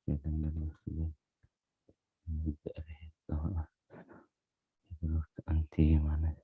የደንግል መስለኝ። እግዚአብሔር ጸባኦት ይብሩክ። አንቲ ማለት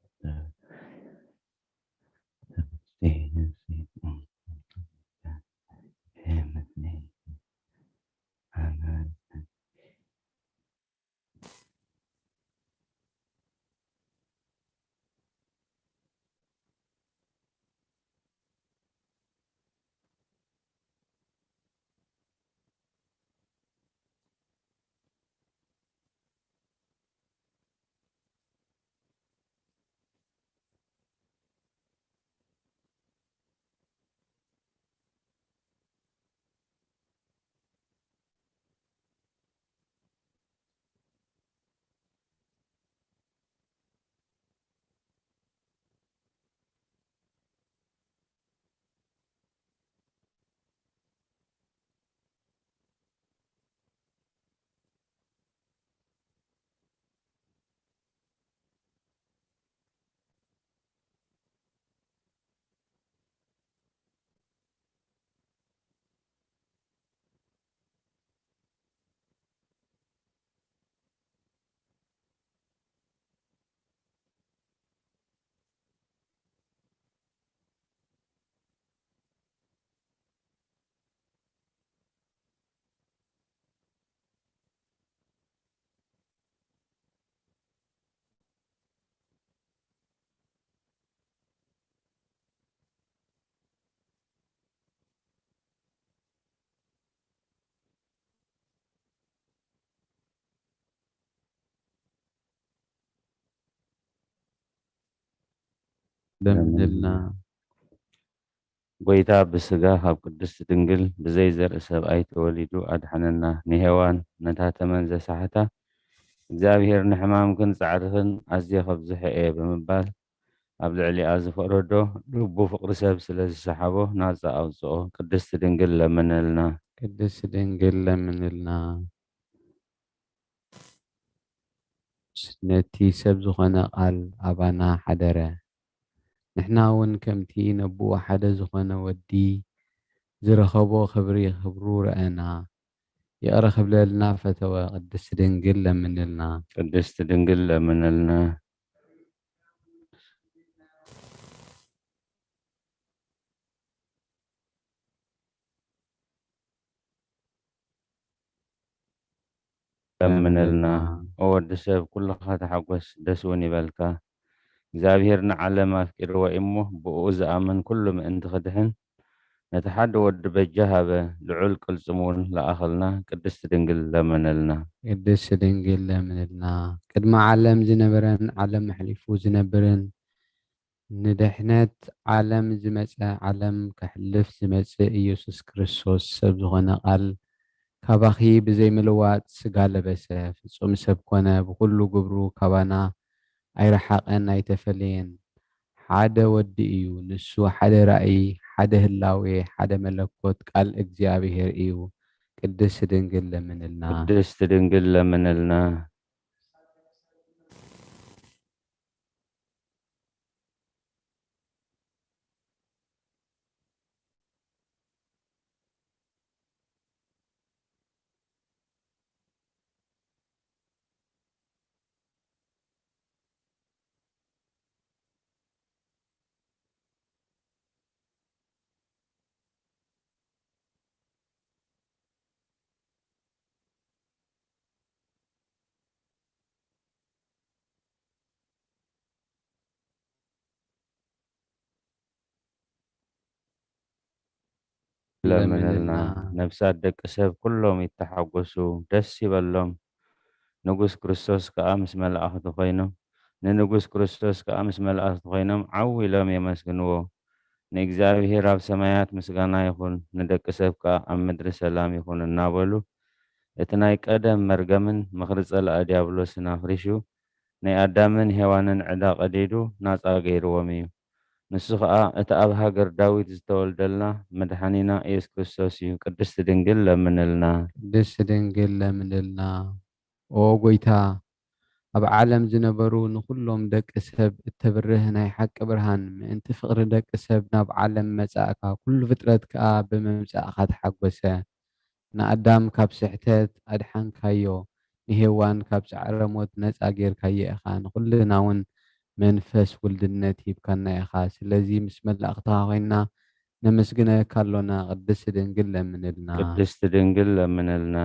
ለምንልና። ጎይታ ብስጋ ካብ ቅድስት ድንግል ብዘይ ዘርኢ ሰብኣይ ተወሊዱ ኣድሓነና። ንሄዋን ነታ ተመን ዘሳሕታ እግዚኣብሔር ንሕማምክን ጻዕርኽን ኣዝየ ከብዝሖ እየ ብምባል ኣብ ልዕሊኣ ዝፈረዶ ልቡ ፍቕሪ ሰብ ስለ ዝሰሓቦ ናጻ ኣውጽኦ። ቅድስት ድንግል ለምንልና። ቅድስት ድንግል ለምንልና። ነቲ ሰብ ዝኾነ ቃል ኣባና ሓደረ። ንሕና እውን ከምቲ ነብኡ ሓደ ዝኾነ ወዲ ዝረኸቦ ክብሪ ክብሩ ረኣና። ይቕረ ክብለልና ፈተወ። ቅድስት ድንግል ለምንልና። ቅድስት ድንግል ለምንልና። ለምንልና። ኦ ወዲ ሰብ፣ ኩልኻ ተሓጎስ፣ ደስ እውን ይበልካ። እግዚኣብሔር ንዓለም ኣፍቂርዋ እዩ እሞ፣ ብእኡ ዝኣምን ኩሉ ምእንቲ ክድሕን፣ ነቲ ሓደ ወዲ በጃ ሃበ፣ ልዑል ቅልጽም እውን ለኣኸልና። ቅድስት ድንግል ለምንልና። ቅድስት ድንግል ለምንልና። ቅድሚ ዓለም ዝነበረን ዓለም ኣሕሊፉ ዝነብርን ንድሕነት ዓለም ዝመጸ፣ ዓለም ከሕልፍ ዝመጽእ ኢየሱስ ክርስቶስ ሰብ ዝኾነ ቃል ካባኺ ብዘይ ምልዋጥ ስጋ ለበሰ፣ ፍጹም ሰብ ኮነ፣ ብኹሉ ግብሩ ካባና ኣይረሓቐን ኣይተፈለየን። ሓደ ወዲ እዩ፣ ንሱ ሓደ ራእይ፣ ሓደ ህላዌ፣ ሓደ መለኮት ቃል እግዚኣብሔር እዩ። ቅድስት ድንግል ለምንልና። ቅድስት ድንግል ለምንልና። ለምንልና። ነፍሳት ደቂ ሰብ ኩሎም ይተሓጎሱ፣ ደስ ይበሎም። ንጉስ ክርስቶስ ከኣ ምስ መላእኽቱ ኮይኖም፣ ንንጉስ ክርስቶስ ከኣ ምስ መላእኽቱ ኮይኖም ዓው ኢሎም የመስግንዎ። ንእግዚኣብሔር ኣብ ሰማያት ምስጋና ይኹን፣ ንደቂ ሰብ ከኣ ኣብ ምድሪ ሰላም ይኹን እናበሉ፣ እቲ ናይ ቀደም መርገምን ምኽሪ ጸላኢ ዲያብሎስን ኣፍሪሹ፣ ናይ ኣዳምን ሄዋንን ዕዳ ቀዲዱ ናጻ ገይርዎም እዩ። ንሱ ኸኣ እቲ ኣብ ሃገር ዳዊት ዝተወልደልና መድሓኒና ኢየሱስ ክርስቶስ እዩ። ቅድስት ድንግል ለምንልና። ቅድስት ድንግል ለምንልና። ኦ ጎይታ፣ ኣብ ዓለም ዝነበሩ ንኹሎም ደቂ ሰብ እተብርህ ናይ ሓቂ ብርሃን፣ ምእንቲ ፍቕሪ ደቂ ሰብ ናብ ዓለም መጻእካ፣ ኩሉ ፍጥረት ከኣ ብምምጻእካ ተሓጎሰ። ንኣዳም ካብ ስሕተት ኣድሓንካዮ፣ ንሄዋን ካብ ጻዕረ ሞት ነጻ ጌርካዮ ኢኻ፣ ንኹልና እውን መንፈስ ውልድነት ሂብካና ኢኻ። ስለዚ ምስ መላእኽትኻ ኮይንና ነመስግነካ ኣሎና። ቅድስቲ ድንግል ለምንልና። ቅድስቲ ድንግል ለምንልና።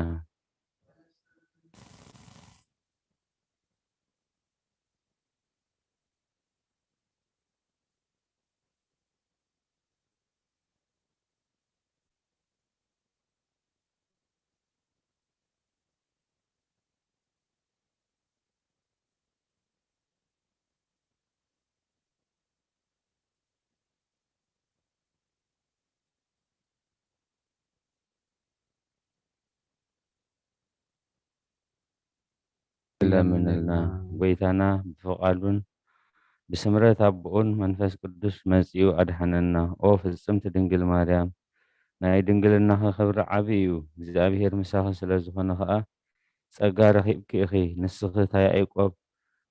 ለምንልና። ጎይታና ብፍቓዱን ብስምረት ኣቦኡን መንፈስ ቅዱስ መጺኡ ኣድሓነና። ኦ ፍጽምቲ ድንግል ማርያም፣ ናይ ድንግልናኺ ክብሪ ዓቢ እዩ። እግዚኣብሄር ምሳኺ ስለ ዝኾነ ኸኣ ጸጋ ረኺብኪ ኢኺ። ንስኺ እታ ያዕቆብ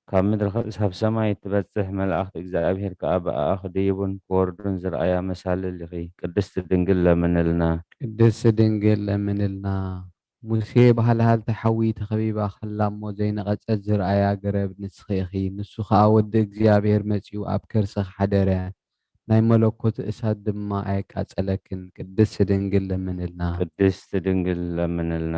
ካብ ምድሪ ክሳብ ሰማይ እትበጽሕ፣ መላእኽቲ እግዚኣብሄር ከኣ ብኣኣ ክድይቡን ክወርዱን ዝረኣያ መሳልል ኢኺ። ቅድስቲ ድንግል ለምንልና። ቅድስቲ ድንግል ለምንልና። ሙሴ ብሃልሃልቲ ሓዊ ተኸቢባ ከላ እሞ ዘይነቐጸት ዝረኣያ ገረብ ንስኺ ኢኺ። ንሱ ኸኣ ወዲ እግዚኣብሄር መጺኡ ኣብ ከርስኺ ሓደረ። ናይ መለኮት እሳት ድማ ኣየቃጸለክን። ቅድስቲ ድንግል ለምንልና። ቅድስቲ ድንግል ለምንልና።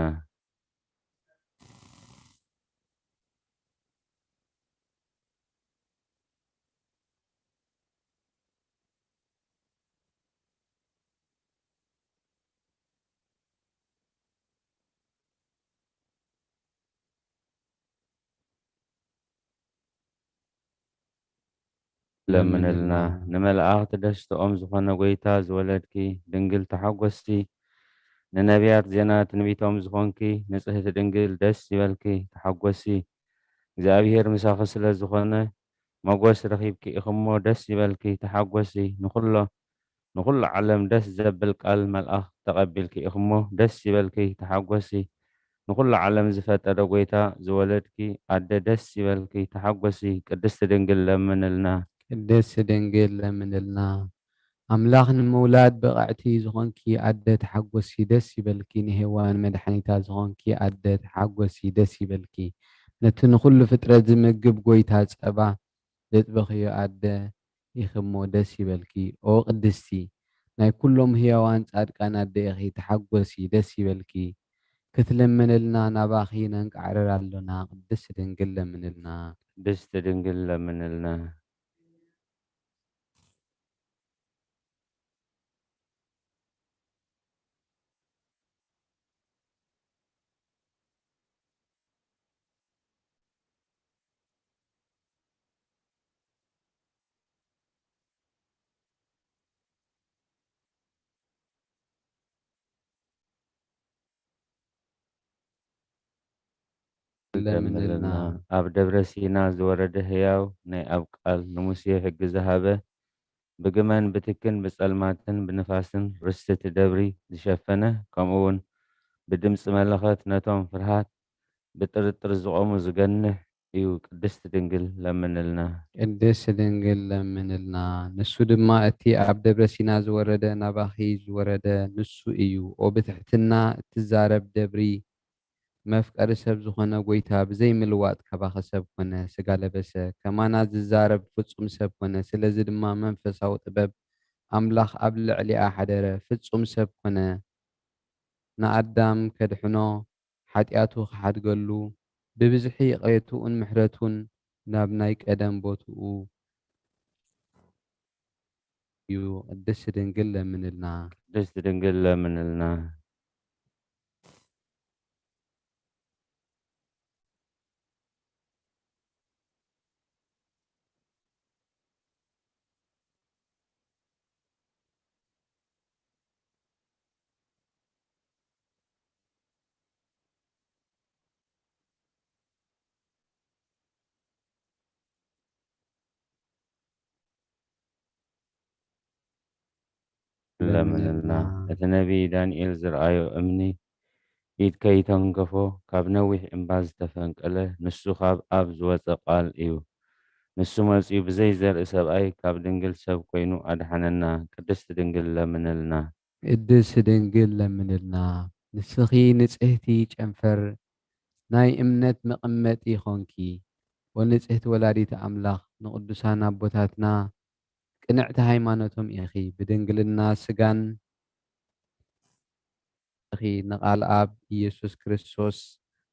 ለምንልና። ንመላእኽቲ ደስትኦም ዝኾነ ጎይታ ዝወለድኪ ድንግል ተሓጎሲ። ንነቢያት ዜና ትንቢቶም ዝኾንኪ ንጽህቲ ድንግል ደስ ይበልኪ፣ ተሓጎሲ። እግዚኣብሄር ምሳኺ ስለ ዝኾነ ሞጎስ ረኺብኪ ኢኺ እሞ ደስ ይበልኪ፣ ተሓጎሲ። ንኹሎ ንኹሉ ዓለም ደስ ዘብል ቃል መልኣኽ ተቐቢልኪ ኢኺ እሞ ደስ ይበልኪ፣ ተሓጎሲ። ንኹሉ ዓለም ዝፈጠረ ጎይታ ዝወለድኪ ኣደ ደስ ይበልኪ፣ ተሓጎሲ። ቅድስቲ ድንግል ለምንልና። ቅድስቲ ድንግል ለምንልና። ኣምላኽ ንምውላድ ብቕዕቲ ዝኾንኪ ኣደ ተሓጎሲ፣ ደስ ይበልኪ። ንሄዋን መድሓኒታ ዝኾንኪ ኣደ ተሓጎሲ፣ ደስ ይበልኪ። ነቲ ንኹሉ ፍጥረት ዝምግብ ጎይታ ጸባ ዘጥበኽዮ ኣደ ኢኺ እሞ ደስ ይበልኪ። ኦ ቅድስቲ፣ ናይ ኩሎም ህያዋን ጻድቃን ኣደ ኢኺ፣ ተሓጎሲ፣ ደስ ይበልኪ። ክትልምንልና ናባኺ ነንቃዕርር ኣሎና፣ ቅድስቲ ድንግል ለምንልና። ቅድስቲ ድንግል ለምንልና። ለምንልና። ኣብ ደብረ ሲና ዝወረደ ህያው ናይ ኣብ ቃል ንሙሴ ሕጊ ዝሃበ፣ ብግመን ብትክን ብጸልማትን ብንፋስን ርስቲ እቲ ደብሪ ዝሸፈነ፣ ከምኡ እውን ብድምጺ መለኸት ነቶም ፍርሃት ብጥርጥር ዝቖሙ ዝገንሕ እዩ። ቅድስቲ ድንግል ለምንልና። ቅድስቲ ድንግል ለምንልና። ንሱ ድማ እቲ ኣብ ደብረ ሲና ዝወረደ ናባኺ ዝወረደ ንሱ እዩ። ኦ ብትሕትና እትዛረብ ደብሪ፣ መፍቀሪ ሰብ ዝኾነ ጎይታ ብዘይ ምልዋጥ ካባኺ ሰብ ኮነ፣ ስጋ ለበሰ፣ ከማና ዝዛረብ ፍጹም ሰብ ኮነ። ስለዚ ድማ መንፈሳዊ ጥበብ ኣምላኽ ኣብ ልዕሊኣ ሓደረ፣ ፍጹም ሰብ ኮነ። ንኣዳም ከድሕኖ፣ ሓጢኣቱ ክሓድገሉ፣ ብብዝሒ ይቕሬትኡን ምሕረቱን ናብ ናይ ቀደም ቦትኡ እዩ። ቅድስቲ ድንግል ለምንልና። ቅድስቲ ድንግል ለምንልና። ለምንልና። እቲ ነቢይ ዳንኤል ዝረኣዮ እምኒ፣ ኢድ ከይተንከፎ ካብ ነዊሕ እምባ ዝተፈንቀለ፣ ንሱ ካብ ኣብ ዝወጸ ቃል እዩ። ንሱ መጺኡ ብዘይ ዘርኢ ሰብኣይ ካብ ድንግል ሰብ ኮይኑ ኣድሓነና። ቅድስቲ ድንግል ለምንልና። ቅድስቲ ድንግል ለምንልና። ንስኺ ንጽህቲ ጨንፈር ናይ እምነት መቐመጢ ኾንኪ። ኦ ንጽህቲ ወላዲት ኣምላኽ፣ ንቅዱሳን ኣቦታትና ቅንዕቲ ሃይማኖቶም ኢኺ። ብድንግልና ስጋን ኢኺ ንቃል ኣብ ኢየሱስ ክርስቶስ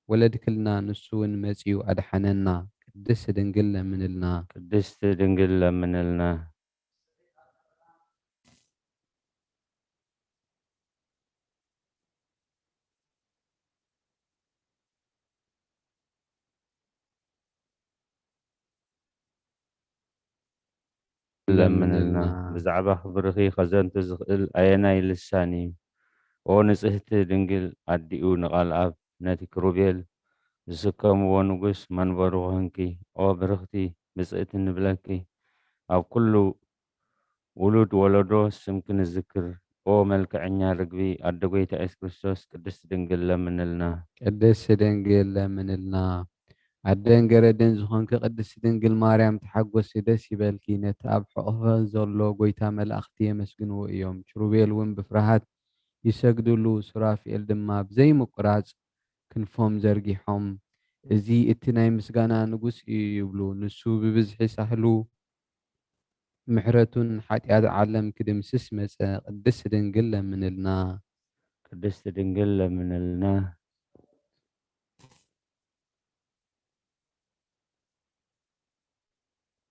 ወለድክልና፣ ንሱ እውን መጺኡ ኣድሓነና። ቅድስት ድንግል ለምንልና። ቅድስት ድንግል ለምንልና። ለምንልና። ብዛዕባ ክብርኺ ኸዘንቱ ዝኽእል ኣየናይ ልሳን እዩ? ኦ ንጽህቲ ድንግል ኣዲኡ ንቓል ኣብ ነቲ ክሩቤል ዝስከምዎ ንጉስ መንበሩ ኾንኪ። ኦ ብርኽቲ ብጽእቲ ንብለኪ ኣብ ኩሉ ውሉድ ወለዶ ስምኪ ንዝክር። ኦ መልክዐኛ ርግቢ ኣደ ጐይታ ኢየሱስ ክርስቶስ ቅድስቲ ድንግል ለምንልና። ቅድስቲ ድንግል ለምንልና። ኣደን ገረድን ዝኾንኪ ቅድስቲ ድንግል ማርያም ተሓጎሲ ደስ ይበልኪ። ነቲ ኣብ ሕቑፈ ዘሎ ጐይታ መላእኽቲ የመስግንዎ እዮም። ኪሩቤል እውን ብፍርሃት ይሰግድሉ፣ ሱራፊኤል ድማ ብዘይምቁራጽ ክንፎም ዘርጊሖም፣ "እዚ እቲ ናይ ምስጋና ንጉስ እዩ" ይብሉ። ንሱ ብብዝሒ ሳህሉ ምሕረቱን ሓጢኣት ዓለም ክድምስስ መጸ። ቅድስት ድንግል ለምንልና። ቅድስት ድንግል ለምንልና።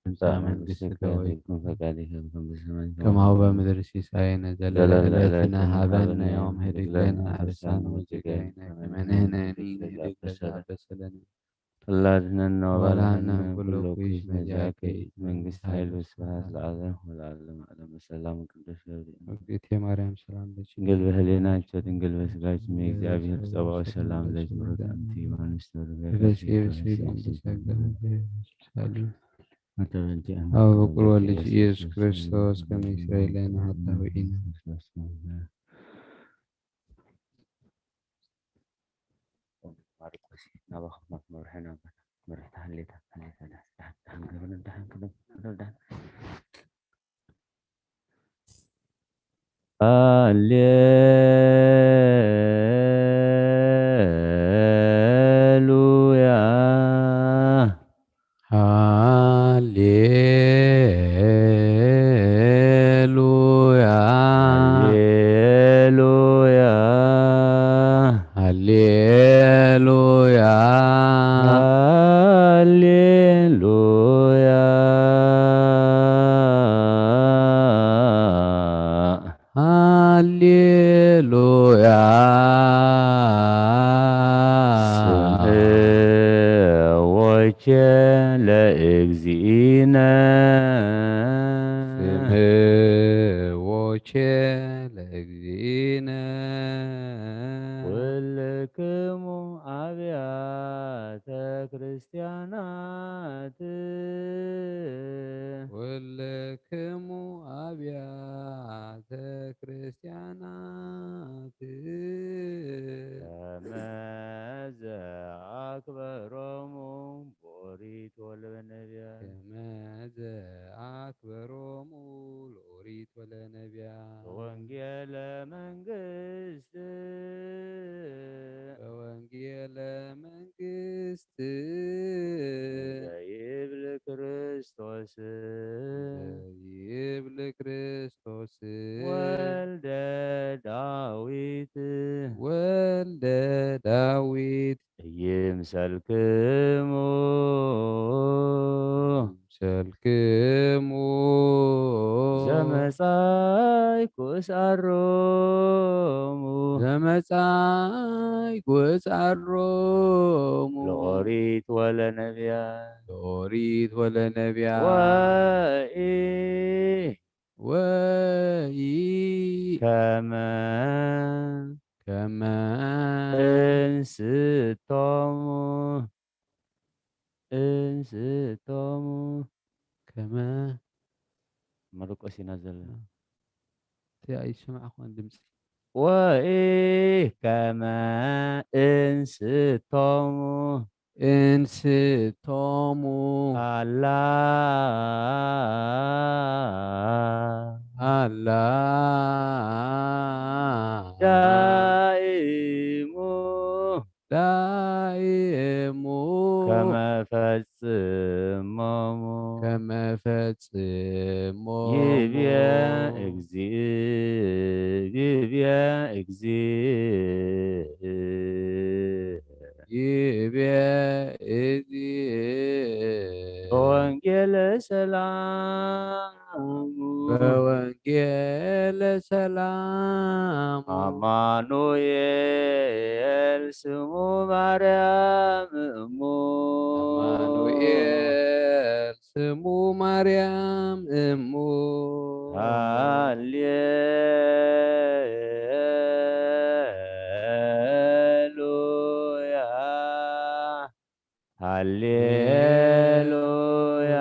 ትምጻእ መንግስትከ ወይኩን ፈቃድከ በከመ በሰማይ ከማሁ በምድሪ። ሲሳየነ ዘለለዕለትነ ዘለለዕለትነ ሀበነ ሀበነ ዮም። ዮም። ህድግ ህድግ ለነ ለነ አበሳነ አበሳነ ወጌጋየነ ወጌጋየነ ከመ ንሕነኒ ንህድግ ንህድግ ለነ ለነ አበሰለነ። አድህነነ ወባልሐነ ወባልሐነ ኩሉ ኩሉ ኩይስ ኩይስ ነዚአከ ነዚአከ መንግስት መንግስት ኃይል ኃይል ወስብሐት ወስብሐት ለዓለም ወለዓለም ዓለም። ሰላም ቅዱስ ገብርኤል። እግዝእትየ ማርያም ሰላም ለኪ። ድንግል በህሊናኪ ድንግል በስጋኪ እም ድንግል እግዚአብሔር በስጋኪ ጸባኦት ሰላም ሰላም ለኪ ለኪ ብሩክ ብሩክ አንቲ አንቲ እም። በስጋኪ ብስጋኪ ብስጋኪ ብስጋኪ ብስጋኪ ብስጋኪ አንቲ በእንቲአነ አብ በኩር ወልድ ኢየሱስ ክርስቶስ ከመ ይስረይ ለነ ኃጣውኢነ። ማርቆስ ናባኹም መብርሒ ናባና መብርሒ ተሃሌታ ሃሌታ ዳ ዳ ዳ ገብረ ዳ ዳ ዳ ሃሌሉያ። ሃሌሉያ። ሃሌሉያ። ሃሌሉያ። ሃሌሉያ። ሃሌሉያ። ስምዕዎቼ ለእግዚእነ። ስምዕዎቼ ለእግዚእነ። ኩልክሙ አብያተ ክርስቲያናት። ኩልክሙ አብያተ ክርስቲያናት። ከመ ዘአክበሮሙ በኦሪት ወለበነቢያት። ከመ ዘአክበሮሙ ለኦሪት ወለነቢያት። በወንጌለ መንግስት። በወንጌለ መንግስት። ዘይብል ክርስቶስ። ዘይብል ክርስቶስ። ወልደ ዳዊት። ወልደ ዳዊት። ይምሰልክሙ። ይምሰልክሙ። ዘመጻእኩ እስኣሮሙ። ዘመጻእኩ እስኣሮሙ። ለኦሪት ወለነቢያት። ለኦሪት ወለነቢያት። ወኢ ወኢ ከመ ከመ እንስቶሙ እንስቶሙ ከመ መርቆስ ኢና ዘለና። እቲ ኣይሰማዕኩን ድምፂ። ወኢ ከመ እንስቶሙ እንስቶሙ ኣላ ኣላ ዳኢ እግዚእ ይቤ እግዚእ በወንጌለ ሰላሙ በወንጌለ ሰላሙ አማኑኤል ስሙ ማርያም እሙ አማኑኤል ስሙ ማርያም እሙ። ሃሌሉያ ሃሌሉያ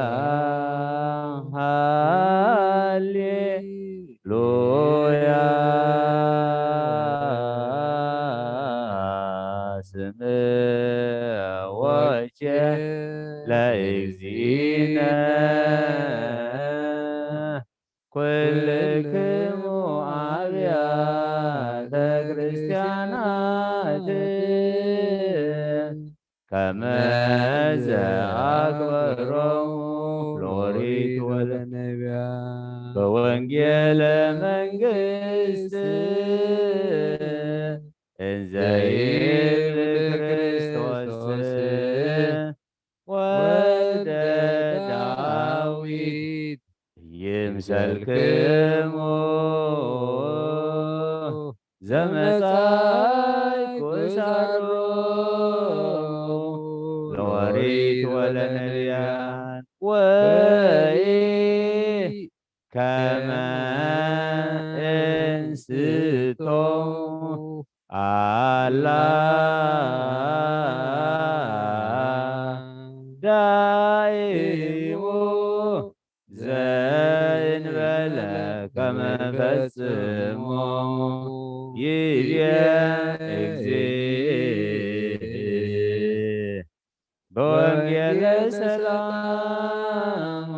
ሃሌሉያ። ስምዖ ለእግዚእነ ኩልክሙ አብያተ ክርስቲያናት ከመ ዘአክበሮሙ ለኦሪት ወለነቢያት በወንጌለ መንግስት እንዘ ይብል ክርስቶስ ወልደ ዳዊት ይምሰልክሙ ዘመጻእኩ ሳሮ ለኦሪት ወለነቢያት ወይ ከመ እንስቶ አላ ዳይሙ ዘእንበለ ከመ ፈጽሞ ይቤ እግዚእ በወንጌለ ሰላም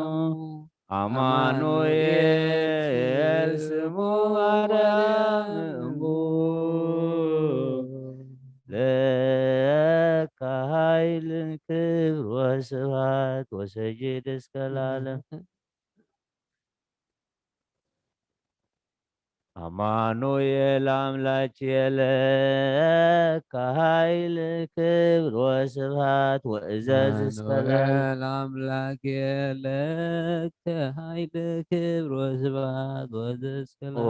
አማኑኤል ስሙ ማርያም እሙ ለከ ኃይል ክብር ወስብሐት ወሰጅድ እስከ ለዓለም። አማኑኤል አምላኬ ለከ ኃይል ክብር ወስብሐት ወእዘዝ እስከ ለዓለም። አምላኬ ለከ ኃይል ክብር ወስብሐት ወእዘዝ እስከ ለዓለም። ኦ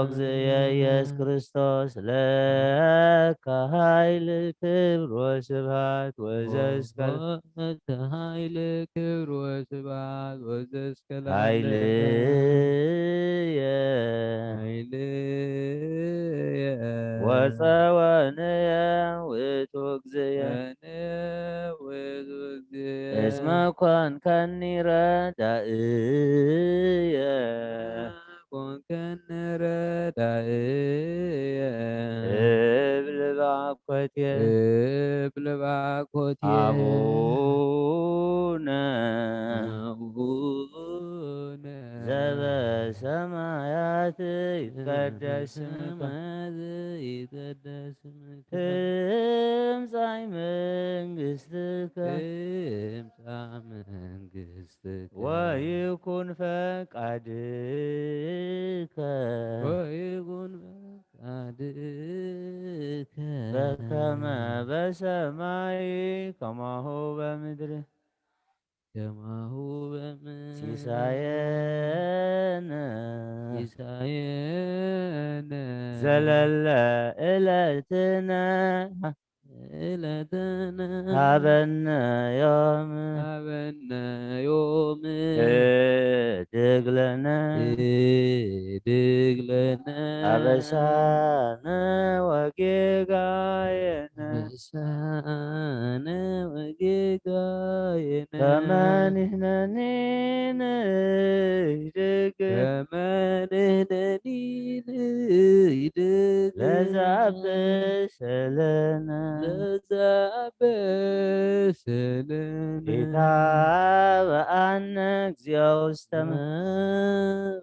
እግዚእ ኢየሱስ ክርስቶስ ለከ ኃይል ክብር ወስብሐት ወእዘዝ እስከ ለዓለም። ለከ ኃይል ክብር ወስብሐት ወእዘዝ እስከ ለዓለም። ኃይልየ ኃይልየ ወጸወንየ ውእቱ እግዚእየ። ጸወንየ ውእቱ እግዚእየ። እስመ ኮንከኒ ረዳእየ። ኮንከኒ ረዳእየ። እብል ባኮቴ እብል ባኮቴ አቡነ አቡነ ዘበሰማያት ይትቀደስ ስምከ። ዘበሰማያት ይትቀደስ ስምከ። ትምጻእ መንግስትከ። ትምጻእ መንግስትከ። ወይኩን ፈቃድከ። ወይኩን ፈቃድከ። በከመ በሰማይ ከማሁ በምድር። ከማሁ በምድር። ሲሳየነ ሲሳየነ ዘለለ ዕለትነ ዕለትነ ሀበነ ዮም ሀበነ ዮም ህድግ ለነ ህድግ ለነ አበሳነ ወጌጋየነ አበሳነ ወጌጋየነ ከመ ንሕነኒ ንህድግ ከመ ንሕነኒ ንህድግ ለዘአበሰ ለነ ለዘአበሰ ለነ። ኢታብአነ እግዚኦ ውስተ መ-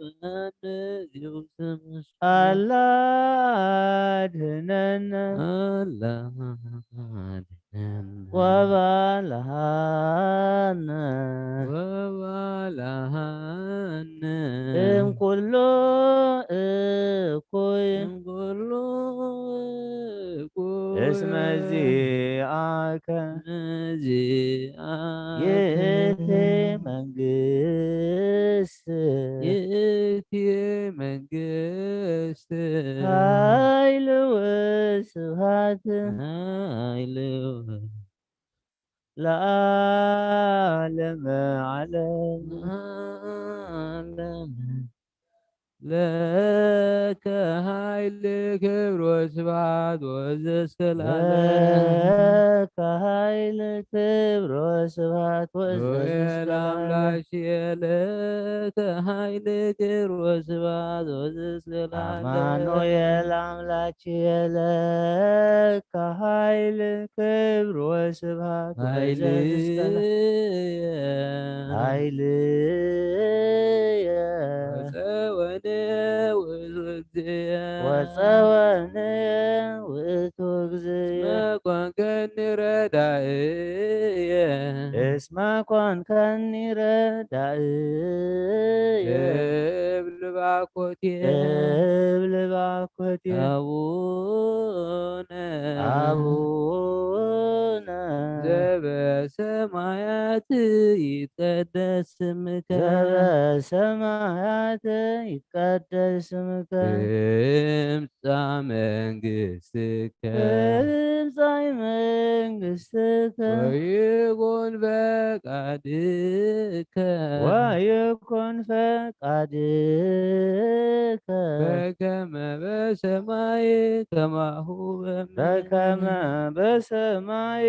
ኢታብአነ እግዚኦ ውስተ መ- አላ አድህነነ አላ ወባልሃነ ወባልሃነ እምኩሉ እኩይ እምኩሉ እኩይ እስመ ዚአከ እዚአከ ይእቲ መንግስት ይእቲ መንግስት ኃይል ወስብሐት ኃይል ለዓለመ ዓለም። ለዓለመ ለከ ኃይል ክብር ወስብሐት ወዘስከ ለዓለም። ለከ ኃይል ክብር ወስብሐት ወዘስከ ለዓለም። ለከ ኃይል ክብር ወስብሐት ወዘስከ ለዓለም። አማኑኤል አምላክ ለከ ኃይል ክብር ወስብሐት ኃይልየ ኃይልየ ወፀወነ ውእቱ እግዚእየ ወፀወነ ውእቱ እግዚእየ እስመ ኮንከኒ ረዳእየ እስመ ኮንከኒ ረዳእየ እብል ባኮቴ እብል ባኮቴ አቡነ አቡነ ዘበሰማያት ይትቀደስ ስምከ ዘበሰማያት ይትቀደስ ስምከ ትምጻእ መንግስትከ ትምጻእ መንግስትከ ወይኩን ፈቃድከ ወይኩን ፈቃድከ በከመ በሰማይ ከማሁ በምድር በከመ በሰማይ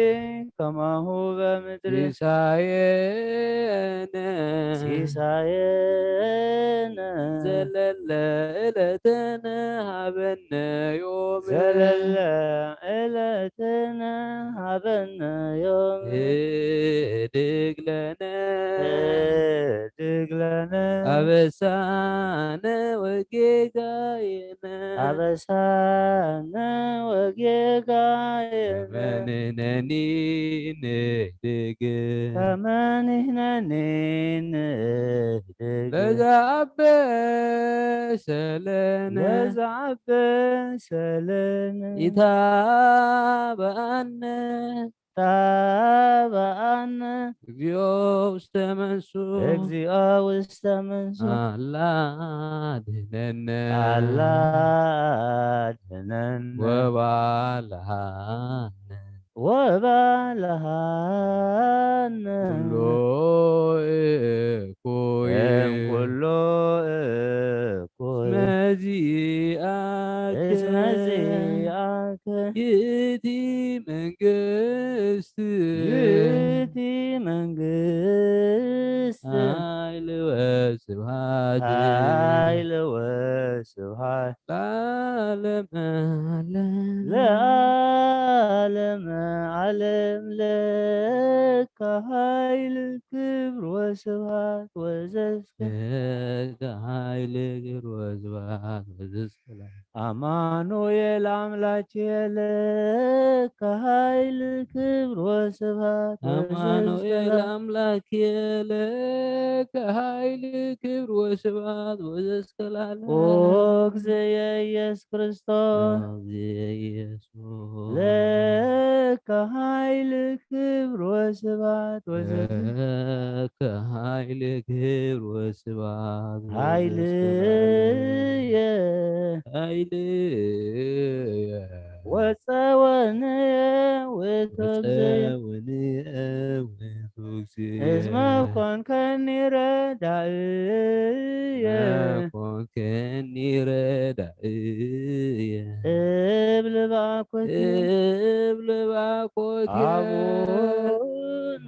ከማሁ በምድር ሲሳየነ ሲሳየነ ዘለለ ዕለትነ ሀበነ ዮም ዘለለ ዕለትነ ሀበነ ዮም ህድግ ለነ ህድግ ለነ አበሳነ ወጌጋየነ አበሳነ ወጌጋየነ ከመ ንሕነኒ ንህድግ ከመ ንሕነኒ ንህድግ ለዘአበሰ ለነ ለዘአበሰ ለነ ኢታብአነ ኢታብአነ እግዚኦ ውስተ መንሱ እግዚኦ ውስተ መንሱ አላ አድነነ አላ አድነነ ወባልሃነ ወባልሃነ ኩሎ እኩይ እም ኩሎ እኩይ መዚአከ እስመ ዚአከ ይእቲ መንግስት ይእቲ መንግስት ኃይል ወስብሐት ኃይል ወስብሐት ለዓለመ ዓለም ለዓለመ ዓለም ለከ ኃይል ክብር ወስብሐት ወዘስከ ለከ ኃይል ክብር ወስብሐት ወዘስከ ለዓለም አማኑኤል አምላኬ ለከ ኃይል ክብር ወስብሐት አማኑኤል አምላኬ ለከ ኃይል ክብር ወስብሐት ወዘስከ ለዓለም ኦ እግዚእየ ኢየሱስ ክርስቶስ ኦ እግዚእየ ኢየሱስ ለከ ኃይል ክብር ወስብሐት ወዘተ ለከ ኃይል ክብር ወስብሐት ኃይልየ ኃይልየ ወፀወንየ ውእቱ እግዚእየ ወፀወንየ ውእቱ እግዚእየ እስመ ኮንከኒ ረዳእየ እስመ ኮንከኒ ረዳእየ እብል ባኮትየ እብል ባኮትየ አቡነ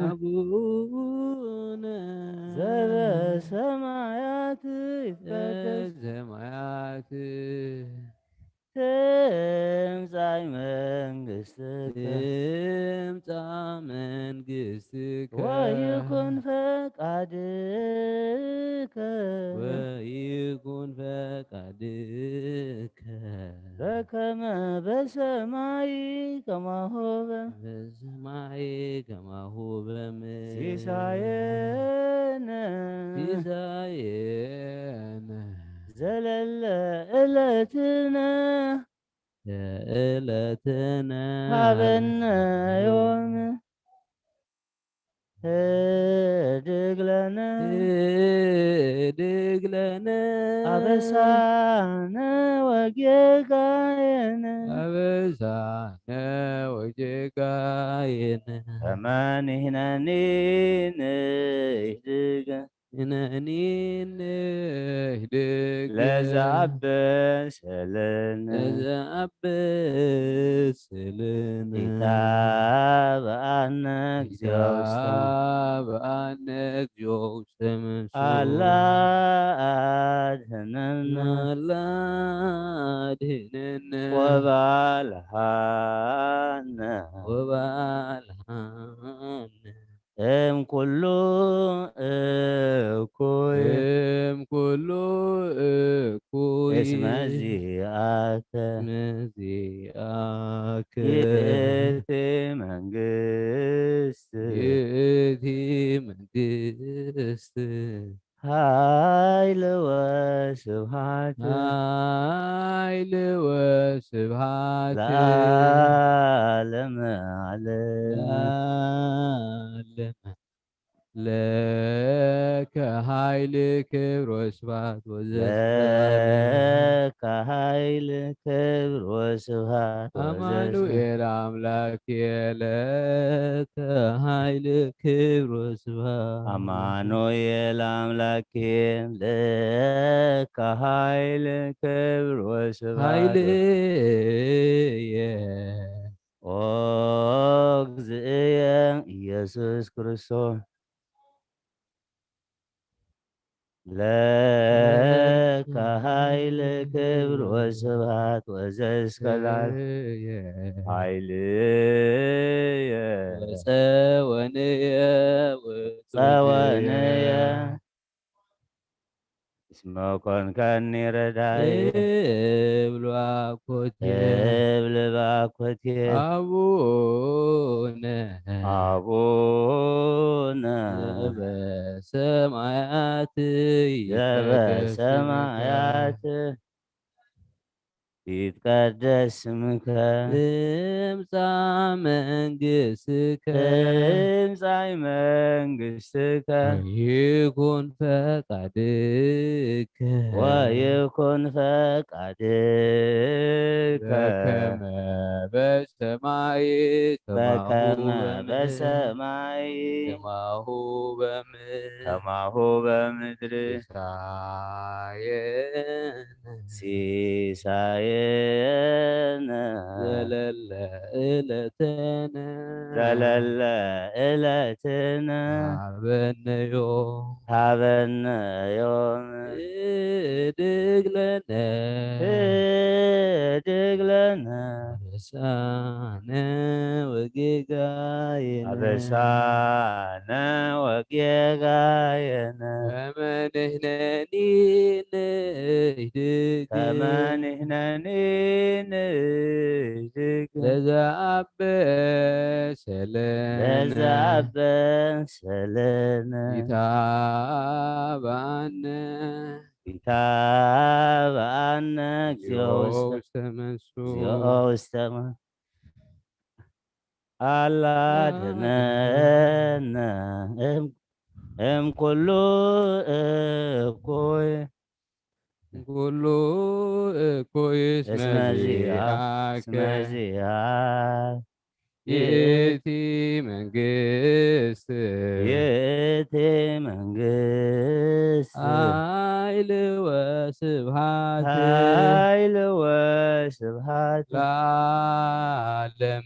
አቡነ ዘበሰማያት ይትቀደስ ዘበሰማያት ትምጻእ መንግስትከ ትምጻእ መንግስትከ ወይኩን ፈቃድከ ወይኩን ፈቃድከ በከመ በሰማይ ከማሁ በ ሲሳየነ ሲሳየነ ዘለለ ዕለትነ የዕለትነ ሃበነ ዮም ህድግ ለነ ህድግ ለነ አበሳነ ወጌጋየነ አበሳነ ወጌጋየነ ከመ ንሕነኒ ንህድግ ንሕነኒ ንህድግ ለዘአበሰለነ ለዘአበሰለነ ኢታብአነ እግዚኦ ውስተ ኢታብአነ እግዚኦ ውስተ መንሱት አላ አድህነነ አላ አድህነነ ወባልሃነ ወባልሃነ እም ኩሉ እኩይ እም ኩሉ እኩይ እስመ ዚአከ መዚአከ ይእቲ መንግስት ይእቲ መንግስት ኃይል ወስብሐት ኃይል ወስብሐት ለዓለመ ዓለም። ለዓለመ ለከ ኃይል ክብር ወስብሐት ወዘተ ለከ ኃይል ክብር ወስብሐት ወዘተ አማኑኤል አምላክ ለከ ኃይል ክብር ወስብሐት አማኑኤል አምላክ ለከ ኃይል ክብር ወስብሐት ኃይልየ ኦ እግዚእየ ኢየሱስ ክርስቶስ ለከ ኃይል ክብር ወስብሐት ወዘእስከ ለዓለም ኃይልየ ጸወንየ ጸወንየ እስመ ኮንከኒ ረዳይ እብል ባኮቴ እብል ባኮቴ አቡነ አቡነ ዘበሰማያት ዘበሰማያት ይትቀደስ ስምከ ትምጻእ መንግስትከ ትምጻእ መንግስትከ ይኩን ፈቃድከ ወይኩን ፈቃድከ በከመ በሰማይ ከማሁ በከመ በምድር በሰማይ ከማሁ በምድር ከማሁ በምድር ሲሳየነ ሲሳየነ ዘለለ ዕለትነ ዘለለ ዕለትነ ሀበነ ዮም ሀበነ ዮም ህድግ ለነ ህድግ ለነ አበሳነ ወጌጋየነ አበሳነ ወጌጋየነ ከመ ንሕነኒ ንህድግ ከመ ንሕነኒ ንህድግ ለዘአበሰለነ ለዘአበሰለነ ኢታብአነ ኢታብአነ እግዚኦ ውስተ ውስተ መንሱ እግዚኦ ውስተ መ- አላድነነ እም- እም ኩሉ እኩይ ኩሉ እኩይ እስመ እስመ ዚአ- ዚአከ እስመ ዚአ- ይእቲ መንግስት ይእቲ መንግስት ኃይል ወስብሐት ኃይል ወስብሐት ለዓለመ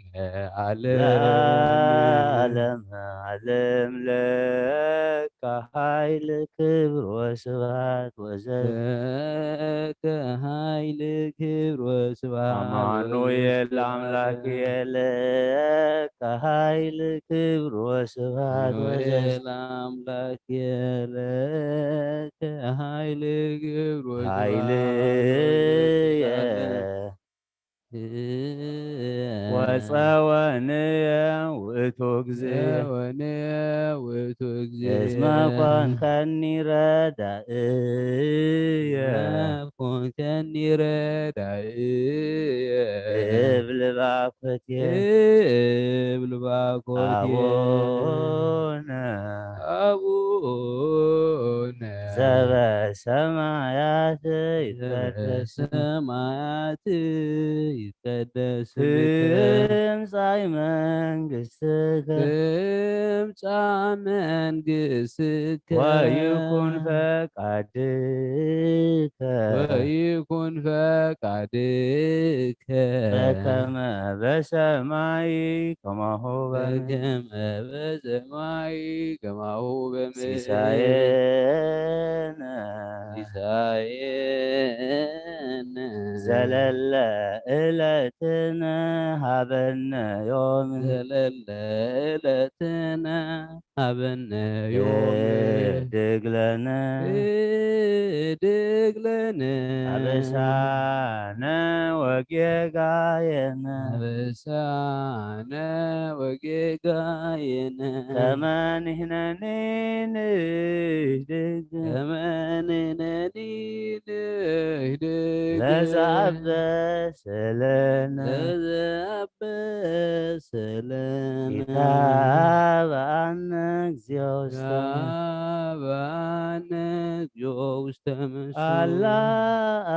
ዓለም ለዓለመ ዓለም ለከ ኃይል ክብር ወስብሐት ወዘተ ለከ ኃይል ክብር ወስብሐት አማኑኤል አምላክ የለከ ኃይል ክብር ወስብሐት ወዘተ አማኑኤል አምላክ የለከ ኃይል ክብር ወስብሐት ኃይል ወዘተ የ- ጸወንየ ውእቱ ግዜ። ጸወንየ ውእቱ ግዜ። እስመ ኮንከኒ ረዳእየ። እስመ ኮንከኒ ረዳእየ። እብል ባኮትየ። እብል ባኮትየ። አቡነ አቡነ ዘበሰማያት ይትቀደስ። ዘበሰማያት ይትቀደስ ስምከ። ትምጻእ መንግስትከ። ትምጻእ መንግስትከ። ወይኩን ፈቃድከ። ወይኩን ፈቃድከ። በከመ በሰማይ ከማሁ በምድር። በከመ በሰማይ ከማሁ በምድር። ሲሳየነ። ሲሳየነ። ዘለለ ዕለትነ ሀበነ ዮም። ዘለለ ዕለትነ ሀበነ ዮም። ህድግ ለነ። ህድግ ለነ። አበሳነ ወጌጋየነ። አበሳነ ወጌጋየነ። ከመ ንሕነኒ ንህድግ። ከመ ንሕነኒ ንህድግ። ለዘአበሰ ለነ። ለዘአበሰ ለነ። ኢታብአነ እግዚኦ ውስተ መንሱት። ኢታብአነ እግዚኦ ውስተ መንሱት። አላ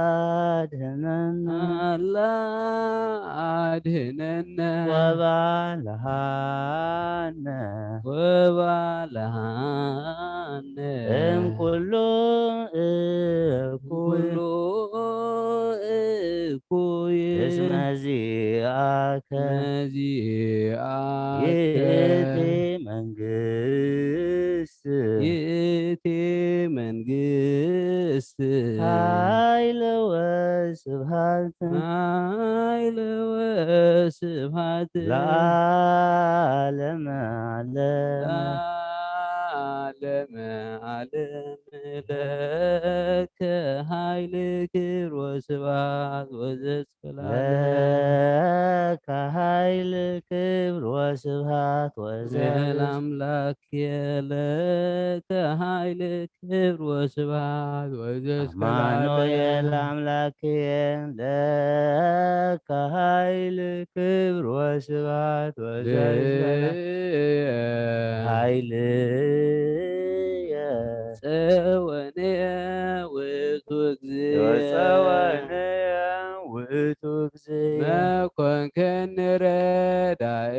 አድህነነ። አላ አድህነነ። ወባልሃነ። ወባልሃነ። እምኩሉ እኩይ። ኩሉ እኩይ። እስመ ዚአከ። እስመ ዚአከ። ይእቲ መንግስት። ይእቲ መንግስት። ኃይል ወስብሐት። ኃይል ወስብሐት። ለዓለመ ዓለም። ለዓለመ ዓለም። ለከ ኃይል ክብር ወስብሐት ወዘስብሐት። ለከ ኃይል ክብር ወስብሐት ወዘ- ለአምላክ ለከ ኃይል ክብር ወስብሐት ወዘስብሐት። አማኑኤል አምላክየ ለከ ኃይል ክብር ወስብሐት ወዘስብሐት። ኃይልየ ጸወንየ ውእቱ እግዚእ። ጸወንየ ውእቱ እግዚእ። መኮንከኒ ረዳእየ።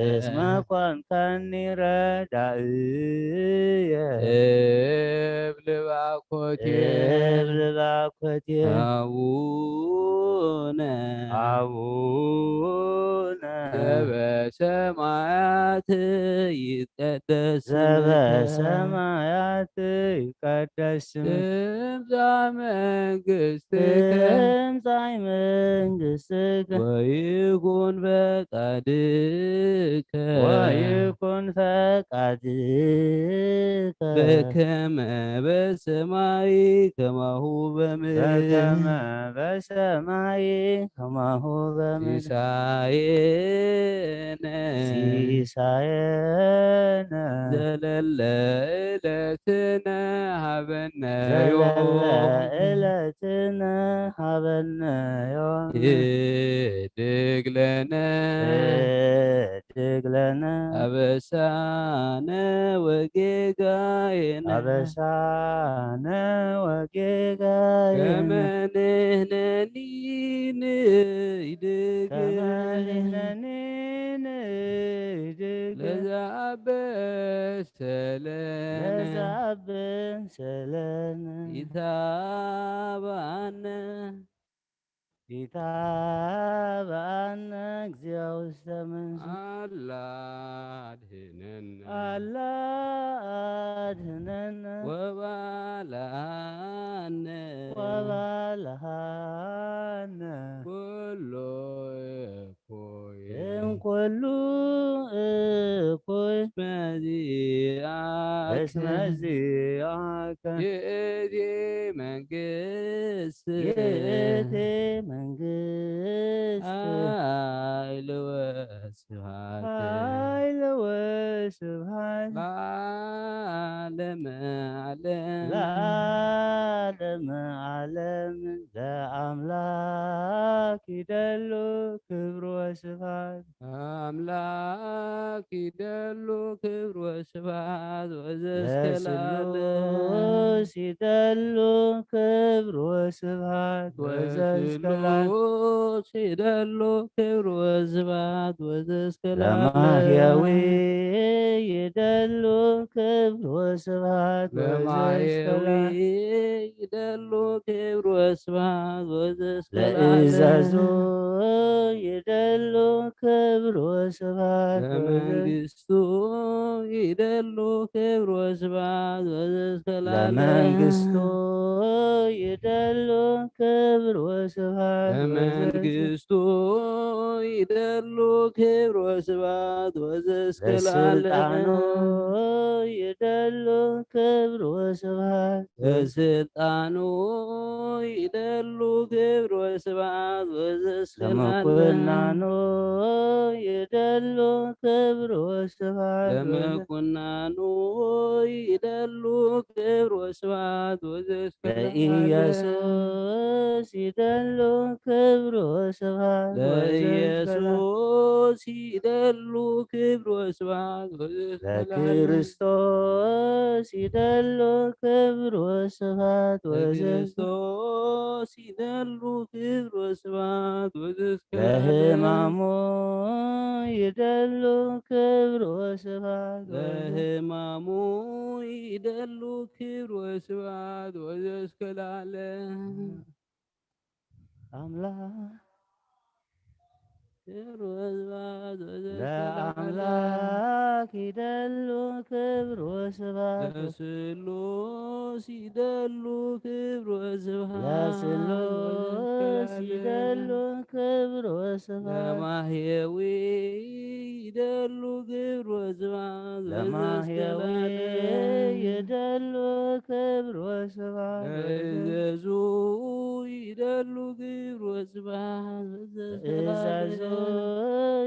እስመ ኮንከኒ ረዳእየ። እብል ባኮትየ። እብል ባኮትየ። አቡነ። አቡነ። ዘበሰማያት ይትቀደስ ስምከ። ዘበሰማያት ይትቀደስ ስምከ። ትምጻእ መንግስትከ። ትምጻእ መንግስትከ። ወይኩን ፈቃድከ። ወይኩን ፈቃድከ። በከመ በሰማይ ከማሁ በምድር። በከመ በሰማይ ከማሁ በምድር። ሲሳየነ። ሲሳየነ። ዘለለ ዕለትነ ሀበነ ዘለለ ዮም። ዕለትነ ሀበነ ዮም። ህድግ ለነ። ህድግ ለነ። አበሳነ ወጌጋየነ። አበሳነ ወጌጋየነ። ከመ ንሕነኒ ንህድግ። ከመ ንሕነኒ ንህድግ። ለዘአበሰ ለነ። ለዘአበሰ ለነ። ኢታብአነ። ኢታብአነ እግዚኦ ውስተ መንሱት። አላ አድህነነ። አላ አድህነነ። ወባልሃነ። ወባልሃነ። ኩሎ እኩይ። እምኩሉ እኩይ። እስመ ዚአከ። እስመ ዚአከ። ይእቲ መንግስት። ይእቲ መንግስት። አ- ይደሉ ክብር ወስብሐት። ኣምላክ ይደሉ ክብር ወስብሐት ወዘስከላለ። ለስሉስ ይደሉ ክብር ወስብሐት ወዘስከላለ። ለስሉስ ይደሉ ክብር ወስብሐት ወዘስከላለ። ለማህያዊ ይደሉ ክብር ወስብሐት ለማህያዊ ወዘስከላለ። ይደሉ ክብር ወስብሐት ወዘስከላለ። ለእዛዙ ይደሉ ክብር ወስብሐት ለመንግስቱ ይደሉ ክብር ወስብሐት ወዘስከላለ። ለመንግስቱ ይደሉ ክብር ወስብሐት ለመንግስቱ ይደሉ ክብር ወስብሐት ወዘስከላለ። ለስልጣኑ ይደሉ ክብር ወስብሐት ለስልጣኑ ይደሉ ክብር ወስብሐት ወዘስከላለ። ለመኮናኑ ይደሉ ክብር ወስብሐት ለመኮናኑ ይደሉ ክብር ወስብሐት ወዘስከላለ። ለኢየሱስ ይደሉ ክብር ወስብሐት ወዘስከላለ። ለኢየሱስ ይደሉ ክብር ወስብሐት ወዘስከላለ። ለክርስቶስ ይደሉ ክብር ወስብሐት ወዘስከላለ። ለክርስቶስ ይደሉ ክብር ወስብሐት ወዘስከላለ። ለሕማሙ ይደሉ ክብር ወስብሐት ወዘስከላለ። ለሕማሙ ይደሉ ክብር ወስብሐት ወዘስከላለ። ኣምላክ ክብር ወስብሐት ወዘስከላለ። ለኣምላክ ይደሉ ክብር ወስብሐት ለስሉስ ይደሉ ክብር ወስብሐት ለስሉስ ወዘስከላለ። ይደሉ ክብር ወስብሐት ለማህየዊ ይደሉ ክብር ወስብሐት ለማህየዊ ወዘስከላለ። ይደሉ ክብር ወስብሐት ለእዘዙ ይደሉ ክብር ወስብሐት ወዘስከላለ። እዘዙ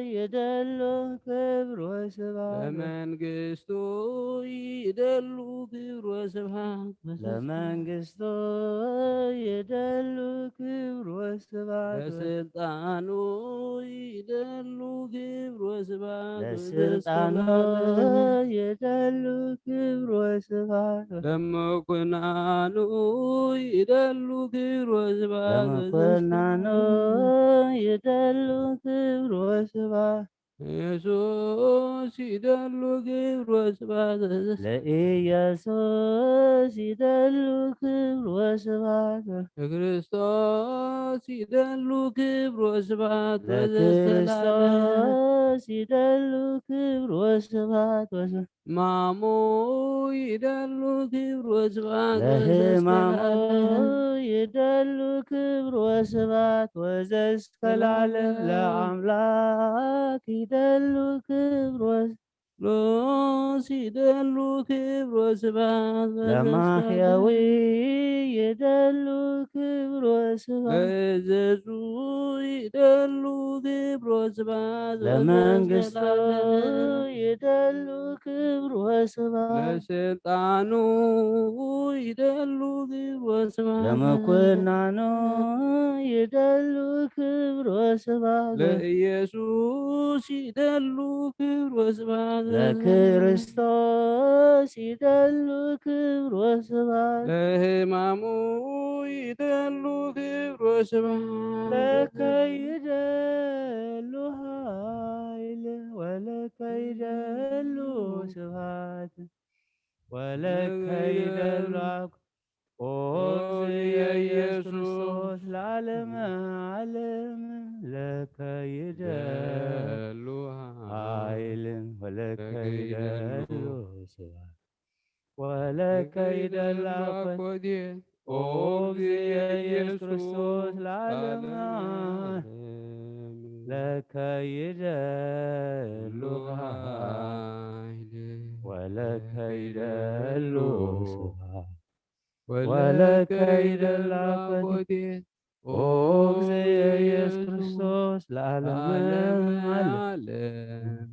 ይደሉ ክብር ወስብሐት ለመንግስቱ ይደሉ ክብር ወስብሐት ወዘስከላለ። ለመንግስቱ ይደሉ ክብር ወስብሐት ለስልጣኑ ይደሉ ክብር ወስብሐት ለስልጣኑ ወዘስከላለ። ይደሉ ክብር ወስብሐት ለመኮናኑ ይደሉ ክብር ወስብሐት ለመኮናኑ ይደሉ ክብር ወስብሐት ኢየሱስ ይደሉ ክብር ወስብሐት ለኢየሱስ ይደሉ ክብር ወስብሐት ለክርስቶስ ይደሉ ክብር ወስብሐት ወዘስከላለ። ለክርስቶስ ይደሉ ክብር ወስብሐት ወስ- ማሙ ይደሉ ክብር ወስብሐት ለሕማሙ ወዘስከላለ። ይደሉ ክብር ወስብሐት ወዘስከላለ። ለኣምላክ ይደሉ ክብር ወስ- ሎስ ይደሉ ክብር ወስብሐት ለማሕያዊ ወዘስከላለ። ይደሉ ክብር ወስብሐት ለእዘዙ ይደሉ ክብር ወስብሐት ለመንግስቱ ወዘስከላለ። ይደሉ ክብር ወስብሐት ለስልጣኑ ይደሉ ክብር ወስብሐት ለመኮናኑ ይደሉ ክብር ወስብሐት ለኢየሱስ ይደሉ ክብር ወስብሐት ለክርስቶስ ይደሉ ክብር ወስብሐት ለሕማሙ ይደሉ ክብር ወስብሐት ለከ ይደሉ ኃይል ወለከ ይደሉ ስብሐት ወለከ ይደሉ አብ- ኦ እግዚእ ኢየሱስ ክርስቶስ ለዓለመ ዓለም ለከ ይደሉ ኃይል ወለከ ይደሉ ስብሐት ወለከ ይደሉ አብ- አኮቴ ኦ እግዚእ ኢየሱስ ክርስቶስ ለዓለመ ዓለም ለከ ይደሉ ኃይል ወለከ ይደሉ ስብሐት ወለከ ይደሉ አኮቴ ኦ እግዚእ ኢየሱስ ክርስቶስ ለዓለመ ዓለም።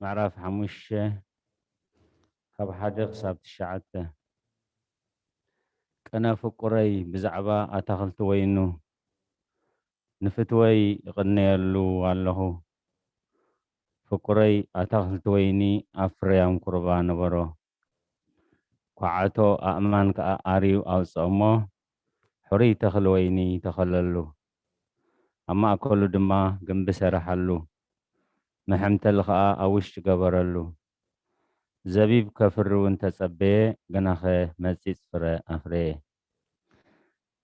ምዕራፍ ሓሙሽተ ካብ ሓደ ክሳብ ትሽዓተ። ቅነ ፍቁረይ ብዛዕባ ኣታኽልቲ ወይኑ፣ ንፍትወይ እቕነየሉ ኣለኹ። ፍቁረይ ኣታኽልቲ ወይኒ ኣብ ፍርያም ኩርባ ነበሮ። ኳዓቶ ኣእማን ከኣ ኣርዩ ኣውጽኦሞ፣ ሕሩይ ተኽሊ ወይኒ ተኸለሉ። ኣብ ማእከሉ ድማ ግምቢ ሰረሓሉ። መሐምተሊ ከኣ ኣብ ውሽጢ ገበረሉ። ዘቢብ ከፍሪ እውን ተጸበየ፣ ግናኸ መጺጽ ፍረ ኣፍረየ።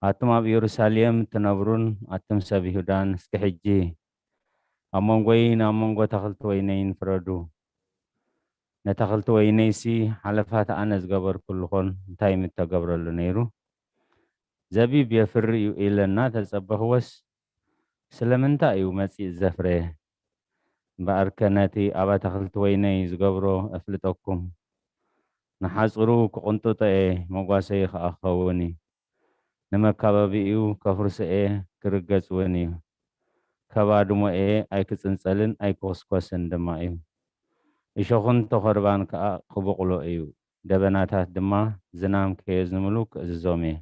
ኣቱም ኣብ ኢየሩሳሌም እትነብሩን ኣቱም ሰብ ይሁዳን፣ እስከ ሕጂ ኣብ መንጎይን ኣብ መንጎ ኣታኽልቲ ወይነይን ፍረዱ። ነታኽልቲ ወይነይሲ ሓለፋት ኣነ ዝገበርኩሉ ኾን እንታይ ምተገብረሉ ነይሩ? ዘቢብ የፍሪ እዩ ኢለ እናተጸበኽዎስ ስለምንታይ እዩ መጺእ ዘፍረየ? እምበኣርከ ነቲ ኣብ ኣታኽልቲ ወይነይ ዝገብሮ እፍልጠኩም። ንሓጹሩ ክቕንጥጦ እየ፣ መጓሰዩ ኸኣ ክኸውን እዩ። ንመካበቢኡ ከፍርሶ እየ፣ ክርገጽ እውን እዩ። ከባድሞ እየ፣ ኣይክጽንጸልን ኣይክኹስኮስን ድማ እዩ። እሾኽን ተኾርባን ከኣ ክቦቕሎ እዩ። ደበናታት ድማ ዝናም ከየዝንብሉ ክእዝዞም እየ።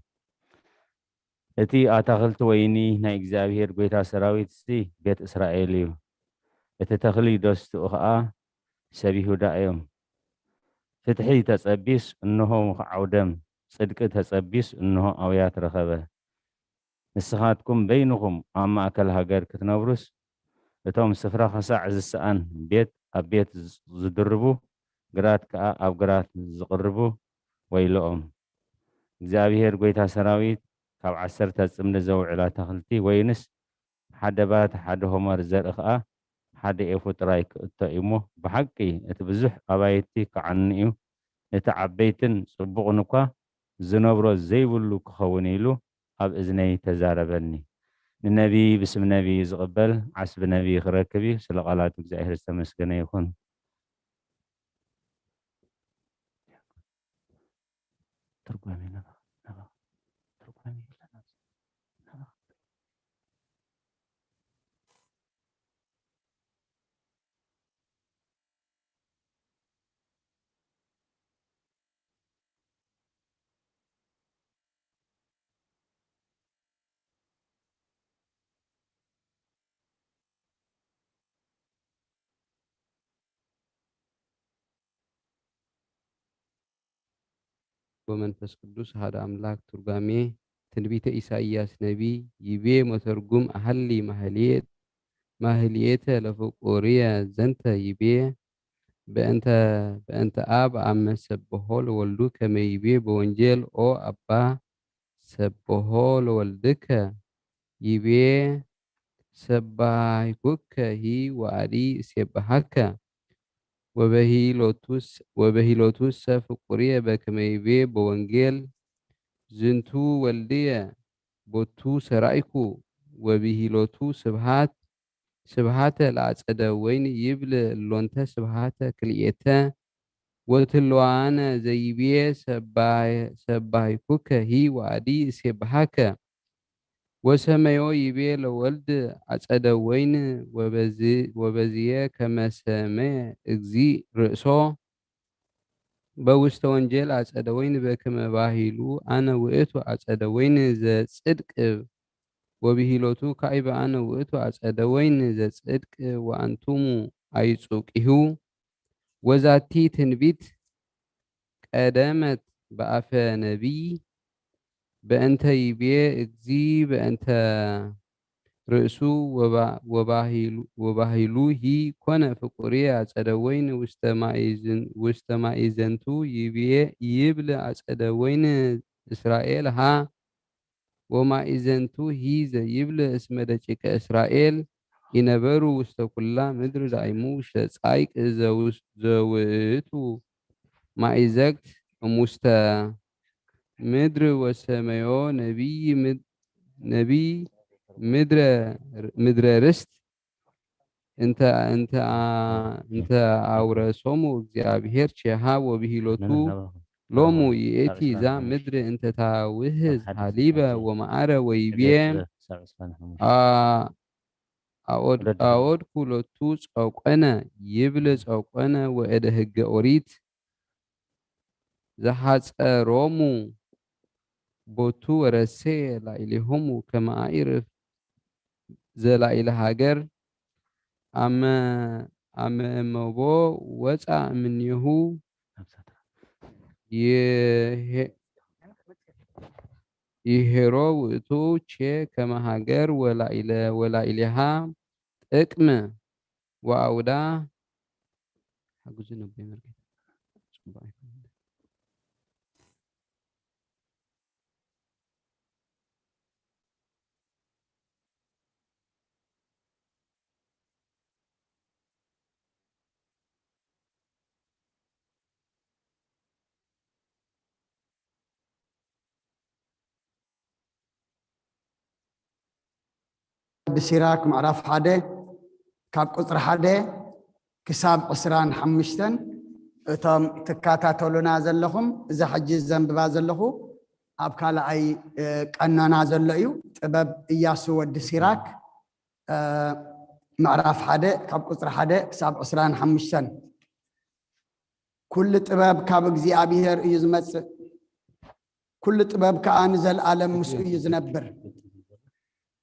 እቲ ኣታኽልቲ ወይኒ ናይ እግዚኣብሄር ጐይታ ሰራዊትሲ ቤት እስራኤል እዩ። እቲ ተኽሊ ደስትኡ ኸኣ ሰብ ይሁዳ እዮም። ፍትሒ ተጸቢዩስ እንሆ ምኹዓው ደም፣ ጽድቂ ተጸቢዩስ እንሆ ኣውያት ረኸበ። ንስኻትኩም በይንኹም ኣብ ማእከል ሃገር ክትነብሩስ፣ እቶም ስፍራ ኽሳዕ ዝሰኣን ቤት ኣብ ቤት ዝድርቡ፣ ግራት ከኣ ኣብ ግራት ዝቕርቡ ወይለኦም። እግዚኣብሄር ጐይታ ሰራዊት ካብ ዓሰርተ ጽምዲ ዘውዕል ኣታኽልቲ ወይንስ ሓደ ባት ሓደ ሆመር ዘርኢ ኸኣ ሓደ ኤፉ ጥራይ ክእቶ እዩ እሞ፣ ብሓቂ እቲ ብዙሕ ኣባይቲ ክዓኑ እዩ፣ እቲ ዓበይትን ጽቡቕን እኳ ዝነብሮ ዘይብሉ ክኸውን እዩ ኢሉ ኣብ እዝነይ ተዛረበኒ። ንነቢይ ብስም ነቢይ ዝቕበል ዓስቢ ነቢይ ክረክብ እዩ። ስለ ቃላት እግዚኣብሔር ዝተመስገነ ይኹን። ትርጓሜ ነበኽ፣ ነበኽ፣ ትርጓሜ የለን ኣብዚ። ነበኽ። ወመንፈስ ቅዱስ ሓደ ኣምላክ። ትርጓሜ ትንቢተ ኢሳይያስ ነቢይ። ይቤ መተርጉም ኣሃሊ ማህልየት፣ ማህልየተ ለፍቁርየ ዘንተ ይቤ፣ በእንተ፣ በእንተ ኣብ አመ ሰብሖ ለወልዱ ከመ ይቤ በወንጌል፣ ኦ አባ ሰብሖ ለወልድከ ይቤ፣ ሰባይኩከ ሂ ወአዲ እሴብሐከ። ወበሂሎቱስ-፣ ወበሂሎቱሰ ፍቁርየ በከመ ይቤ በወንጌል፣ ዝንቱ ወልድየ ቦቱ ሰራይኩ። ወብሂሎቱ ስብሐት፣ ስብሐተ ለአጸደ ወይን ይብል እሎንተ ስብሐተ ክልኤተ። ወትለዋነ ዘይቤ ሰባይ-፣ ሰባይኩከ ሂ ወአዲ እሴብሐከ። ወሰመዮ ይቤ ለወልድ አጸደ ወይን ወበዝ-፣ ወበዝየ ከመ ሰመየ እግዚእ ርእሶ። በውስተ ወንጌል አጸደ ወይን በከመ ባሂሉ አነ ውእቱ አጸደ ወይን ዘጽድቅ፣ ወብሂሎቱ ካዕበ አነ ውእቱ አጸደ ወይን ዘጽድቅ ወአንቱሙ አይጹቂሁ። ወዛቲ ትንቢት ቀደመት በአፈ ነቢይ በእንተ ይቤ እግዚ በእንተ ርእሱ ወባ-፣ ወባሂሉ-፣ ወባሂሉሂ ኮነ ፍቁርየ አጸደ ወይን ውስተ ማኢዝን-፣ ውስተ ማኢዘንቱ ይብዬ ይብል አጸደ ወይን እስራኤል ሃ ወማኢዘንቱ ሂ ዘይብል እስመ ደቂቀ እስራኤል ኢነበሩ ውስተ ኩላ ምድር ዳይሙ ውስተ ጻይቅ ዘውስ-፣ ዘውእቱ ማኢዘግት እሙስተ ምድር ወሰመዮ ነቢይ ምድ-፣ ነቢይ ምድረ፣ ምድረ ርስት እንተ፣ እንተ፣ እንተ አውረሶሙ እግዚአብሔር ቼሃ ወብሂሎቱ ሎሙ ይእቲ ዛ ምድር እንተ ታውህዝ ሃሊበ ወመዓረ ወይቤ አ-፣ ኣወድ-፣ ኣወድኩ ሎቱ ጸቆነ ይብል ጸቆነ ወእደ ህገ ኦሪት ዘሓጸሮሙ ቦቱ ወረሴ ላዕሌሆሙ ከመ ኣኢርፍ ዘላዕለ ሃገር ኣመ-፣ ኣመ እመቦ ወፃ እምኔሁ ይሄ-፣ ይሄሮ ውእቱ ቼ ከመ ሃገር ወላዕለ-፣ ወላዕሌሃ ጥቅም ወአውዳ ሓግዙ ነቦይ መርጌታ። ጽቡቅ ኣይኮነን። ብሲራክ ምዕራፍ ሓደ ካብ ቁፅሪ ሓደ ክሳብ ዕስራን ሓሙሽተን። እቶም ትከታተሉና ዘለኹም፣ እዛ ሕጂ ዘንብባ ዘለኹ ኣብ ካልኣይ፣ እ፣ ቀኖና ዘሎ እዩ። ጥበብ እያሱ ወዲ ሲራክ፣ እ፣ ምዕራፍ ሓደ ካብ ቁፅሪ ሓደ ክሳብ ዕስራን ሓሙሽተን። ኩሉ ጥበብ ካብ እግዚኣብሔር እዩ ዝመጽእ፣ ኩሉ ጥበብ ከኣ ንዘለኣለም ምስኡ እዩ ዝነብር።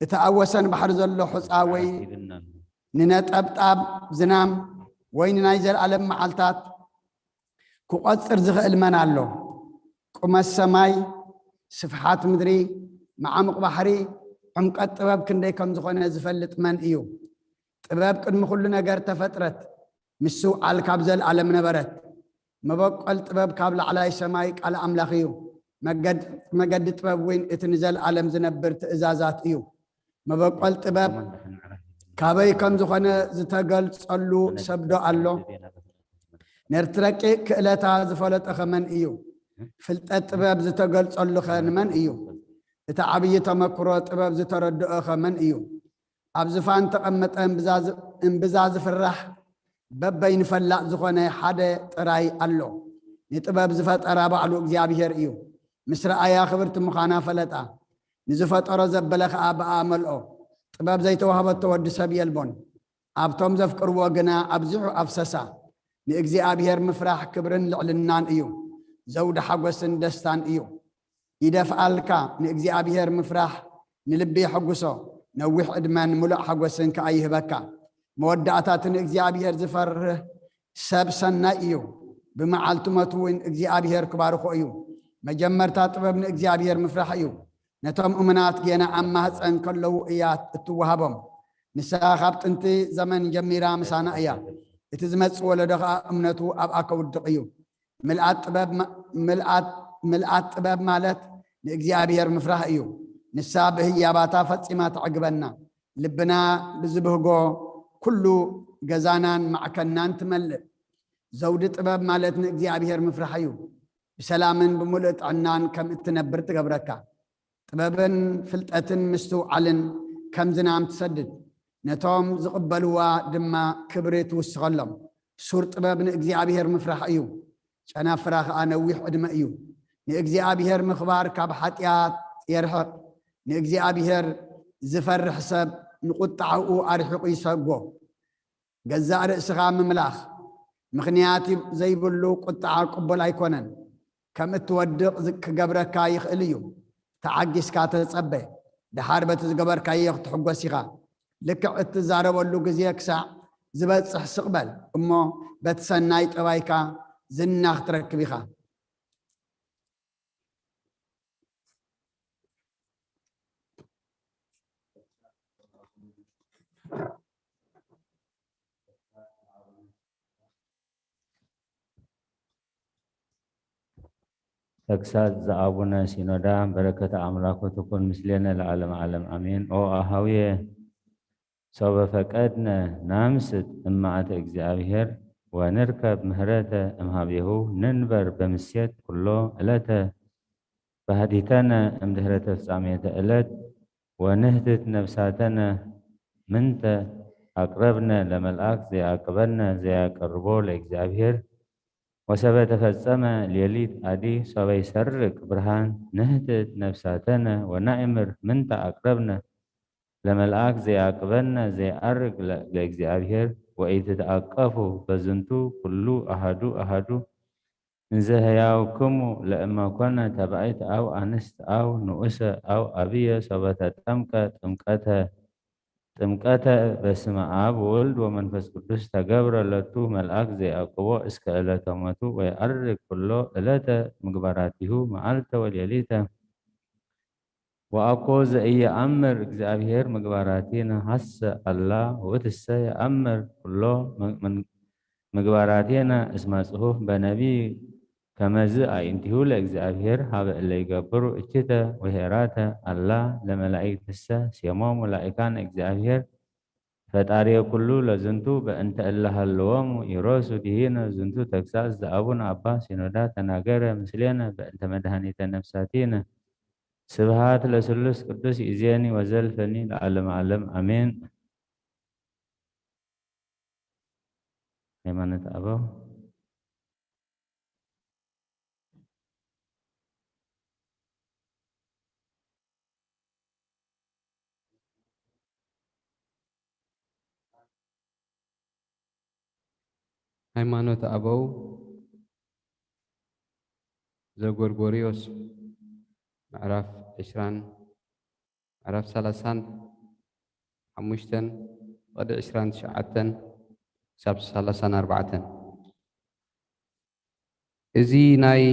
እቲ ኣብ ወሰን ባሕሪ ዘሎ ሑጻ ወይ ንነጠብጣብ ዝናም ወይ ንናይ ዘለኣለም መዓልታት ክቖጽር ዝኽእል መን ኣሎ? ቁመት ሰማይ፣ ስፍሓት ምድሪ፣ መዓሙቕ ባሕሪ፣ ዕምቀት ጥበብ ክንደይ ከም ዝኾነ ዝፈልጥ መን እዩ? ጥበብ ቅድሚ ኩሉ ነገር ተፈጥረት፣ ምስ ውዓል ካብ ዘለኣለም ነበረት። መበቆል ጥበብ ካብ ላዕላይ ሰማይ ቃል ኣምላኽ እዩ። መገድ-፣ መገዲ ጥበብ እውን እቲ ንዘለኣለም ዝነብር ትእዛዛት እዩ። መበቆል ጥበብ ካበይ ከም ዝኾነ ዝተገልጸሉ ሰብዶ ኣሎ? ነቲ ረቂቕ ክእለታ ዝፈለጠኸ መን እዩ? ፍልጠት ጥበብ ዝተገልጸሉኸ ንመን እዩ? እቲ ዓብዪ ተመክሮ ጥበብ ዝተረድኦኸ መን እዩ? ኣብ ዝፋን ተቐመጠ እምብዛ ዝ-፣ እምብዛ ዝፍራሕ በበይኑ ፈላጥ ዝኾነ ሓደ ጥራይ ኣሎ። ንጥበብ ዝፈጠራ ባዕሉ እግዚኣብሔር እዩ። ምስ ረኣያ ክብርቲ ምዃና ፈለጣ። ንዝፈጠሮ ዘበለ ኸኣ ብኣ መልኦ። ጥበብ ዘይተዋህበቶ ወዲ ሰብ የልቦን። ኣብቶም ዘፍቅርዎ ግና ኣብዚሑ ኣፍሰሳ። ንእግዚኣብሔር ምፍራሕ ክብርን ልዕልናን እዩ። ዘውዲ ሓጎስን ደስታን እዩ። ይደፍኣልካ። ንእግዚኣብሔር ምፍራሕ ንልቢ የሐጉሶ፣ ነዊሕ ዕድመን ምሉእ ሓጎስን ከኣ ይህበካ። መወዳእታ እቲ ንእግዚኣብሔር ዝፈርህ ሰብ ሰናይ እዩ፣ ብመዓልቲ ሞቱ እውን እግዚኣብሔር ክባርኾ እዩ። መጀመርታ ጥበብ ንእግዚኣብሔር ምፍራሕ እዩ። ነቶም እሙናት ጌና ኣብ ማህፀን ከለዉ እያ እትወሃቦም። ንሳ ካብ ጥንቲ ዘመን ጀሚራ ምሳና እያ። እቲ ዝመጽእ ወለዶ ኸኣ እምነቱ ኣብኣ ከውድቕ እዩ። ምልኣት ጥበብ ማ-፣ ምልኣት፣ ምልኣት ጥበብ ማለት ንእግዚኣብሔር ምፍራህ እዩ። ንሳ ብህያባታ ፈጺማ ተዕግበና። ልብና ብዝብህጎ ኩሉ ገዛናን ማዕከናን ትመልእ። ዘውዲ ጥበብ ማለት ንእግዚኣብሔር ምፍራህ እዩ። ብሰላምን ብምሉእ ጥዕናን ከም እትነብር ትገብረካ። ጥበብን ፍልጠትን ምስትውዓልን ከም ዝናም ትሰድድ፣ ነቶም ዝቕበልዋ ድማ ክብሪ ትውስኸሎም። ሱር ጥበብ ንእግዚኣብሔር ምፍራሕ እዩ፣ ጨናፍራ ኸኣ ነዊሕ ዕድመ እዩ። ንእግዚኣብሔር ምኽባር ካብ ሓጢኣት የርሕቕ። ንእግዚኣብሔር ዝፈርሕ ሰብ ንቁጥዓኡ ኣርሒቑ ይሰጎ። ገዛእ ርእስኻ ምምላኽ ምኽንያት ይብ-፣ ዘይብሉ ቁጥዓ ቅቡል ኣይኮነን። ከም እትወድቕ ዝ-፣ ክገብረካ ይኽእል እዩ። ተዓጊስካ ተጸበ። ደሓር በቲ ዝገበርካዮ ክትሕጎስ ኢኻ። ልክዕ እትዛረበሉ ግዜ ክሳዕ ዝበጽሕ ስቕ በል እሞ በቲ ሰናይ ጠባይካ ዝና ክትረክብ ኢኻ። ተግሳጽ ዘኣቡነ ሲኖዳ በረከተ ኣምላኩ ትኩን ምስሌነ ለዓለመ ዓለም ኣሜን። ኦ ኣሃውየ ሶበ ፈቀድነ ናምስጥ እማእተ እግዚኣብሔር ወንርከብ ምህረተ እምሃቤሁ ንንበር በምሴት ኩሎ ዕለተ ባህዲተነ እምድህረ ተፍጻሜተ ዕለት ወንህትት ነፍሳተነ ምንተ ኣቅረብነ ለመልኣክ ዘይኣቅበነ ዘይኣቀርቦ ለእግዚኣብሔር ወሰበ ተፈጸመ ሌሊት ኣዲ ሶበ ይሰርቅ ብርሃን ንህትት ነፍሳተነ ወናእምር ምንተ ኣቅረብነ ለመልአክ ዘይአቅበነ ዘይዐርግ ለእግዚአብሔር ወኢትትአቀፉ በዝንቱ ኩሉ አሃዱ አሃዱ እንዘ ህያውክሙ ለእመኮነ ተባዕት አው አንስት አው ንኡሰ አው አብየ ሶበ ተጠምቀ ጥምቀተ ጥምቀተ በስመ አብ ወወልድ ወመንፈስ ቅዱስ ተገብረ ለቱ መልአክ ዘይአቅቦ እስከ ዕለተ ሞቱ ወይዐርግ ኩሎ ዕለተ ምግባራቲሁ መዓልተ ወሌሊተ። ወአኮ ዘኢየአምር እግዚአብሔር ምግባራቲነ ሐሰ አላ ውእትሰ የአምር ኩሎ ምግባራቲነ እስመ ጽሑፍ በነቢይ ከመዝ አዕይንቲሁ ለእግዚአብሔር ሀበ እለ ይገብሩ እችተ ወሄራተ አላ ለመላእክትሰ ሴሞሙ ላእካነ እግዚአብሔር ፈጣሪ ኩሉ ለዝንቱ በእንተ እለ ሀለወሙ ይሮሱ ዲሂነ ዝንቱ ተግሳጽ ዘአቡነ አባ ሲኖዳ ተናገረ ምስሌነ በእንተ መድኃኒተ ነፍሳቲነ። ስብሐት ለስሉስ ቅዱስ ይእዜኒ ወዘልፈኒ ለዓለመ ዓለም አሜን። ሃይማኖት አበው። ሃይማኖት ኣበው ዘጎርጎርዮስ ምዕራፍ ዕስራን ምዕራፍ ሰላሳን ሓሙሽተን ፍቕዲ ዕስራን ትሽዓተን ክሳብ ሰላሳን ኣርባዕተን። እዚ ናይ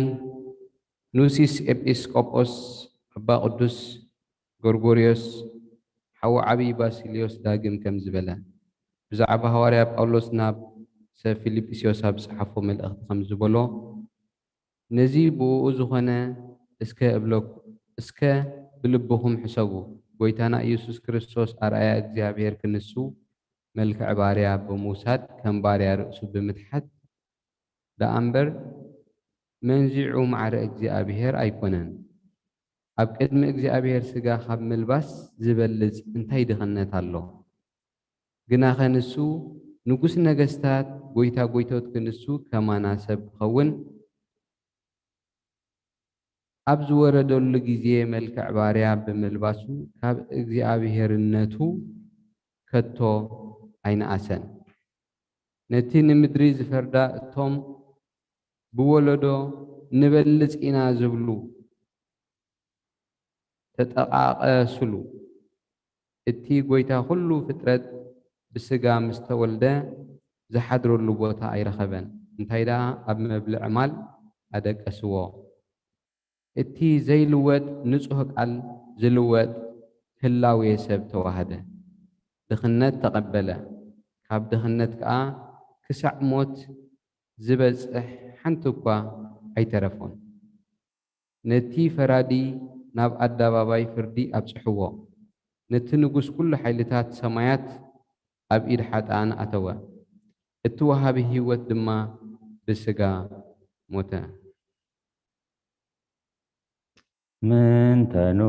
ኑሲስ ኤጲስቆጶስ ኣባ ቅዱስ ጎርጎርዮስ ሓዉ ዓቢ ባሲልዮስ ዳግም ከምዚ በለ፣ ብዛዕባ ሃዋርያ ጳውሎስ ናብ ሰብ ፊልጵስዮስ ኣብ ዝጸሓፎ መልእኽቲ ከምዚ በሎ፣ ነዚ ብእኡ ዝኾነ እስከ እብለኩ እስከ ብልብኹም ሕሰቡ፣ ጎይታና ኢየሱስ ክርስቶስ ኣርኣያ እግዚኣብሔር ክንሱ መልክዕ ባርያ ብምውሳድ ከም ባርያ ርእሱ ብምትሓት ደኣ እምበር መንዚዑ ማዕረ እግዚኣብሔር ኣይኮነን። ኣብ ቅድሚ እግዚኣብሔር ሥጋ ካብ ምልባስ ዝበልጽ እንታይ ድኽነት ኣሎ? ግናኸ ንሱ ንጉስ ነገስታት ጎይታ ጎይቶት ክንሱ ከማና ሰብ ክኸውን ኣብ ዝወረደሉ ግዜ መልክዕ ባርያ ብምልባሱ ካብ እግዚኣብሔርነቱ ከቶ ኣይነኣሰን። ነቲ ንምድሪ ዝፈርዳ እቶም ብወለዶ ንበልጽ ኢና ዝብሉ ተጠቓቐስሉ። እቲ ጐይታ ኵሉ ፍጥረት ብስጋ ምስ ተወልደ ዝሓድረሉ ቦታ ኣይረኸበን፣ እንታይ ደኣ ኣብ መብልዒ ማል ኣደቀስዎ። እቲ ዘይልወጥ ንጹህ ቃል ዝልወጥ ህላዌ ሰብ ተዋህደ። ድኽነት ተቐበለ፣ ካብ ድኽነት ከኣ ክሳዕ ሞት ዝበጽሕ ሓንቲ እኳ ኣይተረፎን። ነቲ ፈራዲ ናብ ኣደባባይ ፍርዲ ኣብጽሕዎ፣ ነቲ ንጉስ ኩሉ ሓይልታት ሰማያት ኣብ ኢድ ሓጥኣን ኣተወ። እቲ ወሃቢ ህይወት ድማ ብስጋ ሞተ። ምንተኑ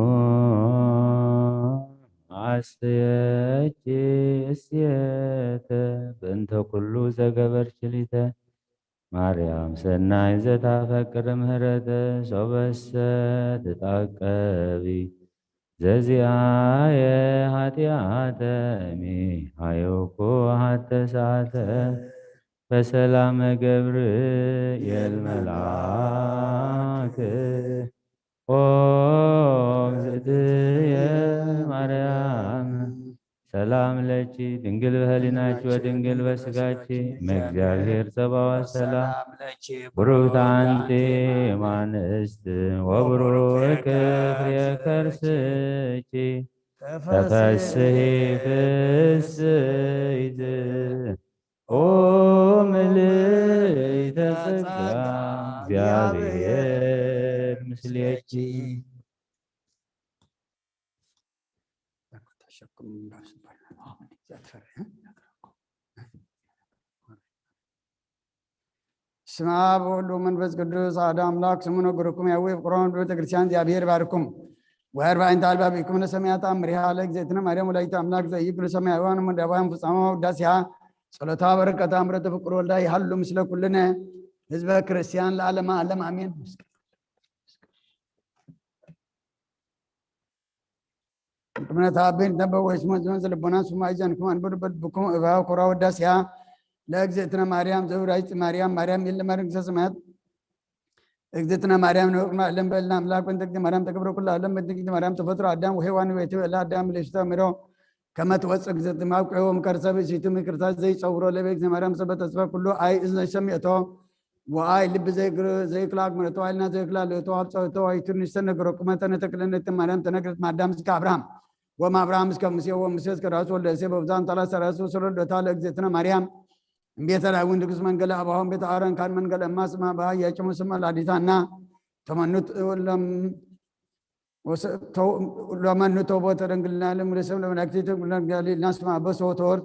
አስየኪ እሴተ በእንተ ኩሉ ዘገበርኪ ሊተ ማርያም ሰናይ ዘታፈቅር ምህረተ ሶበሰ ትጣቀቢ ዘዚአየ ኃጢአተ እሚ ሃየውኩ ሀተ ሰዓተ በሰላመ ገብርኤል መልአክ ኦ እግዝእትየ ማርያም ሰላም ለኪ ድንግል በህሊናኪ ወድንግል በስጋኪ እመ እግዚአብሔር ጸባኦት ሰላም ለኪ ብሩክት አንቲ እማንስት ወብሩክ ፍሬ ከርስኪ ተፈስሒ ፍስሕት ኦ ምልዕተ ጸጋ እግዚአብሔር ምስሌኪ። ስመ አብ ወወልድ ወመንፈስ ቅዱስ አሐዱ አምላክ። ስሙ ነግርኩም ያዊ ፍቅሮም ቤተ ክርስቲያን እግዚአብሔር ባርኩም። ወአርባዕንተ አልባቢኩም ለሰማያት አምሪሃ ለእግዝእትነ ማርያም ወላዲተ አምላክ ዘኢይኩሉ ሰማያውያን ወምድራውያን ፍጻሜ ውዳሴሃ ጸሎታ በረከታ ምሕረተ ፍቅር ወልዳ ይሃሉ ምስለ ኩልነ ህዝበ ክርስቲያን ለዓለመ ዓለም አሜን። ቅድመ ተሃብን ተንበው ወይስሞ ዝመን ዘለቦና ስማ ይዘንኩም አንብሩ በልብኩም እባው ኮራ ወዳሲያ ለእግዝእትነ ማርያም ዘውራይት ማርያም ማርያም የለ ማርያም ሰማያት እግዝእትነ ማርያም ንቅድመ ዓለም በልና ኣምላክ በእንተ እግዝእትነ ማርያም ተገብረ ኩሉ ዓለም በእንተ እግዝእትነ ማርያም ተፈጥሮ ኣዳም ወሔዋን ቤቱ በላ ኣዳም ለሽታ ምሮ ከመ ትወፅእ እግዝእትነ ማብቅዑ እምከርሰ ብእሲቱ ምክርታ ዘይፀውሮ ለቤ እግዝእትነ ማርያም ሰበ ተስፋ ኩሉ ኣይ እዝነ ሰሚዕቶ ወኣይ ልቢ ዘይክላክ ምረቶ ኣይልና ዘይክላ ለቶ ኣብ ፀውቶ ኣይቱን ዝተነገሮ ቁመተ ነተክለነት ማርያም ተነግረት ማዳም እስከ ኣብርሃም ወም ኣብርሃም እስከ ሙሴ ወሙሴ እስከ ራሱ ወልደ እሴ በብዛን ታላ ሰራሱ ስለ ልደታ ለእግዝእትነ ማርያም እምቤተ ዳዊት ንጉስ መንገለ አባሆም ቤተ አረን ካን መንገለ እማስማ ባያ ጭሙ ስማ ላዲታና ተመኑት ለም ለመኑ ተውቦተ ደንግልና ለምለሰም ለመላእክቲ ተንግልና ጋሊ ናስማ በሶ ተወር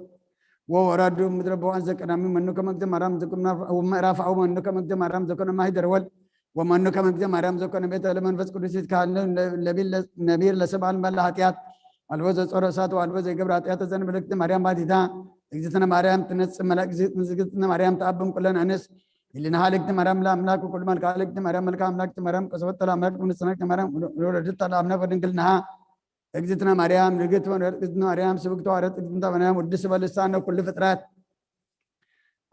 ወወራዱ ምድረ በዋን ዘቀናሚ መኑ ከመግዘ ማርያም ዘቀና ምዕራፍ አው መኑ ከመግዘ ማርያም ዘቀነ ማሂደር ወል ወመኑ ከመግዘ ማርያም ዘቀነ ቤተ ለመንፈስ ቅዱስ ይትካል ነቢር ለሰብአን መላ ኃጢአት አልቦ ዘጾረ እሳት ወአልቦ ዘይገብር ኃጢአት ዘንበለክት ማርያም ባቲታ እግዝእትነ ማርያም ትነጽእ መላእክት እግዝእትነ ማርያም ተአብም ኩለን ኣንስ ህሊና ሃልክቲ ማርያም ለአምላክ ኩሉ መልካ ሃልክቲ ማርያም መልካ አምላክቲ ማርያም ቀሰበተ ለአምላክ ንጽናክቲ ማርያም ወለድታ ለአምላክ በድንግልናሃ እግዝእትነ ማርያም ንግት ወንበርቅዝነ ማርያም ስብክተ ዋረት እግዝእትነ ማርያም ውድስ በልሳነ ኩሉ ፍጥረት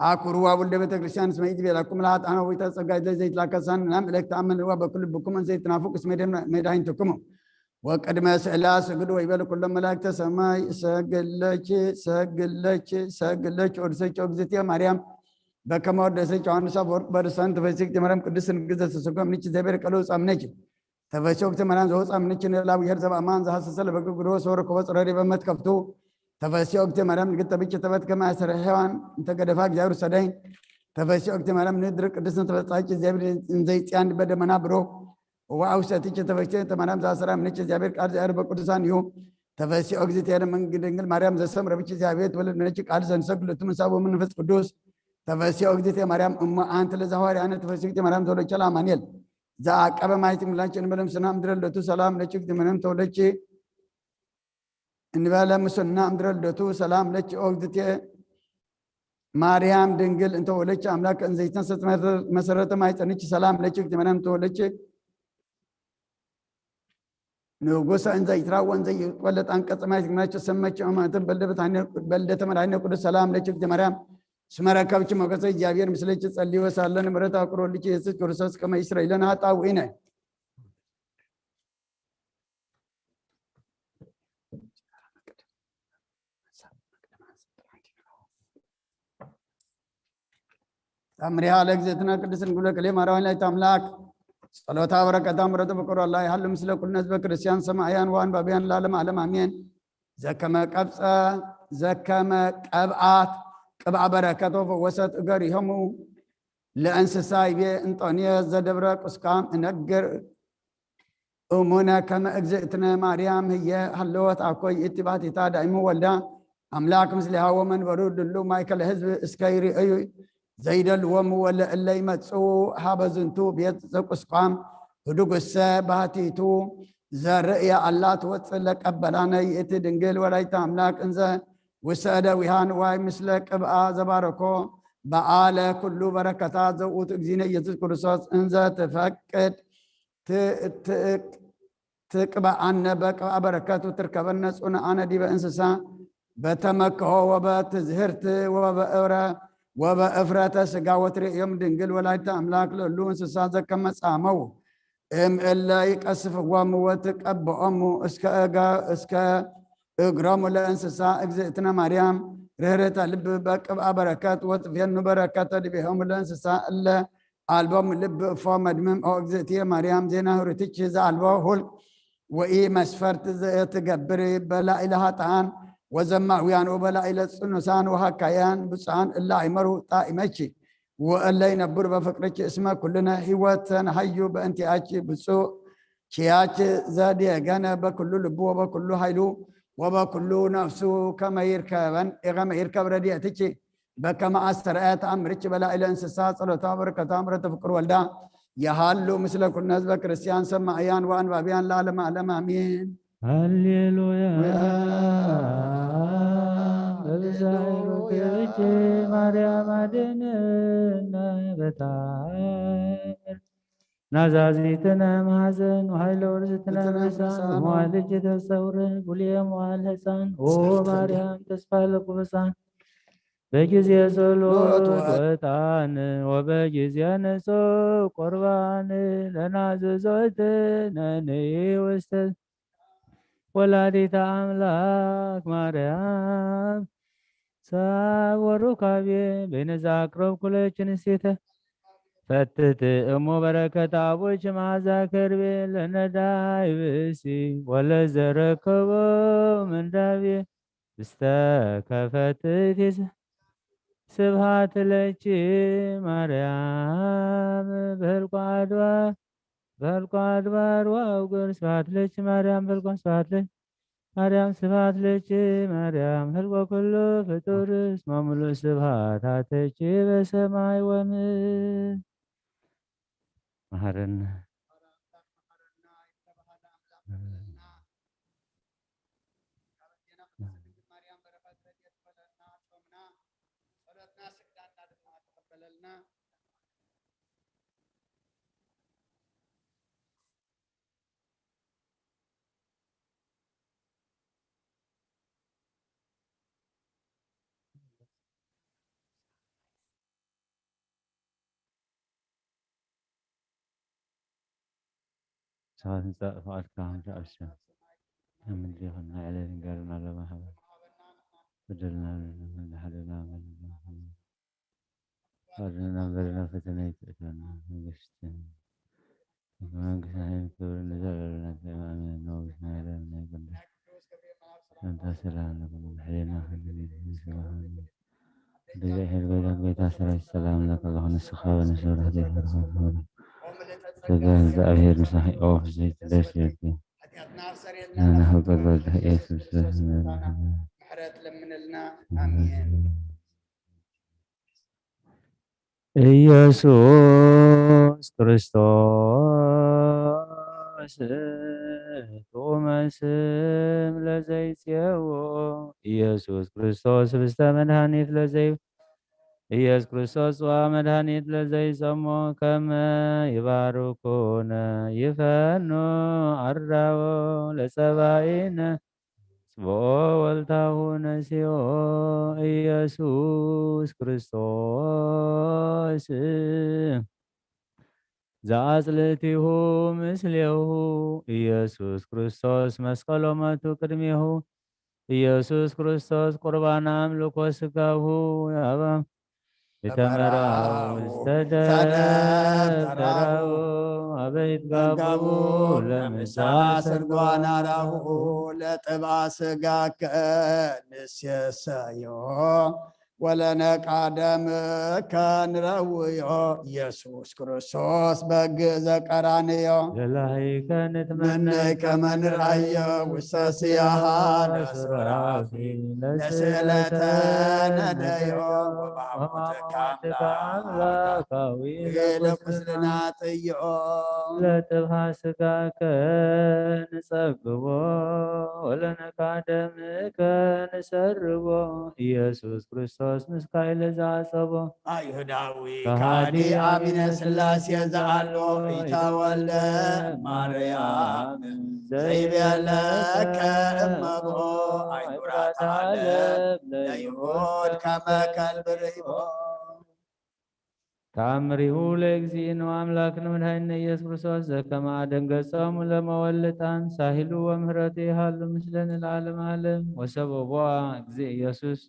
አኩሩ አቡልደ ቤተክርስቲያን እስመ ኢትቤላኩም ለኃጥአነ ወይተ ጸጋ ዘይትላከሳን ናም እለክ ተአመን ዋ በኩል ብኩም እንዘይትናፉቅ እስመ ደም መድኃኒትኩም ወቅድመ ስዕላ ስግድ ወይበል ኩሎም መላእክተ ሰማይ ሰግለች ሰግለች ሰግለች ወድሰች እግዝእትየ ማርያም በከመ ወደሰች ዮሐንስ አፈወርቅ በርሳን ተፈሲክ ማርያም ቅድስት ንግሥት ዘተሰጎም ንች ዘቤር ቀሎ ጻምነች ተፈሲ ወቅት ማርያም ዘወፃ ምንችን ላብሔር ዘበአማን ዘሐሰሰ ለበግግዶ ሰው ረከቦ ጽረሪ በመትከፍቱ ተፈሲ ወቅት ማርያም ንግተ ብች ተበት ከመ አሰረ ሔዋን እንተገደፋ እግዚአብሔር ሰደይ ተፈሲ ወቅት ማርያም ንድር ቅድስት ተፈጻች እግዚአብሔር እንዘይጽያን በደመና ብሮ ወአውሰትች ተፈሲ ማርያም ዘአሰራ ምንች እግዚአብሔር ቃል ዘአር በቅዱሳን እዩ ተፈሲ ወቅት ድንግል ማርያም ዘሰምረ ብች እግዚአብሔር ተወለድ ነች ቃል ዘንሰግድ ለቱ ምንሳቦ መንፈስ ቅዱስ ተፈሲ ወቅት ማርያም እሞ አንት ለዛዋሪ አነ ተፈሲ ወቅት ማርያም ተወለች ለአማኑኤል ዘአቀበ ማየት ምላች እንበለ ምስና ምድረ ልደቱ ሰላም ለች እግዝእትነ ማርያም ተወለች እንበለ ምስና ምድረ ልደቱ ሰላም ለች ኦግዝእትየ ማርያም ድንግል እንተወለች አምላክ እንዘይተንሰት መሰረተ ማይፀንች ሰላም ለች እግዝእትነ ማርያም ተወለች ንጉሰ እንዘይትራወ እንዘይወለድ አንቀጽ ማየት ግናቸው ሰመች ማንትን በልደተ መድኃኒነ ቅዱስ ሰላም ለች እግዝእትነ ማርያም ስመ ረከብች ሞገሰ እግዚአብሔር ምስለች ጸልዮ ሳለን ምሕረት አቁሮልች ኢየሱስ ክርስቶስ ከመ ይስረይ ለነ ኃጣውኢነ ታምሪሃ ለእግዝእትነ ቅድስት ድንግል ወክልኤ ማርያም ወላዲተ አምላክ ጸሎታ በረከታ ምሕረቱ ፍቅሩ አላ ይሃሉ ምስለ ኩልነ ህዝበ ክርስቲያን ሰማዕያን ወአንባቢያን ለዓለመ ዓለም አሜን። ዘከመ ቀብጸ ዘከመ ቀብአት ቅብአ በረከት ወፈወሰት እገሪሆሙ ለእንስሳ ይቤ እንጦንዮስ ዘደብረ ቁስቋም እነግር እሙነ ከመ እግዝእትነ ማርያም ህየ ሀለወት አኮ ይእቲ ባሕቲታ ዳይሙ ወልዳ አምላክ ምስሌሃ ወመንበሩ ድሉ ማእከለ ህዝብ እስከ ይርእዩ ዘይደልዎም ወለእለ ይመጽኡ ሀበ ዝንቱ ቤት ዘቁስቋም ህዱጉሰ ባሕቲቱ ዘርእያ አላ ትወፅእ ለቀበላነ ይእቲ ድንግል ወላዲተ አምላክ እንዘ ውሰደ ዊሃ ንዋይ ምስለ ቅብአ ዘባረኮ በዓለ ኩሉ በረከታት ዘውቱ እግዚእነ ኢየሱስ ክርስቶስ እንዘ ትፈቅድ ትቅብአነ በቅብአ በረከቱ ትርከበነ ጽኑዓነ ዲበ እንስሳ በተመክሖ ወበትዝህርት ወበእፍረተ ስጋ ወትርእዮም ድንግል ወላዲተ አምላክ ለሉ እንስሳ ዘከመ ጻመው እም እለ ይቀስፍዎም ወትቀብኦም እስከ እገ እስከ እግሮም ለእንስሳ እግዝእትነ ማርያም ርህርተ ልብ በቅብአ በረከት ወትፌኑ በረከተ ዲቤሆም ለእንስሳ እለ አልቦም ልብ እፎ መድምም ኦ እግዝእትየ ማርያም ዜና ህሩትች ዘአልቦ ሁል ወኢ መስፈርት ዘትገብር በላኢለ ሀጣን ወዘማውያን ወበላኢለ ጽኑሳን ወሃካያን ብፁዓን እለ አይመሩ ጣኢመች ወእለ ይነብሩ በፍቅርች እስመ ኩልነ ህይወት ተንሃዩ በእንቲአች ብፁዕ ኪያች ዘዴገነ በኩሉ ልቡ ወበኩሉ ኃይሉ ወበኩሉ ነፍሱ ከመ ይርከበን ከመ ይርከብ ረድኤትች በከመ አስተርአየ ተአምርች በላዕለ እንስሳ ጸሎታ በረከታ ምሕረተ ፍቅር ወልዳ የሃሉ ምስለ ኩልነ ህዝበ ክርስቲያን ሰማዕያን ወአንባቢያን ለዓለመ ዓለም አሜን። ሃሌሉያ። ሃሌሉያ። በብዛይ በክብርኪ ማርያም አድነን በታምር ናዛዚትነ መሐዘን ወኃይለ ውርዝትነ መሳን፣ መዋል እጅ ተጸውረ ብሉየ መዋል ሕፃን። ኦ ማርያም ተስፋ ለቅዱሳን በጊዜ ጸሎት ወጣን ወበጊዜ ንጹሕ ቁርባን ለናዘዞትነ ንኢ ውስተ ወላዲተ ኣምላክ ማርያም። ሳብ ወሩካቤ በይነዛ ኣቅረብ ኩለች ንስተ ፈትት እሞ በረከት ኣቦች መዓዛ ከርቤ ለነዳይ ብእሲ ወለዘረከቦ ምንዳቤ ውስተ ከፈትት ስብሐት ለኪ ማርያም በህልቆ ኣድባር በህልቆ ኣድባር ወአውግር። ስብሐት ለኪ ማርያም በህልቆ ስብሐት ለኪ ማርያም ስብሐት ለኪ ማርያም ህልቆ ኩሉ ፍጡር እስመ ሙሉ ስብሐት አተኪ በሰማይ ወምድር። መሐረነ። ሰባት ምጻእ ፍቓድካ ከምቲ ኣብ ሰማይ ኣብ ምድሪ ይኹን። ናይ ዕለት እንጀራና ለማህበ በደልና ለመን ሓደና በደልና ሓደና በደልና ፈተና ይትእተና መንግስትን መንግስትን ኃይልን ክብርን ንዘለዓለሙ ኣሜን። ንጉስና የለን ናይ ቅዱስ ሰላምታ ሰላም ለኩም ሕሊና ዲዛይን ጎይታ ጎይታ ሰራዊት ሰላም ለከ ዝኾነ ስኻ በንስራ ተጋ እግዚኣብሔር ምሳኺ ኦፍ ዘይትደስ የልኪ ናናሁ ቀልበልህ ኢየሱስ ምሕረት ለምንልና። ኣሜን። ኢየሱስ ክርስቶስ ጥዑመ ስም ለዘይጽየዎ ኢየሱስ ክርስቶስ ህብስተ መድኃኒት ለዘይ ኢየሱስ ክርስቶስ ጽዋ መድኃኒት ለዘይጸሞ ከመ ይባርኩነ ይፈኑ ኣራዎ ለጸባኢነ ጽብኦ ወልታሁ ነሲኦ ኢየሱስ ክርስቶስ ዘአጽልእቲሁ ምስሌሁ ኢየሱስ ክርስቶስ መስቀሎ መቱ ቅድሜሁ ኢየሱስ ክርስቶስ ቁርባን አምልኮ ስጋሁ ያባ የተመራው ዝተደተራው አበይት ጋቡ ለምሳ ስርጓናራሁ ለጥባ ስጋከ ንሴሰዮ ወለነቃደምከ ንረውዮ ኢየሱስ ክርስቶስ በግ ዘቀራንዮ ለላሂከ ንትመነይ ከመ ንርአዮ ውስተ ስያሃ ለሱራፊ ለስእለተ ነደዮ ወማሞትከ አምላካዊ ለኩስልና ጥዮ ለጥብሃ ስጋከ ንጸግቦ ወለነቃደምከ ንሰርቦ ኢየሱስ ክርስቶስ ምስካይ ለዘአጸቦ አይሁዳዊ ከሃዲ ከሃዲ አሚነ ሥላሴ ዘአሎ ኢተወልደ ማርያም ዘይቤለከ እመብኦ አይሁራት ዓለም ለይሁድ ከመ ከልብ ርእዮ። ተአምሪሁ ለእግዚእነ ወአምላክነ መድኃኒነ ኢየሱስ ክርስቶስ ዘከመ አደንገጾሙ ለመወልጣን ሳሂሉ ወምህረቱ ይሃሉ ምስለነ ለዓለመ ዓለም። ወሰብእዋ እግዚእ ኢየሱስ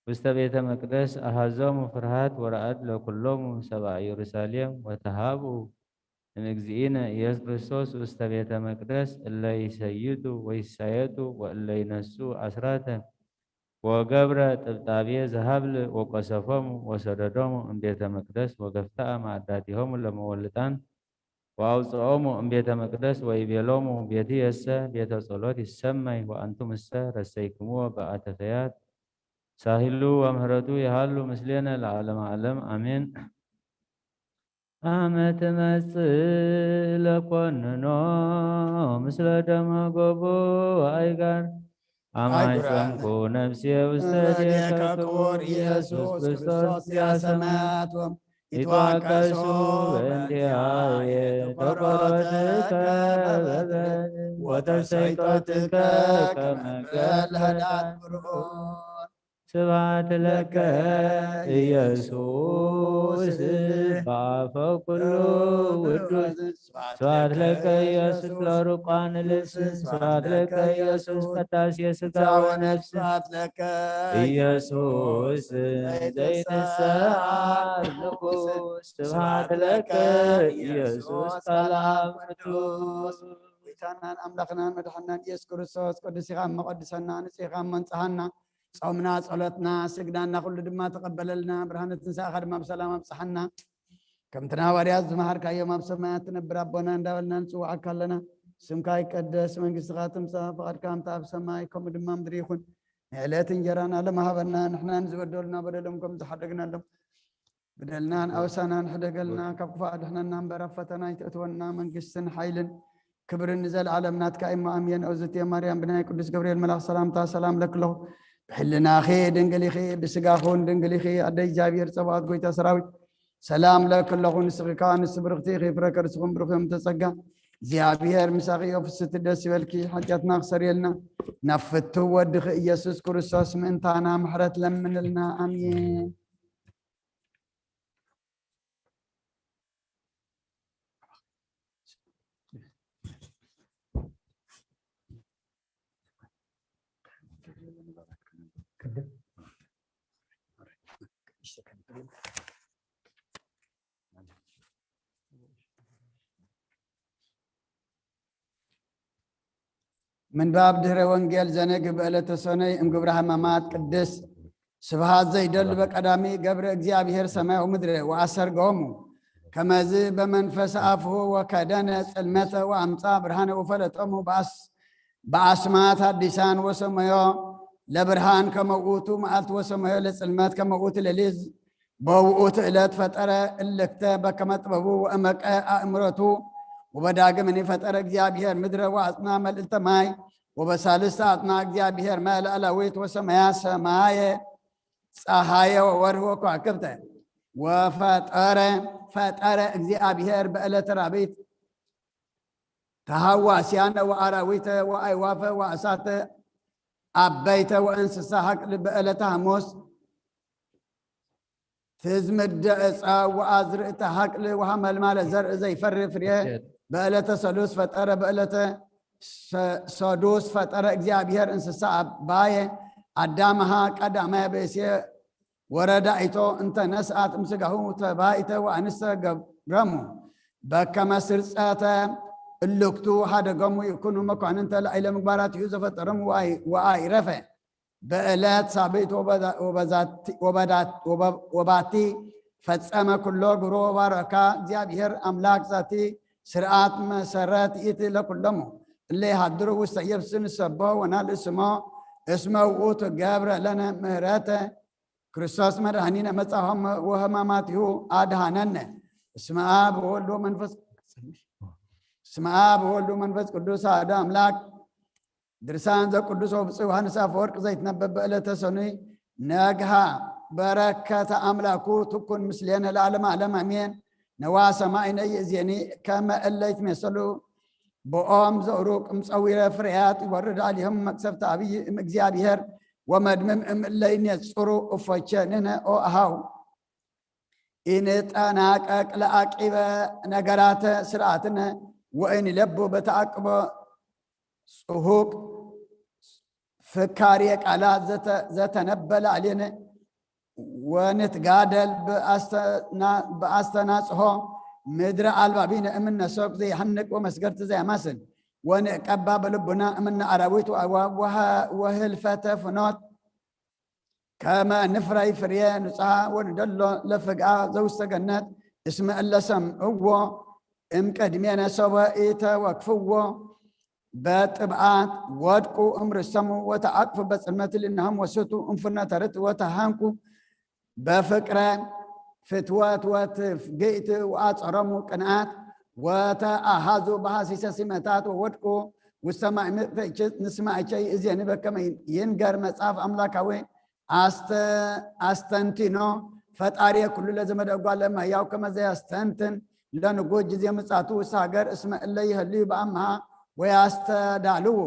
ውስተ ቤተ መቅደስ አሐዞሙ ፍርሃት ወረዐድ ለኩሎሙ ሰብአ ኢየሩሳሌም ወተሃብኡ እምእግዚእነ ኢየሱስ ክርስቶስ ውስተ ቤተ መቅደስ እለ ይሰይዱ ወይሳየጡ ወእለ ይነስኡ አስራተ ወገብረ ጥብጣቤ ዘሀብል ወቀሰፎሙ ወሰደዶሙ እምቤተ መቅደስ ወገፍተአ ማዕዳቲሆሙ ለመወልጣን ወአውፅኦሙ እምቤተ መቅደስ ወይቤሎሙ ቤትየሰ ቤተ ጸሎት ይሰመይ ወአንቱምሰ ረሰይክምዎ በአተፈያት ሳሂሉ ወምህረቱ ይሃሉ ምስሌነ ለዓለመ ዓለም አሜን። አመ ትመጽእ ለኮንኖ ምስለ ደመ ጎቦ ወአይጋር አማይ ጸምኩ ነፍሴ ውስተ እዴከ ክቡር ኢየሱስ ክርስቶስ ዚአ ሰማያት ይትዋቀሱ በእንቲአየ ተቆሮትከ በበትር ወተሰይጦትከ ከመ ገል ህዳት ብርዑ። ስብሐት ለከ ኢየሱስ በአፈ ኩሉ ውዱስ። ስብሐት ለከ ኢየሱስ ለሩቋን ልስ። ስብሐት ለከ ኢየሱስ ቀዳሴ ስጋ ወነፍስ። ስብሐት ለከ ኢየሱስ ዘይትሰዓር ንጉስ። ስብሐት ለከ ኢየሱስ ቃል አብ ቅዱስ። ጌታናን ኣምላኽናን መድሓናን ኢየሱስ ክርስቶስ፣ ቅዱስ ኢኻ እሞ ቀድሰና፣ ንጹህ ኢኻ እሞ ንጽሃና። ጾምና፣ ጸሎትና፣ ስግዳና ኩሉ ድማ ተቐበለልና። ብርሃነ ትንሳኤኻ ድማ ብሰላም ኣብጽሓና። ከምቲ ንሃዋርያት ዝመሃርካዮም፣ ኣብ ሰማያት ትነብር ኣቦና እንዳበልና ንጽውዓካ ኣለና። ስምካ ይቀደስ፣ መንግስትኻ ትምጻእ፣ ፍቓድካ ከምቲ ኣብ ሰማይ ከምኡ ድማ ምድሪ ይኹን። ንዕለት እንጀራና ለመሃበና፣ ንሕና ንዝበደሉና በደሎም ከም ዝሓደግናሎም፣ በደልናን ኣበሳናን ሕደገልና፣ ካብ ክፉእ ኣድሕነና እምበር፣ ኣብ ፈተና ኣይተእትወና። መንግስትን ሓይልን ክብርን ንዘለዓለም ናትካ እሞ፣ ኣሜን። እግዝእትየ ማርያም፣ ብናይ ቅዱስ ገብርኤል መልኣኽ ሰላምታ ሰላም እለኪ ኣለኹ። ብሕልናኺ ድንግል ኢኺ፣ ብስጋኹን ድንግል ኢኺ። ኣደ እግዚኣብሔር ጸባኦት፣ ጎይታ ሰራዊት፣ ሰላም እለኪ ኣለኹ። ንስኺ ከኣ ንስቲ ብርኽቲ ኢኺ፣ ፍረ ከርስኹም ብሩኽ እዮም። ተጸጋ እግዚኣብሔር ምሳኺ እዩ። ፍስቲ ደስ ይበልኪ፣ ሓጢኣትና ክሰርየልና፣ ናብ ፍትው ወድኺ ኢየሱስ ክርስቶስ ምእንታና ምሕረት ለምንልና። ኣሜን። ምንባብ ድህረ ወንጌል ዘነግህ በዕለተ ሰኑይ እምግብረ ሕማማት ቅድስ። ስብሐት ዘይደሉ በቀዳሚ ገብረ እግዚኣብሔር ሰማይ ወምድረ ወአሰርገሆሙ። ከመዝ በመንፈስ አፍሁ ወከደነ ጽልመተ ወአምጻ ብርሃነ ወፈለጦሙ በአስ-፣ በአስማት አዲሳን ወሰመዮ ለብርሃን ከመ ውእቱ መዓልት ወሰመዮ ለጽልመት ከመ ውእቱ ሌሊት። በውእቱ ዕለት ፈጠረ እልክተ በከመ ጥበቡ ወእመቀ አእምሮቱ። ወበዳግምኒ ፈጠረ እግዚኣብሔር ምድረ ወአጽና መልእልተ ማይ። ወበሳልስተ አጽና እግዚኣብሔር ማይ ላዕላዊት ወሰመያ ሰማየ ጸሃየ ወወርህ ወከዋክብተ። ወፈጠረ፣ ፈጠረ እግዚኣብሔር በዕለተ ራቢት ተሃዋስያነ ወአራዊተ ወአዕዋፈ ወአሳተ አበይተ ወእንስሳ ሐቅል በዕለተ ሐሙስ። ትዝምደ ዕፃ ወአዝርእተ ሐቅል ወሐመልማለ ዘርእ ዘይፈሪ ፍሬ በዕለተ ሰሉስ ፈጠረ። በዕለተ ሰ-፣ ሰዱስ ፈጠረ እግዚኣብሔር እንስሳ አባየ አዳምሃ ቀዳማየ ብእሴ ወረዳኢቶ እንተ ነስአት እምስጋሁ ተባኢተ ወአንስተ ገብረሙ በከመ ስርጸተ እልክቱ ሀደገሙ ይኩኑ መኳንንተ ላዕለ ምግባራቲሁ ዘፈጠሮም ወአይ-፣ ወአይረፈ። በዕለት ሳብእት ወበዛ-፣ ወበዛቲ-፣ ወበዳት-፣ ወበ-፣ ወባቲ ፈጸመ ኩሎ ግብሮ ወባረካ። እግዚኣብሔር አምላክ ዛቲ ስርዓት መሰረት ይእቲ ለኩሎሙ እለ ይሃድሩ ውስተ የብስ ንሰብሖ ወናልእስሞ እስመ ውእቱ ገብረ ለነ ምህረተ። ክርስቶስ መድኃኒነ መጻ ወህማማቲሁ አድኃነነ። እስመ አብ ወወልድ ወመንፈስ፣ እስመ አብ ወወልድ ወመንፈስ ቅዱስ አሐዱ አምላክ። ድርሳን ዘቅዱስ ወብፁዕ ዮሐንስ አፈወርቅ ዘይትነበብ በዕለተ ሰኑይ ነግሃ። በረከተ አምላኩ ትኩን ምስሌነ ለዓለመ ዓለም አሜን። ነዋ ሰማዕነ ይእዜኒ ከመ እለ ይትሜሰሉ ብኦም ዘእሩቅ እምፀዊረ ፍሬያት ይወርድ አሊሆም መቅሰፍተ አብይ እምእግዚአብሔር ወመድምም እምእለ ይኔጽሩ እፎቼ ንሕነ ኦ አሃው ኢንጠናቀቅ ለአቂበ ነገራተ ስርዓትነ ወኢንለቡ በተአቅቦ ጽሁቅ ፍካሬ ቃላት ዘተ-፣ ዘተነበለ አሌነ ወንትጋደል ብአስተና-፣ ብአስተናጽሆ ምድረ አልባቢነ እምነ ሶቅ ዘይሐንቅ ወመስገድቲ ዘያማስል ወንቀባ በልቡና እምነ አራዊት ወአዕዋፍ ወሀ-፣ ወህልፈተ ፍኖት ከመ ንፍራይ ፍሬ ንጹሐ ወንደሎ ለፍግአ ዘውስተ ገነት እስመ እለ ሰምዕዎ እምቅድሜነ ሶበ ኢተወክፍዎ በጥብዓት ወድቁ እምርሰሙ ወተአቅፉ በጽልመት ልናሆም ወስቱ እምፍኖተ ርት ወተሃንኩ በፍቅረ ፍትወት ወትፍግእት ወአጸሮሙ ቅንአት ወተአሃዙ በሐሲሰ ሲመታት ወወድቁ ውስተ ማዕምቅ ትእችት። ንስማዕቸ ይእዜኒ በከመ ይንገር መጽሐፍ አምላካዊ አስተ-፣ አስተንቲኖ ፈጣሪ ኩሉ ለዘመደ እጓለ እመሕያው ከመ ዘያስተንትን ለንጉስ ጊዜ ምጻቱ ውስተ ሃገር እስመ እለ ይህልዩ በአምሃ ወያስተዳልዉ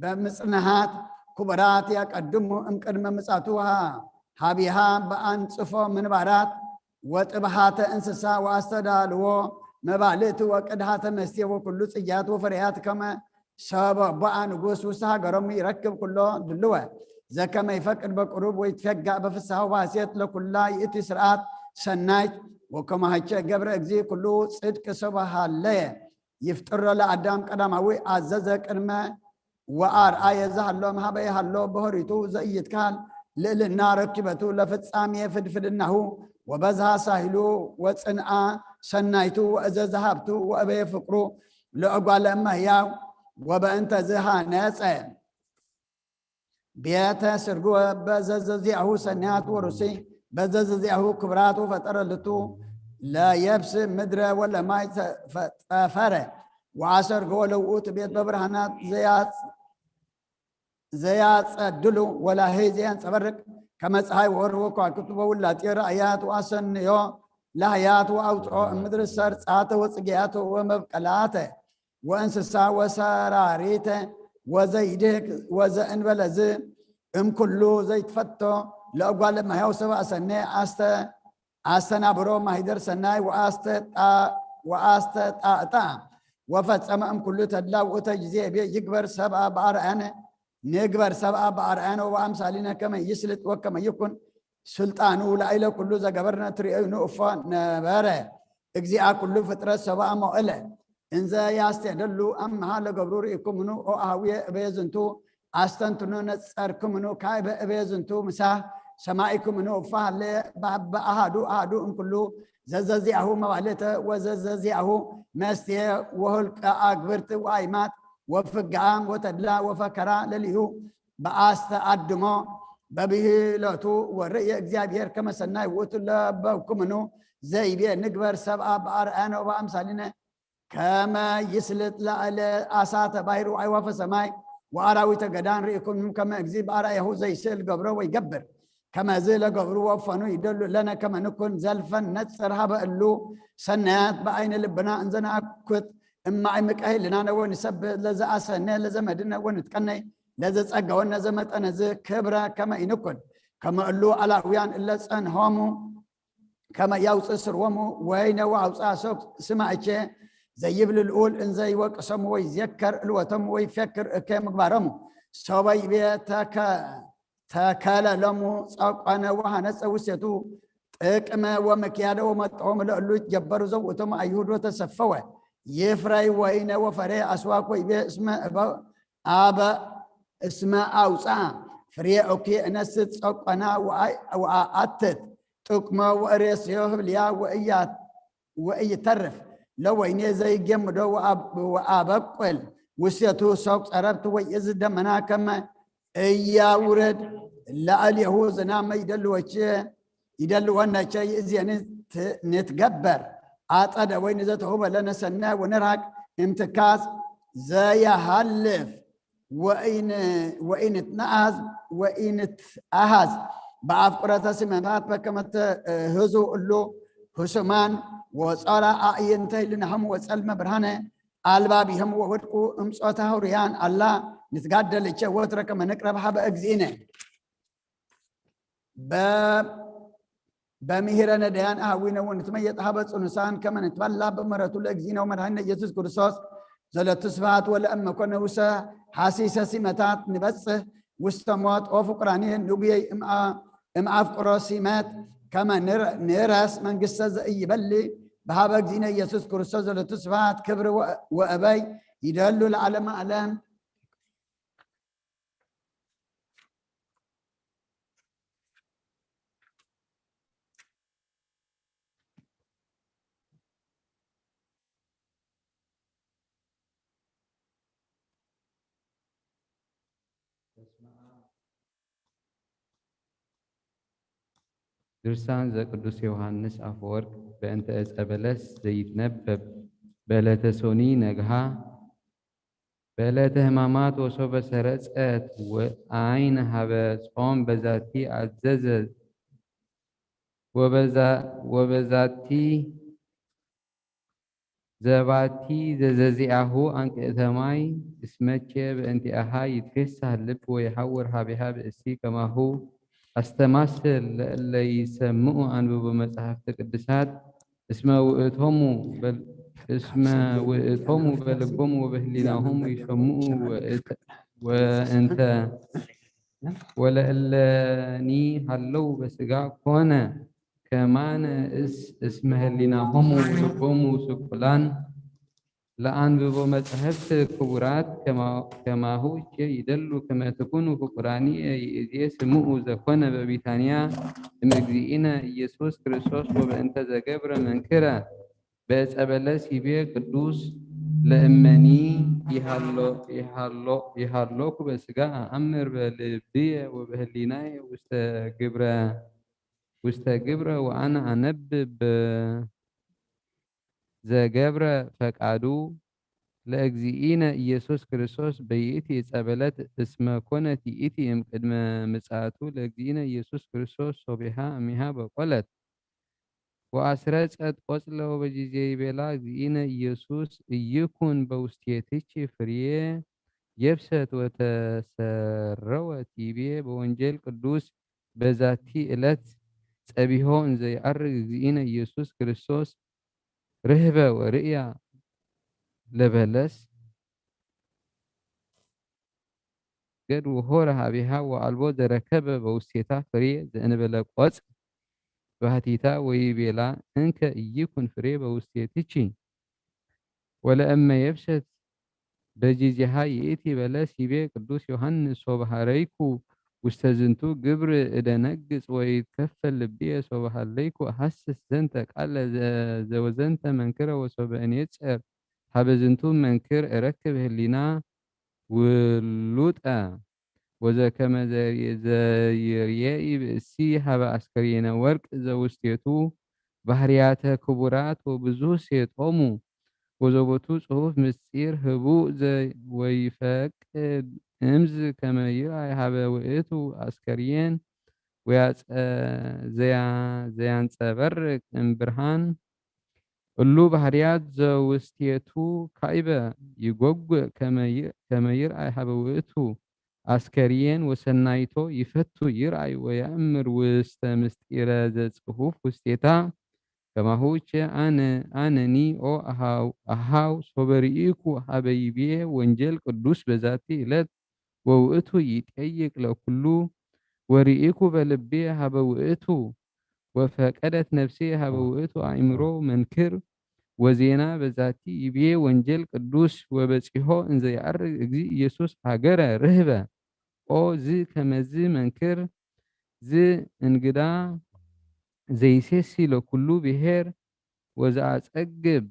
በምጽንሃት ክቡራት ያቀድሙ እምቅድመ ምጻቱ ሃ-፣ ሃቢሃ በአንጽፎ ምንባራት ወጥብሃተ እንስሳ ወአስተዳልዎ መባልእት ወቅድሃተ መስቴ ወኩሉ ጽያት ወፈረያት ከመ ሰበ ቦአ ንጉስ ውስተ ሃገሮም ይረክብ ኩሎ ድልወ ዘከመ ይፈቅድ በቅሩብ ወይትፌጋእ በፍስሃ ወባሴት ለኩላ ይእቲ ስርዓት ሰናይት ወከማሃቸ ገብረ እግዚ ኩሉ ጽድቅ ሰበ ሃለየ ይፍጥሮ ለአዳም ቀዳማዊ አዘዘ ቅድመ ወአርአየ ዘሃሎ መሃበ ይሃሎ በሆሪቱ ዘኢይትካል ልዕልና ረኪበቱ ለፍጻሜ ፍድፍድናሁ ወበዝሃ ሳሂሉ ወጽንአ ሰናይቱ ወእዘዘ ሃብቱ ወእበየ ፍቅሩ ለእጓለ እመሕያው ወበእንተ ዝሃነጸ ቤተ ስርጉ በዘዘዚአሁ ሰናያት ወሩሲ በዘዘዚአሁ ክብራት ወፈጠረ ልቱ ለየብስ ምድረ ወለማይ ፈጠፈረ ወአሰርጎ ለውኡት ቤት በብርሃናት ዘያጽ-፣ ዘያጸድሉ ወላህይ ዘያንጸበርቅ ከመ ፀሐይ ወወር ወከዋክብት ወውላጤ ራእያት ወአሰንዮ ላህያት ወአውፅኦ ምድር ሰርጻተ ወጽግያተ ወመብቀላተ ወእንስሳ ወሰራሪተ ወዘይድህክ ወዘእንበለዝ እምኩሉ ዘይትፈቶ ለእጓለ እመሕያው ሰብአ ሰኔ አስተ-፣ አስተናብሮ ማሂደር ሰናይ ወአስተጣ-፣ ወአስተጣእጣ ወፈጸመ እምኩሉ ተድላ ውእተ ጊዜ ቤ ይግበር ሰብአ በአርአያነ ንግበር ሰብአ በአርአያነ ወበአምሳሊነ ከመ ይስልጥ ወከመ ይኩን ስልጣኑ ላዕለ ኩሉ ዘገበርነ ትርእዩ ንእፎ ነበረ። እግዚአ ኩሉ ፍጥረት ሰብአ ሞዕለ እንዘ ያስቴደሉ አምሃ ለገብሩ ርኢኩምኑ ኦ አሃውየ እበየ ዝንቱ አስተንትኑ ነጸርኩምኑ ካይበ እበየ ዝንቱ ምሳህ ሰማኢኩምኑ እፋ ሃለ በአሃዱ አሃዱ እንኩሉ ዘዘዚአሁ መባልተ ወዘዘዚአሁ መስቴ ወሁልቀ አግብርት ወአይማት ወፍግአ ወተድላ ወፈከራ ለሊሁ በአስተአድሞ በብሂሎቱ ወርእየ እግዚአብሔር ከመ ሰናይ ውእቱ ለበብኩምኑ ዘይቤ ንግበር ሰብአ በአርአያነ ወበአምሳሊነ ከመ ይስልጥ ላዕለ አሳተ ባሕር ወአዕዋፈ ሰማይ ወአራዊተ ገዳን ርኢኩምኑ ከመ እግዚ በአርአያሁ ዘይስእል ገብሮ ወይገብር ከመዝ ለገብሩ ወፈኑ ይደሉ ለነ ከመ ንኩን ዘልፈን ነጽር ሀበ እሉ ሰናያት በአይነ ልብና እንዘ ነአኩት እማይ ምቀ ህልናነ ወንሰብህ ለዘአሰነ ለዘመድነ ወንትቀነይ ለዘጸገወነ ዘመጠነዝ ክብረ ከመ ኢንኩን ከመ እሉ አላውያን እለ ጸንሆሙ ከመ ያውፅእ ስርወሙ ወይነ ወአውፅአ ሰው ስማእቼ ዘይብል ልዑል እንዘ ይወቅሶሙ ወይዜከር እልወቶሙ ወይፌክር እከ ምግባሮሙ ሰበ ይቤ ተከ-፣ ተከለ ሎሙ ጸቆነ ወሃነጸ ውሴቱ ጥቅመ ወምክያደ ወመጥዖሙ ለእሉ ይትገበሩ ዘውእቶሙ አይሁድ ወተሰፈወ ይፍረይ ወይነ ወፈሬ አስዋክ ወይቤ እስመ እበ-፣ አበ እስመ አውፅአ ፍሬ ኦኬ እነስት ጸቆና ወአይ-፣ ወአአትት ጥቅሞ ወእሬስዮ ህብልያ ወእያት-፣ ወእይተርፍ ለወይኔ ዘይጌምዶ ወአብ-፣ ወአበቁል ውስቴቱ ሶቅ ጸረብት ወይእዝ ደመና ከመ እያውርድ ለአልየሁ ዝናመ ይደልወቼ ይደልወነቸ ይእዜኒ ት-፣ ንትገበር አጸደ ወይን ዘተሁበ ለነሰነ ወንርሃቅ እምትካዝ ዘያሃልፍ ወኢን-፣ ወኢንትነአዝ ወኢንትአሃዝ በአፍቁረተ ሲመታት በከመ ትእህዙ እሉ ህሱማን ወጾራ አዕይንተ ህሊናሆሙ ወጸልመ ብርሃነ አልባቢሆሙ ወወድቁ እምጾታ ሁርያን አላ ንትጋደልቸ ወትረ ከመ ንቅረብ ሀበ እግዚእነ። በ-፣ በምሂረ ነዳያን አሃዊነ ወንትመየጥ ሀበ ጽኑሳን ከመ ንትበላ በምሕረቱ ለእግዚእነ ወመድኃኒነ ኢየሱስ ክርስቶስ ዘለቱ ስብሐት ወለእመ ኮነ ውሰ ሐሲሰ ሲመታት ንበጽሕ ውስተ ሞት ኦ ፍቁራኒ ንጉየይ እምአ-፣ እምአፍቅሮ ሲመት ከመ ንር-፣ ንረስ መንግስተ ዘኢይበሊ በሀበ እግዚእነ ኢየሱስ ክርስቶስ ዘለቱ ስብሐት ክብር ወ-፣ ወእበይ ይደሉ ለዓለመ ዓለም። ድርሳን ዘቅዱስ ዮሐንስ አፈወርቅ በእንተ ዕፀ በለስ ዘይትነበብ በዕለተ ሶኒ ነግሃ በዕለተ ሕማማት ወሶበ ሰረጸት ወአይን ሀበ ጾም በዛቲ አዘዘ ወበዛ-፣ ወበዛቲ ዘባቲ ዘዘዚኣሁ አንቅእተ ማይ እስመቼ በእንቲአሃ ይትፌሳህ ልብ ወይሐውር ሀቢሃ ብእሲ ከማሁ አስተማስል ለእለ ይሰምዑ አንብቦ መጻሕፍተ ቅዱሳት እስመ ውእቶሙ በል-፣ እስመ ውእቶሙ በልቦሙ ወበህሊናሆሙ ይሰምዑ ወእተ-፣ ወእንተ ወለእለኒ ሀለው በስጋ ኮነ ከማነ እስ-፣ እስመ ህሊናሆሙ ወልቦሙ ስቁላን ለአንብቦ መጻሕፍት ክቡራት ከማ-፣ ከማሁ እቼ ይደሉ ከመ ትኩኑ ፍቁራኒ ይእዜ ስምዑ ዘኮነ በቢታንያ እምእግዚእነ ኢየሱስ ክርስቶስ ወበእንተ ዘገብረ መንክረ በዕፀ በለስ ይቤ ቅዱስ ለእመኒ ይሃሎ-፣ ይሃሎ-፣ ይሃሎኩ በስጋ አአምር በልብየ ወበህሊናየ ውስተ ግብረ፣ ውስተ ግብረ ወአነ አነብብ ዘገብረ ፈቃዱ ለእግዚእነ ኢየሱስ ክርስቶስ በይእቲ ዕፀ በለስ እስመ ኮነት ይእቲ እምቅድመ ምጽአቱ ለእግዚእነ ኢየሱስ ክርስቶስ ሶቢሃ እሚሃ በቆለት። ወአስረጸት ቆጽለ ወበጊዜ ይቤላ እግዚእነ ኢየሱስ ኢይኩን በውስቴትኪ ፍሬ የብሰት ወተሰረወት ይቤ በወንጌል ቅዱስ በዛቲ ዕለት ጸቢሖ እንዘ ይዐርግ እግዚእነ ኢየሱስ ክርስቶስ ርህበ ወርእያ ለበለስ ገድ ወሆረ ሀቢሃ ወአልቦ ዘረከበ በውስቴታ ፍሬ ዘእንበለ ቆጽል ባህቲታ ወይቤላ እንከ ኢይኩን ፍሬ በውስቴትኪ ወለእመ የብሰት በጊዜሃ ይእቲ በለስ ይቤ ቅዱስ ዮሐንስ ሶበ ሀረይኩ ውስተ ዝንቱ ግብር እደነግጽ ወይትከፈል ልብየ ሶበ ሀለይኩ አሐስስ ዘንተ ቃለ ዘ-፣ ዘወዘንተ መንክረ ወሶበ እኔጽር ሀበ ዝንቱ መንክር እረክብ ህሊና ውሉጠ ወዘከመ ዘ-፣ ዘይርየኢ ብእሲ ሀበ አስከሬነ ወርቅ ዘውስቴቱ ባህርያተ ክቡራት ወብዙህ ሴጦሙ ወዘቦቱ ጽሑፍ ምስጢር ህቡእ ዘ-፣ ወይፈቅድ እምዝ ከመ ይርአይ ሀበ ውእቱ አስከሬን ወያጸ-፣ ዘያ-፣ ዘያንጸበርቅ እምብርሃን እሉ ባህርያት ዘውስቴቱ ካይበ ይጎጉእ ከመ ይ-፣ ከመ ይርአይ ሀበ ውእቱ አስከርየን ወሰናይቶ ይፈቱ ይርአይ ወየአምር ውስተ ምስጢረ ዘጽሑፍ ውስቴታ። ከማሁ እቼ አነ፣ አነኒ ኦ አሃው፣ አሃው ሶበ ርኢኩ ሀበ ይቤ ወንጌል ቅዱስ በዛቲ ዕለት ወውእቱ ይጠይቅ ለኩሉ ወርኢኩ በልቤ ሀበ ውእቱ ወፈቀደት ነፍሴ ሀበ ውእቱ አእምሮ መንክር ወዜና በዛቲ ይቤ ወንጌል ቅዱስ ወበጺሖ እንዘ ያዕርግ እግዚእ ኢየሱስ ሀገረ ርህበ ኦ ዝ ከመዝ መንክር ዝ እንግዳ ዘይሴሲ ለኩሉ ብሔር ወዘአጸግብ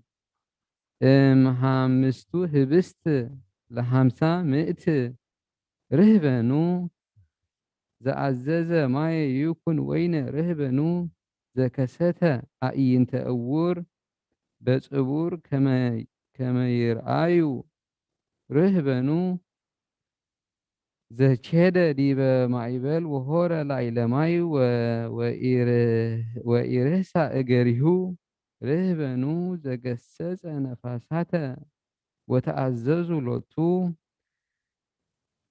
እምሃምስቱ ህብስት ለሃምሳ ምእት ርህበኑ ዘአዘዘ ማየ ይኩን ወይነ ርህበኑ ዘከሰተ አእይንተ እውር በጽቡር ከመ፣ ከመ ይርአዩ ርህበኑ ዘቼደ ዲበ ማእበል ወሆረ ላዕለ ማይ ወ-፣ ወኢርህ-፣ ወኢርህሳ እገሪሁ ርህበኑ ዘገሰጸ ነፋሳተ ወተአዘዙ ሎቱ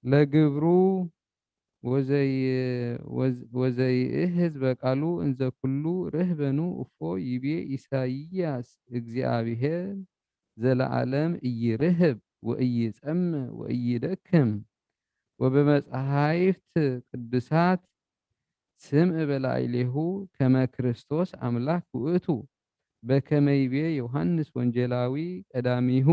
ለግብሩ ወዘይ-፣ ወዝ-፣ ወዘይእህዝ በቃሉ እንዘ ኩሉ ርህበኑ እፎ ይቤ ኢሳይያስ እግዚአብሔር ዘለዓለም ኢይርህብ ወኢይጸምእ ወኢይደክም ወበመጻሕፍት ቅዱሳት ስምዕ በላዕሌሁ ከመ ክርስቶስ አምላክ ውእቱ በከመ ይቤ ዮሐንስ ወንጌላዊ ቀዳሚሁ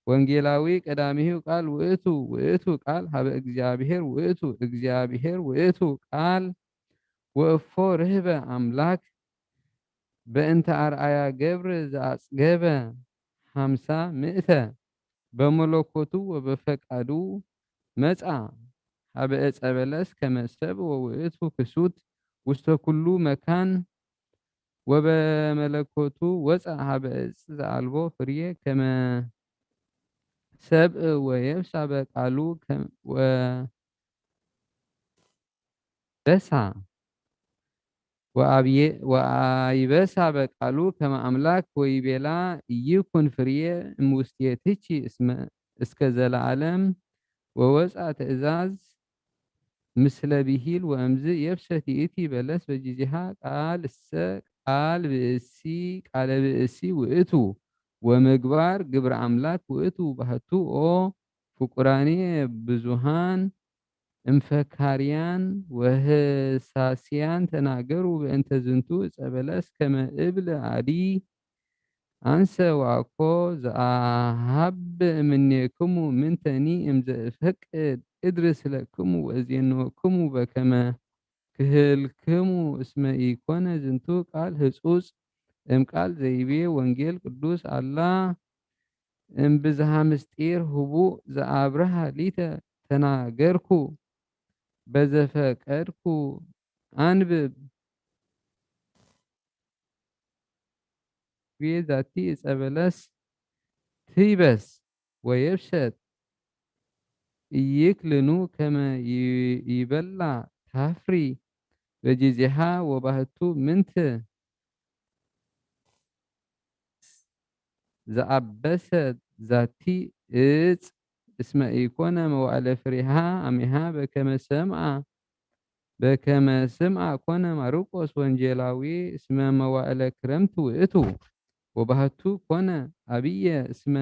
ወንጌላዊ ቀዳሚሁ ቃል ውእቱ፣ ውእቱ ቃል ሀበ እግዚአብሔር ውእቱ፣ እግዚአብሔር ውእቱ ቃል ወእፎ ርህበ አምላክ በእንተ አርአያ ገብር ዘአጽገበ ሀምሳ ምእተ በመለኮቱ ወበፈቃዱ መጽአ ሀበ ዕፀ በለስ ከመ ሰብ ወውእቱ ክሱት ውስተ ኩሉ መካን ወበመለኮቱ ወፅአ ሀበ ዕፅ ዘአልቦ ፍሬ ከመ ሰብእ ወየብሳ በቃሉ ከ-፣ ወ-፣ በሳ ወአብየ-፣ ወአይበሳ በቃሉ ከመ አምላክ ወይቤላ ኢይኩን ፍርየ እምውስቴትኪ እስመ እስከ ዘለዓለም ወወፅአ ትእዛዝ ምስለ ብሂል ወእምዝ የብሰት ይእቲ በለስ በጊዜሃ ቃል እሰ ቃል ብእሲ ቃለ ብእሲ ውእቱ ወምግባር ግብረ አምላክ ውእቱ ባህቱ ኦ ፍቁራኔ ብዙሃን እምፈካርያን ወህሳስያን ተናገሩ በእንተ ዝንቱ ዕፀ በለስ ከመ እብል አዲ አንሰ ወአኮ ዘአሃብ እምኔክሙ ምንተኒ እምዘእፈቅድ እድርስ ለክሙ ወእዜንወክሙ በከመ ክህልክሙ እስመ ኢኮነ ዝንቱ ቃል ህጹጽ እምቃል ዘይቤ ወንጌል ቅዱስ አላ እምብዝሃ ምስጢር ህቡእ ዘአብርሃ ሊተ ተናገርኩ በዘፈቀድኩ አንብብ ቤ ዛቲ ዕፀ በለስ ትይበስ ወየብሰት ኢይክልኑ ከመ ይ-፣ ይበላ ታፍሪ በጊዜሃ ወባህቱ ምንት ዘአበሰት ዛቲ እፅ እስመ ኢኮነ መዋዕለ ፍሬሃ አሜሃ በከመ ሰምአ በከመ ስምዐ ኮነ ማርቆስ ወንጌላዊ እስመ መዋዕለ ክረምት ውእቱ ወባህቱ ኮነ አብየ እስመ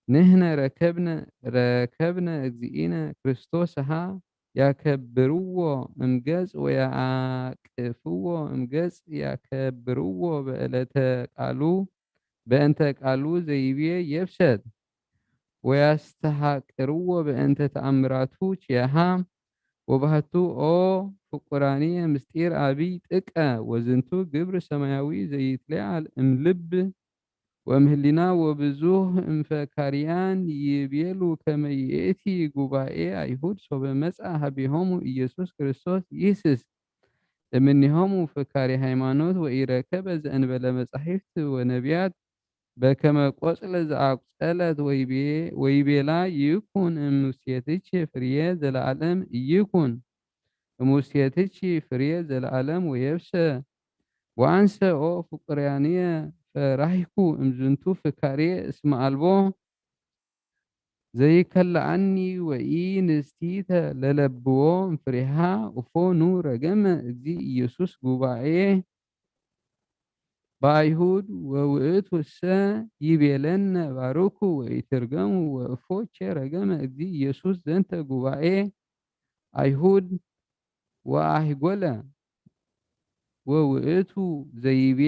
ንሕነ ረከብነ ረከብነ እግዚእነ ክርስቶስሃ ያከብርዎ እምገጽ ወያአቅፍዎ እምገጽ ያከብርዎ በዕለተ ቃሉ በእንተ ቃሉ ዘይቤ የብሰት ወያስተሃቅርዎ በእንተ ተአምራቱ ኪያሃ ወባህቱ ኦ ፍቁራንየ ምስጢር አብይ ጥቀ ወዝንቱ ግብር ሰማያዊ ዘይትለዓል እምልብ ወምህሊና ወብዙህ እምፈካርያን ይቤሉ ከመ ይእቲ ጉባኤ አይሁድ ሶበ መጽአ ሀቤሆሙ ኢየሱስ ክርስቶስ ይህስስ እምኔሆሙ ፈካሪ ሃይማኖት ወኢረከበ ዘእንበለ መጻሕፍት ወነቢያት በከመ ቆጽለ ዘአቁጸለት ወይቤ-፣ ወይቤላ ይኩን እምውስቴትኪ ፍርየ ዘለዓለም ይኩን እምውስቴትኪ ፍርየ ዘለዓለም ወየብሰ ወአንሰ ኦ ፍቁራንየ ፈራህኩ እምዝንቱ ፍካሬ እስመ አልቦ ዘይከልአኒ ወኢ ንስቲተ ለለብዎ እምፍሬሃ እፎኑ ረገመ እግዚ ኢየሱስ ጉባኤ በአይሁድ ወውእቱሰ ይቤለነ ባርኩ ወኢትርገሙ ወእፎቼ ረገመ እግዚ ኢየሱስ ዘንተ ጉባኤ አይሁድ ወአህጎለ ወውእቱ ዘይቤ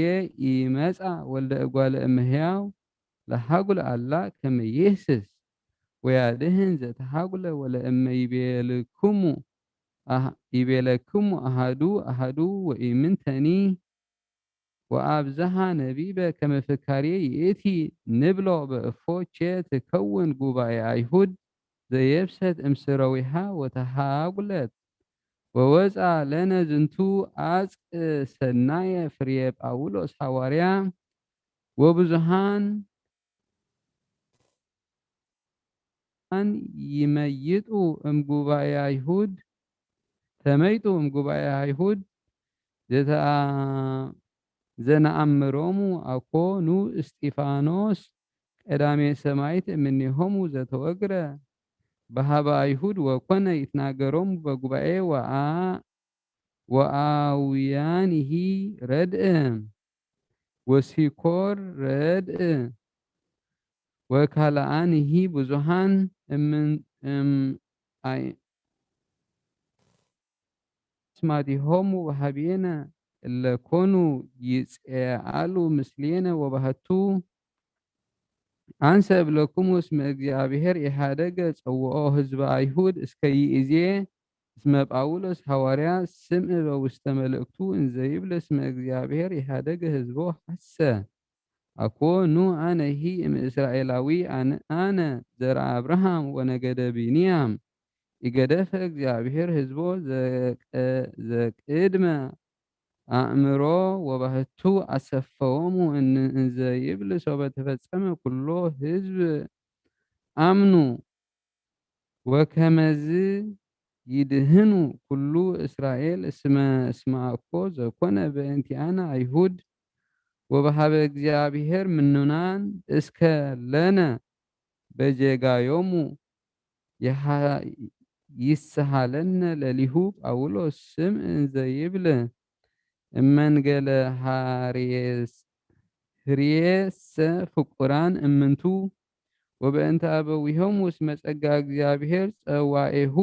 ኢመጻ ወልደ እጓለ እመሕያው ለሃጉለ አላ ከመ ይህስስ ወያድህን ዘተሃጉለ ወለእመ ይቤልክሙ አህ-፣ ይቤለክሙ አሃዱ አሃዱ ወኢምንተኒ ወአብዝሃ ነቢበ ከመ ፍካሬ ይእቲ ንብሎ በእፎቼ ትከውን ጉባኤ አይሁድ ዘየብሰት እምስረዊሃ ወተሃጉለት ወወፃ ለነ ዝንቱ አጽቅ ሰናየ ፍሬ ጳውሎስ ሐዋርያ ወብዙሃን ይመይጡ እምጉባኤ አይሁድ ተመይጡ እምጉባኤ አይሁድ ዘተአ-፣ ዘነአምሮሙ አኮ ኑ እስጢፋኖስ ቀዳሜ ሰማይት እምኔሆሙ ዘተወግረ በሃበ አይሁድ ወኮነ ይትናገሮሙ በጉባኤ ወአ-፣ ወአውያኒሂ ረድእ ወሲኮር ረድእ ወካልአኒሂ ብዙሃን እምን-፣ እም-፣ አይ-፣ አስማቲሆሙ ወሃቤነ እለ ኮኑ ይጼአሉ ምስሌነ ወባህቱ አንሰ እብለክሙ እስመ እግዚአብሔር ኢሃደገ ጸውኦ ህዝበ አይሁድ እስከ ይእዜ እስመ ጳውሎስ ሐዋርያ ስምዕ በውስተ መልእክቱ እንዘ ይብል እስመ እግዚአብሔር ኢሃደገ ህዝቦ ሐሰ አኮ ኑ አነሂ እምእስራኤላዊ አነ፣ አነ ዘርአ አብርሃም ወነገደ ብንያም ኢገደፈ እግዚአብሔር ህዝቦ ዘቀ-፣ ዘቅድመ አእምሮ ወባህቱ አሰፈዎሙ እን-፣ እንዘ ይብል ሶበ ተፈጸመ ኩሎ ህዝብ አምኑ ወከመዝ ይድህኑ ኩሉ እስራኤል እስመ እስመ አኮ ዘኮነ በእንቲአነ አይሁድ ወበሃበ እግዚኣብሔር ምኑናን እስከ ለነ በጀጋዮሙ ይሃ- ይስሃለነ ለሊሁ ጳውሎስ ስም እንዘ ይብል እመንገለ ሃርየስ- ህርየሰ ፍቁራን እምንቱ ወበእንተ አበዊሆሙ እስመ ጸጋ እግዚኣብሔር ጸዋኤሁ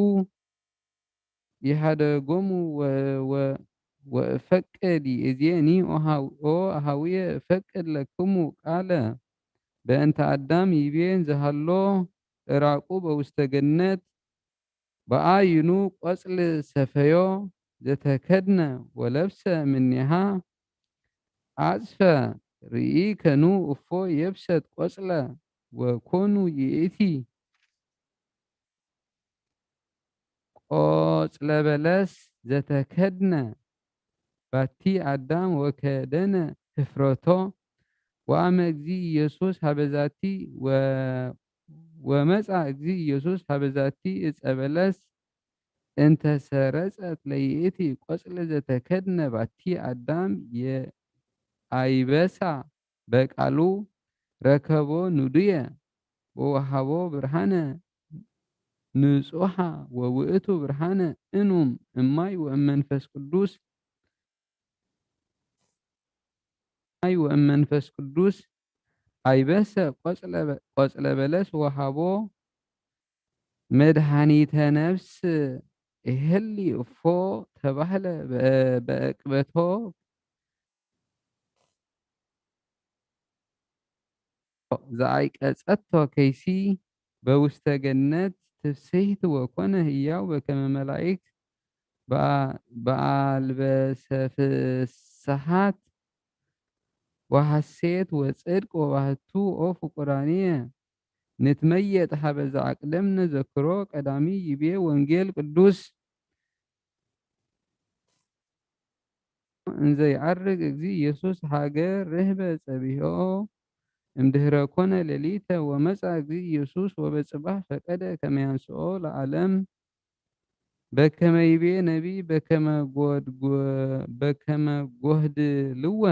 ይሃደጎሙ ወ- ወ- ወእፈቅድ ይእዜኒ ኦ ሃው- ኦ አሃውየ እፈቅድ ለክሙ ቃለ በእንተ አዳም ይቤን ዘሃሎ እራቁ በውስተ ገነት በአይኑ ቆጽል ሰፈዮ ዘተከድነ ወለብሰ ምኔሃ አጽፈ ርኢ ከኑ እፎ የብሰት ቆጽለ ወኮኑ ይእቲ ቆጽለ በለስ ዘተከድነ ባቲ አዳም ወከደነ ህፍረቶ ወአመ እግዚ ኢየሱስ ሀበዛቲ ወ- ወመጻ እግዚ ኢየሱስ ሀበዛቲ እጸ በለስ እንተ ሰረጸት ለይእቲ ቆጽለ ዘተከድነ ባቲ አዳም የአይበሳ በቃሉ ረከቦ ንዱየ ወወሃቦ ብርሃነ ንጹሃ ወውእቱ ብርሃነ እኑም እማይ ወእመንፈስ ቅዱስ ማይ ወእመንፈስ ቅዱስ አይበሰ ቆጽለ በ- ቆጽለ በለስ ወሃቦ መድኃኒተ ነፍስ እህሊ እፎ ተባህለ በ- በእቅበቶ ዘአይቀጸቶ ከይሲ በውስተ ገነት ትፍስሕት ወኮነ ህያው በከመ መላእክት በአ- በአልበሰ ፍስሓት ወሐሴት ወጽድቅ ወባህቱ ኦ ፍቁራንየ ንትመየጥ ሀበ ዘአቅደምነ ዘክሮ ቀዳሚ ይቤ ወንጌል ቅዱስ እንዘ ይዐርግ እግዚ ኢየሱስ ሀገር ርህበ ጸቢሖ እምድህረ ኮነ ሌሊተ ወመጻ እግዚ ኢየሱስ ወበጽባሕ ፈቀደ ከመ ያንስኦ ለዓለም በከመ ይቤ ነቢይ በከመ ጎድጎ- በከመ ጎህድ ልወ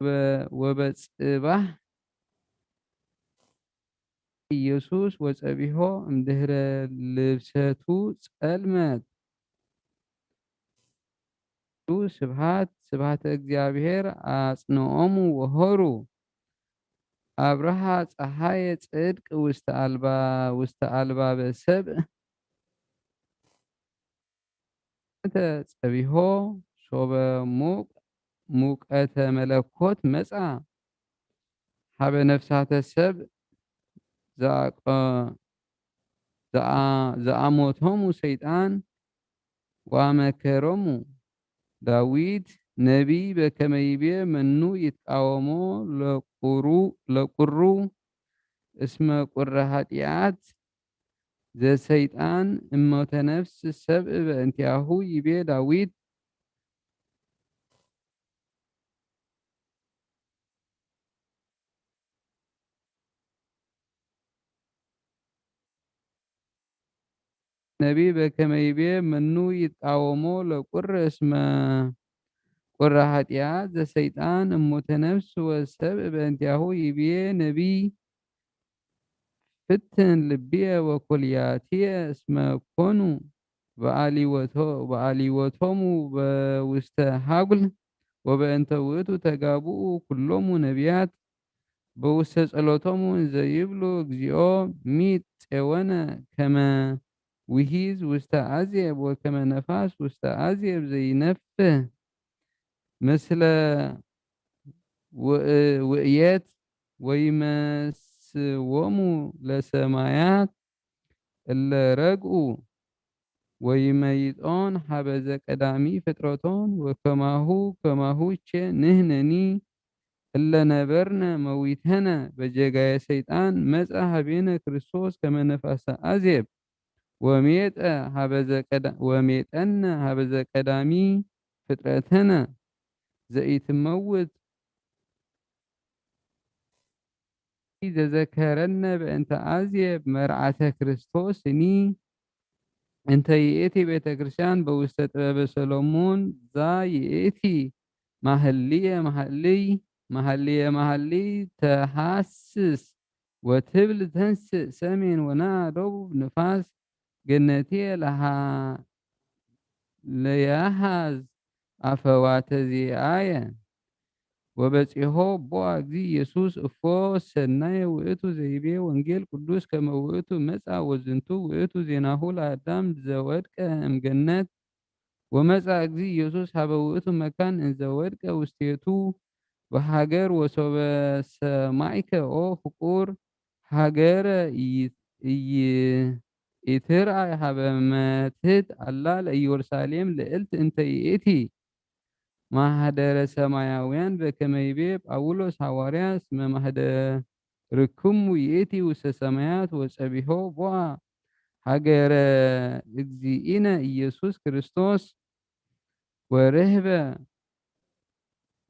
ወበ- ወበጽባሕ ኢየሱስ ወጸቢሖ እምድህረ ልብሰቱ ጸልመት ስብሃት ስብሃተ እግዚኣብሔር አጽንኦሙ ወሆሩ አብርሃ ፀሃየ ጽድቅ ውስተ አልባ ውስተ አልባበ ሰብእ ጸቢሖ ሶበ ሙቅ ሙቀተ መለኮት መጻ ሀበ ነፍሳተ ሰብ ዘአቀ- ዘአ- ዘአሞቶሙ ሰይጣን ወአመከሮሙ ዳዊት ነቢይ በከመ ይቤ መኑ ይትቃወሞ ለቁሩ ለቁሩ እስመ ቁረ ኃጢአት ዘሰይጣን እሞተ ነፍስ ሰብእ በእንቲአሁ ይቤ ዳዊት ነቢይ በከመ ይቤ መኑ ይትቃወሞ ለቁር እስመ ቁረ ኃጢአት ዘሰይጣን እሙተ ነፍስ ወሰብ በእንቲአሁ ይቤ ነቢይ ፍትን ልብየ ወኩልያትየ እስመ ኮኑ በአሊወቶ- በአሊወቶሙ በውስተ ሀጉል ወበእንተ ውእቱ ተጋብኡ ኩሎሙ ነቢያት በውስተ ጸሎቶሙ እንዘ ይብሉ እግዚኦ ሚጥ ጼወነ ከመ ውሂዝ ውስተ አዜብ ወከመ ነፋስ ውስተ አዜብ ዘይነፍህ ምስለ ውእ- ውእየት ወይመስዎሙ ለሰማያት እለ ረግኡ ወይመይጦን ሀበ ዘቀዳሚ ፍጥረቶን ወከማሁ ከማሁ ቼ ንህነኒ እለ ነበርነ መዊተነ በጀጋየ ሰይጣን መጻ ሀቤነ ክርስቶስ ከመ ነፋሰ አዜብ ወሜጠ ሀበ ዘቀዳ- ወሜጠነ ሀበ ዘቀዳሚ ፍጥረተነ ዘኢትመውት ዘዘከረነ በእንተ ኣዜ መርዓተ ክርስቶስኒ እንተ ይእቲ ቤተ ክርስቲያን በውስተ ጥበበ ሰሎሞን ዛ ይእቲ ማህልየ ማህልይ ማህልየ ማህልይ ተሃስስ ወትብል ተንስእ ሰሜን ወና ደቡብ ንፋስ ገነትየ ለሃ ለያሃዝ ኣፈዋተ ዚኣየ። ወበጺሖ ቦ እግዚ ኢየሱስ እፎ ሰናየ ውእቱ ዘይቤ ወንጌል ቅዱስ ከመ ውእቱ መጻ ወዝንቱ ውእቱ ዜናሁ ለአዳም ዘወድቀ እምገነት ወመጻ እግዚ ኢየሱስ ሀበ ውእቱ መካን እንዘ ወድቀ ውስቴቱ በሃገር ወሶበ ሰማይከ ኦ ፍቁር ሃገረ ኢትርአ ሀበ መትህት አላ ለኢየሩሳሌም ልዕልት እንተ ይእቲ ማህደረ ሰማያውያን በከመይቤ ጳውሎስ ሐዋርያ እስመ ማህደርክሙ ይእቲ ውስተ ሰማያት ወጸቢሖ ቦአ ሀገረ እግዚእነ ኢየሱስ ክርስቶስ ወርህበ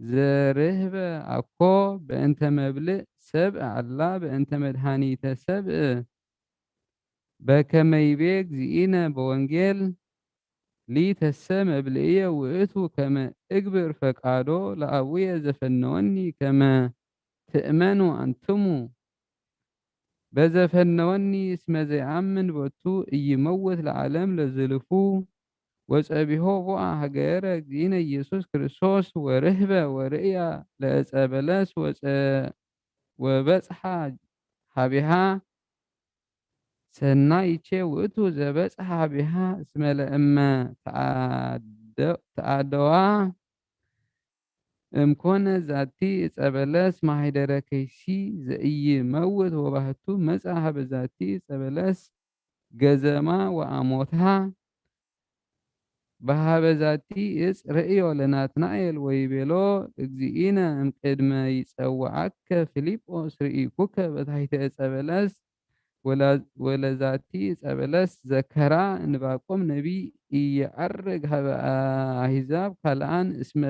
ዘርህበ አኮ በእንተ መብልእ ሰብእ አላ በእንተ መድኃኒተ ሰብእ በከመይቤ እግዚእነ በወንጌል ሊተሰ መብልእየ ውእቱ ከመ እግብር ፈቃዶ ለአቡየ ዘፈነወኒ ከመ ትእመኑ አንትሙ በዘፈነወኒ እስመ ዘይአምን ቦቱ ኢይመውት ለዓለም ለዝልፉ ወጸቢሖ ቦአ ሀገረ እግዚእነ ኢየሱስ ክርስቶስ ወርህበ ወርእያ ለእፀ በለስ ወበጽሓ ሀቢሃ ሰናይቼ ውእቱ ዘበጽሐ ሀቢሃ እስመ ለእመ ተአደዋ እምኮነ ዛቲ እጸ በለስ ማህደረ ከይሲ ዘኢይመውት ወባህቱ መጻ ሀበ ዛቲ እጸ በለስ ገዘማ ወአሞታ በሀበ ዛቲ እጽ ርእዮ ለናትናኤል ወይቤሎ እግዚእነ እምቅድመ ይጸውዓከ ፊልጶስ ርኢኩከ በታሕተ እጸ በለስ ወለዛቲ ጸበለስ ዘከራ እንባቆም ነቢይ ኢየዐርግ ሀበ አሕዛብ ካልኣን እስመ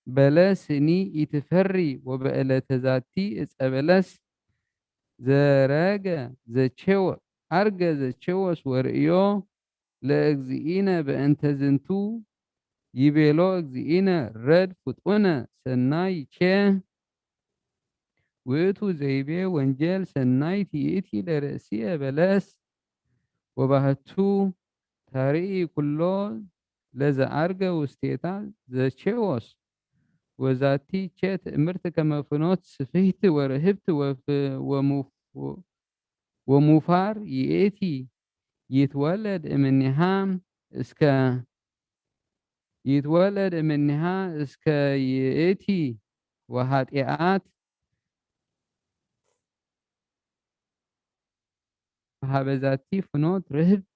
በለስኒ ኢትፈሪ ወበዕለተ ዛቲ እጸ በለስ ዘረገ ዘቼወ አርገ ዘቼወስ ወርእዮ ለእግዚእነ በእንተ ዝንቱ ይቤሎ እግዚእነ ረድ ፍጡነ ሰናይ ቼ ውእቱ ዘይቤ ወንጀል ሰናይት ይእቲ ለርእስየ በለስ ወባህቱ ታርኢ ኩሎ ለዘአርገ ውስቴታ ዘቼዎስ ወዛቲ ቼ ትእምርት ከመ ፍኖት ስፍህት ወርህብት ወሙፋር ይእቲ ይትወለድ እምኒሃ እስከ ይትወለድ እምኒሃ እስከ ይእቲ ወኃጢአት ሀበ ዛቲ ፍኖት ርህብት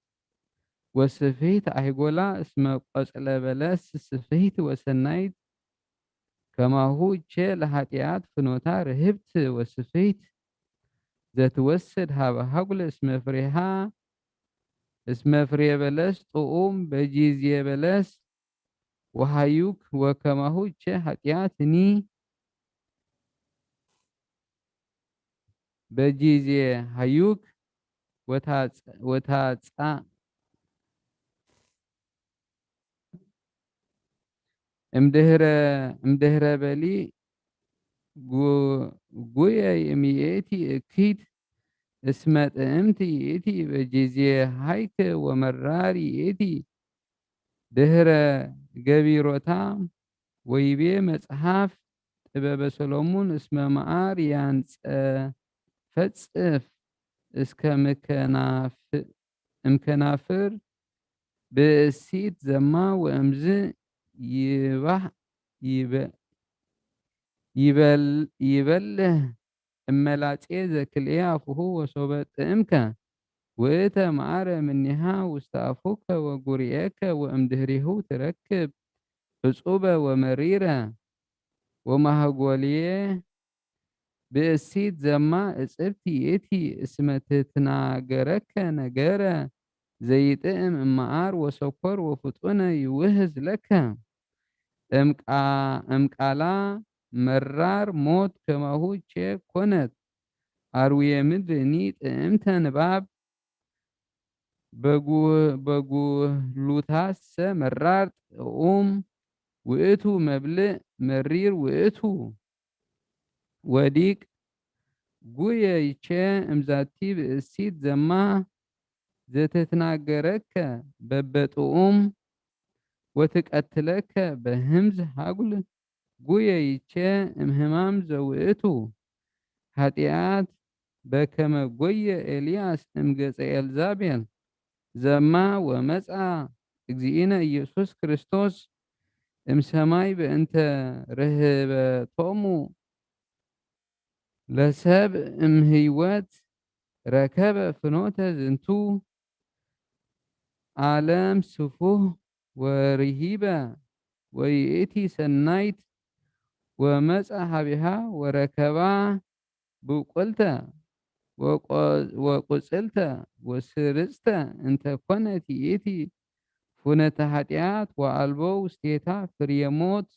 ወስፍህት አይጎላ እስመ ቆጽለ በለስ ስፍህት ወሰናይት ከማሁ ቼ ለኃጢአት ፍኖታ ርህብት ወስፍህት ዘትወስድ ሀበ ሀጉለ እስመ ፍሬሃ እስመ ፍሬ በለስ ጥዑም በጊዜ በለስ ወሃዩክ ወከማሁ ቼ ኃጢአትኒ በጊዜ ሃዩክ ወታጻ እምድህረ እምድህረ በሊ ጉየይ እምይእቲ እኪት እስመ ጥእምቲ ይእቲ በጊዜ ሃይክ ወመራር ይእቲ ድህረ ገቢሮታ ወይቤ መጽሐፍ ጥበበ ሰሎሙን እስመ መዓር ያንጸፈጽፍ እስከ እምከናፍር ብእሲት ዘማ ወእምዝ ይባህ ይበልህ እመላጼ ዘክልኤ አፉሁ ወሶበ ጥእምከ ውእተ መዓረ እምኔሃ ውስተ አፉከ ወጉርኤከ ወእምድህሬሁ ትረክብ ዕጹበ ወመሪረ ወማህጎልየ ብእሲት ዘማ እጽብቲ ይእቲ እስመ ትትናገረከ ነገረ ዘይጥእም እመዓር ወሰኮር ወፍጡነ ይውህዝ ለከ እምቃላ መራር ሞት ከማሁ ቼ ኮነት ኣርውየ ምድርኒ ጥዕምተ ንባብ በጉ-፣ በጉህሉታሰ መራር ጥዑም ውእቱ መብልዕ መሪር ውእቱ። ወዲቅ ጉየ ይቼ እምዛቲ ብእሲት ዘማ ዘተትናገረከ በበጥኡም ወትቀትለከ በህምዝ ሃጉል ጉየ ይቼ እምህማም ዘውእቱ ኃጢኣት በከመ ጎየ ኤልያስ እምገጸ ኤልዛቤል ዘማ ወመጻ እግዚእነ ኢየሱስ ክርስቶስ እምሰማይ በእንተ ርህበቶሙ ለሰብ እምህይወት ረከበ ፍኖተ ዝንቱ ዓለም ስፉህ ወርሂበ ወይእቲ ሰናይት ወመጻ ሀቢሃ ወረከባ ብቁልተ ወቆ-፣ ወቁጽልተ ወስርጽተ እንተ ኮነት ይእቲ ፍኖተ ኃጢኣት ወአልቦ ውስቴታ ፍሬ ሞት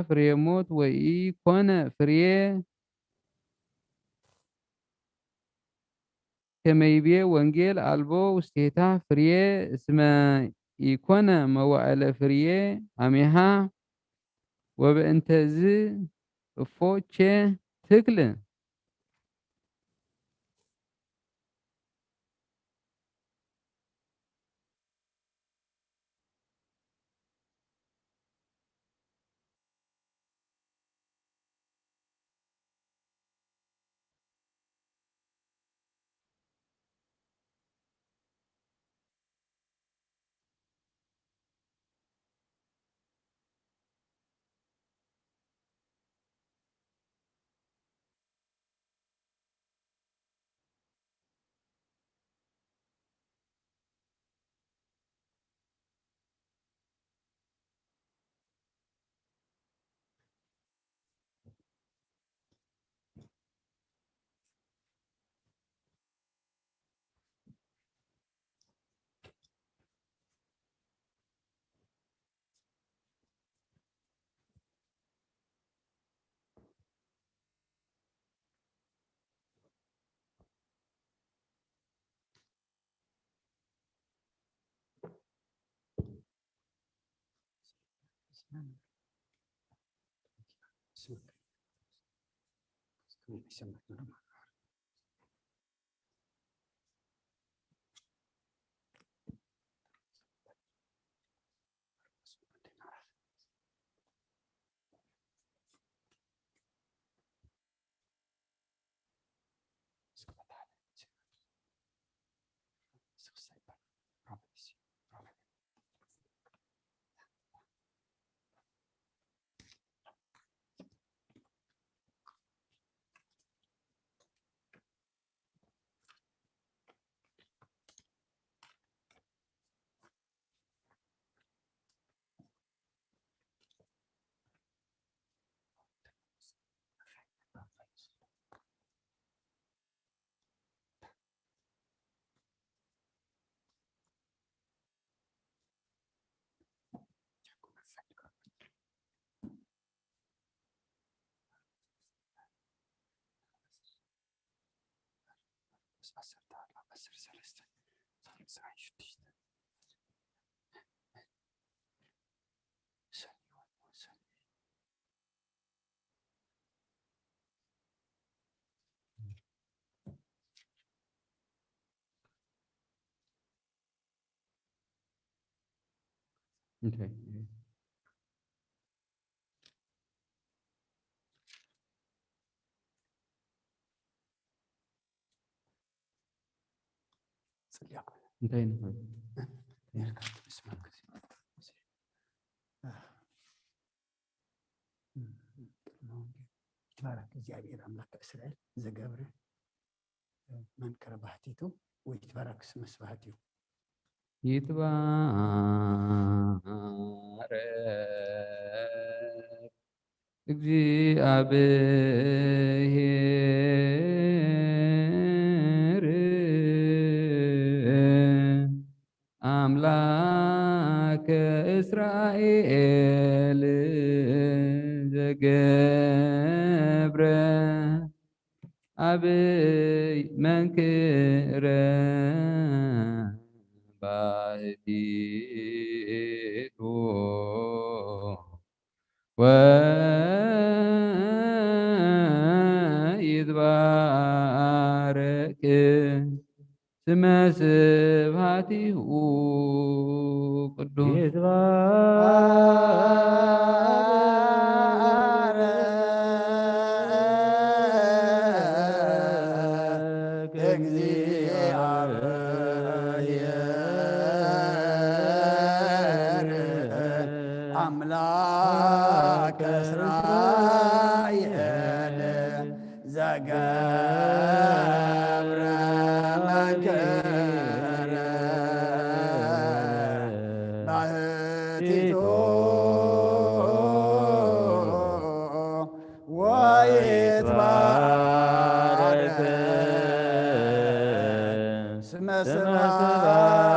ፍሬ ሞት ወኢኮነ ፍሬ ከመይቤ ወንጌል አልቦ ውስቴታ ፍሬ እስመ ኢኮነ መዋዕለ ፍሬ አሜሃ ወበእንተዝ እፎቼ ትክል። Okay. ጽልያኩ እንታይ ንኾን? ኔርካ ትስማዕ ግዜ። ይትባረክ እግዚኣብሔር ኣምላክ እስራኤል ዘገብረ መንክር ባህቲቱ ወይትባረክ ስመ ስብሐቲሁ። ይትባረክ እግዚኣብሔር አምላከ እስራኤል ዘገ ዓብይ መንክረ ባሕቲቱ ወይትባረክ ስመ ስብሐቲሁ ቅዱስ። ይትባረክ እግዚአብሔር አምላከ እስራኤል ዘገብረ መንክር ባሕቲቱ ወይትባረክ ስመ ስብሐቲሁ።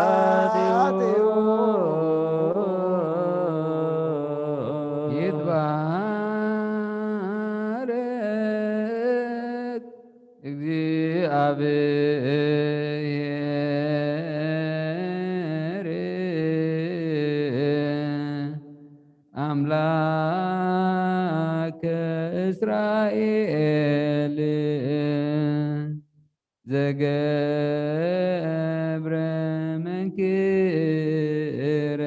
ይትባረክ እግዚአብሔር አምላከ እስራኤል ዘገብረ መንክረ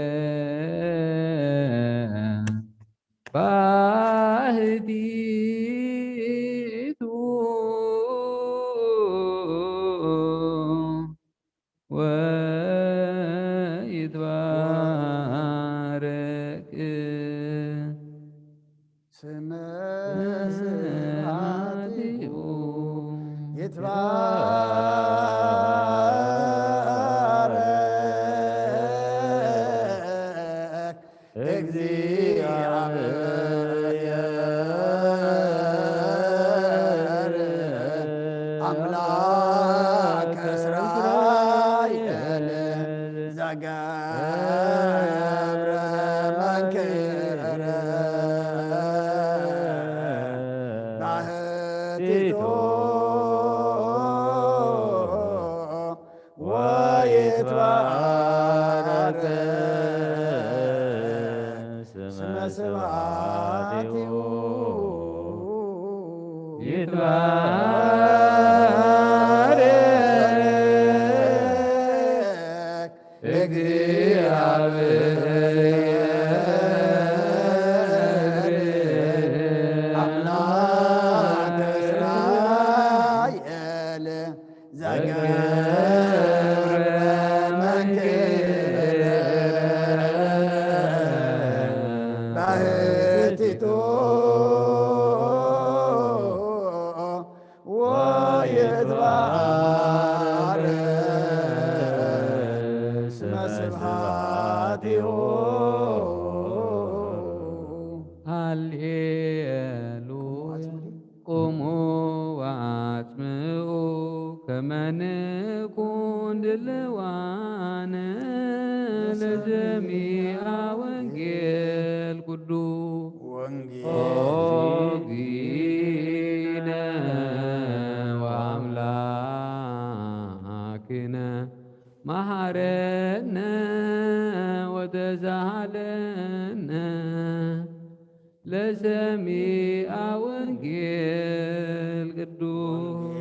ባሕቲቱ ወይትባረክ ስመ ስብሐቲሁ። ይትባረክ እግዚአብሔር አምላከ እስራኤል ዘገብረ መንክር ባሕቲቱ ወይትባረክ ስመ ስብሐቲሁ። ይትባረክ እግዚአብሔር አምላከ እስራኤል ዘገብረ መንክር ባሕቲቱ ወይትባረክ ስመ ስብሐቲሁ። ሃሌሉያ። ቁሙ ወአጽምዑ ከመ ንኩን ድልዋነ ለሰሚዐ ወንጌል ቅዱስ። ወንጌል ኦ እግዚእነ ወአምላክነ መሐረነ ወተሳሃለነ ለሰሚዐ ወንጌል ቅዱስ።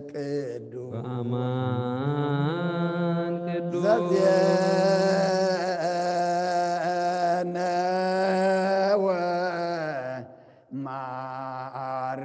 ቅዱስ በአማን ቅዱስ ዘዜነወ ማር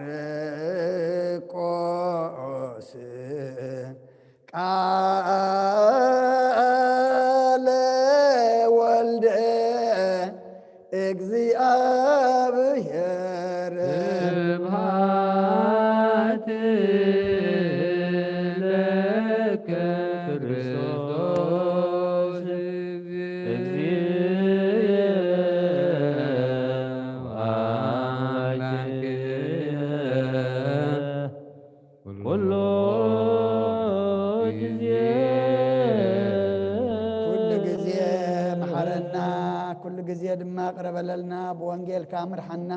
ተቐበለልና፣ ብወንጌልካ ምርሓና፣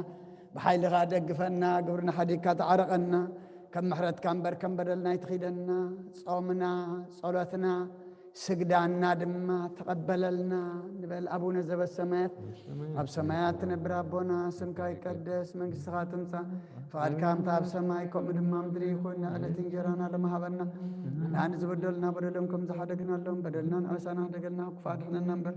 ብሓይልኻ ደግፈና፣ ግብርና ሓዲግካ ተዓረቐና፣ ከም ምሕረትካ እምበር ከም በደልና ኣይትኺደና፣ ጾምና፣ ጸሎትና፣ ስግዳና ድማ ተቐበለልና ንበል። ኣቡነ ዘበሰማያት፣ ኣብ ሰማያት ትነብር ኣቦና፣ ስምካ ይቀደስ፣ መንግስትኻ ትምጻእ፣ ፍቓድካ ከምታ ኣብ ሰማይ ከምኡ ድማ ምድሪ ይኹን። ንዕለት እንጀራና ሎሚ ሃበና፣ ንሕና ንዝበደሉና በደሎም ከም ዝሓደግናሎም በደልና ንኣበሳና፣ ሓደገልና፣ ክፉእ ኣድሕነና እምበር፣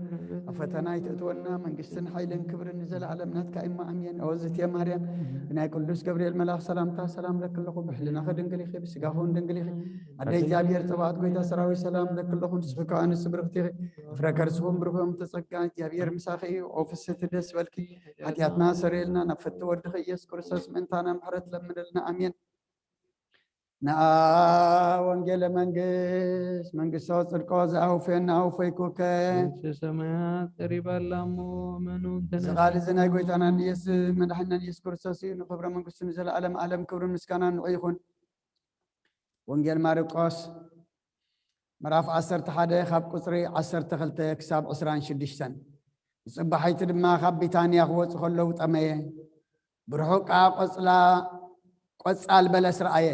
ኣብ ፈተና ኣይትእትወና፣ መንግስትን ሓይልን ክብርን ንዘለኣለም ናትካ እሞ ኣሜን። ኦ ዝትየ ማርያም፣ ብናይ ቅዱስ ገብርኤል መልኣኽ ሰላምታ ሰላም ለኪ ኣለኹ፣ ብሕልናኺ ድንግል ኢኺ፣ ብስጋኺ እውን ድንግል ኢኺ። ኣደ እግዚኣብሔር ጸባኦት፣ ጎይታ ሰራዊት፣ ሰላም ለኪ ኣለኹ፣ ንስኺ ከኣ ንስብርኽቲ ኢኺ፣ ፍረ ከርስኹም ብሩኽ እዮም ተጸጋ፣ እግዚኣብሔር ምሳኺ እዩ። ኦ ፍስሕቲ ደስ በልኪ፣ ሓጢኣትና ሰረየልና፣ ናብ ፍትሒ ወድኺ ኢየሱስ ክርስቶስ ምእንታና ምሕረት ለምንልና፣ ኣሜን። ነኣ ወንጌለ መንግስት፣ መንግስቶ ጽድቆ ዝኣውፍየና ኣውፈይኩከ። መንግስተ ሰማያት ቀሪባ ኣላ እሞ፣ እመኑ እንተ እዚ ቃል እዚ ናይ ጎይታናን ኢየሱስ መድሓኒናን ኢየሱስ ክርስቶስ እዩ። ንኽብረ መንግስቱ ንዘለኣለም ዓለም ክብርን ምስጋናን ንዑ ይኹን። ወንጌል ማርቆስ ምዕራፍ ዓሰርተ ሓደ ካብ ቁጽሪ ዓሰርተ ክልተ ክሳብ ዕስራን ሽዱሽተን። ብጽባሒቲ ድማ ካብ ቢታንያ ክወጹ ከለዉ ጠመየ። ብርሑቕ ከኣ ቆጽላ-፣ ቆጻል በለስ ረኣየ።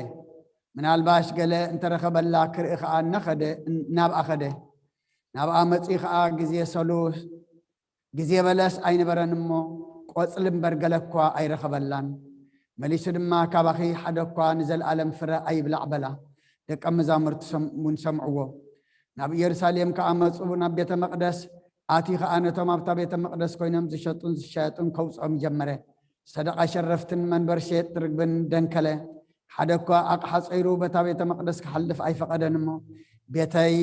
ምናልባሽ ገለ እንተረኸበላ ክርኢ ከኣ እናኸደ፣ ናብኣ ኸደ። ናብኣ መጺኡ ኸኣ ግዜ ሰሉስ፣ ግዜ በለስ ኣይነበረን እሞ፣ ቆጽሊ እምበር ገለ እኳ ኣይረኸበላን። መሊሱ ድማ፣ ካባኺ ሓደ እኳ ንዘለኣለም ፍረ ኣይብላዕ በላ። ደቀ መዛሙርቲ ሰም-፣ እውን ሰምዕዎ። ናብ ኢየሩሳሌም ከኣ መጹ፣ ናብ ቤተ መቕደስ ኣትዩ ኸኣ ነቶም ኣብታ ቤተ መቕደስ ኮይኖም ዝሸጡን ዝሻየጡን ከውጽኦም ጀመረ። ሰደቓ ሸረፍትን መንበር ሸየጥቲ ርግብን ደንከለ። ሓደ እኳ ኣቕሓ ጸይሩ በታ ቤተ መቕደስ ክሓልፍ ኣይፈቐደን እሞ፣ ቤተይ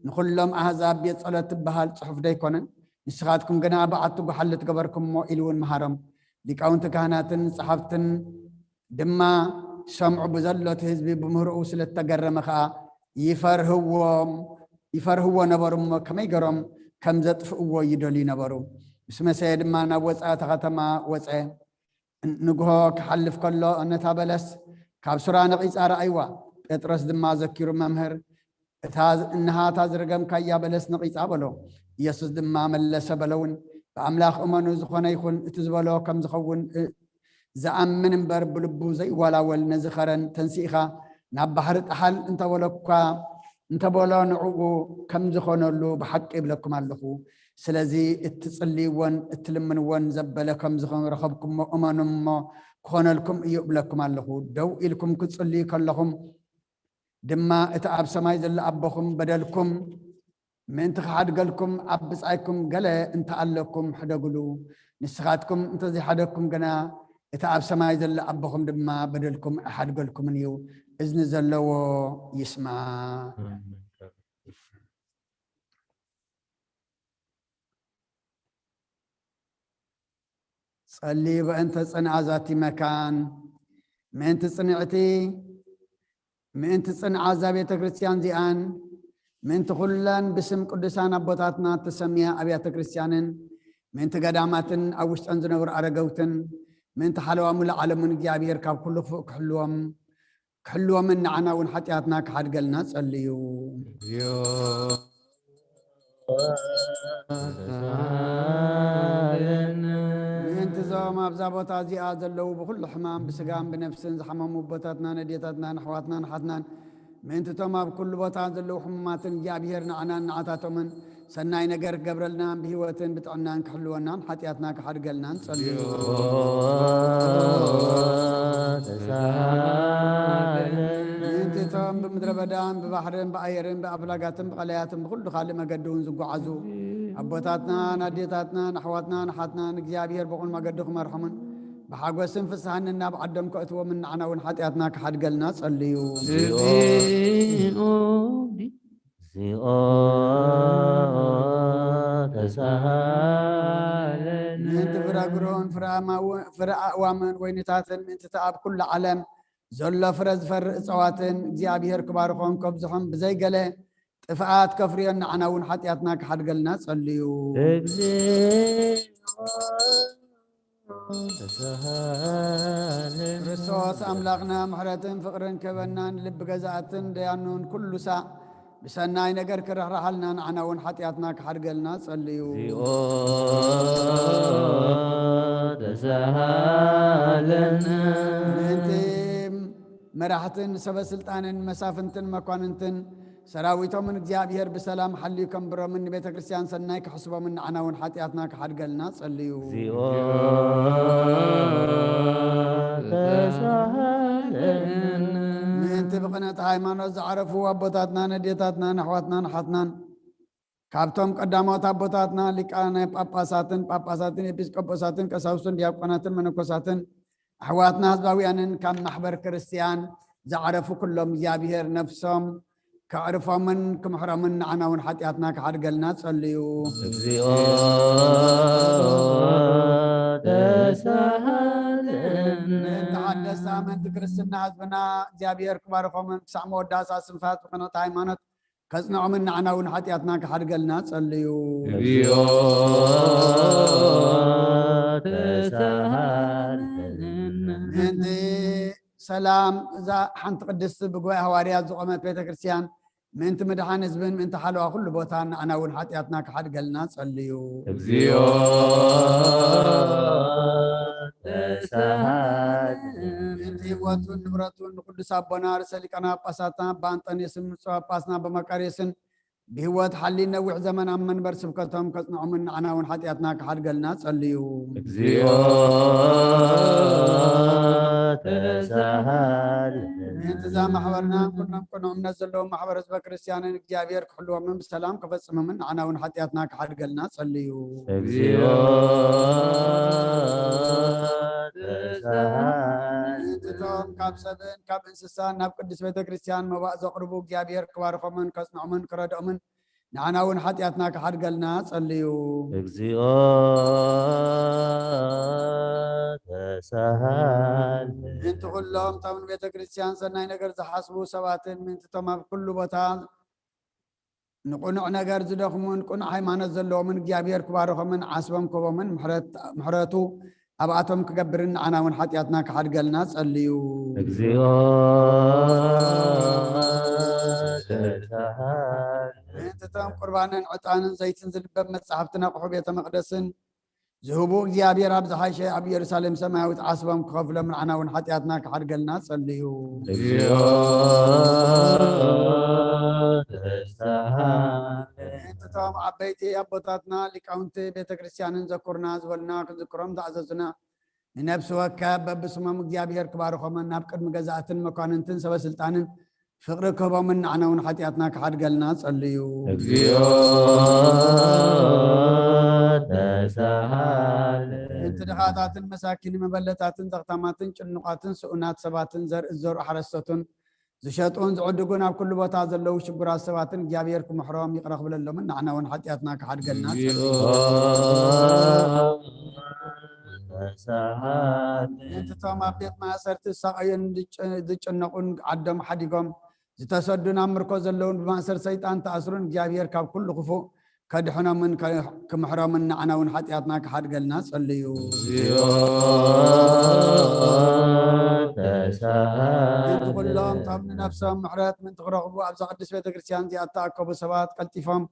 ንኹሎም ኣህዛብ ቤት ጸሎት ትበሃል ጽሑፍ ደይኮነን? ንስኻትኩም ግና በዓቲ ጓሓል ትገበርኩሞ ኢሉ እውን መሃሮም። ሊቃውንቲ ካህናትን ጸሓፍትን ድማ ሰምዑ፣ ብዘሎ እቲ ህዝቢ ብምህሮኡ ስለ እተገረመ ኸኣ ይፈርህዎም፣ ይፈርህዎ ነበሩ እሞ ከመይ ገሮም ከም ዘጥፍእዎ ይደልዩ ነበሩ። ምስ መሰየ ድማ ናብ ወጻኢ እታ ከተማ ወጸ። ንግሆ ክሓልፍ ከሎ ነታ በለስ ካብ ሱራ ነቒጻ ረኣይዋ። ጴጥሮስ ድማ ዘኪሩ፣ መምህር፣ እታ፣ እንሃ እታ ዝረገምካያ በለስ ነቒጻ በሎ። ኢየሱስ ድማ መለሰ በለውን፣ ብኣምላኽ እመኑ፣ ዝኾነ ይኹን እቲ ዝበሎ ከም ዝኸውን እ-፣ ዝኣምን እምበር ብልቡ ዘይዋላወል፣ ነዚ ኸረን፣ ተንሲእኻ ናብ ባሕሪ ጥሓል እንተበሎ እኳ፣ እንተበሎ ንዕኡ ከም ዝኾነሉ ብሓቂ እብለኩም ኣለኹ። ስለዚ እትጽልይዎን እትልምንዎን ዘበለ ከም ዝኾነ ረኸብኩሞ እመኑ እሞ ክኾነልኩም እዩ እብለኩም ኣለኹ። ደው ኢልኩም ክትጽልዩ ከለኹም ድማ እቲ ኣብ ሰማይ ዘሎ ኣቦኹም በደልኩም ምእንቲ ክሓድገልኩም ኣብ ብጻይኩም ገለ እንተ ኣለኩም ሕደጉሉ። ንስኻትኩም እንተ ዘይሓደግኩም ግና እቲ ኣብ ሰማይ ዘሎ ኣቦኹም ድማ በደልኩም ኣይሓድገልኩምን እዩ። እዝኒ ዘለዎ ይስማዕ። ጸልዩ በእንተ ጽንዓ ዛቲ መካን፣ ምእንቲ ጽንዕቲ፣ ምእንቲ ጽንዓ እዛ ቤተ ክርስቲያን እዚኣን፣ ምእንቲ ኩለን ብስም ቅዱሳን ኣቦታትና እተሰምያ ኣብያተ ክርስቲያንን፣ ምእንቲ ገዳማትን ኣብ ውሽጠን ዝነብሩ ኣረገውትን፣ ምእንቲ ሓለዋ ሙሉእ ዓለምን እግዚኣብሔር ካብ ኩሉ ክፉእ ክሕልዎም፣ ክሕልዎምን ንዓና እውን ሓጢኣትና ክሓድገልና ጸልዩ። ምእንቲ እዞም ኣብዛ ቦታ እዚኣ ዘለዉ ብኹሉ ሕማም ብስጋን ብነፍስን ዝሓመሙ ኣቦታትናን ኣዴታትናን ኣሕዋትናን ኣሓትናን፣ ምእንቲ እቶም ኣብ ኩሉ ቦታ ዘለዉ ሕሙማትን እግዚኣብሔር ንዓናን ንዓታቶምን ሰናይ ነገር ክገብረልናን ብህይወትን ብጥዕናን ክሕልወናን ሓጢኣትና ክሓድገልና ንጸልዩ። ተሳሃለነ። ምእንቲ እቶም ብምድረ በዳን ብባሕርን ብኣየርን ብኣፍላጋትን ብቐላያትን ብኹሉ ካልእ መገዲ እውን ዝጓዓዙ ኣቦታትናን ኣዴታትናን ኣሕዋትናን ኣሓትናን እግዚኣብሔር ብቑን መገዲ ክመርሖምን ብሓጎስን ፍስሃን ናብ ዓዶም ከእትዎምን ንዓና እውን ሓጢኣትና ክሓድገልና ጸልዩ። እግዚኦ። እግዚኦ ተሳሃለነ። ምእንቲ ፍረ ኣግሮን ፍረ ኣማው-፣ ፍረ ኣእዋምን ወይንታትን፣ ምእንቲ እቲ ኣብ ኩሉ ዓለም ዘሎ ፍረ ዝፈርእ እጽዋትን እግዚኣብሔር ክባርኾን ከብዝሖን ብዘይገለ ጥፍኣት ከፍርዮን ንዓና እውን ሓጢኣትና ክሓድገልና ጸልዩ። እግዚኦ ተሳሃለነ። ክርስቶስ ኣምላኽና ምሕረትን ፍቕርን ክህበና ንልቢ ገዛእትን ደያኑን ኩሉ ሳዕ ብሰናይ ነገር ክርሕርሓልና፣ ንዓና እውን ሓጢኣትና ክሓድገልና ጸልዩ። እግዚኦ ተሳሃለነ። ምእንቲ መራሕትን ሰበ ስልጣንን መሳፍንትን መኳንንትን ሰራዊቶምን እግዚኣብሔር ብሰላም ሓልዩ ከንብሮምን ንቤተ ክርስቲያን ሰናይ ክሕስቦምን ንዓና እውን ሓጢኣትና ክሓድገልና ጸልዩ። እግዚኦ ተሳሃለነ። ምእንቲ ብቕንዕቲ ሃይማኖት ዝዓረፉ ኣቦታትና፣ ነዴታትና፣ ኣሕዋትናን ኣሓትናን ካብቶም ቀዳሞት ኣቦታትና ሊቃነ ጳጳሳትን ጳጳሳትን ኤጲስቆጶሳትን ቀሳውስትን ዲያቆናትን መነኮሳትን ኣሕዋትና ህዝባውያንን ካብ ማሕበር ክርስቲያን ዝዓረፉ ኩሎም እግዚኣብሔር ነፍሶም ከዕርፎምን ክምሕሮምን ንዓና እውን ሓጢኣትና ክሓድገልና ጸልዩ። እግዚኦ ተሳሃለነ። እንተሓደሳ ምእንቲ ክርስትና ህዝብና እግዚኣብሔር ክባርኾምን ክሳዕ መወዳእታ ስንፋት ብቕንዕቲ ሃይማኖት ከጽንዖምን ንዓና እውን ሓጢኣትና ክሓድገልና ጸልዩ። እግዚኦ ተሳሃለነ። ምእንቲ ሰላም እዛ ሓንቲ ቅድስቲ ብጉባኤ ሃዋርያት ዝቖመት ቤተ ክርስቲያን ምእንቲ ምድሓን ህዝብን ምእንቲ ሓለዋ ኩሉ ቦታን ንዓና እውን ሓጢኣትና ክሓድገልና ጸልዩ። እግዚኦ ተሳሃለነ። ምእንቲ ህይወቱን ንብረቱን ንቅዱስ ኣቦና ርእሰ ሊቃነ ጳጳሳትና ኣባ እንጠንዮስን ብፁዕ ጳጳስና ኣባ መቃርዮስን ብህይወት ሓሊ ነዊሕ ዘመን ኣብ መንበር ስብከቶም ከጽንዖምን ንዓና እውን ሓጢኣትና ክሓድገልና ጸልዩ። እግዚኦ ተሳሃለነ። ምእንቲ እዛ ማሕበርና ኩሎም ቅኑዕ እምነት ዘለዎም ማሕበር ህዝበ ክርስቲያንን እግዚኣብሔር ክሕልዎምን ብሰላም ከፈጽሞምን ንዓና እውን ሓጢኣትና ክሓድገልና ጸልዩ። እግዚኦ ተሳሃለነ። ምእንቲ እቶም ካብ ሰብን ካብ እንስሳን ናብ ቅድስት ቤተ ክርስቲያን መባእ ዘቕርቡ እግዚኣብሔር ክባርኾምን ከጽንዖምን ክረድኦምን ንዓና እውን ሓጢኣትና ክሓድገልና ጸልዩ። እግዚኦ ተሳሃለነ። ምእንቲ ኩሎም እቶም ንቤተ ክርስቲያን ሰናይ ነገር ዝሓስቡ ሰባትን ምእንቲ እቶም ኣብ ኩሉ ቦታ ንቕኑዕ ነገር ዝደኽሙን ቅኑዕ ሃይማኖት ዘለዎምን እግዚኣብሔር ክባርኾምን ዓስቦም ክህቦምን ምሕረት- ምሕረቱ ኣብኣቶም ክገብርን ንዓና እውን ሓጢኣትና ክሓድገልና ጸልዩ። እግዚኦ ተሳሃለነ። ምእንቲ እቶም ቁርባንን ዕጣንን ዘይትን ዝልበብ መጻሕፍትን ኣቑሑ ቤተ መቕደስን ዝህቡ እግዚኣብሔር ኣብ ዝሓሸ ኣብ ኢየሩሳሌም ሰማያዊት ዓስቦም ክኸፍሎም ንዓና እውን ሓጢኣትና ክሓድገልና ጸልዩ። እግዚኦ ተሳሃለነ። ምእንቲ እቶም ዓበይቲ ኣቦታትና ሊቃውንቲ ቤተ ክርስቲያንን ዘኩርና ዝበሉና ክንዝክሮም ዝኣዘዙና ንነፍሲ ወከፍ በብስሞም እግዚኣብሔር ክባርኾምን ናብ ቅድሚ ገዛእትን መኳንንትን ሰበ ስልጣንን ፍቕሪ ክህቦምን ንዓና እውን ሓጢኣትና ክሓድገልና ጸልዩ። እግዚኦ ተሳሃለነ። ምእንቲ ድኻታትን መሳኪን መበለታትን ዘኽታማትን ጭኑቓትን ስኡናት ሰባትን ዘርኢ ዝዘርኡ ሓረስቶትን ዝሸጡን ዝዕድጉን ኣብ ኩሉ ቦታ ዘለዉ ሽጉራት ሰባትን እግዚኣብሔር ክምሕሮም ይቕረ ክብለሎምን ንዓና እውን ሓጢኣትና ክሓድገልና ጸልዩ። እግዚኦ ተሳሃለነ። ምእንቲ እቶም ኣብ ቤት ማእሰርቲ ዝሳቐዩን ዝጭ- ዝጭነቑን ዓዶም ሓዲጎም ዝተሰዱን ኣብ ምርኮ ዘለውን ብማእሰር ሰይጣን ተኣስሩን እግዚኣብሔር ካብ ኩሉ ክፉእ ከድሕኖምን ከ- ክምሕሮምን ንዓና እውን ሓጢኣትና ክሓድገልና ጸልዩ። እግዚኦ ተሳሃለነ። ምእንቲ ኩሎም እቶም ንነፍሶም ምሕረት ምእንቲ ክረኽቡ ኣብዛ ቅድስት ቤተ ክርስቲያን እዚኣ እተኣከቡ ሰባት ቀልጢፎም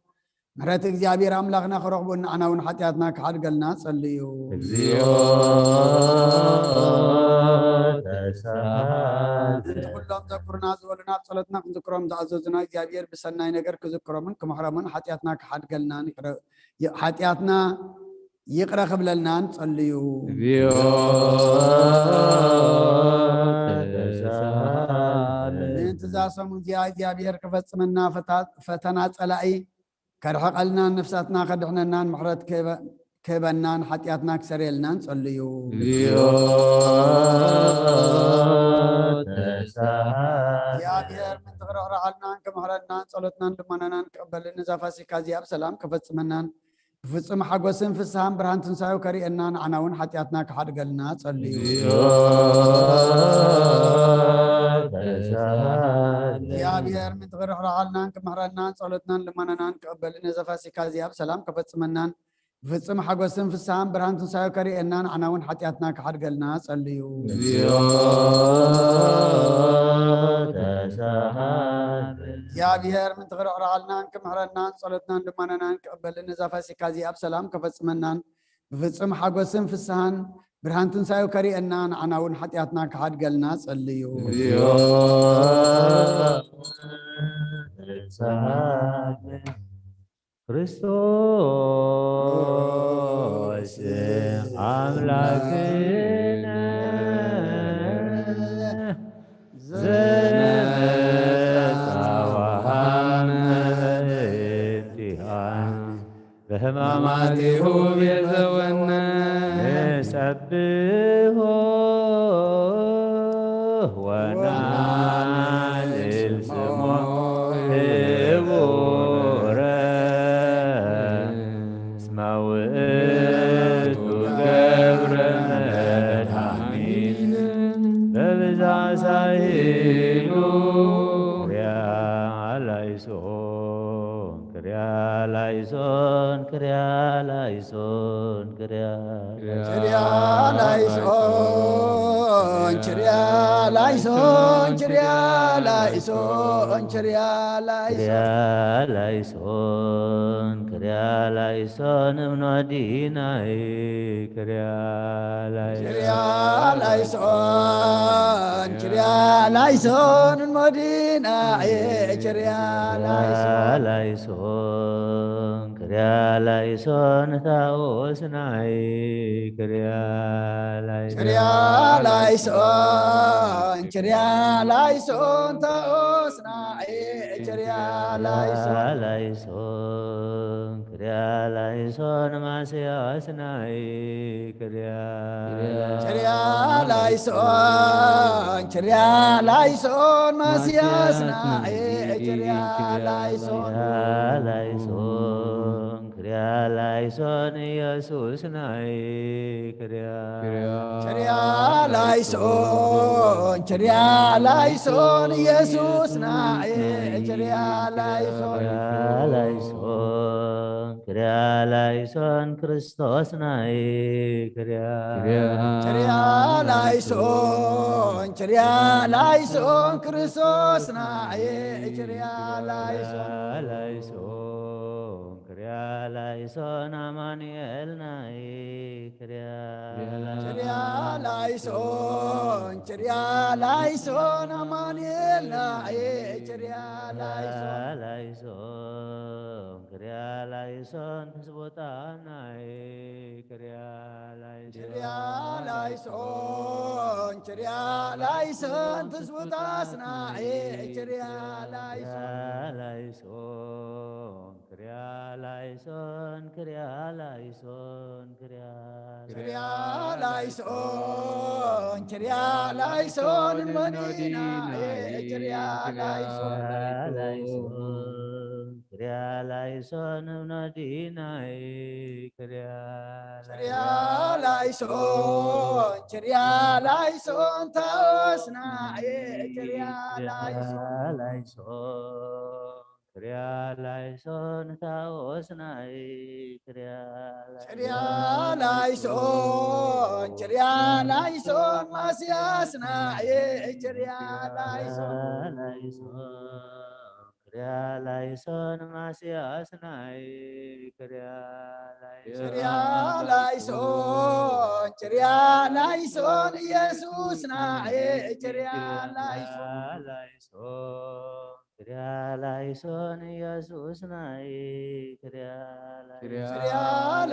ምሕረት እግዚኣብሔር ኣምላኽና ክረኽቡ ንዓና እውን ሓጢኣትና ክሓድገልና ጸልዩ። እግዚኦ ተሳሃለነ። ምእንቲ ኩሎም ዘኩርና ዝበሉና ኣብ ጸሎትና ክንዝክሮም ዝኣዘዙና እግዚኣብሔር ብሰናይ ነገር ክዝክሮምን ክምሕሮምን ሓጢኣትና ክሓድገልናን ይቕረ- ይ- ሓጢኣትና ይቕረ ክብለልናን ጸልዩ። እግዚኦ ተሳሃለነ። ምእንቲ እዛ ሰሙን እዚኣ እግዚኣብሔር ክፈጽመና ፈታ- ፈተና ጸላኢ ከርሕቐልናን ነፍሳትና ከድሕነናን ምሕረት ክህበ- ክህበናን ሓጢኣትና ክሰርየልናን ጸልዩ። እግዚኦ ተሳሃለነ። እግዚኣብሔር ምእንቲ ክርሕርሓልናን ክምሕረልናን ጸሎትናን ልመናናን ክቕበልን ነዛ ፋሲካ እዚኣ ብሰላም ከፈጽመናን ብፍጹም ሓጎስን ፍስሃን ብርሃን ትንሳኤው ከርእየና ንዓና እውን ሓጢኣትና ክሓድገልና ጸልዩ። እግዚኦ ተሳሃለነ። እግዚኣብሔር ምእንቲ ክርሕርሓልናን ክምሕረልናን ጸሎትናን ልመናናን ክቕበልን ነዛ ፋሲካ እዚኣ ብሰላም ከፈጽመናን ብፍጹም ሓጎስን ፍስሃን ብርሃን ትንሳኤው ከርእየና ንዓና እውን ሓጢኣትና ክሓድገልና ጸልዩ። እግዚኦ ተሳሃለነ። እግዚኣብሔር ምእንቲ ክርሕርሓልናን ክምሕረናን ጸሎትናን ልመናናን ክቕበልን ነዛ ፋሲካ እዚኣ ብሰላም ከፈጽመናን ብፍጹም ሓጎስን ፍስሃን ብርሃን ትንሳኤው ከርእየና ንዓና እውን ሓጢኣትና ክሓድገልና ጸልዩ። ክርስቶስ ኣምላክነ ዘተዋሃመ እንቲሃ ብሕማማቲሁ ቤዘወነ ንሰብሖ ወናልል ስሞ ክቡረ እስመ ውእቱ ገብረ መድኃኒት በብዝኃ ሳህሉ ክርያ ላይሶን ክርያ ላይሶን ክርያ ላይሶን ክርያ ክርያ ላይሶን ክርያ ላይሶን ክርያ ላይሶን ክርያ ክርያ ላይሶን ላይሶን ክርያ ላይሶን እምኖዲናይ ክርያ ክርያ ላይሶን ላይሶን ክርያ ላይሶን እሞዲናይ ክርያ ላይሶን ላይሶን ክርያ ላይሶን ታኦስናይ ክርያ ክርያ ላይሶን ላይሶን ክርያ ላይሶን ታኦስናይ ክርያ ላይሶን ላይሶን ክርያ ላይሶን ማስያስናይ ክርያ ክርያ ላይሶን ክርያ ላይሶን ማስያስናይ ክርያ ላይሶን ላይሶን ክርያ ላይሶን ኢየሱስናይ ክርያ ክርያ ላይሶን ክርያ ላይሶን ኢየሱስናይ ክርያ ላይሶን ላይሶን ክርያ ላይሶን ክርስቶስናይ ክርያ ክርያ ላይሶን ክርያ ላይሶን ክርስቶስናይ ክርያ ላይሶን ላይሶን ክርያ ላይሶን ኣማኑኤልናይ ክርያ ክርያ ላይሶን ክርያ ላይሶን ኣማኑኤልናይ ክርያ ላይሶን ላይሶን ክርያ ላይሶን ትስቦታናይ ክርያ ክርያ ላይሶን ክርያ ላይሶን ትስቡታስናይ ክርያ ላይሶን ላይሶን ክርያ ላይሶን ክርያ ላይሶን ክርያ ክርያ ላይሶን ክርያ ላይሶን መዲና ክርያ ላይሶን ላይሶን ክርያ ላይሶን እብኖዲናይ ክርያ ክርያ ላይሶን ክርያ ላይሶን ታወስናይ ክርያ ላይሶን ላይሶን ክርያ ላይሶን ታወስናይ ክርያ ክርያ ላይሶን ክርያ ላይሶን ማስያስናይ ክርያ ላይሶን ላይሶን ክርያ ላይሶን ማስያስናይ ክርያ ክርያ ላይሶን ክርያ ላይሶን ኢየሱስናይ ክርያ ላይሶን ላይሶን ክርያ ላይሶን ኢየሱስናይ ክርያ ክርያ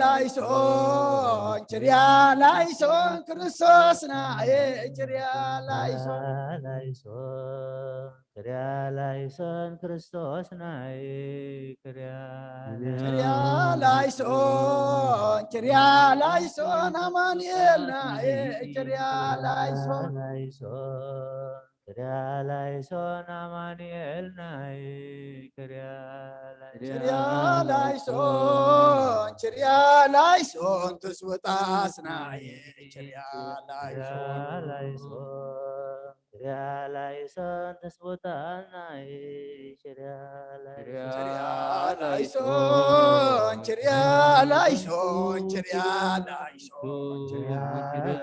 ላይሶን ክርያ ላይሶን ክርስቶስናይ ክርያ ላይሶን ላይሶን ክርያ ላይሶን ክርስቶስናይ ክርያ ክርያ ላይሶን ክርያ ላይሶን ኣማኑኤልናይ ክርያ ላይሶን ላይሶን ክርያ ላይሶን ኣማኑኤልናይ ክርያ ክርያ ላይሶን ክርያ ላይሶን ትስውጣስናይ ክርያ ላይሶን ላይሶን ክርያ ላይሶን ትስውጣናይ ክርያ ክርያ ላይሶን ክርያ ላይሶን ክርያ ላይሶን ክርያ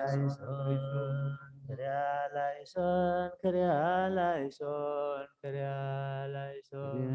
ላይሶን ክርያ ላይሶን ክርያ ላይሶን ክርያ ላይሶን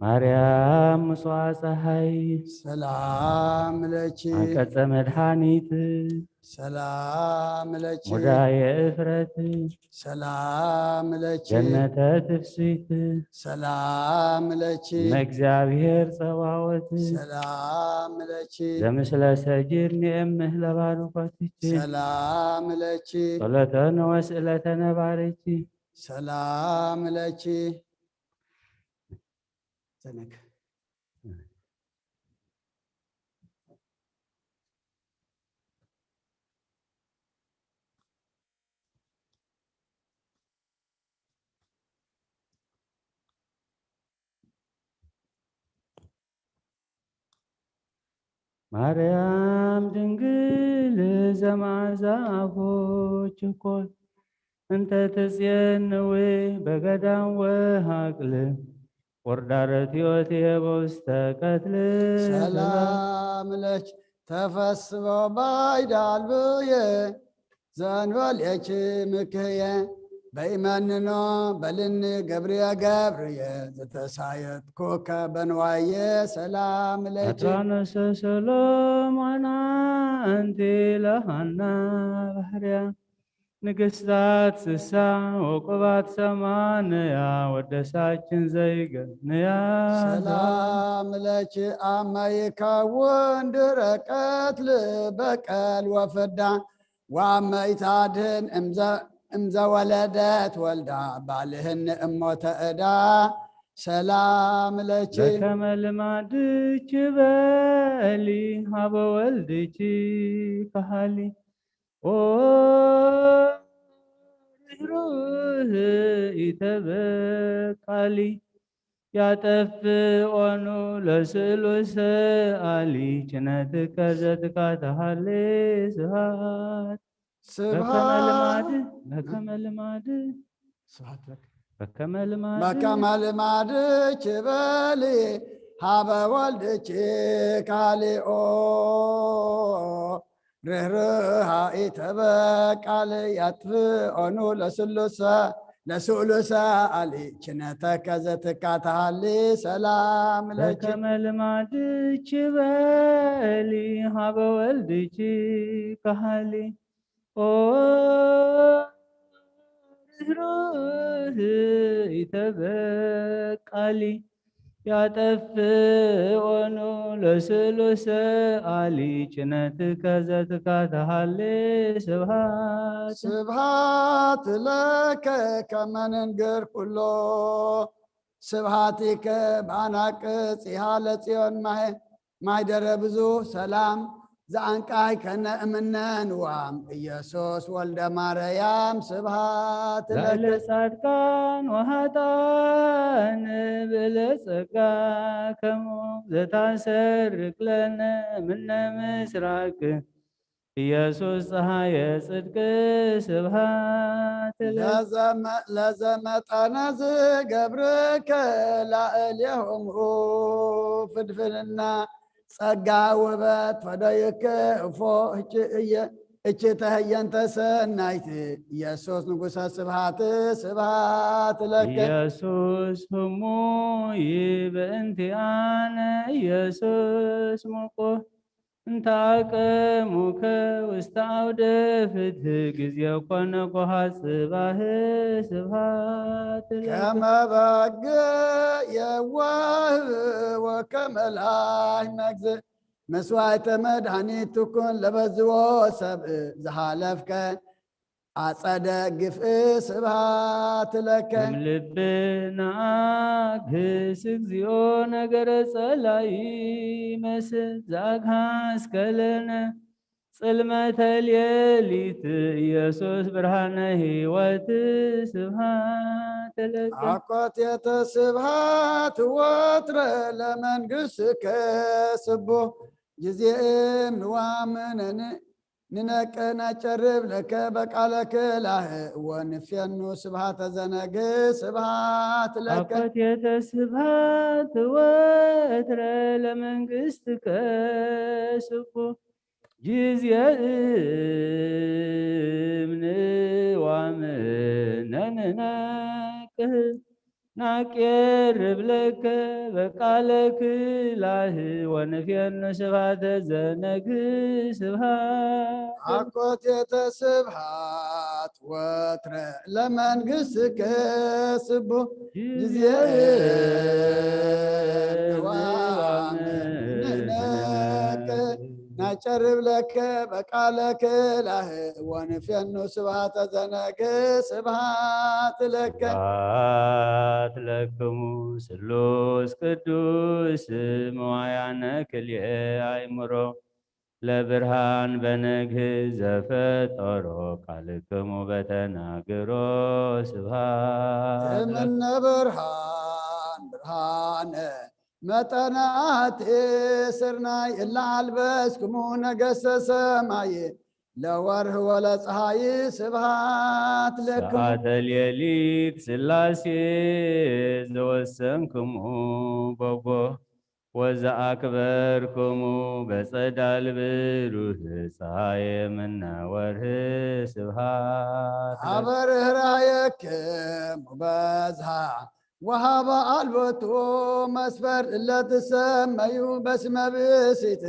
ማርያም ምስዋ ፀሐይ ሰላም ለኪ። አንቀጸ መድኃኒት ሰላም ለኪ። ሙዳየ እፍረት ሰላም ለኪ። ገነተ ትፍሲት ሰላም ለኪ። እመ እግዚአብሔር ጸባዖት ሰላም ለኪ። ዘምስለ ሰጊር ንኤምህ ለባርኮትኪ ሰላም ለኪ። ጸሎተነ ወስእለተነ ባርኪ ሰላም ለኪ። ዘነግ ማርያም ድንግል ዘማዛፎች እኮ እንተ ትጽየንዊ በገዳም ወሃቅል ወርዳረት ሕይወት የበውስተ ቀትል ሰላም ለኪ ተፈስቦ ባይዳልብየ ዘንበሌኪ ምክህየ በይመንኖ በልኒ ገብርየ ገብርየ ዝተሳየጥኩከ በንዋየ ሰላም ለኪ። ኣትራኖሰ ሰሎሞን ኣንቲ ለሃና ባሕርያ ንግስታት ስሳ ወቁባት ሰማንያ ወደሳችን ዘይገንያ ሰላም ለኪ አመ ይከውን ድረቀት ልበቀል ወፍዳ ወአመ ይታድህን እምዘ- እምዘ ወለደት ወልዳ ባልህን እሞ ተእዳ ሰላም ለኪ። በከመ ልማድኪ በሊ ሀበ ወልድኪ ከሃሊ ኦ ርህሩህ ኢተበቃሊ ያጠፍኦኑ ለስሉሰ አሊ ችነትከ ዘትካተሃሌ ስብሃት በከመ ስብሃት ልማድ በከመ ልማድ ስብሃት ለክ በከመ ልማድ በከመ ልማድኪ በሊ ሀበ ወልድኪ ካሊኦ ርህርሃ ኢተበቃል ያጥፍኦኑ ለስሉሰ ለስሉሰ አሊ ችነተከ ዘትካተሃሊ ሰላም ለኪ በከመ ልማድኪ በሊ ሀበ ወልድኪ ከሃሊ ኦ ርህሩህ ኢተበቃሊ ያጠፍኦኑ ለስሉሰ አሊ ጭነትከ ዘትካተሃሌ ስብሃት ስብሃት ለከ ከመ ንንግር ኩሎ ስብሃቲከ በአናቅጽ ይሃ ለጽዮን ማይ ማይደረ ብዙ ሰላም ዘአንቃይ ከነ እምነን ዋም ኢየሱስ ወልደ ማርያም ስብሃት ለከ ላዕለ ጻድቃን ወሃጣን ብለ ጸጋ ከሙ ዘታሰርቅ ለነ ምነ ምስራቅ ኢየሱስ ፀሐየ ጽድቅ ስብሃት ለዘመጠነ ዝገብርከ ላዕሌሆሙ ፍድፍድና ጸጋ ውበት ፈደይክ እፎ እች ተህየንተ ሰናይት ኢየሱስ ንጉሰ ስብሃት ስብሃት ለከ ኢየሱስ ህሙይ በእንቲኣነ ኢየሱስ ሙቁ እንተ አቀሙከ ውስተ አውደ ፍትህ ጊዜ ኮነ ጎሃ ጽባህ ስብሃት ለከ ከመ በግ የዋህ ወከመ ላህ መግዝ መስዋዕተ መድኃኒት ትኩን ለበዝዎ ሰብእ ዝሃለፍከ አጸደ ግፍእ ስብሃት ለከ እም ልብና አግህስ እግዚኦ ነገረ ጸላኢ መስል ዘአግሃስከ ለነ ጽልመተ ሌሊት ኢየሱስ ብርሃነ ህይወት ስብሃት ለከ አኮቴተ ስብሃት ወትረ ለመንግሥትከ ስቡህ ጊዜ እም ንዋምነን ንነቀ ናጨርብ ለከ በቃለ ክላህ ወንፌኑ ስብሃተ ዘነግ ስብሃት ለከ አኮቴተ ስብሃት ወትረ ለመንግሥትከ ስቡህ ጊዜ እም ንዋምነን ንነቅህ ናቄርብ ለከ በቃለክ ላህ ወንፌኑ ስብሐተ ዘነግህ ስብሐት። አኮቴተ ስብሐት ወትረ ለመንግሥትከ ስቡሕ ጊዜ ንዋምነከ ናጨርብ ለከ በቃለከ ላህ ወንፌኑ ስብሐተ ዘነግህ ስብሐት ለከ። ስብሐት ለክሙ ስሉስ ቅዱስ መዋያነ ክልኤ አይምሮ ለብርሃን በነግህ ዘፈጠሮ ቃልክሙ በተናግሮ ስብሐት ለክሙ። እምነ ብርሃን ብርሃነ መጠናት ስርናይ እለ አልበስክሙ ነገሥተ ሰማይ ለወርህ ወለፀሐይ ስብሐት ለክሙ። ሰዓተ ሌሊት ስላሴ ዘወሰንክሙ በጎ ወዘአክበርክሙ በጸዳል ብሩህ ፀሐይ ምነ ወርህ ስብሐት ለክሙ። አበርህራየክሙ በዝሃ ወሃበ አልቦቱ መስፈር እለ ትሰመዩ በስመ ብእሲት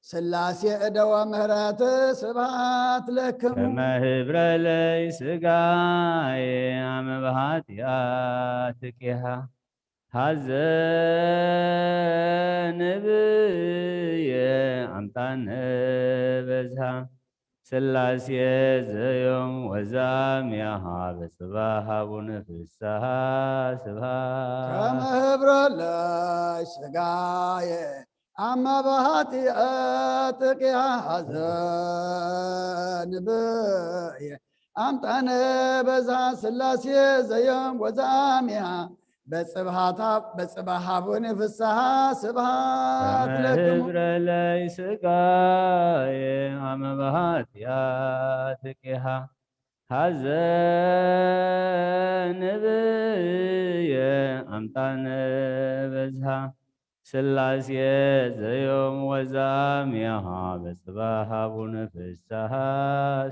ስላሴ እደወ ምህረት ስብሐት ለክሙ። ከመ ህብረ ለይ ስጋዬ አመ በኃጢአት ቂሃ ሐዘን ብየ አምጣነ በዝሃ ስላሴ ዘዮም ወዛሚያሃ በጽባሃ ቡነ ፍስሃ ስብሃት። ከመ ህብረ ለስጋየ አመ በኃጢአት ቂሃ ሐዘን ብየ አምጣነ በዝሃ ስላሴ ዘዮም ወዛሚያ በጽብሃታ በጽባሃ ቡነ ፍስሃ ስብሃት ለክሙ። ህብረ ለይ ስጋዬ አመ በኃጢአት ቂሃ ሐዘን ብየ አምጣነ በዝሃ ስላሴ ዘዮም ወዛሚያሃ በጽባሃ ቡነ ፍስሃ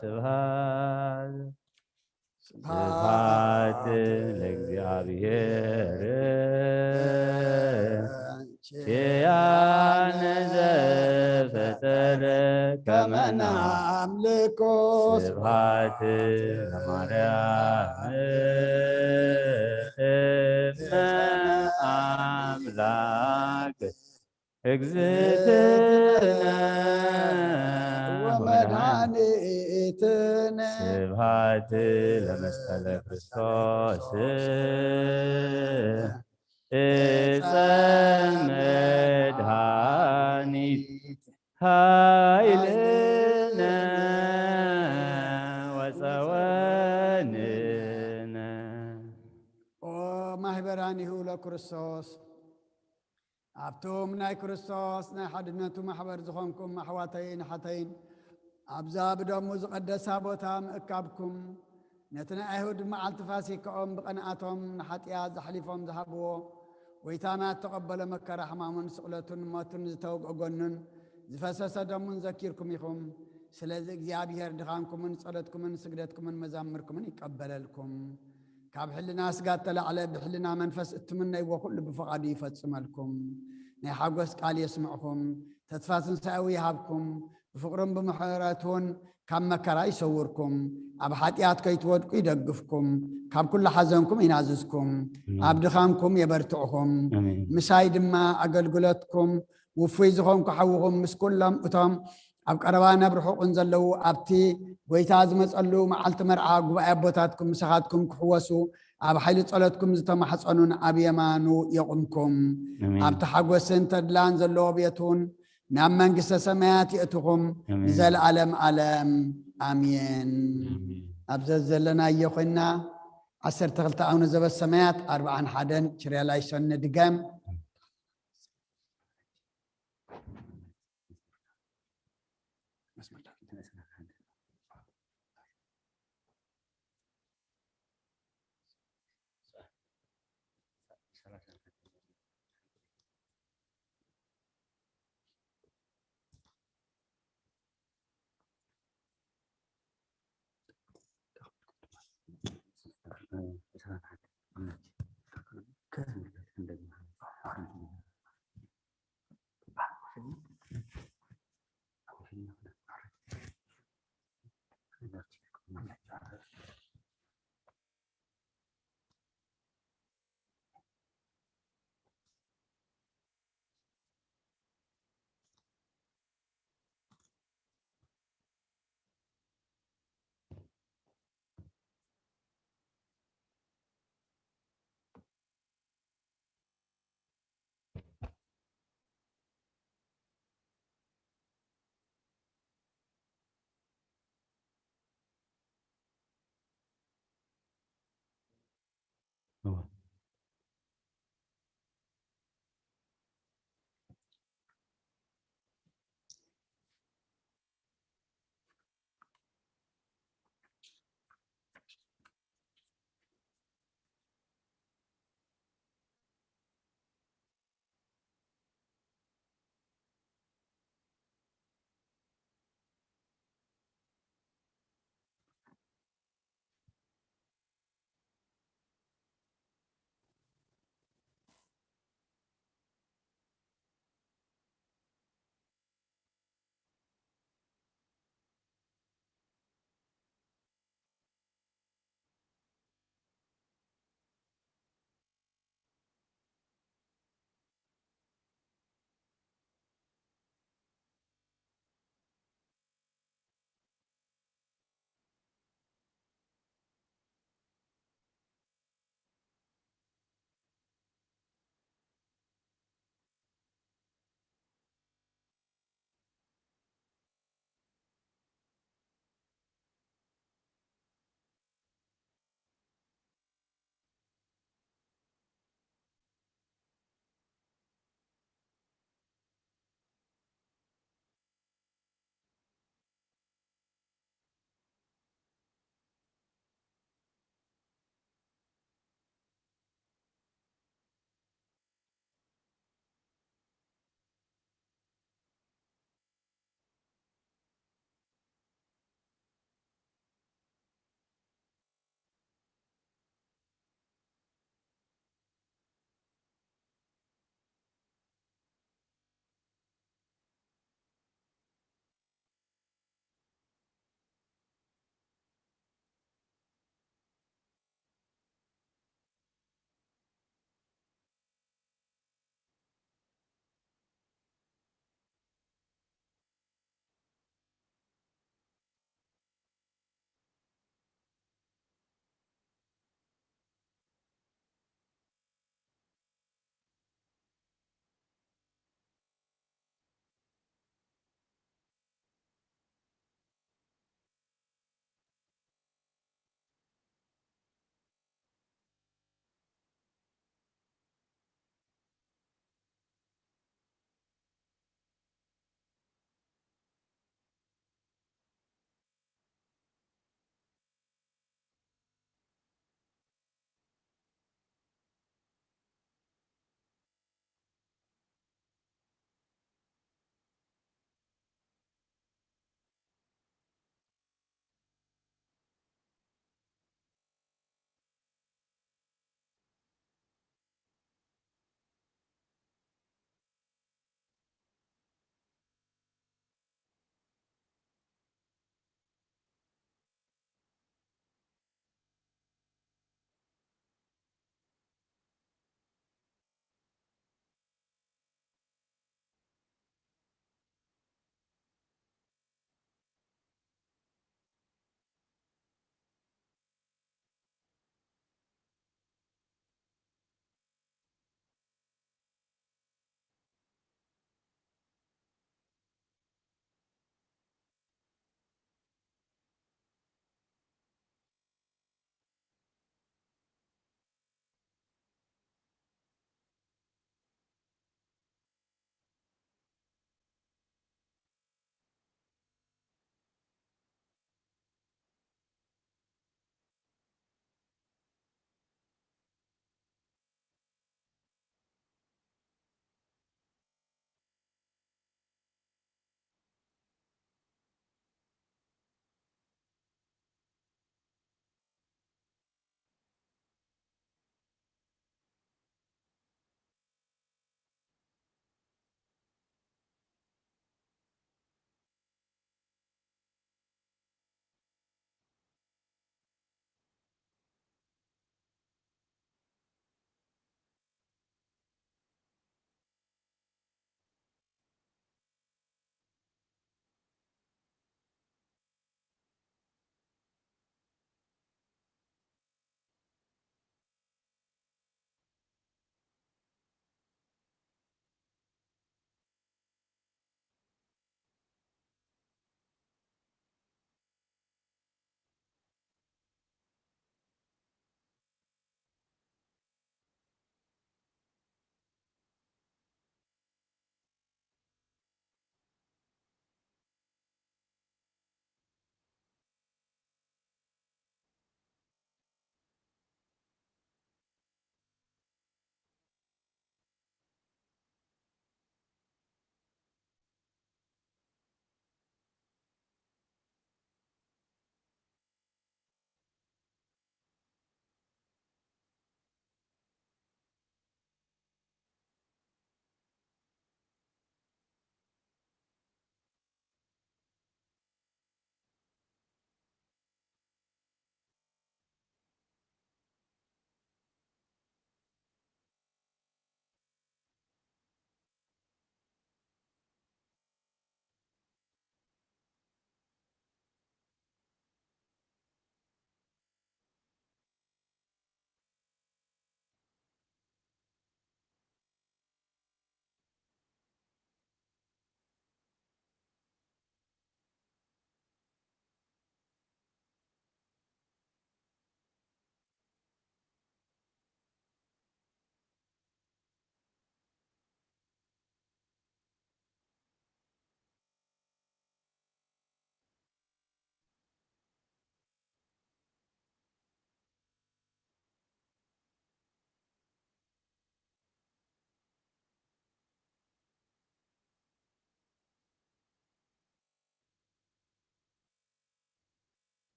ስብሃት። ስብሐት ለእግዚአብሔር ኪያነ ዘፈጠረ ከመ ናምልኮ። ስብሐት ለማርያም እመ አምላክ እግዝእትነ ወመድኃኒትነ። ስብሐት ለመስቀለ ክርስቶስ ዕፀ መድኃኒት ኃይልነ ወፀወንነ። ኦ ማህበራኒሁ ለክርስቶስ ኣብቶም ናይ ክርስቶስ ናይ ሓድነቱ ማሕበር ዝኾንኩም ኣሕዋተይን ኣሓተይን፣ ኣብዛ ብደሙ ዝቐደሳ ቦታ ምእካብኩም፣ ነቲ ናይ ኣይሁድ መዓልቲ ፋሲካኦም ብቐንኣቶም ንሓጢኣት ዘሕሊፎም ዝሃብዎ፣ ጐይታና እተቐበሎ መከራ ሕማሙን ስቕለቱን ሞቱን ዝተወግኦ ጎኑን ዝፈሰሰ ደሙን ዘኪርኩም ኢኹም። ስለዚ እግዚኣብሄር ድኻምኩምን ጸሎትኩምን ስግደትኩምን መዛምርኩምን ይቀበለልኩም። ካብ ሕልና ስጋ እተላዕለ ብሕልና መንፈስ እትምነይዎ ኩሉ ብፍቓዱ ይፈጽመልኩም። ናይ ሓጎስ ቃል የስምዕኹም፣ ተስፋ ትንሳኤዊ ይሃብኩም፣ ብፍቕሩን ብምሕረቱን ካብ መከራ ይሰውርኩም፣ ኣብ ሓጢኣት ከይትወድቁ ይደግፍኩም፣ ካብ ኩሉ ሓዘንኩም ይናዝዝኩም፣ ኣብ ድኻምኩም የበርትዕኹም። ኣሜን። ምሳይ ድማ ኣገልግሎትኩም ውፉይ ዝኾንኩ ሓውኹም ምስ ኩሎም እቶም ኣብ ቀረባን ኣብ ርሑቕን ዘለዉ ኣብቲ ጐይታ ዝመጸሉ መዓልቲ መርዓ ጉባኤ ኣቦታትኩም ምሳኻትኩም ክሕወሱ ኣብ ሓይሊ ጸሎትኩም ዝተማሕጸኑን ኣብ የማኑ የቑምኩም። ኣሜን። ኣብቲ ሓጎስን ተድላን ዘለዎ ቤት እውን ናብ መንግስተ ሰማያት የእትኹም ኣሜን። ንዘለኣለም ኣለም ኣሜን። ኣሜን። ኣብ ዘዘለናዮ ኮይና ዓሰርተ ክልተ ኣቡነ ዘበሰማያት ኣርብዓን ሓደን ችርያላይ ሰኒ ድገም።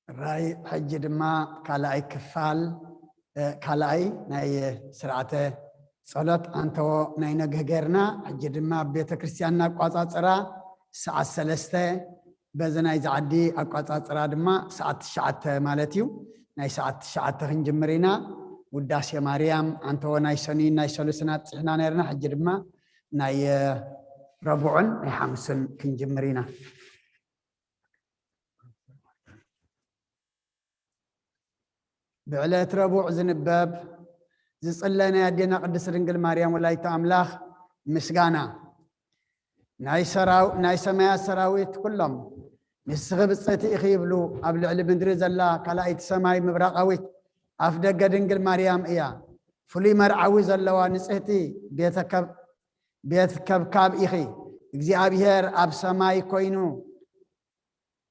ራይ ሕጂ ድማ ካልኣይ ክፋል፣ እ፣ ካልኣይ ናይ ስርዓተ ጸሎት ኣንተዎ ናይ ነግህ ጌርና። ሕጂ ድማ ኣብ ቤተ ክርስቲያንና ኣቋጻጽራ ሰዓት ሰለስተ፣ በዚ ናይዚ ዓዲ ኣቋጻጽራ ድማ ሰዓት ትሽዓተ ማለት እዩ። ናይ ሰዓት ትሽዓተ ክንጅምር ኢና። ውዳሴ ማርያም ኣንተዎ ናይ ሰኑይን ናይ ሰሉስን ኣብጺሕና ነርና። ሕጂ ድማ ናይ፣ እ፣ ረቡዕን ናይ ሓሙስን ክንጅምር ኢና። ብዕለት ረቡዕ ዝንበብ ዝጽለ ናይ ኣዴና ቅድስት ድንግል ማርያም ወላዲተ ኣምላኽ ምስጋና። ናይ ሰራው-፣ ናይ ሰማያት ሰራዊት ኩሎም ንስኺ ብጽእቲ ኢኺ ይብሉ። ኣብ ልዕሊ ምድሪ ዘላ ካልኣይቲ ሰማይ ምብራቓዊት ኣፍ ደገ ድንግል ማርያም እያ። ፍሉይ መርዓዊ ዘለዋ ንጽህቲ ቤተ ከብ-፣ ቤት ከብካብ ኢኺ። እግዚኣብሔር ኣብ ሰማይ ኮይኑ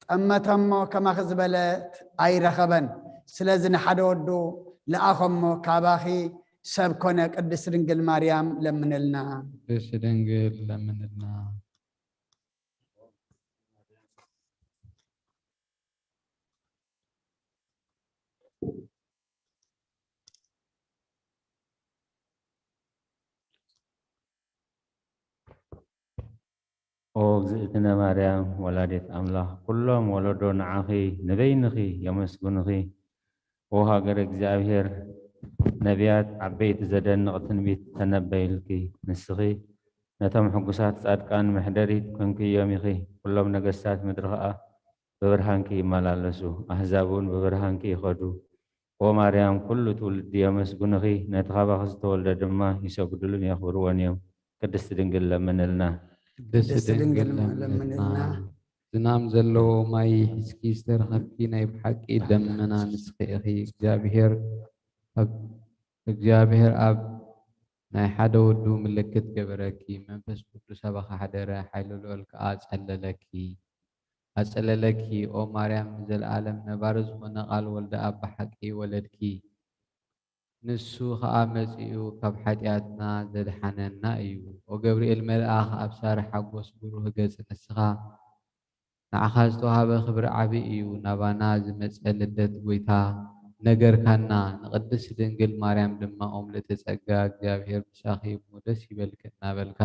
ጠመተሞ ከማኺ ዝበለት ኣይረኸበን። ስለዚ ንሓደ ወዱ ለኣኸሞ ካባኺ ሰብ ኮነ። ቅድስት ድንግል ማርያም ለምንልና። ቅድስት ድንግል ለምንልና። ኦ እግዝእትነ ማርያም ወላዲት ኣምላኽ፣ ኩሎም ወለዶ ንዓኺ ንበይንኺ የመስግኑኺ። ኦ ሃገረ እግዚኣብሔር፣ ነቢያት ዓበይቲ ዘደንቕ ትንቢት ተነበይልኪ። ንስኺ ነቶም ሕጉሳት ጻድቃን መሕደሪት ኮንክዮም ኢኺ። ኩሎም ነገስታት ምድሪ ኸኣ ብብርሃንኪ ይመላለሱ፣ ኣህዛብ እውን ብብርሃንኪ ይኸዱ። ኦ ማርያም፣ ኩሉ ትውልዲ የመስግኑኺ፣ ነቲ ካባኺ ዝተወልደ ድማ ይሰግዱሉን የኽብርዎን እዮም። ቅድስቲ ድንግል ለምንልና። ቅድስቲ ድንግል ለምንልና። ዝናም ዘለዎ ማይ ሒዝኪ ዝተረኸብኪ ናይ ብሓቂ ደመና ንስኺ ኢኺ። እግዚኣብሔር ኣብ፣ እግዚኣብሔር ኣብ ናይ ሓደ ወዱ ምልክት ገበረኪ። መንፈስ ቅዱስ ኣባኺ ሓደረ፣ ሓይሊ ልዑል ከኣ ጸለለኪ፣ ኣጸለለኪ። ኦ ማርያም፣ ንዘለኣለም ነባሪ ዝኾነ ቃል ወልደ ኣብ ብሓቂ ወለድኪ። ንሱ ኸኣ መጺኡ ካብ ሓጢኣትና ዘድሓነና እዩ። ኦ ገብርኤል መልኣኽ፣ ኣብሳሪ ሓጎስ ብሩህ ገጽ ንስኻ፣ ንዓኻ ዝተዋህበ ክብሪ ዓቢ እዩ። ናባና ዝመጸ ልደት ጐይታ ነገርካና። ንቅድስት ድንግል ማርያም ድማ፣ ኦ ምልእተ ጸጋ፣ እግዚኣብሔር ምሳኺ እሞ ደስ ይበልኪ እናበልካ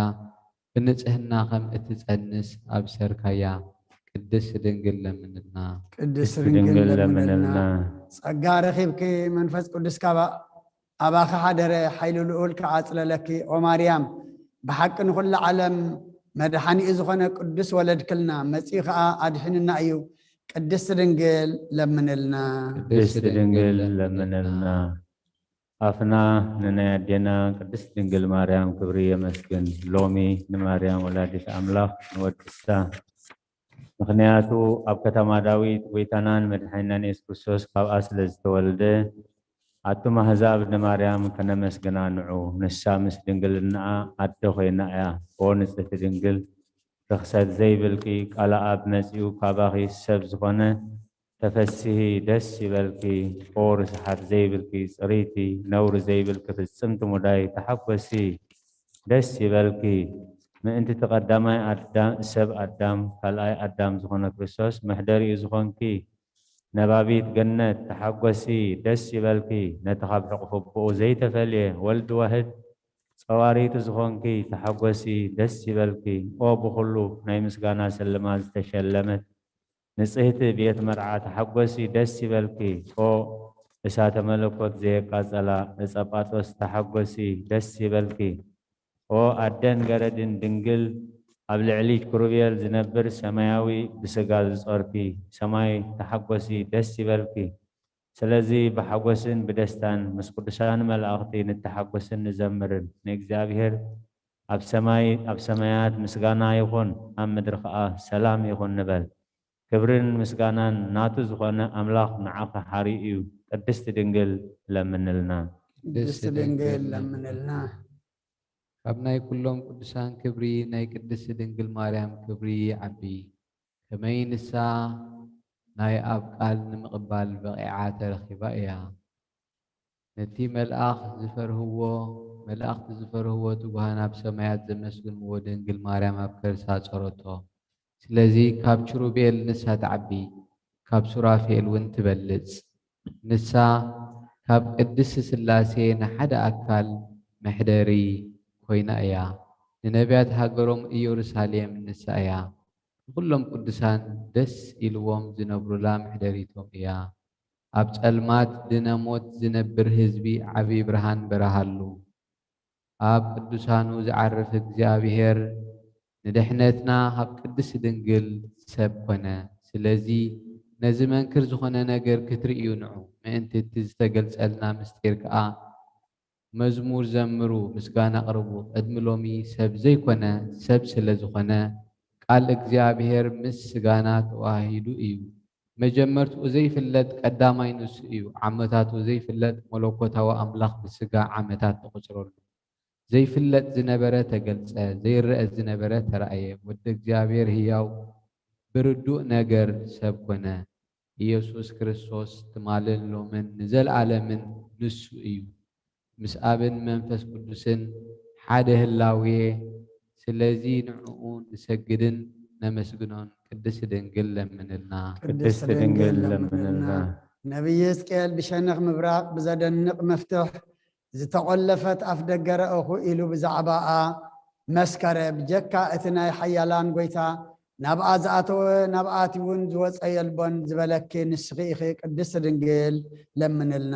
ብንጽህና ከም እትጸንስ ኣብሰርካያ። ቅድስት ድንግል ለምንልና። ቅድስት ድንግል ለምንልና። ጸጋ ረኺብኪ መንፈስ ቅዱስ ካባ-፣ ኣባኺ ሓደረ፣ ሓይሊ ልዑል ከኣ ኣጽለለኪ። ኦ ማርያም፣ ብሓቂ ንኹሉ ዓለም መድሓኒኡ ዝኾነ ቅዱስ ወለድክልና፣ መጺኡ ከኣ ኣድሒኑና እዩ። ቅድስት ድንግል ለምንልና። ቅድስት ድንግል ለምንልና። ኣፍና ንናይ ኣዴና ቅድስት ድንግል ማርያም ክብሪ የመስግን። ሎሚ ንማርያም ወላዲት ኣምላኽ ንወድሳ። ምኽንያቱ ኣብ ከተማ ዳዊት ጐይታናን መድሓኒናን የሱስ ክርስቶስ ካብኣ ስለ ዝተወልደ፣ ኣቱም ኣህዛብ ንማርያም ከነመስግና ንዑ። ንሳ ምስ ድንግልናኣ ኣደ ኾይና እያ። ኦ ንጽሕቲ ድንግል፣ ርኽሰት ዘይብልኪ፣ ቃለ ኣብ መጺኡ ካባኺ ሰብ ዝኾነ፣ ተፈስሂ ደስ ይበልኪ። ኦ ርስሓት ዘይብልኪ፣ ጽርይቲ ነውሪ ዘይብልኪ፣ ፍጽምቲ ሙዳይ ተሓጎሲ ደስ ይበልኪ። ምእንቲ እቲ ቀዳማይ ኣዳ-፣ ሰብ ኣዳም፣ ካልኣይ ኣዳም ዝኾነ ክርስቶስ መሕደሪኡ ዝኾንኪ፣ ነባቢት ገነት ተሓጎሲ ደስ ይበልኪ። ነቲ ካብ ሕቑፊ ኣቦኡ ዘይተፈልየ ወልድ ዋህድ ጸዋሪቱ ዝኾንኪ ተሓጎሲ ደስ ይበልኪ። ኦ ብኹሉ ናይ ምስጋና ስልማት ዝተሸለመት ንጽህቲ ቤት መርዓ ተሓጎሲ ደስ ይበልኪ። ኦ እሳተ መለኮት ዘየቃጸላ ዕጸ ጳጦስ ተሓጎሲ ደስ ይበልኪ። ኦ ኣደን ገረድን ድንግል ኣብ ልዕሊ ኪሩቤል ዝነብር ሰማያዊ ብስጋ ዝጾርኪ ሰማይ ተሓጎሲ ደስ ይበልኪ። ስለዚ ብሓጎስን ብደስታን ምስ ቅዱሳን መላእኽቲ ንተሓጎስን ንዘምርን። ንእግዚኣብሔር ኣብ ሰማይ፣ ኣብ ሰማያት ምስጋና ይኹን፣ ኣብ ምድሪ ኸኣ ሰላም ይኹን ንበል። ክብርን ምስጋናን ናቱ ዝኾነ ኣምላኽ ንዓኺ ሓርዩ እዩ። ቅድስቲ ድንግል ለምንልና። ቅድስቲ ድንግል ለምንልና። ካብ ናይ ኩሎም ቅዱሳን ክብሪ ናይ ቅድስቲ ድንግል ማርያም ክብሪ ይዓቢ። ከመይ ንሳ ናይ ኣብ ቃል ንምቕባል በቒዓ ተረኺባ እያ። ነቲ መልኣኽ ዝፈርህዎ፣ መላእኽቲ ዝፈርህዎ ትጉሃን ኣብ ሰማያት ዘመስግንዎ ድንግል ማርያም ኣብ ከርሳ ጸረቶ። ስለዚ ካብ ኪሩቤል ንሳ ትዓቢ። ካብ ሱራፌል እውን ትበልጽ። ንሳ ካብ ቅድስት ሥላሴ ንሓደ ኣካል መሕደሪ ኮይና እያ። ንነቢያት ሃገሮም ኢየሩሳሌም ንሳ እያ። ንኹሎም ቅዱሳን ደስ ኢልዎም ዝነብሩላ መሕደሪቶም እያ። ኣብ ጸልማት ድነ ሞት ዝነብር ህዝቢ ዓቢ ብርሃን በርሃሉ። ኣብ ቅዱሳኑ ዝዓርፍ እግዚኣብሔር ንድሕነትና ካብ ቅድስት ድንግል ሰብ ኮነ። ስለዚ ነዚ መንክር ዝኾነ ነገር ክትርእዩ ንዑ። ምእንቲ እቲ ዝተገልጸልና ምስጢር ከኣ መዝሙር ዘምሩ፣ ምስጋና ኣቕርቡ። ቅድሚ ሎሚ ሰብ ዘይኮነ ሰብ ስለ ዝኾነ ቃል እግዚኣብሔር ምስ ስጋና ተዋሂዱ እዩ። መጀመርትኡ ዘይፍለጥ ቀዳማይ ንሱ እዩ። ዓመታቱ ዘይፍለጥ መለኮታዊ ኣምላኽ ብስጋ ዓመታት ተቖጽረሉ። ዘይፍለጥ ዝነበረ ተገልጸ፣ ዘይረአ ዝነበረ ተራእየ። ወዲ እግዚኣብሔር ህያው ብርዱእ ነገር ሰብ ኮነ። ኢየሱስ ክርስቶስ ትማልን ሎምን ንዘለዓለምን ንሱ እዩ። ምስ ኣብን መንፈስ ቅዱስን ሓደ ህላዌ። ስለዚ ንዕኡ ንሰግድን ነመስግኖን። ቅድስት ድንግል ለምንልና። ቅድስት ድንግል ለምንልና። ነቢይ ሕዝቅኤል ብሸነኽ ምብራቕ ብዘደንቕ መፍትሕ ዝተቖለፈት ኣፍ ደገ ረኣኹ ኢሉ ብዛዕባኣ መስከረ። ብጀካ እቲ ናይ ሓያላን ጐይታ ናብኣ ዝኣተወ፣ ናብኣቲ እውን ዝወጸ የልቦን ዝበለኪ ንስኺ ኢኺ። ቅድስት ድንግል ለምንልና።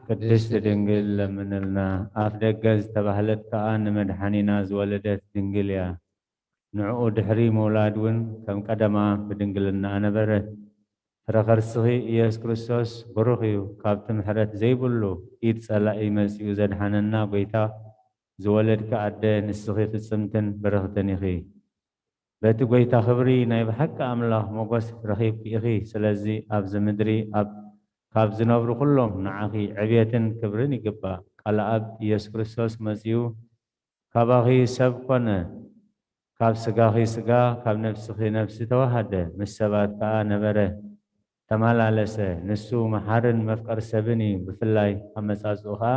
ቅድስት ድንግል ለምንልና። ኣፍ ደገ ዝተባህለት ከኣ ንመድሓኒና ዝወለደት ድንግል እያ። ንዕኡ ድሕሪ ምውላድ እውን ከም ቀደማ ብድንግልና ነበረት። ፍረ ከርስኺ ኢየሱስ ክርስቶስ ብሩኽ እዩ። ካብቲ ምሕረት ዘይብሉ ኢድ ጸላኢ መጺኡ ዘድሓነና ጐይታ ዝወለድኪ ኣደ ንስኺ ፍጽምትን ብርኽትን ኢኺ። በቲ ጐይታ ኽብሪ ናይ ብሓቂ ኣምላኽ ሞገስ ረኺብኪ ኢኺ። ስለዚ ኣብዚ ምድሪ ኣብ ካብ ዝነብሩ ኵሎም ንዓኺ ዕብየትን ክብርን ይግባእ። ቃል ኣብ ኢየሱስ ክርስቶስ መጺኡ ካባኺ ሰብ ኮነ። ካብ ስጋኺ ስጋ፣ ካብ ነፍስኺ ነፍሲ ተዋሃደ። ምስ ሰባት ከኣ ነበረ፣ ተመላለሰ። ንሱ መሓርን መፍቀር ሰብን እዩ። ብፍላይ ኣመጻጽኡ ከኣ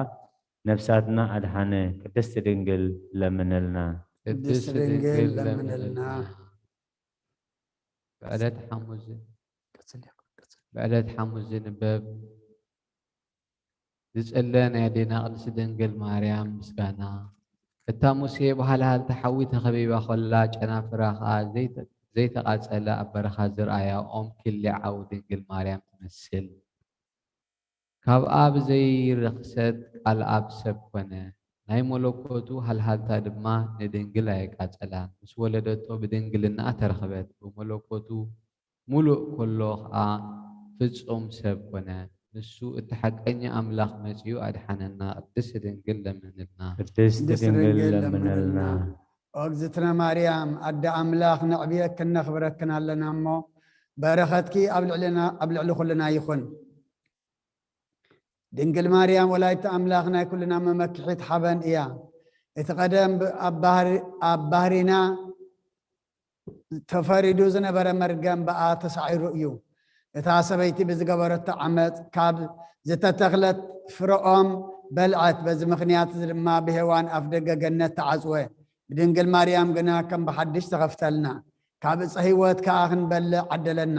ነፍሳትና ኣድሓነ። ቅድስቲ ድንግል ለምንልና። ቅድስት ድንግል ለምንልና። ብዕለት ሓሙስ ብዕለት ሓሙስ ዝንበብ ዝጽለ ናይ ኣዴና ቅድስቲ ድንግል ማርያም ምስጋና። እታ ሙሴ ብሃልሃልቲ ሓዊ ተኸቢባ ኸላ፣ ጨናፍራ ኸኣ ዘይተ-፣ ዘይተቓጸለ ኣብ በረኻ ዝረኣያ ኦም ኪሊ ዓው ድንግል ማርያም ትመስል። ካብኣ ብዘይረኽሰት ቃል ኣብ ሰብ ኮነ። ናይ መለኮቱ ሃልሃልታ ድማ ንድንግል ኣየቃጸላን። ምስ ወለደቶ ብድንግልናኣ ተረኽበት። ብመለኮቱ ሙሉእ ከሎ ኸኣ ፍጹም ሰብ ኮነ። ንሱ እቲ ሓቀኛ ኣምላኽ መጺኡ ኣድሓነና። ቅድስቲ ድንግል ለምንልና። ቅድስቲ ድንግል ለምንልና። ኦ እግዝእትነ ማርያም ኣደ ኣምላኽ ነዕብየክን ነኽብረክን ኣለና እሞ በረኸትኪ ኣብ ልዕልና፣ ኣብ ልዕሊ ኩልና ይኹን። ድንግል ማርያም ወላዲተ ኣምላኽ ናይ ኩልና መመክሒት ሓበን እያ። እቲ ቀደም ብ-፣ ኣብ ባህሪ-፣ ኣብ ባህሪና ተፈሪዱ ዝነበረ መርገም ብኣ ተሳዒሩ እዩ። እታ ሰበይቲ ብዝገበረቶ ዓመጽ ካብ ዝተተኽለት ፍረ ኦም በልዐት። በዚ ምኽንያት እዚ ድማ ብሄዋን ኣፍ ደገ ገነት ተዓጽወ። ብድንግል ማርያም ግና ከም ብሓድሽ ተኸፍተልና። ካብ ዕፀ ህይወት ከኣ ክንበልዕ ዓደለና።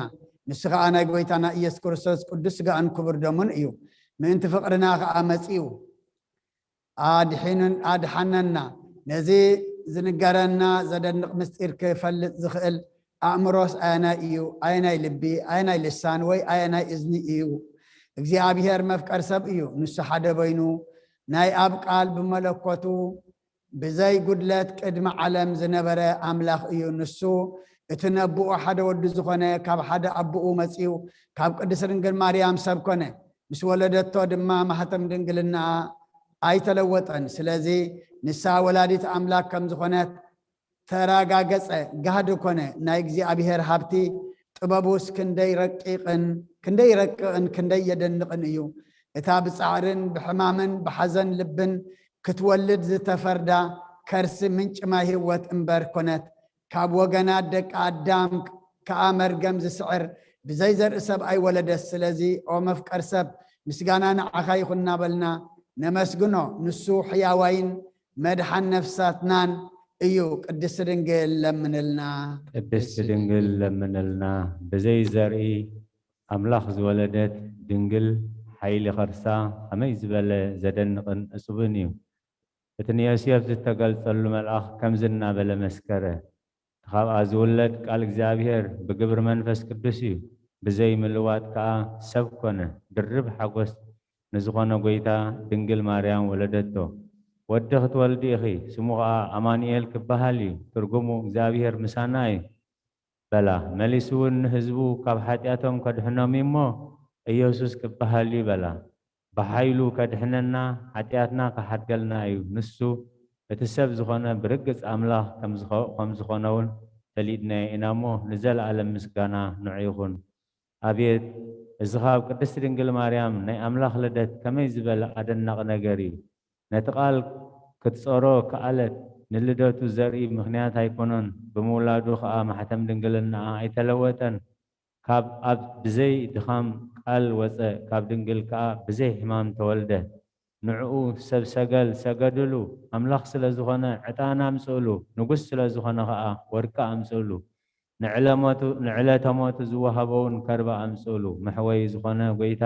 ንሱ ከኣ ናይ ጐይታና ኢየሱስ ክርስቶስ ቅዱስ ሥጋኡን ክቡር ደሙን እዩ። ምእንቲ ፍቕርና ከኣ መጺኡ ኣድሒኑን ኣድሓነና። ነዚ ዝንገረና ዘደንቕ ምስጢር ክፈልጥ ዝኽእል ኣእምሮስ ኣየናይ እዩ? ኣየናይ ልቢ፣ ኣየናይ ልሳን ወይ ኣየናይ እዝኒ እዩ? እግዚኣብሔር መፍቀር ሰብ እዩ። ንሱ ሓደ በይኑ ናይ ኣብ ቃል ብመለኮቱ ብዘይ ጉድለት ቅድሚ ዓለም ዝነበረ ኣምላኽ እዩ። ንሱ እቲ ነብኡ ሓደ ወዱ ዝኾነ ካብ ሓደ ኣቦኡ መጺኡ ካብ ቅድስት ድንግል ማርያም ሰብ ኮነ። ምስ ወለደቶ ድማ ማህተም ድንግልና ኣይተለወጠን። ስለዚ ንሳ ወላዲት ኣምላኽ ከም ዝኾነት ተረጋገጸ፣ ጋህዲ ኮነ። ናይ እግዚኣብሔር ሃብቲ ጥበቡስ ክንደይ ረቂቕን፣ ክንደይ ረቂቕን ክንደይ የደንቕን እዩ። እታ ብጻዕርን ብሕማምን ብሓዘን ልብን ክትወልድ ዝተፈርዳ ከርሲ ምንጪ ማይ ህይወት እምበር ኮነት። ካብ ወገናት ደቂ ኣዳም ከኣ መርገም ዝስዕር ብዘይ ዘርኢ ሰብ ኣይወለደት። ስለዚ ኦ መፍቀር ሰብ፣ ምስጋና ንዓኻ ይኹን እናበልና ነመስግኖ። ንሱ ሕያዋይን መድሓን ነፍሳትናን እዩ። ቅድስቲ ድንግል ለምንልና። ቅድስቲ ድንግል ለምንልና። ብዘይ ዘርኢ ኣምላኽ ዝወለደት ድንግል ሓይሊ ኸርሳ ኸመይ ዝበለ ዘደንቕን እጹብን እዩ! እቲ ንዮሴፍ ዝተገልጸሉ መልኣኽ ከምዚ እናበለ መስከረ፣ እቲ ኻብኣ ዝውለድ ቃል እግዚኣብሔር ብግብሪ መንፈስ ቅዱስ እዩ፣ ብዘይ ምልዋጥ ከኣ ሰብ ኮነ። ድርብ ሓጎስ ንዝኾነ ጐይታ ድንግል ማርያም ወለደቶ። ወዲ ክትወልዲ ኢኺ፣ ስሙ ኸኣ ኣማኑኤል ክበሃል እዩ፣ ትርጉሙ እግዚኣብሔር ምሳና እዩ። በላ። መሊሱ እውን ንህዝቡ ካብ ሓጢኣቶም ከድሕኖም እዩ እሞ፣ ኢየሱስ ክበሃል እዩ በላ። ብሓይሉ ከድሕነና፣ ሓጢኣትና ክሓድገልና እዩ። ንሱ እቲ ሰብ ዝኾነ ብርግጽ ኣምላኽ ከም ዝኸ-፣ ከም ዝኾነ እውን ፈሊጥናዮ ኢና እሞ፣ ንዘለኣለም ምስጋና ንዑ ይኹን። ኣቤት፣ እዚ ኻብ ቅድስቲ ድንግል ማርያም ናይ ኣምላኽ ልደት ከመይ ዝበለ ኣደናቒ ነገር እዩ! ነቲ ቃል ክትጸሮ ከኣለት። ንልደቱ ዘርኢ ምኽንያት ኣይኮነን፣ ብምውላዱ ኸኣ ማሕተም ድንግልናኣ ኣይተለወጠን። ካብ ኣብ ብዘይ ድኻም ቃል ወጸ፣ ካብ ድንግል ከኣ ብዘይ ሕማም ተወልደ። ንዕኡ ሰብ ሰገል ሰገድሉ፣ ኣምላኽ ስለ ዝኾነ ዕጣን ኣምጽእሉ፣ ንጉስ ስለ ዝኾነ ኸኣ ወርቂ ኣምጽእሉ፣ ንዕለመቱ-፣ ንዕለተ ሞቱ ዝወሃቦውን ከርበ ኣምጽእሉ። መሕወዪ ዝኾነ ጐይታ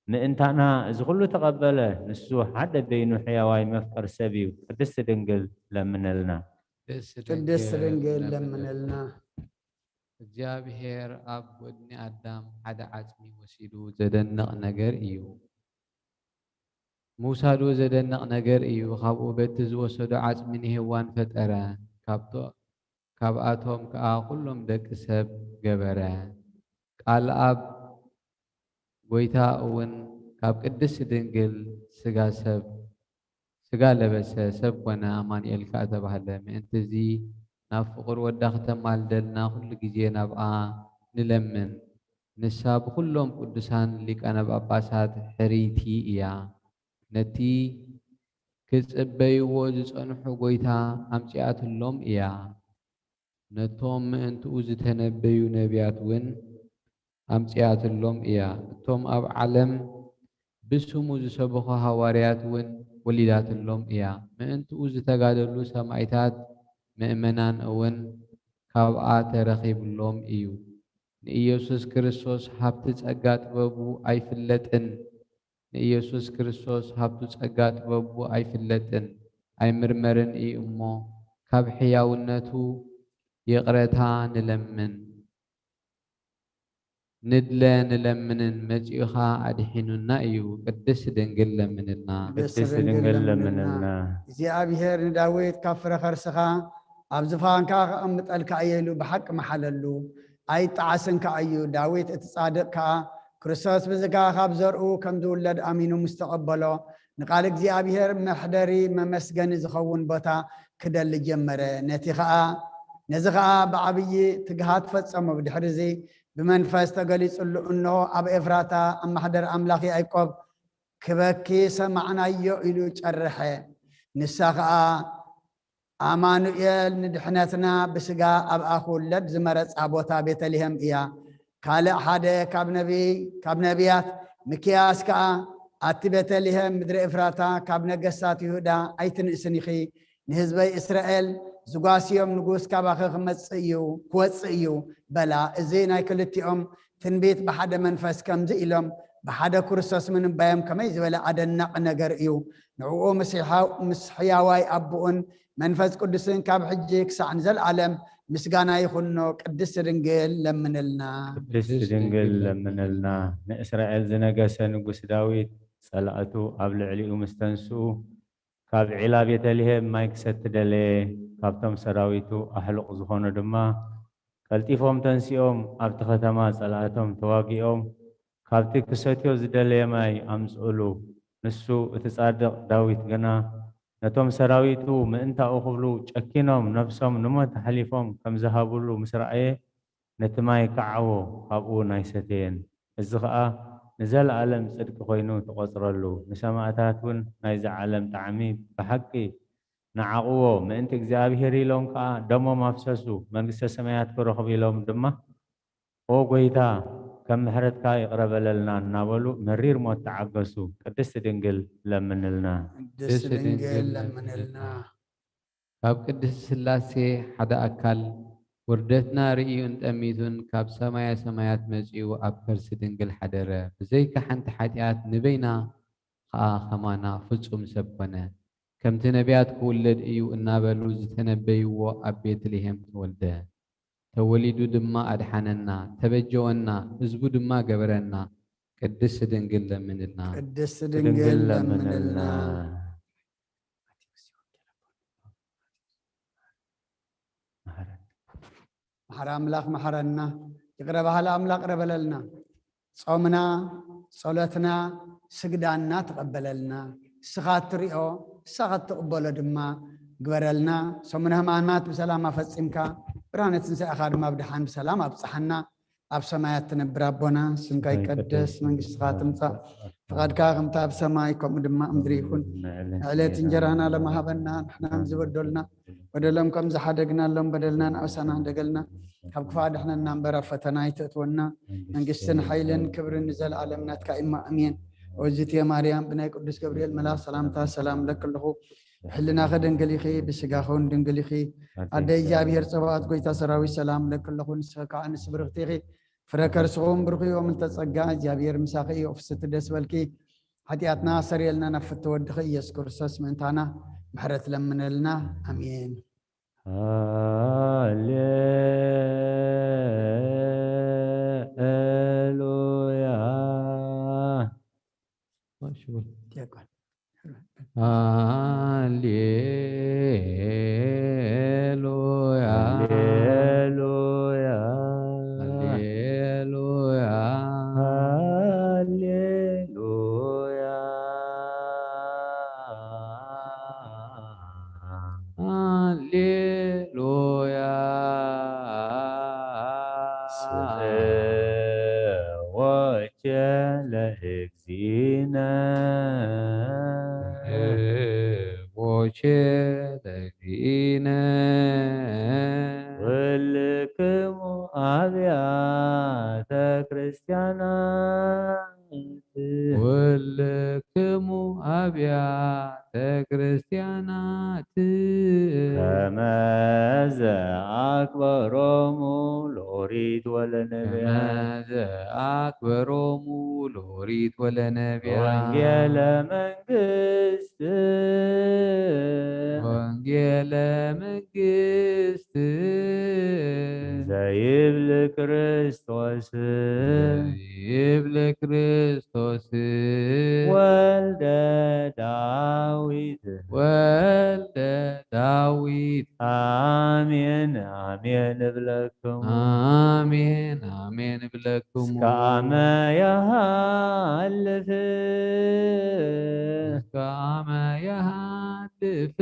ምእንታና እዚ ኹሉ ተቐበለ። ንሱ ሓደ በይኑ ሕያዋይ መፍቀር ሰብ እዩ። ቅድስቲ ድንግል ለምነልና። ቅድስት ድንግል ለምንልና። እግዚኣብሔር ኣብ ጎድኒ ኣዳም ሓደ ዓጽሚ ወሲዱ ዘደንቕ ነገር እዩ። ምውሳዱ ዘደንቕ ነገር እዩ። ካብኡ በቲ ዝወሰዶ ዓጽሚ ንሄዋን ፈጠረ። ካብቶ-፣ ካብኣቶም ከኣ ኩሎም ደቂ ሰብ ገበረ። ቃል ኣብ ጎይታ እውን ካብ ቅድስቲ ድንግል ስጋ ሰብ፣ ስጋ ለበሰ፣ ሰብ ኮነ፣ ኣማኑኤል ከኣ ተባህለ። ምእንቲ እዚ ናብ ፍቑር ወዳ ክተማልደልና ኩሉ ግዜ ናብኣ ንለምን። ንሳ ብኹሎም ቅዱሳን ሊቃነ ጳጳሳት ሕርይቲ እያ። ነቲ ክጽበይዎ ዝጸንሑ ጎይታ ኣምጺኣትሎም እያ። ነቶም ምእንትኡ ዝተነበዩ ነቢያት እውን ኣምጺኣትሎም እያ። እቶም ኣብ ዓለም ብስሙ ዝሰበኹ ሃዋርያት እውን ወሊዳትሎም እያ። ምእንትኡ ዝተጋደሉ ሰማእታት ምእመናን እውን ካብኣ ተረኺብሎም እዩ። ንኢየሱስ ክርስቶስ ሃብቲ ጸጋ ጥበቡ ኣይፍለጥን። ንኢየሱስ ክርስቶስ ሃብቱ ጸጋ ጥበቡ ኣይፍለጥን ኣይምርመርን እዩ እሞ፣ ካብ ሕያውነቱ ይቕረታ ንለምን። ንድለ ንለምንን መጺኡ ኸኣ ኣድሒኑና እዩ። ቅድስት ድንግል ለምንልና። ቅድስት ድንግል ለምንልና። እግዚኣብሔር ንዳዊት ካብ ፍረ ከርስኻ ኣብ ዝፋንካ ከቐምጠልካ እየ ኢሉ ብሓቂ መሓለሉ። ኣይጠዓስን ከኣ እዩ። ዳዊት እቲ ጻድቕ ከኣ ክርስቶስ ብዝጋ ካብ ዘርኡ ከም ዝውለድ ኣሚኑ ምስ ተቐበሎ፣ ንቓል እግዚኣብሔር መሕደሪ መመስገኒ ዝኸውን ቦታ ክደሊ ጀመረ። ነቲ ኸኣ፣ ነዚ ኸኣ ብዓብዪ ትግሃት ፈጸሞ። ብድሕርዚ ብመንፈስ ተገሊጹሉ፣ እንሆ ኣብ ኤፍራታ ኣብ ማሕደር ኣምላኽ ያዕቆብ ክበኪ ሰማዕናዮ ኢሉ ጨርሐ። ንሳ ኸኣ ኣማኑኤል ንድሕነትና ብስጋ ኣብኣ ክውለድ ዝመረጻ ቦታ ቤተልሔም እያ። ካልእ ሓደ ካብ ነቢይ፣ ካብ ነቢያት ሚክያስ ከኣ፣ ኣቲ ቤተልሔም ምድሪ ኤፍራታ፣ ካብ ነገስታት ይሁዳ ኣይትንእስን ኢኺ፣ ንህዝበይ እስራኤል ዝጓስዮም ንጉስ ካባኺ ክመጽእ እዩ፣ ክወጽእ እዩ በላ። እዚ ናይ ክልቲኦም ትንቢት ብሓደ መንፈስ ከምዚ ኢሎም ብሓደ ክርስቶስ ምንባዮም ከመይ ዝበለ ኣደናቒ ነገር እዩ። ንዕኡ ምስ ሕያው-፣ ምስ ሕያዋይ ኣቦኡን መንፈስ ቅዱስን ካብ ሕጂ ክሳዕ ንዘለኣለም ምስጋና ይኹኖ። ቅድስት ድንግል ለምንልና። ቅድስት ድንግል ለምንልና። ንእስራኤል ዝነገሰ ንጉስ ዳዊት ጸላእቱ ኣብ ልዕሊኡ ምስ ተንስኡ፣ ካብ ዒላ ቤተልሔም ማይ ክሰቲ ደለየ። ካብቶም ሰራዊቱ ኣሕሉቕ ዝኾኑ ድማ ቀልጢፎም ተንሲኦም ኣብቲ ከተማ ጸላእቶም ተዋጊኦም ካብቲ ክሰትዮ ዝደለየ ማይ ኣምጽኡሉ። ንሱ እቲ ጻድቕ ዳዊት ግና ነቶም ሰራዊቱ ምእንታኡ ክብሉ ጨኪኖም ነፍሶም ንሞት ኣሕሊፎም ከም ዝሃብሉ ምስ ረኣየ፣ ነቲ ማይ ከዓዎ፣ ካብኡ እውን ኣይሰተየን። እዚ ኸኣ ንዘለኣለም ጽድቂ ኮይኑ ተቖጽረሉ። ንሰማእታት እውን ናይዚ ዓለም ጣዕሚ ብሓቂ ነዓቕዎ፣ ምእንቲ እግዚኣብሔር ኢሎም ከኣ ደሞም ኣፍሰሱ። መንግስተ ሰማያት ክረኽቡ ኢሎም ድማ፣ ኦ ጐይታ፣ ከም ምሕረትካ ይቕረ በለልና እናበሉ መሪር ሞት ተዓገሱ። ቅድስት ድንግል ለምንልና። ቅድስት ድንግል ለምንልና። ካብ ቅድስት ሥላሴ ሓደ ኣካል ውርደትና ርእዩን ጠሚቱን ካብ ሰማየ ሰማያት መጺኡ ኣብ ከርሲ ድንግል ሓደረ። ብዘይካ ሓንቲ ሓጢኣት ንበይና ኸኣ ኸማና ፍጹም ሰብ ኮነ። ከምቲ ነቢያት ክውለድ እዩ እናበሉ ዝተነበይዎ ኣብ ቤትልሔም ተወልደ። ተወሊዱ ድማ ኣድሓነና፣ ተበጀወና፣ ህዝቡ ድማ ገበረና። ቅድስት ድንግል ለምንልና። ቅድስት ድንግል ለምንልና። መሓሪ ኣምላኽ መሓረና፣ ይቕረ በሃሊ ኣምላኽ ይቕረ በለልና። ጾምና፣ ጸሎትና፣ ስግዳንና ተቐበለልና። ንስኻ እትሪኦ፣ ንስኻ እትቕበሎ ድማ ግበረልና። ሰሙነ ሕማማት ብሰላም ኣፈጺምካ፣ ብርሃነ ትንሳኤኻ ድማ ብደሓን ብሰላም ኣብጽሓና። ኣብ ሰማያት ትነብር ኣቦና፣ ስምካ ይቀደስ፣ መንግስትኻ ትምጻእ፣ ፍቓድካ ከምቲ ኣብ ሰማይ ከምኡ ድማ ኣብ ምድሪ ይኹን። ዕለት እንጀራና ሎሚ ሃበና፣ ንሕና ከም ዝበደሉና በደሎም ከም ዝሓደግናሎም በደልና ንኣውሳና ሕደገልና፣ ካብ ክፉእ ኣድሕነና እምበር ኣብ ፈተና ኣይተእትወና። መንግስትን ሓይልን ክብርን ንዘለኣለም ናትካ እማ፣ ኣሜን። ወዝትየ ማርያም ብናይ ቅዱስ ገብርኤል መልኣኽ ሰላምታ ሰላም እለኪ ኣለኹ። ብሕልናኺ ድንግል ኢኺ፣ ብስጋኺ እውን ድንግል ኢኺ። ኣደ እግዚኣብሔር ጸባኦት ጎይታ ሰራዊት ሰላም እለኪ ኣለኹ። ንስኺ ከዓ ኣንስቲ ብርኽቲ ኢኺ፣ ፍረ ከርስኹም ብሩኽ እዩ። ምልተ ጸጋ እግዚኣብሔር ምሳኺ እዩ። ፍስቲ ደስ በልኪ፣ ሓጢኣትና ሰሪየልና ናብ ፍትወ ወድኺ ኢየሱስ ክርስቶስ ምእንታና ምሕረት ለምነልና። ኣሜን። ሃሌሉያ። ዲያቆን። ሃሌሉያ። ሃሌሉያ። ሃሌሉያ። ሃሌሉያ። ሃሌሉያ። ስብሐ ወወጀ ለእግዚእነ። ወወጀ ለእግዚእነ። ኩልክሙ አብያተ ክርስቲያናት። ኩልክሙ አብያተ ክርስቲያናት። ከመዘ አክበሮሙ ለኦሪት ወለነቢያት። ከመዘ አክበሮሙ ለኦሪት ወለነቢያት። ወንጌለ መንግስት። ወንጌለ መንግስት። ዘይብል ክርስቶስ። ዘይብል ክርስቶስ። ወልደ ዳዊት። ወልደ ዳዊት። አሜን አሜን እብለክሙ። አሜን አሜን እብለክሙ። እስከ አመ የሃልፍ። እስከ አመ የሃልፍ።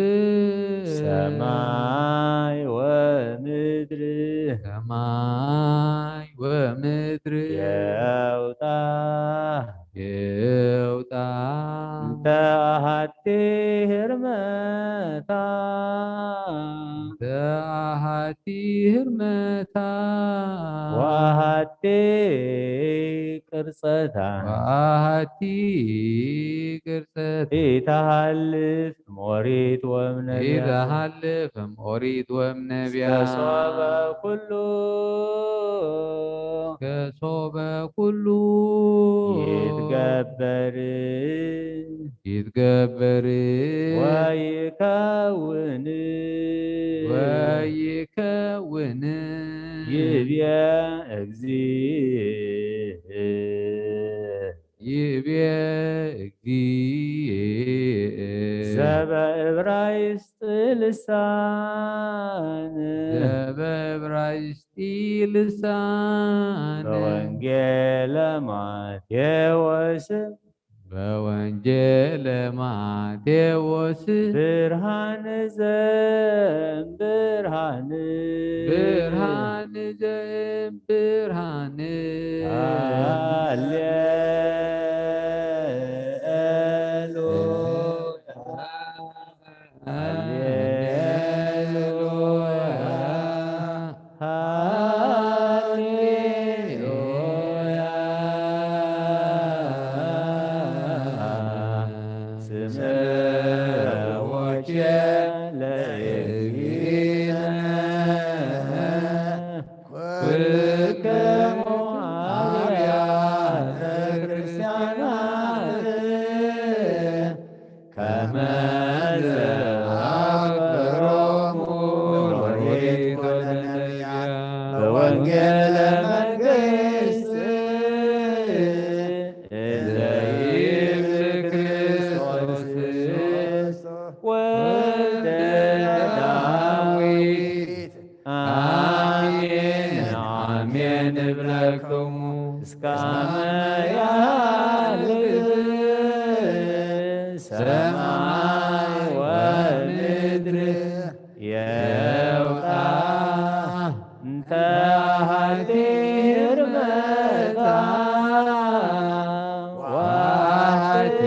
ሰማይ ወምድር። ሰማይ ወምድር። የውጣ። የውጣ። እንተ አሐቲ ህርመታ። እንተ አሐቲ ህርመታ። ወአሐቲ ቅርጸታ። ወአሐቲ ቅርጸታ። ኢተሃልፍ እምኦሪት ወእምነቢያት። ኢተሃልፍ እምኦሪት ወእምነቢያት። እስከ ሶበ ኩሉ። እስከ ሶበ ኩሉ። ይትገበር። ይትገበር። ወይከውን። ወይከውን። ይብየ እግዚእ። ይብየ እግዚእ። ዘበእብራይስጥ ልሳን። ዘበእብራይስጢ ልሳን። በወንጌለ ማቴዎስ። በወንጌለ ማቴዎስ። ብርሃን ዘእምብርሃን። ብርሃን ዘእምብርሃን። ሃሌሉያ። ሃሌሉያ። ሃሌሉያ። ስምዖን ለእግዚእነ። ከመ ዘአኽበሮሙ ኦሪት ወነቢያት በወንጌለ መንግስት እለ ይብል ክርስቶስ ወልደ ዳዊት። አሜን አሜን እብለክሙ እስካመ ያልፍ ሰማይ ወምድር የውጣ እንተ አሐቲ ህርመታ ወአሐቲ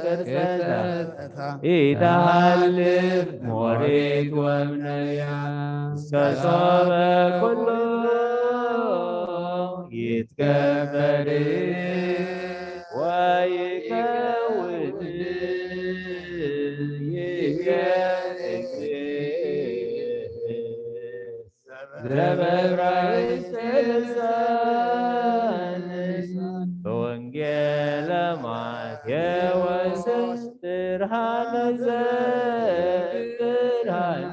ቅርጸታ ኢተሃልፍ ሞሪት ወምነያ እስከ ሶበ ኩሉ ይትከበር ወይከውን ይቤ እግዚእ ዘበዕብራይስጥ ልሳን በወንጌለ ማቴዎስ ብርሃነ ዘብርሃን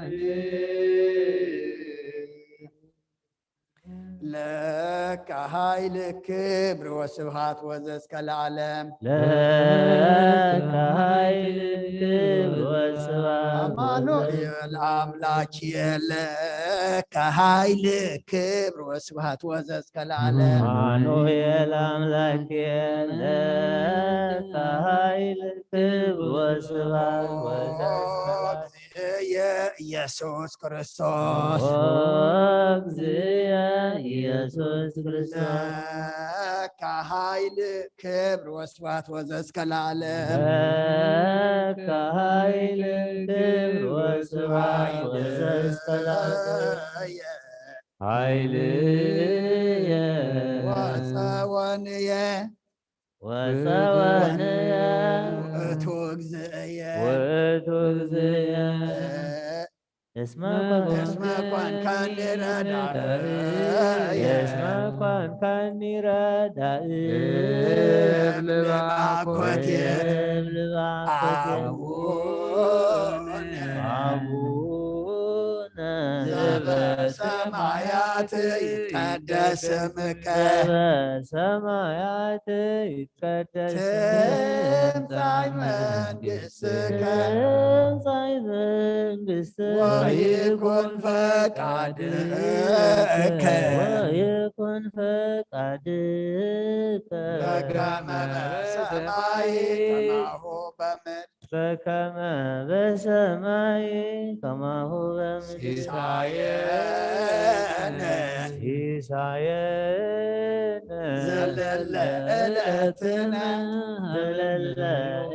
ለከ ኃይል ክብር ወስብሃት ወዘእስከ ለዓለም። ለከ ኃይል ክብር ወስብሃት አማኑኤል አምላክ የለ ከኃይል ክብር ወስብሃት ወዘእስከ ለዓለም። አማኑኤል አምላክ የለ ከኃይል ክብር ወስብሃት ወዘእስከ ለዓለም። የኢየሱስ ክርስቶስ። ኦ እግዚእ ኢየሱስ ክርስቶስ። ለከ ኃይል ክብር ወስብሐት ወዘእስከ ለዓለም። ለከ ኃይል ክብር ወስብሐት ወዘእስከ ለዓለም። ኃይልየ ወጸወንየ ወጸወንየ ውእቱ እግዚእየ። ውእቱ እግዚእየ። እስመ ኮንካኒ ረዳእ። እስመ ኮንካኒ ረዳእ። እብ ልባኮቴ። እብ ልባኮቴ። አቡነ። አቡነ። ዘበሰማያት ይትቀደስ ስምከ። ዘበሰማያት ይትቀደስ ስምከ። ትምጻእ መንግስትከ። ትምጻእ መንግስትከ። ወይኩን ፈቃድከ። ወይኩን ፈቃድከ። በከመ በሰማይ ከማሁ በምድር። በከመ በሰማይ ከማሁ በምድር። ሲሳየነ። ሲሳየነ። ዘለለ ዕለትነ። ዘለለ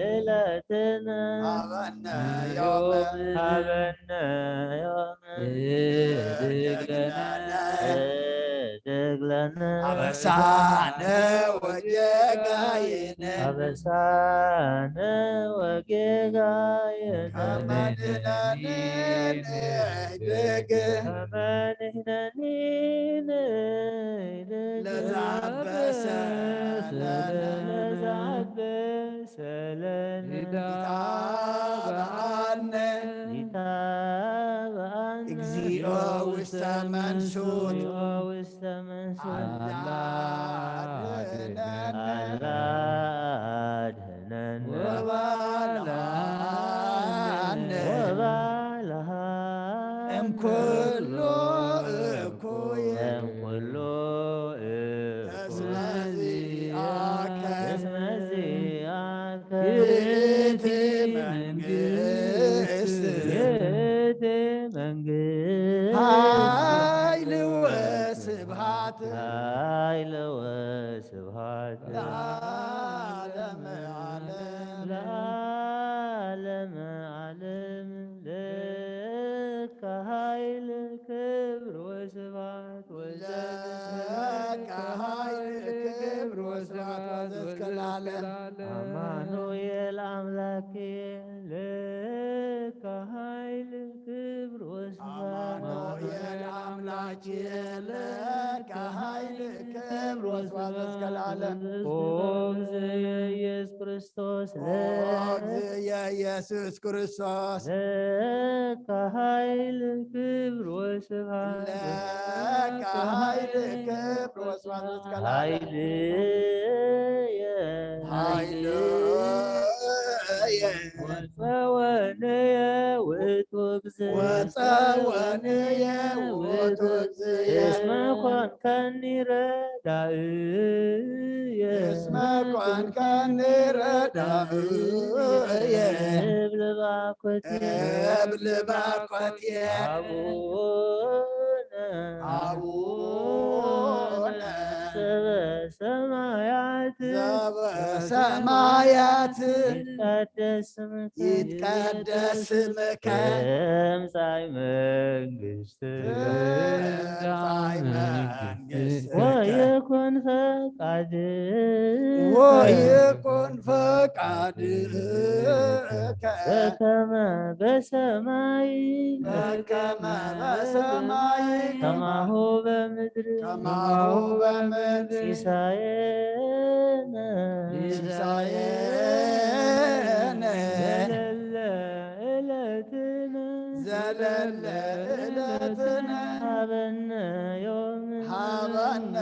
ዕለትነ። ሀበነ ዮም። ሀበነ ዮም። ህድግ ለነ። ህድግ ለነ። አበሳነ ወጌጋየነ። አበሳነ ወጌጋየነ። ከመ ንሕነኒ ንህድግ። ከመ ንሕነኒ ንህድግ። ለዘአበሰ ለነ። ለዘአበሰ ለነ። ይትባአነ። ይትባአነ። እግዚኦ ውስተ መንሱት። እግዚኦ ውስተ መንሱት። አላ አድነነ። አላ አድነነ። ወባልሃነ። ወባልሃነ። እምኩሉ እኩይ። እምኩሉ እስመ ዚአከ። እስመ ዚአከ። ይእቲ መንግስት። ይእቲ መንግስት። ኃይል ወስብሐት። ኃይል ወስብሐት። ለዓለመ ዓለም። ለዓለመ ዓለም። ለከ ኃይል ክብር ኦ፣ እግዝእየ ኢየሱስ ክርስቶስ። ለካ ኃይል ክብር ወስብሐት ለካ ኃይል ክብር ወስብሐት እስከ ለዓለም። ኃይልየ ኃይልየ ወጸወንየ ውእቱ እግዝእየ። ወጸወንየ ውእቱ እግዝእየ። እስመ ኮንከኒ ረዳእየ። እስመ ኮንከኒ ረዳእየ። እብል ባኮትየ። እብል ባኮትየ። አቡነ አቡነ ዘበሰማያት ዘበሰማያት ይትቀደስ ስምከ ይትቀደስ ስምከ ትምጻእ መንግስትከ ትምጻእ መንግስትከ ወይኩን ፈቃድከ ወይኩን ፈቃድከ በከመ በሰማይ በከመ በሰማይ ከማሁ በምድር ከማሁ በምድር ሲሳየነ ሲሳየነ ዘለለ ዕለትነ ዘለለ ዕለትነ ሀበነ ዮም ሀበነ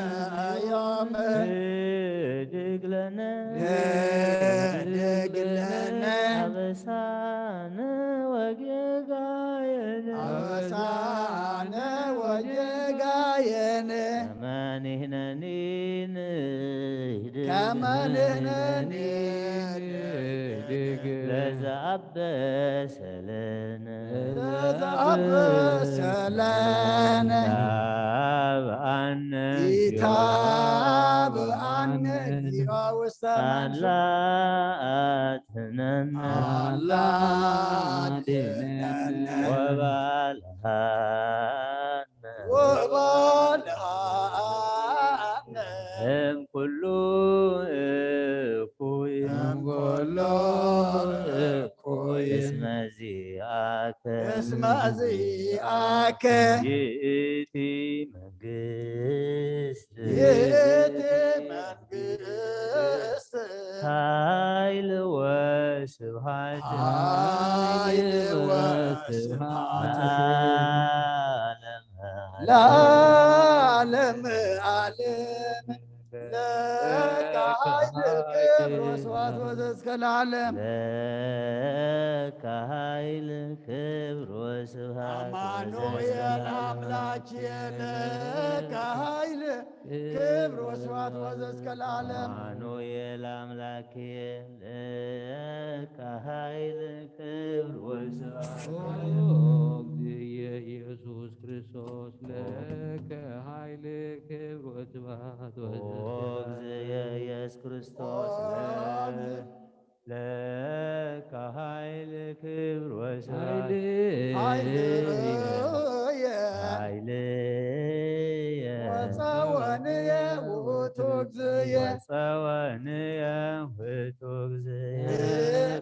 ዮም ህድግ ለነ ህድግ ለነ አበሳነ ወጌጋየነ አበሳነ ወጌጋየነ ከመ ንሕነኒ ንህድግ ከመ ንሕነኒ ንህድግ ለዘአበሰ ለነ ለዘአበሰ ለነ ኢታብአነ ኢታብአነ እግዚኦ ውስተ መንሱት አላ አድነነ አላ አድነነ ወባልሃነ ወባልሃነ እምኩሉ እኩይ እምኩሉ እኩይ እስመ ዚአከ እስመ ዚአከ ይእቲ መንግስት ይእቲ መንግስት ኃይል ወስብሐት ኃይል ወስብሐት ለዓለመ ለዓለመ ዓለም ለከ ኃይል ክብር ወስብሐት ወዘእስከ ለዓለም። ለከ ኃይል ክብር ወስብሐት አማኑኤል አምላክ ለከ ኃይል ክብር ወስብሐት ወዘእስከ ለዓለም። አማኑኤል አምላክ ለከ ኃይል ክብር ወስብሐት ኦ እግዚእየ ኢየሱስ ክርስቶስ ለከ ኃይል ክብር ወስብሐት ኦ ወዘእስከ እግዚእየ ኢየሱስ ክርስቶስ ለከ ኃይል ክብር ወስብሐት ኃይልየ ኃይልየ ወጸወንየ ውእቱ እግዚእየ ወጸወንየ ውእቱ እግዚእየ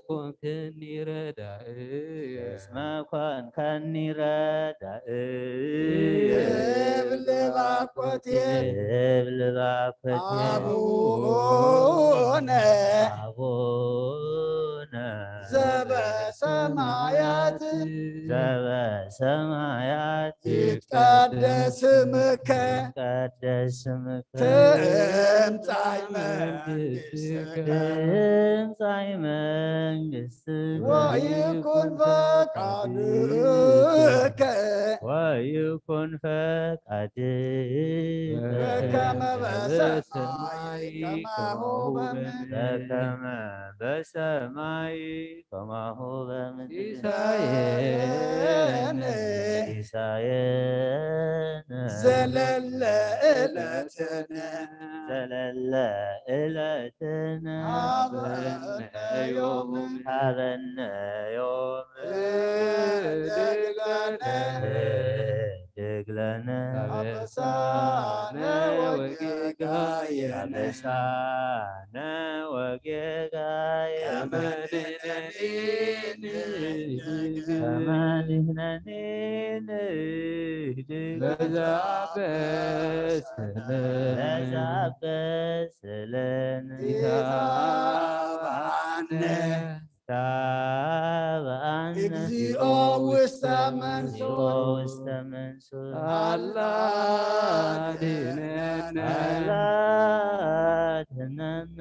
ኮንክኒ ረዳእየ እስመ ኮንከኒ ረዳእየ እብል ባኮትየ እብል ባኮትየ አቡነ አቡነ ዘበሰማያት ዘበሰማያት ይትቀደስ ስምከ ይትቀደስ ስምከ ትምጻእ መንግስትከ ትምጻእ መንግስትከ ወይኩን ፈቃድከ ወይኩን ፈቃድከ በከመ በሰማይ ከማሁ በምድር በከመ በሰማይ ከማሁ በምድር ሲሳየነ ሲሳየነ ዘለለ ዕለትነ ዘለለ ዕለትነ ሀበነ ዮም ሀበነ ዮም ህድግ ለነ ህድግ ለነ አበሳነ ወጌጋየነ አበሳነ ወጌጋየነ ከመ ንሕነኒ ንህድግ ከመ ንሕነኒ ንህድግ ለዘአበሰ ለነ ለዘአበሰ ለነ ኢታብአነ ተጋብኣነ። እግዚኦ ውስተ መንሱት። እግዚኦ ውስተ መንሱት። ኣላ ድነነ። ኣላ ድነነ።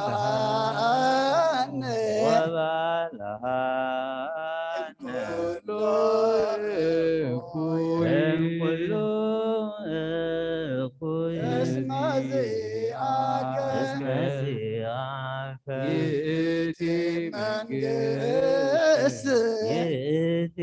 ወባልዓነ። ወባልዓነ። ኩሉ እኩይ። እም ኩሉ እኩይ። እስመ ዚአከ። እስመ ዚአከ። ይእቲ መንግስት። ይእቲ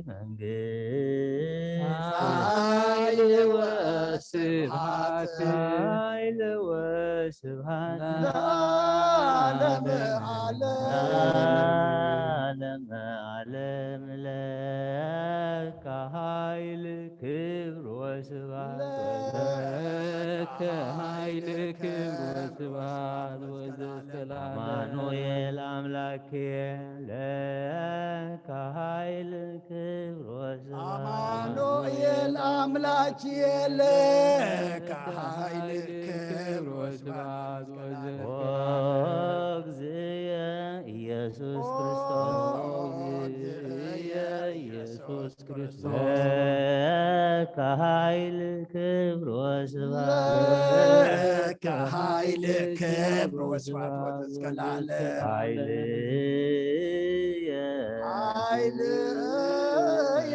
መንግስት። ኃይል ወስብሐት። ኃይል ወስብሐት። ለዓለመ ዓለም። ለዓለመ ዓለም ለከ ኃይል ክብር ወስብሐት። ለከ ኃይል ክብር ወስብሐት ወዘተ ለዓለም። አማኑኤል አምላኬ ለከ ኃይል ክብር ወስብሐት። አማኑኤል አምላኬ ለከ ኃይል ክብር ወስብሐት ወዘተ። ኦ እግዚእየ ኢየሱስ ክርስቶስ። ኦ እግዚእየ ኢየሱስ ክርስቶስ። ለከ ኃይል ክብር ወስብሐት። ለከ ኃይል ክብር ወስብሐት ወዘተ እስከ ለዓለም። ኃይልየ። ኃይልየ።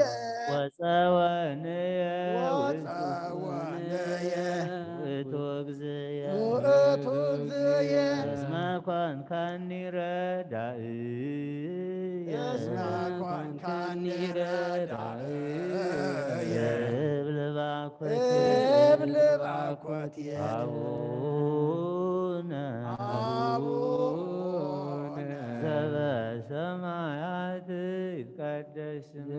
ወጸወንየ። ወጸወንየ። ውእቱ እግዚእየ። ውእቱ እግዚእየ። እስመ ኮንካኒ ረዳእየ። እስመ ኮንካኒ ረዳእየ። እብል ባኮትየ። እብል ባኮትየ። አቡነ። አቡነ። ዘበሰማያት ይትቀደስ ስምከ።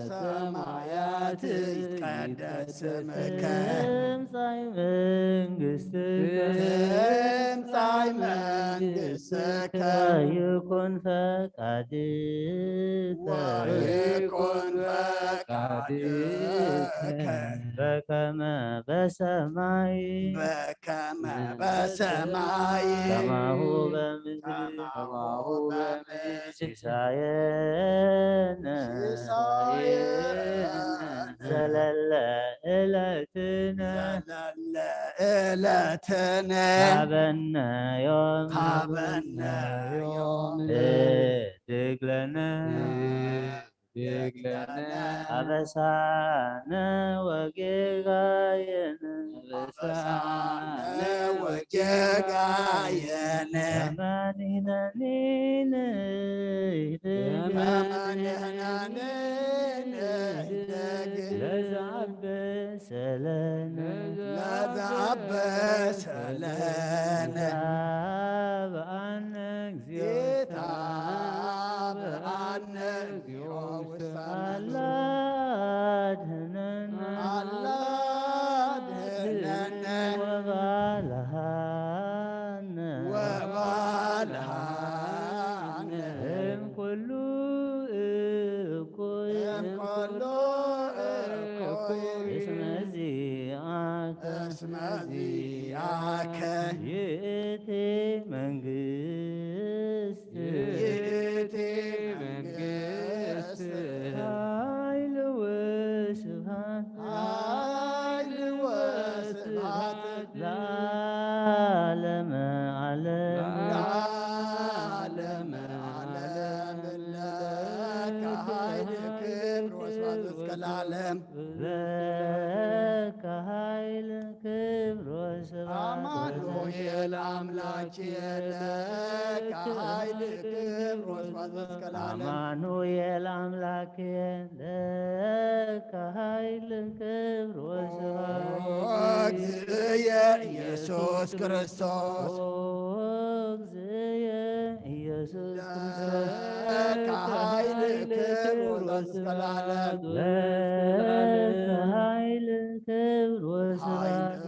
ዘበሰማያት ይትቀደስ ስምከ። ትምጻእ መንግስትከ። ትምጻእ መንግስትከ። ወይኩን ፈቃድከ። ወይኩን ፈቃድከ። በከመ በሰማይ። በከመ በሰማይ። ከማሁ በምድር። ከማሁ በምድር። ሲሳየነ። ሲሳየነ። ዘለለ ዕለትነ። ዘለለ ዕለትነ። ሀበነ ዮም። ሀበነ ዮም። ህድግ ለነ። ህድግ ለነ። አበሳነ ወጌጋየነ። አበሳነ ወጌጋየነ። ከመ ንሕነኒ ንህድግ። ከመ ንሕነኒ ንህድግ። ለዘአበሰ ለነ። ለዘአበሰ ለነ። ጌታ በአነ እግዚኦ። ጌታ በአነ እግዚኦ ውስተ አላ አድህነነ። አላ አድህነነ። ወባልሃነ። ወባልሃነ። እምኩሉ እኩይ። እምኩሉ እኩይ። እስመ ዚአከ። እስመ ዚአከ። ይእቲ መንግስት። ይእቲ መንግስት። ኃይል ወስብሐት። ኃይል ወስብሐት። ለዓለመ ዓለም። ለዓለመ ዓለም። ለከ ኃይል ክብር ወስብሐት እስከ ለዓለም። ለከ ኃይል ክብር ወስብሐት። አማኑኤል አምላኬ ለከ ኃይል ክብር ወስብሐት እስከ ለዓለም። አማኑኤል አምላኬ ለከ ኃይል ክብር ወስብሐት። ኦ እግዚእየ ኢየሱስ ክርስቶስ። ኦ እግዚእየ ኢየሱስ ክርስቶስ። ለከ ኃይል ክብር ወስብሐት እስከ ለዓለም። ለከ ኃይል ክብር ወስብሐት።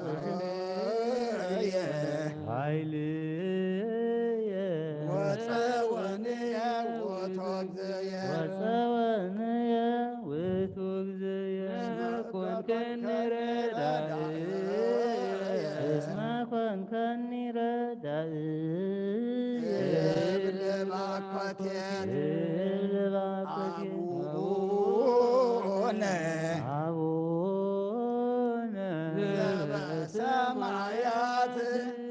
ኃይልየ። ኃይልየ። ወጸወንየ ውእቱ እግዚእየ። ወጸወንየ ውእቱ እግዚእየ። እስመ ኮንከኒ ረዳእየ። እስመ ኮንከኒ ረዳእየ። እብል ኮቴት እብል ባኮቴት አቡነ አቡነ ዘበሰማያት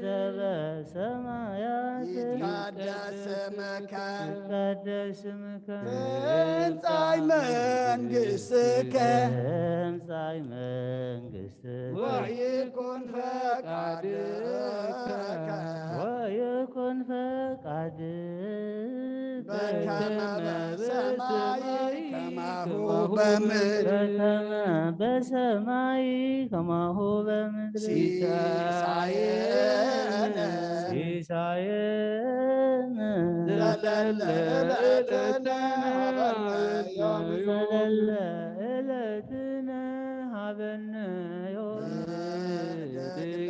ዘበሰማያት ይትቀደስ ስምከ ይትቀደስ ስምከ ትምጻእ መንግሥትከ ትምጻእ መንግሥትከ ወይኩን ፈቃድከ ወይኩን ፈቃድከ በከመ በሰማይ ከማሁ በምድር በከመ በሰማይ ከማሁ በምድር ሲሳየነ ሲሳየነ ዘለለ ዕለትነ ዘለለ ዕለትነ ሀበነ ዮም ህድግ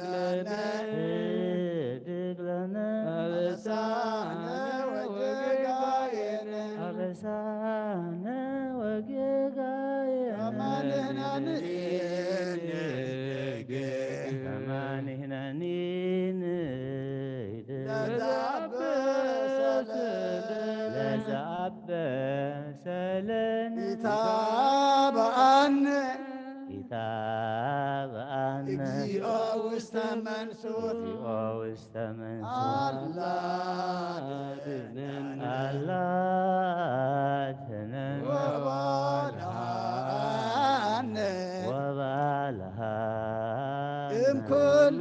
ለነ ህድግ ለነ አበሳነ ወጌጋየነ አበሳነ ወጌጋየነ ከማንህናኒ ንህድግ ከማንህናኒ ንህድግ ለዘአበሰ ለዘአበሰ ሰለነ ኢታብአነ ኢታብአነ እግዚኦ ውስተ መንሱት እግዚኦ ውስተ መንሱት አላ አድነን አላ አድነን ወባልሃነ ወባልሃነ እምኩሉ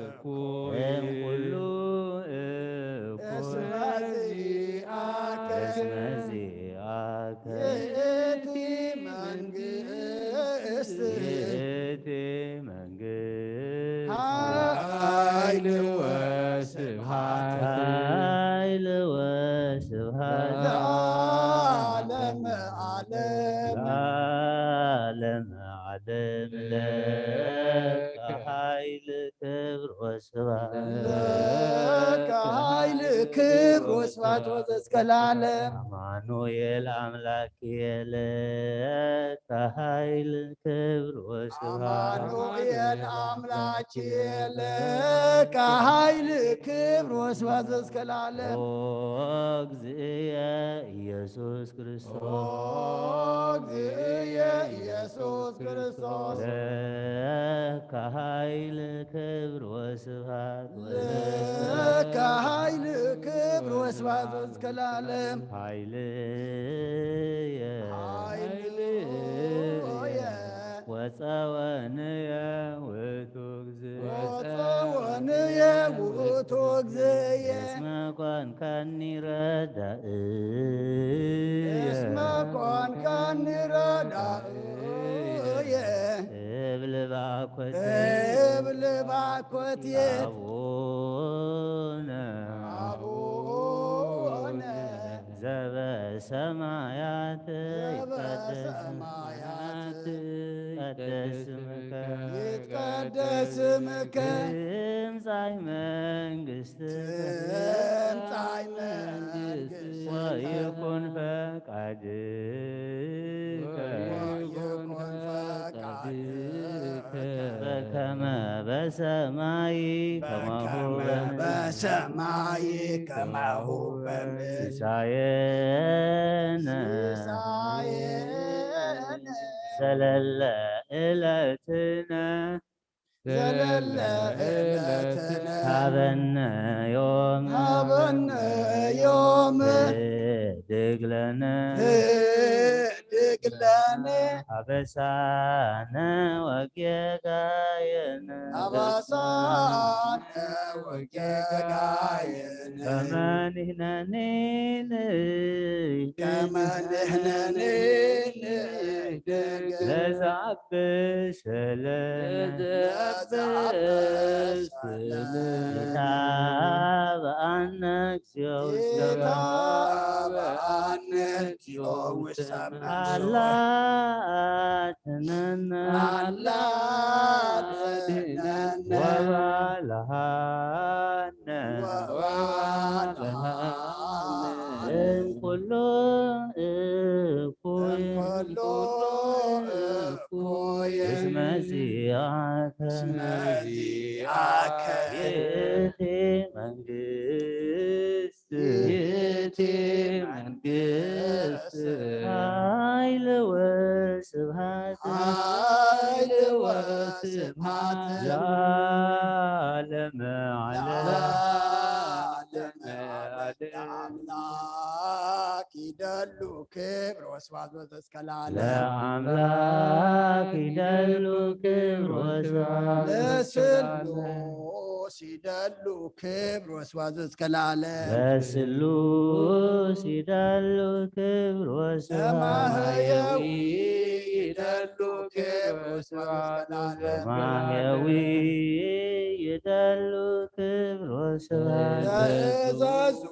እኩይ እምኩሉ እኩይ እስመ ዚአከ እስመ ዚአከ ይእቲ መንግስት ይእቲ መንግስት ኃይል ወስብሐት ኃይል ወስብሐት ለዓለመ ዓለም ለዓለመ ዓለም ለከ ኃይል ክብር ወስብሐት ለከ ኃይል ክብር ወስብሐት ወዘእስከ ለዓለም አማኑኤል አምላክ ለከ ኃይል ክብር ወስብሐት አማኑኤል አምላክ ለከ ኃይል ክብር ወስብሐት ዘእስከ ለዓለም ኦ እግዚእየ ኢየሱስ ክርስቶስ ኦ እግዚእየ ኢየሱስ ክርስቶስ ለከ ኃይል ክብር ወስብሐት ለከ ኃይል ክብር ወስብሐት ዘእስከ ለዓለም ኃይልየ ኃይልየ ወጸወንየ ውእቱ እግዚእ ወጸወንየ ውእቱ እግዚእየ እስመ ኮንካኒ ረዳእየ እስመ ኮንካኒ ረዳእየ እብል ባኮቴ እብል ባኮቴ አቡነ አቡነ ዘበሰማያት ይትቀደስ ዘበሰማያት ይትቀደስ ስምከ ይትቀደስ ስምከ ትምጻእ መንግስትከ ትምጻእ መንግስትከ ወይኩን ፈቃድከ ወይኩን ፈቃድከ በከመ በሰማይ ከማሁ በከመ በምድር በሰማይ ከማሁ በምድር ሲሳየነ ሲሳየነ ዘለለ ዕለትነ ዘለለ ዕለትነ ሃበነ ዮም ሃበነ ዮም ህድግ ለነ ህድግ ለነ አበሳነ ወጌጋየነ አበሳነ ወጌጋየነ ከመ ንሕነኒ ንህድግ ከመ ንሕነኒ ንህድግ ለዘአብስ ለነ ለዘአብስ ለነ ኢታብአነ እግዚኦ ውስተ ኢታብአነ እግዚኦ ውስተ መንሱት አላ አድነነ አላ አድነነ ወባልሃነ ወባልሃነ እምኩሉ እኩይ እምኩሉ እኩይ እስመ ዚአከ እስመ ዚአከ ይእቲ መንግስት መንግስት ኃይል ወስብሐት ኃይል ወስብሐት ለዓለመ ዓለም ለዓለመ ዓለም። ለአምላክ ይደሉ ክብር ወስብሐት ወዘእስከ ለዓለም። ለአምላክ ይደሉ ክብር ወስብሐት ለስሉስ ይደሉ ክብር ወስብሐት ወዘእስከ ለዓለም። ለስሉስ ይደሉ ክብር ወስብሐት ለማህየዊ ይደሉ ክብር ወስብሐት ወዘእስከ ለዓለም። ለማህየዊ ይደሉ ክብር ወስብሐት ለእዛዙ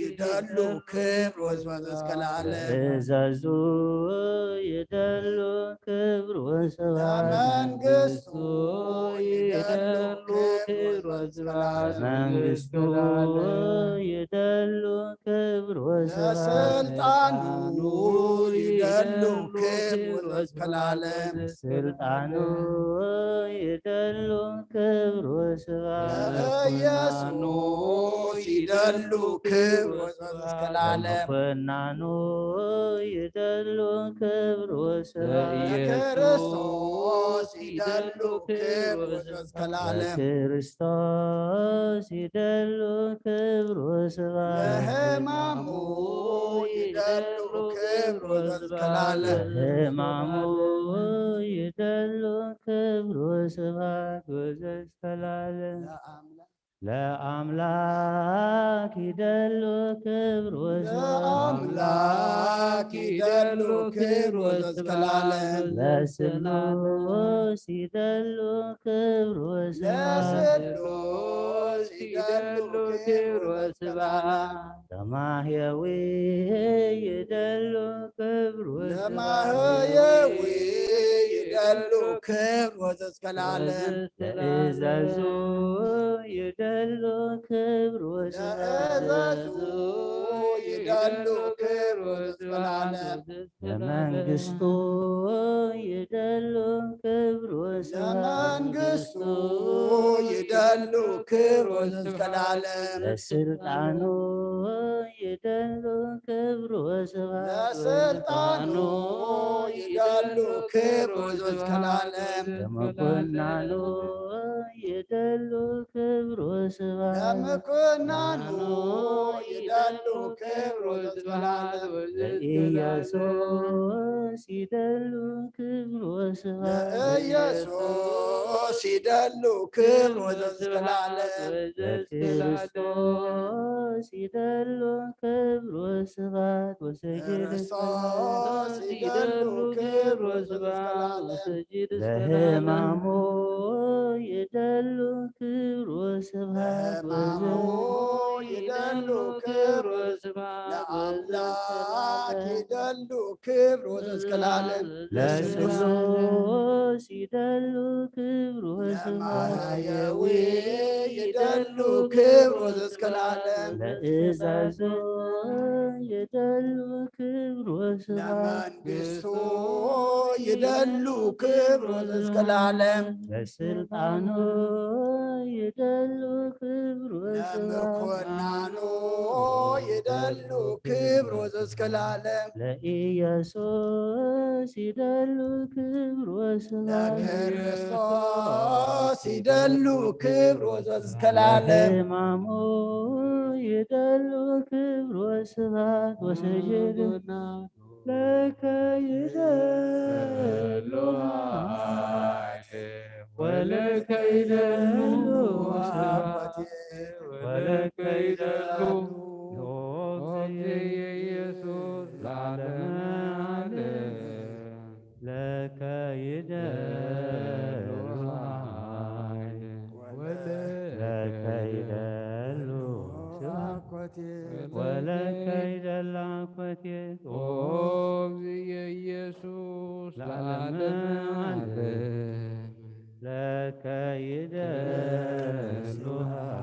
ይደሉ ክብር ወስብሐት ወዘእስከ ለዓለም። ለእዛዙ ይደሉ ክብር ወስብሐት ለመንግስቱ ይደሉ ክብር ወስብሐት መንግስቱ ይደሉ ክብር ወስብሐት ለስልጣኑ ይደሉ ክብር ወስብሐት ለዓለም። ስልጣኑ ይደሉ ክብር ወስብሐት ለኢየሱስ ይደሉ ክብር ወስብሐት ለዓለም። ለመኮንኑ ይደሉ ክብር ወስብሐት ለክርስቶስ ይደሉ ክብር ወስብሐት ለዓለም። ለክርስቶስ ይደሉ ክብር ወስብሐት ለሕማሙ ይደሉ ክብር ወስብሐት ለዓለም። ለሕማሙ ይደሉ ክብር ወስብሐት ወዘእስከ ለዓለም። ለአምላክ ለአምላክ ይደሉ ክብር ወስብሐት ለአምላክ ይደሉ ክብር ወዘእስከ ለዓለም። ለስሉስ ይደሉ ክብር ወስብሐት ለስሉስ ይደሉ ክብር ወስብሐት ለማህየዊ ይደሉ ክብር ወስብሐት ለማህየዊ ይደሉ ክብር ወዘእስከ ለዓለም። ለእዛዙ ይደሉ ክብር ወስብሐት ለእዛዙ ይደሉ ክብር ወስብሐት ለመንግስቱ ይደሉ ክብር ወስብሐት ለመንግስቱ ይደሉ ክብር ወስብሐት ለዓለም። ለስልጣኑ ይደሉ ክብር ወስብሐት ለስልጣኑ ይደሉ ክብር ወስብሐት ለዓለም። ለመኮንኑ ይደሉ ክብር ወስብሐት ለመኮንኑ ይደሉ ክብር ወስብሐት ለኢየሱስ ይደሉ ክብር ወስብሐት ለኢየሱስ ይደሉ ክብር ወስብሐት ለዓለም። ለክርስቶስ ይደሉ ክብር ወስብሐት ወሰጅድ ክርስቶስ ይደሉ ክብር ወስብሐት ወሰጅድ ለሕማሙ ይደሉ ክብር ወስብሐት ለሕማሙ ይደሉ ክብር ወስብሐት ለአምላክ ይደሉ ክብር ወስብሐት ለዓለም። ለስሉስ ይደሉ ክብር ወስብሐት ለማህየዊ ይደሉ ክብር ወስብሐት ለዓለም። ለእዛዙ ይደሉ ክብር ወስብሐት ለመንግስቱ ይደሉ ክብር ወስብሐት ለዓለም። ለስልጣኑ ይደሉ ክብር ወስብሐት ለመኮንኑ ይደሉ ክብር ወስብሐት ለዓለም። ለኢየሱስ ይደሉ ክብር ወስብሐት ለክርስቶስ ይደሉ ክብር ወስብሐት ለዓለም። ለሕማሙ ይደሉ ክብር ወስብሐት ወሰጅድ ለከ ይደሉ ወለከ ይደሉ ወለከ ይደሉ ኢየሱስ ለዓለመ ዓለም። ለከ ይደሉ ለከ ይደሉ ወለከ ይደላ ኮቴት ኦ እግዚእ ኢየሱስ ለዓለመ ዓለም። ለከ ይደሉ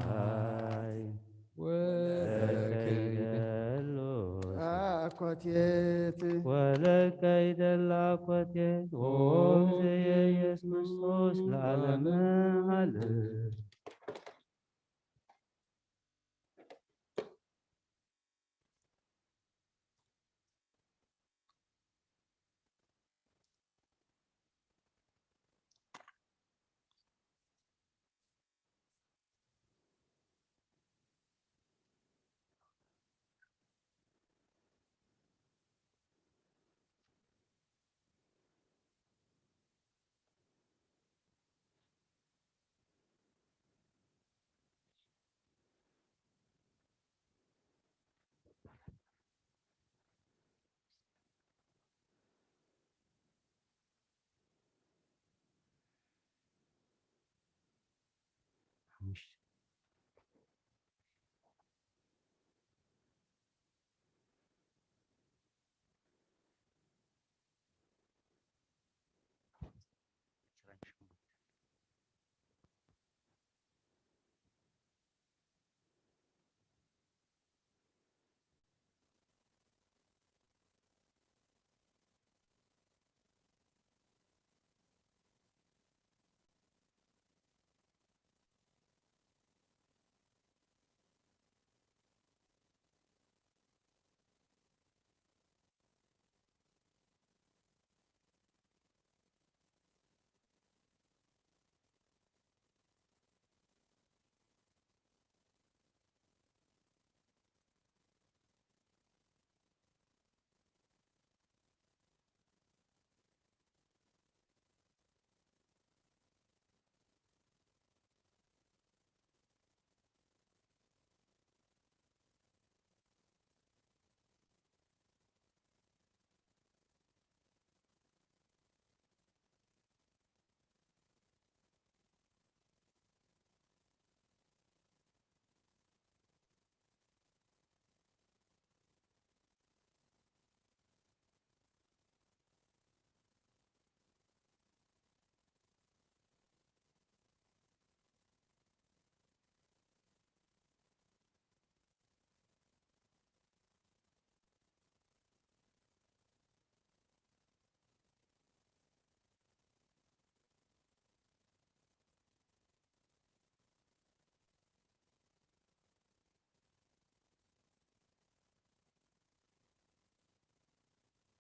ሃይ ወለከ ይደሉ አኮቴት ወለከ ይደላ ኮቴት ኦ እግዚእ ኢየሱስ ክርስቶስ ለዓለመ ዓለም።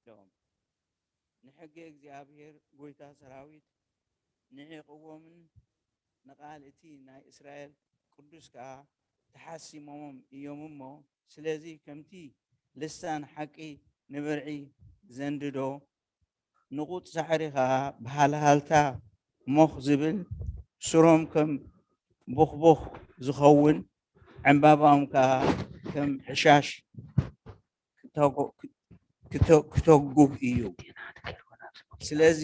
ኢሎም። ንሕጊ እግዚኣብሔር ጐይታ ሰራዊት ንዒቕዎምን ንቓል እቲ ናይ እስራኤል ቅዱስ ከኣ ተሓሲሞም እዮም እሞ፣ ስለዚ ከምቲ ልሳን ሓቂ ንብርዒ ዘንድዶ፣ ንቑጽ ሳዕሪ ኸኣ ብሃልሃልታ ሞኽ ዝብል፣ ሱሮም ከም ቦኽቦኽ ዝኸውን፣ ዕምባባኦም ከኣ ከም ዕሻሽ ክተጎ-፣ ክተ-፣ ክተጉብ እዩ። ስለዚ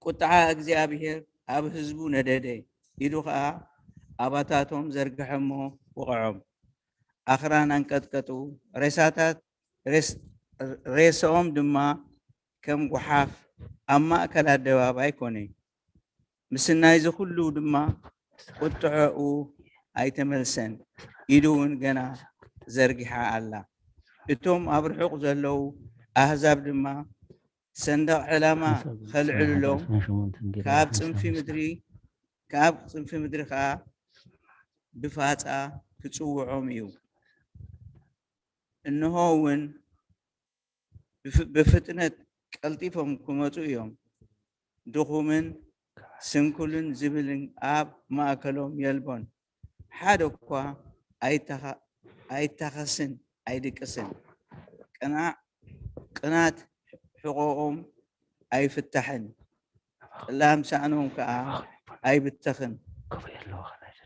ቁጥዓ እግዚኣብሔር ኣብ ህዝቡ ነደደ፣ ኢዱ ኸኣ ኣባታቶም ዘርግሐ እሞ ወቕዖም። ኣኽራን ኣንቀጥቀጡ፣ ሬሳታት፣ ሬስ-፣ ሬስኦም ድማ ከም ጓሓፍ ኣብ ማእከል ኣደባባይ ኮነ። ምስናይዚ ኹሉ ድማ ቁጥዐኡ ኣይተመልሰን፣ ኢዱ እውን ገና ዘርጊሓ ኣላ። እቶም ኣብ ርሑቕ ዘለዉ ኣህዛብ ድማ ሰንደቕ ዕላማ ኸልዕሉሎም፣ ካብ ጽንፊ ምድሪ፣ ካብ ጽንፊ ምድሪ ኸኣ ብፋጻ ክጽውዖም እዩ። እንሆ እውን ብፍ-፣ ብፍጥነት ቀልጢፎም ክመጹ እዮም። ድኹምን ስንኩልን ዝብልን ኣብ ማእከሎም የልቦን። ሓደ እኳ ኣይተኻ-፣ ኣይታኸስን ኣይድቅስን። ቅናዕ-፣ ቅናት ሕቖኦም ኣይፍታሕን። ጥላም ሳእኖም ከኣ ኣይብተኽን።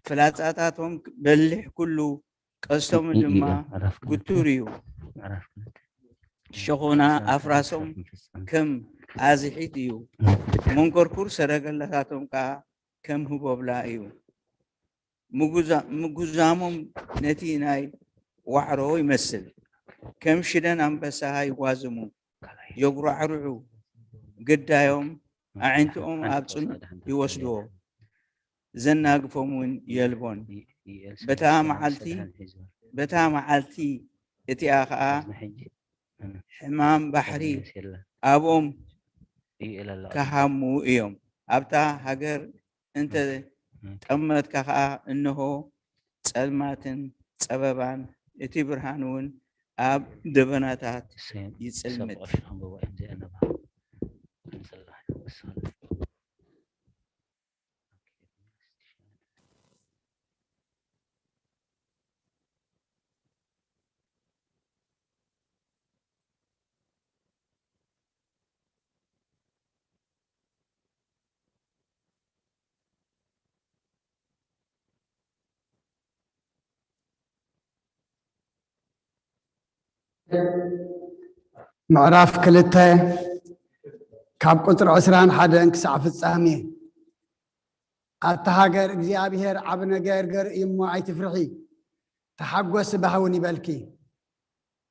ፍላጻታቶም በሊሕ ኩሉ ቀስቶም ድማ ግቱር እዩ። ሸኾና ኣፍራሶም ከም ኣዝሒት እዩ። መንኮርኩር ሰረገላታቶም ከኣ ከም ህቦብላ እዩ። ምጉዛ-፣ ምጉዛሞም ነቲ ናይ ዋዕሮ ይመስል። ከም ሽደን ኣንበሳ ይጓዝሙ፣ የጉራዕርዑ፣ ግዳዮም ኣዒንትኦም ኣብ ጽኑዕ ይወስድዎ። ዘናግፎም እውን የልቦን። በታ መዓልቲ፣ በታ መዓልቲ እቲኣ ኸኣ ሕማም ባሕሪ ኣብኦም ክሃሙ እዮም። ኣብታ ሃገር እንተ ጠመትካ ኸኣ፣ እንሆ፣ ጸልማትን ጸበባን፣ እቲ ብርሃን እውን ኣብ ደበናታት ይጽልምት። ምዕራፍ ክልተ ካብ ቁጽሪ ዕስራን ሓደን ክሳዕ ፍጻሜ። ኣታ ሃገር፣ እግዚኣብሔር ዓቢ ነገር ገርኢ እሞ ኣይትፍርሒ፣ ተሓጎሲ ባህውን ይበልኪ።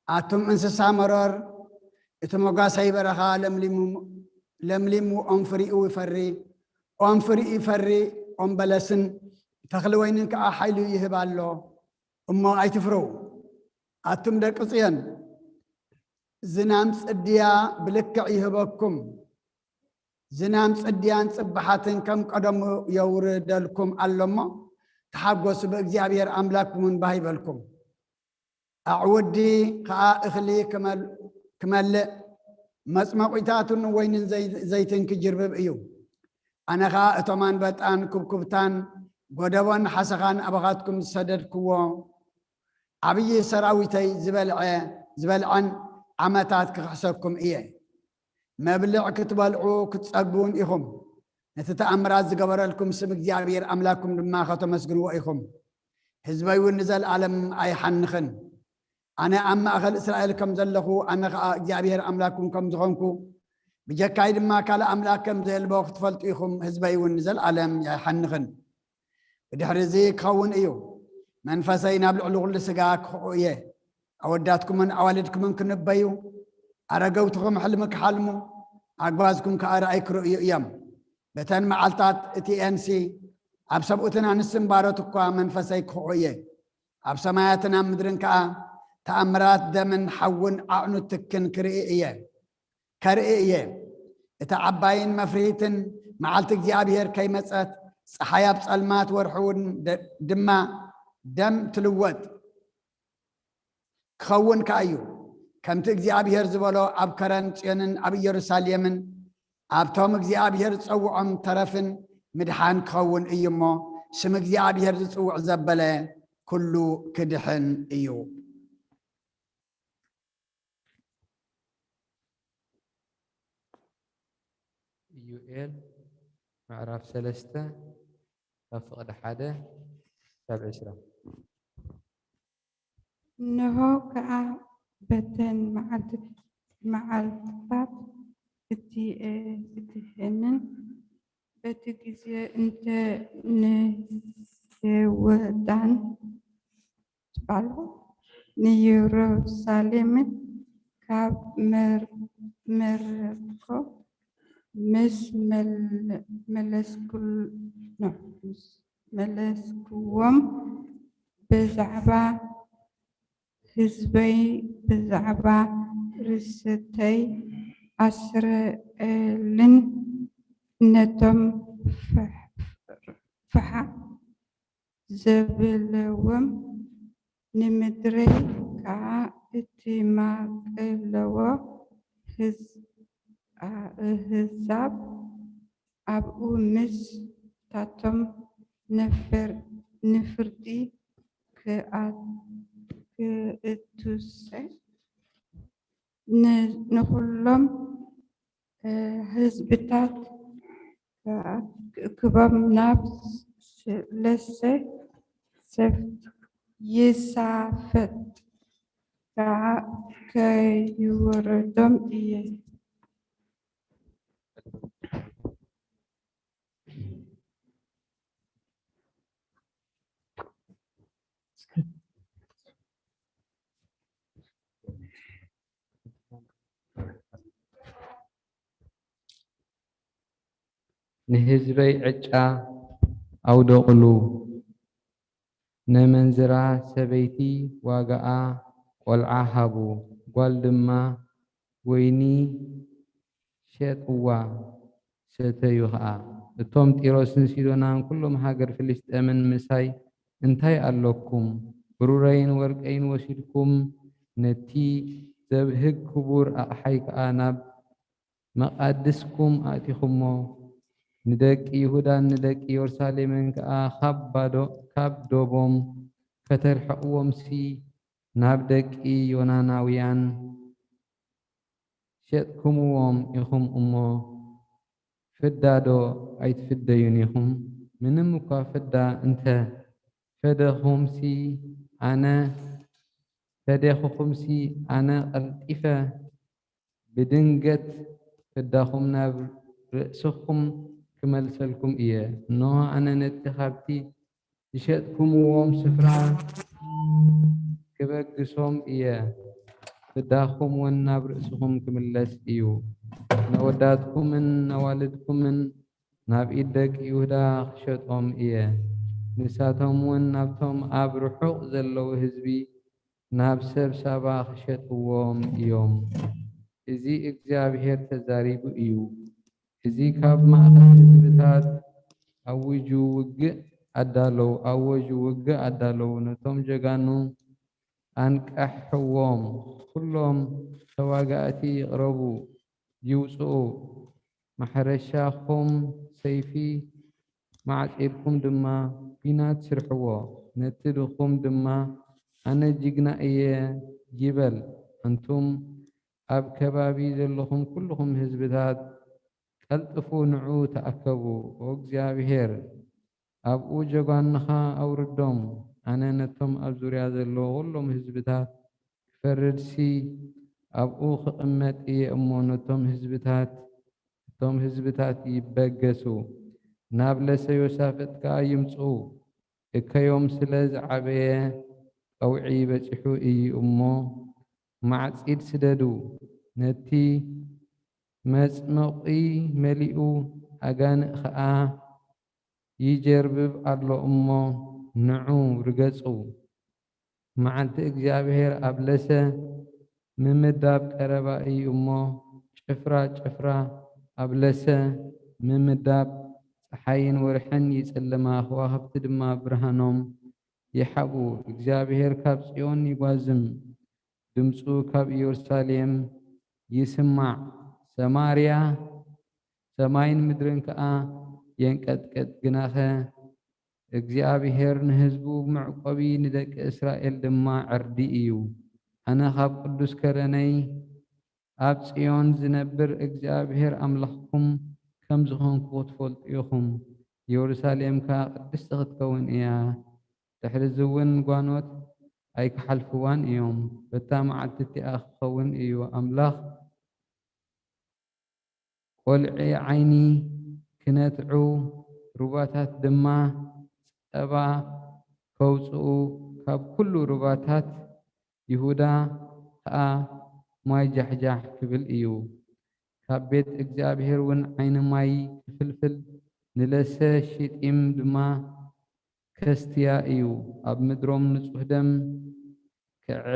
ኣቱም እንስሳ መሮር፣ እቲ መጓሰይ በረኻ ለምሊሙ፣ ለምሊሙ ኦም ፍሪኡ ይፈሪ፣ ኦም ፍሪኡ ይፈሪ፣ ኦም በለስን ተኽሊ ወይንን ከኣ ሓይሉ ይህብ ኣሎ። እሞ ኣይትፍርው። ኣቱም ደቂ ጽዮን፣ ዝናም ጽድያ ብልክዕ ይህበኩም። ዝናም ጽድያን ጽብሓትን ከም ቀደሙ የውርደልኩም ኣሎ እሞ፣ ተሓጎሱ፣ ብእግዚኣብሔር ኣምላክኩምን ባህ ይበልኩም። ኣዕውዲ ከኣ እኽሊ ክመል-፣ ክመልእ፣ መጽመቑታቱን ወይንን ዘይ-፣ ዘይትን ክጅርብብ እዩ። ኣነ ኸኣ እቶም ኣንበጣን ኩብኩብታን ጎደቦን ሓሰኻን ኣባኻትኩም ዝሰደድክዎ፣ ዓብዪ ሰራዊተይ ዝበልዐ፣ ዝበልዐን ዓመታት ክኽሕሰኩም እየ። መብልዕ ክትበልዑ ክትጸግቡን ኢኹም። ነቲ ተኣምራት ዝገበረልኩም ስም እግዚኣብሔር ኣምላክኩም ድማ ከተመስግንዎ ኢኹም። ህዝበይ እውን ንዘለኣለም ኣይሓንኽን። ኣነ ኣብ ማእከል እስራኤል ከም ዘለኹ፣ ኣነ ኸኣ እግዚኣብሔር ኣምላክኩም ከም ዝኾንኩ፣ ብጀካይ ድማ ካልእ ኣምላክ ከም ዘየልቦ ክትፈልጡ ኢኹም። ህዝበይ እውን ንዘለኣለም ኣይሓንኽን። ብድሕሪ እዚ ክኸውን እዩ፣ መንፈሰይ ናብ ልዕሊ ኩሉ ስጋ ክኽዑ እየ። ኣወዳትኩምን ኣዋልድኩምን ክንበዩ፣ ኣረገውትኹም ሕልሚ ክሓልሙ፣ ኣግባዝኩም ከኣ ራእይ ክርእዩ እዮም። በተን መዓልታት እቲ ኤንሲ ኣብ ሰብኡትን ኣንስትን ባሮት እኳ መንፈሰይ ክኽዑ እየ። ኣብ ሰማያትን ኣብ ምድርን ከኣ ተኣምራት ደምን ሓውን ዓዕኑት ትክን ክርኢ እየ፣ ከርኢ እየ። እታ ዓባይን መፍርሂትን መዓልቲ እግዚኣብሔር ከይመጸት፣ ጸሓይ ኣብ ጸልማት፣ ወርሒ እውን ደ-፣ ድማ ደም ትልወጥ ክኸውን ከኣ እዩ። ከምቲ እግዚኣብሔር ዝበሎ፣ ኣብ ከረን ጽዮንን ኣብ ኢየሩሳሌምን ኣብቶም እግዚኣብሔር ዝጸውዖም ተረፍን ምድሓን ክኸውን እዩ እሞ፣ ስም እግዚኣብሔር ዝጽውዕ ዘበለ ኩሉ ክድሕን እዩ። ኢዩኤል ምዕራፍ ሰለስተ ካብ ፍቕዲ ሓደ ክሳብ ዕስራ። እነሆ ከኣ በተን መዓልት-፣ መዓልትታት እቲ፣ እ፣ እቲ ሕንን በቲ ግዜ እንተ ንየወዳን ትባልኹ ንየሩሳሌምን ካብ መር-፣ መረብኮ ምስ መለ-፣ መለስኩል-፣ ኖ፣ ምስ መለስክዎም ብዛዕባ ህዝበይ ብዛዕባ ርስትይ ኣስረኤልን ነቶም ፍሓ ዘብለዎም ንምድረይ ከኣ እቲ ማቀለዎ ህዝ-፣ ኣህዛብ ኣብኡ ምስ ታቶም ንፍር-፣ ንፍርዲ ክኣ-፣ ክእቱሰ ን-፣ ንኹሎም ህዝብታት ክቦም ናብ ስለሰ ሰፍት ይሳፈጥ ከዓ ከይወረዶም እየ። ንህዝበይ ዕጫ ኣውደቑሉ። ነመንዝራ ሰበይቲ ዋጋኣ ቆልዓ ሃቡ፣ ጓል ድማ ወይኒ ሸጥዋ፣ ሰተዩ ኸኣ። እቶም ጢሮስን ሲዶናን፣ ኩሎም ሃገር ፍልስጤምን ምሳይ እንታይ ኣለኩም? ብሩረይን ወርቀይን ወሲድኩም፣ ነቲ ዘብህግ ክቡር ኣቕሓይ ከኣ ናብ መቓድስኩም ኣእቲኹሞ። ንደቂ ይሁዳን ንደቂ የሩሳሌምን ከኣ ካብ ባዶ-፣ ካብ ዶቦም ከተርሕቕዎምሲ፣ ናብ ደቂ ዮናናውያን ሸጥኩምዎም ኢኹም እሞ፣ ፍዳዶ ኣይትፍደዩን ኢኹም? ምንም እኳ ፍዳ እንተ ፈደኹምሲ፣ ኣነ ፈዴኹኹምሲ፣ ኣነ ቀልጢፈ ብድንገት ፍዳኹም ናብ ርእስኹም ክመልሰልኩም እየ። እንሆ፣ ኣነ ነቲ ኻብቲ ዝሸጥኩምዎም ስፍራ ክበግሶም እየ። ፍዳኹም እውን ናብ ርእስኹም ክምለስ እዩ። ነወዳትኩምን ነዋልድኩምን ናብ ኢድ ደቂ ይሁዳ ክሸጦም እየ። ንሳቶም እውን ናብቶም ኣብ ርሑቕ ዘለዉ ህዝቢ፣ ናብ ሰብ ሳባ ክሸጥዎም እዮም። እዚ እግዚኣብሔር ተዛሪቡ እዩ። እዚ ካብ ማእከል ህዝብታት ኣዊጁ ውግእ ኣዳለዉ፣ ኣወጁ ውግእ ኣዳለዉ። ነቶም ጀጋኑ ኣንቀሕዎም። ኩሎም ተዋጋእቲ ይቕረቡ፣ ይውጽኡ። ማሕረሻኹም ሰይፊ ማዕጺድኩም ድማ ኲናት ስርሕዎ። ነቲ ድኹም ድማ ኣነ ጅግና እየ ይበል። ኣንቱም ኣብ ከባቢ ዘለኹም ኩልኹም ህዝብታት ቀልጥፉ ንዑ ተኣከቡ። ኦ እግዚኣብሔር ኣብኡ ጀጓንኻ ኣውርዶም። ኣነ ነቶም ኣብ ዙርያ ዘለዉ ኩሎም ህዝብታት ክፈርድሲ ኣብኡ ክቕመጥ እየ እሞ ነቶም ህዝብታት እቶም ህዝብታት ይበገሱ፣ ናብ ለሰ ዮሳፍጥ ከኣ ይምጽኡ። እከዮም ስለ ዝዓበየ ቀውዒ በጺሑ እዩ እሞ፣ ማዕጺድ ስደዱ። ነቲ መጽመቂ መሊኡ፣ ኣጋንእ ኸኣ ይጀርብብ ኣሎ እሞ፣ ንዑ ርገጹ። መዓልቲ እግዚኣብሔር ኣብ ለሰ ምምዳብ ቀረባ እዩ እሞ፣ ጭፍራ ጭፍራ ኣብ ለሰ ምምዳብ። ጸሓይን ወርሕን ይጽልማ፣ ከዋኽብቲ ድማ ብርሃኖም ይሓቡ። እግዚኣብሔር ካብ ጽዮን ይጓዝም፣ ድምፁ ካብ ኢየሩሳሌም ይስማዕ። ሰማርያ ሰማይን ምድርን ከኣ የንቀጥቅጥ። ግናኸ እግዚኣብሔር ንህዝቡ መዕቆቢ፣ ንደቂ እስራኤል ድማ ዕርዲ እዩ። ኣነ ካብ ቅዱስ ከረነይ ኣብ ጽዮን ዝነብር እግዚኣብሔር ኣምላኽኩም ከም ዝኾንኩ ክትፈልጡ ኢኹም። ኢየሩሳሌም ከኣ ቅድስቲ ክትከውን እያ። ድሕሪ እዚ እውን ጓኖት ኣይክሓልፍዋን እዮም። በታ መዓልቲ እቲኣ ክኸውን እዩ። ኣምላኽ ቆልዒ ዓይኒ ክነትዑ፣ ሩባታት ድማ ጸባ ከውጽኡ፣ ካብ ኩሉ ሩባታት ይሁዳ ከኣ ማይ ጃሕጃሕ ክብል እዩ። ካብ ቤት እግዚኣብሔር እውን ዓይኒ ማይ ክፍልፍል፣ ንለሰ ሽጢም ድማ ከስትያ እዩ። ኣብ ምድሮም ንጹሕ ደም ክዕ-፣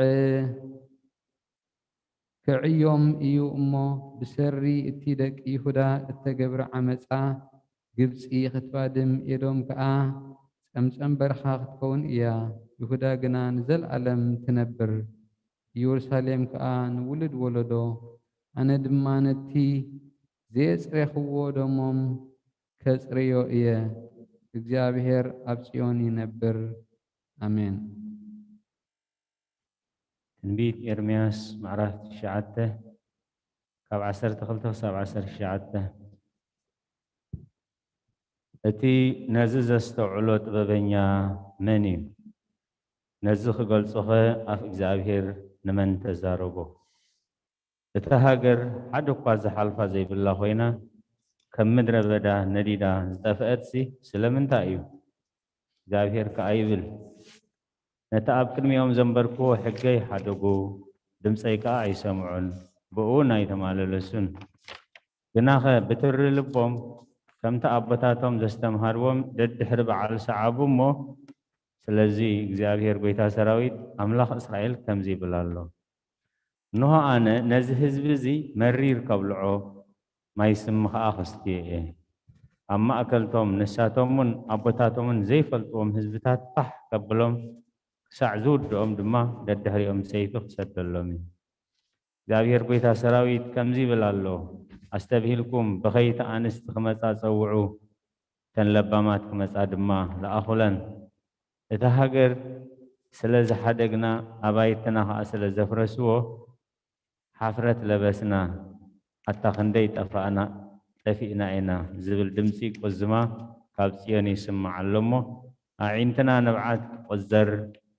ክዕዮም እዩ እሞ፣ ብሰሪ እቲ ደቂ ይሁዳ እተገብረ ዓመጻ፣ ግብጺ ክትባድም፣ ኤዶም ከኣ ጸምጸም በረኻ ክትከውን እያ። ይሁዳ ግና ንዘለኣለም ትነብር፣ ኢየሩሳሌም ከኣ ንውሉድ ወለዶ። ኣነ ድማ ነቲ ዘየጽሬኽዎ ደሞም ከጽርዮ እየ። እግዚኣብሔር ኣብ ጽዮን ይነብር። ኣሜን። ትንቢት ኤርምያስ ምዕራፍ ትሽዓተ ካብ ዓሰርተ ክልተ ክሳብ ዓሰርተ ትሽዓተ። እቲ ነዚ ዘስተውዕሎ ጥበበኛ መን እዩ? ነዚ ክገልጾኸ ኣፍ እግዚኣብሔር ንመን ተዛረቦ? እታ ሃገር ሓደ እኳ ዝሓልፋ ዘይብላ ኮይና፣ ከም ምድረ በዳ ነዲዳ ዝጠፍአትሲ ስለምንታይ እዩ? እግዚኣብሔር ከኣ ይብል፣ ነቲ ኣብ ቅድሚኦም ዘንበርክዎ ሕገይ ሓደጉ፣ ድምፀይ ከኣ ኣይሰምዑን፣ ብእውን ኣይተማለለሱን። ግናኸ ብትሪ ልቦም ከምቲ ኣቦታቶም ዘስተምሃርዎም ደድሕሪ በዓል ሰዓቡ እሞ፣ ስለዚ እግዚኣብሔር ጐይታ ሰራዊት ኣምላኽ እስራኤል ከምዚ ይብል ኣሎ፣ እንሆ ኣነ ነዚ ህዝቢ እዚ መሪር ከብልዖ፣ ማይ ስሚ ኸኣ ከስትዮ እየ። ኣብ ማእከልቶም ንሳቶምን ኣቦታቶምን ዘይፈልጥዎም ህዝብታት ፋሕ ከብሎም፣ ክሳዕ ዝውድኦም ድማ ደድሕሪኦም ሰይፊ ክሰደሎም እዩ። እግዚኣብሔር ጐይታ ሰራዊት ከምዚ ይብል ኣሎ፣ ኣስተብሂልኩም በኸይቲ ኣንስቲ ክመጻ ጸውዑ፣ እተን ለባማት ክመጻ ድማ ለኣኹለን። እታ ሃገር ስለ ዝሓደግና፣ ኣባይትና ኸኣ ስለ ዘፍረስዎ፣ ሓፍረት ለበስና፣ ኣታ ክንደይ ጠፋእና፣ ጠፊእና ኢና ዝብል ድምጺ ቁዝማ ካብ ጽዮን ይስማዕ ኣሎ እሞ፣ ኣዒንትና ንብዓት ክቁዘር፣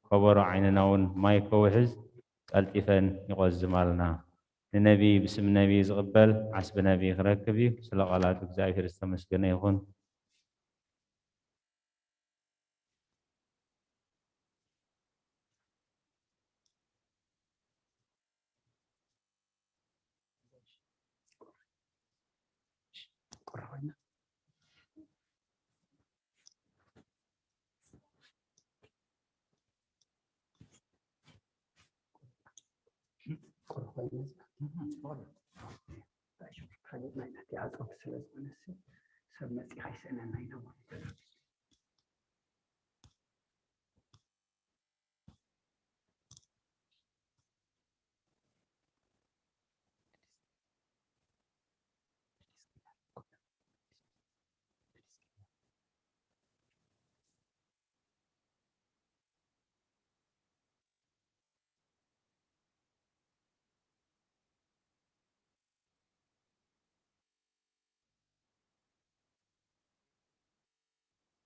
ከበሮ ዓይንና እውን ማይ ከውሕዝ ቀልጢፈን ይቆዝማልና። ንነቢ ብስም ነቢ ዝቕበል ዓስቢ ነቢ ክረክብ እዩ። ስለ ቃላቱ እግዚኣብሔር ዝተመስገነ ይኹን።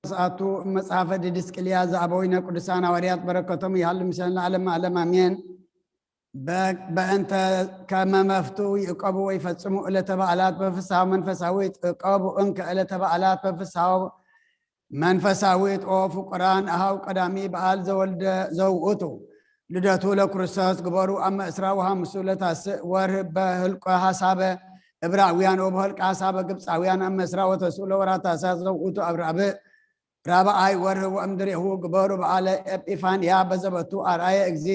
ሰዓቱ መጽሓፈ ዲድስቅልያ ዘኣበዊነ ቅዱሳን ሃዋርያት በረከቶም ይሃሉ ምስለን ለዓለም ዓለም ኣሜን። በ-፣ በእንተ ከመ መፍቱ ይእቀቡ ወይ ፈጽሙ ዕለተ በዓላት በፍስሐ መንፈሳዊት እቀቡ እንከ ዕለተ በዓላት በፍስሐ መንፈሳዊት ኦ ፍቁራን ኣሃው ቀዳሚ በዓል ዘወልደ ዘውእቱ ልደቱ ለክርስቶስ ግበሩ ኣብ መእስራ ወሃምሱ ለታስእ ወርህ በህልቆ ሐሳበ እብራውያን ወበህልቀ ሐሳበ ግብፃውያን ኣብ መእስራ ወተስኡ ለወራ ታሳስ ዘውእቱ ኣብ ራብእ ራብዓይ ወርህ ወእምድሬሁ ግበሩ በዓለ ኤጲፋንያ በዘበቱ ኣርኣየ እግዚ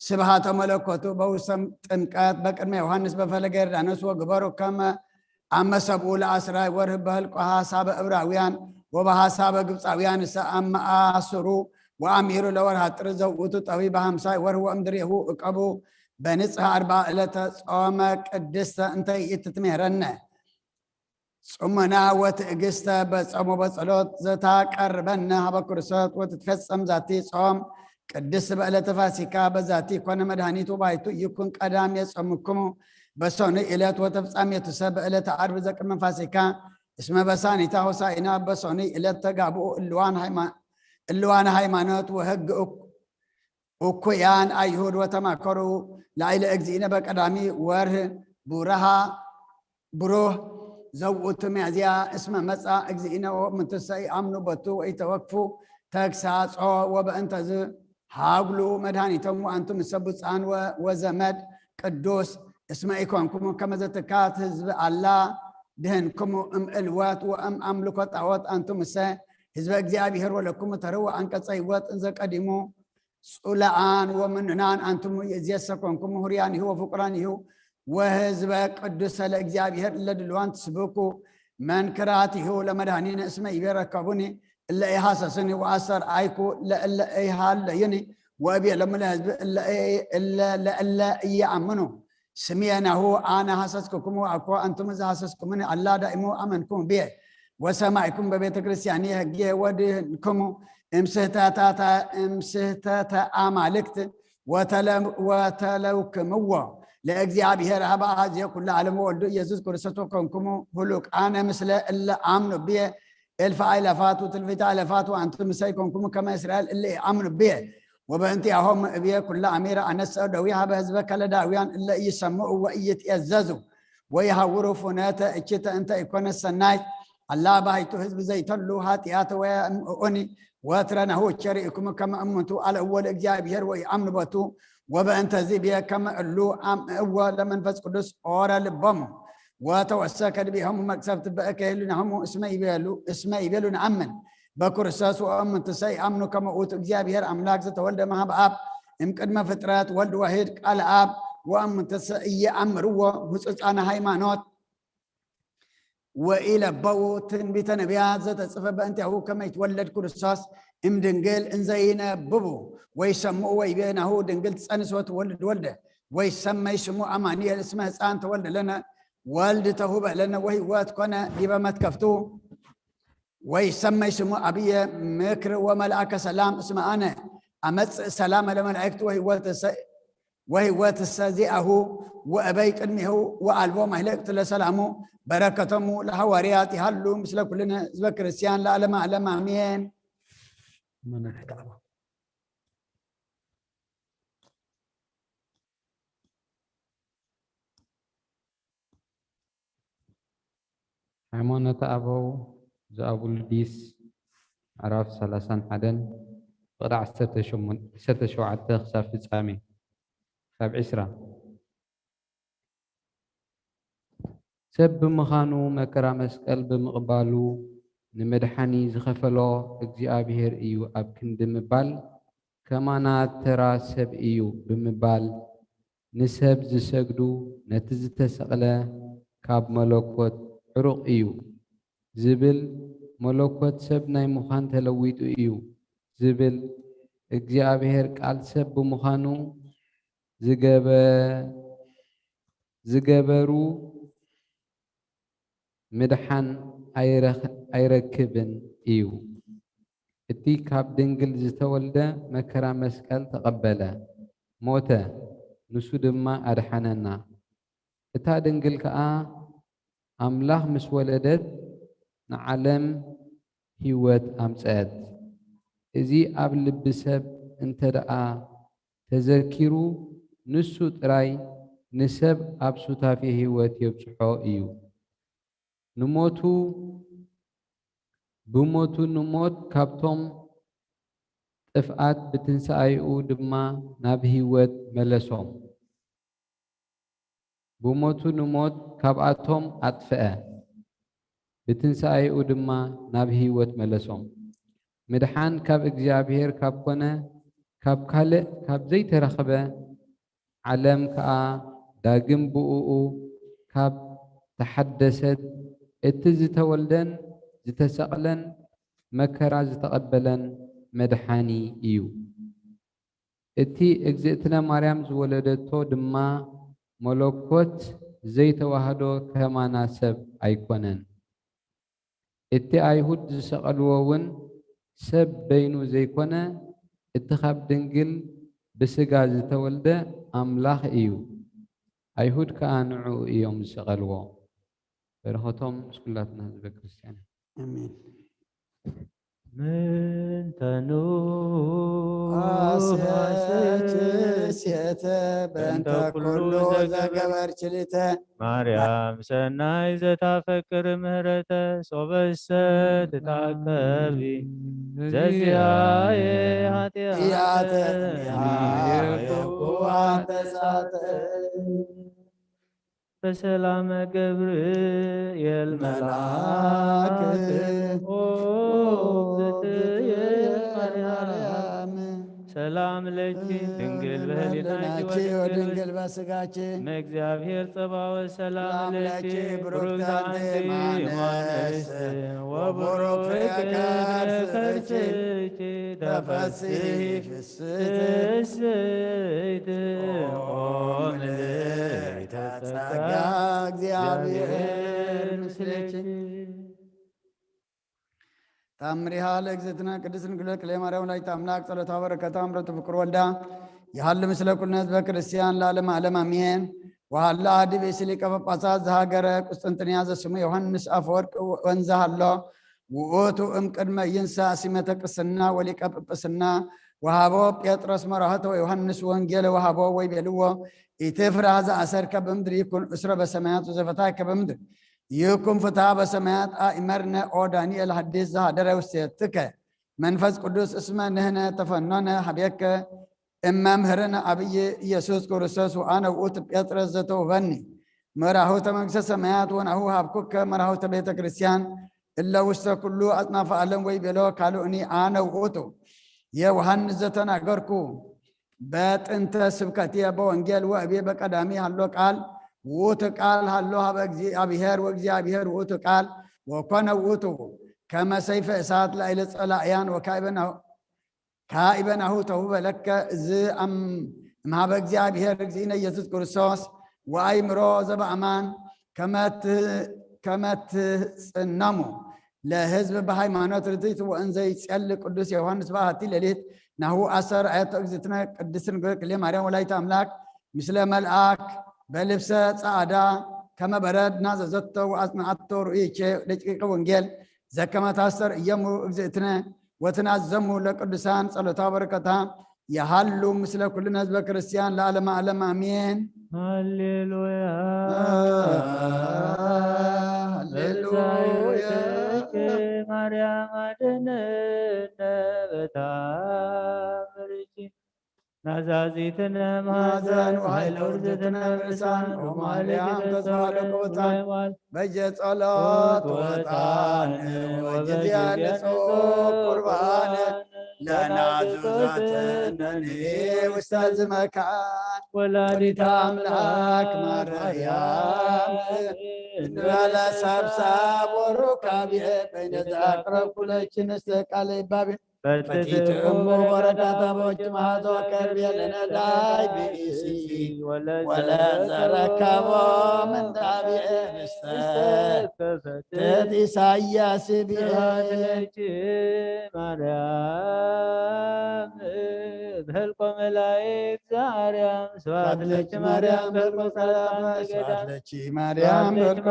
ስብሃተ መለኮቱ በውሰም ጥምቀት በቅድመ ዮሐንስ በፈለገ ዮርዳኖስ ወግበሩ ከመ ኣመ ሰብኡ ለአስራይ ወርህ በህልቆ ሐሳበ እብራውያን ወበሐሳበ ግብፃውያን እሰ አመ አስሩ ወአሚሩ ለወርሃ ጥር ዘውእቱ ጠቢ በሐምሳይ ወርህ ወእምድሬሁ እቀቡ በንጽሐ አርባ ዕለተ ጾመ ቅድስተ እንተ ይእቲ ትሜረነ ጽሙና ወትእግስተ በጾም ወበጸሎት ዘታቀርበነ ሀበ ክርስቶስ ወትትፈጸም ዛቲ ጾም ቅድስት በዕለተ ፋሲካ በዛቲ ኮነ መድኃኒት ወባይቱ ይኩን ቀዳም የጾምክሙ በሰኑይ ዕለት ወተፍጻሜቱሰ በዕለተ ዓርብ ዘቅድመ ፋሲካ እስመ በሳኒታ ሆሳዕና በሰኑይ ዕለት ተጋብኡ እልዋን ሃይማ-፣ እልዋን ሃይማኖት ወሕግ እኩ-፣ እኩያን አይሁድ ወተማከሩ ላዕለ እግዚእነ በቀዳሚ ወርህ ቡረሃ ብሩህ ዘውእቱ ሚያዝያ እስመ መጻ እግዚእነ ወእሙንቱሰ ይአምኑ በቱ ወኢተወክፉ ተግሳጾ ወበእንተዝ ሃጉሉ መድኃኒቶም ወአንቱም እሰ ብፁዓን ወ-፣ ወዘመድ ቅዱስ እስመ ኢኮንኩሙ ከመ ዘትካት ህዝብ አላ ድህንኩሙ እም ዕልወት ወእም አምልኮ ጣዖት አንቱም እሰ ህዝበ እግዚአብሔር ወለኩሙ ተርወ አንቀጸ ህይወት እንዘ ቀዲሙ ጽሉኣን ወምኑናን ኣንቱም ይእዜሰ ኮንኩም ህሩያኒሁ ወፍቁራኒሁ ወህዝበ ቅዱሰ ለእግዚኣብሔር እለ ድልዋን ትስብኩ መንክራቲሁ ለመድኃኒነ እስመ ይቤ ረከቡኒ እለ ኢሃሰሱኒ ወአስተርአይኩ ለእለ ኢሃለዩኒ ወእቤሎሙ ለህዝብ እለ ኢ-፣ እለ ለእለ ኢየአምኑ ስምየ ናሁ አነ ሐሰስኩክሙ አኮ አንቱም ዘሐሰስኩሙኒ አላ ዳእሙ አመንኩም ብየ ወሰማዕኩም በቤተ ክርስቲያን ህጌ ወድህንክሙ እምስህተታታ-፣ እምስህተተ አማልክት ወተለ-፣ ወተለውክምዎ ለእግዚአብሔር አብ አዜ ኩሉ ዓለም ወወልዱ ኢየሱስ ክርስቶስ ወኮንኩሙ ሁሉቃነ ምስለ እለ አምኑ ብየ እልፍ አእላፋት ወትልፊተ አእላፋት ወአንቱም ምሳይ ኮንኩሙ ከመ እስራኤል እለ አምኑ ብየ ወበእንቲአሆም እብየ ኩላ አሚረ አነሰ ደዊ ሀበ ህዝበ ከለዳውያን እለ ኢይሰምዑ ወኢይትኤዘዙ ወይሃውሩ ፉነተ እኪተ እንተ ኢኮነ ሰናይት አላ ባሕቱ ህዝብ ዘይተሉ ኃጢአት ወየምእኡኒ ወትረ ናሁ ቸሪእኩም ከመ እሙንቱ አለእዎ ለእግዚአብሔር ወይአምኑ በቱ ወበእንተዚ ብየ ከመ እሉ አምእዎ ለመንፈስ ቅዱስ ኦረ ልቦሙ ወተወሰከ ድቤሆሙ መቅሰፍት በእከ ህሊናሆሙ እስመ ይቤሉ እስመ ይቤሉ ነአምን በክርስቶስ ወእሙንቱሰ ይአምኑ ከመ ውእቱ እግዚአብሔር አምላክ ዘተወልደ እምሃብ አብ እምቅድመ ፍጥረት ወልድ ዋሂድ ቃል አብ ወእሙንቱሰ ኢየአምርዎ ህጹጻነ ሃይማኖት ወኢለበው ትንቢተ ነቢያት ዘተጽፈ በእንቲአሁ ከመ ይትወለድ ክርስቶስ እምድንግል እንዘ ይነብቡ ወይሰምዑ ወይቤ ናሁ ድንግል ትጸንስ ወትወልድ ወልደ ወይሰመይ ስሙ አማኑኤል እስመ ህፃን ተወልደ ለነ ወልድ ተሁበ ለነ ወህይወት ኮነ ዲበ መትከፍቱ ወይሰመይ ስሙ አብየ ምክር ወመልአከ ሰላም እስመ አነ አመጽእ ሰላም ለመላእክት ወህይወት ሰ-፣ ወህይወት ሰዚአሁ ወእበይ ቅድሚሁ ወአልቦ ማይለቅት ለሰላሙ በረከቶሙ ለሐዋርያት ይሃሉ ምስለ ኩልነ ህዝበ ክርስቲያን ለዓለመ ዓለም አሜን። ሃይማኖተ ኣበው ዘኣቡልዲስ ምዕራፍ ሰላሳን ሓደን ፍቕዲ ዓሰርተ ሸሞንተ፣ ዓሰርተ ሸውዓተ ክሳብ ፍጻሜ። ካብ ዕስራ። ሰብ ብምዃኑ መከራ መስቀል ብምቕባሉ ንመድሓኒ ዝኸፈሎ እግዚኣብሔር እዩ ኣብ ክንዲ ምባል፣ ከማና ተራ ሰብ እዩ ብምባል ንሰብ ዝሰግዱ፣ ነቲ ዝተሰቕለ ካብ መለኮት ዕሩቕ እዩ ዝብል፣ መለኮት ሰብ ናይ ምዃን ተለዊጡ እዩ ዝብል፣ እግዚኣብሔር ቃል ሰብ ብምዃኑ ዝገበ-፣ ዝገበሩ ምድሓን ኣይረኽ-፣ ኣይረክብን እዩ። እቲ ካብ ድንግል ዝተወልደ መከራ መስቀል ተቐበለ፣ ሞተ፣ ንሱ ድማ ኣድሓነና። እታ ድንግል ከኣ ኣምላኽ ምስ ወለደት ንዓለም ህይወት ኣምጸአት። እዚ ኣብ ልቢ ሰብ እንተ ደኣ ተዘኪሩ፣ ንሱ ጥራይ ንሰብ ኣብ ሱታፌ ህይወት የብጽሖ እዩ። ንሞቱ፣ ብሞቱ ንሞት ካብቶም ጥፍኣት ብትንሳኤኡ ድማ ናብ ህይወት መለሶም። ብሞቱ ንሞት ካብኣቶም ኣጥፍአ፣ ብትንሳኤኡ ድማ ናብ ህይወት መለሶም። ምድሓን ካብ እግዚኣብሔር ካብ ኮነ፣ ካብ ካልእ ካብ ዘይተረኽበ፣ ዓለም ከኣ ዳግም ብእኡ ካብ ተሓደሰት፣ እቲ ዝተወልደን ዝተሰቕለን መከራ ዝተቐበለን መድሓኒ እዩ። እቲ እግዝእትነ ማርያም ዝወለደቶ ድማ መለኮት ዘይተዋህዶ ከማና ሰብ ኣይኮነን። እቲ ኣይሁድ ዝሰቐልዎ እውን ሰብ በይኑ ዘይኮነ፣ እቲ ካብ ድንግል ብስጋ ዝተወልደ ኣምላኽ እዩ። ኣይሁድ ከኣ ንዕኡ እዮም ዝሰቐልዎ። በረኸቶም ምስ ኩላትና ህዝበ ክርስቲያን። ኣሜን። ምንተኑ ኣስየት ሴተ በእንተ ኩሉ ዘገበርኪ ሊተ። ማርያም ሰናይ ዘታፈቅር ምህረተ ሶበሰ ትታቀቢ ዘዚኣየ ኃጢአተ ያየኩ ተሳተ። በሰላመ ገብርኤል መልአክ ኦ እግዝእትየ ማርያም ሰላም ለኪ ድንግል በህሊናኪ ወድንግል በስጋኪ እመእግዚአብሔር ጸባኦት ሰላም ለኪ ብሩክት አንቲ እማንስት ወቡሩክ ፍሬ ከርሥኪ ተፈሥሒ ፍስሕት ጸጋ እግዚአብሔር ምስሌኪ። ታምሪሃ ለእግዝእትነ ቅድስት ድንግል ክልኤ ማርያም ወላዲተ አምላክ ጸሎታ በረከታ ምረቱ ፍቅር ወልዳ ይሃሉ ምስለ ኩልነ ህዝበ ክርስቲያን ለዓለመ ዓለም አሜን። ወሃላ አዲ ብእሲ ሊቀ ጳጳሳት ዘሃገረ ቁስጥንጥንያ ዘስሙ ዮሐንስ አፈወርቅ ወንዘ ሃሎ ውእቱ እምቅድመ ይንሳ ሲመተ ቅስና ወሊቀ ጵጵስና ወሃቦ ጴጥሮስ መራህቶ ዮሐንስ ወንጌለ ወሃቦ ወይቤልዎ ኢትፍራህ ዘአሰርከ በምድር ይኩን እስረ በሰማያት ወዘፈታከ በምድር ይኩን ፍትሐ በሰማያት። አእመርነ ኦ ዳንኤል ሐዲስ ዘሃደረ ውስቴትከ መንፈስ ቅዱስ እስመ ንህነ ተፈኖነ ሀቤከ እመምህርነ አብይ ኢየሱስ ክርስቶስ ወአነ ውእቱ ጴጥሮስ ዘተውበኒ መራሁተ መንግስተ ሰማያት ወናሁ ሀብኩከ መራሁተ ቤተ ክርስቲያን እለ ውስተ ኩሉ አጽናፈ ዓለም ወይቤሎ ካልኡኒ አነ ውእቱ ዮሐንስ ዘተናገርኩ በጥንተ ስብከትየ በወንጌል ወእቤ በቀዳሚ ሀሎ ቃል ውእቱ ቃል ሀሎ ሀበ እግዚአብሔር ወእግዚአብሔር ውእቱ ቃል ወኮነ ውእቱ ከመ ሰይፈ እሳት ላዕለ ጸላእያን ወካዕበ ናሁ ካዕበ ናሁ ተውህበ ለከ እዚ እምሃበ እግዚኣብሔር እግዚእነ ኢየሱስ ክርስቶስ ወአይምሮ ዘበአማን ከመ ትጽነሙ ለህዝብ በሃይማኖት ርትዕት ወእንዘ ይጸል ቅዱስ ዮሐንስ በአሐቲ ሌሊት ናሁ አሰር አየቶ እግዝእትነ ቅድስት ድንግል ክሌ ማርያም ወላዲተ አምላክ ምስለ መልአክ በልብሰ ጸዓዳ ከመ በረድ ናዘዘቶ ወአጽንዓቶ ርእይቼ ደቂቀ ወንጌል ዘከመ ታስተርእየሙ እግዝእትነ ወትናዘሙ ለቅዱሳን ጸሎታ በረከታ የሃሉ ምስለ ኩልነ ህዝበ ክርስቲያን ለዓለመ ዓለም አሜን። ሃሌሉያ። ሃሌሉያ። ማርያም አድነነ በታምርኪ ናዛዚትነ ማዘን ማዘን ወኃይለ ውርዝትነ ውርዝትነ ርእሳን ርእሳን ኦ ማርያም ተስፋ ለቅቡታን በጀ ጸሎት ወጣን ወበጊዜ ንጹሕ ቁርባን ለናዙዛትነኒ ውስተ ዝመካን ወላዲተ አምላክ ማርያም እንበለ ሳብሳብ ወሩካቤ በይነ ዘአቅረብኩ ለኪ ንስተ ቃለ ይባቤ ፈቲትእሙ ወረዳታ በውጭ መሃዞ ከርቤ ለነዳይ ብእሲ ወለዘረከቦ ምንዳቤ ንስተ ትት ኢሳያስ ብሄ ስብሐት ለኪ ማርያም በልቆ መላእክት ዘአርያም ስብሐት ለኪ ማርያም በልቆ ጻድቃን ዘገዳም ስብሐት ለኪ ማርያም በልቆ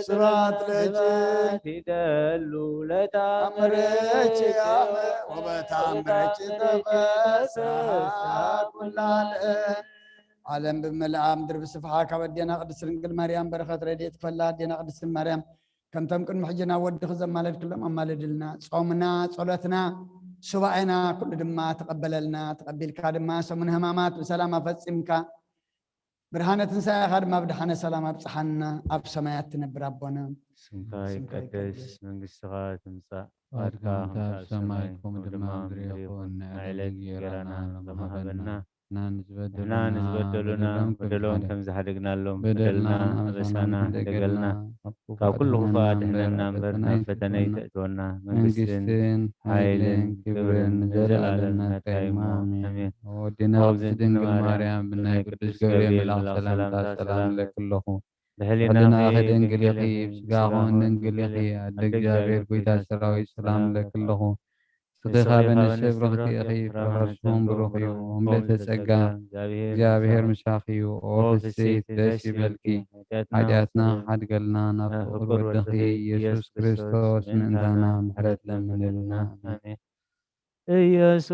ስብሐት ለኪ ይደሉ ለታምርኪ አመ ወበታምርኪ ተፈስሐ ኩላለ ዓለም ብምልኣ ምድር ብስፍሓ ካብ ኣዴና ቅድስት ድንግል ማርያም በረኸት ረድኤት ክፈላ ኣዴና ቅድስት ማርያም ከምቶም ቅድሚ ሕጂ ናብ ወድኺ ዘማለድክሎም ኣማልድልና። ጾምና፣ ጸሎትና፣ ሱባኤና ኩሉ ድማ ተቐበለልና። ተቐቢልካ ድማ ሰሙን ሕማማት ብሰላም ኣፈጺምካ ብርሃነ ትንሳኤኻ ድማ ብድሓነ ሰላም ኣብጽሓና። ኣብ ሰማያት ትነብር ኣቦና ስምካ ስምካ ይቀደስ፣ ይቀደስ። መንግስትኻ ትምጻእ፣ ፍቃድካ ፍቃድካ ከምቲ ኣብ ሰማይ ሰማይ ከምኡ ከምኡ ድማ ድማ ኣብ ምድሪ ምድሪ ይኹን። ይኹን። ንዕለተ ዕለት እንጀራና እንጀራና ሎሚ ሎሚ ሃበና። ሃበና። ንሕና ንዝበደሉና ንሕና ንዝበደሉና በደሎም በደሎም ከም ከም ዝሓደግናሎም በደልና በደልና ኣበሳና ኣበሳና ሕደገልና። ሕደገልና። ካብ ካብ ክፉእ ክፉእ ኣድሕነና ኣድሕነና እምበር እምበር ናብ ፈተና ፈተና ኣይተእትወና። ኣይተእትወና። መንግስትን መንግስትን ሓይልን ሓይልን ክብርን ክብርን ንዘለኣለም ንዘለኣለም ናትካ ናትካ እዩ። እዩ። ኣሜን። ኣሜን። ወዲና ኦ ቅድስት እግዝእትነ ድንግል ማርያም፣ ማርያም፣ ብናይ ብናይ ቅዱስ ቅዱስ ገብርኤል ገብርኤል መልኣኽ መልኣኽ ሰላምታ ሰላምታ ሰላም ሰላም ለኪ። ለክለኹ። ብሕሊናኺ ብሕሊናኺ ድንግል ድንግል ኢኺ፣ ኢኺ፣ ብስጋኹ ብስጋኹ ድንግል ድንግል ኢኺ፣ ኢኺ፣ ኣደ ኣደ እግዚኣብሔር እግዚኣብሔር ጐይታ ጐይታ ሰራዊት ሰራዊት ሰላም ሰላም ለክለኹ። ለክለኹ። ንስኺ ንስኺ ኻብ ካብ ኣንስቲ ኣንስቲ ብሩኽቲ ብሩኽቲ ኢኺ፣ ኢኺ፣ ፍረ ብፍረ ከርስኺ እውን ብሩኽ እዩ። ብሩኽ እዩ። እግዚኣብሔር ምሳኺ እዩ። ኦ ፍስሕቲ ደስ ይበልኪ፣ ሓጢኣትና ሓድገልና፣ ናብ ፍቁር ወድኺ ኢየሱስ ክርስቶስ ምእንታና ምሕረት ለምንልና። ኣሜን። ኢየሱስ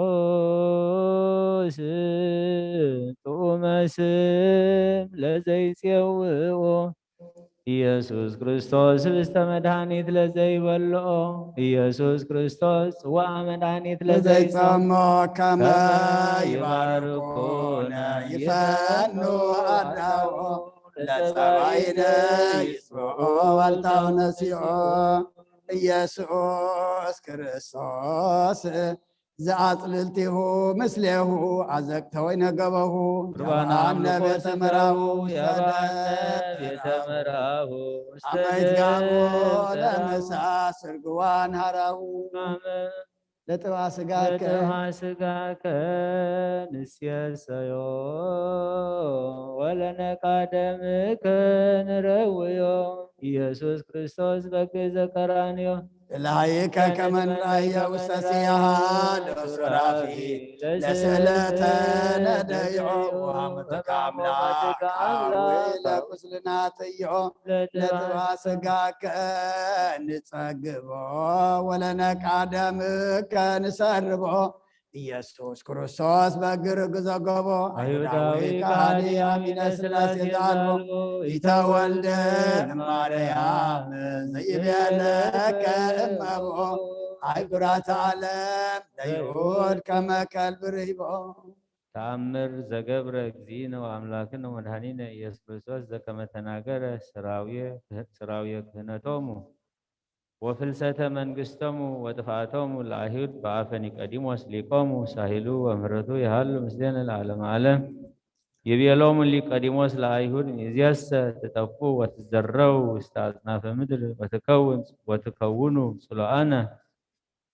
ክርስቶስ ጥዑመ ስም ለዘይጼውኦ ኢየሱስ ክርስቶስ ህብስተ መድኃኒት ለዘይበልዖ ኢየሱስ ክርስቶስ ጽዋዓ መድኃኒት ለዘይጾሞ ለዘይጾሞ ከመ ይባርኩነ ይፈኑ አዳኦ ለጸባይነ ይስምዖ ዋልታው ነሲኦ ኢየሱስ ክርስቶስ ዘአጽልልቲሁ ምስሌሁ አዘቅተ ወይነ ገበሁ ቁርባና ተባአነ ቤተ መራሁ ሰበአነ ቤተ መራሁ አመይት ጋሞ ለምሳ ስርግዋን ሃራሁ ለጥባ ስጋከ ለጥባ ስጋከ ንሴሰዮ ወለነቃደምከ ንረውዮ ኢየሱስ ክርስቶስ በግ ዘቀራንዮ እልሃይከ ከመ ንራእያ ውስተ ሲያሃ ለሱራፊ ለስእለተ ነደይዖ ወሃሙትከ አምላክ አዊ ለቁስልና ጥይዖ ለጥባ ስጋከ ንጸግቦ ወለነቃደምከ ንሰርቦ ኢየሱስ ክርስቶስ በግርግ ዘገቦ አይሁዳዊ ከሃዲ አሚነ ሥላሴ ዘአልቦ ኢተወልደ እማርያም ዘይቤለከ እመቦ አይጉራት ዓለም ለይሁድ ከመ ከልብ ርሂቦ። ተአምር ዘገብረ እግዚእነ ወአምላክነ ወመድኃኒነ ኢየሱስ ክርስቶስ ዘከመ ተናገረ ሥራውየ ክህ-፣ ሥራውየ ክህነቶሙ ወፍልሰተ መንግስቶሙ ወጥፍኣቶሙ ለአይሁድ በአፈ ኒቆዲሞስ ሊቆሙ ሳሂሉ ወምህረቱ ይሃሉ ምስሌነ ለዓለመ ዓለም። ይቤሎሙ ኒቆዲሞስ ለአይሁድ ሚእዜሰ ትጠፍኡ ወትዘረው ውስተ አጽናፈ ምድር ወትከውን ወትከውኑ ጽሉአነ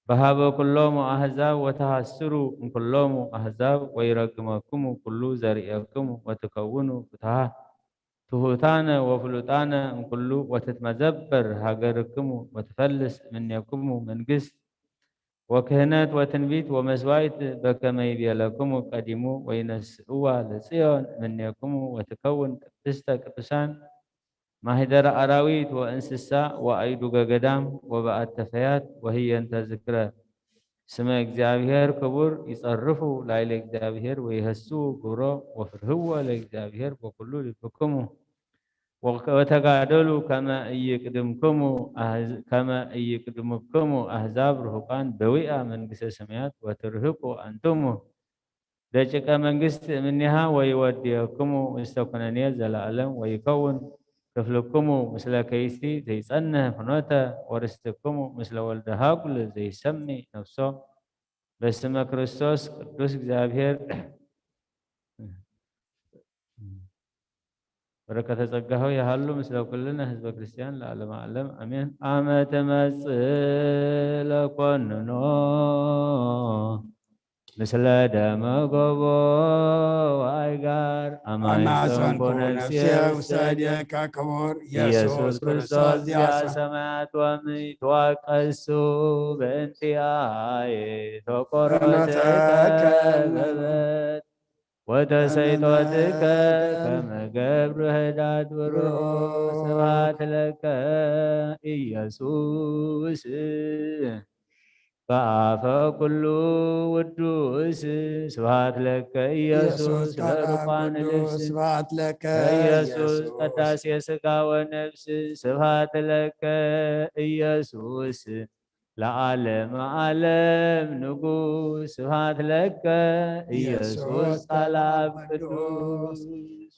በሃበ ኩሎሙ አሕዛብ ወተሐስሩ እምኩሎሙ አሕዛብ ወይረግመክሙ ኩሉ ዘርእየክሙ ወትከውኑ ፍትሃ ትሑታነ ወፍሉጣነ እምኩሉ ወትትመዘበር ሃገርክሙ ወትፈልስ እምኔክሙ መንግስት ወክህነት ወትንቢት ወመስዋዕት በከመ ይቤለክሙ ቀዲሙ ወይነስእዋ ለጽዮን እምኔክሙ ወትከውን ቅድስተ ቅዱሳን ማህደረ አራዊት ወእንስሳ ወአይዱገ ገዳም ወበአተ ፈያት ወህየንተ ዝክረ ስመ እግዚኣብሔር ክቡር ይጸርፉ ላዕለ እግዚኣብሔር ወይሀስዉ ግብሮ ወፍርህዎ ለእግዚኣብሔር በኩሉ ልብክሙ። ወተጋደሉ ከመ ኢይቅድምክሙ ኣህዝ-፣ ከመ ኢይቅድምክሙ ኣህዛብ ርሁቃን ደዊኣ መንግስተ ሰማያት ወትርህቁ ኣንትሙ ደቂቀ መንግስት እምኔሃ ወይወድየክሙ ውስተ ኩነኔ ዘለዓለም ወይከውን ክፍልክሙ ምስለ ከይሲ ዘይጸንህ ፍኖተ ወርስትክሙ ምስለ ወልደ ሃጉል ዘይሰምይ ነፍሶ በስመ ክርስቶስ ቅዱስ እግዚኣብሔር በረከተ ጸጋሁ ይሃሉ ምስለ ኩልነ ህዝበ ክርስቲያን ለዓለመ ዓለም ኣሜን። ኣመ ትመጽእ ለኮንኖ ምስለ ደመ ጎቦ ወኣይጋር ኣማይጾንኩ ነፍስየ ውሰድየካ ክቡር ኢየሱስ ክርስቶስ ዚኣ ሰማያት ወምድር ትዋቀሱ በእንቲኣየ ተቆረተ ከበበት ወተሰይጦትከ ከመ ገብር ህዳድ ብሩክ ስብሐት ለከ ኢየሱስ በአፈ ኩሉ ውዱስ ስብሐት ለከ ኢየሱስ ለርቋን ልብስ ስብሐት ለከ ኢየሱስ ቀዳሴ ስጋ ወነፍስ ስብሐት ለከ ኢየሱስ ለዓለመ ዓለም ንጉስ ስብሐት ለከ ኢየሱስ ቃል ኣብ ቅዱስ።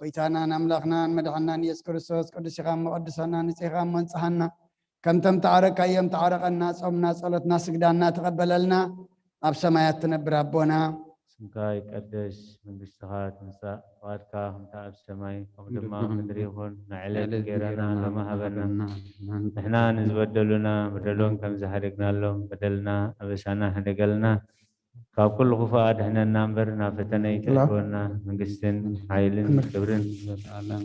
ጎይታናን ኣምላኽናን መድሓናን ኢየሱስ ክርስቶስ ቅዱስ ኢኻ እሞ ቀድሰና፣ ንጽህ ኢኻ እሞ ንጽሃና። ከምቶም ተዓረካዮም ተዓረቀና፣ ጾምና፣ ጸሎትና፣ ስግዳና ተቐበለልና። ኣብ ሰማያት ትነብር ኣቦና። ስምካ ይቀደስ፣ መንግስትኻ ትምጻእ፣ ፍቓድካ ከምቲ ኣብ ሰማይ ከምኡ ድማ ኣብ ምድሪ ይኹን። ንዕለት እንጌራና ሎሚ ሃበና። ንሕና ንዝበደሉና በደሎም ከም ዝሓደግናሎም በደልና ኣበሳና ሕደገልና፣ ካብ ኩሉ ክፉእ ኣድሕነና እምበር ናብ ፈተነ ኣይተእትወና። መንግስትን ሓይልን ክብርን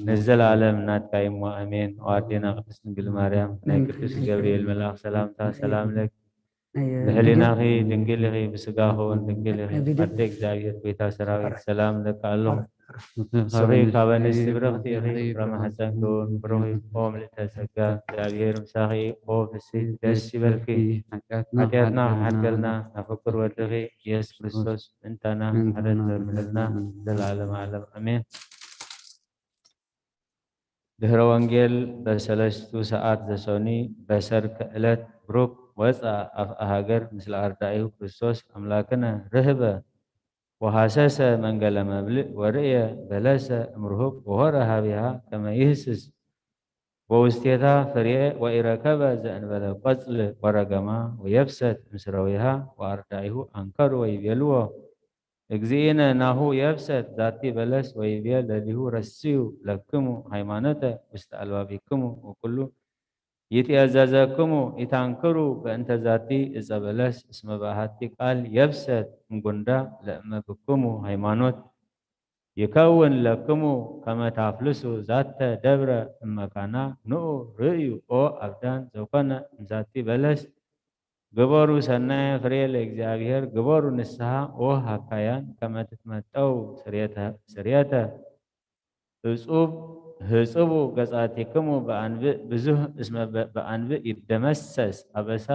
ንዘለኣለም ናትካ እዩ እሞ ኣሜን። ኦ ኣዴና ቅድስት ድንግል ማርያም፣ ናይ ቅዱስ ገብርኤል መልኣኽ ሰላምታ ሰላም ለኪ፣ ብሕሊናኺ ድንግል ኢኺ፣ ብስጋኺ እውን ድንግል ኢኺ። ኣደ እግዚኣብሔር ጎይታ ሰራዊት ሰላም እለኪ ኣለኹ። ንስኺ ካብ ኣንስቲ ብርኽቲ ኢኺ፣ ፍረ ማሕፀንኪ እውን ብሩኽ እዩ። ኦ ምልእተ ጸጋ፣ እግዚኣብሔር ምሳኺ፣ ኦ ፍስሕቲ ደስ ይበልኪ። ሓጢኣትና ክሓድገልና፣ ናብ ፍቁር ወድኺ ኢየሱስ ክርስቶስ ምእንታና ምሕረት ለምንልና፣ ዘላለመ ዓለም ኣሜን። ድህረ ወንጌል በሰለስቱ ሰዓት ዘሶኒ በሰርክ ዕለት ብሩክ ወፅአ ኣፍአ ሃገር ምስለ ኣርዳኢሁ ክርስቶስ ኣምላክነ ርህበ ወሃሰሰ መንገለ መብልእ ወርእየ በለሰ እምርሁቅ ወሆረ ሃቢሃ ከመ ይህስስ ወውስቴታ ፍሬ ወኢረከበ ዘእንበለ ቆጽል ወረገማ ወየብሰት ምስረዊሃ ወአርዳኢሁ አንከሩ ወይቤልዎ እግዚእነ ናሁ የብሰት ዛቲ በለስ ወይቤ ለሊሁ ረስዩ ለክሙ ሃይማኖተ ውስተ አልባቢክሙ ወኩሉ ይትኤዘዘክሙ ኢታንክሩ በእንተ ዛቲ እፀ በለስ እስመ በአሐቲ ቃል የብሰት እምጉንዳ ለእመ ብክሙ ሃይማኖት ይከውን ለክሙ ከመ ታፍልሱ ዛተ ደብረ እመካና ንዑ ርእዩ ኦ አብዳን ዘኮነ እምዛቲ በለስ ግበሩ ሰናየ ፍሬ ለእግዚኣብሔር ግበሩ ንስሓ ኦ ሃካያን ከመ ትትመጠው ስርየተ ስርየተ እጹብ ህጽቡ ገጻቲክሙ በአንብእ ብዙህ እስመ በአንብእ ይደመሰስ አበሳ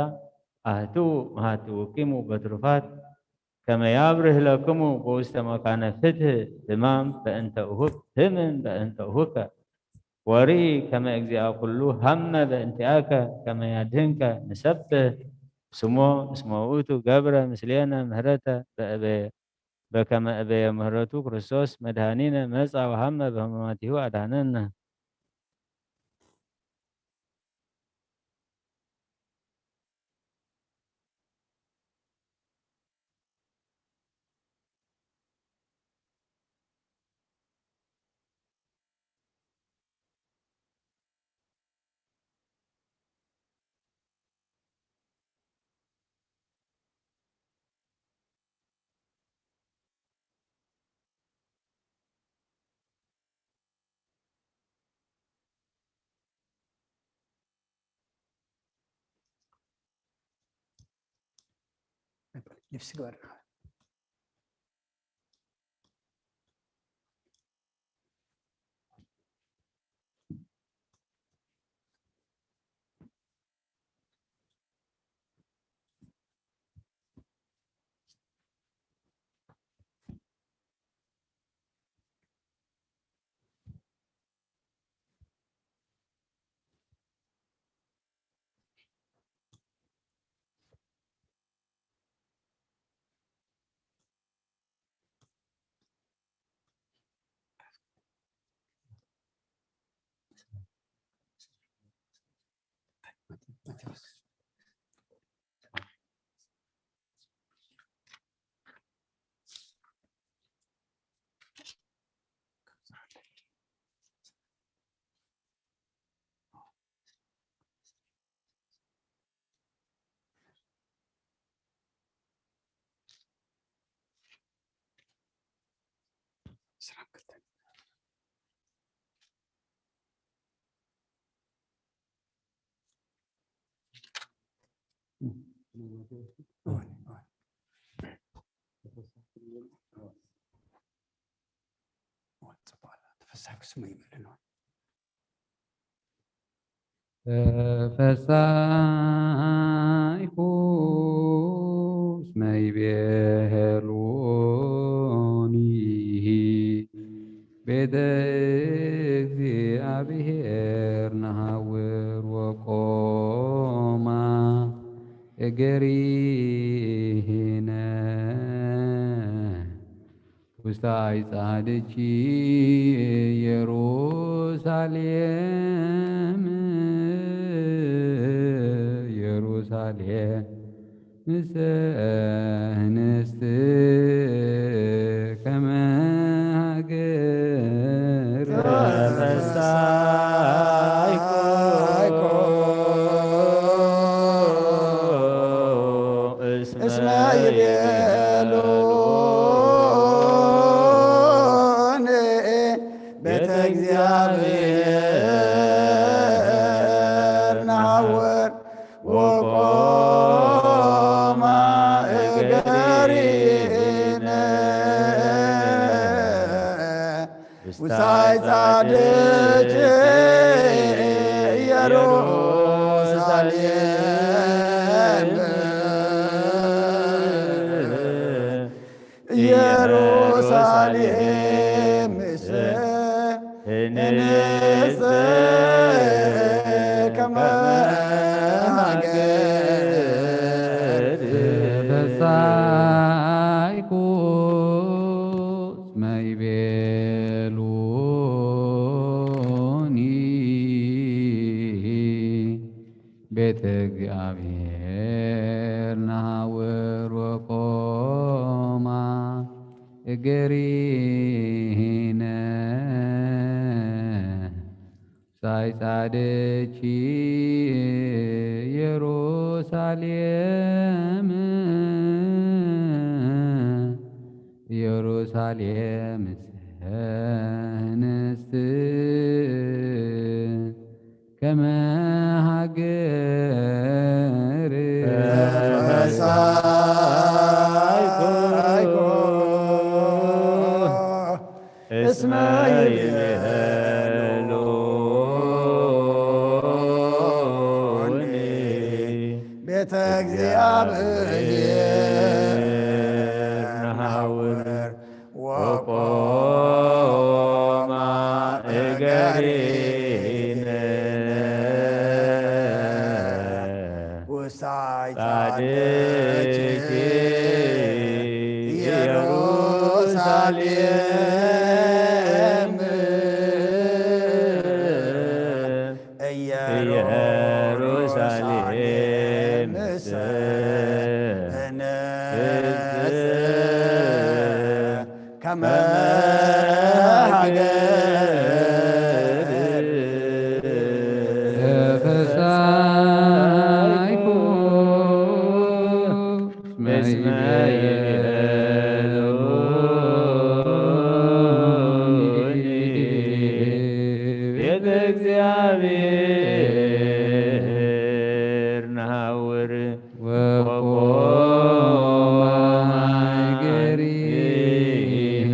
አህትዉ መሃትውኪሙ በትሩፋት ከመ ያብርህ ለክሙ በውስተ መካነ ፍትህ ህማም በእንተ እሁብ ህምን በእንተ እሁከ ወርኢ ከመ እግዚአ ኩሉ ሃመ በእንቲአከ ከመ ያድህንከ ንሰብህ ስሞ እስመ ውእቱ ገብረ ምስሌነ ምህረተ በእበየ በከመ እበየ ምህረቱ ክርስቶስ መድኃኒነ መጻ ወሃመ በህማማቲሁ አድኃነነ። ልብሲ ግበር። ተፈሳሒ ስሙ ይበል ነው። ተፈሳይኩ እስመ ይቤሉኒ ቤተ እግዚአብሔር ነሐውር ወቆማ እገሪነ ውስተ አይጻድኪ ኢየሩሳሌም፣ ኢየሩሳሌም ምስለ ህንስት ከመ ሀገር። ተፈሳይኮ እስመ ይቤሉኒ ቤተ እግዚአብሔር ነሐውር ወቆማ እገሪነ ውስተ ጻድቅ ኢየሩሳሌም፣ ኢየሩሳሌም እንስት ከመ ሀገር። ተፈሳይኩ እስመ ይቤሉኒ ቤተ እግዚአብሔር ነሐውር ወቆማ እገሪነ ሳይ ጻድቂ ኢየሩሳሌም፣ ኢየሩሳሌም ሰንስት ከመ ሀገር። ተፈሳይኮ እስመ ይቤሉኒ ቤተ እግዚአብሔር ነሐውር ወቆማ እገሪነ ውስተ ጻድቅ ኢየሩሳሌም፣ ኢየሩሳሌም እንስት ከመ ሀገር። ተፈሳይኩ እስመ ይቤሉኒ ቤተ እግዚአብሔር ነሐውር ወቆማ እገሪነ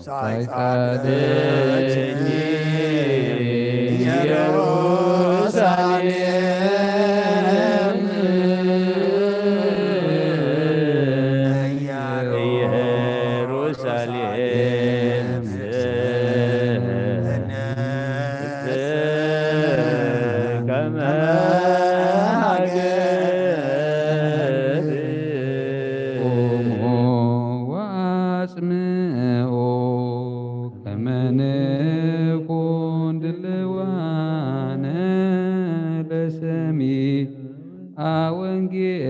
ሳይጻድቅ ኢየሩሳሌም ኢየሩሳሌም ከመ ሀገር። ቁሙ ወአጽምዑ ከመ ንኩን ድልዋነ ለሰሚዐ ወንጌል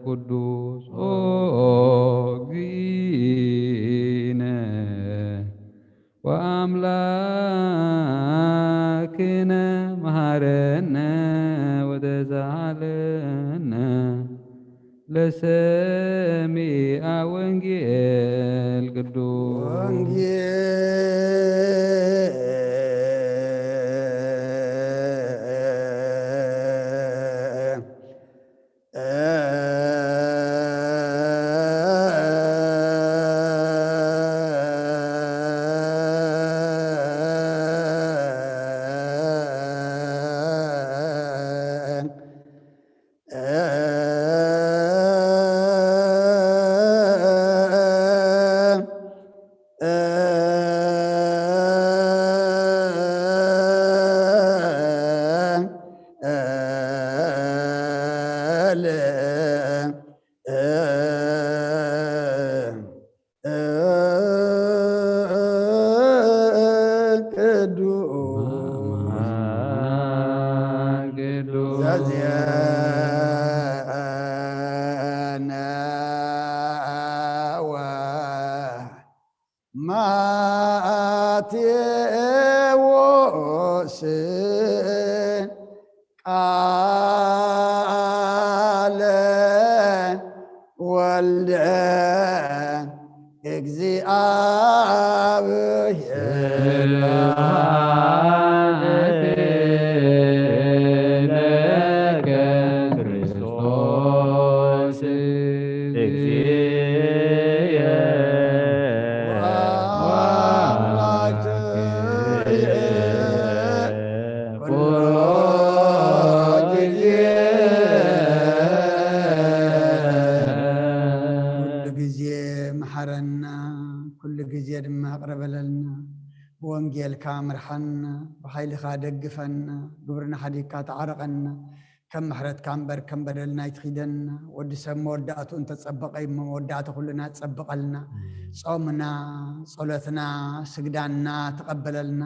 ቅዱስ ኦ እግዚእነ ወአምላክነ መሐረነ ወተሳሃለነ ለሰሚዐ ወንጌል ቅዱስ። ቅዱስ ዘዜነዋ ማቴዎስ ቃለ ወልደ እግዚአብሔር። ስብሐት ለከ ክርስቶስ እግዚእየ ወአምላክየ ኩሉ ጊዜ። ኩሉ ጊዜ መሐረና፣ ኩሉ ጊዜ ድማ ይቕረ በለልና። ብወንጌልካ ምርሓና፣ ብሓይልኻ ደግፈና፣ ግብርና ሓዲግካ ተዓረቐና። ከም ምሕረትካ እምበር ከም በደልና ኣይትኺደና። ወዲ ሰብ መወዳእቱ እንተጸበቐ እዩ እሞ፣ መወዳእታ ኩልና ጸብቐልና። ጾምና፣ ጸሎትና፣ ስግዳንና ተቐበለልና።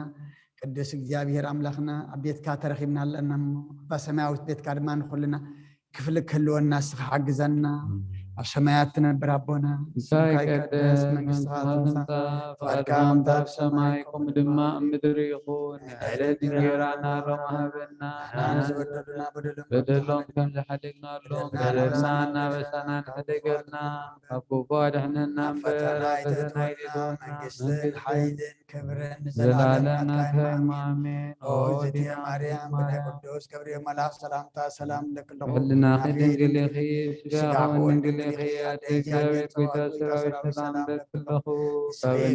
ቅዱስ እግዚኣብሔር ኣምላኽና፣ ኣብ ቤትካ ተረኺብና ኣለና እሞ፣ ኣብታ ሰማያዊት ቤትካ ድማ ንኹልና ክፍሊ ክህልወና ንስኻ ሓግዘና። ኣብ ሰማያት ትነብር ኣቦና፣ ስምካ ይቀደስ፣ መንግስትኻ ትምጻእ፣ ፍቓድካ ከምታ ኣብ ሰማይ ከምኡ ድማ ኣብ ምድሪ ይኹን። ናይ ዕለት እንጀራና ሎሚ ሃበና። ንሕና ንዝበደሉና በደሎም በደሎም ከም ዝሓደግናሎም በደልና በደልና እናበሳና ንሕደገልና። ካብ ክፉ ኣድሕነና እምበር፣ ፈተና ኣይተእትወና። መንግስትን ሓይልን ክብርን ንዘለዓለም ናትካ እዩ። ኣሜን። ኦ እግዝእትየ ማርያም፣ ብናይ ቅዱስ ገብርኤል መልኣክ ሰላምታ ሰላም እብለኪ ኣለኹ። ብሕልናኺ ድንግል ኢኺ፣ ብስጋኺ እውን ድንግል ኢኺ። ኣደ እግዚኣብሔር፣ ጸባኦት፣ ጎይታ ሰራዊት፣ ሰላም እብለኪ ኣለኹ።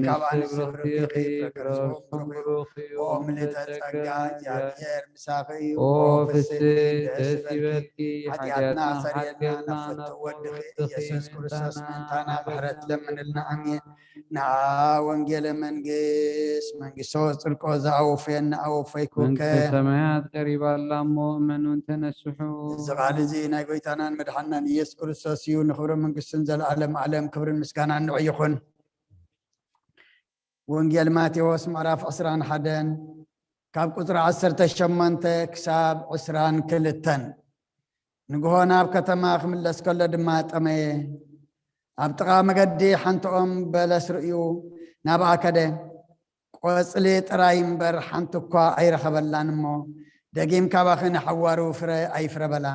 ካብ ኣንስቲ ብሩኽቲ ኢኺ፣ ፍረ ከርሥኺ ብሩኽ እዩ። ኦ ምልዕተ ጸጋ፣ እግዚኣብሔር ምሳኺ እዩ። ኦ ፍስሕቲ ደስ ይበልኪ፣ ሓጢኣትና ኣስተሰርየልና፣ ናብ ፍትው ወድኺ ኢየሱስ ክርስቶስ ምእንታና ምሕረት ለምንልና። ኣሜን። ንዓ ወንጌለ መንግስት፣ መንግስቶ ጽድቆ ዘኣወፈየና ኣወፈይኩከ። መንግስተ ሰማያት ቀሪባ ኣላ እሞ እመኑን ተነስሑ። እዚ ቃል እዚ ናይ ጎይታናን መድሓናን ኢየሱስ ክርስቶስ እዩ። ንኽብሪ መንግስትን ዘለዓለም ዓለም ክብርን ምስጋናን ንዑ ይኹን። ወንጌል ማቴዎስ ምዕራፍ ዕስራን ሓደን ካብ ቁጽሪ ዓሰርተ ሸሞንተ ክሳብ ዕስራን ክልተን። ንግሆ ናብ ከተማ ክምለስ ከሎ ድማ ጠመየ። ኣብ ጥቓ መገዲ ሓንቲ ኦም በለስ ርእዩ ናብኣ ከደ። ቆጽሊ ጥራይ እምበር ሓንቲ እኳ ኣይረኸበላን እሞ፣ ደጊም ካባኺ ንሓዋሩ ፍረ ኣይፍረ በላ።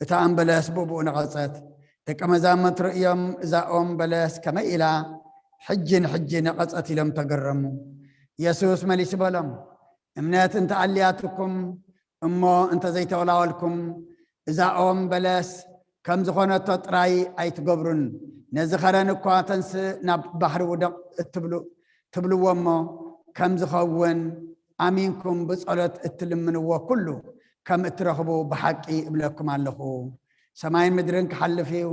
እታ ኦም በለስ ብእኡ ነቐጸት። ደቀ መዛሙርቱ ርእዮም፣ እዛ ኦም በለስ ከመይ ኢላ ሕጂ ንሕጂ ነቐጸት? ኢሎም ተገረሙ። የሱስ መሊሱ በሎም፣ እምነት እንተ ኣልያትኩም እሞ እንተ ዘይተወላወልኩም፣ እዛ ኦም በለስ ከም ዝኾነቶ ጥራይ ኣይትገብሩን። ነዚ ኸረን እኳ፣ ተንስእ ናብ ባሕሪ ውደቕ እትብሉ፣ ትብልዎ እሞ፣ ከም ዝኸውን ኣሚንኩም ብጸሎት እትልምንዎ ኩሉ ከም እትረኽቡ ብሓቂ እብለኩም ኣለኹ። ሰማይን ምድርን ክሓልፍ እዩ፣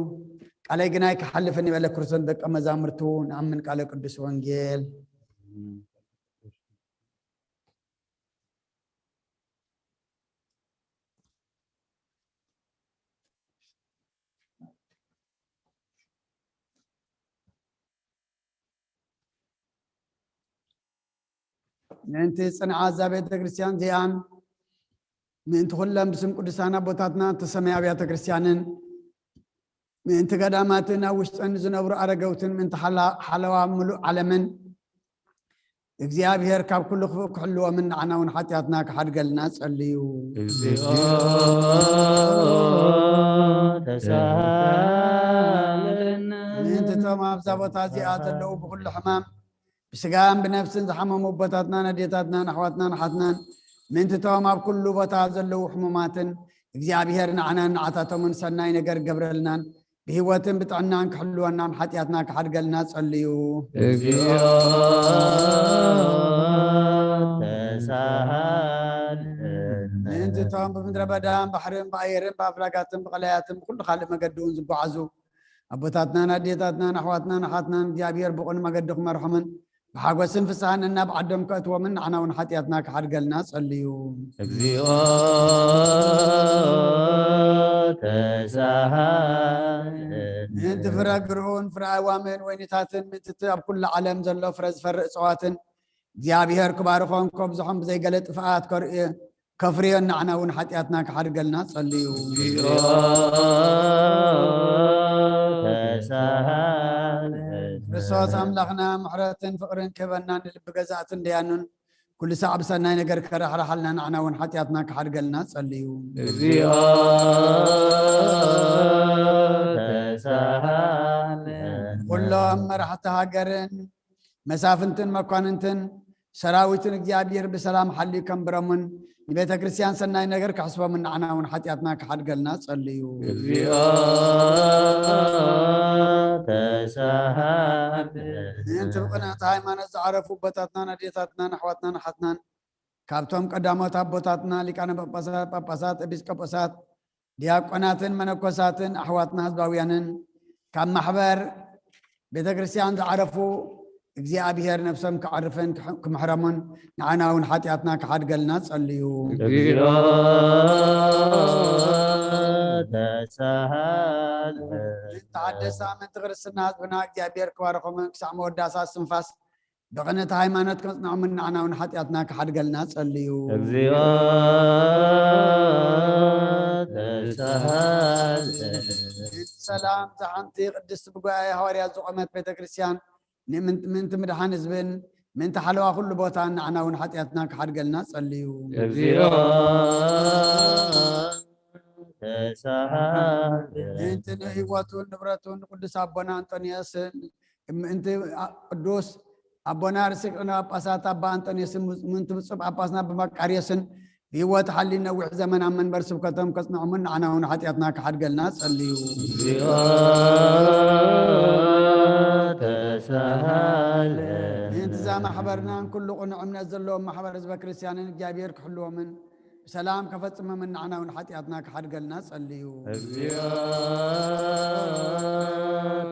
ቃለይ ግና ኣይክሓልፍን እዩ በለ ክርስቶስ ንደቀ መዛሙርቱ። ንኣምን ቃለ ቅዱስ ወንጌል። ምእንቲ ጽንዓት እዛ ቤተ ክርስቲያን እዚኣን፣ ምእንቲ ኩለን ብስም ቅዱሳን ኣቦታትና እተሰመያ ኣብያተ ክርስቲያንን፣ ምእንቲ ገዳማትን ኣብ ውሽጠን ዝነብሩ ኣረገውትን፣ ምእንቲ ሓላ-፣ ሓለዋ ምሉእ ዓለምን፣ እግዚኣብሔር ካብ ኩሉ ክፉእ ክሕልዎምን ንዓና እውን ሓጢኣትና ክሓድገልና ጸልዩ። እግዚኦ ተሳሃለነ። እቶም ኣብዛ ቦታ እዚኣ ዘለዉ ብኹሉ ሕማም ብስጋን ብነፍስን ዝሓመሙ ኣቦታትናን ኣዴታትናን ኣሕዋትናን ኣሓትናን፣ ምእንትቶም ኣብ ኩሉ ቦታ ዘለዉ ሕሙማትን፣ እግዚኣብሔር ንዓናን ንዓታቶምን ሰናይ ነገር ገብረልናን ብህይወትን ብጥዕናን ክሕልወናን ሓጢኣትና ክሓድገልና ጸልዩ። እግዚኦ ተሳሃለነ። ምእንትቶም ብምድረ በዳን ባሕርን ብኣየርን ብኣፍላጋትን ብቐላያትን ብኩሉ ካልእ መገዲ እውን ዝጓዓዙ ኣቦታትናን ኣዴታትናን ኣሕዋትናን ኣሓትናን እግዚኣብሔር ብቑን መገዲ ክመርሖምን ብሓጎስን ፍስሃን እናብ ዓዶም ከእትዎምን ንዓና እውን ሓጢኣትና ክሓድገልና ጸልዩ። እግዚኦ ተሳሃለነ። ምእንቲ ፍረ ግርኡን ፍረ ኣእዋምን ወይንታትን ምእንቲ እቲ ኣብ ኩሉ ዓለም ዘሎ ፍረ ዝፈሪ እጽዋትን እግዚኣብሔር ክባርኾን ከብዝሖን ብዘይገለ ጥፍኣት ከርእዮ ከፍርዮን ንዓና እውን ሓጢኣትና ክሓድገልና ጸልዩ። እግዚኦ ተሳሃለነ። ክርስቶስ ኣምላኽና ምሕረትን ፍቕርን ክህበና ንልቢ ገዛእትን ደያኑን ኩሉ ሳዕ ብሰናይ ነገር ከራሕራሓልና ንዓና እውን ሓጢኣትና ክሓድገልና ጸልዩ። እግዚኦ ተሳሃለነ። ኩሎም መራሕቲ ሃገርን መሳፍንትን መኳንንትን ሰራዊትን እግዚኣብሔር ብሰላም ሓልዩ ከንብረሙን ንቤተ ክርስቲያን ሰናይ ነገር ክሕስቦምን ንዓና እውን ሓጢኣትና ክሓድገልና ጸልዩ። እግዚኦ ተሳሃለነ። ምእንቲ ብቕንዕቲ ሃይማኖት ዝዓረፉ ኣቦታትናን ኣዴታትናን ኣሕዋትናን ኣሓትናን ካብቶም ቀዳሞት ኣቦታትና ሊቃነ ጳጳሳት፣ ጳጳሳት፣ ኤጲስቆጶሳት፣ ዲያቆናትን መነኮሳትን ኣሕዋትና ህዝባውያንን ካብ ማሕበር ቤተ ክርስቲያን ዝዓረፉ እግዚኣብሔር ነፍሶም ክዓርፍን ክሕ- ክምሕረሙን ንዓና እውን ሓጢኣትና ክሓድገልና ጸልዩ። እግዚኦ ተሳሃለነ። ምእንቲ ሓደሳ ምእንቲ ክርስትና ህዝብና እግዚኣብሔር ክባርኾምን ክሳዕ መወዳእታ እስትንፋስ ብቕንዕቲ ሃይማኖት ከጽንዖምን ንዓና እውን ሓጢኣትና ክሓድገልና ጸልዩ። እግዚኦ ተሳሃለነ። ሰላም እዛ ሓንቲ ቅድስቲ ብጉባኤ ሃዋርያት ዝቖመት ቤተ ክርስቲያን ንምንት- ምእንቲ ምድሓን ህዝብን ምእንቲ ሓለዋ ኩሉ ቦታን ንዓና እውን ሓጢኣትና ክሓድገልና ጸልዩ። እግዚኦ ተሳሃለነ። ምእንቲ ንህይወቱን ንብረቱን ንቅዱስ ኣቦና ኣንጦንዮስን ምእንቲ ኣ- ቅዱስ ኣቦና ርእሰ ሊቃነ ጳጳሳት ኣባ ኣንጦንዮስን ምእንቲ ብፁዕ ጳጳስና ኣባ መቃርዮስን ብህይወት ሓልዩ ነዊሕ ዘመን ኣብ መንበር ስብከቶም ከጽንዖምን ንዓና እውን ሓጢኣትና ክሓድገልና ጸልዩ። እግዚኦ ተሳሃለነ። ምእንቲ እዛ ማሕበርናን ኩሉ ቅኑዕ እምነት ዘለዎም ማሕበር ህዝበ ክርስቲያንን እግዚኣብሔር ክሕልዎምን ብሰላም ከፈጽሞምን ንዓና እውን ሓጢኣትና ክሓድገልና ጸልዩ። እግዚኦ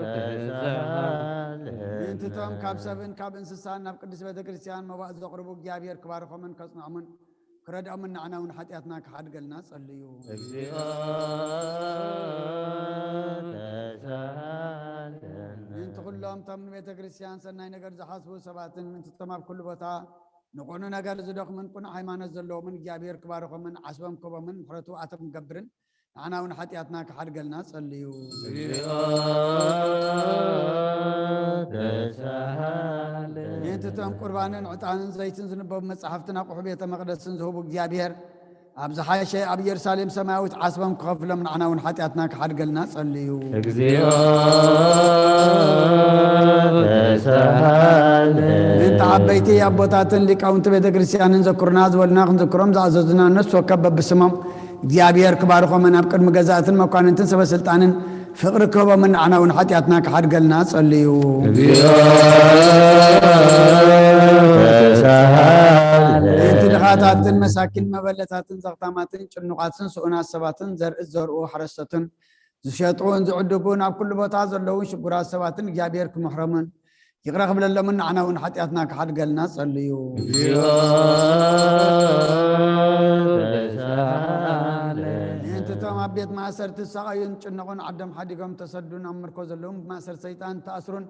ተሳሃለነ። ምእንቲ እቶም ካብ ሰብን ካብ እንስሳን ናብ ቅድስት ቤተ ክርስቲያን መባእ ዘቕርቡ እግዚኣብሔር ክባርኾምን ከጽንዖምን ክረድኦምን ንዓና እውን ሓጢኣትና ክሓድገልና ጸልዩ። እግዚኦ ተሳሃለነ። ምእንቲ ኩሎም እቶም ንቤተ ክርስቲያን ሰናይ ነገር ዝሓስቡ ሰባትን ምእንቲ እቶም ኣብ ኩሉ ቦታ ንቕኑዕ ነገር ዝደኽሙን ቅኑዕ ሃይማኖት ዘለዎምን እግዚኣብሔር ክባርኾምን ዓስቦም ክህቦምን ምሕረቱ ኣቶም ክገብርን ንዓና እውን ሓጢኣትና ክሓድገልና ጸልዩ። እግዚኦ ተሳሃለነ። ምእንቲ እቶም ቁርባንን ዕጣንን ዘይትን ዝንበቡ መጻሕፍትን ኣቑሑ ቤተ መቕደስን ዝህቡ እግዚኣብሔር ኣብ ዝሓሸ ኣብ ኢየሩሳሌም ሰማያዊት ዓስቦም ክኸፍሎም ንዓና እውን ሓጢኣትና ክሓድገልና ጸልዩ። እግዚኦ ተሳሃለነ። ምእንቲ ዓበይቲ ኣቦታትን ሊቃውንቲ ቤተ ክርስቲያንን ዘክሩና ዝበሉና ክንዝክሮም ዝኣዘዙና ነፍሲ ወከፍ በብስሞም እግዚኣብሔር ክባርኾምን ኣብ ቅድሚ ገዛእትን መኳንንትን ሰበ ስልጣንን ፍቕሪ ክህቦምን ንዓና እውን ሓጢኣትና ክሓድገልና ጸልዩ። እግዚኦ ተሳሃለነ። ምእንቲ ድኻታትን መሳኪን መበለታትን ዘኽታማትን ጭኑቓትን ስኡናት ሰባትን ዘርኢ ዘርኡ ሓረስቶትን ዝሸጡን ዝዕድጉን ኣብ ኩሉ ቦታ ዘለውን ሽጉራት ሰባትን እግዚኣብሔር ክምሕሮምን ይቕረ ክብለሎምን ንዓና እውን ሓጢኣትና ክሓድገልና ጸልዩ። እግዚኦ ተሳሃለነ። ምእንቲ እቶም ኣብ ቤት ማእሰርቲ ዝሳቐዩን ዝጭነቑን ዓዶም ሓዲጎም ተሰዱን ኣብ ምርኮ ዘለውን ብማእሰርቲ ሰይጣን ተኣስሩን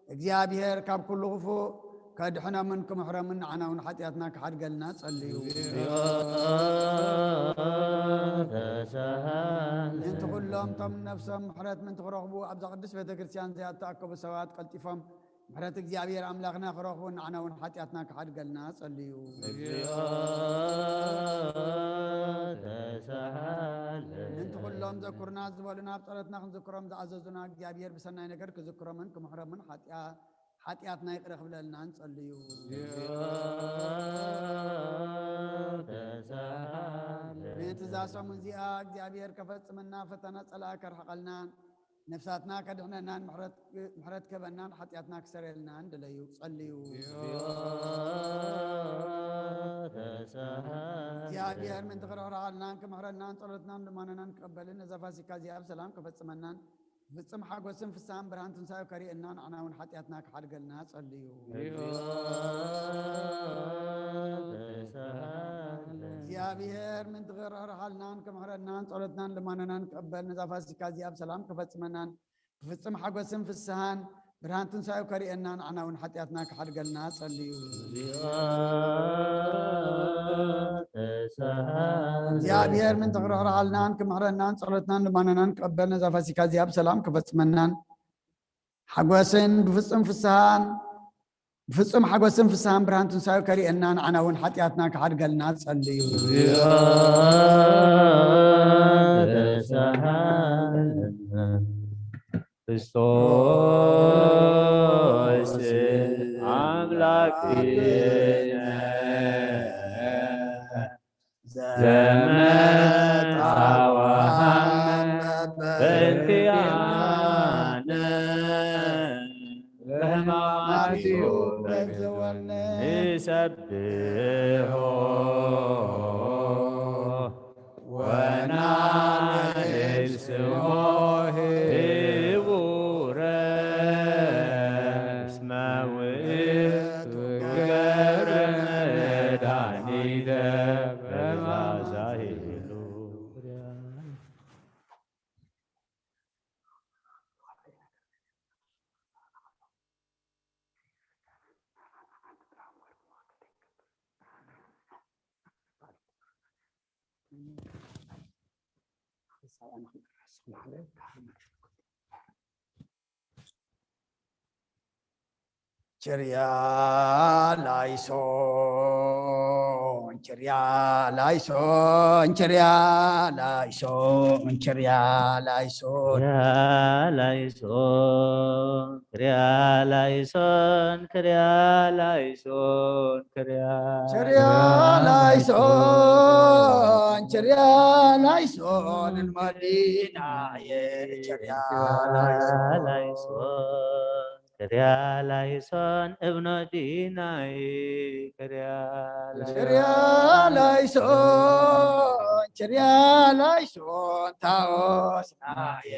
እግዚኣብሔር ካብ ኩሉ ክፉእ ከድሕኖምን ክምሕሮምን ንዓና እውን ሓጢኣትና ክሓድገልና ጸልዩ። እግዚኦ ተሳሃለነ። ምእንቲ ኩሎም እቶም ነፍሶም ምሕረት ምእንቲ ክረኽቡ ኣብዛ ቅድስት ቤተ ክርስቲያን እዚኣ እተኣከቡ ሰባት ቀልጢፎም ምሕረት እግዚኣብሔር ኣምላኽና ክረኽቡ፣ ንዓና እውን ሓጢኣትና ክሓድገልና ጸልዩ። እግዚኦ ተሳሃለነ። ምእንቲ ኩሎም ዘኩርና ዝበሉና፣ ኣብ ጸሎትና ክንዝክሮም ዝኣዘዙና፣ እግዚኣብሔር ብሰናይ ነገር ክዝክሮምን ክምሕሮምን ሓጢኣ-፣ ሓጢኣትና ይቕረ ክብለልናን ጸልዩ። እግዚኦ ተሳሃለነ። ምእንቲ እዛ ሰሙን እዚኣ እግዚኣብሔር ከፈጽመና፣ ፈተና ጸላእ ከርሕቐልና፣ ነፍሳትና ከድሕነናን ምሕረት፣ ምሕረት ክህበናን ሓጢኣትና ክሰረየልናን ድለዩ፣ ጸልዩ። ተሳሃለነ። እግዚኣብሔር ምእንቲ ክርሕርሓልናን ክምሕረልናን ጸሎትናን ልማኖናን ክቐበልን ነዛ ፋሲካ እዚኣ ብሰላም ከፈጽመናን ብፍጽም ሓጎስን ፍስሃን ብርሃን ትንሳኤ ከርእየና ንዓና እውን ሓጢኣትና ክሓድገልና ጸልዩ። እግዚኦ ተሳሃለነ። እግዚኣብሔር ምእንቲ ክርሕርሓልናን ክምሕረልናን ጸሎትናን ልማኖናን ክቐበል ነዛ ፋሲካ እዚኣ ብሰላም ከፈጽመናን ብፍጽም ሓጎስን ፍስሃን ብርሃን ትንሳኤ ከርእየና ንዓና እውን ሓጢኣትና ክሓድገልና ጸልዩ። እግዚኦ ተሳሃለነ። እግዚኣብሔር ምእንቲ ክርሕርሓልናን ክምሕረናን ጸሎትናን ልማኖናን ክቐበል ነዛ ፋሲካ እዚኣ ብሰላም ከፈጽመናን ሓጎስን ብፍጹም ፍስሃን ብፍጹም ሓጎስን ፍስሃን ብርሃን ትንሳኤ ከርእየና ንዓና እውን ሓጢኣትና ክሓድገልና ጸልዩ። እግዚኦ ተሳሃለነ። ክርስቶስ ኣምላክነ ዘመጣ ወሃመ በእንቲኣነ በሕማማቲሁ ንሰብሖ ወናንስሞ ህቡረ እስመ ውእቱ ገረ መድኃኒተ በማዛሂሉ። ችርያ ላይሶን ችርያ ላይሶን ችርያ ላይሶን ችርያ ላይሶን ክርያ ላይሶን ክርያ ላይሶን ክርያ ላይሶን ክርያ ችርያ ላይሶን ችርያ ላይሶን ንመዲናየ ችርያ ላይሶን ላይሶን ክርያ ላይሶን እብኖ ዲናይ ክርያ ችርያ ላይሶን ችርያ ላይሶን ታኦስናየ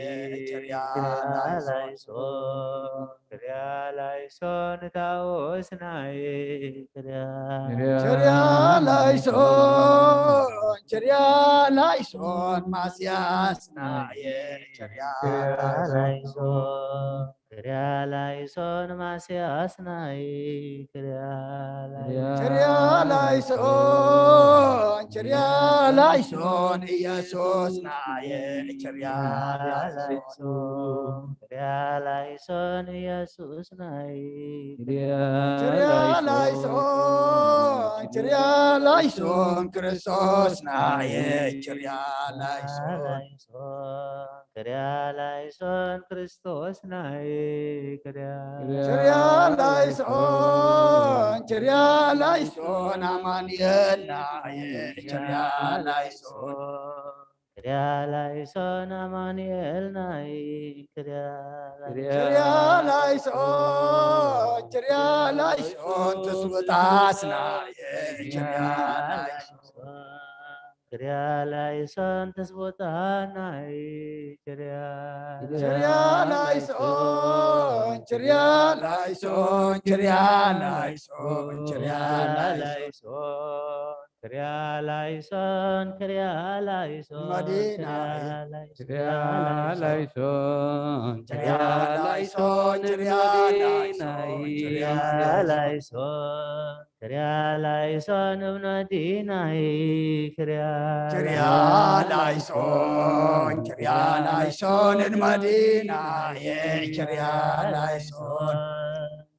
ችርያ ላይሶን ላይሶን ክርያ ላይሶን ታኦስናይ ክርያ ችርያ ላይሶን ችርያ ላይሶን ማስያስናየ ችርያ ላይሶን ክርያ ላይሶን ማስያስናይ ክርያ ችርያ ላይሶን ችርያ ላይሶን ኢየሱስናየ ችርያ ላይሶን ክርያ ላይሶን ኢየሱስናይ ችርያ ላይሶን ችርያ ላይሶን ክርስቶስናየ ችርያ ላይሶን ላይሶን ክርያ ላይሶን ክርስቶስናይ ክርያ ችርያ ላይሶን ችርያ ላይሶን ኣማኑኤልናየ ችርያ ላይሶን ክርያ ላይሶን ኣማኑኤልናይ ክርያ ችርያ ላይሶን ችርያ ላይሶን ትስውታስናየ ችርያ ላይሶን ክርያ ላይሶን ትስቦታናይ ክርያ ችርያ ላይሶን ችርያ ላይሶን ችርያ ላይሶን ችርያ ላይሶን ላይሶን ክርያ ላይሶን ክርያ ላይሶን መዲናይ ክርያ ላይሶን ችርያ ላይሶን ችርያ ላይሶን ችርያ ላይሶን ክርያ ላይሶን እብኖ ዲናይ ክርያ ችርያ ላይሶን ችርያ ላይሶን ንመዲናየ ችርያ ላይሶን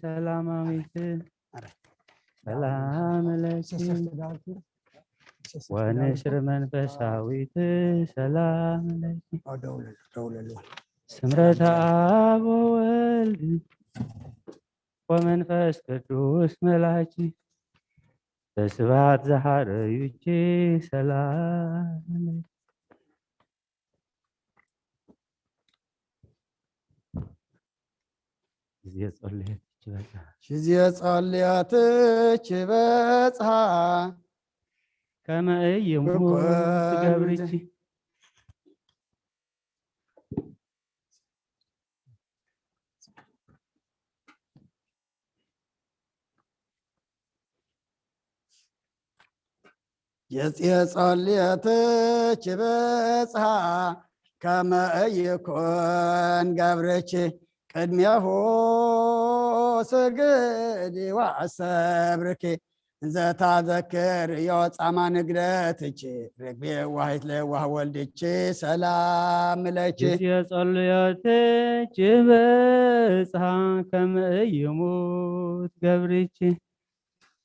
ሰላማዊት ሰላም ለኪ ወንስር መንፈሳዊት ሰላም ለኪ ስምረተ አብ ወወልድ ወመንፈስ ቅዱስ መላኪ በስብሐት ዘሐረዩኪ ሰላም ለኪ። ጊዜ ጸሎትኪ በጽሐ። ጊዜ ጸሎትኪ በጽሐ። ከመ ኢይሙት ብኩሉ ትገብርኪ። ጊዜ ጸሎትኪ በጽሐ ከመ ኢይኩን ገብርኪ ቅድሜሁ ስግዲ ወአሰብርኪ እንዘ ታዘክርዮ ጻማ ንግደትኪ ርግቤ ዋሂት ለዋህ ወልድኪ ሰላም ለኪ። ጊዜ ጸሎትኪ በጽሐ ከመ ኢይሙት ገብርኪ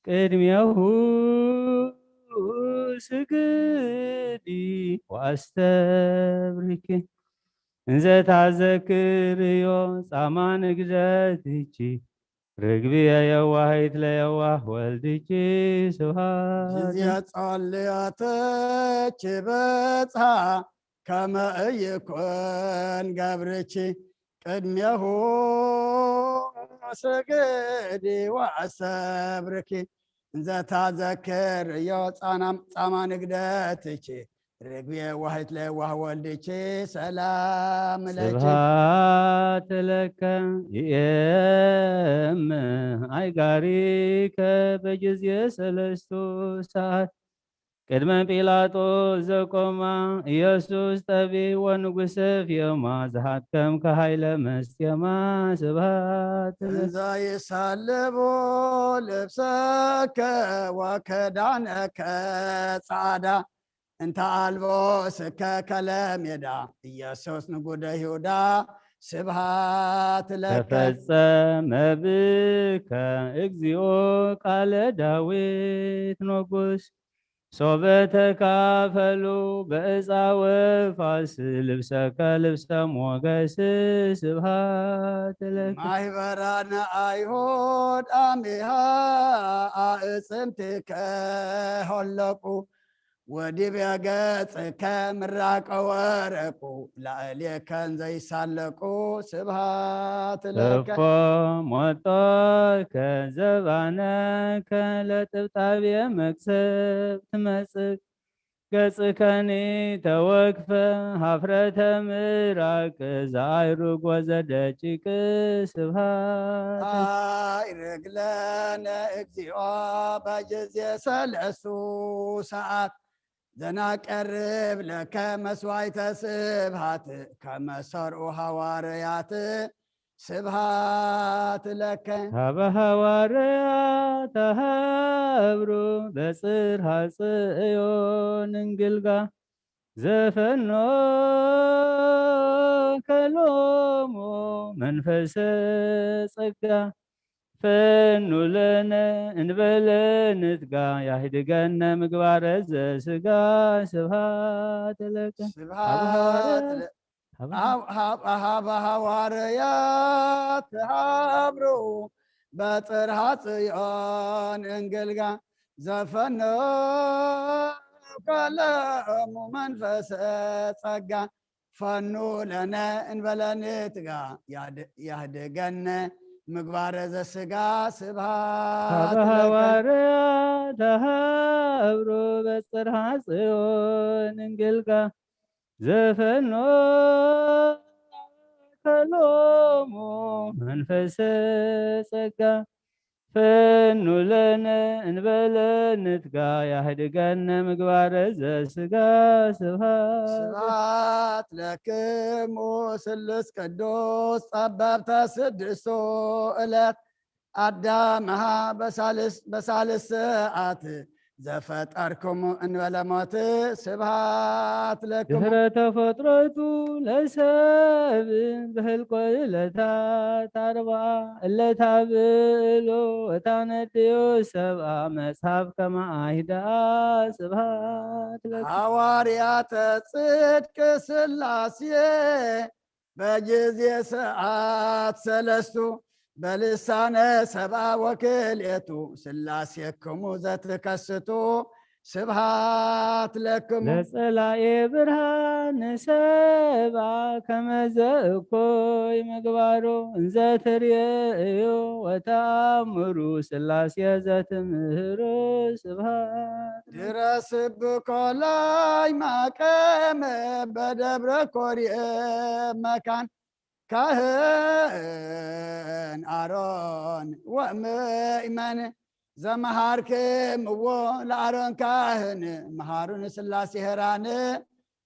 ቅድሜሁ ስግዲ ወአስተብርኪ እንዘ ታዘክርዮ ጻማ ንግደትኪ ርግቢ የዋሂት ለየዋህ ወልድኪ ስብሐት። ጊዜ ጸሎትኪ በጽሐ ከመ ኢይኩን ገብርኪ ቅድሜሁ ስግዲ ወአሰብርኪ እንዘ ታዘክርዮ ጻማ ንግደትኪ ርግቤ ዋሂት ለዋህ ወልድኪ ሰላም ለኪ። ስብሐት ለከ ይእም አይጋሪከ በጊዜ ሰለስቱ ሰዓት ቅድመ ጲላጦስ ዘቆማ ኢየሱስ ጠቢ ወንጉስ ፍዮማ ዝሃትከምከ ኃይለ መስቴማ ስብሐት ለከ። እንዘ ይሳልቦ ልብሰከ ወከዳነከ ጻዕዳ እንተ አልቦ ስከ ከለሜዳ ኢየሱስ ንጉደ ይሁዳ ስብሐት ለከ። ተፈጸመ ብከ እግዚኦ ቃለ ዳዊት ንጉስ ሶበ ተካፈሉ በዕፃ ወፋስ ልብሰከ ልብሰ ሞገስ ስብሐት ለከ። ማህበራነ አይሁድ አሜሃ አእፅምትከ ሆለቁ ወዲበ ገጽከ ምራቀ ወረቁ ላዕሌከ እንዘ ይሳለቁ ስብሐት ለከ። እፎ ሞጦከ ዘባነከ ለጥብጣብየ መቅሰፍት መጽእ ገጽከኒ ተወክፈ ሀፍረተ ምራቅ ዘአይሩግ ወዘደቂቅ ስብሐት። አይርግ ለነ እግዚኦ በጊዜ ሰለስቱ ሰዓት ዘናቀርብ ለከ መስዋዕተ ስብሐት ከመ ሰርዑ ሐዋርያት ስብሐት ለከ። ሀበ ሐዋርያት ተሃብሩ በጽርሐ ጽዮን እንግልጋ ዘፈኖ ከሎሙ መንፈሰ ጸጋ ፈኑ ለነ እንበለ ንትጋ ያህድገነ ምግባረ ዘስጋ ስብሐት ለከ። ስብሐት ለ- ሀብ- ሀብ- ሀብ- ሀበ ሐዋርያት ተሃብሩ በጽርሐ ጽዮን እንግልጋ ዘፈኖ ከለሙ መንፈሰ ጸጋ ፈኑ ለነ እንበለ ንትጋ ያድ- ያህድገነ ምግባረ ዘስጋ ስብሐት ሀበ ለከ። ሐዋርያት ተሃብሩ በጽርሐ ጽዮን እንግልጋ ዘፈኖ ከሎሙ መንፈሰ ጸጋ ፈኑ ለነ እንበለ ንትጋ ያህድገነ ምግባረ ዘስጋ ስብሐት። ስብሐት ለክሙ ስሉስ ቅዱስ ጸበብተ ስድስቱ ዕለት አዳምሃ በሳልስ በሳልስ ሰዓት ዘፈጠርኩም እንበለ ሞት ስብሃት ለክሙ። ድህረ ተፈጥሮቱ ለሰብ ብህልቆ ዕለታት ኣርብዓ እለታ ብእሉ እታ ነድዮ ሰብኣ መጽሓፍ ከማኣሂዳ ስብሃት ለክሙ። ሃዋርያተ ጽድቅ ስላሴ በጊዜ ሰዓት ሰለስቱ በልሳነ ሰብኣ ወክልኤቱ ስላሴክሙ ዘትከስቱ ስብሃት ለክሙ። ለጸላኤ ብርሃን ንሰብኣ ከመዘ እኮይ ምግባሩ እንዘ ትርእዮ ወተኣምሩ ስላሴ ዘትምህሩ ስብሃት ድረስብ ኮላይ ማቀመ በደብረ ኮርየ መካን ካህን ኣሮን ወምእመን ዘመሃርክምዎ ለኣሮን ካህን መሃሩን ስላሴ ሄራን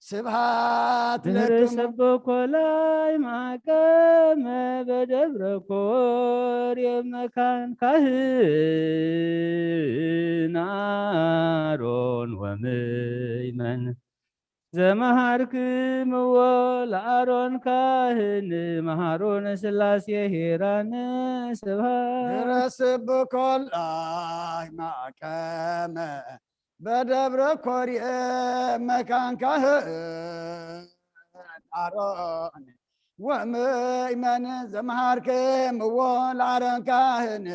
ስብሃት ድህሪ ለክሙ። ሰብኮ ላይ ማቀመ በደብረ ኮርየ መካን ካህን ኣሮን ወምእመን ዘመሃርክምዎ ለኣሮን ካህን መሃሩን ስላሴ ሄራን ስብሃት ድረስብ ኮላይ ማቀመ በደብረ ኮርየ መካን ካህን ኣሮን ወምእመን ዘመሃርክምዎ ለኣሮን ካህን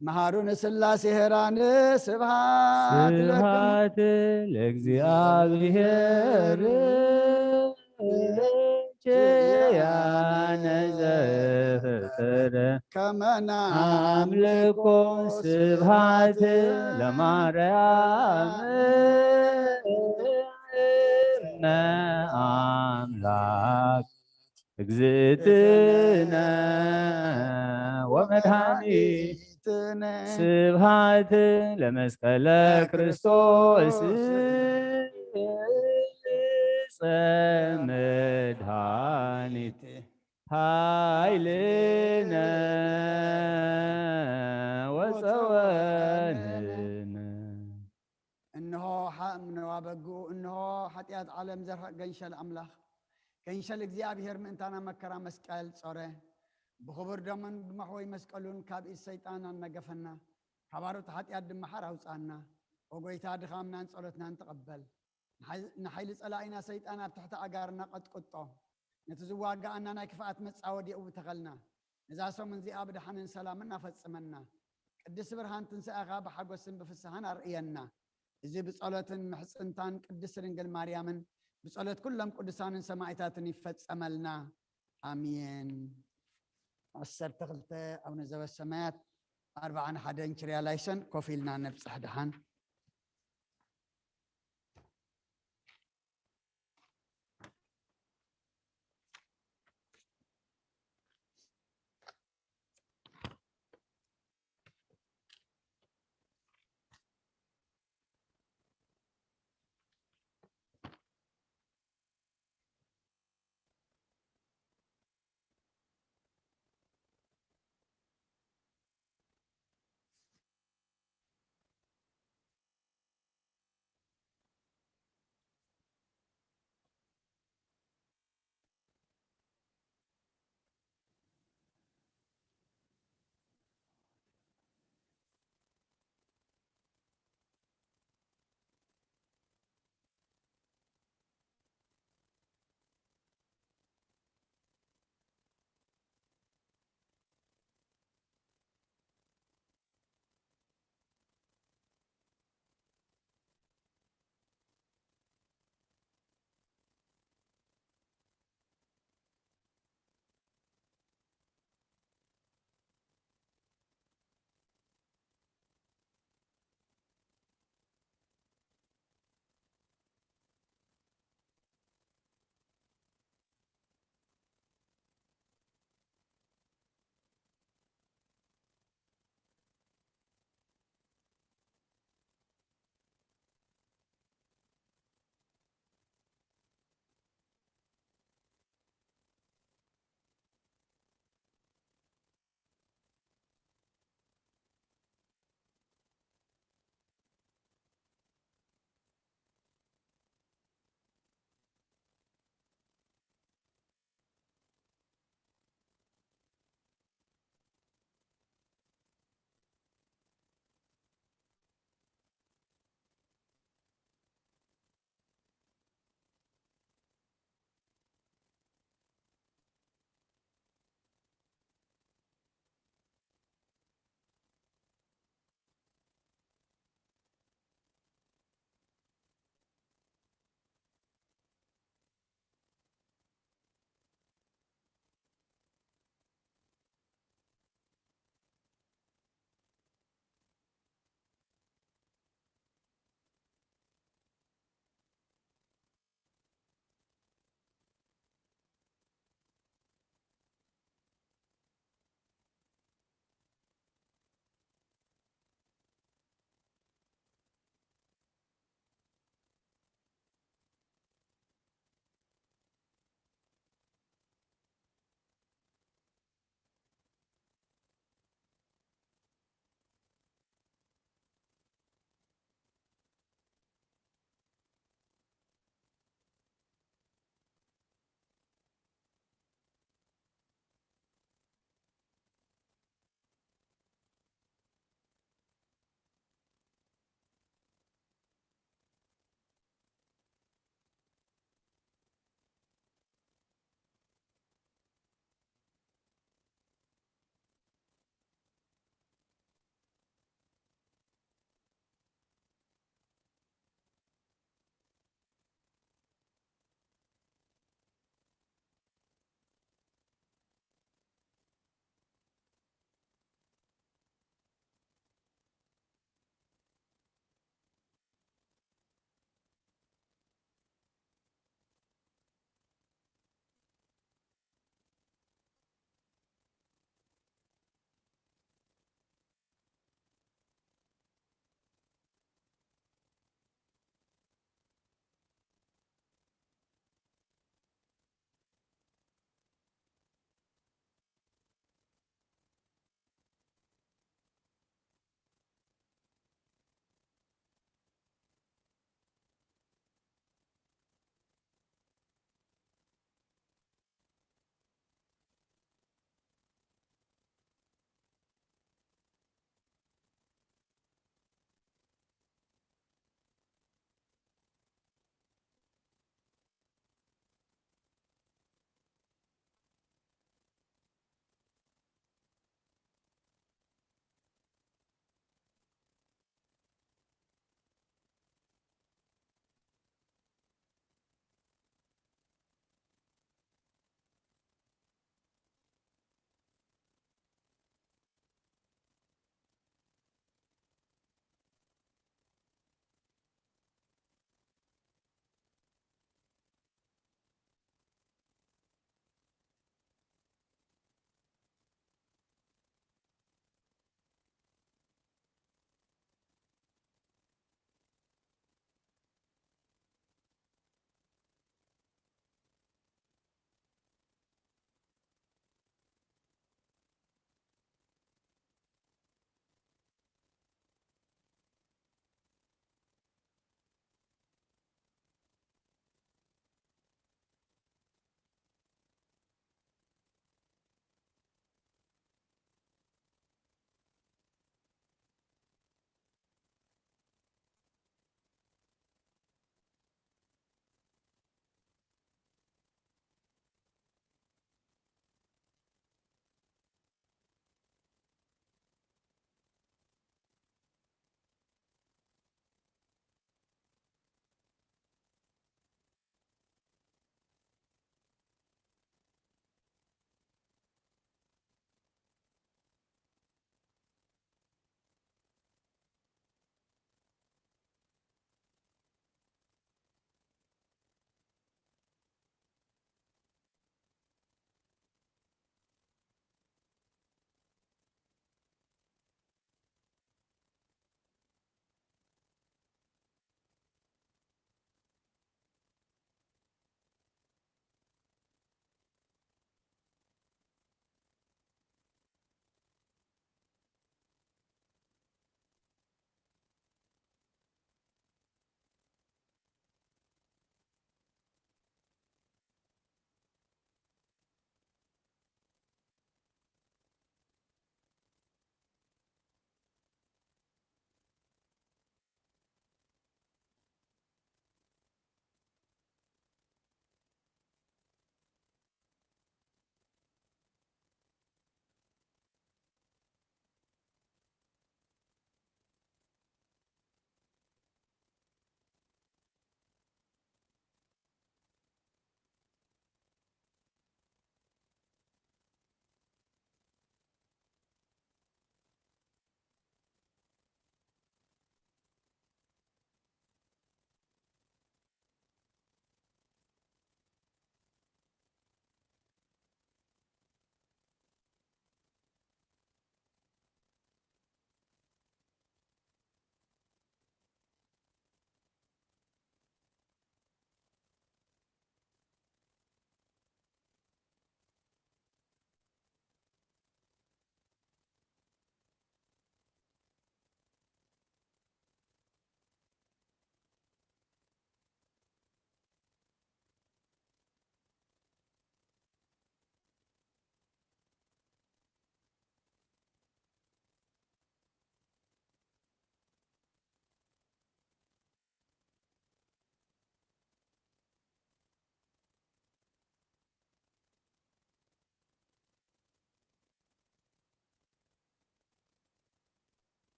መሃሩን ስላሴ ሄራን ስብሃት ለክሙ። ስብሃት ለእግዚኣብሔር ኪያነ ዘፈጠረ ከመና ኣምልኮ ስብሃት ለማርያም እምነ ኣምላክ እግዝእትነ ወመድኃኒትነ። ስብሃት ለመስቀለ ክርስቶስ መድኃኒት ኃይልነ ወፀወንነ። እንሆ ሓ-፣ እነዋ በግኡ፣ እንሆ ሓጢኣት ዓለም ዘርሕቕ ገንሸል ኣምላኽ፣ ገንሸል እግዚኣብሔር ምእንታና መከራ መስቀል ጾረ። ብኽቡር ደሙን ብመሕወይ መስቀሉን ካብ ኢድ ሰይጣን ኣነገፈና፣ ካብ ኣሮት ሓጢኣት ድማ ሓር ኣውፅኣና። ኦ ጎይታ፣ ድኻምናን ጸሎትናን ተቐበል። ንሓይ-፣ ንሓይሊ ጸላኢና ሰይጣን ኣብ ትሕቲ ኣጋርና ቀጥቅጦ። ነቲ ዝዋጋኣና ናይ ክፍኣት መጻወዲኡ ተኸልና። ነዛ ሰሙን እዚኣ ብደሓንን ሰላምን ኣፈጽመና። ቅድስቲ ብርሃን ትንሳኤኻ ብሓጎስን ብፍስሃን ኣርእየና። እዚ ብጸሎትን ምሕጽንታን ቅድስቲ ድንግል ማርያምን ብጸሎት ኩሎም ቅዱሳንን ሰማዕታትን ይፈጸመልና። ኣሜን። ዓሰርተ ክልተ ኣቡነ ዘበሰማያት ኣርብዓን ሓደን ኪርያ ላይሶን ኮፍ ኢልና ነብጽሕ ደሓን።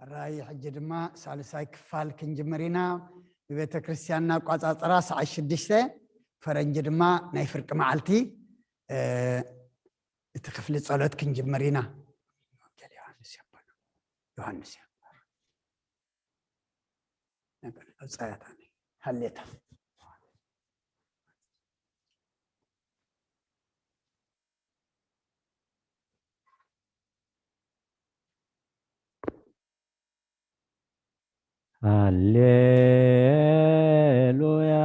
ራይ ሕጂ ድማ ሳልሳይ ክፋል ክንጅምር ኢና። ብቤተ ክርስቲያንና ኣቋጻጽራ ሰዓት ሽዱሽተ፣ ፈረንጂ ድማ ናይ ፍርቂ መዓልቲ፣ እ፣ እቲ ክፍሊ ጸሎት ክንጅምር ኢና። ወንጌል ዮሃንስ የቦና። ዮሃንስ እያ። ነበር፣ ኣብ ጸያታ ሃሌታ። ሃሌሉያ።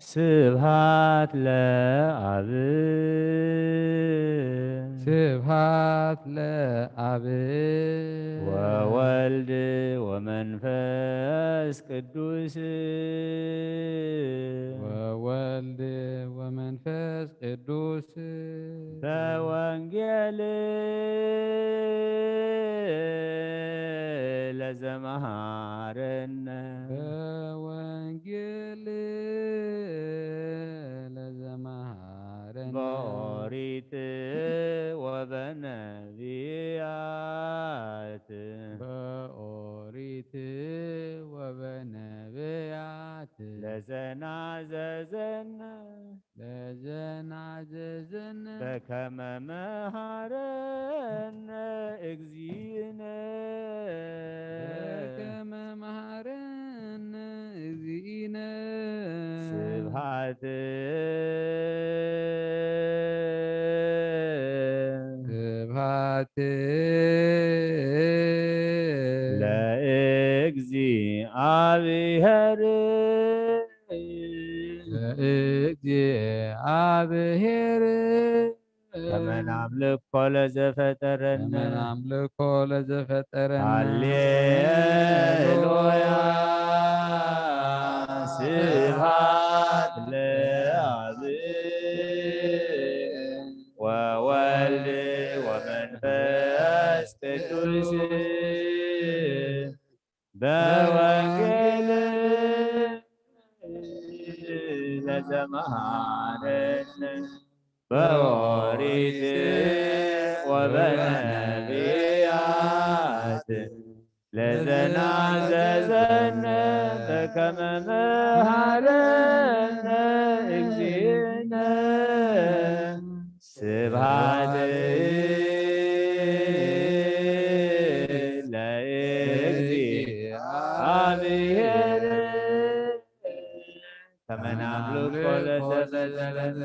ስብሃት ለአብ። ስብሃት ለአብ። ወወልድ ወመንፈስ ቅዱስ። ወወልድ ወመንፈስ ቅዱስ። በወንጌል ለዘመሃረነ። በወንጌል ለዘመሃረነ። በኦሪት ወበነቢያት። በኦሪት ወበነቢያት። ለዘናዘዘነ። ለዘናዘዘነ። በከመ መሃረነ እግዚእነ። በከመ መሃረነ እግዚእነ። ስብሃት። ስብሃት። ለእግዚኣብሔር። ለእግዚኣብሔር። ከመ ናምልኮ ለዘፈጠረነ። ከመ ናምልኮ ለዘፈጠረነ። ሃሌሉያ። ስብሃት ለአብ ወወልድ ወመንፈስ ቅዱስ። በወንጌል ለዘመሃረነ። በኦሪት ወበነቢያት። ለዘናዘዘነ በከመ መሃረነ እግዚእነ። ስብሃት ለእግዚኣብሔር። ከመ ናምልኮ ለዘፈጠረነ።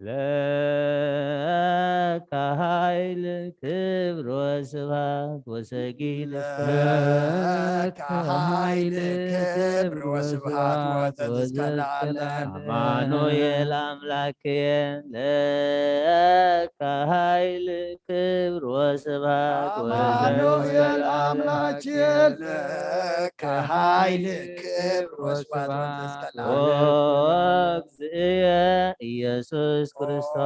ለከ ኃይል ክብር ወስብሐት ወሰጊድ እስከ ለከ ኃይል ክብር ወስብሐት ወዘእስከ ለዓለም። አማኑኤል አምላክየ ለከ ኃይል ክብር ወስብሐት አማኑኤል አምላክየ ለከ ኃይል ክብር ወስብሐት ወዘእስከ ለዓለም። ኦ እየ ኢየሱስ ክርስቶስ። ኦ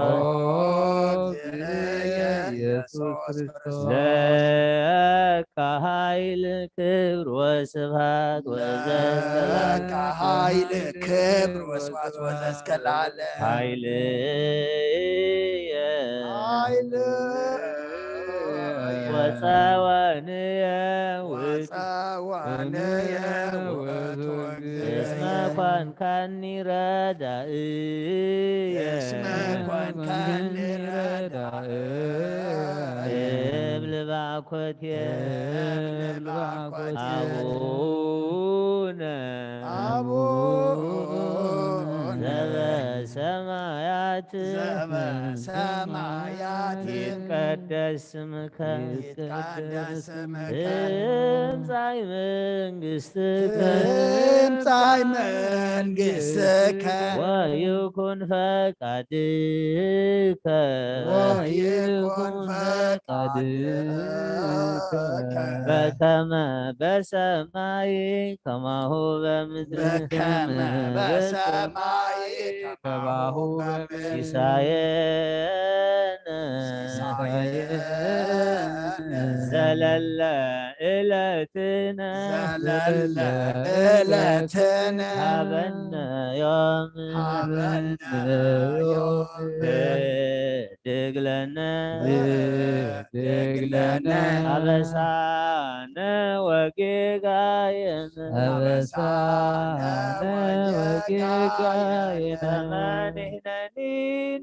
እየ ኢየሱስ ክርስቶስ። ለከ ኃይል ክብር ወስብሐት ወዘእስከ ለዓለም። ለከ ኃይል ክብር ወስብሐት ወዘእስከ ለዓለም። ኃይልየ ኃይልየ ወጸወንየ ውእቱ ወጸወንየ ውእቱ እስመ ኮንካኒ ረዳእየ። እስመ ኮንካኒ ረዳእየ። እብል ባኮቴ እብል ባኮቴ አቡነ አቡነ ዘበሰማያት ዘበሰማያት ይትቀደስ ስምከ ይትቀደስ ስምከ ትምጻእ መንግስትከ ትምጻእ መንግስትከ ወይኩን ፈቃድከ ወይኩን ፈቃድከ በከመ በሰማይ ከማሁ በምድር በከመ በሰማይ ከማሁ በምድር ሲሳየነ ሲሳየነ ዘለለ እለትነ ዘለለ እለትነ ሃበነ ዮም ሃበነ ዮም ድግለነ ድግለነ ኣበሳነ ወጌጋየነ ኣበሳነ ወጌጋየነ ከመ ንሕነኒ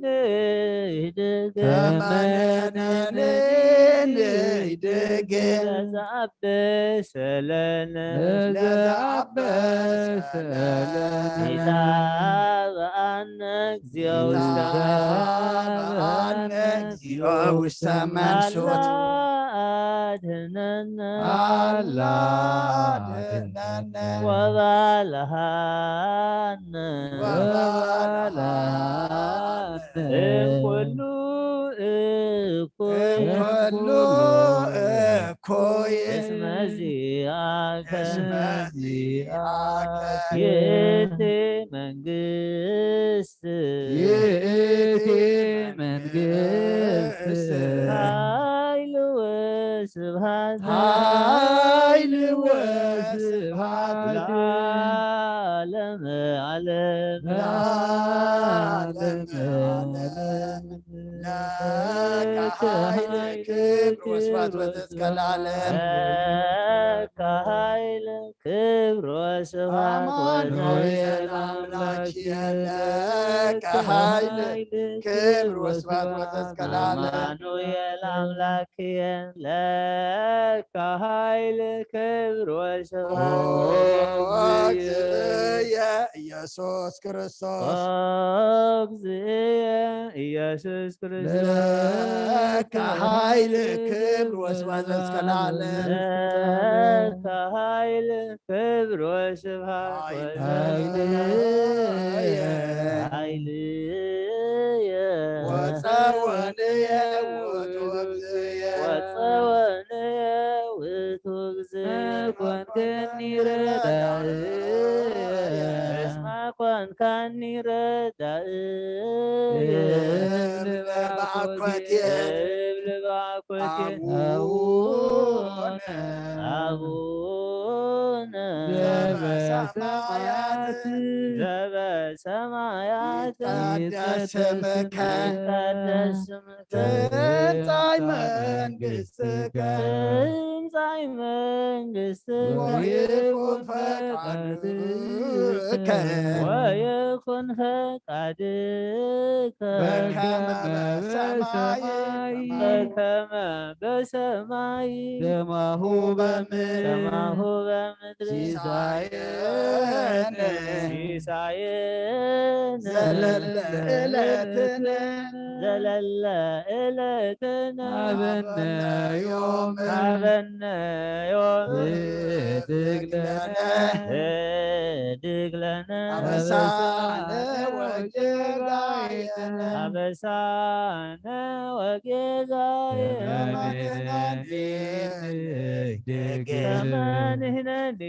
ንህድግ ከመ ንሕነኒ ንህድግ ለዘኣበሰለነ ለዘኣበሰለነ ኢታብኣነ እግዚኦ ውስተ ኢታብኣነ እግዚኦ ውስተ መንሱት ኣላ ኣድህነነ ኣላ ኣድህነነ ወባልሃነ ወባልሃነ እምኩሉ እኩይ እምኩሉ እኩይ እስመ ዚአከ እስመ ዚአከ ይእቲ መንግስት ይእቲ መንግስት ኃይል ወስብሐት ኃይል ወስብሐት ለዓለመ ዓለም ለዓለመ ዓለም ለከ ኃይል ክብር ወስብሐት ወዘእስከ ለዓለም ለከ ኃይል ክብር ወስብሐት አማኑኤል አምላክ ለከ ኃይል ክብር ወስብሐት ወዘእስከ ለዓለም አማኑኤል አምላክ ለከ ኃይል ክብር ወስብሐት ወእግዚእየ ኢየሱስ ክርስቶስ ኦ እግዚእየ ኢየሱስ ክርስቶስ ለከ ኃይል ክብር ወስብሐት ወዘእስከ ለዓለም ለከ ኃይል ክብር ወስብሐት ኃይልየ ኃይልየ ወጸወንየ ውእቱ እግዚእየ ወጸወንየ ውእቱ እግዚእየ ኮንከኒ ረዳእየ እስመ ኮንካኒ ረዳእየ እብል ባኮቴ እብል ባኮቴ አቡነ አቡነ ዘበሰማያት ዘበሰማያት ይትቀደስ ስምከ ይትቀደስ ስምከ ትምጻእ መንግሥትከ ትምጻእ መንግሥትከ ወይኩን ፈቃድከ ወይኩን ፈቃድከ በከመ በሰማይ በከመ በሰማይ ከማሁ በምድር ከማሁ በምድር ሲሳየነ ሲሳየነ ዘለለ ዕለትነ ዘለለ ዕለትነ ሀበነ ዮም ሀበነ ዮም ህድግ ለነ ህድግ ለነ አበሳነ ወጌጋየነ አበሳነ ወጌጋየነ ከመ ንሕነኒ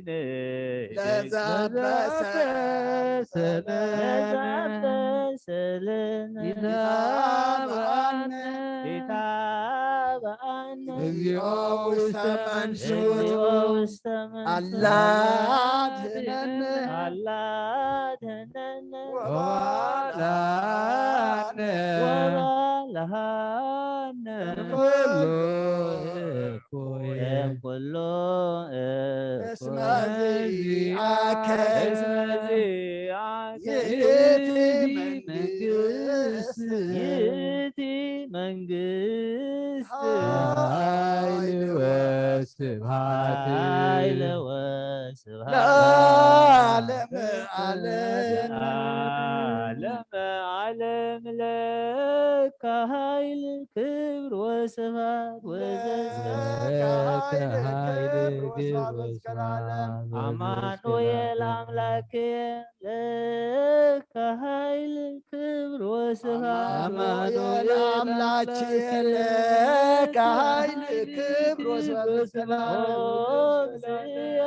ንህድግ ለዘበሰ ለዘበሰለነ ለዘበሰ ለነ ኢታብአነ ኢታብአነ እግዚኦ ውስተ መንሱት እግዚኦ ውስተ መንሱት አላ አድህነነ አላ አድህነነ ወባልሐነ ወባልሐነ ኩሉ እኩይ እምኩሉ እስመ ዚአከ እስመ ዚአከ ይእቲ መንግስት ይእቲ መንግስት ኃይል ወስብሐት ኃይል ወስብሐት ለዓለመ ዓለም ለዓለመ ዓለም ለከ ኃይል ክብር ወስብሐት ወዘዝከ ለከ ኃይል ክብር ወስብሐት ወዘዝከ ለዓለም አማኑኤል አምላክ ለከ ኃይል ክብር ወስብሐት አማኑኤል አምላክ ለከ ኃይል ክብር ወስብሐት ወዘዝከ ለዓለም ኦ እግዚእየ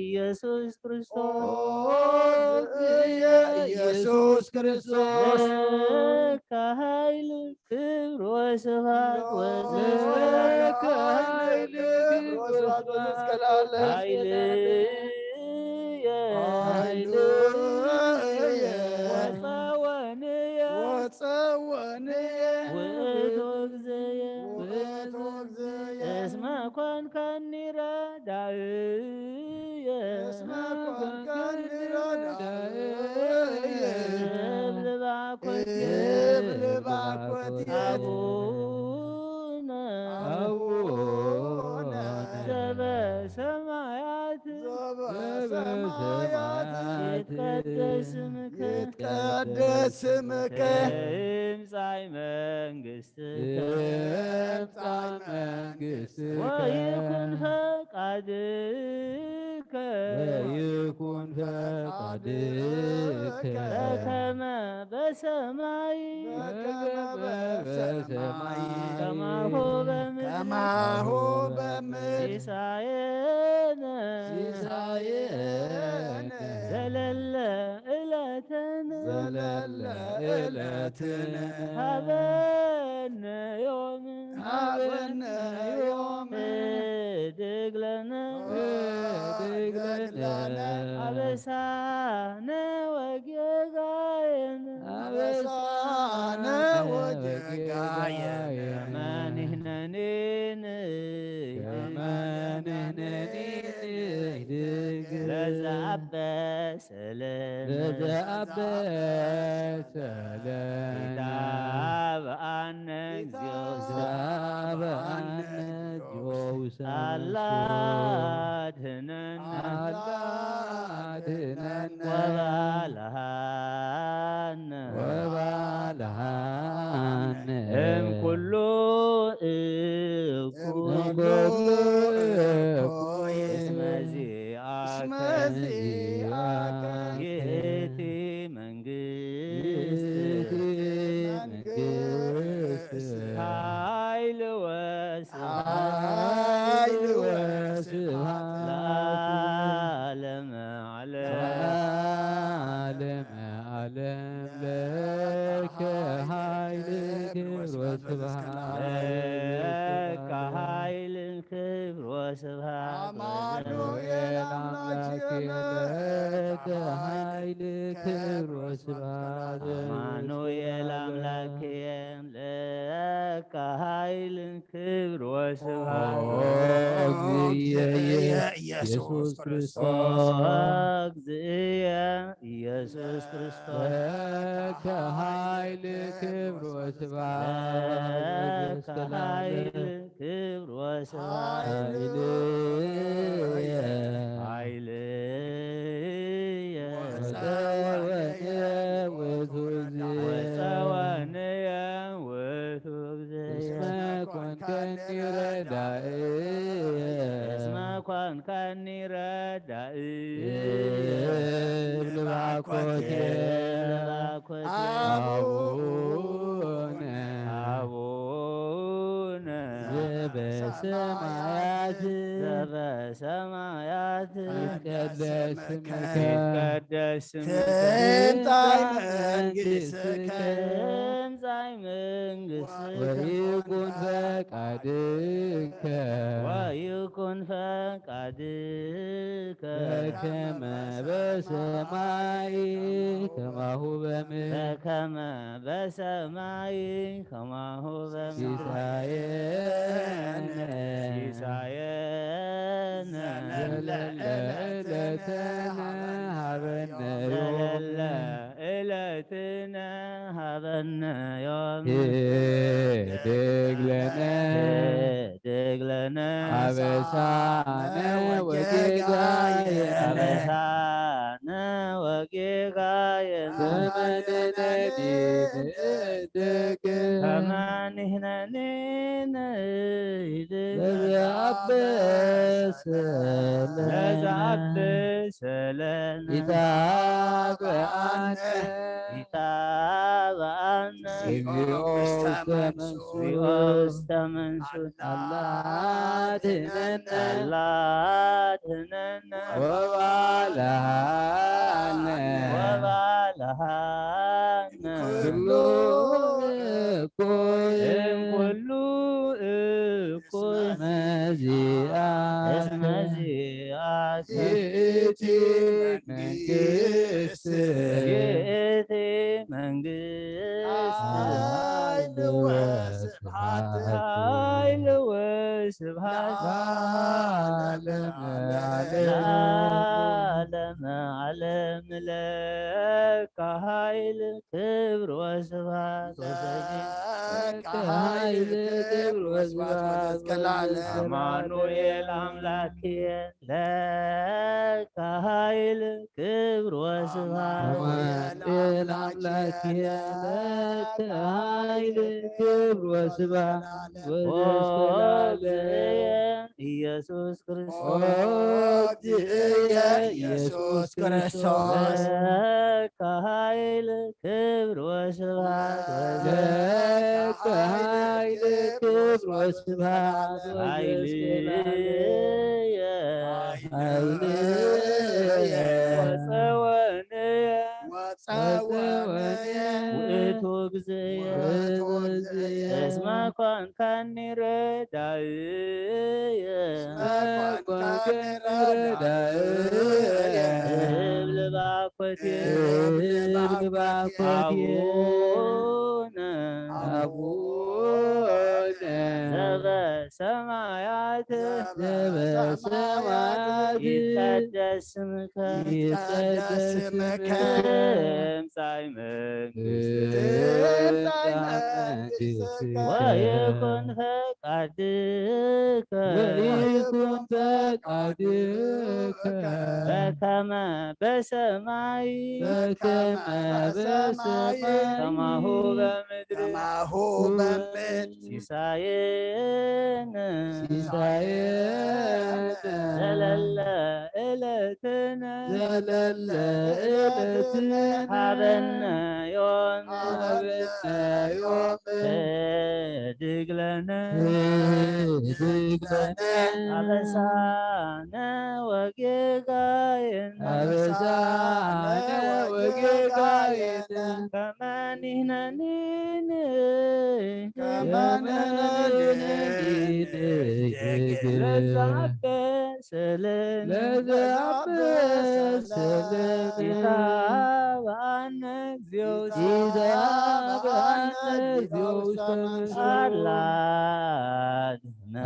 ኢየሱስ ክርስቶስ ኦ እግዚእየ ኢየሱስ ክርስቶስ ለከ ኃይል ክብር ወስብሐት ወዘዝከ ለከ ኃይል እስከ ለዓለም። ኃይልየ ኃይልየ ወጸወንየ ወጸወንየ ውእቱ እግዚእየ ውእቱ እግዚእየ እስመ ኮንከኒ ረዳእየ እስመ ኮንከኒ ረዳእየ እብል ባኮትየ እብል ባኮትየ አቡነ አቡነ ዘበሰማያት ዘበሰማያት ይትቀደስ ስምከ ይትቀደስ ስምከ ትምጻእ መንግስት ትምጻእ መንግስትከ ወይኩን ፈቃድከ ወይኩን ፈቃድከ በከመ በሰማይ በከመ በሰማይ ከማሁ በምድር ከማሁ በምድር ሲሳየነ ሲሳየነ ዘለለ ዕለትነ ዘለለ ዕለትነ ሀበነ ዮም ሀበነ ዮም ህድግ ለነ ህድግ ለነ አበሳነ ወጌጋየነ አበሳነ ወጌጋየነ ከመ ንሕነኒ ንህድግ ከመ ንሕነኒ ንህድግ ለዘአበሰ ሰለመ ለዘአበሰ ሰለመ ይትብአነ እግዚኦ ይትብአነ እግዚኦ ውሳነ አላ አድህነነ አላ አድህነነ ወባልሃነ ወባልሃነ እምኩሉ እኩይ እምኩሉ እኩይ እስመ ዚአከ እስመ ዚአከ ይእቲ መንግስት ይእቲ መንግስት ኃይል ወስብሐት ኃይል ወስብሐት ለዓለመ ዓለም ለዓለመ ዓለም ለከ ኃይል ክብር ወስብሐት ለከ ኃይል ክብር ወስብሐት አማኑኤል አምላክ ለከ ኃይል ክብር ወስብሐት አማኑኤል አምላክ ለከ ኃይል ክብር ወስብሐት ኦ እግዚእየ ኢየሱስ ክርስቶስ ኦ እግዚእየ ኢየሱስ ክርስቶስ ለከ ኃይል ክብር ወስብሐት ለከ ኃይል ክብር ወስብሐት ኃይልየ ኃይልየ ወፀወንየ ውእቱ እግዚእየ ወፀወንየ ውእቱ እስመ ኮንከኒ ረዳእየ እስመ ኮንከኒ ረዳእየ እብል ባኮቴ ባኮቴ አቡነ አቡነ ዘበሰማያት ዘበሰማያት ይትቀደስ ስምከ ይትቀደስ ስምከ ትምጻእ መንግስትከ ትምጻእ መንግስትከ ወይኩን ፈቃድከ ወይኩን ፈቃድከ በከመ በሰማይ ከማሁ በምድር በከመ በሰማይ ከማሁ በምድር ሲሳየነ ሲሳየነ ዘለለ ዕለትነ ሀበነ ዮም ዘለለ ዕለትነ ሀበነ ዮም ህድግ ለነ ህድግ ለነ አበሳነ ወጌጋየነ አበሳነ ወጌጋየነ ዘመንነ ንህድግ ከመ ንሕነኒ ንህድግ ለዘአበሰ ለነ ለዘአበሰ ለነ ኢታብአነ ኢታብአነ እግዚኦ ውስተ መንሱት እግዚኦ ውስተ መንሱት አላ አድህነነ አላ አድህነነ ወባልሃነ ወባልሃነ ኩሉ እኩይ እም ኩሉ እኩይ እስመ ዚአከ እስመ ዚአከ ይእቲ መንግስት ይእቲ መንግስት ኃይል ወስብሐት ኃይል ወስብሐት ለዓለመ ዓለም ለዓለመ ዓለም ለከ ኃይል ክብር ወስብሐት ወሰላም ለከ ኃይል ክብር ወስብሐት ወዘእስከ ለዓለም። አማኑኤል አምላክየ ለከ ኃይል ክብር ወስብሐት አማኑኤል አምላክየ ለከ ኃይል ክብር ወስብሐት ወዘእስከ ለዓለም። ኢየሱስ ክርስቶስ ኦ እግዚእየ ኢየሱስ ክርስቶስ ለከ ኃይል ክብር ወስብሐት ለከ ኃይል ክብር ወስብሐት ኃይልየ ኃይልየ ወፀወንየ ወፀወንየ ውእቱ እግዚእየ ውእቱ እግዚእየ እስመ ኮንካኒ ረዳእየ እስመ ኮንካኒ ረዳእየ እብል ባኮቴ እብል ባኮቴ አቡነ አቡነ ዘበሰማያት ዘበሰማያት ይትቀደስ ስምከ ይትቀደስ ስምከ ትምጻእ መንግስትከ ትምጻእ መንግስትከ ወይኩን ፈቃድከ ወይኩን ፈቃድከ በከመ በሰማይ በከመ በሰማይ ከማሁ በምድር ከማሁ በምድር ሲሳየነ ሲሳየነ ዘለለ ዕለትነ ዘለለ ዕለትነ ሃበነ ዮም ሃበነ ዮም ህድግ ለነ ህድግ ለነ አበሳነ ወጌጋየነ አበሳነ ወጌጋየነ ከመ ንሕነኒ ከመ ንሕነኒ ለዘአበ ሰለም ለዘአበ ሰለም ኢታብአነ እግዚኦ ኢታብአነ እግዚኦ ውስተ መንግስት አላ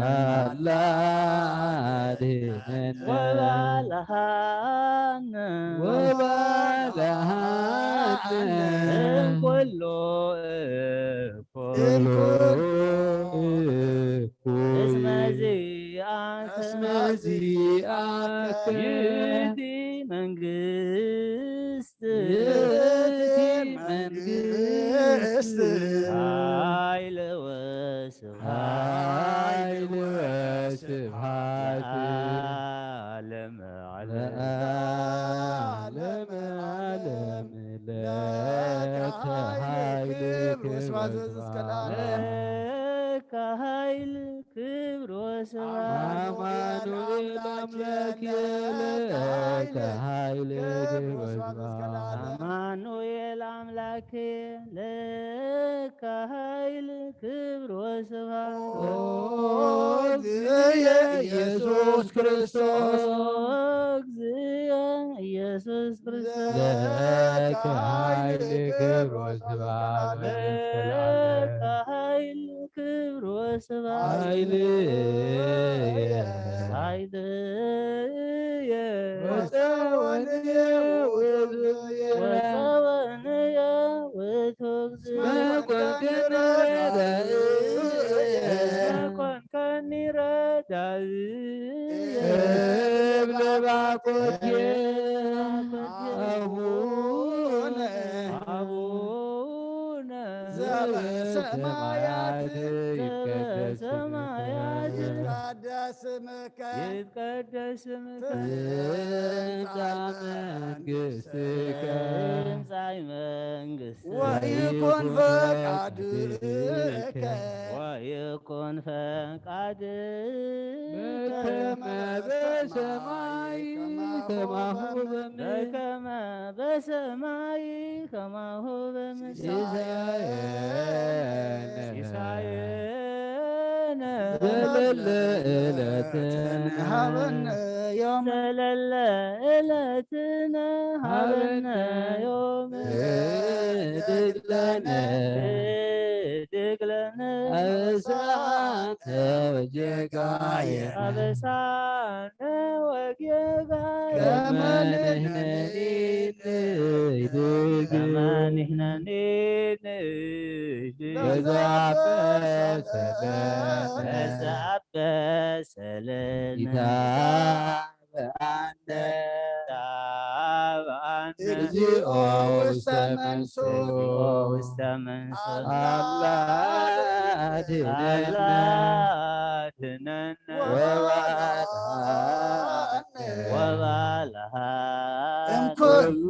አላ አድህነነ ወባልሃነ ወባልሃነ እምኩሉ እኩይ እኩይ እስመ ዚአከ እስመ ዚአከ ይእቲ መንግስት ይእቲ መንግስት ኃይል ወስብሐት ኃይል ወስብሐት ለዓለመ ዓለም ለዓለመ ዓለም ለከ ኃይል ክብር ወስብሐት ወዘእስከ ለዓለም። ለከ ኃይል ክብር ወስብሐት አማኑኤል አምላክ ለከ ኃይል ክብር ወስብሐት አማኑኤል አምላክ ለከ ኃይል ክብር ወስብሐት ኦ እግዚእየ ኢየሱስ ክርስቶስ ኦ እግዚእየ ኢየሱስ ክርስቶስ ለከ ኃይል ክብር ወስብሐት ለከ ኃይል ክብር ወስብሐት ኃይልየ ኃይልየ ወፀወንየ ውእቱ ወፀወንየ ውእቱ መኮንከኒ ረዳእየ መኮንከኒ ረዳእየ እብለ ባኮቴ አቡነ አቡነ ዘበሰማያት ዘበሰማያት ይትቀደስ ስምከ ይትቀደስ ስምከ ትምጻእ መንግስትከ ትምጻእ መንግስትከ ወይኩን ፈቃድከ ወይኩን ፈቃድከ በከመ በሰማይ ከማሁ በምድር በከመ በሰማይ ከማሁ በምስል ሲሳየነ ሲሳየነ ዘለለ ዕለትነ ሃበነ ዮም ዘለለ ዕለትነ ሃበነ ዮም ድግለነ ድግለነ አበሳተ ወጌጋየ አበሳነ ወጌጋየ ከመ ንሕነኒ ንህድግ ከመ ንሕነኒ ንህድግ በዛበሰለ በዛበሰለነ ይታበአነ ታብአነ እግዚኦ ውስተ መንሱ እግዚኦ ውስተ መንሱ አምላክ አድነነ አላድነነ ወባልሐነ ወባልሐነ እምኩሉ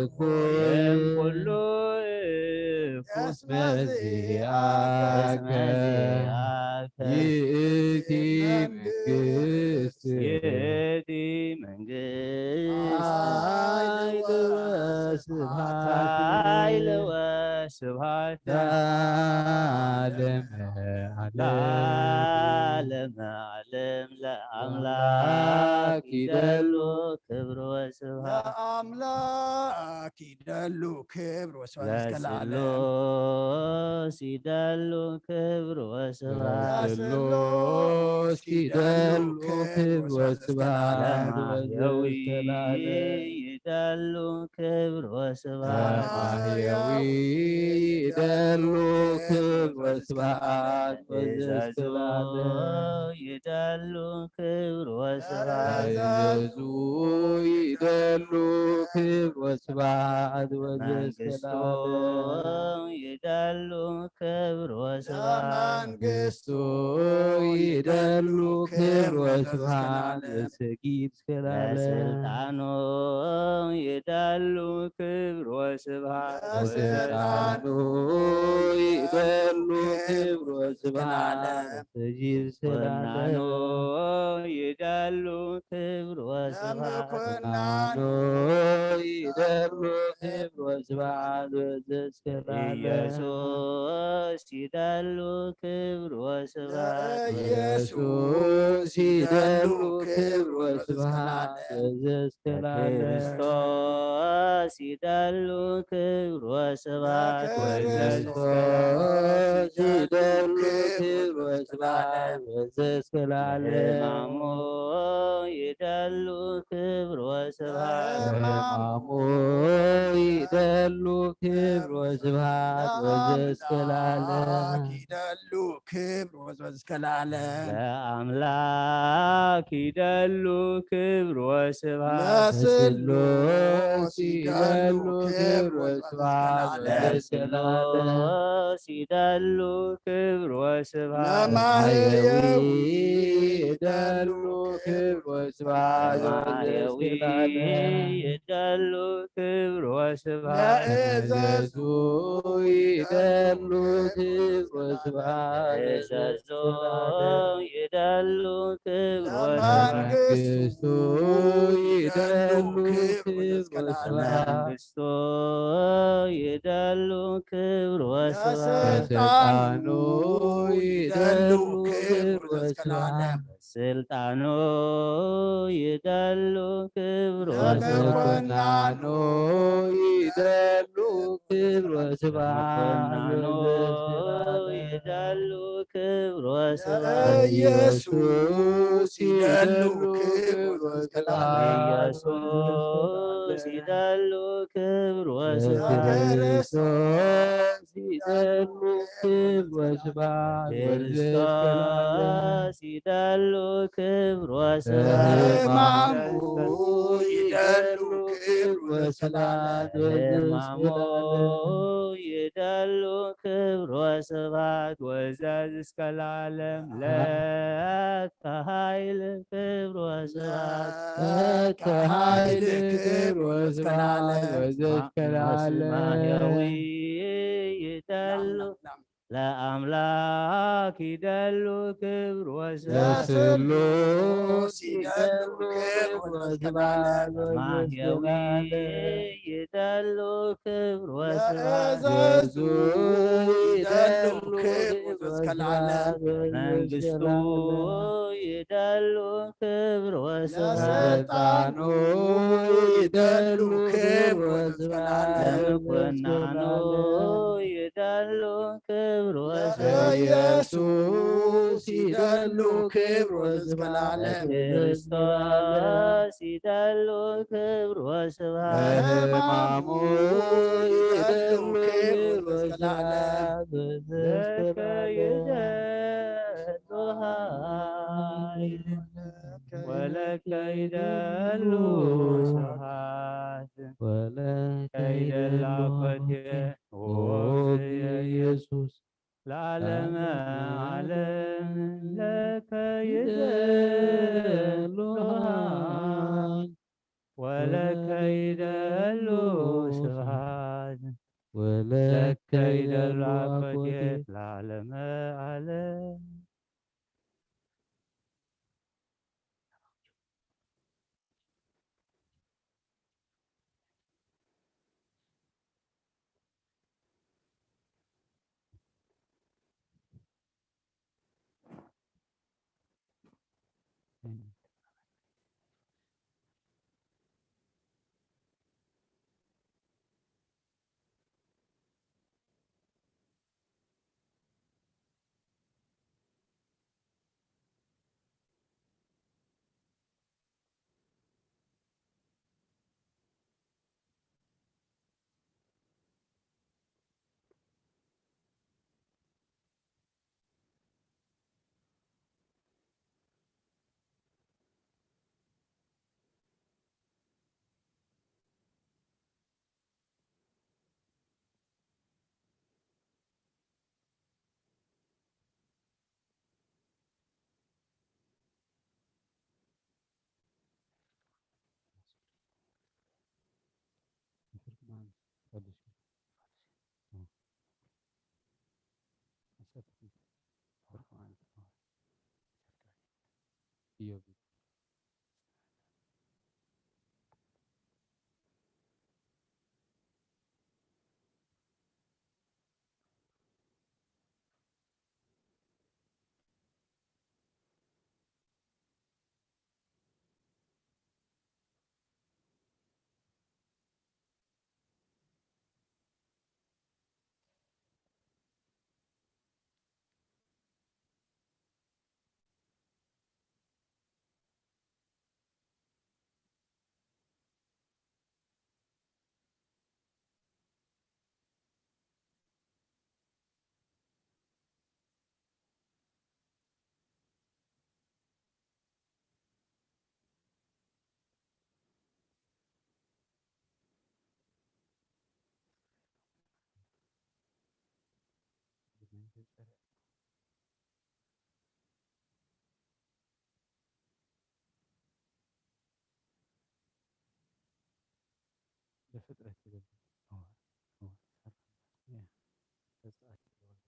እኩይ እምኩሉ እስመ ዚአከ እስመ ዚአከ ይእቲ መንግስት ይእቲ መንግስት ኃይል ወስብሐት ኃይል ወስብሐት ለዓለመ ዓለም። ለዓለመ ዓለም ለአምላክ ይደሉ ክብር ወስብሐት ለአምላክ ይደሉ ክብር ወስብሐት እስከ ለዓለም። ለስሉስ ይደሉ ክብር ወስብሐት ለስሉስ ይደሉ ክብር ወስብሐት ለማህየዊ ወዘእስከ ለዓለም። ይደሉ ክብር ወስብሐት ለማህየዊ ይደሉ ክብር ወስብሐት ወዘእስከ እዘዙ ለዓለም። ይደሉ ክብር ወስብሐት እዘዙ ይደሉ ክብር ወስብሐት ወዘእስከ መንግስቱ ለዓለም። ይደሉ ክብር ወስብሐት ለመንግስቱ ይደሉ ክብር ወስብሐት ወሰጊድ እስከ ለዓለም። ለስልጣኑ ይደሉ ክብር ወስብሐት ለስልጣኑ ይደሉ ክብር ወስብሐት ወሰጊድ እስከ ወናኑ ለዓለም። ይደሉ ክብር ወስብሐት ወናኑ ይደሉ ክብር ወስብሐት ወዘእስከ ለዓለም። ኢየሱስ ይደሉ ክብር ወስብሐት ኢየሱስ ይደሉ ክብር ወስብሐት ወዘእስከ ለዓለም። ክርስቶስ ይደሉ ክብር ወስብሐት ክርስቶስ ይደሉ ክብር ወስብሐት ወዘእስከ ለዓለም። ለሕማሙ ይደሉ ክብር ወስብሐት ለሕማሙ ይደሉ ክብር ወስብሐት ወዘእስከ ለዓለም። ይደሉ ክብር ወስብሐት እስከ ለዓለም። ለአምላክ ይደሉ ክብር ወስብሐት ለስሉስ ይደሉ ክብር ወስብሐት እስከ ለዓለም። ለስሉስ ይደሉ ክብር ወስብሐት ለማህየዊ ይደሉ ክብር ወስብሐት ለማህየዊ ወዘእስከ ለዓለም። ይደሉ ክብር ወስብሐት ለእዘዙ ይደሉ ክብር ወስብሐት እዘዞ ይደሉ ክብር ወስብሐት ለመንግስቱ መንግስቱ ይደሉ ክብር ወስብሐት መንግስቱ ይደሉ ክብር ወስብሐት ለስልጣኑ ይደሉ ክብር ወስብሐት ስልጣኑ ይደሉ ክብር ወስብሐት ለምኩናኑ ይደሉ ክብር ወስብሐት መኮንኑ ይደሉ ክብር ወስብሐት ኢየሱስ ይደሉ ክብር ወስብሐት ኢየሱስ ይደሉ ክብር ወስብሐት ክርስቶስ ይደሉ ክብር ወስብሐት ክርስቶስ ይደሉ ክብር ወስብሐት ሕማሙ ይደሉ ክብር ወስብሐት ሕማሙ ይደሉ ክብር ወስብሐት ወዘዝ እስከ ለዓለም ለከ ኃይል ክብር ወስብሐት ለከ ኃይል ክብር ወስብሐት ወዘእስከ ለዓለም። ማህየዊ ይደሉ ለአምላክ ይደሉ ክብር ወስብሐት። ለስሉስ ይደሉ ክብር ወስብሐት። ማህየዊ ይደሉ ክብር ወስብሐት። ለእዘዙ ይደሉ ክብር ወስብሐት። መንግስቱ ይደሉ ክብር ወስብሐት። ለስልጣኑ ይደሉ ክብር ወስብሐት። ለምኮናኑ ይደሉ ክብር ወስብሐት። ለኢየሱስ ይደሉ ክብር ወስብሐት። ለክርስቶስ ይደሉ ክብር ወስብሐት። ለሕማሙ ይደሉ ክብር ወስብሐት። ለከ ይደሉ ኃይል ወለከ ይደሉ ስብሐት። ወለከ ይደሉ አኮቴ ወወልድ ኢየሱስ ለዓለመ ዓለም። ለከ ይደሉ ኃይል ወለከ ይደሉ ስብሐት። ወለከ ይደሉ አኮቴ ለዓለመ ዓለም። ዘፍጥረት ትብል። እወ፣ እወ፣ ሰላም። ያ። ዘጸአት ትብል።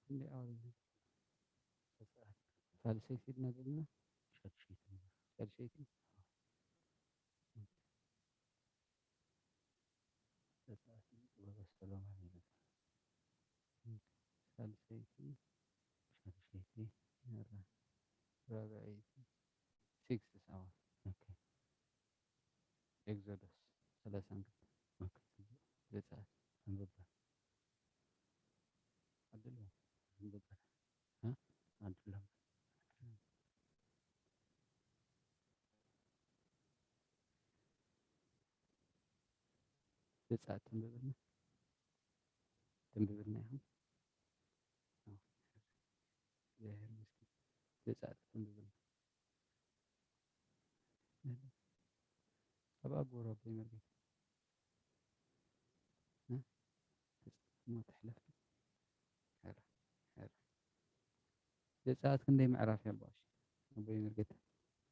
ክንደይ ዓወት እዩ? ዘጸአት። ሳልሰይቲ ድና ዘለና? ሻድሸይቲ። ሻድሸይቲ? ዘጸአት ጥበበ ሰሎሞን ይበሃል። ሳልሰይቲ፣ ሻድሸይቲ፣ ራ-፣ ራብዐይቲ፣ ሲክስ ሰባን። ኦኬ። ኤግዞዶስ ሰላሳን ክልተን። ኦኬ። ዘጸአት። ኣንብባ። ዓድልዎ። ኣንብባ። እ? ዓድሎም። ዘጸአት ተንብብልና። ተንብብልና ኢኹም። ኣዎ። እግዚኣብሔር ይመስገን። ዘጸአት ተንብብልና። ኣብ ኣጎር ኣቦይ መርጌታ። እ? እሞ ትሕለፍ። ሕራ፣ ሕራ። ዘጸአት ክንደይ ምዕራፍ እያ ኣቦ ቀሺ? ኣቦይ መርጌታ።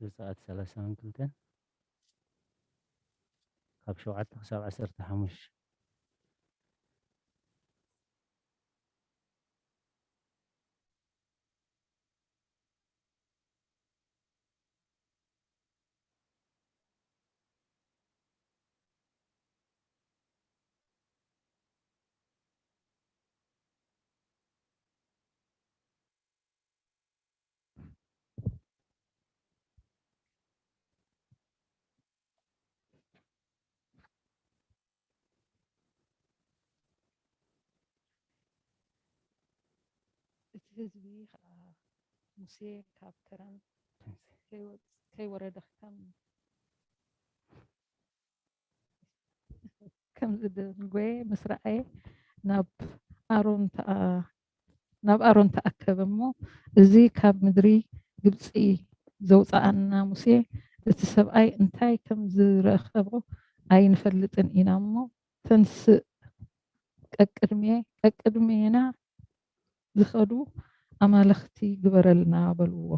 ዘጸአት ሰላሳን ክልተን ካብ ሸውዓተ ክሳብ ዓሰርተ ሓሙሽተ። ህዝቢ ከዓ ሙሴ ካብ ከረን ከይወ- ከይወረደ ከም ከም ዝደንጎየ ምስ ረኣየ ናብ ኣሮን ተኣ- ናብ ኣሮን ተኣከበ እሞ፣ እዚ ካብ ምድሪ ግብፂ ዘውፅኣና ሙሴ እቲ ሰብኣይ እንታይ ከም ዝረኸቦ ኣይንፈልጥን ኢና እሞ፣ ተንስእ፣ ቀቅድሜ- ቀቅድሜና ዝኸዱ ኣማልኽቲ ግበረልና በልዎ።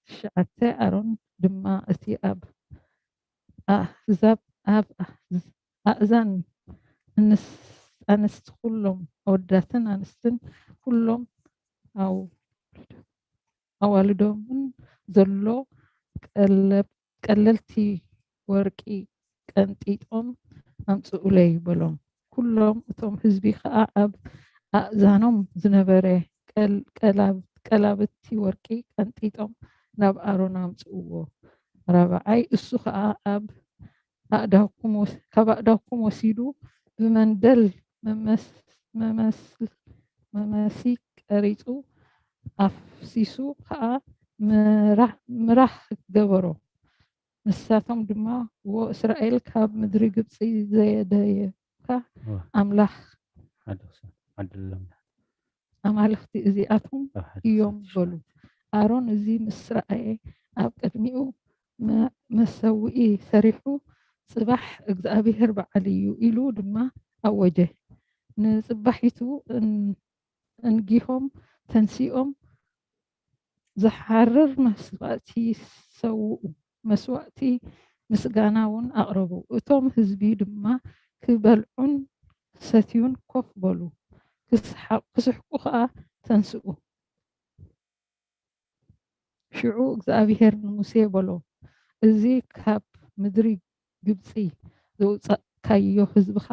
ትሽዓተ ኣሮን ድማ እቲ ኣብ ኣህዛብ ኣብ ኣእዛን ኣንስቲ ኩሎም ኣወዳትን ኣንስትን ኩሎም ኣዋልዶምን ዘሎ ቀለልቲ ወርቂ ቀንጢጦም ኣምፅኡለይ በሎም። ኩሎም እቶም ህዝቢ ከዓ ኣብ ኣእዛኖም ዝነበረ ቀላብቲ ወርቂ ቀንጢጦም ናብ ኣሮን ኣምፅእዎ። ራብዓይ እሱ ከዓ ኣብ ኣእዳውኩም ወስ- ካብ ኣእዳውኩም ወሲዱ ብመንደል መመስ- መመስ- መመሲ ቀሪጹ ኣፍሲሱ ከዓ ምራህ- ምራህ ገበሮ። ንሳቶም ድማ፣ "ዎ እስራኤል፣ ካብ ምድሪ ግብጺ ዘየደየብካ ኣምላኽ፣ ኣማልኽቲ እዚኣቶም እዮም" በሉ። ኣሮን እዚ ምስ ረኣየ፣ ኣብ ቅድሚኡ መ- መሰውኢ ሰሪሑ፣ "ጽባሕ እግዚኣብሄር በዓል እዩ" ኢሉ ድማ ኣወጀ። ንጽባሒቱ እን- እንጊሆም ተንሲኦም ዝሓርር መስዋእቲ ሰውኡ፣ መስዋእቲ ምስጋና እውን ኣቕረቡ። እቶም ህዝቢ ድማ ክበልዑን ክሰትዩን ኮፍ በሉ፣ ክስሓ- ክስሕቁ ኸኣ ተንስኡ። ሽዑ እግዚኣብሄር ንሙሴ በሎ፣ "እዚ ካብ ምድሪ ግብጺ ዘውጻእካዮ ህዝብኻ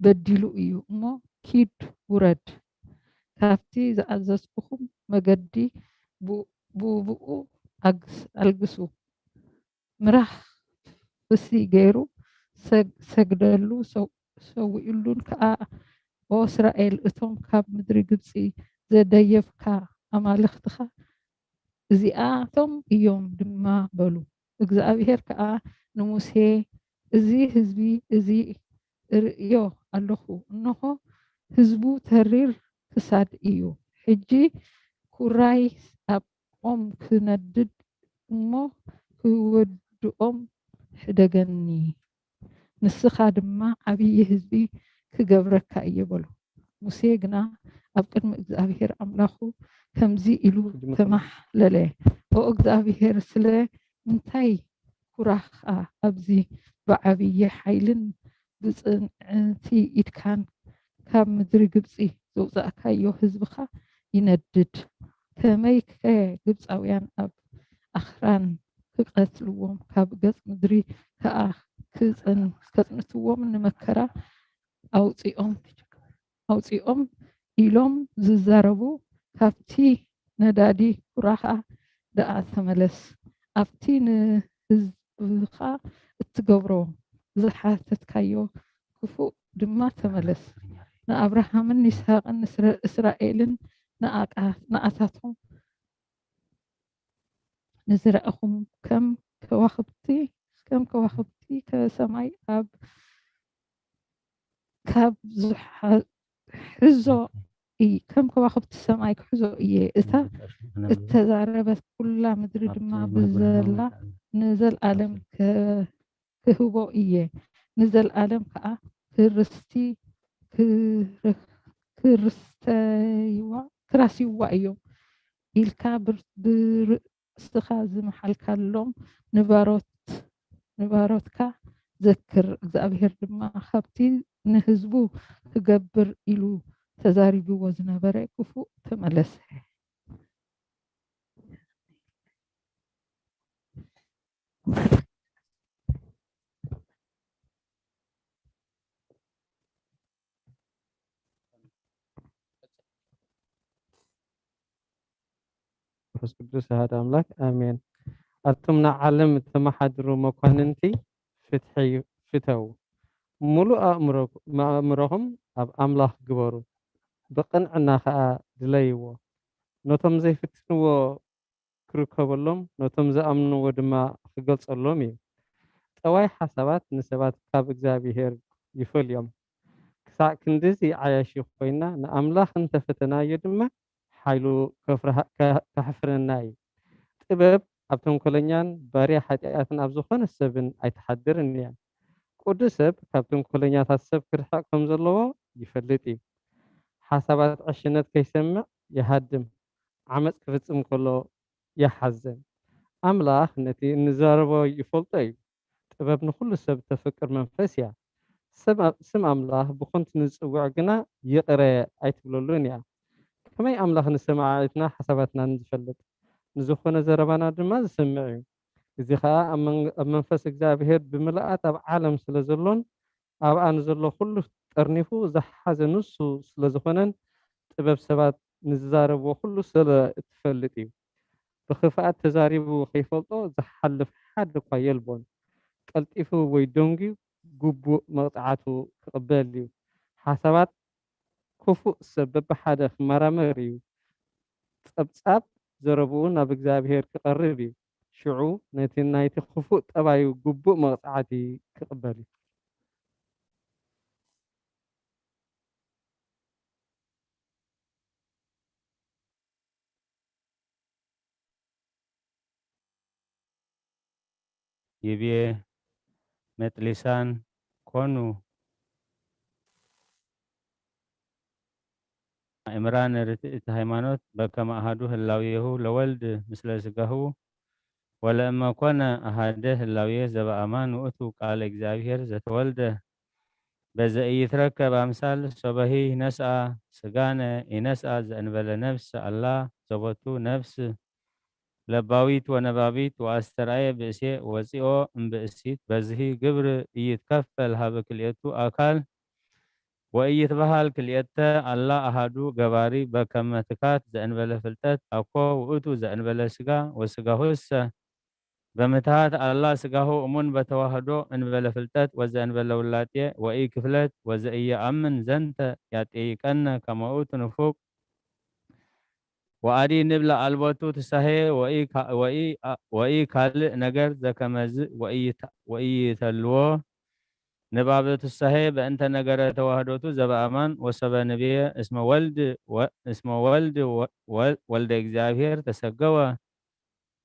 በዲሉ እዩ እሞ፣ ኪድ ውረድ፣ ካብቲ ዝኣዘዝኩኹም መገዲ ብ- ብብኡ ኣግስ- ኣልግሱ፣ ምራኽ ፍሲ ገይሩ ሰግ- ሰግደሉ፣ ሰው- ሰዊኡሉን ከኣ፣ ኦ እስራኤል፣ እቶም ካብ ምድሪ ግብጺ ዘደየብካ ኣማልኽትኻ እዚኣቶም እዮም ድማ" በሉ። እግዚኣብሄር ከኣ ንሙሴ፣ "እዚ ህዝቢ እዚ እርእዮ ኣለኹ፣ እንሆ ህዝቡ ተሪር ክሳድ እዩ። ሕጂ ኩራይ ኣብ ኦም ክነድድ እሞ ክወድኦም ሕደገኒ፣ ንስኻ ድማ ዓብዪ ህዝቢ ክገብረካ እየ" በሎ። ሙሴ ግና ኣብ ቅድሚ እግዚኣብሄር ኣምላኹ ከምዚ ኢሉ ተማሕለለ፣ "ኦ እግዚኣብሄር፣ ስለ ምንታይ ኩራኻ ኣብዚ ብዓብዪ ሓይልን ብጽንዕቲ ኢድካን ካብ ምድሪ ግብጺ ዘውጻእካዮ ህዝብኻ ይነድድ? ከመይከ ግብጻውያን ኣብ ኣኽራን ክቐትልዎም፣ ካብ ገጽ ምድሪ ከኣ ክጸን- ከጽንትዎም ንመከራ ኣውጺኦም ኣውጺኦም?" ኢሎም ዝዛረቡ፣ ካብቲ ነዳዲ ኩራኻ ደኣ ተመለስ፣ ኣብቲ ንህዝብኻ እትገብሮ ዝሓተትካዮ ክፉእ ድማ ተመለስ። ንኣብርሃምን ንይስሃቅን ንእስራኤልን ንኣታቶም ንዝረኣኹም ከም ከዋኽብቲ ከም ከዋኽብቲ ከሰማይ ኣብ ካብ ዝሓ- ሕዞ እይ- ከም ከዋኽብቲ ሰማይ ክሕዞ እየ። እታ እተዛረበት ኩላ ምድሪ ድማ ብዘላ ንዘልኣለም ከ- ክህቦ እየ። ንዘልኣለም ከዓ ክርስቲ ክር- ክርስተይዋ ክራስይዋ እዮም ኢልካ ብር- ብር- እስኻ ዝመሓልካሎም ንባሮት ንባሮትካ ዘክር። እግዚኣብሄር ድማ ካብቲ ንህዝቡ ክገብር ኢሉ ተዛሪብዎ ዝነበረ ክፉእ ተመለሰ። መንፈስ ቅዱስ ኣሃድ ኣምላክ ኣሜን። ኣቱም ንዓለም እተመሓድሩ መኳንንቲ ፍትሒ ፍተው። ሙሉእ ኣእምሮ- ኣእምሮኹም ኣብ ኣምላኽ ግበሩ፣ ብቕንዕና ኸኣ ድለይዎ። ነቶም ዘይፍትንዎ ክርከበሎም፣ ነቶም ዝኣምንዎ ድማ ክገልጸሎም እዩ። ጠባይ ሓሳባት ንሰባት ካብ እግዚኣብሔር ይፈልዮም። ክሳዕ ክንድዚ ዓያሺ ኮይና ንኣምላኽ እንተፈተናዮ ድማ ሓይሉ ከፍርሃ-፣ ከ-፣ ከሕፍረና እዩ። ጥበብ ኣብ ተንኮለኛን ባርያ ሓጢኣትን ኣብ ዝኾነ ሰብን ኣይትሓድርን እያ። ቅዱስ ሰብ ካብ ተንኮለኛታት ሰብ ክርሕቕ ከም ዘለዎ ይፈልጥ እዩ። ሓሳባት ዕሽነት ከይሰምዕ ይሃድም፣ ዓመጽ ክፍጽም ከሎ ይሓዝን። ኣምላኽ ነቲ እንዛረቦ ይፈልጦ እዩ። ጥበብ ንኹሉ ሰብ ተፍቅር መንፈስ እያ። ሰብ ኣ-፣ ስም ኣምላኽ ብኸንቱ ንዝጽውዕ ግና ይቕረ ኣይትብለሉን እያ። ከመይ ኣምላኽ ንሰማዕትና ሓሳባትናን ዝፈልጥ? ንዝኾነ ዘረባና ድማ ዝሰምዕ እዩ። እዚ ኸኣ ኣብ መን-፣ ኣብ መንፈስ እግዚኣብሔር ብምልኣት ኣብ ዓለም ስለ ዘሎን ኣብኣ ንዘሎ ኹሉ ጠርኒፉ ዝሓዘ ንሱ ስለ ዝኾነን ጥበብ ሰባት ንዝዛረብዎ ኹሉ ስለ እትፈልጥ እዩ። ብኽፍኣት ተዛሪቡ ኸይፈልጦ ዝሓልፍ ሓደ እኳ የልቦን። ቀልጢፉ ወይ ደንጉዩ ግቡእ መቕጻዕቱ ክቕበል እዩ። ሓሳባት ክፉእ ሰብ በብሓደ ክመራመር እዩ። ጸብጻብ ዘረብኡ ናብ እግዚኣብሔር ክቐርብ እዩ። ሽዑ ነቲ ናይቲ ክፉእ ጠባዩ ግቡእ መቕጻዕቲ ክቕበል እዩ። ይቤ መጥሊሳን ኮኑ። ኣእምራን ርትዕቲ ሃይማኖት በከመ ኣሃዱ ህላዌሁ ለወልድ ምስለ ስጋሁ ወለእመ ኮነ ኣሃደ ህላዌ ዘበአማን ውእቱ ቃለ እግዚኣብሔር ዘተወልደ በዘኢይትረከብ አምሳል ሶበሂ ነስአ ስጋነ ኢነስአ ዘእንበለ ነፍስ አላ ዘቦቱ ነፍስ ለባዊት ወነባቢት ወአስተርአየ ብእሴ ወፂኦ እምብእሲት በዝሂ ግብር ኢይትከፈል ሀበ ክልኤቱ አካል ወኢይትበሃል ክልኤተ አላ አሃዱ ገባሪ በከመ ትካት ዘእንበለ ፍልጠት አኮ ውእቱ ዘእንበለ ስጋ ወስጋሁሰ በምትሃት አላ ስጋሁ እሙን በተዋህዶ እንበለ ፍልጠት ወዘእንበለ ውላጤ ወኢ ክፍለት ወዘኢየአምን ዘንተ ያጠይቀነ ከመ ውእቱ ንፉቅ ወአዲ ንብለ አልቦቱ ትሳሄ ወኢ ካልእ ነገር ዘከመዝ ወኢይተልዎ ንባበ ትሳሄ በእንተ ነገረ ተዋህዶቱ ዘበአማን ወሰበ ንብየ እስመ ወልድ ወ-፣ እስመ ወልድ ወ-፣ ወ-፣ ወልደ እግዚኣብሔር ተሰገወ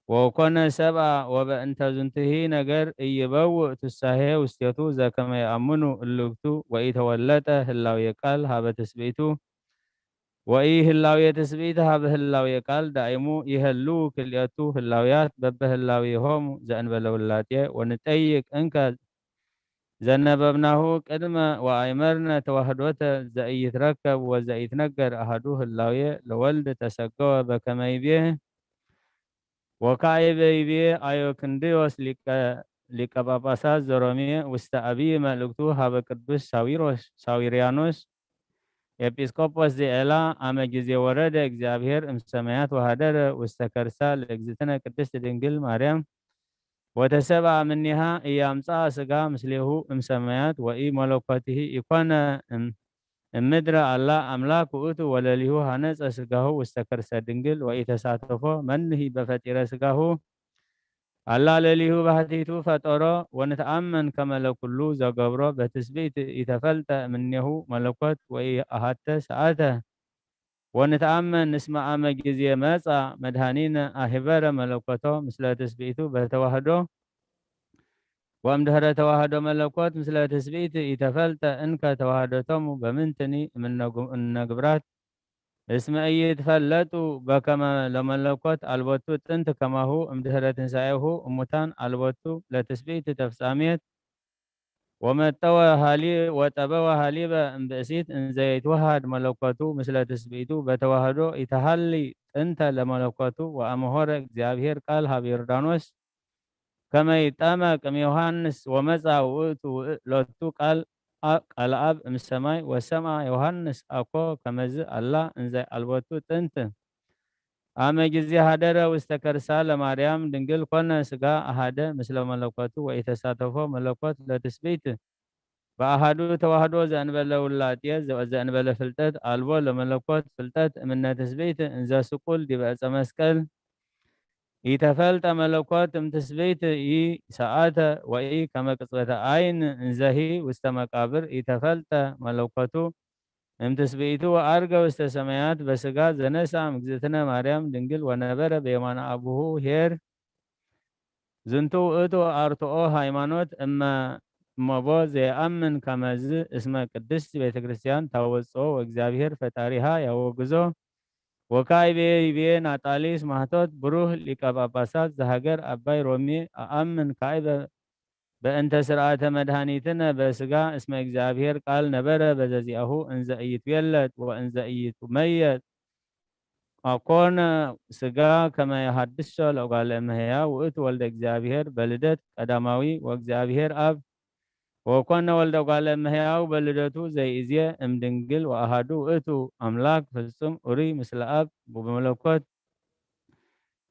ወኮነ ሰብአ ወበእንተ ዝንትሂ ነገር ኢይበውእ ትሳሄ ውስቴቱ ዘከመ የአምኑ እልክቱ ወኢተወለጠ ህላዌ ቃል ሀበ ትስብእቱ ወኢ ህላዌ ትስብእት ሀበ ህላዌ ቃል ዳይሙ ይሀልው ክልኤቱ ህላውያት በበህላዌሆሙ ዘእንበለ ውላጤ ወንጠይቅ እንከ ዘነበብናሁ ቅድመ ወአይመርነ ተዋህዶተ ዘኢይትረከብ ወዘኢይትነገር አሐዱ ህላዌ ለወልድ ተሰገወ በከመ ይቤ ወካዕበ ይቤ አዮክንድዮስ ሊቀ፣ ሊቀ ጳጳሳት ዘሮሜ ውስተ አብይ መልእክቱ ሀበ ቅዱስ ሳዊሮስ፣ ሳዊርያኖስ ኤጲስቆጶስ ዘኤላ አመ ጊዜ ወረደ እግዚኣብሔር እምሰማያት ወሀደረ ውስተ ከርሳ ለእግዝእትነ ቅድስት ድንግል ማርያም ወተሰብአ እምኔሃ ኢያምጽአ ስጋ ምስሌሁ እምሰማያት ወኢ መለኮትሂ ኢኮነ እም-፣ እምድረ አላ አምላክ ውእቱ ወለሊሁ ሀነጸ ስጋሁ ውስተ ከርሰ ድንግል ወኢተሳተፎ መንሂ በፈጢረ ስጋሁ አላ ለሊሁ ባህቲቱ ፈጠሮ ወንትአመን ከመ ለኩሉ ዘገብሮ በትስብእት ኢተፈልጠ እምኔሁ መለኮት ወኢአሐተ ሰአተ ወንትአመን እስመ አመ ጊዜ መጻ መድኃኒነ አህበረ መለኮቶ ምስለ ትስብእቱ በተዋህዶ ወእምድህረ ተዋህዶ መለኮት ምስለ ትስብእት ኢተፈልጠ እንከ ተዋህዶቶሙ በምንትኒ እምነ ግብራት እስመ ኢይትፈለጡ በከመ ለመለኮት አልቦቱ ጥንት ከማሁ እምድህረ ትንሳኤሁ እሙታን አልቦቱ ለትስብእት ተፍጻሜት ወመጠወ ሃሊ-፣ ወጠበወ ሃሊበ እምብእሲት እንዘ ይትወሃድ መለኮቱ ምስለ ትስብእቱ በተዋህዶ ኢተሃሊ ጥንተ ለመለኮቱ ወአመሆረ እግዚኣብሔር ቃል ሀብ ዮርዳኖስ ከመ ይጠመቅ እምዮሐንስ ወመጻ ውእቱ ውእ-፣ ሎቱ ቃል አ-፣ ቃል አብ እምሰማይ ወሰምዐ ዮሐንስ አኮ ከመዝ አላ እንዘ አልቦቱ ጥንት አመ ጊዜ ሀደረ ውስተ ከርሳ ለማርያም ድንግል ኮነ ስጋ አሃደ ምስለ መለኮቱ ወኢተሳተፎ መለኮት ለትስብእት ብኣሃዱ ተዋህዶ ዘእንበለ ውላጤ ዘእንበለ ፍልጠት ኣልቦ ለመለኮት ፍልጠት እምነ ትስብእት እንዘ ስቁል ዲበ ዕፀ መስቀል ኢተፈልጠ መለኮት እምትስብእት ኢሰኣተ ወኢ ከመ ቅጽበተ ኣይን እንዘሂ ውስተ መቃብር ኢተፈልጠ መለኮቱ እምትስብእቱ ወአርገ ውስተ ሰማያት በስጋ ዘነሳ እምግዝእትነ ማርያም ድንግል ወነበረ በየማነ አቡሁ ኄር። ዝንቱ ውእቱ አርትኦ ሃይማኖት እመ እመቦ ዘይአምን ከመዝ እስመ ቅድስት ቤተ ክርስቲያን ታወጽኦ ወእግዚአብሔር ፈጣሪሃ ያወግዞ። ወካይ ቤ ይቤ ናጣሊስ ማህቶት ብሩህ ሊቀ ጳጳሳት ዘሃገር አባይ ሮሜ አአምን ካይበ በእንተ ስርዓተ መድኃኒትነ በስጋ እስመ እግዚአብሔር ቃል ነበረ በዘዚአሁ እንዘ ኢይትዌለድ ወእንዘ ኢይትመየጥ አኮነ ስጋ ከመ የሐድሶ ለእጓለ እመሕያው ውእቱ ወልደ እግዚአብሔር በልደት ቀዳማዊ ወእግዚአብሔር አብ ወኮነ ወልደ እጓለ እመሕያው በልደቱ ዘይእዜ እምድንግል ወአሃዱ ውእቱ አምላክ ፍጹም ኡሪ ምስለ አብ በመለኮት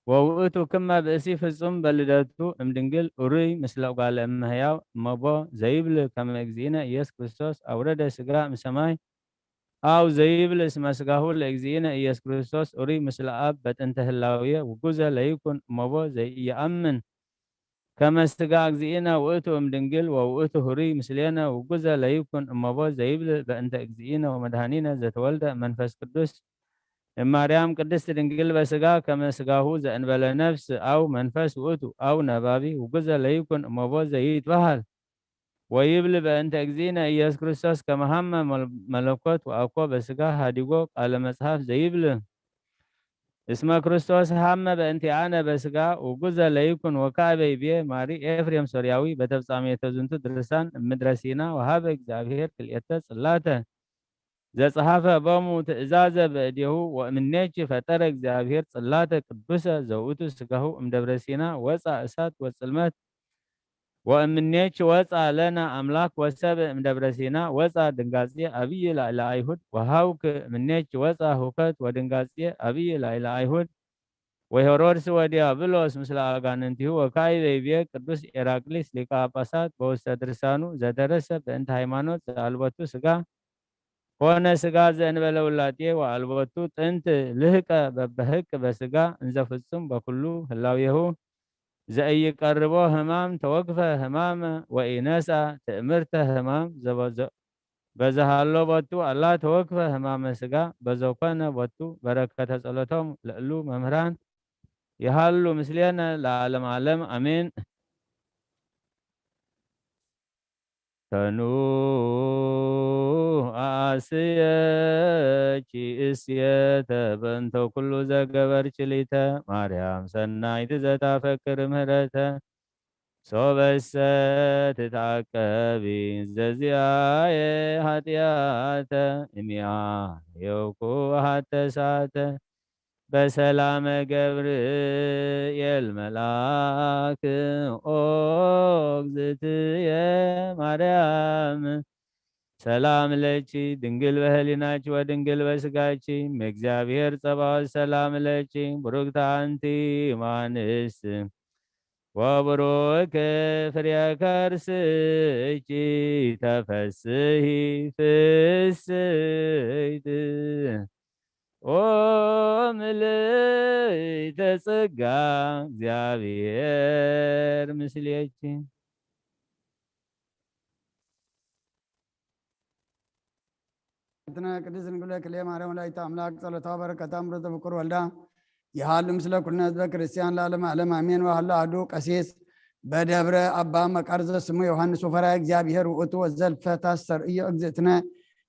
ወውእቱ ክመ ብእሲ ፍጹም በልደቱ እምድንግል ኡሩይ ምስለ ጓለ እመሕያው እመቦ ዘይብል ከመ እግዚእነ ኢየሱስ ክርስቶስ አውረደ ስጋ እምሰማይ አው ዘይብል እስመ ስጋሁ ለእግዚእነ ኢየሱስ ክርስቶስ ኡሩይ ምስለ አብ በጥንተ ህላዌ ውጉዘ ለይኩን እመቦ ዘይየአምን ከመ ስጋ እግዚእነ ውእቱ እምድንግል ወውእቱ ህሩይ ምስሌነ ውጉዘ ለይኩን እመቦ ዘይብል በእንተ እግዚእነ ወመድኃኒነ ዘተወልደ መንፈስ ቅዱስ እማርያም ቅድስት ድንግል በስጋ ከመ ስጋሁ ዘእንበለ ነፍስ አው መንፈስ ውእቱ አው ነባቢ ውጉዘ ለይኩን እመቦ ዘይትበሃል ወይብል በእንተ እግዚእነ ኢየሱስ ክርስቶስ ከመ ሀመ መለኮት ወአኮ በስጋ ሀዲጎ ቃለ መጽሐፍ ዘይብል እስመ ክርስቶስ ሀመ በእንቲአነ በስጋ ውጉዘ ለይኩን ወካዕበ ይቤ ማሪ ኤፍሬም ሶርያዊ በተፍጻሜተ ዝንቱ ድርሳን እምድረ ሲና ወሀበ እግዚአብሔር ክልኤተ ጽላተ ዘጸሐፈ ቦሙ ትእዛዘ በእዴሁ ወእምኔኪ ፈጠረ እግዚአብሔር ጽላተ ቅዱሰ ዘውእቱ ስጋሁ እምደብረ ሲና ወፃ እሳት ወጽልመት ወእምኔኪ ወፃ ለነ አምላክ ወሰብ እምደብረ ሲና ወፃ ድንጋጼ አብይ ላዕለ አይሁድ ወሃውክ እምኔኪ ወፃ ሁከት ወድንጋጼ አብይ ላዕለ አይሁድ ወሄሮድስ ወዲያብሎስ ምስለ አጋንንቲሁ ወካዕበ ይቤ ቅዱስ ኤራቅሊስ ሊቀ ጳጳሳት በውስተ ድርሳኑ ዘደረሰ በእንተ ሃይማኖት ዘአልቦቱ ስጋ ኮነ ስጋ ዘእንበለ ውላጤ ወአልቦቱ ጥንት ልህቀ በበህቅ በስጋ እንዘ ፍጹም በኩሉ ህላዌሁ ዘኢይቀርቦ ህማም ተወክፈ ህማመ ወኢነስአ ትእምርተ ህማም ዘበዘ በዘሃሎ ቦቱ አላ ተወክፈ ህማመ ስጋ በዘኮነ ቦቱ በረከተ ጸሎቶም ለእሉ መምህራን ይሃሉ ምስሌነ ለዓለም ዓለም አሜን። ተኑ አስየኪ እስየተ በእንተ ኩሉ ዘገበርኪ ሊተ ማርያም ሰናይቲ ዘታፈቅር ምህረተ ሶበሰ ትትዓቀቢ ዘዚአየ ኃጢአተ እሚያ የውኩ ሀተሳተ በሰላመ ገብርኤል መልአክ ኦ እግዝእትየ ማርያም ሰላም ለኪ ድንግል በህሊናኪ ወድንግል በስጋኪ እምእግዚአብሔር ጸባኦት ሰላም ለኪ ብሩክት አንቲ እማንስት ወብሩክ ፍሬ ከርስኪ ተፈስሒ ፍስሕት ኦ ምልዕተ ጸጋ እግዚአብሔር ምስሌኪ። ቅድስት ድንግል ክልኤ ማርያም ወላዲተ አምላክ ጸሎታ በረከታ ምሮ ተፍቅር ወልዳ ይሃሉ ምስለ ኩልነ ህዝበ ክርስቲያን ለዓለም ዓለም አሜን። ወሃሎ አሐዱ ቀሲስ በደብረ አባ መቃርዘ ስሙ ዮሐንስ ወፈራ እግዚአብሔር ውእቱ ወዘልፈ ታስተርእዮ እግዝእትነ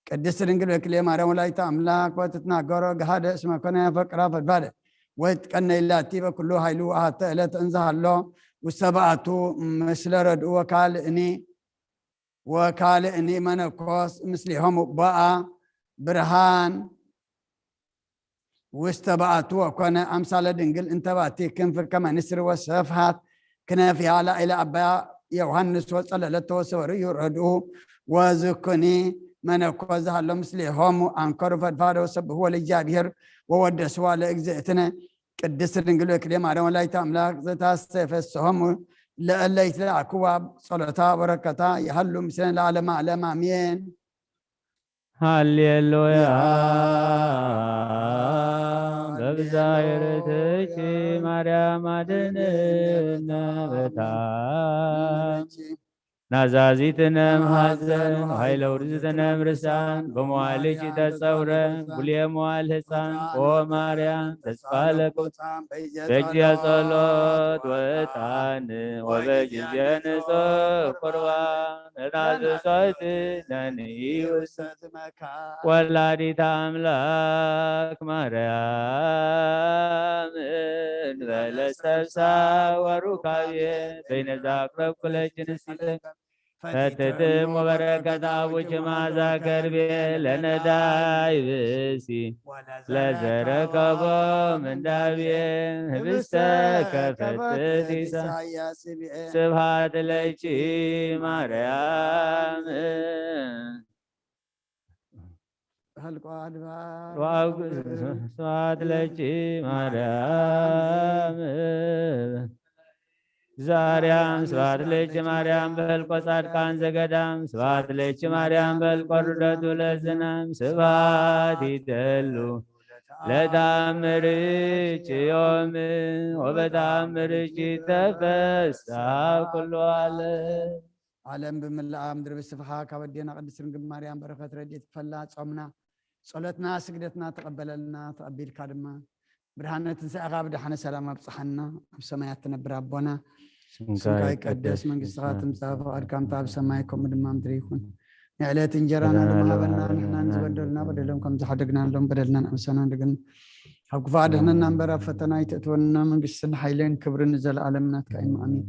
ቅድስት ድንግል በክልኤ ማርያም ወላዲተ አምላክ ወትትናገሮ ገሃደ እስመ ኮነ ያፈቅራ ፈድፋደ ወትቀነይ ላቲ በኩሉ ኃይሉ አሐተ ዕለት እንዘሃሎ ውስተ በዓቱ ምስለ ረድኡ ወካልእኒ ወካልእኒ መነኮስ ምስሌሆሙ ቦአ ብርሃን ውስተ በዓቱ ወኮነ አምሳለ ድንግል እንተ ባቲ ክንፍ ከመ ንስር ወሰፍሃት ክነፍያ ላዕለ አባ ዮሐንስ ወጸለለቶ ወሰወርዩ ረድኡ ወዝኩኒ መነኮስ ዝሃሎ ምስሌሆሙ አንከሩ ፈድፋደ ወሰብህዎ ለእግዚአብሔር ወወደስዋ ለእግዝእትነ ቅድስት ድንግል ወክልኤ ማርያም ወላዲተ አምላክ ዘታስተፈስሖሙ ለእለ ይትለኣክዋ ጸሎታ በረከታ ይሃሉ ምስለን ለዓለመ ዓለም ኣሜን። ሃሌሉያ። በብዛይ ርትኪ ማርያም አድንነ በታ ናዛዚትነ እም ሐዘን ኃይለ ውርዝትነ እም ርሳን በመዋልኪ ተጸውረ ብሉየ መዋል ሕፃን ኦ ማርያም ተስፋ ለቁ በእግዚአ ጸሎት ወዕጣን ወበጊዜ ንጹሕ ቁርባን እናዘሰት ነንዩ ወላዲት ኣምላክ ማርያም እንበለ ሰብሳ ወሩካቤ በይነዛ አቅረብኩ ለኪ ንስለ ፈትትም ወበረከት አቡኪ ማዛ ከርቤ ለነዳይ ብእሲ ለዘረከቦ ምንዳቤ ህብስተ ከፈትት ኢሳያስ ብኤ ስብሐት ለኪ ማርያም ኄልቆ አድባር ዋው ስብሐት ለኪ ማርያም ዛርያም ስብሐት ለኪ ማርያም በልቆ ጻድቃን ዘገዳም ስብሐት ለኪ ማርያም በልቆ ርደቱ ለዝናም ስብሐት ይደሉ ለታምርኪ ዮም ወበታምርኪ ተፈስሐ ኩሉ ዓለም። ዓለም ብምልኣ ምድሪ ብስፍሓ ካብ ኣዴና ቅድስት ድንግል ማርያም በረኸት ረድኤት ክፈላ ጾምና ጸሎትና ስግደትና ተቐበለልና። ተቐቢልካ ድማ ብርሃነ ትንሳኤኻ ብደሓነ ሰላም ኣብጽሓና። ኣብ ሰማያት ትነብር ኣቦና ስምካ ይቀደስ መንግስትኻ ትምጻእ ፍቓድካ ከምታ ኣብ ሰማይ ከምኡ ድማ ምድሪ ይኹን። ንዕለት እንጀራና ድማ ሃበና ንሕናን ዝበደሉና በደሎም ከም ዝሓደግናሎም በደልና ንኣምሰና ድግን ካብ ክፉእ ኣድሕነና እምበር ኣብ ፈተና ኣይተእትወና መንግስትን ሓይልን ክብርን ንዘለኣለም ናትካ እዩ ኣሜን።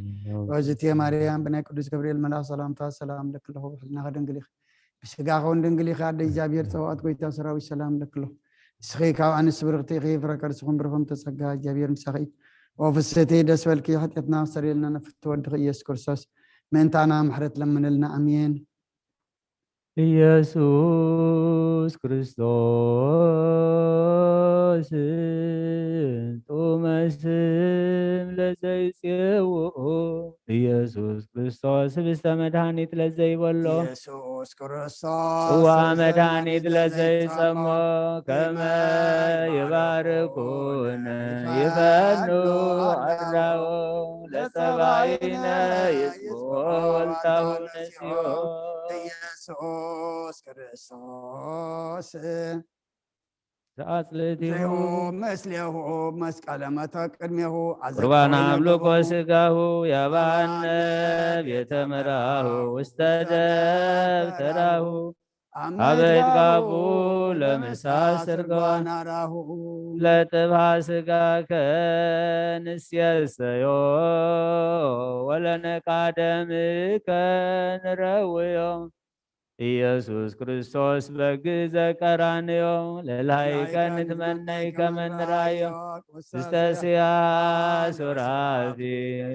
ሮዝቴ ማርያም ብናይ ቅዱስ ገብርኤል መልኣኽ ሰላምታ ሰላም ለክለኹ ብሕልናኸ ድንግል ኢኺ ብስጋ ኸውን ድንግል ኢኺ ኣደ እግዚኣብሔር ጸዋዖት ጎይታ ሰራዊት ሰላም ለክሎ ንስኺ ካብ ኣንስቲ ብርኽቲ ኢኺ ፍረ ከርስኹም ብርኹም ተጸጋ እግዚኣብሔር ምሳኺ እዩ። ኦ ፍስሕቲ ደስ በልኪ ሓጢኣትና ክሰርየልና ነፍቲ ወድኺ ኢየሱስ ክርስቶስ ምእንታና ምሕረት ለምንልና ኣሜን። ኢየሱስ ክርስቶስ ጥዑመ ስም ለዘይጽውዑ ኢየሱስ ክርስቶስ ህብስተ መድኃኒት ለዘይበሎ ኢየሱስ ክርስቶስ ጽዋ መድኃኒት ለዘይጸሞ ከመ ይባርኩነ ይፈኑ ኣድራዎ ለጸባይነ ይስምዖ ወልታሁ ነሲኦ ኢየሱስ ክርስቶስ ዘአጽልእቲሁ ዜሁ ምስሌሁ መስቀለ መተ ቅድሜሁ ቁርባን አምልኮ ስጋሁ ያባነ ቤተ መራሁ ውስተ ደብተራሁ አበይት ጋቡ ለምሳ ስርገዋን ናራሁ ለጥብሃ ስጋከ ንስየሰዮ ወለነቃደምከ ንረውዮ ኢየሱስ ክርስቶስ በግ ዘቀራንዮ ለልሃይከ ንትመነይ ከመ ንራዮ ውስተ ስያ ሱራፊ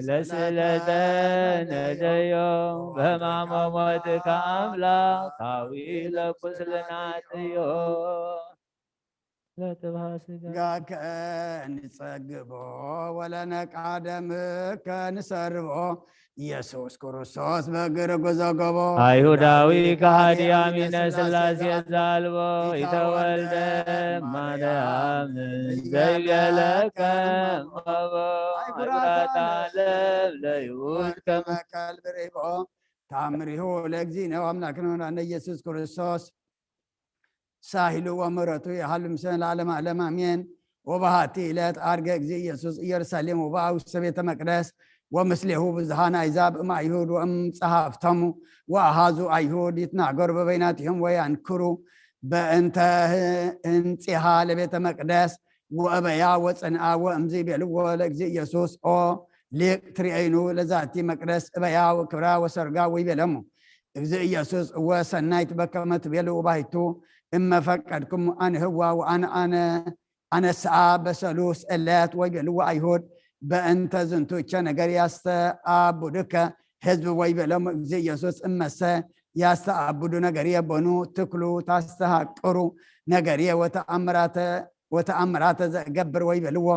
ለስእለተ ነደዮ በህማሞ ሞትከ አምላካዊ ለቁስልና ጥዮ ለጥብሃ ስጋ ጋከ ንጸግቦ ወለነቃደምከ ንሰርቦ ኢየሱስ ክርስቶስ በግር ጉዘገቦ አይሁዳዊ ከሃዲ አሚነ ስላሴ ዛልቦ ይተወልደ ማርያም ዘይቤለከ እመቦ አይጉራት ዓለም ለይሁድ ከመ ከልብ ርቦ ታምሪሁ ለእግዚእነ ወአምላክነ ወመድኃኒነ ኢየሱስ ክርስቶስ ሳሂሉ ወምሕረቱ ይሃሉ ምስለ ለዓለመ ዓለም ኣሜን። ወበሃቲ ዕለት አርገ እግዚእ ኢየሱስ ኢየሩሳሌም ወበአ ውስተ ቤተ መቅደስ ወምስሌሁ ብዙኃን አሕዛብ እም አይሁድ ወእም ጸሐፍቶሙ ወአሃዙ አይሁድ ይትናገሩ በበይናቲሆም ወያንክሩ በእንተ ህንጺሃ ለቤተ መቅደስ ወእበያ ወጽንአ ወእምዚ ቤልዎ ለእግዚእ ኢየሱስ ኦ ሊቅ ትርእይኑ ለዛቲ መቅደስ እበያ ወክብራ ወሰርጋ ወይቤለሙ እግዚእ ኢየሱስ እወ ሰናይት በከመ ትቤሉ ባሕቱ እመ ፈቀድኩም አንህዋ ወአነ አነ አነስአ በሰሉስ ዕለት ወይቤልዎ አይሁድ በእንተ ዝንቱ እቸ ነገር ያስተአብዱከ ህዝብ ወይቤሎሙ እግዚእ ኢየሱስ እመሰ ያስተአብዱ ነገር የቦኑ ትክሉ ታስተሃቅሩ ነገር ወተአምራተ ወተአምራተ ዘእገብር ወይቤልዎ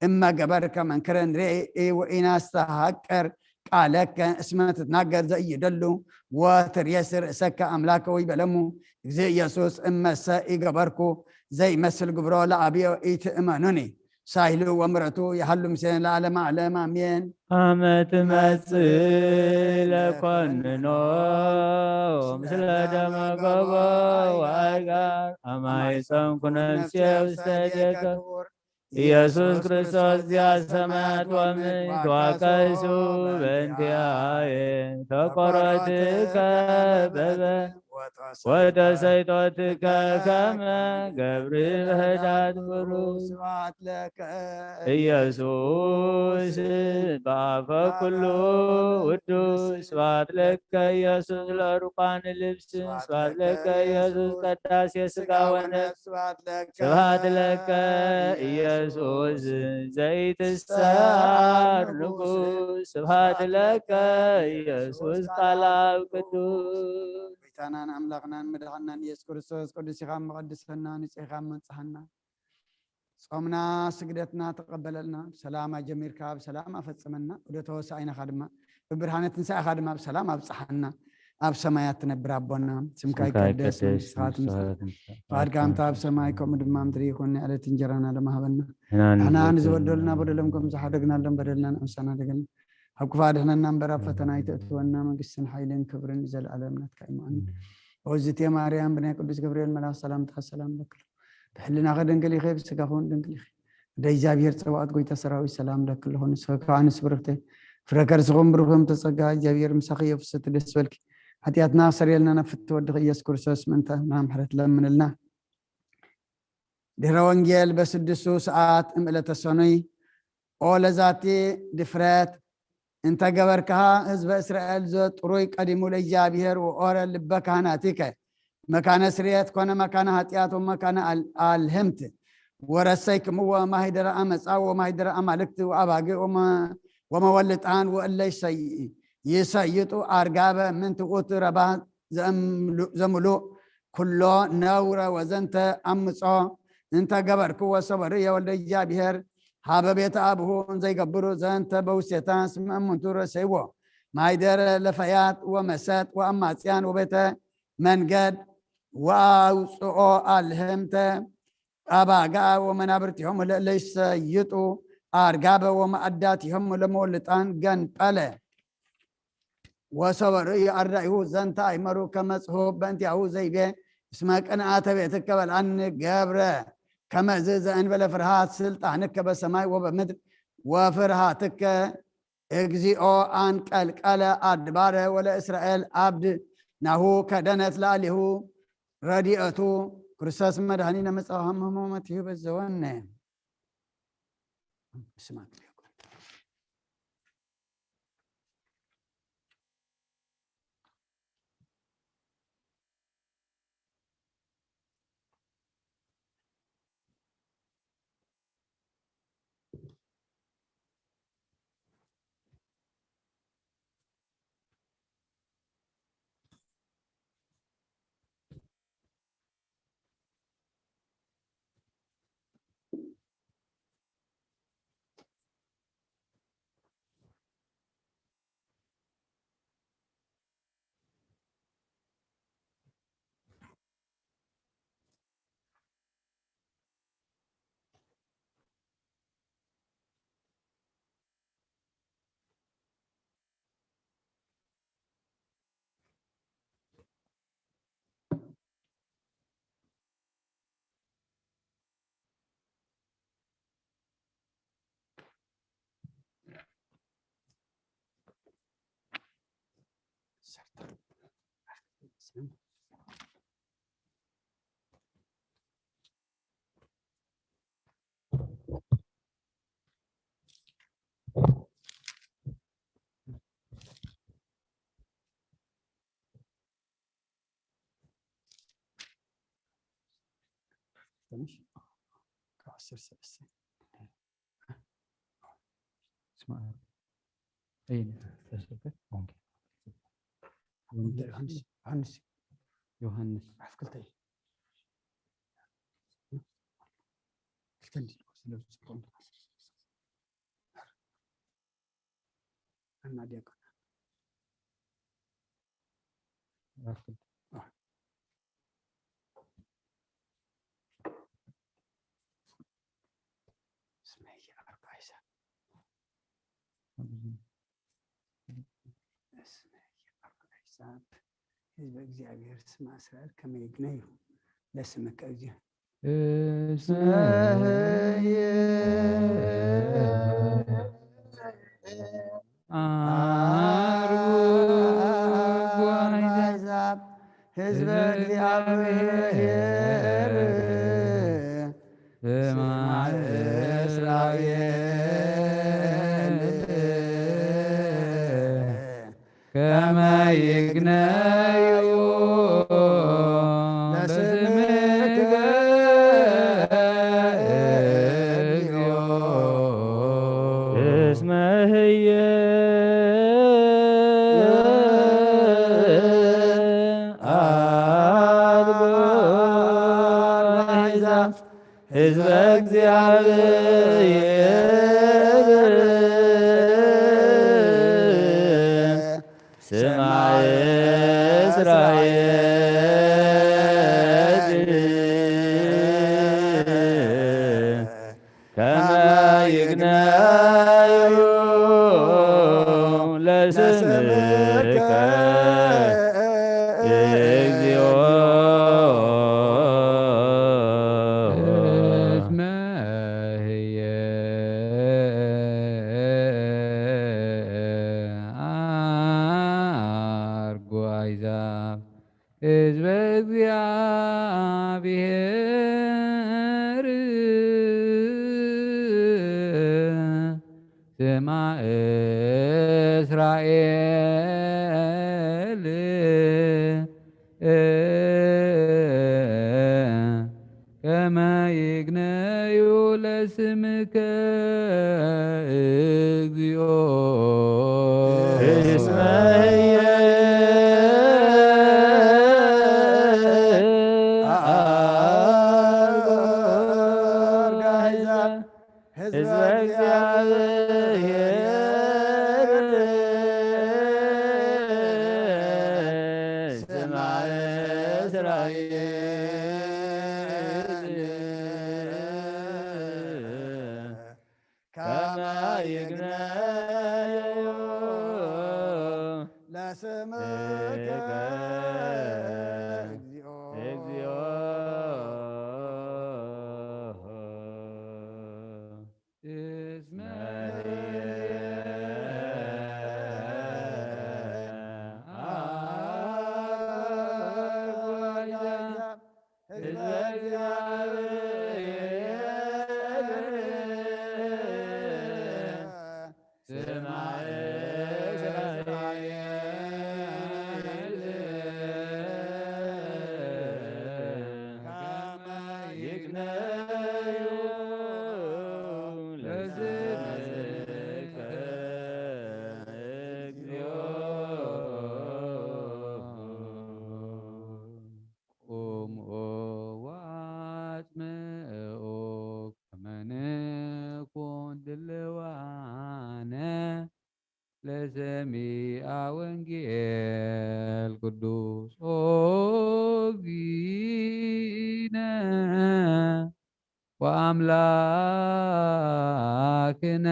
እመ ገበርከ መንክረ ንርኢ ወኢናስተሃቅር ቃለከ እስመ ትትናገር ዘእይደሉ ወትሬሲ ርእሰከ ኣምላከ ወይቤሎሙ እግዚእ ኢየሱስ እመሰ ኢገበርኩ ዘይመስል ግብሮ ለአብዮ ኢትእመኑኒ። ሳይሉ ወምረቱ ይሃሉ ምስሌነ ለዓለመ ዓለም ኣሜን። አመ ትመጽእ ለኮንኖ ምስለ ደመ ገቦ ወአጋር አማይፀንኩ ነፍሴ ውስተ እዴከ ኢየሱስ ክርስቶስ ዚአ ሰማያት ወምድር ተዋቀሱ በእንቲአየ ተቆሮትከ በበ ወተሰይጦትከ ከመ ገብሪ በህዳት ብሩክ ስብሐት ለከ ኢየሱስ በአፈ ኩሉ ውዱስ ስብሐት ለከ ኢየሱስ ለሩቃን ልብስ ስብሐት ለከ ኢየሱስ ቀዳሴ ስጋ ወነፍስ ስብሐት ለከ ስብሐት ለከ ኢየሱስ ዘይትሰዓር ንጉስ ስብሐት ለከ ኢየሱስ ቃል አብ ቅዱስ ጎይታናን ኣምላኽናን መድሓናን ኢየሱስ ክርስቶስ ቅዱስ ኢኻ መቐድሰና ንጹህ ኢኻ መንጽሃና። ጾምና ስግደትና ተቐበለልና። ብሰላም ኣጀሚርካ ብሰላም ኣፈጸመና። ወደ ተወሳኢናኻ ድማ ብብርሃነ ትንሳኤኻ ድማ ብሰላም ኣብጽሓና። ኣብ ሰማያት ትነብር ኣቦና ስምካ ስምካ ይቀደስ ይቀደስ መንግስትኻ ትምጻእ መንግስትኻ ትምጻእ ፍቃድካ ከምታ ኣብ ሰማይ ከምኡ ድማ ምድሪ ይኹን ንዕለት እንጀራና ለማህበና ንሕና ንሕና ንዝበደሉ ንዝበደሉና በደሎም ከም ዝሓደግናሎም በደልና ንዕሳና ደገልና ካብ ክፉእ ኣድሕነና እምበር ኣብ ፈተና ኣይተእትወና መንግስትን ሓይልን ክብርን ንዘለኣለም ናትካ እዩ ኣሜን። ኦዝቴ ማርያም ብናይ ቅዱስ ገብርኤል መልኣኽ ሰላምታ ሰላም ለክሎ ብሕልናኸ ድንግል ኢኸ ብስጋኹን ድንግል ኢኸ ወደ እግዚኣብሔር ጸባኦት ጎይታ ሰራዊት ሰላም ለክልኹ ንስኸ ከዓ ንስብርክተ ፍረ ከርስኹም ብሩኽም ተጸጋ እግዚኣብሔር ምሳኺ የፍሰት ደስ በልኪ ሓጢኣትና ክሰርየልና ናብ ፍትወ ወድኺ ኢየሱስ ክርስቶስ ምእንታና ምሕረት ለምንልና ድሕረ ወንጌል በስድስቱ ሰዓት እምዕለተ ሰኑይ ኦ ለዛቲ ድፍረት እንተ ገበርክሃ ህዝበ እስራኤል ዘጥሩይ ቀዲሙ ለእግዚኣብሔር ወኦረ ልበ ካህናቲከ መካነ ስርየት ኮነ መካነ ኃጢአት ወመካነ አል- አልህምት ወረሰይክምዎ ማሂደረ አመፃ ወማሂደረ አማልክት ወአባጊ ወመ- ወመወልጣን ወእለ ይሰይ- ይሰይጡ አርጋበ ምንትኡት ረባ ዘምሉ- ዘምሉእ ኩሎ ነውረ ወዘንተ አምጾ እንተ ገበርክዎ ሰበርየ ወልደ እግዚኣብሔር ሀበ ቤተ አብሁ እንዘይገብሩ ዘንተ በውስቴታ ስመ እሙንቱ ረሰይዎ ማይደረ ለፈያት ወመሰጥ ወአማጽያን ወቤተ መንገድ ወአውፅኦ አልህምተ አባጋ ወመናብርቲሆም ለለይሰይጡ አርጋበ ወመአዳቲሆም ለመወልጣን ገንጠለ ወሰበ ርእዩ አርዳኢሁ ዘንተ አይመሩ ከመ ጽሑፍ በእንቲአሁ ዘይቤ እስመ ቅንአተ ቤትከ በልዓኒ ገብረ ከመዝ ዘእንበለ ፍርሃት ስልጣንከ በሰማይ ወበምድር ወፍርሃትከ እግዚኦ አንቀልቀለ አድባረ ወለእስራኤል አብድ ናሁ ከደነት ለአሊሁ ረድኤቱ ክርስቶስ መድኃኒነ መጽአ ሀመ ሞመት ይበዘወነ ስማት ትንሽ ከአስር ሰለስተ ስማ እይ ተሰከ ኦንኬ ዮሐንስ ዮሐንስ ዮሐንስ አፍክልተ ክልተ እንዲ ስለ ዝጽፎ እና ዲያቆን ኣትክልቲ። ህዝበ እግዚኣብሔር ስማ እስራኤል ከመ ይግነዩ ለስምከ እግዚኦ። እስመ አሕዛብ ህዝበ እግዚአብሔር ስማ እስራኤል ከመ ይግነዩ ለስምከ እግዚኦ። እስመ ህየ አድባር አሕዛብ ህዝበ እግዚአብሔር ስማ እስራኤል ከመ ይግነዩ ለስምከ እግዚኦ። እስመ ህየ አርጉ አሕዛብ ህዝበ እግዚአብሔር ስማ እስራኤል ከመ ይግነዩ ለስምከ እግዚኦ። እስመ ህየ አርጋይዛ ህዝበ እግዚአብሔር ስማ እስራኤል ከመ ይግነዩ ለስምከ እግዚኦ። እስመ ህዝበ እግዚአብሔር ስማ እስራኤል ከመ ይግነዩ ለስምከ እግዚኦ። ቁምኦ ወአጽምኦ ከመ ንኩን ድልዋነ ለሰሚዐ ወንጌል ቅዱስ። ኦ እግዚእነ ወአምላክነ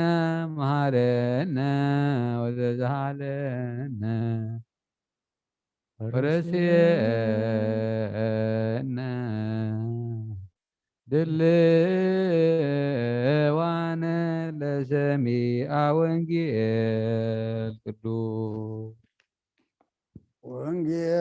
መሐረነ ወዘዝሃለነ ወረስየነ ድልዋነ ለሰሚዐ ወንጌል ቅዱስ። ወንጌል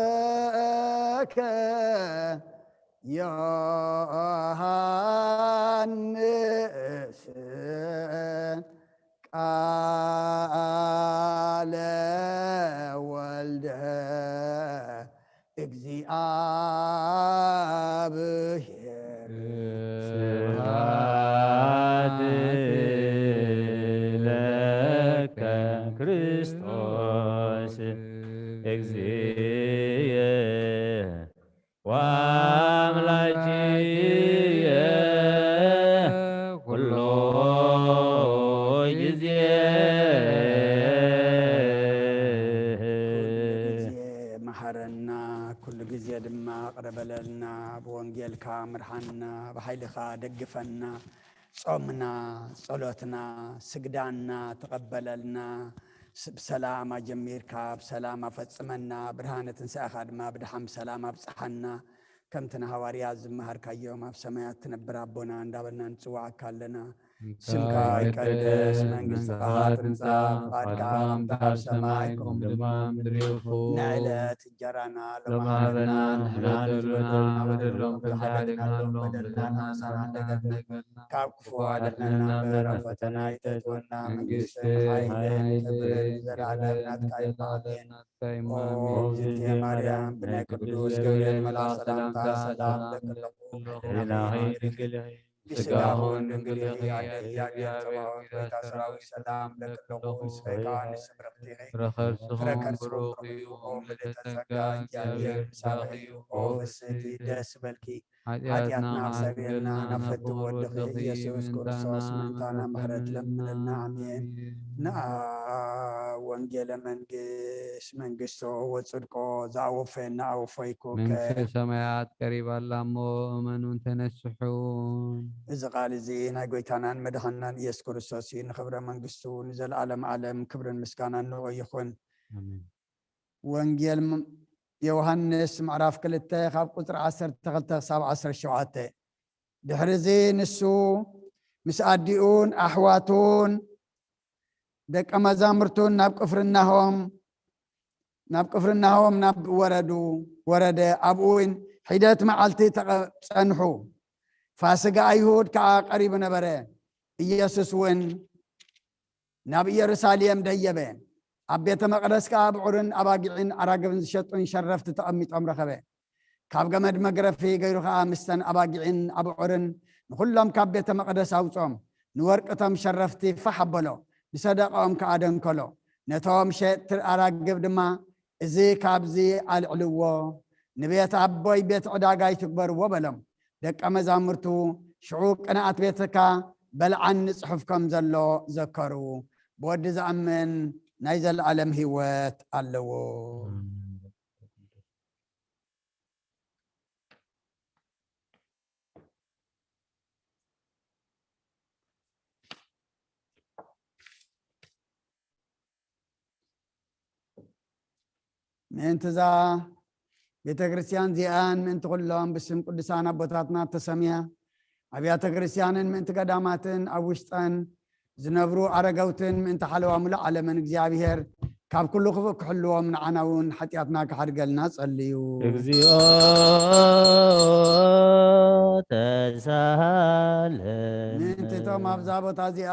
ዘሰበከ ዮሃንስ ቃለ ወልደ እግዚኣብሔር። ስብሐት ለከ ክርስቶስ እግዚእ ወአምላክየ ኩሎ ግዜ። ኩሉ ግዜ መሃረና፣ ኩሉ ግዜ ድማ ቅረበለልና፣ ብወንጌልካ ምርሓና፣ ብሓይልኻ ደግፈና፣ ጾምና፣ ጸሎትና፣ ስግዳና ተቐበለልና። ስ-፣ ብሰላም ኣጀሚርካ፣ ብሰላም ኣፈጽመና፣ ብርሃነ ትንሳኤኻ ድማ ብደሓን ብሰላም ኣብጽሓና። ከምቲ ንሃዋርያት ዝመሃርካዮም፣ ኣብ ሰማያት ትነብር ኣቦና እንዳበልና ንጽውዓካ ኣለና። ስምካ ይቀደስ፣ መንግስትኻ ትምጻእ፣ ፍቓድካ ከምቲ ኣብ ሰማይ ከምኡ ድማ ኣብ ምድሪ ይኹን። ንዕለት እንጀራና ሎሚ ሃበና፣ ንሕና ንበደልና በደሎም ከም ዝሓለና ንበደልና ንሓሳና እንዳገበርና ካብ ክፉ ኣድሕነና እምበር፣ ኣብ ፈተና ኣይተእትወና፣ መንግስትን ሓይልን ክብርን ዘለዓለም ናትካ እዩ። ኣሜን። ኦ እግዝእትየ ማርያም፣ ብናይ ቅዱስ ገብርኤል መልኣኽ ሰላምታ ሰላም እብለኪ ኣለኹ። ሕሊናኺ ድንግል ኢኺ፣ ስጋኹን ድንግል ኢኺ። ኣደ እግዚኣብሔር ጸባኦት፣ ጎይታ ሰራዊት ሰላም እብለኪ ኣለኹ። ንስኺ ከኣ ንስምርኽቲ ኢኺ፣ ፍረ ከርስኹም ብሩኽ እዩ። ኦ ምልዕተ ጸጋ፣ እግዚኣብሔር ምሳኺ እዩ። ኦ ፍስሕቲ ደስ ይበልኪ፣ ሓጢኣትና ሓጢኣትና ኣስተሰርየልና፣ ኣስተሰርየልና፣ ናብ ፍትው ወድኺ ኢየሱስ ክርስቶስ ምእንታና ምሕረት ለምንልና። ኣሜን። ንኣ ወንጌለ መንግስት መንግስቶ ወጽድቆ ዝኣወፈየና ኣወፈይኩከ። መንግስተ ሰማያት ቀሪባ ኣላ እሞ እመኑን ተነስሑን። እዚ ቃል እዚ ናይ ጎይታናን መድሓንናን ኢየሱስ ክርስቶስ እዩ። ንኽብረ መንግስቱ ንዘለኣለም ዓለም ክብርን ምስጋናን ንኡ ይኹን። ኣሜን። ወንጌል ም-፣ ዮሃንስ ምዕራፍ ክልተ ካብ ቁጽሪ ዓሰርተ ክልተ ክሳብ ዓሰርተ ሸውዓተ። ድሕሪ እዚ ንሱ ምስ ኣዲኡን ኣሕዋቱን ደቀ መዛሙርቱን ናብ ቅፍርናሆም፣ ናብ ቅፍርናሆም ናብ ወረዱ፣ ወረደ። ኣብኡ እውን ሒደት መዓልቲ ተቐ-፣ ጸንሑ። ፋስጋ ኣይሁድ ከኣ ቀሪቡ ነበረ። ኢየሱስ እውን ናብ ኢየሩሳሌም ደየበ። ኣብ ቤተ መቕደስ ከኣ ኣብዑርን ኣባጊዕን ኣራግብን ዝሸጡን ሸረፍቲ ተቐሚጦም ረኸበ። ካብ ገመድ መግረፊ ገይሩ ኸኣ ምስተን ኣባጊዕን ኣብዑርን ንኹሎም ካብ ቤተ መቕደስ ኣውጾም። ንወርቂ እቶም ሸረፍቲ ፋሕ ኣበሎ፣ ንሰደቃኦም ከኣ ደንከሎ። ነቶም ሸየጥቲ ኣራግብ ድማ፣ "እዚ ካብዚ ኣልዕልዎ፣ ንቤት ኣቦይ ቤት ዕዳጋ ኣይትግበርዎ" በሎም። ደቀ መዛሙርቱ ሽዑ ቅንኣት ቤትካ በልዓኒ ጽሑፍ ከም ዘሎ ዘከሩ። ብወዲ ዝኣምን ናይ ዘለኣለም ህይወት ኣለዎ። ምእንቲ እዛ ቤተ ክርስቲያን እዚኣን ምእንቲ ኩሎም ብስም ቅዱሳን ኣቦታትና እተሰምያ ኣብያተ ክርስቲያንን ምእንቲ ገዳማትን ኣብ ውሽጠን ዝነብሩ ኣረገውትን ምእንቲ ሓለዋ ሙሉእ ዓለምን እግዚኣብሔር ካብ ኩሉ ክፉእ ክሕልዎም ንዓና እውን ሓጢኣትና ክሓድገልና ጸልዩ። እግዚኦ ተሳሃለ። ምእንቲ እቶም ኣብዛ ቦታ እዚኣ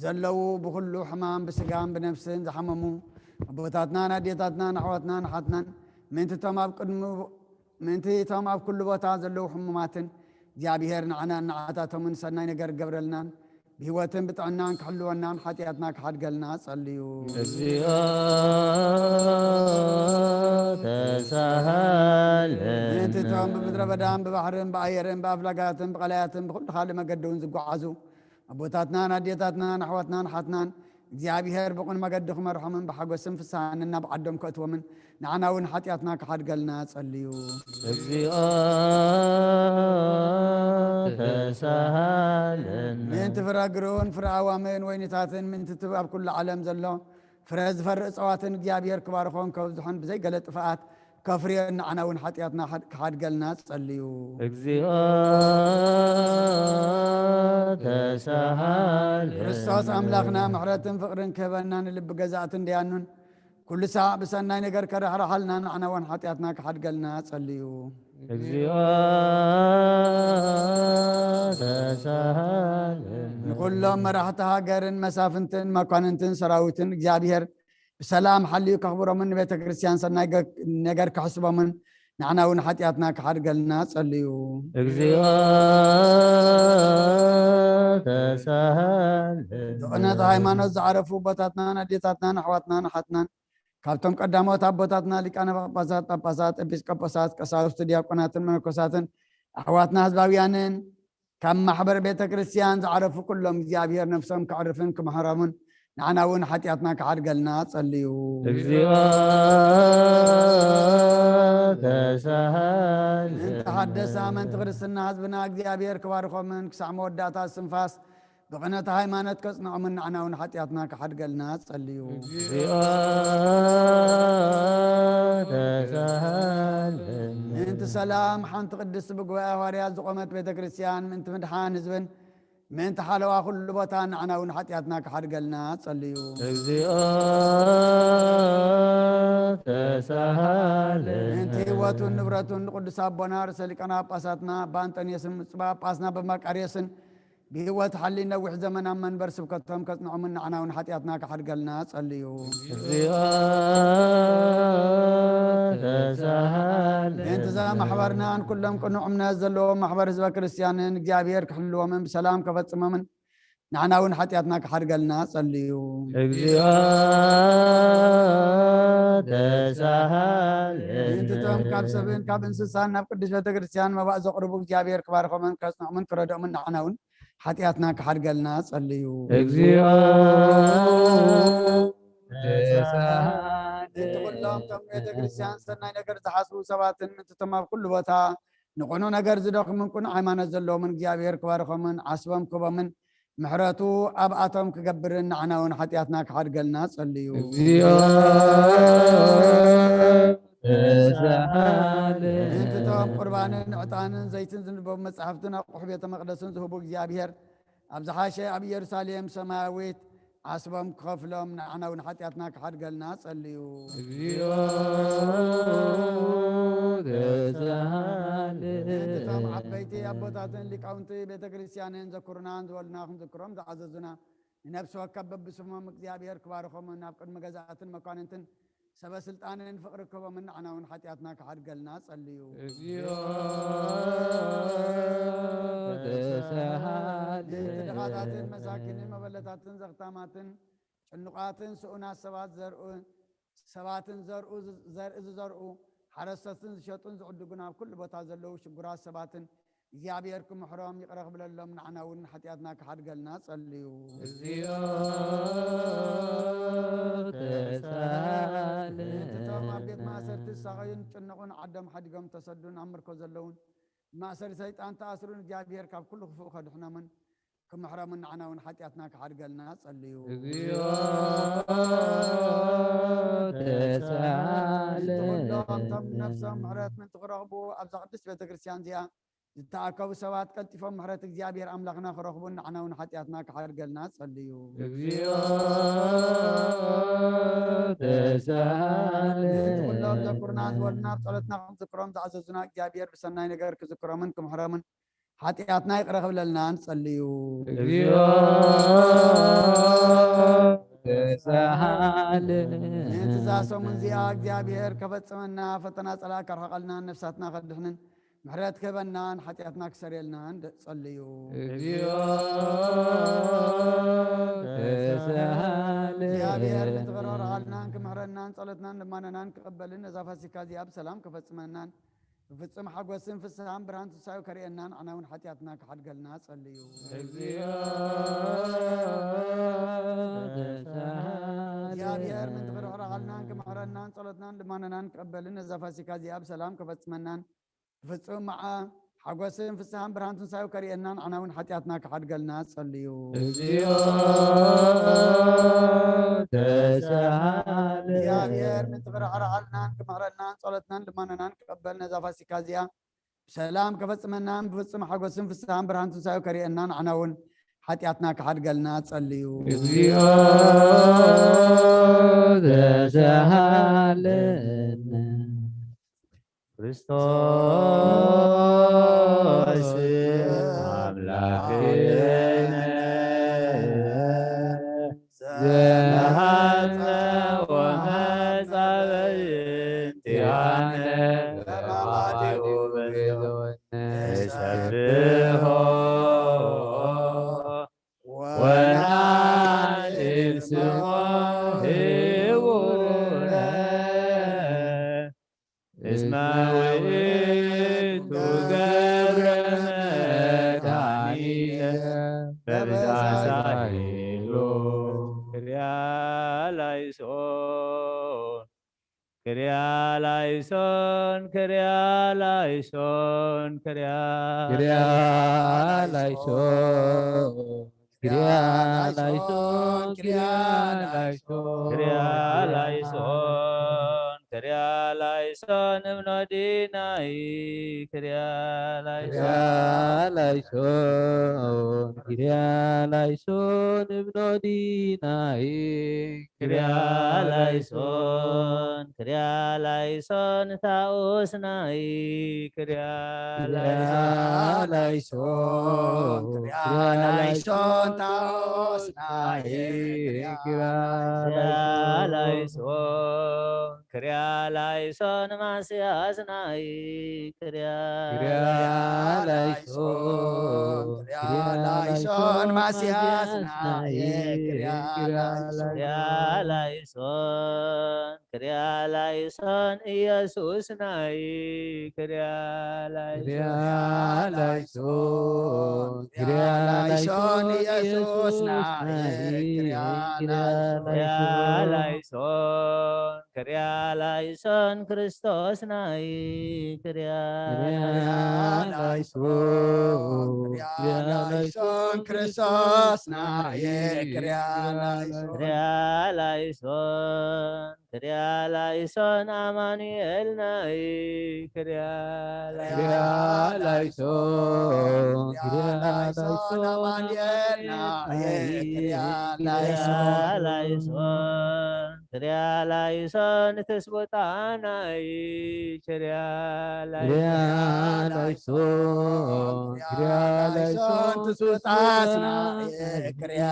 ዘለዉ ብኹሉ ሕማም ብስጋን ብነፍስን ዝሓመሙ ኣቦታትናን ኣዴታትናን ኣሕዋትናን ኣሓትናን ምእንቲ እቶም ኣብ ቅድሚ ምእንቲ እቶም ኣብ ኩሉ ቦታ ዘለዉ ሕሙማትን እግዚኣብሔር ንዓናን ንዓታቶምን ሰናይ ነገር ክገብረልናን ብህይወትን ብጥዕናን ክሕልወናን ሓጢኣትና ክሓድገልና ጸልዩ። እግዚኦ ተሳሃለ። ምእንቲ እቶም ብምድረ በዳን ብባሕርን ብኣየርን ብኣፍላጋትን ብቐላያትን ብኹሉ ካልእ መገዲ እውን ዝጓዓዙ ኣቦታትናን ኣዴታትናን ኣሕዋትናን ሓትናን እግዚኣብሔር ብቕን መገዲ ክመርሖምን ብሓጎስን ፍስሃን ናብ ዓዶም ከእትዎምን ንዓና እውን ሓጢኣትና ክሓድገልና ጸልዩ። እግዚኦ ተሳሃለነ። ምእንቲ ፍረ ኣግርሁን ፍረ ኣዋምን ወይንታትን ምእንቲ እቲ ኣብ ኩሉ ዓለም ዘሎ ፍረ ዝፈሪ እጽዋትን እግዚኣብሔር ክባርኾን ከብዝሖን ብዘይገለ ጥፍኣት ከፍርየን ንዓና እውን ሓጢኣትና ሓድ-፣ ክሓድገልና ጸልዩ። እግዚኦ ተሳሃለ። ክርስቶስ ኣምላኽና ምሕረትን ፍቕርን ክህበና ንልቢ ገዛእትን ደያኑን ኩሉ ሳዕ ብሰናይ ነገር ከራሕርሓልና ንዓና እውን ሓጢኣትና ክሓድገልና ጸልዩ። እግዚኦ ተሳሃለ። ንኩሎም መራሕቲ ሃገርን መሳፍንትን መኳንንትን ሰራዊትን እግዚኣብሔር ብሰላም ሓልዩ ከኽብሮምን ንቤተ ክርስቲያን ሰናይ ገ-፣ ነገር ክሕስቦምን ንዓና እውን ሓጢኣትና ክሓድገልና ጸልዩ። እግዚኦ ተሳሃለ። ብቕነተ ሃይማኖት ዝዓረፉ ኣቦታትናን ኣዴታትናን ኣሕዋትናን ኣሓትናን ካብቶም ቀዳሞት ኣቦታትና ሊቃነ ጳጳሳት፣ ጳጳሳት፣ ኤጲስቆጶሳት፣ ቀሳውስቲ፣ ዲያቆናትን መነኮሳትን ኣሕዋትና ህዝባውያንን ካብ ማሕበር ቤተ ክርስቲያን ዝዓረፉ ኩሎም እግዚኣብሔር ነፍሶም ከዕርፍን ክምሕሮምን ንዓና እውን ሓጢኣትና ክሓድገልና ጸልዩ። እግዚኦ ተሳሃለ። ምእንቲ ሓደሳ ኣመንቲ ክርስትና ህዝብና እግዚኣብሔር ክባርኾምን ክሳዕ መወዳእታ ስንፋስ ብቕነተ ሃይማኖት ከጽንዖምን ንዓና እውን ሓጢኣትና ክሓድገልና ጸልዩ። እግዚኦ ተሳሃለ። ምእንቲ ሰላም ሓንቲ ቅድስቲ ብጉባኤ ሃዋርያት ዝቖመት ቤተ ክርስቲያን ምእንቲ ምድሓን ህዝብን ምእንቲ ሓለዋ ኩሉ ቦታ ንዓና እውን ሓጢኣትና ክሓድገልና ጸልዩ። እግዚኦ ተሳሃለ። ምእንቲ ህይወቱን ንብረቱን ንቅዱስ ኣቦና ርእሰ ሊቃነ ጳጳሳትና ኣባ ኣንጠንዮስን ብፁዕ ጳጳስና ኣባ መቃርዮስን ብህይወት ሓሊ ነዊሕ ዘመን ኣብ መንበር ስብከቶም ከጽንዖምን ንዓና እውን ሓጢኣትና ክሓድገልና ጸልዩ። እግዚኦ ተሳሃለ። ምእንቲ እዛ ማሕበርናን ኩሎም ቅኑዕ እምነት ዘለዎም ማሕበር ህዝበ ክርስቲያንን እግዚኣብሔር ክሕልዎምን ብሰላም ከፈጽሞምን ንዓና እውን ሓጢኣትና ክሓድገልና ጸልዩ። እግዚኦ ተሳሃለ። ምእንቲ እቶም ካብ ሰብን ካብ እንስሳን ናብ ቅዱስ ቤተ ክርስቲያን መባእ ዘቕርቡ እግዚኣብሔር ክባርኾምን ከጽንዖምን ክረድኦምን ንዓና እውን ሓጢኣትና ክሓድገልና ጸልዩ። እግዚኦ ተሳሃለ። ምእንቲ ኩሎም እቶም ቤተ ክርስቲያን ሰናይ ነገር ዝሓስቡ ሰባትን ምእንቲ እቶም ኣብ ኩሉ ቦታ ንቕኑዕ ነገር ዝደኽሙን ቅኑዕ ሃይማኖት ዘለዎምን እግዚኣብሔር ክባርኾምን ዓስቦም ክህቦምን ምሕረቱ ኣብኣቶም ክገብርን ንዓና እውን ሓጢኣትና ክሓድገልና ጸልዩ። እግዚኦ ተሳሃለ። ምእንቲ እቶም ቁርባንን ዕጣንን ዘይትን ዝንበቡ መጻሕፍትን ኣቑሑ ቤተ መቕደስን ዝህቡ እግዚኣብሔር ኣብ ዝሓሸ ኣብ ኢየሩሳሌም ሰማያዊት ዓስቦም ክኸፍሎም ንዓና እውን ሓጢኣትና ክሓድገልና ጸልዩ። እግዚኦ ተሳሃለ። ምእንቲ እቶም ዓበይቲ ኣቦታትን ሊቃውንቲ ቤተ ክርስቲያንን ዘክሩናን ዝበሉና ክንዝክሮም ዝኣዘዙና ንነፍሲ ወከፍ በብስሞም እግዚኣብሔር ክባርኾምን ናብ ቅድሚ ገዛእትን መኳንንትን ሰበ ስልጣንን ፍቕሪ ክህቦምን ንዓና እውን ሓጢኣትና ክሓድገልና ጸልዩ። እግዚኦ ተሳሃለ። ምእንቲ ድኻታትን መሳኪንን መበለታትን ዘኽታማትን ጭኑቓትን ስኡናት ሰባት ዘርኡ ሰባትን ዘርኡ ዘርኢ ዝዘርኡ ሓረስቶትን ዝሸጡን ዝዕድጉን ኣብ ኩሉ ቦታ ዘለዉ ሽጉራት ሰባትን እግዚኣብሔር ክምሕሮም ይቕረ ክብለሎም ንዓና እውን ሓጢኣትና ክሓድገልና ጸልዩ። እግዚኦ ተሳሃለ። ምእንቲ እቶም ኣብ ቤት ማእሰርቲ ዝሳቐዩን ዝጭነቑን ዓዶም ሓዲጎም ተሰዱን ኣብ ምርኮ ዘለውን ማእሰሪ ሰይጣን ተኣስሩን እግዚኣብሔር ካብ ኩሉ ክፉእ ከድሕኖምን ክምሕሮምን ንዓና እውን ሓጢኣትና ክሓድገልና ጸልዩ። እግዚኦ ተሳሃለ። ምእንቲ ኩሎም እቶም ነፍሶም ምሕረት ምእንቲ ክረኽቡ ኣብዛ ቅድስት ቤተ ክርስቲያን እዚኣ ዝተኣከቡ ሰባት ቀልጢፎም ምሕረት እግዚኣብሔር ኣምላኽና ክረኽቡን ንዓና እውን ሓጢኣትና ክሓድገልና ጸልዩ። እግዚኦ ተሳሃለ። ምእንቲ ኩሎም ዘኩርና ዝበሉና ኣብ ጸሎትና ክንዝክሮም ዝኣዘዙና እግዚኣብሔር ብሰናይ ነገር ክዝክሮምን ክምሕሮምን ሓጢኣትና ይቕረ ክብለልና ንጸልዩ። እግዚኦ ተሳሃለ። ምእንቲ እዛ ሰሙን እዚኣ እግዚኣብሔር ከፈጽመና ፈተና ጸላእ ከርሕቐልናን ነፍሳትና ከድሕንን ምሕረት ክህበናን ሓጢኣትና ክሰርየልናን ደ-፣ ጸልዩ። እግዚኦ ተሳሃለ። እግዚኣብሔር ምእንቲ ክርሕርሓልናን ክምሕረናን ጸሎትናን ልማነናን ክቕበልን ነዛ ፋሲካ እዚኣ ብሰላም ከፈጽመናን ብፍጹም ሓጎስን ፍስሃን ብርሃን ትንሳኤኡ ከርእየናን ንዓና እውን ሓጢኣትና ክሓድገልና ጸልዩ። እግዚኦ ተሳሃለ። እግዚኣብሔር ምእንቲ ክርሕርሓልናን ክምሕረናን ጸሎትናን ልማነናን ክቕበልን ነዛ ፋሲካ እዚኣ ብሰላም ከፈጽመናን ብፍጹም መዓ ሓጎስን ፍስሃን ብርሃን ትንሳኤኡ ከርእየና ንዓና እውን ሓጢኣትና ክሓድገልና ጸልዩ። እግዚኦ ተሳሃለ። እግዚኣብሔር ምትብርዕራዓልናን ክምሕረልናን ጸሎትናን ልማነናን ክቐበል ነዛ ፋሲካ እዚኣ ብሰላም ከፈጽመናን ብፍጹም ሓጎስን ፍስሓን ብርሃን ትንሳኤኡ ከርእየና ንዓና እውን ሓጢኣትና ክሓድገልና ጸልዩ። እግዚኦ ተሳሃለነ። ክርስቶስ ኣምላኽነ ዘሃበ ወሃጻ በእንቲኣነ በማማቲኡ በዘወነ ንሰብሖ ወናዕልል ስሞ ህቡረ እስመ ውእቱ ገብረ መድኃኒነ በብዝኃ ሳህሉ። ክርያ ላይሶን ክርያ ላይሶን ክርያ ላይሶን ክርያ ክርያ ላይሶን ክርያ ላይሶን ክርያ ላይሶን ክርያ ላይሶን ክርያ ላይሶን እምኖዲናይ ክርያ ክርያ ላይሶን ላይሶን ክርያ ላይሶን እምኖዲናይ ክርያ ላይሶን ክርያ ላይሶን ታኦስናይ ክርያ ክርያ ላይሶን ላይሶን ክርያ ላይሶን ታኦስናይ ክርያ ክርያ ላይሶን ክርያ ላይሶን ማስያስናይ ክርያ ክርያ ላይሶን ክርያ ላይሶን ማስያስናይ ክርያ ክርያ ላይሶን ክርያ ላይሶን ኢየሱስናይ ክርያ ክርያ ላይሶን ላይሶን ክርያ ላይሶን ኢየሱስናይ ክርያ ክርያ ላይሶን ክርያ ላይሶን ክርስቶስናይ ክርያ ክርያ ላይሶን ክርያ ላይሶን ክርስቶስናይ ክርያ ላይሶን ክርያ ላይሶን ክርያ ላይሶን ኣማኑኤልናይ ክርያ ክርያ ላይሶን ክርያ ላይሶን ኣማኑኤልናይ ክርያ ክርያ ላይሶን ላይሶን ክርያ ላይሶን ትስቡጣናይ ክርያ ክርያ ላይሶን ክርያ ላይሶን ትስቡጣስናይ ክርያ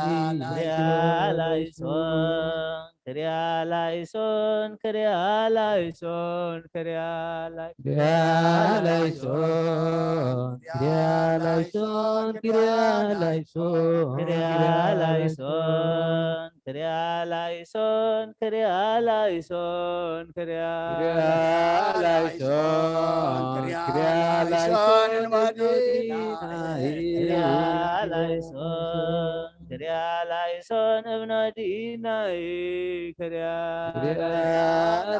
ክርያ ላይሶን ላይሶን ክርያ ላይሶን ክርያ ላይሶን ክርያ ክርያ ላይሶን ክርያ ላይሶን ክርያ ላይሶን ክርያ ላይሶን ክርያ ላይሶን ክርያ ላይሶን ክርያ ክርያ ላይሶን ክርያ ላይሶን እምኖዲናይ ክርያ ላይሶን ክርያ ላይሶን እምኖዲናይ ክርያ ክርያ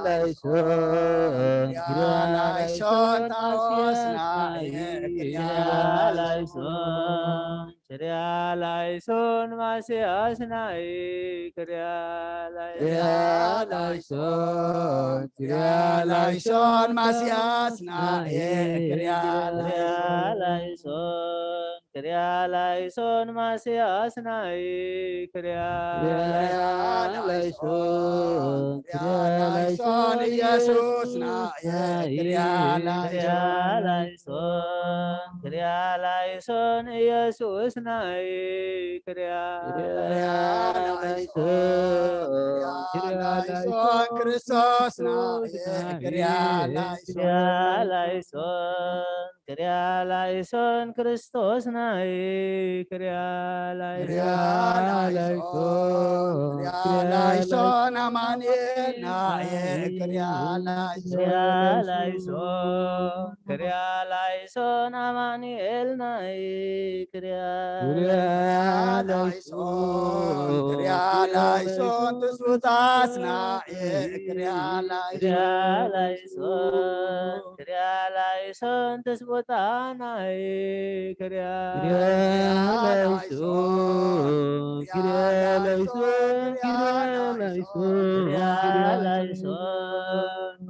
ላይሶን ክርያ ላይሶን ታኦስናይ ክርያ ላይሶን ክርያ ላይሶን ማስያስናይ ክርያ ክርያ ላይሶን ላይሶን ክርያ ላይሶን ማስያስናይ ክርያ ክርያ ላይሶን ክርያ ላይሶን ማስያስናይ ክርያ ክርያ ላይሶን ክርያ ላይሶን ኢየሱስናይ ክርያ ክርያ ላይሶን ላይሶን ክርያ ላይሶን ኢየሱስናይ ክርያ ክርያ ላይሶን ክርያ ላይሶን ክርስቶስናይ ክርያ ክርያ ላይሶን ላይሶን ክርያ ላይሶን ክርስቶስናይ ክርያ ክርያ ላይሶን ላይሶን ክርያ ላይሶን ኣማኑኤልናይ ክርያ ክርያ ላይሶን ላይሶን ክርያ ላይሶን ኣማኑኤልናይ ክርያ ክርያ ላይሶን ክርያ ላይሶን ትስውታስናይ ክርያ ክርያ ላይሶን ላይሶን ክርያ ላይሶን ትስቡጣናይ ክርያ ክርያ ላይሶን ክርያ ላይሶን ክርያ ላይሶን ክርያ ክርያ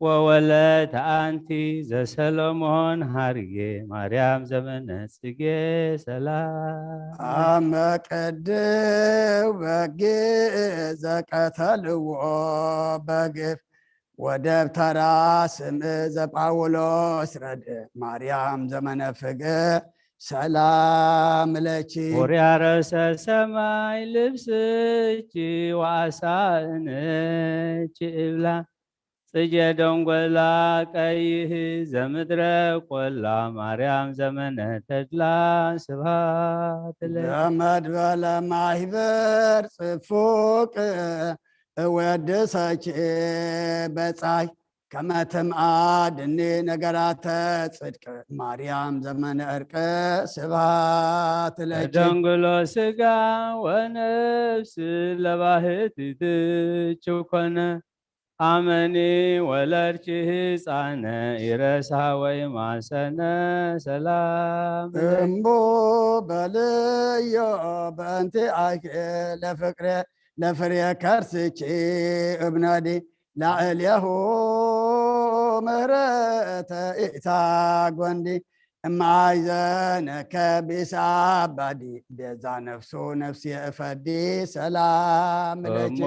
ወወለት ኣንቲ ዘሰሎሞን ሃርጌ ማርያም ዘመነ ጽጌ ሰላም። ኣመ ቅድው በጊዕ ዘቀተልዎ በግፍ ወደብተራ ስም ዘጳውሎስ ረድእ ማርያም ዘመነ ፍግ ሰላም ለኪ። ሆርያ ረሰ ሰማይ ልብስኪ ወአሳእንኪ እብላ ጽጌ ደንጎላ ቀይህ ዘምድረ ቆላ ማርያም ዘመነ ተድላ ስብሃት ለኪ። በመድበለ ማህበር ጽፉቅ እወድሰኪ በጻይ ከመትም አድኒ ነገራተ ጽድቅ ማርያም ዘመነ እርቅ ስብሃት ለኪ። ደንግሎ ስጋ ወነፍስ ለባህቲትች ኮነ አመኒ ወለድኪ ህፃነ ኢረሳ ወይ ማሰነ ሰላም ለኪ። እምቡ በልዮ በእንቲ አይክ ለፍቅሬ ለፍሬ ከርስኪ እብነዲ ላዕሌሁ ምህረተ ኢታ ጎንዲ እማይ ዘነከ ቢስ አባዲ ቤዛ ነፍሱ ነፍሲ እፈዲ ሰላም ለኪ። እሞ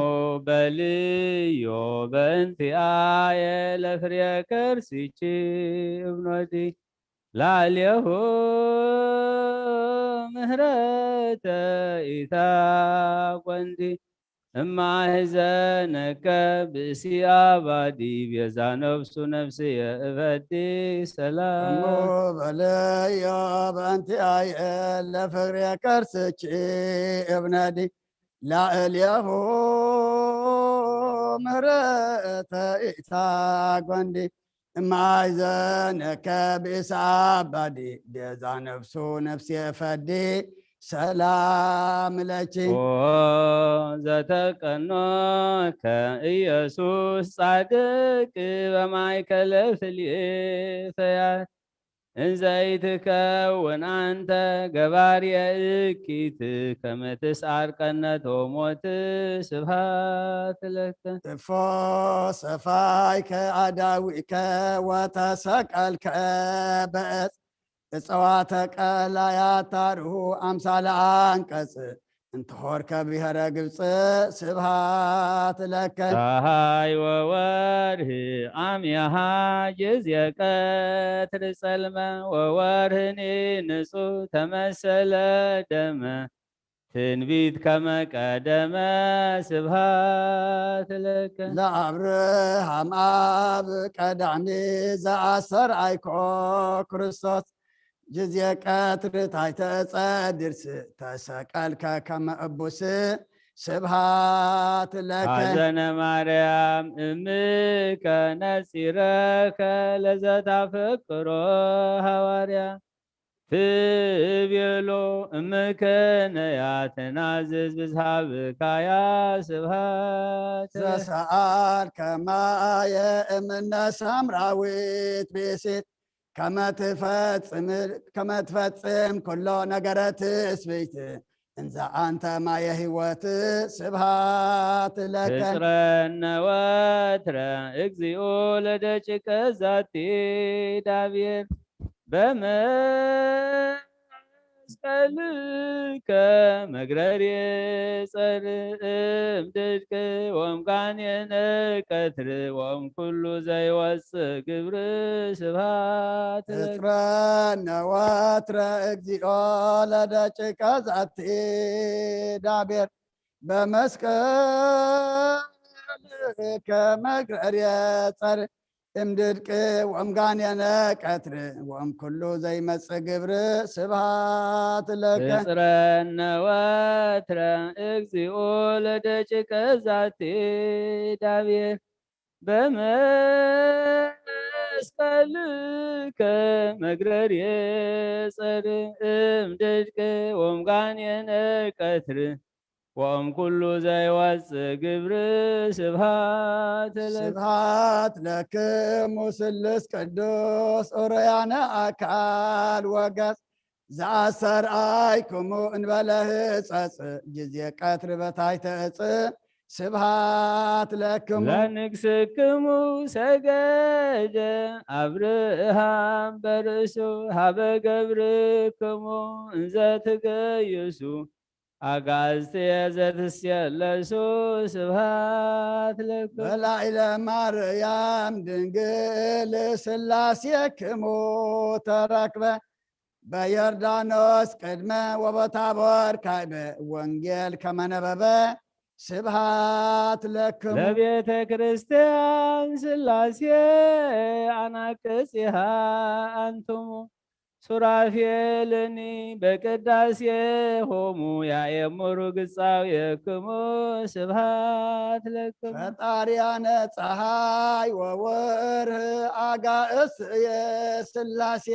በልዮ በእንቲአየ ለፍሬ ከርሲኪ እብኖዲ ላዕሌሁ ምህረተ ኢታ ጓንዲ እማሕዘነከ ብእሲ አባዲ ቤዛ ነፍሱ ነፍስየ እፈዲ ሰላም። እሞ በለዮ በእንቲአየ ለፍቅሬ ከርስኪ እብነዲ ላዕሌሁ ምህረተ ኢታ ጓንዲ እማይ ዘነከ ብእሳ አባዲ ቤዛ ነፍሱ ነፍሴ ፈዲ ሰላም ለኪ። ኦ ዘተቀኖከ ኢየሱስ ጻድቅ በማእከለ ፍልየ ፈያት እንዘ ኢትከውን አንተ ገባርየ እኪት ከመ ትስዓር ቀነቶ ሞት ስብሐት ለከ። እፎ ሰፋይከ አዳዊከ ወተሰቀልከ በዕፅ እፀዋተ ቀላያት ታርሁ አምሳለ አንቀጽ እንተሆርከ ብሔረ ግብፅ ስብሐት ለከ። ፀሐይ ወወርህ አምያሃ ጊዜ ቀትር ጸልመ ወወርህኒ ንጹህ ተመሰለ ደመ ትንቢት ከመ ቀደመ ስብሐት ለከ። ለአብርሃም አብ ቀዳሚ ዘአስተርአይኮ ክርስቶስ ጊዜ ቀትር ታሕተ ዕፀ ድርስ ተሰቀልከ ከመ እቡስ ስብሐት ለከ። ሐዘነ ማርያም እምከ ነጺረከ ለዘታፈቅሮ ሐዋርያ ትቤሎ እምከ ነያ ተናዝዝ ብዝሃብካያ ስብሐት ለከ። ዘሰአልከ ማየ እምነ ሳምራዊት ብእሲት ከመ ትፈጽም ኩሎ ነገረ ትስብእት እንዘ አንተ ማየ ህይወት ስብሐት ለከ። እጽረነ ወትረ እግዚኦ ለደቂቀ ዛቲ ዳብየት በመስቀልከ መግረርየ ጸርዕም ድድቅ ወምጋኔነ ቀትር ወም ኩሉ ዘይወጽእ ግብር ስብሐት ለከ። እጽረነ ወትረ እግዚኦ ለደቂቀ ዛቲ ዳብየት በመስቀልከ መግረርየ ጸርዕም ድድቅ ወምጋኔነ ቀትር ወም ኩሉ ዘይመጽእ ግብር ስብሐት ለከ። እጽረነ ወትረ እግዚኦ ለደቂቀ ዛቲ ዳብየት በመስቀልከ መግረርየ ጸርዕም ድድቅ ወምጋኔነ ቀትር ወም ኩሉ ዘይወጽእ ግብር ስብሐት ለከ። ስብሐት ለክሙ ስሉስ ቅዱስ ኡርያነ አካል ወገጽ ዘአስተርአይኩሙ እንበለ ህጸጽ ጊዜ ቀትር በታሕተ ዕፅ ስብሃት ለክሙ። ለንግስክሙ ሰገደ አብርሃም በርእሱ ሀበ ገብርክሙ እንዘ ትገይሱ አጋዝትየ ዘትስየለሱ ስብሃት ለክሙ። በላዕለ ማርያም ድንግል ስላሴክሙ ተረክበ በዮርዳኖስ ቅድመ ወበታቦር ካይበ ወንጌል ከመነበበ ስብሃት ለክሙ። ለቤተ ክርስቲያን ስላሴ አናቅጽሃ አንትሙ ሱራፌልኒ በቅዳሴ ሆሙ ያኤምሩ ግጻውየክሙ ስብሃት ለክሙ። ፈጣሪያነ ፀሐይ ወወርህ አጋእስ የስላሴ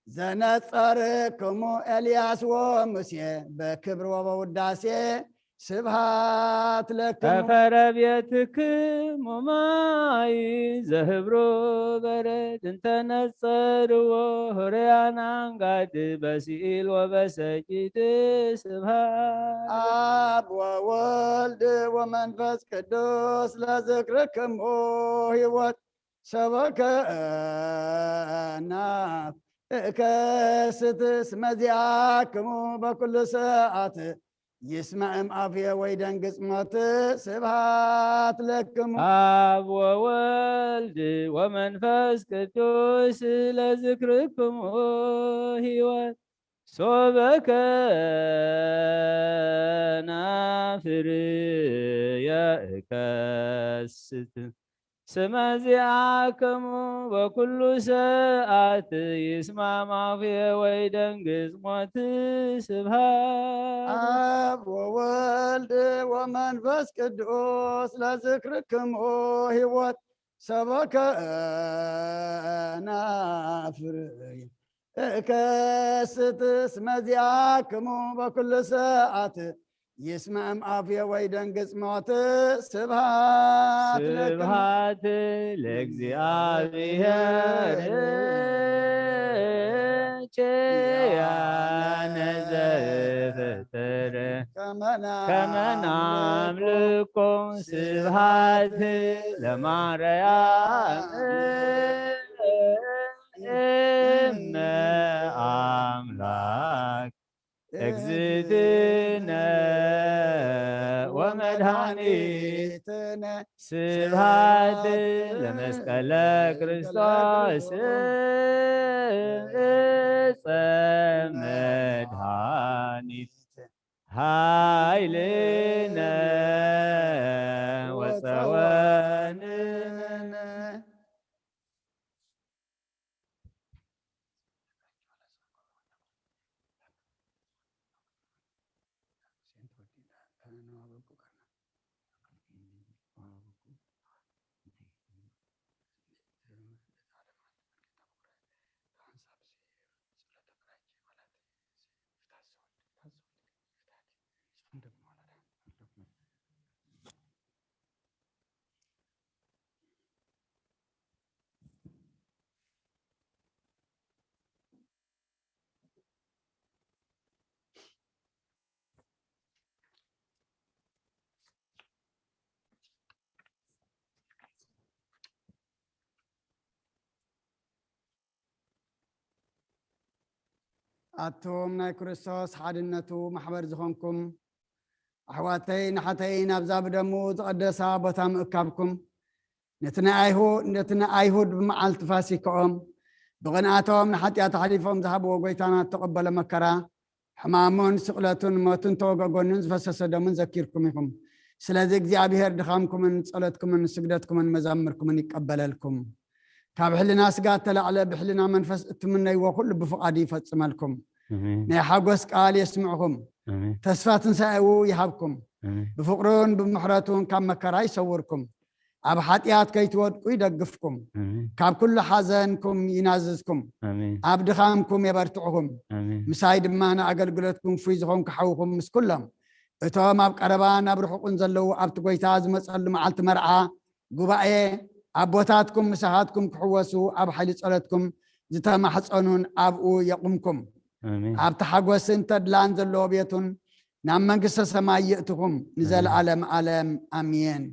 ዘነጸርክሙ ኤልያስ ወሙሴ በክብር ወበውዳሴ ስብሃት ለክሙ። ከፈረ ቤትክሙ ማይ ዘህብሮ በረድ እንተነጸርዎ ሆርያን አንጋድ በስኢል ወበሰጊድ ስብሃት። አብ ወወልድ ወመንፈስ ቅዱስ ለዝክርክሙ ህይወት ሰበከ ናፍ እከስት እስመ ዚአክሙ በኩሉ ሰዓት ይስማዕም አፍየ ወይ ደንግጽ ሞት ስብሃት ለክሙ። አብ ወወልድ ወመንፈስ ቅዱስ ለዝክርክሙ ህይወት ሶበከ ናፍር የእከስት ስመ ዚአክሙ በኩሉ ሰዓት ይስማም አፍየ ወይ ደንግጽ ሞት ስብሃት። አብ ወወልድ ወመንፈስ ቅዱስ ለዝክርክሙ ህይወት ሰበከ ናፍር እከስት እስመ ዚአክሙ በኩሉ ሰዓት ይስማዕም አፍየ ወይ ደንግጽ ሞት ስብሃት ለክሙ። ስብሃት ለእግዚአብሔር ኪያነ ዘፈጠረ ከመ ናምልኮ ስብሃት ለማርያም እመ አምላክ እግዝእትነ ወመድኃኒትነ ስብሃት ለመስቀለ ክርስቶስ እፀ መድኃኒት ኃይልነ ወፀወንነ። ኣቱም ናይ ክርስቶስ ሓድነቱ ማሕበር ዝኾንኩም ኣሕዋተይ፣ ንሓተይ ናብዛ ብደሙ ዝቐደሳ ቦታ ምእካብኩም፣ ነቲ ናይ ኣይሁ-፣ ነቲ ንኣይሁድ ብመዓልቲ ፋሲካኦም ብቕንኣቶም ንሓጢኣት ኣሕሊፎም ዝሃብዎ ጎይታና እተቐበሎ መከራ፣ ሕማሙን ስቕለቱን ሞቱን ተወግኦ ጎኑን ዝፈሰሰ ደሙን ዘኪርኩም ኢኹም። ስለዚ እግዚኣብሔር ድኻምኩምን ጸሎትኩምን ስግደትኩምን መዛምርኩምን ይቀበለልኩም። ካብ ሕልና ስጋ እተላዕለ ብሕልና መንፈስ እትምነይዎ ኩሉ ብፍቓዱ ይፈጽመልኩም። ኣሜን። ናይ ሓጎስ ቃል የስምዕኹም። ኣሜን። ተስፋ ትንሳኤኡ ይሃብኩም። ኣሜን። ብፍቕሩን ብምሕረቱን ካብ መከራ ይሰውርኩም። ኣብ ሓጢኣት ከይትወድቁ ይደግፍኩም። ኣሜን። ካብ ኩሉ ሓዘንኩም ይናዝዝኩም። ኣሜን። ኣብ ድኻምኩም የበርትዕኹም። ኣሜን። ምሳይ ድማ ንኣገልግሎትኩም ፍሉይ ዝኾንኩ ሓውኹም ምስ ኩሎም እቶም ኣብ ቀረባን ኣብ ርሑቕን ዘለዉ ኣብቲ ጎይታ ዝመጸሉ መዓልቲ መርዓ ጉባኤ ኣቦታትኩም ምሳኻትኩም ክሕወሱ ኣብ ሓይሊ ጸሎትኩም ዝተማሕጸኑን ኣብኡ የቑምኩም። ኣሜን። ኣብቲ ሓጎስን ተድላን ዘለዎ ቤቱን ናብ መንግስተ ሰማይ የእትኹም ንዘለኣለም ዓለም ኣሜን።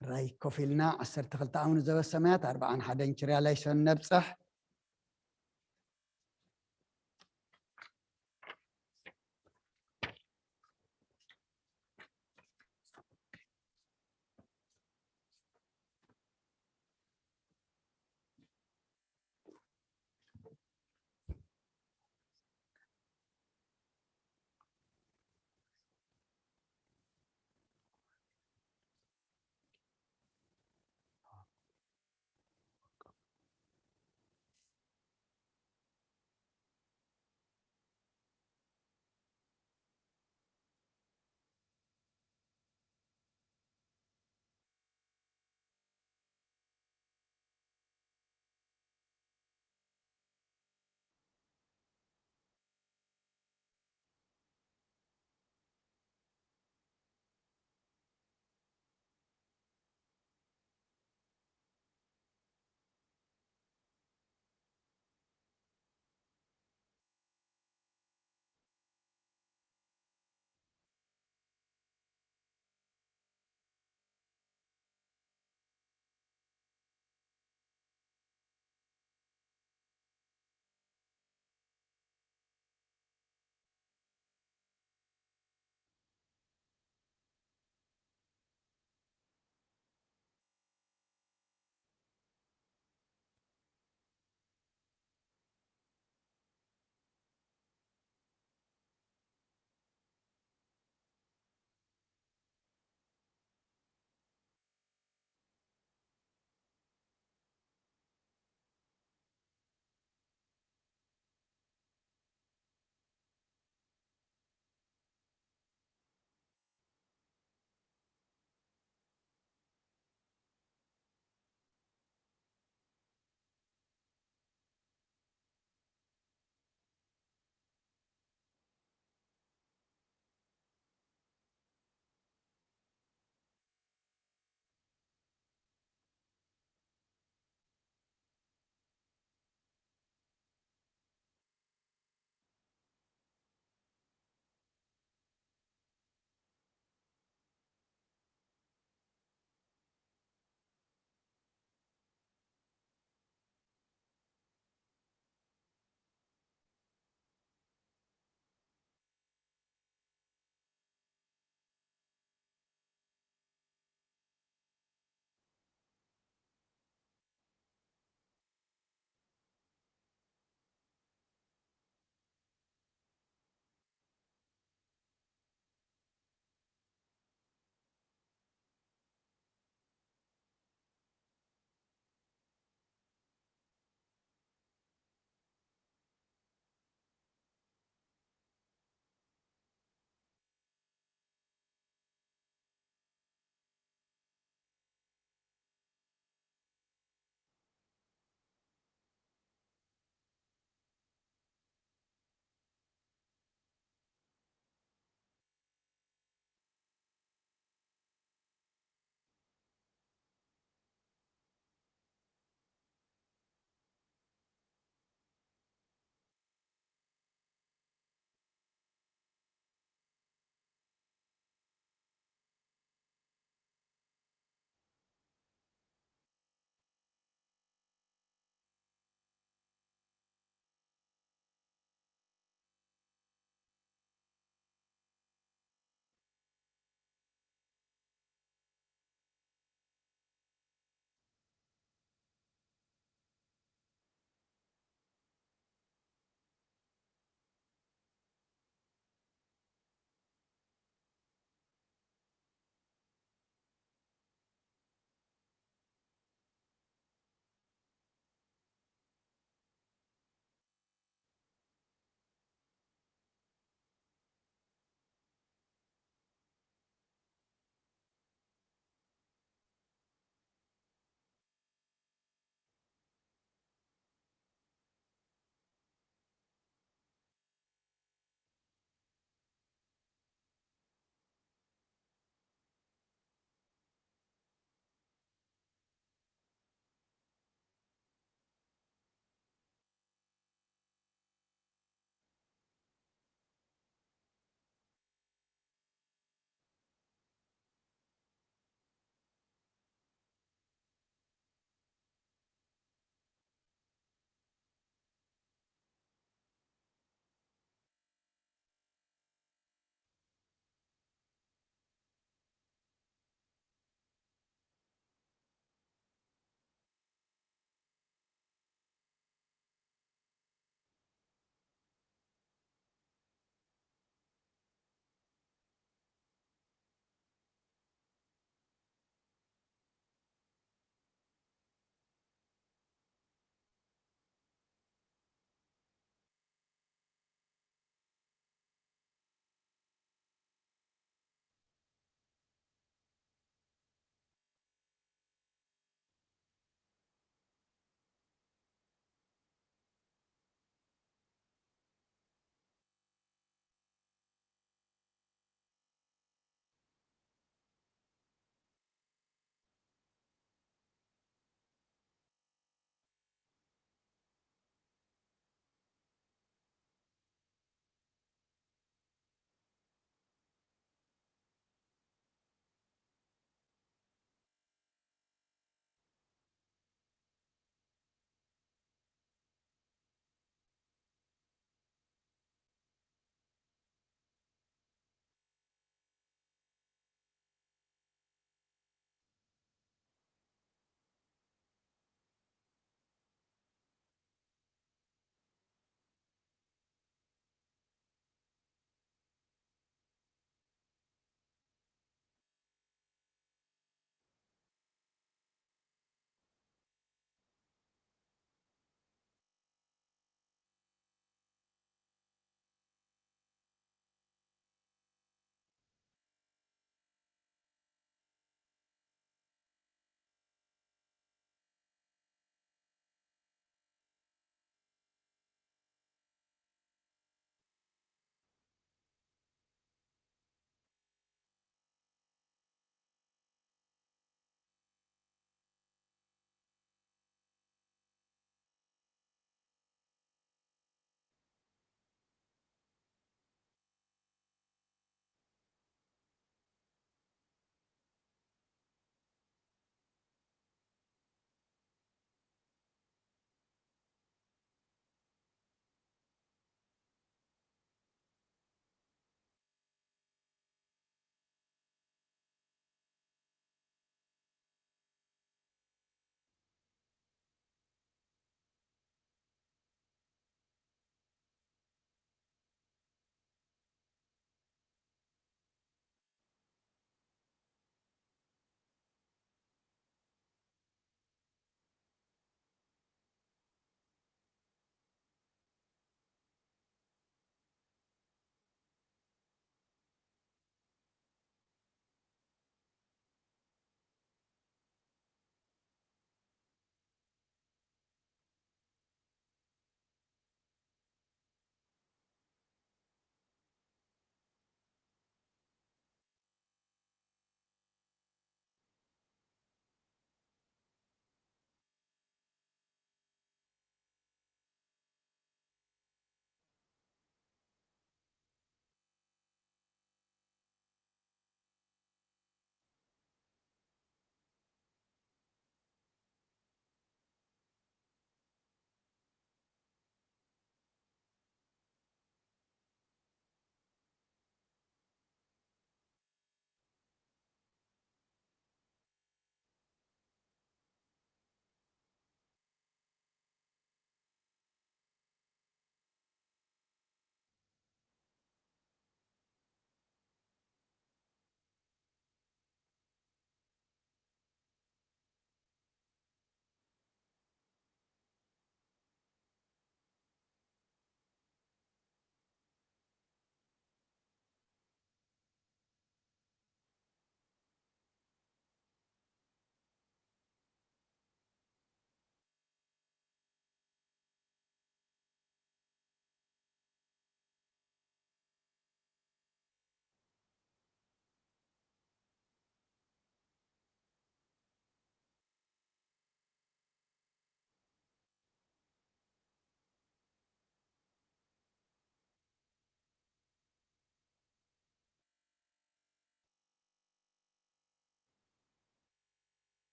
ራይ ኮፍ ኢልና ዓሰርተ ክልተ ኣቡነ ዘበሰማያት ኣርብዓን ሓደን ኪርያላይሶን ነብጽሕ።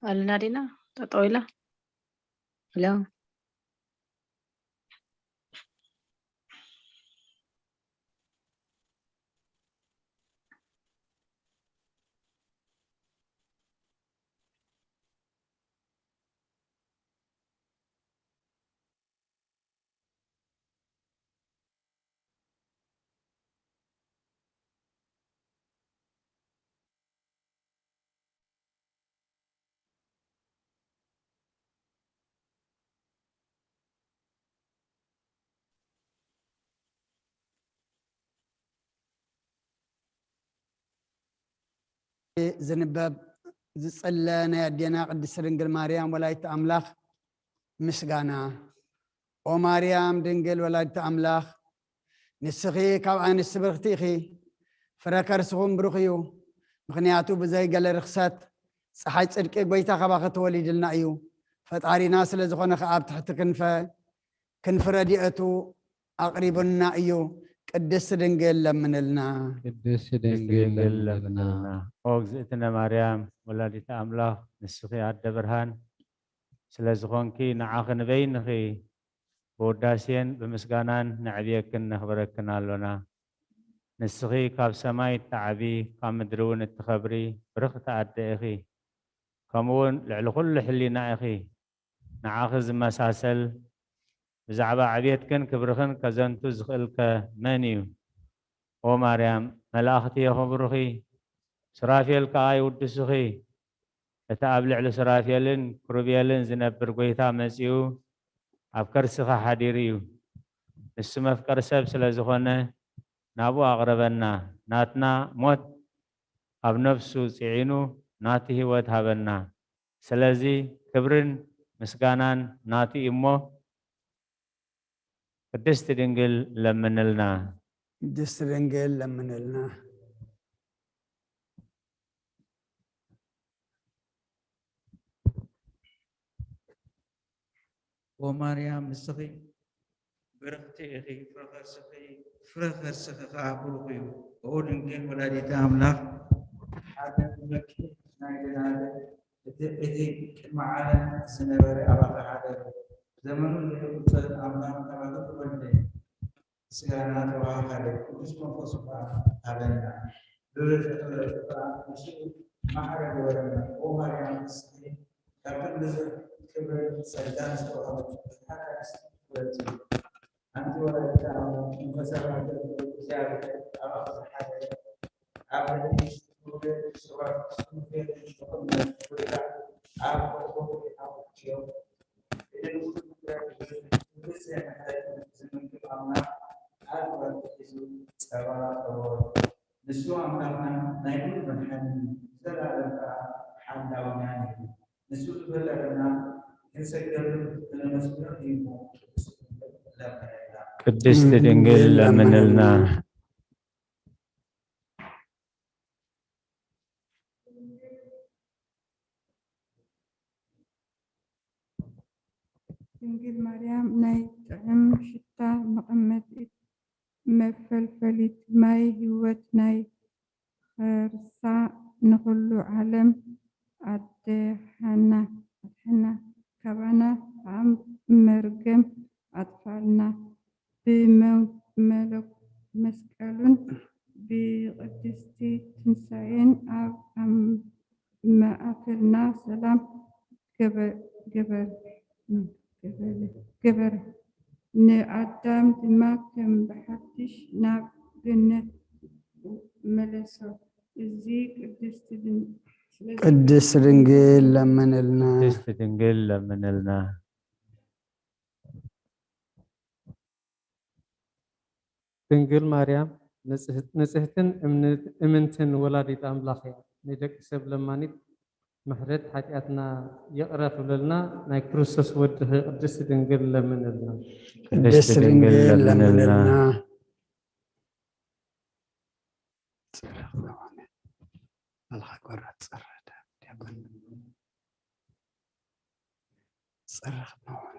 ኣለና ዲና? ጠጠው ኢላ? ሄሎ? ዝንበብ ዝጽለ ናይ ኣዴና ቅድስት ድንግል ማርያም ወላዲት ኣምላኽ ምስጋና። ኦ ማርያም ድንግል ወላዲት ኣምላኽ፣ ንስኺ ካብ ኣንስቲ ብርኽቲ ኢኺ፣ ፍረ ከርስኹም ብሩኽ እዩ። ምኽንያቱ ብዘይ ገለ ርኽሰት ጸሓይ ጽድቂ ጐይታ ካባኺ ተወሊድልና እዩ። ፈጣሪና ስለ ዝኾነ ከኣ ኣብ ትሕቲ ክንፈ ክንፊ ረድኤቱ ኣቕሪቡልና እዩ። ቅድስት ድንግል ለምንልና። ቅድስት ድንግል ለምንልና። ኦ እግዝእትነ ማርያም ወላዲተ ኣምላኽ፣ ንስኺ ኣደ ብርሃን ስለ ዝኾንኪ፣ ንዓኺ ንበይንኺ ብውዳሴን ብምስጋናን ነዕብየክን ነኽብረክን ኣሎና። ንስኺ ካብ ሰማይ እትዓቢ፣ ካብ ምድሪ እውን እትኸብሪ ብርኽቲ ኣደ ኢኺ። ከምኡ እውን ልዕሊ ኩሉ ሕሊና ኢኺ። ንዓኺ ዝመሳሰል ብዛዕባ ዕብየትክን ክብርኽን ከዘንቱ ዝኽእልከ መን እዩ? ኦ ማርያም፣ መላእኽቲ የኽብሩኺ፣ ሱራፌል ከኣ ይውድሱኺ። እቲ ኣብ ልዕሊ ሱራፌልን ክሩቤልን ዝነብር ጐይታ መጺኡ ኣብ ከርስኺ ሓዲሩ እዩ። ንሱ መፍቀሪ ሰብ ስለ ዝኾነ ናብኡ ኣቕርበና። ናትና ሞት ኣብ ነፍሱ ጽዒኑ ናቱ ህይወት ሃበና። ስለዚ ክብርን ምስጋናን ናቱ እዩ እሞ፣ ቅድስቲ ድንግል ለምንልና። ቅድስቲ ድንግል ለምንልና። ኦ ማርያም፣ ንስኺ ብርኽቲ ኢኺ፣ ፍረ ከርስኺ፣ ፍረ ከርስኺ ከኣ ብሩኽ እዩ። ኦ ድንግል ወላዲተ ኣምላኽ፣ ሓደ ብመኪ ናይ ደናግል፣ እቲ፣ እቲ ቅድሚ ዓለም ዝነበረ ኣባኺ ሓደ እዩ። ዘመኑ ዘይቁጸር ኣምላኽ ካባኺ ተወልደ፣ ስጋና ተዋሃደ፣ ቅዱስ መንፈሱ ከኣ ሃበና። ብፍጥረቱ ከኣ ምስኡ ማዕረ ገበረና። ኦ ማርያም፣ ንስኺ ካብ ኩሉ ክብርን ጸጋን ዝተዋህበኪ፣ ብዝሓት ኣንስቲ ትበልጺ። ኣንቲ ወላዲተ ኣምላኽ፣ መንፈሳዊ ኣገልግሎት እግዚኣብሔር ኣባኺ ዝሓደረ፣ ኣብ ልዕሊ ትውልድ ስባት ትውልድ ዝኾነ ጐይታ ኣብ ሕቑፉ ይሓቑፍዮ። እቲ ንኹሉ ፍጥረት ብዘይ ምሕረት ዝምግብ ኣምላኽ ኣብ ጓል ሒዙ ጸባ ቀበሮ። ንሱ ኣምላኽናን ናይ ኩሉ መድሓኒን እዩ፣ ንዘለኣለም ከኣ ሓላውናን እዩ። ንሱ ዝፈጠረና ክንሰግደሉን ከነመስግኖን እዩ እሞ ቅድስቲ ድንግል ለምነልና። ቅድስቲ ድንግል ለምንልና። ድንግል ማርያም ናይ ጥዑም ሽታ መቐመጢት፣ መፈልፈሊት ማይ ህይወት፣ ናይ ኸርሳ ንኹሉ ዓለም ኣድሓና፣ ኣድሓና፣ ካባና ካብ መርገም ኣጥፋልና። ብመ-፣ መለኮ-፣ መስቀሉን ብቅድስቲ ትንሳኤን ኣብ፣ ኣብ ማእከልና ሰላም ገበ-፣ ገበር-፣ ገበረ፣ ገበረ። ንኣዳም ድማ ከም ብሓድሽ ናብ ገነት መለሶ። እዚ ቅድስቲ ድን-፣ ስለዚ ቅድስት ድንግል ለምንልና። ቅድስት ድንግል ለምንልና። ድንግል ማርያም ንጽህ-፣ ንጽህትን እምንት-፣ እምንትን ወላዲት ኣምላኽ እያ። ንደቂ ሰብ ለማኒት፣ ምሕረት ሓጢኣትና ይቕረ ክብለልና ናይ ክርስቶስ ወድኺ ቅድስቲ ድንግል ለምንልና። ቅድስት ድንግል ለምንልና። ጽረኽ መሆነ ኣልኻ ጓራ ጸረደ ዲያቆን ጸረኽ መሆነ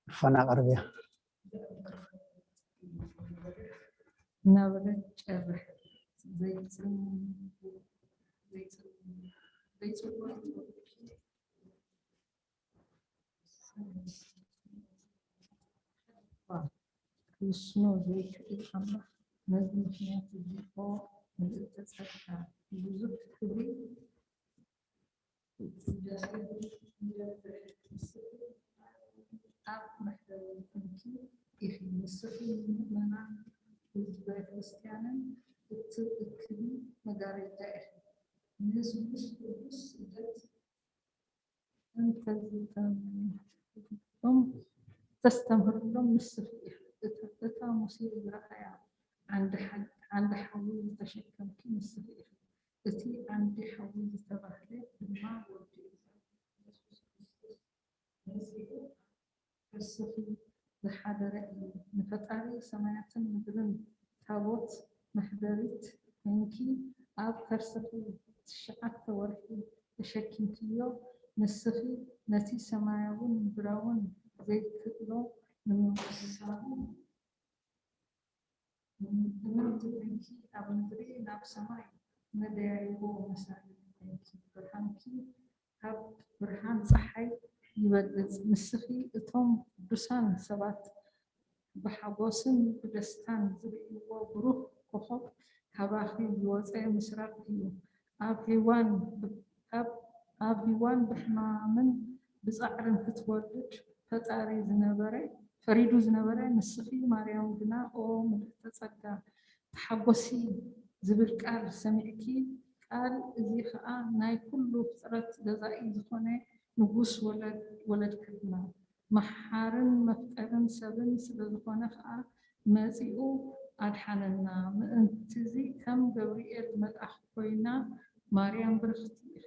ፋና ቀርብያ። እናበለት ጨርሕ ዘይፅም ዘይፅም ዘይፅም ክውስኖ ዘይክእል ኣምላኽ ነዚ ምኽንያት እዚ ኦ ምልእተ ጸጋ ብዙሕ ክብሪ ኣብ መሕደሪ ኮንኪ ኢኺ። ንስኺ ንምእመናን ህዝበ ክርስትያንን እትእክቢ መጋረጃ ኢኺ። ንንጉስ ቅዱስ ስደት እንተዝተምህርሎም ንስኺ ኢኺ። እታ ሙሴ ዝረኣያ ዓንዲ ሓ- ዓንዲ ሓዊ ዝተሸከምኪ ንስኺ ኢኺ። እቲ ዓንዲ ሓዊ ዝተባህለ ድማ ወዲ እግዚኣብሔር ኢየሱስ ክርስቶስ መጺኡ ኣብ ከርስኺ ዝሓደረ እዩ። ንፈጣሪ ሰማያትን ምድርን ታቦት መሕደሪት ኮይንኪ ኣብ ከርስኺ ትሽዓተ ወርሒ ተሸኪምክዮ። ንስኺ ነቲ ሰማያውን ምድራውን ዘይክእሎ ንምውሳኑ እምንቲ ኮይንኪ ኣብ ምድሪ ናብ ሰማይ መደያይቦ መሳሊ ኮይንኪ። ብርሃንኪ ካብ ብርሃን ጸሓይ ይበልጽ። ንስኺ እቶም ቅዱሳን ሰባት ብሓጎስን ብደስታን ዝርእይዎ ብሩህ ኮኾብ ካባኺ ዝወጸ ምስራቕ እዩ። ኣብ ሄዋን ብ- ኣብ ኣብ ሄዋን ብሕማምን ብጻዕርን ክትወልድ ፈጣሪ ዝነበረ ፈሪዱ ዝነበረ ንስኺ ማርያም ግና ኦ ምልእተ ጸጋ ተሓጎሲ ዝብል ቃል ሰሚዕኪ ቃል እዚ ኸኣ ናይ ኩሉ ፍጥረት ገዛኢ ዝኾነ ንጉስ ወለድ ወለድክልና። መሓርን መፍጠርን ሰብን ስለ ዝኾነ ኸኣ መጺኡ ኣድሓነና። ምእንትዚ ከም ገብርኤል መልኣኽ ኮይና ማርያም ብርኽቲ ኢኺ፣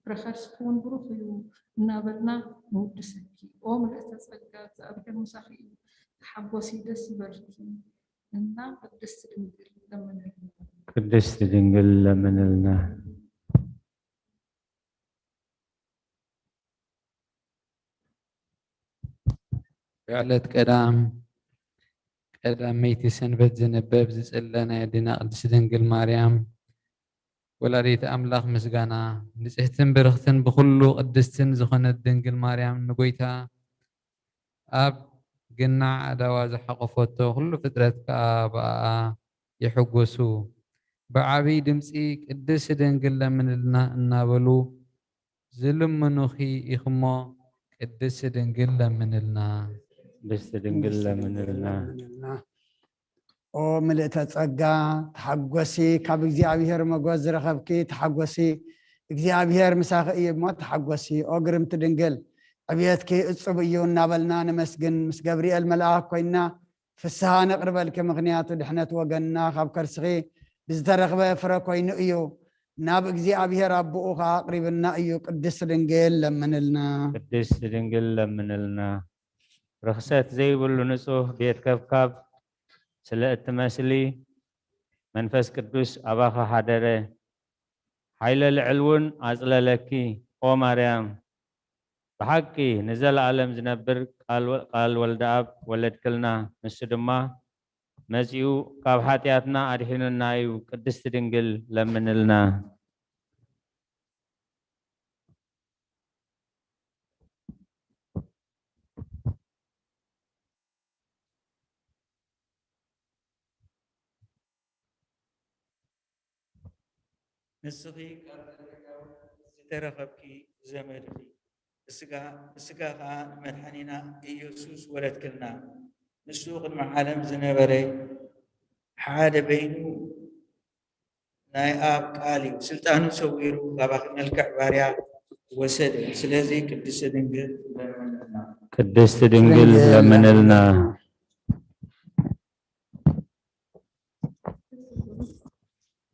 ፍረ ከርስኺ እውን ብሩኽ እዩ እናበልና ንውድሰኪ። ኦ ምልእተ ጸጋ እግዚኣብሔር ምሳኺ እዩ፣ ተሓጎሲ ደስ ይበልኪ እና ቅድስት ድንግል ለምንልና። ቅድስት ድንግል ለምንልና። ብዕለት ቀዳም ቀዳመይቲ ሰንበት ዝንበብ ዝጽለ ናይ ኣዴና ቅድስት ድንግል ማርያም ወላዲት ኣምላኽ ምስጋና ንጽሕትን ብርኽትን ብኹሉ ቅድስትን ዝኾነት ድንግል ማርያም ንጎይታ ኣብ ግናዕ ኣእዳዋ ዝሓቖፈቶ ኩሉ ፍጥረት ከኣ ብኣኣ ይሕጎሱ። ብዓብይ ድምጺ ቅድስት ድንግል ለምንልና እናበሉ ዝልምኑኺ ኢኽሞ ቅድስት ድንግል ለምንልና። ቅድስት ድንግል ለምንልና። ኦ ምልእተ ጸጋ ተሓጎሲ፣ ካብ እግዚኣብሔር መጎስ ዝረኸብኪ ተሓጎሲ፣ እግዚኣብሔር ምሳኺ እዩ እሞ ተሓጎሲ። ኦ ግርምቲ ድንግል ዕብየትኪ እጹብ እዩ እናበልና ነመስግን። ምስ ገብርኤል መልኣኽ ኮይንና ፍስሃ ነቕርበልኪ፣ ምኽንያቱ ድሕነት ወገንና ካብ ከርስኺ ብዝተረኽበ ፍረ ኮይኑ እዩ። ናብ እግዚኣብሔር ኣቦኡ ኸዓ ኣቕሪብና እዩ። ቅድስት ድንግል ለምንልና። ቅድስት ድንግል ለምንልና። ርኽሰት ዘይብሉ ንጹህ ቤት ከብካብ ስለ እትመስሊ መንፈስ ቅዱስ ኣባኺ ሓደረ። ሓይለ ልዕል እውን ኣጽለለኪ። ኦ ማርያም ብሓቂ ንዘለኣለም ዝነብር ቃል ወ- ቃል ወልደኣብ ወለድክልና። ንሱ ድማ መጺኡ ካብ ሓጢኣትና ኣድሒኑና እዩ። ቅድስት ድንግል ለምንልና። ንስኺ ካብ ዘደጋዊ ዝተረኸብኪ ዘመድኺ፣ ብስጋ ብስጋ ኸዓ ንመድሓኒና ኢየሱስ ወለድክልና። ንሱ ቅድሚ ዓለም ዝነበረ ሓደ በይኑ ናይ ኣብ ቃል እዩ። ስልጣኑ ሰዊሩ ካባኺ መልክዕ ባርያ ወሰደ። ስለዚ ቅድስት ድንግል ለምንልና። ቅድስት ድንግል ለምንልና።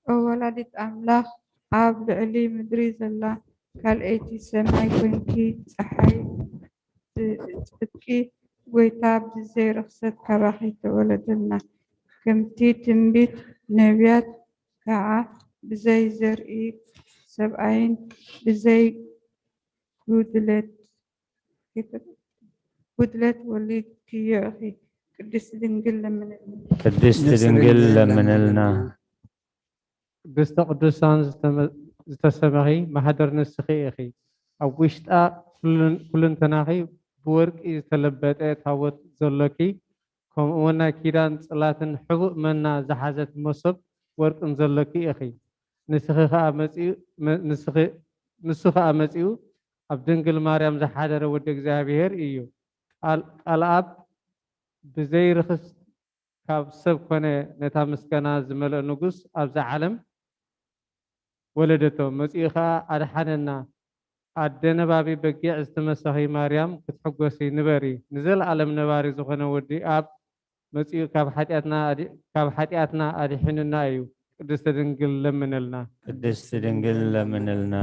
ኦ ወላዲት ኣምላኽ ኣብ ልዕሊ ምድሪ ዘላ ካልኣይቲ ሰማይ ኮንኪ ጸሓይ ጽድቂ ጎይታ ብዘይ ርኽሰት ካባኺ ተወለደልና። ከምቲ ትንቢት ነቢያት ከዓ ብዘይ ዘርኢ ሰብኣይን ብዘይ ጉድለት ጉድለት ወሊድክዮ ኢኺ። ቅድስቲ ድንግል ለምንልና። ቅድስቲ ድንግል ለምንልና። ቅድስተ ቅዱሳን ዝተመ- ዝተሰመኺ ማህደር ንስኺ ኢኺ። ኣብ ውሽጣ ኩልን- ኩልንተናኺ ብወርቂ ዝተለበጠ ታቦት ዘሎኪ፣ ከምኡ እውን ናይ ኪዳን ጽላትን ሕቡእ መና ዝሓዘት መሶብ ወርቅን ዘሎኪ ኢኺ። ንስኺ ኸኣ መጺኡ መ- ንስኺ- ንሱ ኸኣ መጺኡ ኣብ ድንግል ማርያም ዝሓደረ ወዲ እግዚኣብሔር እዩ። ቃል ቃል ኣብ ብዘይ ርኽስ ካብ ሰብ ኮነ፣ ነታ ምስጋና ዝመልኦ ንጉስ ኣብዛ ዓለም ወለደቶ። መጺኡ ኸኣ ኣድሓነና። ኣደ ነባቢ በጊዕ ዝተመሰኺ ማርያም ክትሕጎሲ ንበሪ። ንዘለኣለም ነባሪ ዝኾነ ወዲ ኣብ መጺኡ ካብ ሓጢኣትና ኣድ- ካብ ሓጢኣትና ኣድሒኑና እዩ። ቅድስቲ ድንግል ለምንልና። ቅድስቲ ድንግል ለምንልና።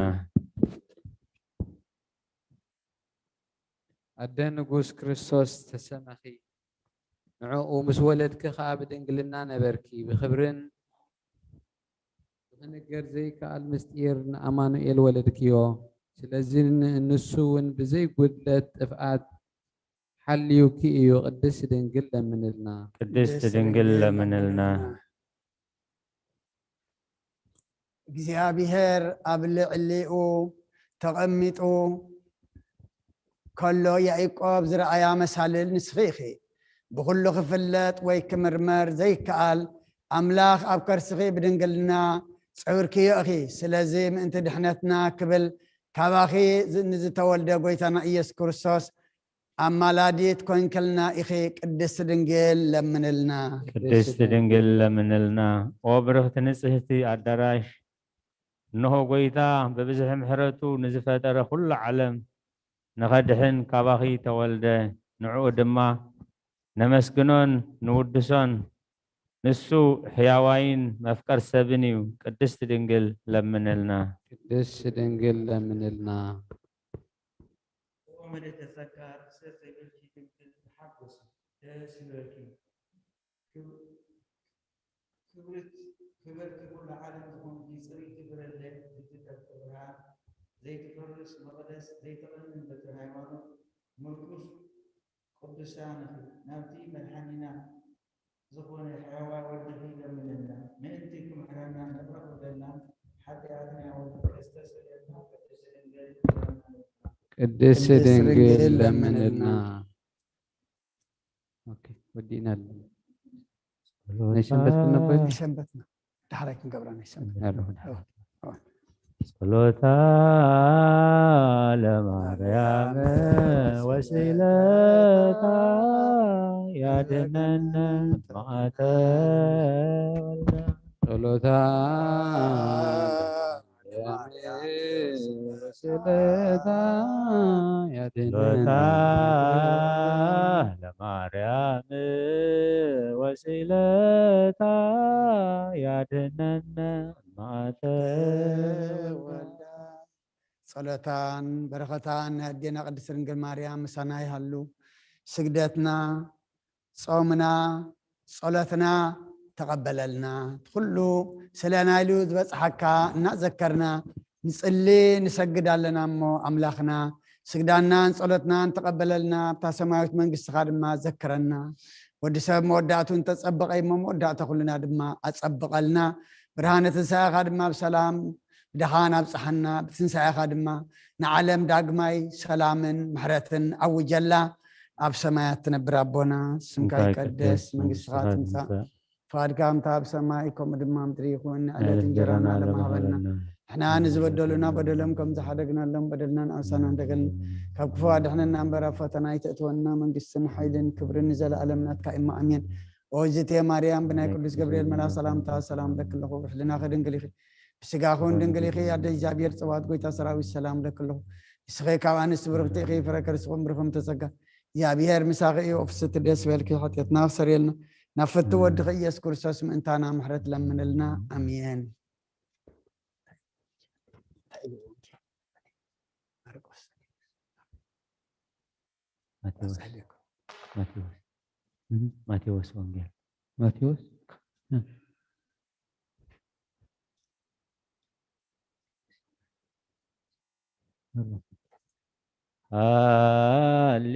ኣደ ንጉስ ክርስቶስ ተሰመኺ፣ ንዕኡ ምስ ወለድኪ ኸኣ ብድንግልና ነበርኪ። ብኽብርን ብኽንገር ዘይከኣል ምስጢር ንኣማኑኤል ወለድክዮ። ስለዚ ን- ንሱ እውን ብዘይ ጉድለት ጥፍኣት ሓልዩኪ እዩ። ቅድስቲ ድንግል ለምንልና። ቅድስቲ ድንግል ለምንልና። እግዚኣብሔር ኣብ ልዕሊኡ ተቐሚጡ ከሎ ያዕቆብ ዝረኣያ መሳልል ንስኺ ኢኺ። ብኹሉ ክፍለጥ ወይ ክምርመር ዘይከኣል ኣምላኽ ኣብ ከርስኺ ብድንግልና ጸዊርክዮ ኢኺ። ስለዚ ምእንቲ ድሕነትና ክብል ካባኺ ዝ- ንዝተወልደ ጎይታና ኢየሱስ ክርስቶስ ኣማላዲት ኮይንክልና ኢኺ። ቅድስቲ ድንግል ለምንልና። ቅድስቲ ድንግል ለምንልና። ኦ ብርኽቲ ንጽህቲ ኣዳራሽ፣ እንሆ ጎይታ ብብዝሒ ምሕረቱ ንዝፈጠረ ኩሉ ዓለም ንኸድሕን ካባኺ ተወልደ። ንዕኡ ድማ ነመስግኖን ንውድሶን። ንሱ ሕያዋይን መፍቀር ሰብን እዩ። ቅድስቲ ድንግል ለምንልና። ቅድስቲ ድንግል ለምንልና። ኦ ምልእተ ጸጋ ርእሰ ዘይብልኪ ድንግል ተሓጎሲ ደስ ይበልኪ። ክብ- ክብርት- ክብርቲ ኩሉ ዓለም ዝኾንኪ ጽርይቲ ብረለ እትጠፍእ ብርሃን ዘይትፈርስ መቕደስ ዘይትቐንን በትሪ ሃይማኖት ምርኩስ ቅዱሳንኺ ናብቲ መድሓኒና ዝኾነ ሕያዋይ ወድኺ ለምንልና ምእንቲ ክምሕረና ንቕረ ክብለልና ሓጢኣትና ወልዱ ከስተስርየልና ቅድስቲ ድንግል ለምንልና። ቅድስቲ ድንግል ለምንልና። ኦኬ፣ ወዲእና ኣለና። ናይ ሰንበት ክነቦ ናይ ሰንበትና ዳሕራይ ክንገብራ ናይ ሰንበት ጸሎታ ለማርያም ወስለታ ያድነነ ማእተ ወልዳ። ጸሎታ ለማርያም ወስለታ ያድነነ። ጸሎታ ለማርያም ወስለታ ያድነነ ማእተ ወልዳ። ጸሎታን በረኸታን ናይ ኣዴና ቅድስት ድንግል ማርያም ምሳና ይሃሉ። ስግደትና፣ ጾምና፣ ጸሎትና ተቐበለልና። ኩሉ ስለ ናይሉ ዝበጽሓካ እናዘከርና ንጽሊ ንሰግድ ኣለና እሞ ኣምላኽና ስግዳናን ጸሎትናን ተቐበለልና፣ ኣብታ ሰማያዊት መንግስትኻ ድማ ዘክረና። ወዲ ሰብ መወዳእቱ እንተጸበቐ እሞ መወዳእታ ኩልና ድማ ኣጸብቐልና። ብርሃነ ትንሳኤኻ ድማ ብሰላም ብደሓን ኣብጽሓና። ብትንሳኤኻ ድማ ንዓለም ዳግማይ ሰላምን ምሕረትን ኣውጀላ። ኣብ ሰማያት ትነብር ኣቦና፣ ስምካ ይቀደስ፣ መንግስትኻ ትምጻእ፣ ፍቓድካ ከምታ ኣብ ሰማይ ከምኡ ድማ ኣብ ምድሪ ይኹን። ንዕለት እንጀራና ሎሚ ሃበና። ንሕና ንዝበደሉና በደሎም ከም ዝሓደግናሎም በደልና ንኣምሳና እንደገልን ካብ ክፉ ኣድሕነና እምበር ኣብ ፈተና ኣይተእትወና። መንግስትን ሓይልን ክብርን ንዘለኣለም ናትካ እማ ኣሜን። ኦይዝቴ ማርያም ብናይ ቅዱስ ገብርኤል መልኣክ ሰላምታ ሰላም ለክለኹ ብሕልናኺ ድንግል ኢኺ ብስጋኹን ድንግል ኢኺ ኣደ እግዚኣብሔር ጽባኦት ጎይታ ሰራዊት ሰላም ለክለኹ። ንስኺ ካብ ኣንስቲ ብርኽቲ ኢኺ ፍረ ከርስኹም ብርኹም ተጸጋ እግዚኣብሔር ምሳኺ እዩ። ፍስቲ ደስ በልኪ ሓጢኣትና ክሰርየልና ናብ ፍቱ ወድኺ ኢየሱስ ክርስቶስ ምእንታና ምሕረት ለምንልና ኣሜን። ማቴዎስ ማቴዎስ ወንጌል ማቴዎስ ሃሌ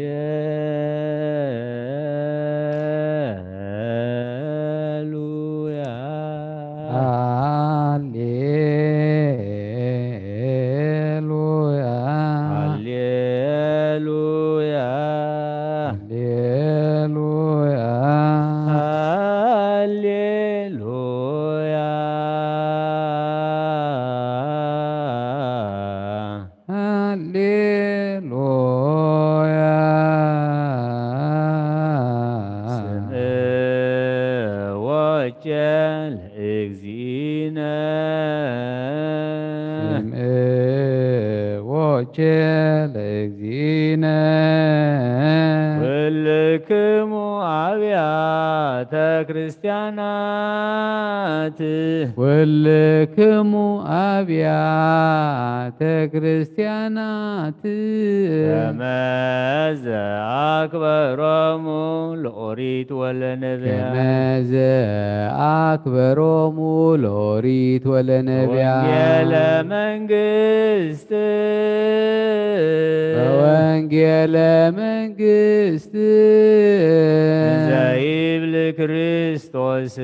ለእግዚእነ ኩልክሙ ኣብያተ ክርስቲያናት ኩልክሙ ኣብያተ ክርስቲያናት ከመዘ ኣክበሮሙ ለኦሪት ወለነብያ ከመዘ ኣክበሮሙ ለኦሪት ወለነብያ ወንጌለ መንግስት ወንጌለ መንግስት ዘይብል ክርስቶስ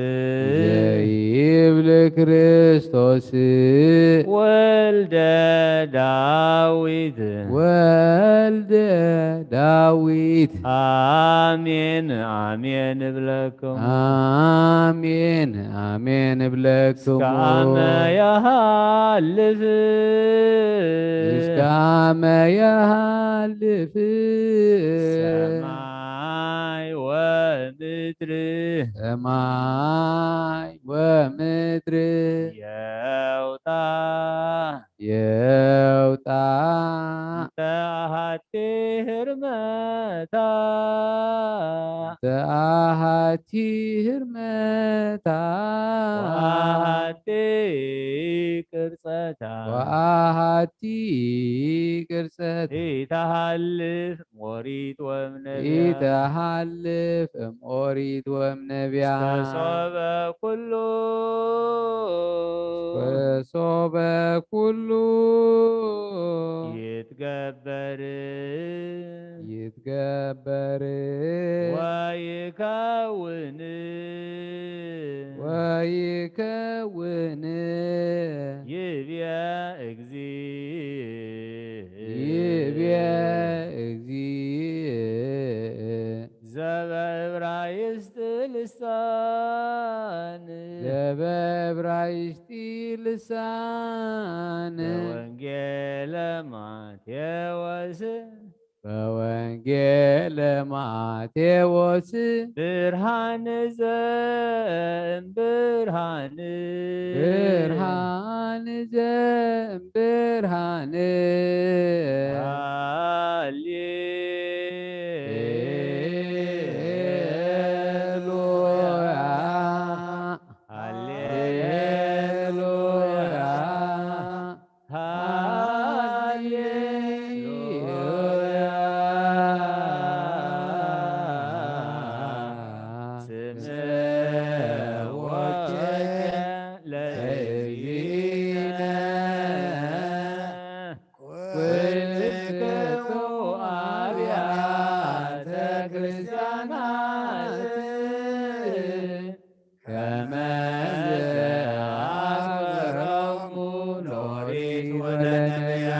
ዘይብል ክርስቶስ ወልደ ዳዊት ወልደ ዳዊት ኣሜን ኣሜን እብለኩም ኣሜን ኣሜን እብለኩም እስከ አመ ያሃልፍ እስከ አመ ያሃልፍ ሰማይ ወምድር ሰማይ ወምድር የውጣ የውጣ እንተ አሐቲ ህርመታ እንተ አሐቲ ህርመታ ወአሐቲ ቅርጸታ ወአሐቲ ቅርጸታ ኢተሃልፍ ሞሪት ወምነብያ ኢተሃልፍ ሞሪት ወምነብያ እስከ ሶበ ኩሉ እስከ ሶበ ኩሉ ይትገበር ይትገበር ወይከውን ወይከውን ይብየ እግዚእ ይብየ እግዚእ ዘበእብራይስጥ ልሳን ዘበእብራይስጢ ልሳን በወንጌለ ማቴዎስ በወንጌለ ማቴዎስ ብርሃን ዘእምብርሃን ብርሃን ዘእምብርሃን ሃሌ ሃሌሉያ ሃሌሉያ ሃሌሉያ ስምዖን ለእግዚእነ ኩልክሙ አብያተ ክርስቲያናት ከመ አክበሮሙ ለኦሪት ወለነብያ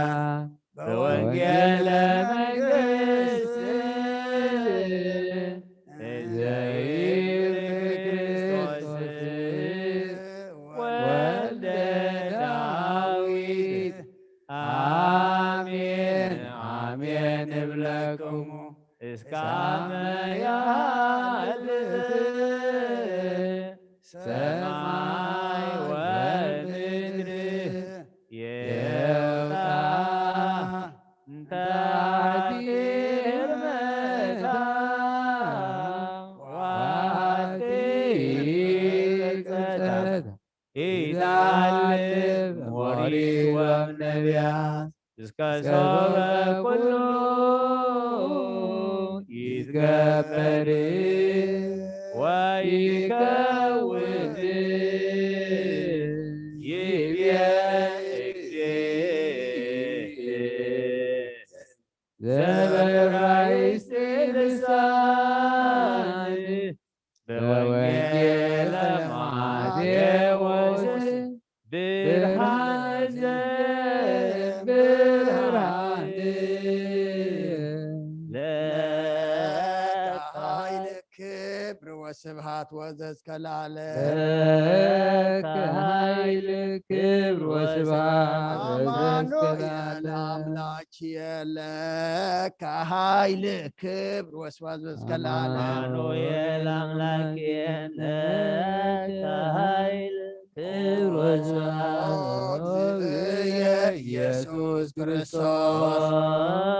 በወንጌለ መንግስት ዘይብል ክርስቶስ ወልደ ዳዊት አሜን አሜን እብለክሙ እስከ አመ ያልፍ ሰማይ ወምድር የውጣ እንተ አሐቲ ህርመታ ወአሐቲ ቅርጸታ ኢተሃልፍ ሞሪት ወእም ነቢያት እስከ ሶበ ኩሉ ይትገበር ወይከውን ይብየ እግዚእ ዘበራይስጢ ልሳን በወንጌለ ማቴዎስ ብርሃን ዘብርሃን ለከ ኃይል ክብር ወስብሃት ወዘዝከ ለዓለም። ለከ ኃይል ክብር ወስብሃት ወዘዝከ አማኑኤል ለዓለም። አምላክ የለከ ኃይል ክብር ወስብሃት ወዘዝከ ለዓለም። አማኑኤል አምላክ የለከ ኃይል ክብር ወስብሐት እግዝእየ ኢየሱስ ክርስቶስ።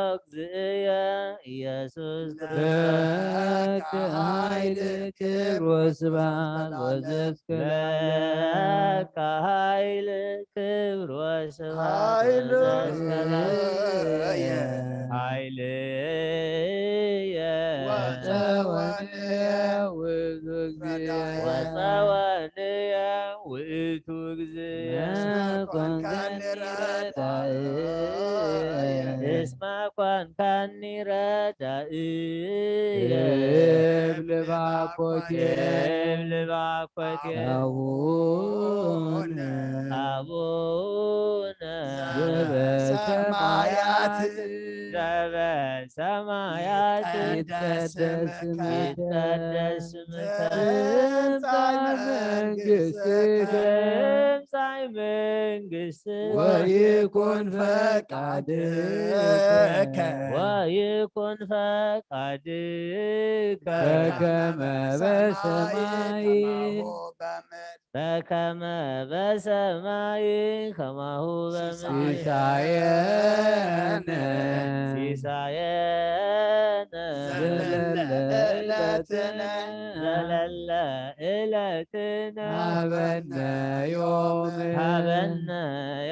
እግዝእየ ኢየሱስ ክርስቶስ። ለከ ኃይል ክብር ወስብሐት ወዘስከ ለከ ኃይል ክብር ወስብሐት ወዘስከ ኃይልየ ወጸወንየ ውእቱ እግዚእ። ወጸወንየ ውእቱ እግዚእ። እስመ ኮንካኒ ረዳእየ። እስመ ኮንካኒ ረዳእየ። እብል ባኮቴ። እብል ባኮቴ። አቡነ። አቡነ። ዘበሰማያት። ዘበሰማያት። ይትቀደስ ስምከ። ይትቀደስ ስምከ። ትምጻእ መንግሥትከ። ትምጻእ መንግሥትከ። ወይኩን ፈቃድከ። ወይኩን ፈቃድከ። በከመ በሰማይ። በከመ በሰማይ ከማሁ በምድር። ሲሳየነ። ሲሳየነ። ዘለለ ዕለትነ። ዘለለ ዕለትነ። ሀበነ ዮም። ሀበነ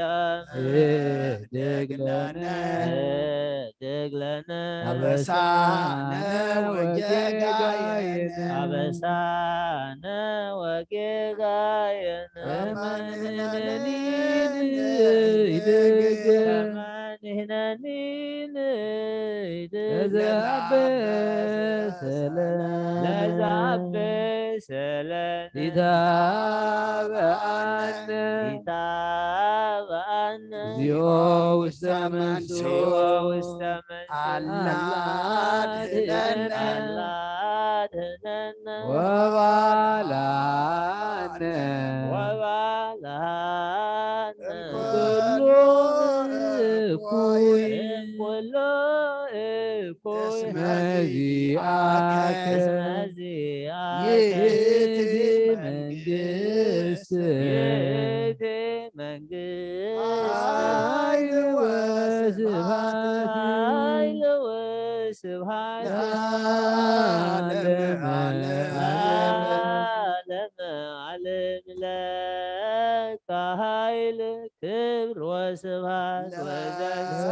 ዮም። ህድግ ለነ። ህድግ ለነ። አበሳነ ወጌጋየነ። አበሳነ ወጌጋየነ። ከመ ንሕነኒ ንህድግ። ከመ ንሕነኒ ንህድግ። ለዘአበሰ ለነ። ለዘአበሰ ለነ። ኢታብአነ። ኢታብአነ። እግዚኦ ውስተ መንሱት። እግዚኦ ውስተ መንሱት። አላ አድህነነ። አላ አድህነነ። ወባልዓነ። ወባልዓነ። እምኩሉ እኩይ። እምኩሉ እኩይ። እስመ ዚአከ። እስመ ዚአከ። ይእቲ መንግስት። ይእቲ መንግስት። ኃይል ወስብሐት። ኃይል ወስብሐት። ለዓለመ ዓለም። ለዓለመ ዓለም ለከ ኃይል ክብር ወስብሐት ወዘልፈ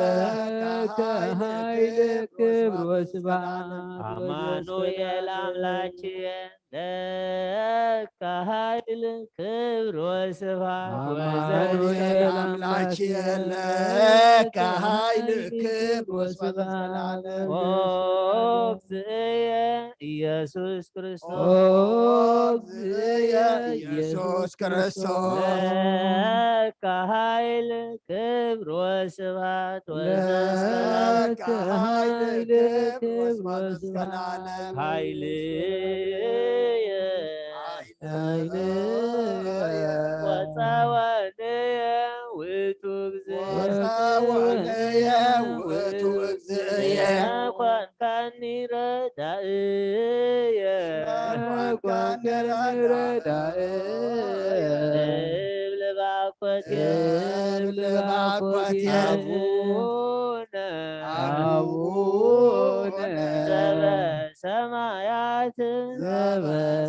ለከ ኃይል ክብር ወስብሐት አማኑኤል አምላክየ ለከ ኃይል ክብር ወስብሐት አማኑኤል አምላክየ ለከ ኃይል ክብር ወስብሐት ለዓለም። ኦ እግዝእየ ኢየሱስ ክርስቶስ። ኦ እግዝእየ ኢየሱስ ክርስቶስ። ለከ ኃይል ክብር ወስብሐት ወዘስከ ለከ ኃይል ክብር ወስብሐት ለዓለም። ኃይልየ ኃይልየ ወጸወንየ ውእቱ እግዝእየ። ወጸወንየ ውእቱ እግዝእየ። እስመ ኮንካኒ ረዳእየ። እስመ ኮንካኒ ረዳእየ። እብል ባኮቴ። እብል ባኮቴ። አቡነ። አቡነ። ዘበሰማያት።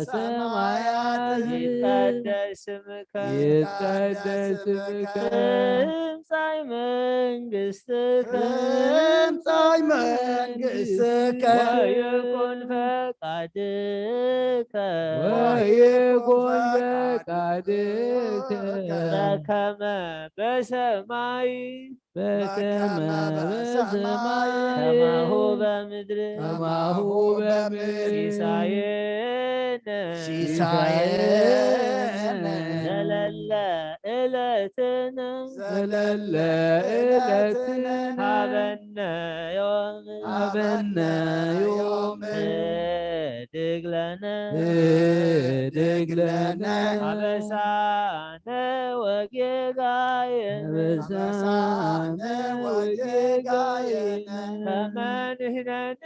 ዘበሰማያት። ይትቀደስ ስምከ። ይትቀደስ ስምከ። ትምጻእ መንግስትከ። ትምጻእ መንግስትከ። ወይኩን ፈቃድከ። ወይኩን ፈቃድከ። በከመ በሰማይ። በከመ በሰማይ። ከማሁ በምድር። ከማሁ በምድር። ሲሳየነ። ሲሳየነ። ዘለለ ዕለትነ። ዘለለ ዕለትነ። ሀበነ ዮም። ሀበነ ዮም። ህድግ ለነ። ህድግ ለነ። አበሳነ ወጌጋየነ። አበሳነ ወጌጋየነ። ከመ ንሕነኒ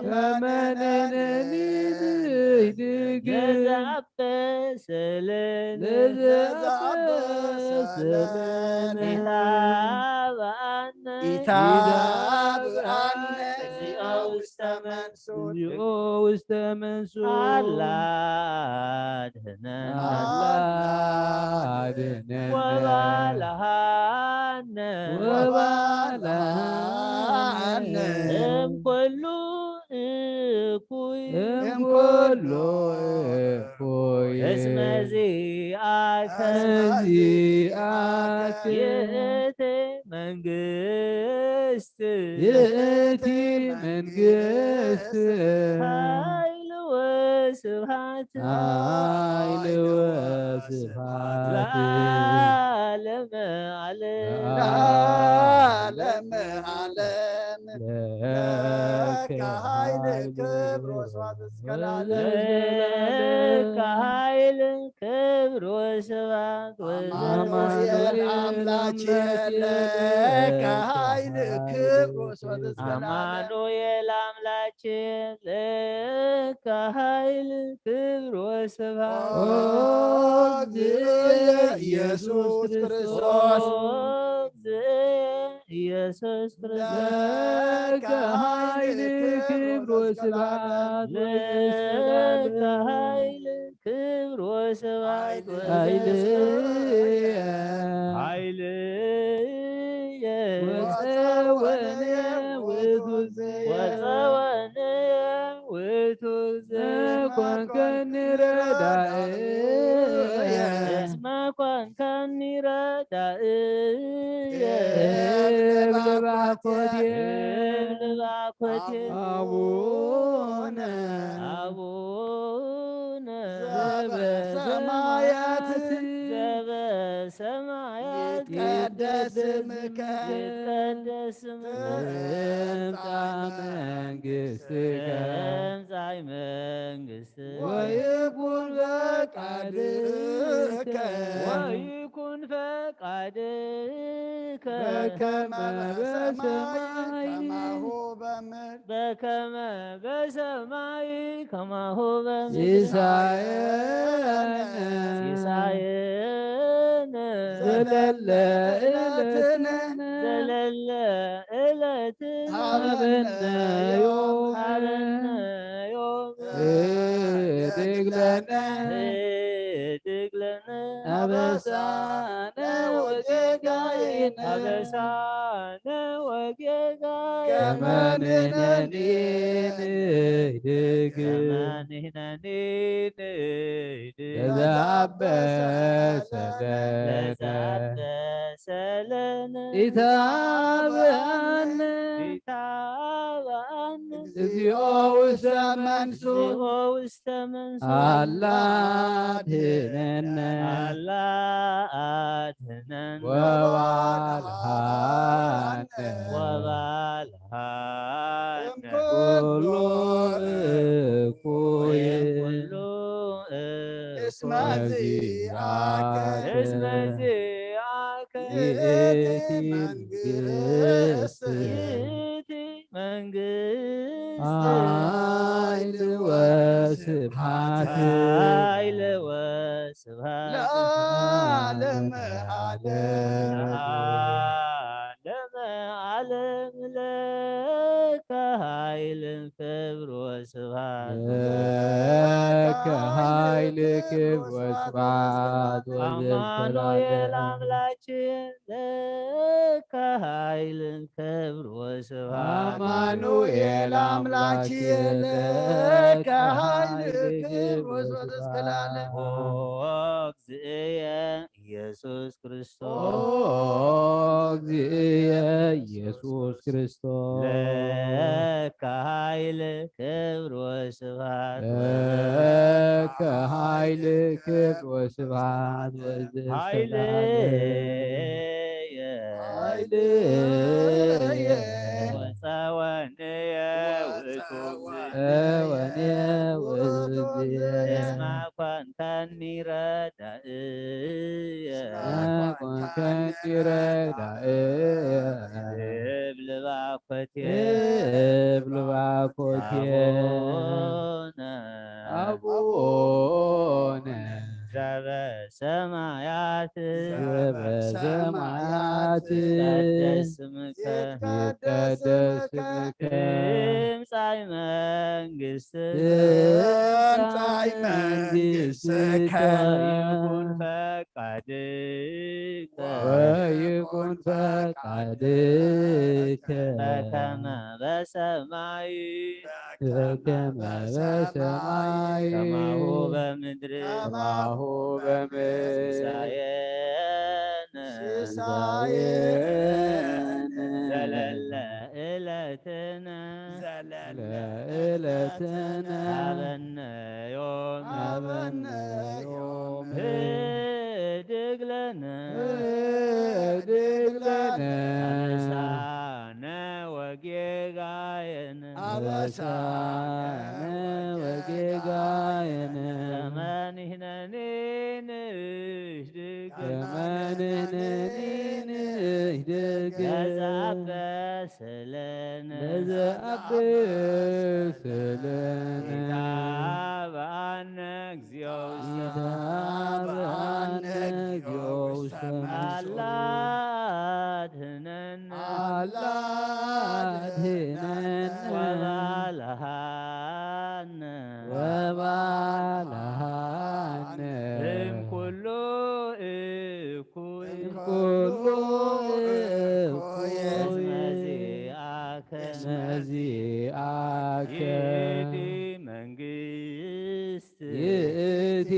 ከመ ንሕነኒ ንህድግ ነዘ ኣበሰለነ ነዘ ኣበሰለነ ኢታብኣነ ኢታብኣነ እግዚኦ ውስተ መንሱት እግዚኦ ውስተ መንሱት ኣላ አድህነነ አላ አድህነነ ወባልሃነ ወባልሃነ እምኩሉ እኩይ እምኩሉ እኩይ እስመ ዚአከ እስመ ዚአከ ይእቲ መንግስት ይእቲ መንግስት ኃይል ወስብሐት ኃይል ወስብሐት ለዓለመ ዓለም ለዓለመ ዓለም ለከ ኃይል ክብር ወስብሐት እስከ ለዓለም ለከ ኃይል ክብር ወስብሐት አማኑኤል አምላኬ ለከ ኃይል ክብር ወስብሐት እስከ ለዓለም አማኑኤል አምላኬ ለከ ኃይል ክብር ወስብሐት ኦ እግዚእ ኢየሱስ ክርስቶስ ኦ እግዚእ ኢየሱስ ክርስቶስ ለከ ኃይል ክብር ወስብሐት ለከ ኃይል ክብር ወስብሐት ኃይል ኃይል ወፀወነ ውእቱ ዘየ ወፀወነ ውእቱ ዘኮንከኒ ረዳእ እስመ ኮንከኒ ረዳእ እብል ባኮቴ እብል ባኮቴ አቡነ አቡነ ዘበሰማያት ዘበሰማያት ይትቀደስ ስምከ ይትቀደስ ስምከ ትምጻእ መንግስትከ ትምጻእ መንግስትከ ወይኩን ፈቃድከ ወይኩን ፈቃድከ በከመ በሰማይ በሰማይ ከማሁ በምድር በከመ በሰማይ ከማሁ በምድር ሲሳየነ ሲሳየነ ዘለለ ዕለትነ ዘለለ ዕለትነ ሀበነ ዮም ሀበነ ዮም ህድግ ለነ ህድግ ለነ አበሳነ ወጌጋየነ አበሳነ ወጌጋየነ ከመ ንሕነኒ ንህድግ ከመ ንሕነኒ ንህድግ ለዘአበሰ ለከ ለዘአበሰ ለነ ኢታብአነ ኢታብአነ እግዚኦ ውስተ መንሱት እግዚኦ ውስተ መንሱት አላ አድህነነ አላ አድህነነ ወባልሃነ ወባልሃነ እምኩሉ እኩይ እምኩሉ እስመ ዚአከ እስመ ዚአከ ይእቲ መንግስት ይእቲ መንግስት ኃይል ወስብሐት ኃይል ወስብሐት ለዓለመ ዓለም ለዓለመ ዓለም ለከ ኃይል ክብር ወስብሐት ለከ ኃይል ክብር ወስብሐት አማኑኤል አምላኬ ለከ ኃይል ክብር ወስብሐት አማኑኤል አምላኬ ለከ ኃይል ክብር ወስብሐት እስከ ለዓለም። ኦ እግዚእየ ኢየሱስ ክርስቶስ ኦ እግዚእየ ኢየሱስ ክርስቶስ ለከ ኃይል ክብር ወስብሐት ለከ ኃይል ክብር ወስብሐት ወዘእስከ ኃይል ለዓለም። ኃይልየ ወጸወንየ ውእቱ ጸወንየ ውእቱ እስመ ኮንከኒ ረዳእየ እስመ ኮንከኒ ረዳእየ እብል ባኮቴ እብል ኮቴ አቡነ አቡነ ዘበሰማያት ዘበሰማያት ይትቀደስ ስምከ ይትቀደስ ስምከ ትምጻእ መንግስት ትምጻእ መንግስትከ ይኩን ፈቃድከ ወይኩን ፈቃድከ በከመ በሰማይ በከመ በሰማይ ከማሁ በምድር ከማሁ በምድር ሲሳየነ ሲሳየነ ዘለለ ዕለትነ ዘለለ ዕለትነ ሀበነ ዮም ሀበነ ዮም ህድግ ለነ ህድግ ለነ አበሳነ ወጌጋየነ አበሳነ ወጌጋየነ ከመ ንሕነኒ ንህድግ ከመ ንሕነኒ ንህድግ ለዘአበሰ ለነ ለዘአበሰ ለነ ኢታብአነ እግዚኦ ውስተ ኢታብአነ እግዚኦ ውስተ መንሱት አላ አድህነነ አላ አድህነነ ወባልሃነ ወባልሃነ እምኩሉ እኩይ እምኩሉ እኩይ እስመ ዚአከ እስመ ዚአከ ይእቲ መንግስት ይእቲ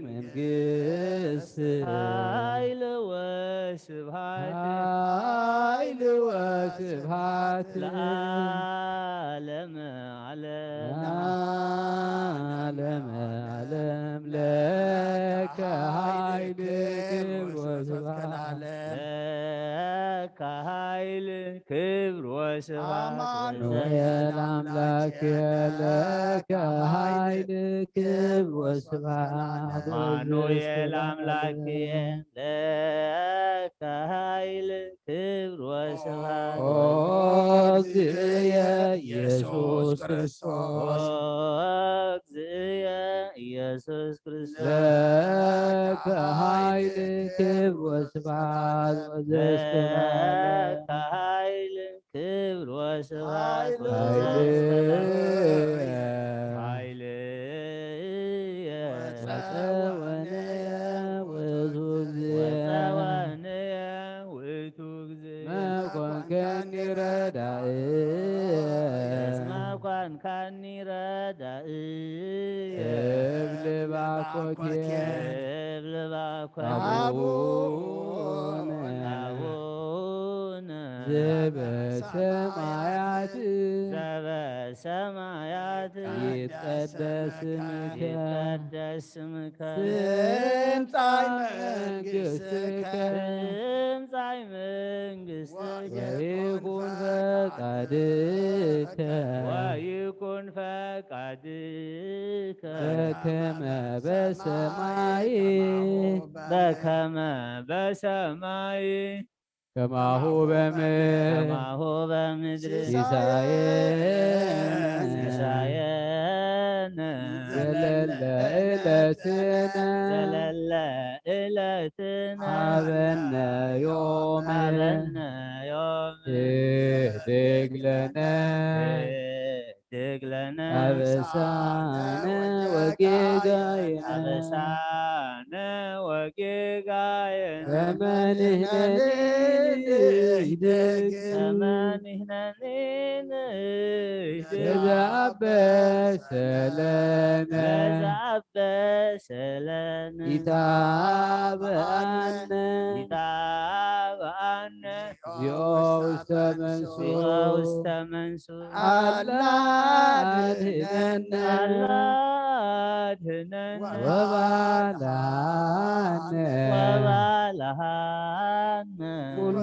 መንግስት ኃይል ወስብሐት ኃይል ወስብሐት ለዓለመ ዓለም ለዓለመ ዓለም ለከ ኃይል ክብር ወስብሐት ለከ ኃይል ክብር ወስብሐት አማኑኤል አምላክ ለከ ኃይል ክብር ወስብሐት አማኑኤል አምላክ ለከ ኃይል ክብር ወስብሐት ኦ እግዚእየ ኢየሱስ ክርስቶስ ኦ እግዚእየ ኢየሱስ ክርስቶስ ለከ ኃይል ክብር ወስብሐት ወዘእስከ ለዓለም ለከ ኃይል ክብር ወስብሐት ኃይል ወዘእስከ ለዓለም ኃይል ወጸወንየ ውእቱ እግዚእ ወጸወንየ ውእቱ እግዚእ መኮንከኒ ረዳኢ መኮንከኒ ረዳኢ እብል ባኮቴ እብል ባኮቴ አቡነ አቡነ ዘበሰማያት ዘበሰማያት ይትቀደስ ስምከ ይትቀደስ ስምከ ትምጻእ መንግስትከ ትምጻእ መንግስትከ ወይኩን ፈቃድከ ወይኩን ፈቃድከ በከመ በሰማይ በከመ በሰማይ ከማሁ በምድር ከማሁ በምድር ሲሳየነ ሲሳየነ ዘለለ ዕለትነ ዘለለ ዕለትነ ሀበነ ዮም ሀበነ ዮም ህድግ ለነ ህድግ ለነ አበሳነ ወጌጋየነ አበሳነ ወጌጋየነ ከመ ንሕነኒ ንህድግ ከመ ንሕነኒ ንህድግ ለዘአበሰ ለነ ለዘአበሰ ለነ ኢታብአነ ኢታብአነ እግዚኦ ውስተ መንሱት እግዚኦ ውስተ መንሱት አላ አድህነነ አላ አድህነነ ወባልሃነ ወባልሃነ ኩሎ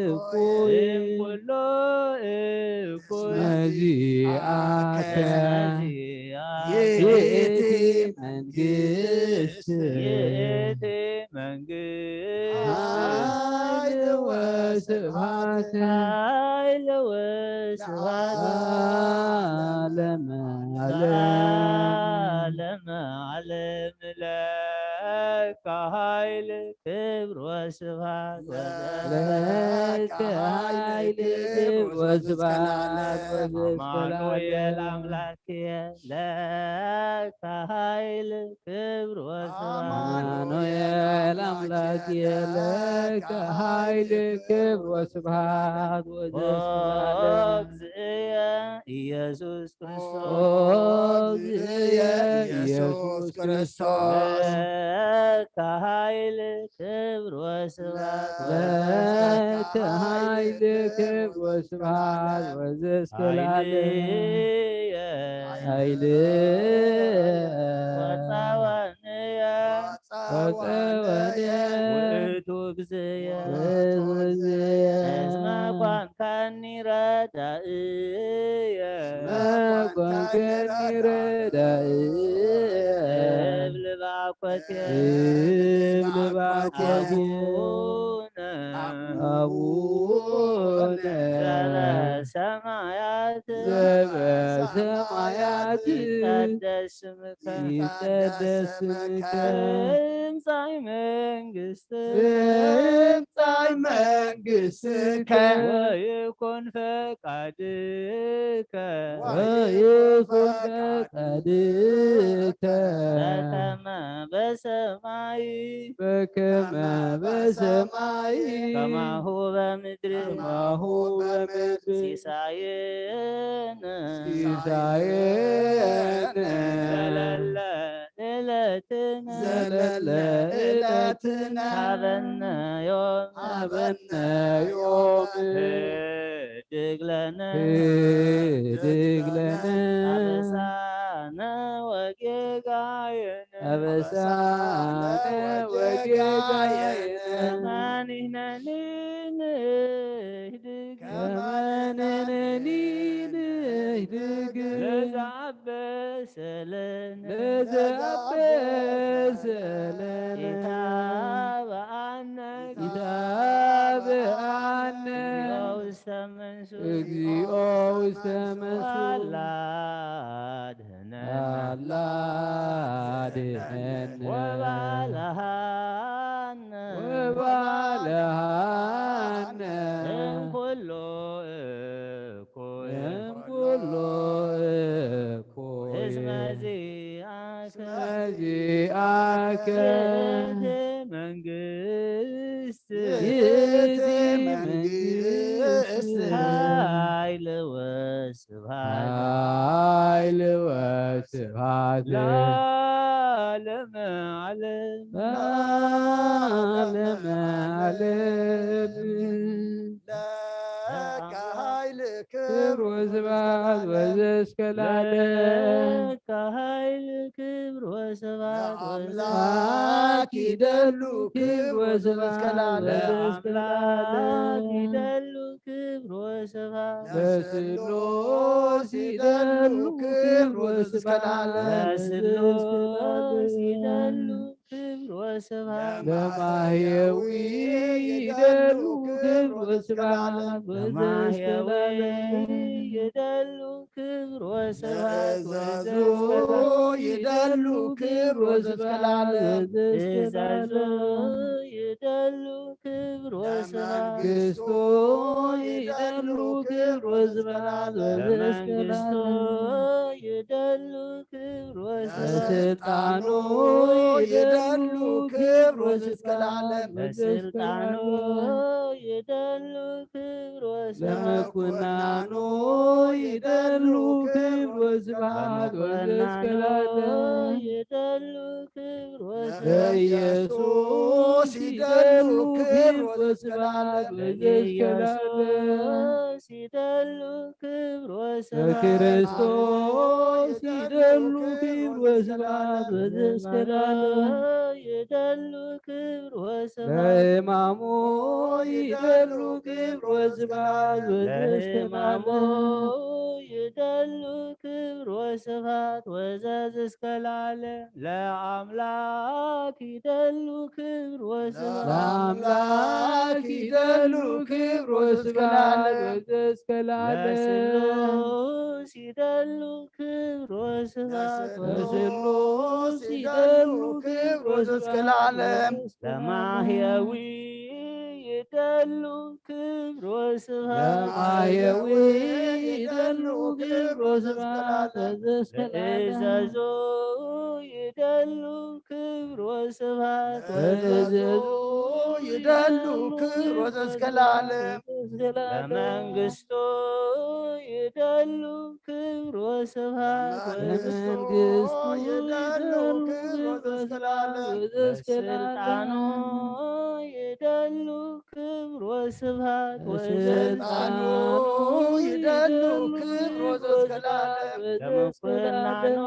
እኩይ እምኩሎ እኩይ መዚአከ መዚአከ ይእቲ መንግስት ይእቲ መንግስት ኃይል ወስብሐት ኃይል ወ ስብሐት ዓለመ ዓለም ለዓለመ ዓለም ለከ ኃይል ክብር ወስብሐት ለከ ኃይል ክብር ወስብሐት ወዘእስከ አማኑኤል ለዓለም። አምላክየ ለከ ኃይል ክብር ወስብሐት አማኑኤል አምላክየ ለከ ኃይል ክብር ወስብሐት ወዘእስከ ለዓለም። እግዚእየ ኢየሱስ ክርስቶስ ኦ እግዚእየ ኢየሱስ ክርስቶስ ለከ ኃይል ክብር ወስብሐት ለከ ኃይል ክብር ወስብሐት ወዘእስከ ለዓለም። ኃይልየ ኃይል ወጸወንየ ወጸወንየ ውእቱ እግዚእየ ወዘየ እስመ ኮንከኒ ረዳእየ መኮንከኒ ረዳእየ እብል ባኮቴ እብል ባኮቴ አቡነ አቡነ ዘበሰማያት ዘበሰማያት ይትቀደስ ስምከ ይትቀደስ ስምከ ትምጻእ መንግስት ትምጻእ መንግስትከ ወይኩን ፈቃድከ ወይኩን ፈቃድከ በከመ በሰማይ በከመ በሰማይ ከማሁ በምድር ከማሁ በምድር ሲሳየነ ሲሳየነ ዘለለ ዕለትነ ዘለለ ዕለትነ ሀበነ ዮም ሀበነ ዮም ህድግ ለነ ህድግ ለነ አበሳነ ወጌጋየነ አበሳነ ወጌጋየነ ከማንህነኒ ንህድግ ከማንህነኒ ንህድግ ለዘአበሰ ለነ ለዘአበሰ ለነ ኢታብአነ ኢታብአነ እግዚኦ ውስተ መንሱት እግዚኦ ውስተ መንሱት አላ አድህነነ አላ አድህነነ ወባልሃነ ወባልሃነ እምኩሉ እኩይ እምኩሉ እኩይ እስመ ዚአከ ዚአከ ይእቲ መንግስት ይእቲ መንግስት ኃይል ወስብሐት ኃይል ወስብሐት ለዓለመ ዓለም ለዓለመ ዓለም። ለከ ኃይል ክብር ወስብሐት ወዘእስከ ለዓለም። ለከ ኃይል ክብር ወስብሐት ለአምላክ ይደሉ ክብር ወስብሐት ወዘእስከ ለአምላክ ለዓለም። ይደሉ ክብር ወስብሐት ለስሉስ ይደሉ ክብር ወስብሐት ለስሉስ ይደሉ ክብር ወስብሐት ለማሕየዊ ይደሉ ክብር ወስብሐት ወዘእስከ ለማሕየዊ ለዓለም። ይደሉ ክብር ወስብሐት ለእዘዙ ይደሉ ክብር ወስብሐት ትእዛዙ ይደሉ ክብር ወስብሐት መንግስቱ ይደሉ ክብር ወስብሐት ወዘእስከ ለመንግስቱ ለዓለም። ይደሉ ክብር ወስብሐት ለስልጣኑ ይደሉ ክብር ወስብሐት ለስልጣኑ ይደሉ ክብር ወስብሐት ለመኮንኑ ይደሉ ክብር ወስብሐት ወዘእስከ ለመኮንኑ ለዓለም። ይደሉ ክብር ወስብሐት ለኢየሱስ ይደሉ ክብር ወስብሐት ወዘእስከ ለዓለም። ለኢየሱስ ይደሉ ክብር ወስብሐት ለክርስቶስ ይደሉ ክብር ወስብሐት ወዘእስከ ለዓለም። ይደሉ ክብር ወስብሐት ለሕማሙ ይደሉ ክብር ወስብሐት ወዘእስከ ለሕማሙ ለዓለም። ይደሉ ክብር ስብሐት ወዘዝ እስከ ለዓለም። ለአምላክ ይደሉ ክብር ወስብሐት። ለአምላክ ይደሉ ክብር ወስብሐት። ወዘዝ እስከ ለዓለም። ለስሉስ ይደሉ ክብር ወስብሐት። ለስሉስ ይደሉ ክብር ወዘዝ እስከ ለዓለም። ለማህየዊ ይደሉ ክብር ወስብሐት። ለማህየዊ ይደሉ ክብር ወስብሐት። ለእዘዞ ይደሉ ክብር ወስብሐት። ለእዘዞ ይደሉ ክብር ወዘእስከ ለዓለም። ለመንግስቱ ይደሉ ክብር ወስብሐት። ለመንግስቱ ይደሉ ክብር ወዘእስከ ለዓለም። ለስልጣኑ ይደሉ ክብር ወስብሐት። ለስልጣኑ ይደሉ ክብር ወዘእስከ ለዓለም። ለመኮንናኑ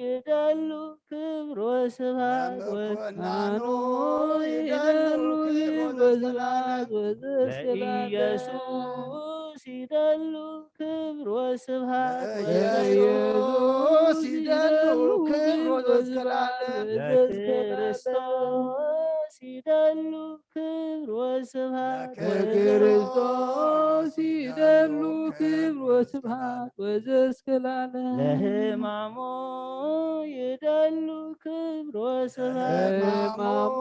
ይደሉ ክብር ወስብሐት። ለመኮንናኑ ይደሉ ክብር ወዘእስከ ለዓለም። ለኢየሱስ ይደሉ ክብር ወስብሐት። ለኢየሱስ ይደሉ ክብር ወዘእስከ ለዓለም። ለክርስቶስ ይደሉ ክብር ወስብሐት። ለክርስቶስ ይደሉ ክብር ወስብሐት ወዘእስከ ለዓለም። ለሕማሙ ይደሉ ክብር ወስብሐት። ለሕማሙ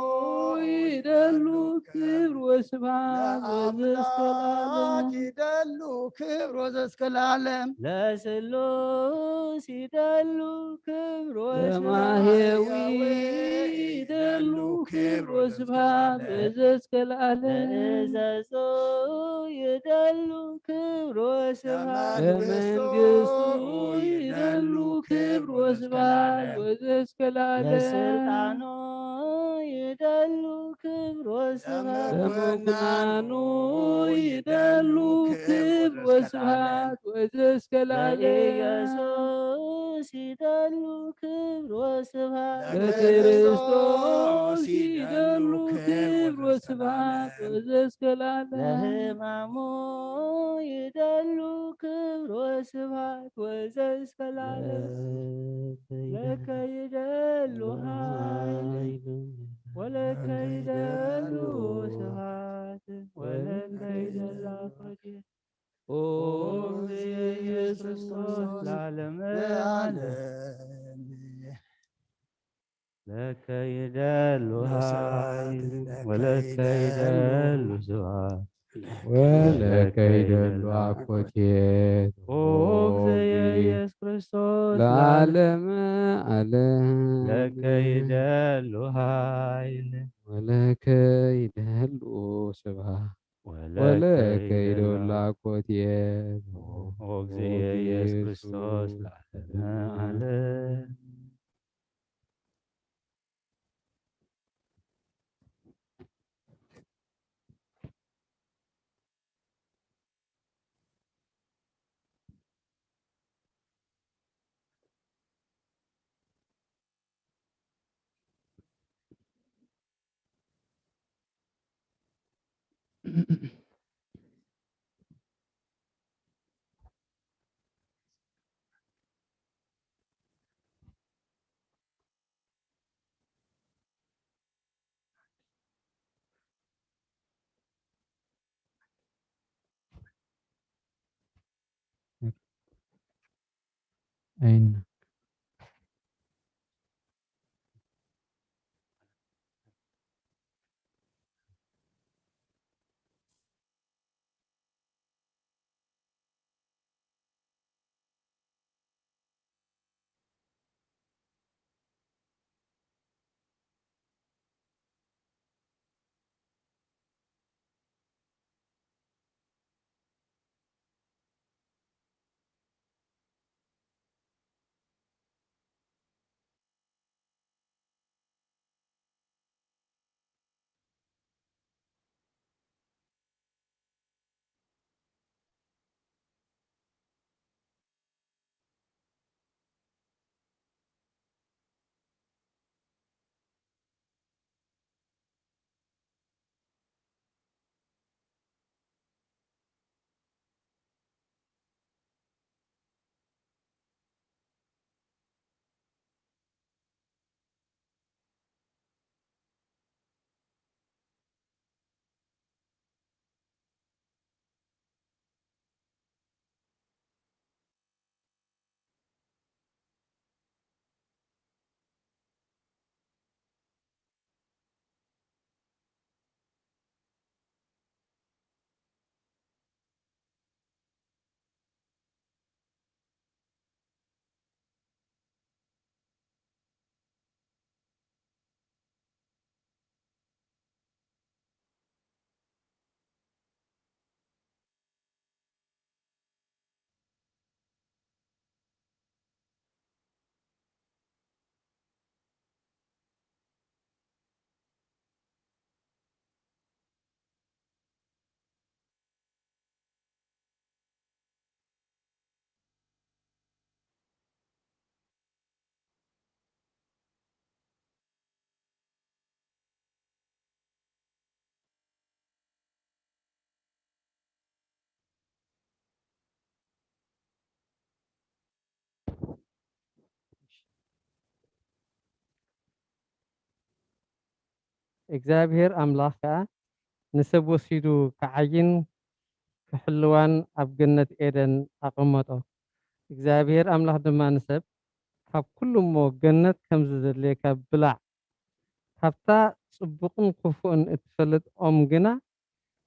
ይደሉ ክብር ወስብሐት ወዘእስከ ለዓለም። ለአምላክ ይደሉ ክብር ወዘእስከ ለዓለም። ለስሉስ ይደሉ ክብር ወስብሐት። ለማህየዊ ይደሉ ክብር ወስብሐት ወዘእስከ ለዓለም። ለእዘዞ ይደሉ ክብር ወስብሐት። ለመንግስቱ ይደሉ ክብር ወስብሐት ወዘእስከ ለዓለም። ለስልጣኑ ይደሉ ክብር ወስብሐት። ለመኮንናኑ ይደሉ ክብር ወስብሐት ወዘእስከ ለዓለም። ለኢየሱስ ይደሉ ክብር ወስብሐት። ለክርስቶስ ይደሉ ክብር ወስብሐት ወዘእስከ ለዓለም። ለሕማሙ ይደሉ ክብር ወስብሐት ወዘእስከ ለዓለም። ለከ ይደሉ ኃይል ወለከ ይደሉ ስብሐት ወለከ ይደሉ አኮቴ ኦ ኢየሱስ ክርስቶስ ለዓለመ ዓለም። ለከ ይደሉ ኃይል ወለከ ይደሉ ስብሐት ወለከ ይደሉ አኮቴት ኦ እግዝእየ ኢየሱስ ክርስቶስ ለዓለመ ዓለም። ለከ ይደሉ ኃይል ወለከ ይደሉ ስብሐት ወለከ ይደሉ አኮቴት ኦ እግዝእየ ኢየሱስ ክርስቶስ ለዓለመ ዓለም። እግዚኣብሔር ኣምላኽ ከኣ ንሰብ ወሲዱ ክዓይን ክሕልዋን ኣብ ገነት ኤደን ኣቐመጦ። እግዚኣብሔር ኣምላኽ ድማ ንሰብ፣ "ካብ ኩሉ እሞ ገነት ከም ዝደልየካ ብላዕ፣ ካብታ ጽቡቕን ክፉእን እትፈልጥ ኦም ግና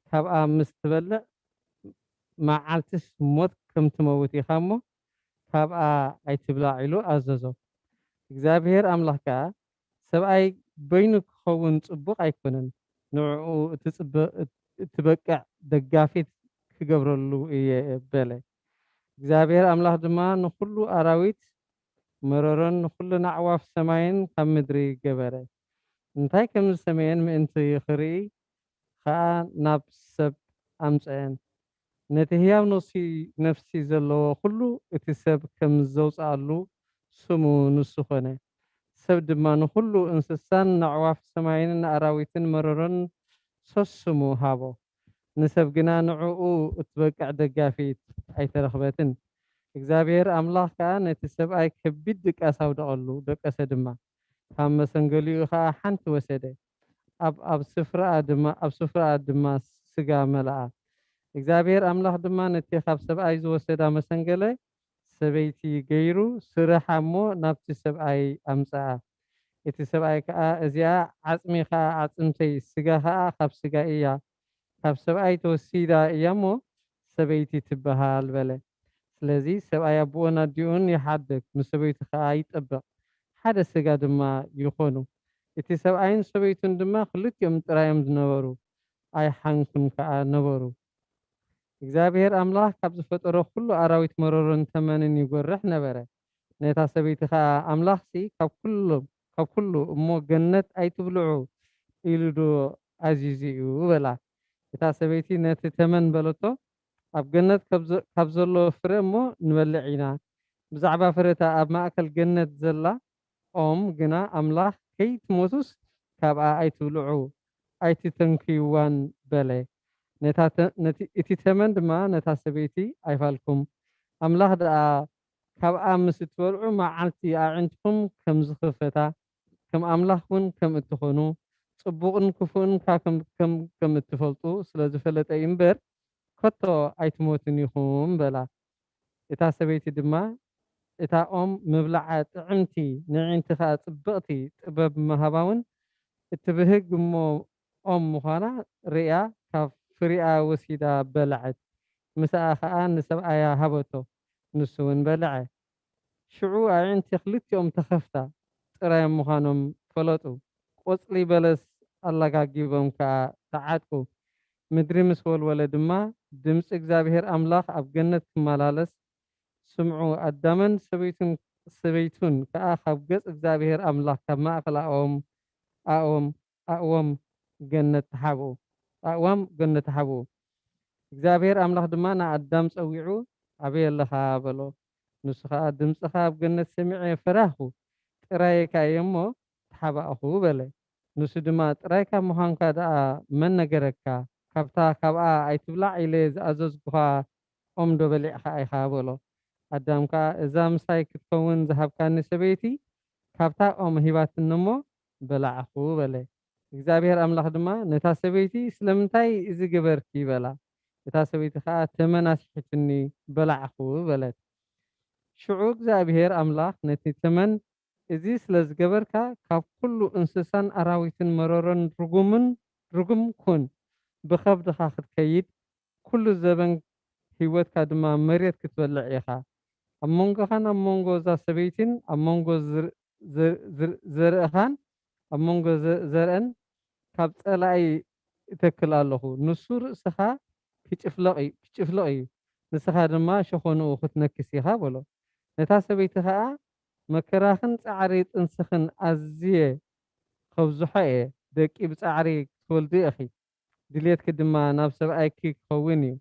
ካብኣ ምስ ትበልዕ መዓልትስ ሞት ከም ትመውት ኢኻ እሞ ካብኣ ኣይትብላዕ" ኢሉ ኣዘዞ። እግዚኣብሔር ኣምላኽ ከኣ፣ "ሰብኣይ በይኑ ክኸውን ጽቡቕ ኣይኮነን፣ ንዕኡ እትጽበ-፣ እትበቅዕ ደጋፊት ክገብረሉ እየ" በለ። እግዚኣብሔር ኣምላኽ ድማ ንኹሉ ኣራዊት መረሮን ንኹለን ኣዕዋፍ ሰማይን ካብ ምድሪ ገበረ። እንታይ ከም ዝሰመየን ምእንቲ ክርኢ ኸኣ ናብ ሰብ ኣምጽአን። ነቲ ህያው ነፍሲ፣ ነፍሲ ዘለዎ ኹሉ እቲ ሰብ ከም ዘውጽኣሉ ስሙ ንሱ ኾነ። ሰብ ድማ ንኹሉ እንስሳን ንኣዕዋፍ ሰማይን ንኣራዊትን መረሮን ሰስሙ ሃቦ። ንሰብ ግና ንዕኡ እትበቅዕ ደጋፊት ኣይተረኽበትን። እግዚኣብሔር ኣምላኽ ከኣ ነቲ ሰብኣይ ከቢድ ድቃስ ኣውደቐሉ፣ ደቀሰ ድማ። ካብ መሰንገሊኡ ኸኣ ሓንቲ ወሰደ፣ ኣብ፣ ኣብ ስፍራኣ ድማ፣ ኣብ ስፍራኣ ድማ ስጋ መልኣ። እግዚኣብሔር ኣምላኽ ድማ ነቲ ካብ ሰብኣይ ዝወሰዳ መሰንገለ ሰበይቲ ገይሩ ስርሓ እሞ ናብቲ ሰብኣይ ኣምጽኣ። እቲ ሰብኣይ ከኣ፣ "እዚኣ ዓጽሚ ኸኣ ዓጽምተይ፣ ስጋ ኸኣ ካብ ስጋይ እያ፣ ካብ ሰብኣይ ተወሲዳ እያ እሞ ሰበይቲ ትበሃል" በለ። ስለዚ ሰብኣይ ኣቦኡን ኣዲኡን ይሓድግ፣ ንሰበይቱ ኸኣ ይጠብቕ፣ ሓደ ስጋ ድማ ይኾኑ። እቲ ሰብኣይን ሰበይቱን ድማ ክልቲኦም ጥራዮም ዝነበሩ፣ ኣይሓንኩን ከኣ ነበሩ። እግዚኣብሔር ኣምላኽ ካብ ዝፈጠሮ ኩሉ ኣራዊት መረሮን ተመንን ይጎርሕ ነበረ። ነታ ሰበይቲ ኸኣ፣ "ኣምላኽሲ ካብ ኩሉ፣ ካብ ኩሉ እሞ ገነት ኣይትብልዑ ኢሉ ዶ ኣዚዙ እዩ?" በላ። እታ ሰበይቲ ነቲ ተመን በለቶ፣ "ኣብ ገነት ካብ ዘ-፣ ካብ ዘሎ ፍረ እሞ ንበልዕ ኢና፣ ብዛዕባ ፍረ እታ ኣብ ማእከል ገነት ዘላ ኦም ግና ኣምላኽ ከይትሞቱስ ካብኣ ኣይትብልዑ ኣይትተንክይዋን" በለ። ነታ ተ-፣ ነቲ፣ እቲ ተመን ድማ ነታ ሰበይቲ፣ "ኣይፋልኩም፣ ኣምላኽ ደኣ ካብኣ ምስ እትበልዑ መዓልቲ ኣዒንትኹም ከም ዝኽፈታ፣ ከም ኣምላኽ እውን ከም እትኾኑ፣ ጽቡቕን ክፉእን ከኣ ከም፣ ከም፣ ከም እትፈልጡ ስለ ዝፈለጠ እዩ እምበር፣ ከቶ ኣይትሞቱን ኢኹም" በላ። እታ ሰበይቲ ድማ፣ እታ ኦም ምብላዓ ጥዕምቲ፣ ንዕንቲ ኸኣ ጽብቕቲ ጥበብ ምሃባ እውን እትብህግ እሞ ኦም ምዃና ርእያ፣ ካብ ፍሪኣ ወሲዳ በልዐት። ምስኣ ኸኣ ንሰብኣያ ሃበቶ፣ ንሱ እውን በልዐ። ሽዑ ኣዒንቲ ክልቲኦም ተኸፍታ፣ ጥራዮም ምዃኖም ፈለጡ። ቆጽሊ በለስ ኣላጋጊቦም ከኣ ተዓጥቁ። ምድሪ ምስ ወልወለ ድማ፣ ድምጺ እግዚኣብሔር ኣምላኽ ኣብ ገነት ክመላለስ ስምዑ። ኣዳምን ሰበይቱን፣ ሰበይቱን ከኣ ካብ ገጽ እግዚኣብሔር ኣምላኽ፣ ካብ ማእከል ኣእዋም፣ ኣእዋም፣ ኣእዋም ገነት ተሓብኡ። ኣእዋም ገነት ተሓብኡ። እግዚኣብሔር ኣምላኽ ድማ ንኣዳም ጸዊዑ፣ "ኣበይ ኣለኻ?" በሎ። ንሱ ኸኣ፣ "ድምጽኻ ኣብ ገነት ሰሚዐ ፈራህኩ፣ ጥራየካ እየ እሞ ተሓባእኹ" በለ። ንሱ ድማ፣ "ጥራይካ ምዃንካ ደኣ መን ነገረካ? ካብታ ካብኣ ኣይትብላዕ ኢለ ዝኣዘዝኩኻ ኦም ዶ በሊዕኻ ኢኻ?" በሎ። ኣዳም ከኣ፣ "እዛ ምሳይ ክትከውን ዝሃብካኒ ሰበይቲ ካብታ ኦም ሂባትኒ እሞ በላዕኹ" በለ። እግዚኣብሔር ኣምላኽ ድማ ነታ ሰበይቲ፣ "ስለምንታይ እዚ ገበርኪ?" በላ። እታ ሰበይቲ ኸኣ፣ "ተመን ኣስሒቱኒ፣ በላዕኹ" በለት። ሽዑ እግዚኣብሔር ኣምላኽ ነቲ ተመን፣ "እዚ ስለ ዝገበርካ፣ ካብ ኩሉ እንስሳን ኣራዊትን መረሮን ርጉምን፣ ርጉም ኩን። ብኸብድኻ ክትከይድ፣ ኩሉ ዘበን ህይወትካ ድማ መሬት ክትበልዕ ኢኻ። ኣብ መንጎኻን ኣብ መንጎ እዛ ሰበይቲን ኣብ መንጎ ዝር-፣ ዝር-፣ ዝር-፣ ዘርእኻን ኣብ መንጎ ዘ-፣ ዘርእን ካብ ጸላኢ እተክል ኣለኹ። ንሱ ርእስኻ ክጭፍለቕ እዩ፣ ክጭፍለቕ እዩ፣ ንስኻ ድማ ሸኾንኡ ክትነክስ ኢኻ" በሎ። ነታ ሰበይቲ ኸኣ፣ "መከራኽን ጻዕሪ ጥንስኽን ኣዝየ ከብዝሖ እየ፣ ደቂ ብጻዕሪ ክትወልዲ ኢኺ፣ ድሌትኪ ድማ ናብ ሰብኣይኪ ክኸውን እዩ፣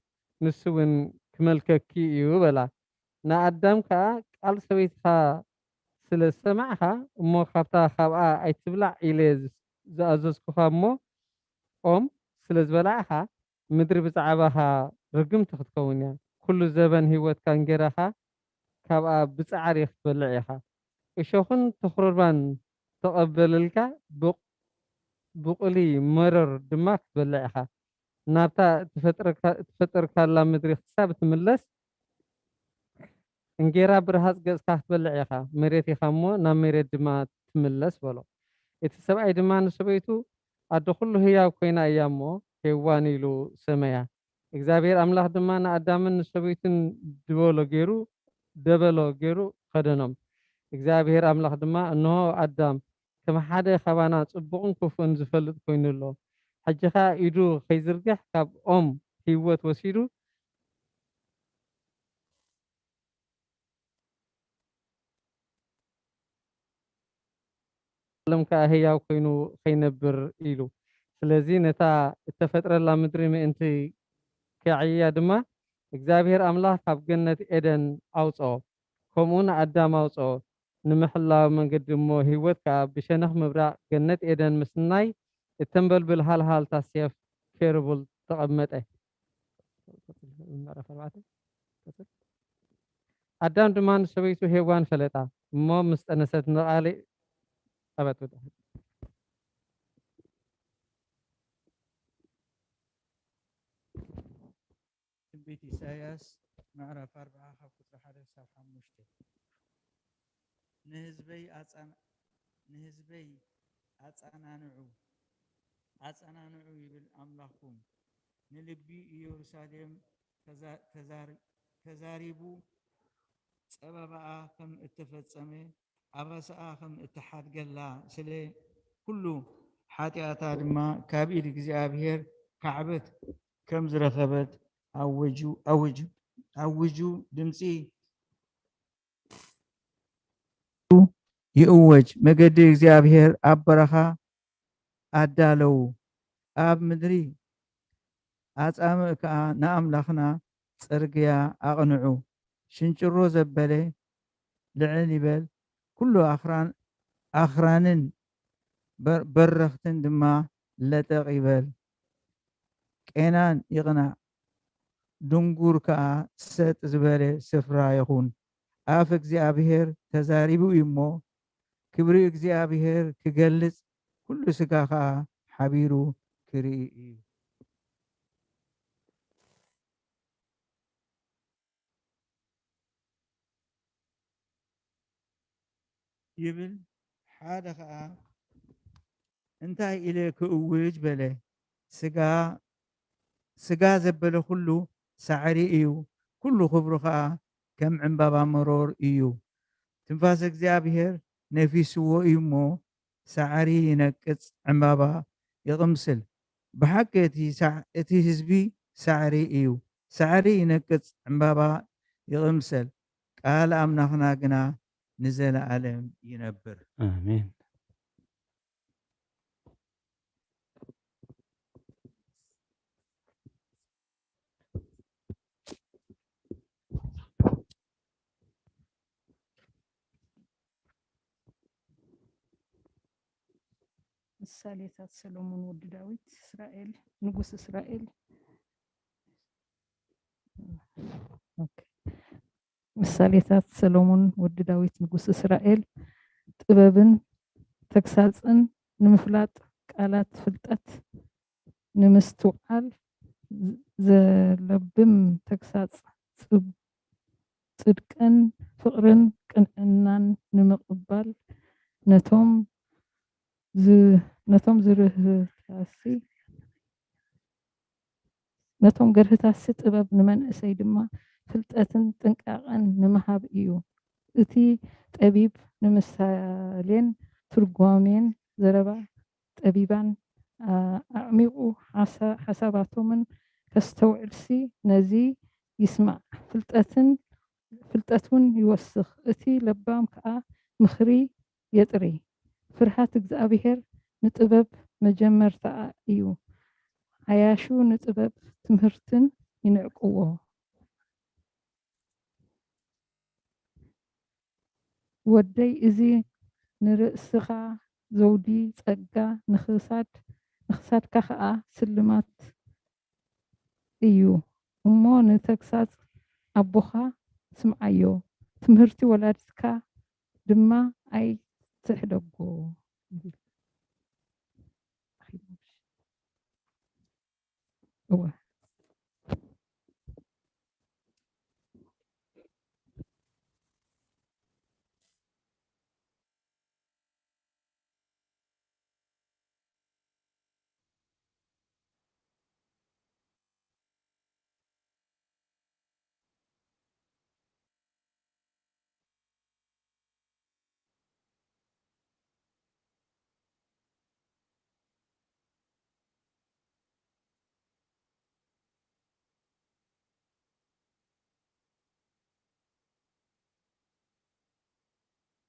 ንሱ እውን ክመልከኪ እዩ" በላ። ንኣዳም ከኣ፣ "ቃል ሰበይትኻ ስለ ዝሰማዕካ እሞ ካብታ ካብኣ ኣይትብላዕ ኢለ ዝኣዘዝኩኻ እሞ ኦም ስለ ዝበላዕካ፣ ምድሪ ብዛዕባኻ ርግምቲ ክትከውን እያ። ኩሉ ዘበን ህይወትካ እንጌራኻ ካብኣ ብጻዕሪ ክትበልዕ ኢኻ። እሾኽን ተኹርባን ተቐበለልካ፣ ብቕ-፣ ብቑሊ መረር ድማ ክትበልዕ ኢኻ። ናብታ እተፈጠርካ-፣ እተፈጠርካላ ምድሪ ክሳብ እትምለስ፣ እንጌራ ብረሃጽ ገጽካ ክትበልዕ ኢኻ፣ መሬት ኢኻ እሞ ናብ መሬት ድማ ትምለስ በሎ። እቲ ሰብኣይ ድማ ንሰበይቱ፣ ኣደ ኹሉ ህያው ኮይና እያ እሞ፣ ሄዋን ኢሉ ሰመያ። እግዚኣብሔር ኣምላኽ ድማ ንኣዳምን ንሰበይቱን ድበሎ ገይሩ፣ ደበሎ ገይሩ ከደኖም። እግዚኣብሔር ኣምላኽ ድማ፣ እንሆ፣ ኣዳም ከም ሓደ ካባና ጽቡቕን ክፉእን ዝፈልጥ ኮይኑ ኣሎ። ሕጂ ኸኣ ኢዱ ከይዝርግሕ ካብ ኦም ህይወት ወሲዱ፣ ዓለም ከኣ ህያው ኮይኑ ከይነብር ኢሉ። ስለዚ ነታ እተፈጥረላ ምድሪ ምእንቲ ከዕይያ ድማ፣ እግዚኣብሔር ኣምላኽ ካብ ገነት ኤደን ኣውጽኦ፣ ከምኡ ንኣዳም ኣውጽኦ። ንምሕላው መንገዲ እሞ ህይወት ከኣ ብሸነኽ ምብራቕ ገነት ኤደን ምስናይ እተንበልብል ሃልሃልታ ሴፍ ኬሩብል ተቐመጠ። ምዕራፍ ኣርባዕተ። ኣዳም ድማ ንሰበይቱ ሄዋን ፈለጣ፣ እሞ ምስ ጠነሰት ንቓሊ ኣበት ወደ ትንቢት ኢሳይያስ ምዕራፍ ኣርብዓ ካብ ቁጽሪ ሓደ ክሳብ ሓሙሽተ። ንህዝበይ ኣጻን-፣ ንህዝበይ ኣጻናንዑ፣ ኣጻናንዑ ይብል ኣምላኽኩም። ንልቢ ኢየሩሳሌም ተዛ-፣ ተዛሪ-፣ ተዛሪቡ፣ ጸበባኣ ከም እተፈጸመ፣ ኣባሳኣ ከም እተሓድገላ፣ ስለ ኩሉ ሓጢኣታ ድማ ካብ ኢድ እግዚኣብሔር ካዕበት ከም ዝረኸበት ኣውጁ፣ ኣውጁ፣ ኣውጁ፣ ድምጺ ይእወጅ። መገዲ እግዚኣብሔር ኣብ በረኻ ኣዳለዉ፣ ኣብ ምድሪ ኣጻምእ ከኣ ንኣምላኽና ጽርግያ ኣቕንዑ። ሽንጭሮ ዘበለ ልዕል ይበል፣ ኩሉ ኣኽራን፣ ኣኽራንን በር-፣ በረኽትን ድማ ለጠቕ ይበል። ቄናን ይቕናዕ፣ ድንጉር ከኣ ሰጥ ዝበለ ስፍራ ይኹን። ኣፍ እግዚኣብሔር ተዛሪቡ እዩ እሞ፣ ክብሪ እግዚኣብሔር ክገልጽ፣ ኩሉ ስጋ ከኣ ሓቢሩ ክርኢ እዩ። ይብል። ሓደ ኸኣ፣ እንታይ ኢለ ክእውጅ በለ። ስጋ፣ ስጋ ዘበለ ኩሉ ሳዕሪ እዩ፣ ኩሉ ክብሩ ኸኣ ከም ዕምባባ መሮር እዩ። ትንፋስ እግዚኣብሔር ነፊስዎ እዩ እሞ፣ ሳዕሪ ይነቅጽ፣ ዕምባባ ይቕምስል። ብሓቂ እቲ ሳዕ-፣ እቲ ህዝቢ ሳዕሪ እዩ። ሳዕሪ ይነቅጽ፣ ዕምባባ ይቕምሰል። ቃል ኣምላኽና ግና ንዘለኣለም ይነብር። ኣሜን። ምሳሌታት ሰሎሞን ወዲ ዳዊት እስራኤል፣ ንጉስ እስራኤል። ኦኬ። ምሳሌታት ሰሎሞን ወዲ ዳዊት ንጉስ እስራኤል። ጥበብን ተግሳጽን ንምፍላጥ፣ ቃላት ፍልጠት ንምስትውዓል፣ ዘለብም ተግሳጽ ጽብ-፣ ጽድቅን ፍቕርን ቅንዕናን ንምቕባል፣ ነቶም ዝ-፣ ነቶም ዝርህታሲ፣ ነቶም ገርህታሲ ጥበብ፣ ንመንእሰይ ድማ ፍልጠትን ጥንቃቐን ንምሃብ እዩ። እቲ ጠቢብ ንምሳሌን ትርጓሜን ዘረባ ጠቢባን፣ ኣ-፣ ኣዕሚቑ ሓሳ-፣ ሓሳባቶምን ከስተውዕልሲ፣ ነዚ ይስማዕ። ፍልጠትን፣ ፍልጠት እውን ይወስኽ። እቲ ለባም ከኣ ምኽሪ የጥሪ። ፍርሃት እግዚኣብሔር ንጥበብ መጀመርታኣ እዩ። ዓያሹ ንጥበብ ትምህርትን ይንዕቅዎ። ወደይ፣ እዚ ንርእስኻ ዘውዲ ጸጋ፣ ንኽሳድ-፣ ንኽሳድካ ኸኣ ስልማት እዩ። እሞ ንተግሳጽ ኣቦኻ ስምዓዮ፣ ትምህርቲ ወላዲትካ ድማ ኣይትሕደጎ። እወ።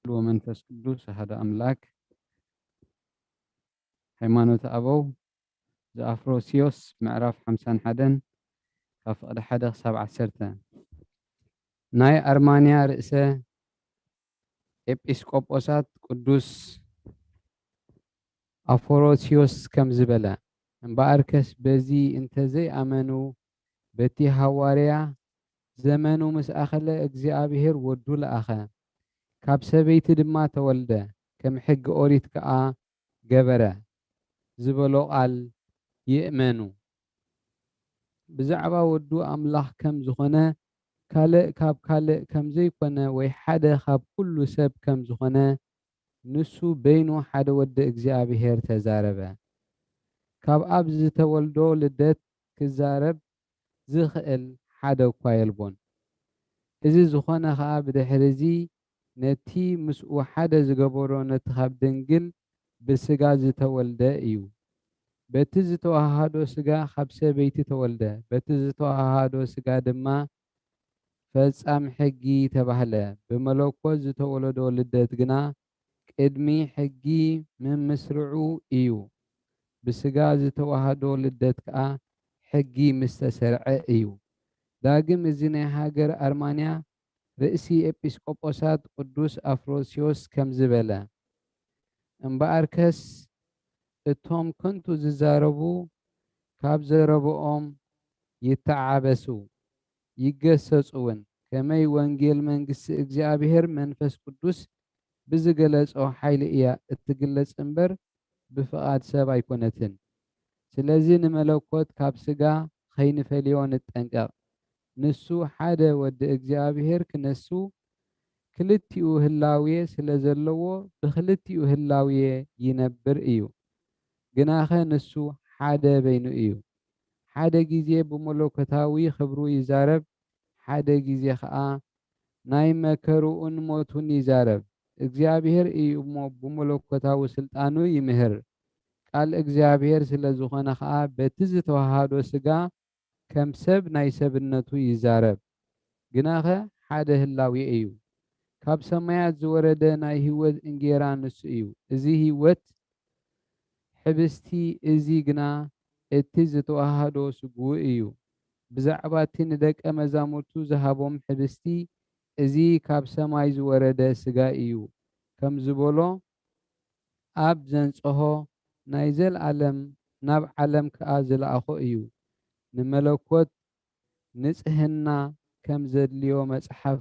ወመንፈስ ቅዱስ ኣሐደ ኣምላክ። ሃይማኖተ ኣበው ዘኣፍሮስዮስ ምዕራፍ ሓምሳን ሓደን ካብ ፍቕዲ ሓደ ክሳብ ዓሰርተ። ናይ ኣርማንያ ርእሰ ኤጲስቆጶሳት ቅዱስ ኣፎሮስዮስ ከምዚ በለ፣ እምበኣርከስ በዚ እንተ ዘይኣመኑ፣ በቲ ሃዋርያ ዘመኑ ምስ ኣኸለ እግዚኣብሔር ወዱ ለኣኸ፣ ካብ ሰበይቲ ድማ ተወልደ፣ ከም ሕጊ ኦሪት ከኣ ገበረ ዝበሎ ቃል ይእመኑ። ብዛዕባ ወዱ ኣምላኽ ከም ዝኾነ፣ ካልእ ካብ ካልእ ከም ዘይኮነ፣ ወይ ሓደ ካብ ኩሉ ሰብ ከም ዝኾነ፣ ንሱ በይኑ ሓደ ወዲ እግዚኣብሔር ተዛረበ። ካብ ኣብ ዝተወልዶ ልደት ክዛረብ ዝኽእል ሓደ እኳ የልቦን። እዚ ዝኾነ ኸኣ ብድሕሪ እዚ ነቲ ምስኡ ሓደ ዝገበሮ ነቲ ካብ ድንግል ብስጋ ዝተወልደ እዩ። በቲ ዝተዋሃሃዶ ስጋ ካብ ሰበይቲ ተወልደ፣ በቲ ዝተዋሃሃዶ ስጋ ድማ ፈጻም ሕጊ ተባህለ። ብመለኮት ዝተወለዶ ልደት ግና ቅድሚ ሕጊ ምምስርዑ እዩ። ብስጋ ዝተዋሃዶ ልደት ከኣ ሕጊ ምስ ተሰርዐ እዩ። ዳግም እዚ ናይ ሃገር ኣርማንያ ርእሲ ኤጲስቆጶሳት ቅዱስ ኣፍሮስዮስ ከምዚ በለ፣ እምበኣርከስ እቶም ከንቱ ዝዛረቡ ካብ ዘረብኦም ይተዓበሱ፣ ይገሰጹ እውን፣ ከመይ ወንጌል መንግስቲ እግዚኣብሔር መንፈስ ቅዱስ ብዝገለጾ ሓይሊ እያ እትግለጽ እምበር ብፍቓድ ሰብ ኣይኮነትን። ስለዚ ንመለኮት ካብ ስጋ ኸይንፈልዮ ንጠንቀቕ። ንሱ ሓደ ወዲ እግዚኣብሔር ክነሱ ክልቲኡ ህላዌ ስለ ዘለዎ ብክልቲኡ ህላዌ ይነብር እዩ። ግናኸ ንሱ ሓደ በይኑ እዩ። ሓደ ግዜ ብመለኮታዊ ክብሩ ይዛረብ፣ ሓደ ግዜ ኸኣ ናይ መከርኡን ሞቱን ይዛረብ። እግዚኣብሔር እዩ እሞ ብመለኮታዊ ስልጣኑ ይምህር። ቃል እግዚኣብሔር ስለ ዝኾነ ኸኣ በቲ ዝተዋሃዶ ስጋ ከም ሰብ ናይ ሰብነቱ ይዛረብ። ግናኸ ሓደ ህላዌ እዩ። ካብ ሰማያት ዝወረደ ናይ ህይወት እንጌራ ንሱ እዩ። እዚ ህይወት ሕብስቲ እዚ ግና እቲ ዝተዋሃዶ ስግኡ እዩ። ብዛዕባ እቲ ንደቀ መዛሙርቱ ዝሃቦም ሕብስቲ እዚ ካብ ሰማይ ዝወረደ ስጋ እዩ ከም ዝበሎ ኣብ ዘንጸሆ ናይ ዘልኣለም ናብ ዓለም ከኣ ዝለኣኾ እዩ። ንመለኮት ንጽህና ከም ዘድልዮ መጽሓፍ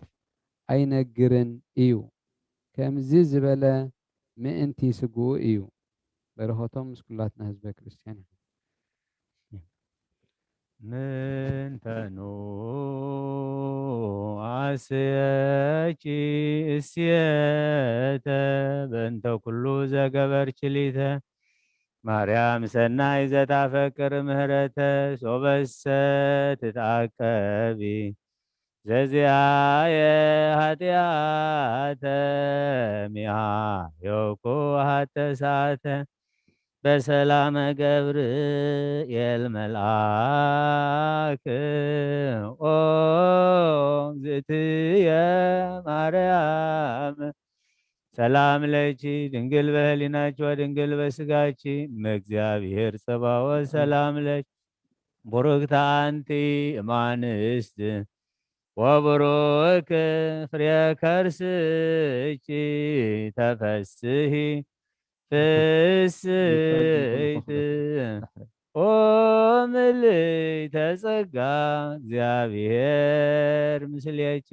ኣይነግርን እዩ። ከምዚ ዝበለ ምእንቲ ስግኡ እዩ። በረኸቶም ምስ ኩላትና ህዝበ ክርስቲያን ይኹን። ምንተኑ ኣስየኪ እሴተ በእንተ ኩሉ ዘገበርኪ ሊተ ማርያም ሰናይ ዘታፈቅር ምህረተ ሶበሰ ትትዓቀቢ ዘዚኣየ ኃጢአተ ሚሃዮኩ ኃተ ሰዓተ በሰላመ ገብርኤል መልአክ ኦ ዝትየ ማርያም ሰላም ለኪ ድንግል በህሊናኪ ወድንግል በስጋኪ እመ እግዚአብሔር ጸባኦት ሰላም ለኪ ቡርክት አንቲ እማንስት ወቡሩክ ፍሬ ከርስኪ ተፈስሂ ፍስሕት ኦ ምልዕተ ጸጋ እግዚአብሔር ምስሌኪ።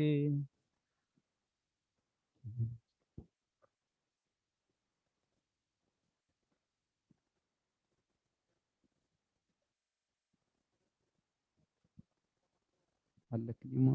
ኣለኪ ዲሞ?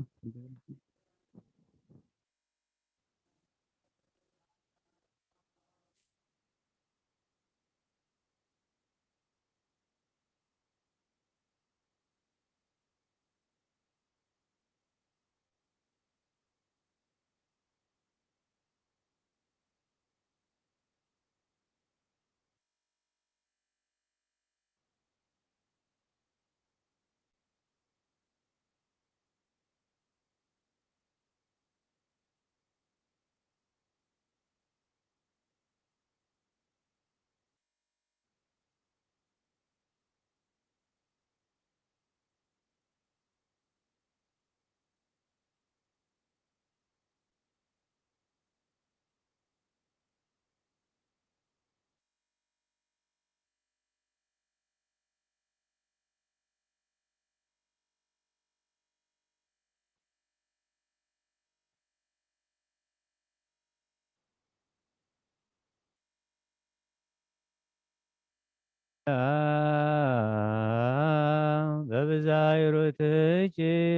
በብዛይሩትኪ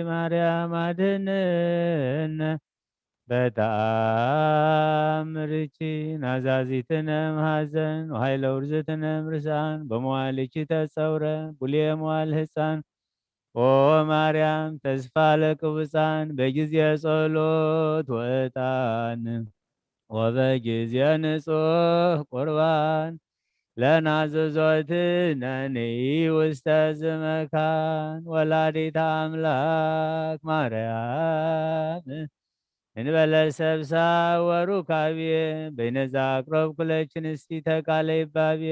ማርያም ኣድህንነ። በተኣምርኪ ናዛዚትነ እም ሐዘን ወኃይለ ውርዝትነ እም ርሳን በመዋልኪ ተጸውረ ብሉየ መዋል ህፃን። ኦ ማርያም ተስፋ ለቅቡፃን በጊዜ ጸሎት ወዕጣን ወበጊዜ ንጹሕ ቁርባን ለናዘዞትነኒ ውስተ ዝመካን ወላዲተ ኣምላክ ማርያም እንበለ ሰብሳ ወሩካቤ በይነዛ ኣቅረብኩ ለኪ ንስቲ ተቃለ ይባቤ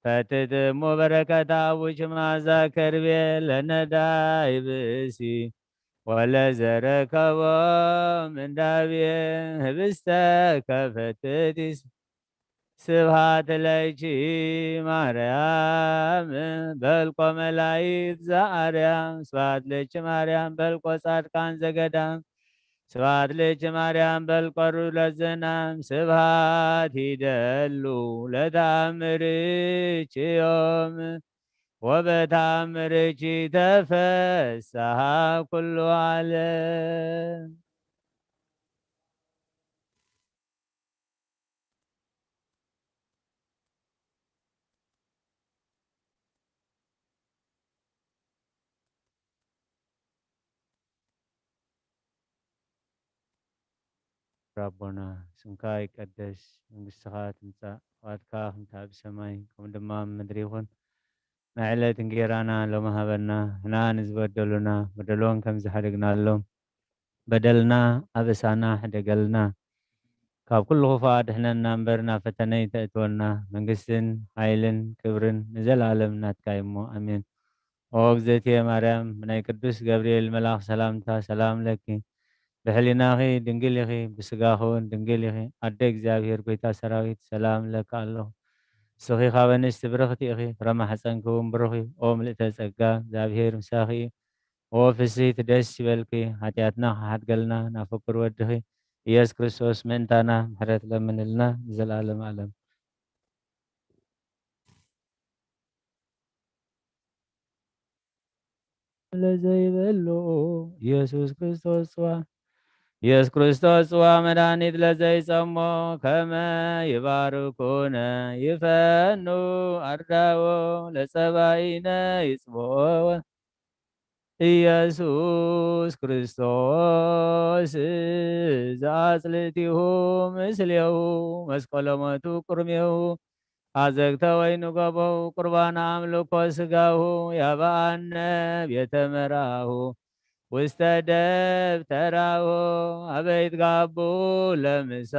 ፈትትሙ በረከታ አቡኪ መዓዛ ከርቤ ለነዳይ ብእሲ ወለዘረከቦ ምንዳቤ ህብስተ ከፈትት ስብሐት ለኪ ማርያም በልቆ መላይት ዘአርያም ስብሐት ለኪ ማርያም በልቆ ጻድቃን ዘገዳም ስብሐት ለኪ ማርያም በልቆ ሩለ ዘናም ስብሐት ይደሉ ለተአምርኪ ዮም ወበተአምርኪ ተፈስሐ ኩሉ ዓለም። ኣቦና ስምካ ይቀደስ፣ መንግስትኻ ትምጻእ፣ ፍቓድካ ከምቲ ኣብ ሰማይ ከምኡ ድማ ኣብ ምድሪ ይኹን። ናይ ዕለት እንጌራና ሎሚ ሃበና፣ ንሕና ንዝበደሉና በደሎም ከም ዝሓደግናሎም በደልና ኣበሳና ሕደገልና፣ ካብ ኩሉ ክፉእ ኣድሕነና እምበር ናብ ፈተነ ኣይተእትወና። መንግስትን ሓይልን ክብርን ንዘለኣለም ናትካ እዩ እሞ ኣሜን። ኦ እግዝእትየ ማርያም ብናይ ቅዱስ ገብርኤል መልኣኽ ሰላምታ ሰላም ለኪ፣ ብሕሊናኺ ድንግል ኢኺ፣ ብስጋኺ እውን ድንግል ኢኺ፣ ኣደ እግዚኣብሔር ጎይታ ሰራዊት ሰላም እለኪ ኣለኹ። ንስኺ ካብ ኣንስቲ ብርኽቲ ኢኺ፣ ፍረ ማሕፀንኪ እውን ብሩኽ እዩ። ኦ ምልእተ ጸጋ እግዚኣብሔር ምሳኺ እዩ። ኦ ፍስሕቲ ደስ ይበልኪ፣ ሓጢኣትና ክሓድገልና ናብ ፍቁር ወድኺ ኢየሱስ ክርስቶስ ምእንታና ምሕረት ለምንልና ንዘለኣለም ኣለም። ለዘይበልዑ ኢየሱስ ክርስቶስ ጽዋ ኢየሱስ ክርስቶስ ጽዋ መድኃኒት ለዘይጸሞ ከመ ይባርኩነ ይፈኑ ኣርዳዎ ለጸባኢነ ይጽብኦ ኢየሱስ ክርስቶስ ዘአጽልእቲሁ ምስሌሁ መስቀሎ ሞቱ ቅድሜሁ አዘግተ ወይኑ ገበው ቁርባን አምልኮ ስጋሁ ያበአነ ቤተ መራሁ ውስተ ደብተራሁ አበይት ጋቡ ለምሳ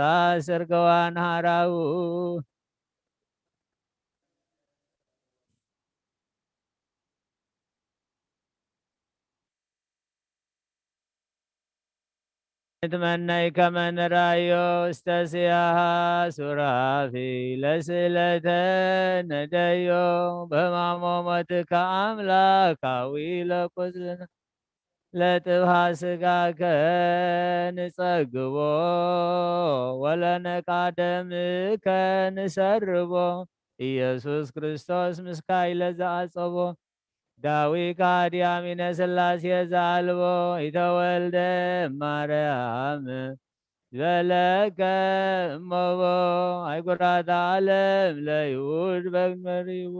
ስርገዋን ሃራሁ ንትመነይ ከመ ንራዮ ውስተ ስያሃ ሱራፊ ለስእለተ ነደዮ በማሞ ሞትከ አምላካዊ ለቁስልና ለጥብሃ ስጋከ ንጸግቦ ወለነቃ ደምከ ንሰርቦ ኢየሱስ ክርስቶስ ምስካይ ለዘአጸቦ ዳዊካ ዲያሚነ ስላሴ ዘአልቦ ኢተወልደ ማርያም ዝበለከ እመቦ ኣይጉራተ ዓለም ለይሁድ በግ መሪቡ።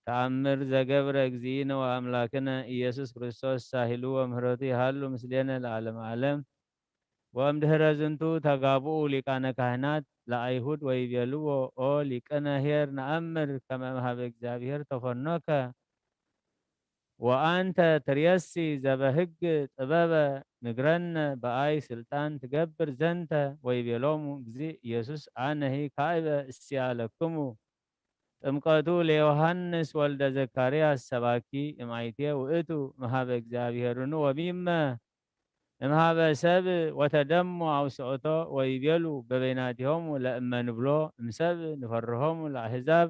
ተአምር ዘገብረ እግዚእነ ወአምላክነ ኢየሱስ ክርስቶስ ሳሂሉ ወምህረቱ ይሃሉ ምስሌነ ለዓለመ ዓለም። ወእምድህረ ዝንቱ ተጋብኡ ሊቃነ ካህናት ለአይሁድ ወይቤልዎ፣ ኦ ሊቅነ ኄር፣ ነአምር ከመ እምሃበ እግዚአብሔር ተፈኖከ ወአንተ ትሬሲ ዘበህግ ጥበበ ንግረነ በአይ ስልጣን ትገብር ዘንተ። ወይቤሎሙ እግዚእ ኢየሱስ፣ አነሂ ካዕበ እስያለክሙ ጥምቀቱ ለዮሐንስ ወልደ ዘካርያስ ሰባኪ እምአይቴ ውእቱ እምሃበ እግዚአብሔርኑ ወሚመ እምሃበ ሰብ ወተደሙ አውስኦቶ ወይቤሉ በበይናቲሆሙ ለእመ ንብሎ እምሰብ ንፈርሆሙ ለአሕዛብ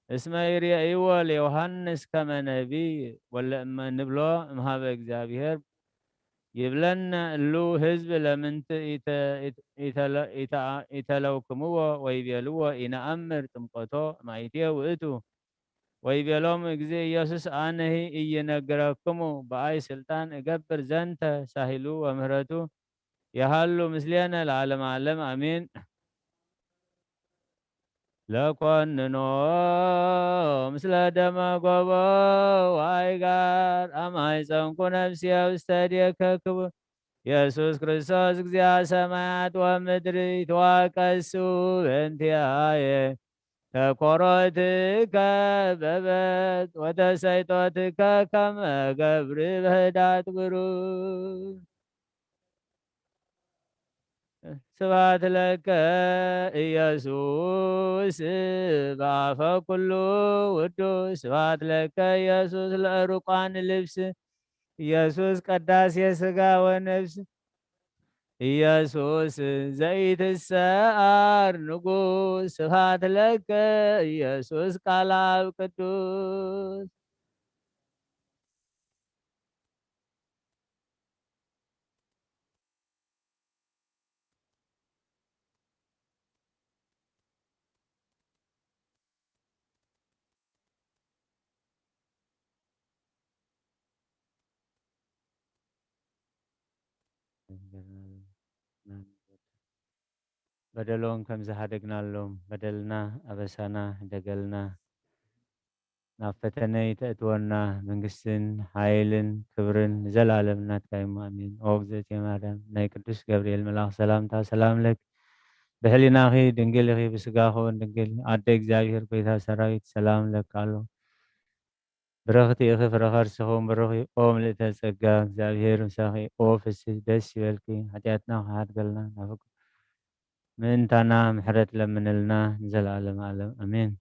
እስመ ይርአይዎ ለዮሐንስ ከመ ነቢይ ወለእመ ንብሎ እምሃበ እግዚአብሔር ይብለነ እሉ ህዝብ ለምንት ኢተ- ኢተ- ኢተለ- ኢተ- ኢተለውክምዎ ወይቤልዎ ኢነአምር ጥምቀቶ እምአይቴ ውእቱ ወይቤሎም እግዚእ ኢየሱስ አነሂ ኢይነግረክሙ በአይ ስልጣን እገብር ዘንተ ሳሂሉ ወምህረቱ የሃሉ ምስሌነ ለዓለመ ዓለም አሜን። ለኮንኖ ምስለ ደመ ጎቦ ወአይጋር አማይፀንኩ ነፍስየ ውስተ እዴከ ክቡር ኢየሱስ ክርስቶስ እግዚአ ሰማያት ወምድር ይትዋቀሱ በእንቲአየ ተኮሮትከ በበት ወተሰይጦትከ ከመ ገብር በህዳት ብሩር። ስብሐት ለከ ኢየሱስ በአፈ ኩሉ ውዱስ። ስብሐት ለከ ኢየሱስ ለዕሩቃን ልብስ። ኢየሱስ ቀዳሴ ሥጋ ወነፍስ። ኢየሱስ ዘኢትሰዓር ንጉሥ። ስብሐት ለከ ኢየሱስ ቃል አብ ቅዱስ። በደሎም ከም ዝሃደግናሎም በደልና ኣበሳና ህደገልና። ናብ ፈተነ ይተእትወና። መንግስትን ሓይልን ክብርን ንዘለዓለም ናትካ እዩ። ኣሜን። ኦ እግዝእትየ ማርያም፣ ናይ ቅዱስ ገብርኤል መልኣኽ ሰላምታ ሰላም ለኪ፣ ብሕሊናኺ ድንግል ኢኺ፣ ብስጋኺ እውን ድንግል፣ ኣደ እግዚኣብሔር፣ ጎይታ ሰራዊት፣ ሰላም ለኪ ኣሎ። ብርኽቲ ኢኺ ፍረ ከርስኺ እውን ብሩኽ እዩ። ኦ ምልእተ ጸጋ፣ እግዚኣብሔር ምሳኺ። ኦ ፍስሕቲ ደስ ይበልኪ፣ ሓጢኣትና ክሓድገልና፣ ናብ ፍቅሩ ምእንታና ምሕረት ለምንልና፣ ንዘለዓለመ ዓለም ኣሜን።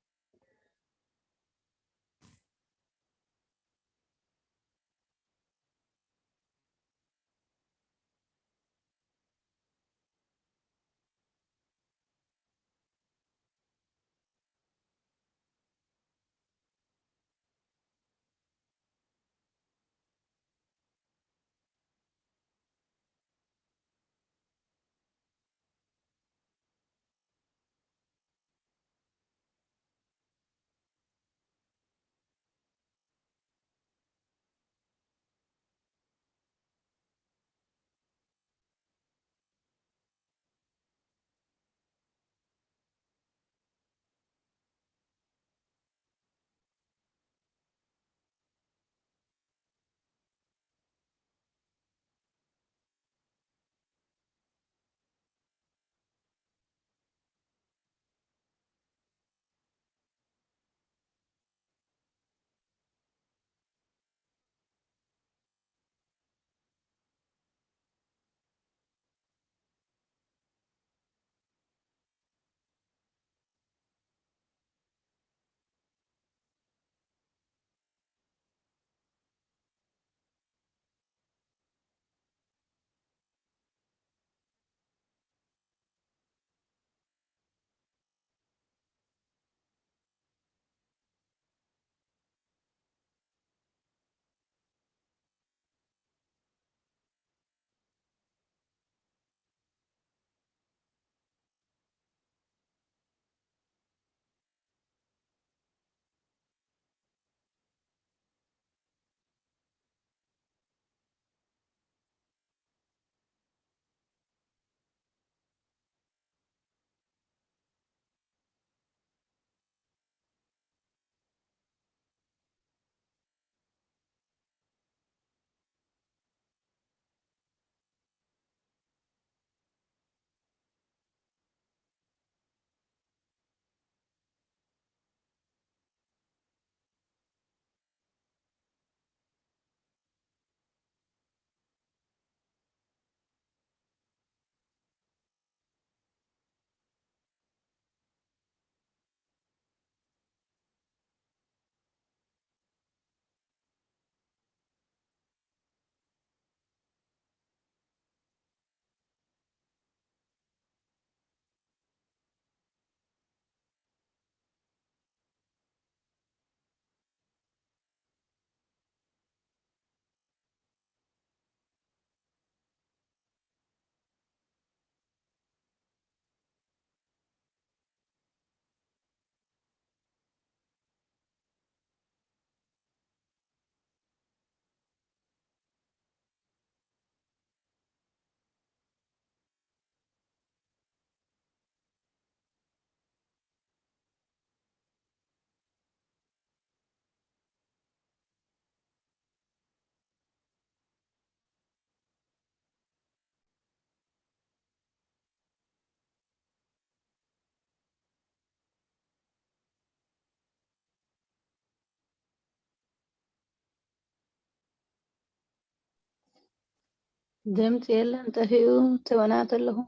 ድምፂ የለን፣ ጠፊኡ። ትወናት ኣለኹ።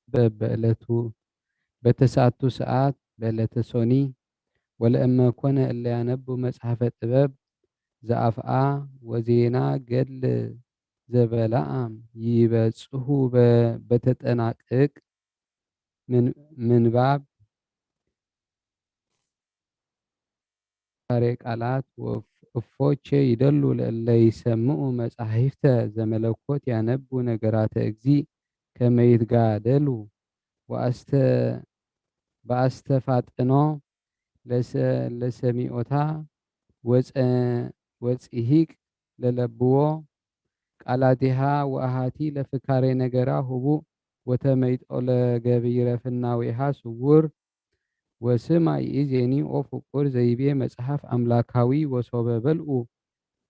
በብዕለቱ በተሰዓቱ ሰዓት በዕለተ ሶኒ ወለእመ ኮነ እለ ያነቡ መጽሐፈ ጥበብ ዘአፍአ ወዜና ገድል ዘበላአም ይበጽሑ በ-፣ በተጠናቅቅ ምን-፣ ምንባብ ካሬ ቃላት ወፍ-፣ እፎቼ ይደሉ ለእለ ይሰምዑ መጻሕፍተ ዘመለኮት ያነቡ ነገራተ እግዚእ ከመ ይትጋደሉ ወአስተ-፣ በአስተፋጥኖ ለሰ-፣ ለሰሚዖታ ወጸ-፣ ወጽሂቅ ለለብዎ ቃላቲሃ ወአሃቲ ለፍካሬ ነገራ ህቡእ ወተመይጦ ለገቢረ ፍናዊሃ ስውር። ወስማ ይእዜኒ ኦ ፍቁር ዘይቤ መጽሐፍ አምላካዊ ወሶበ በልዑ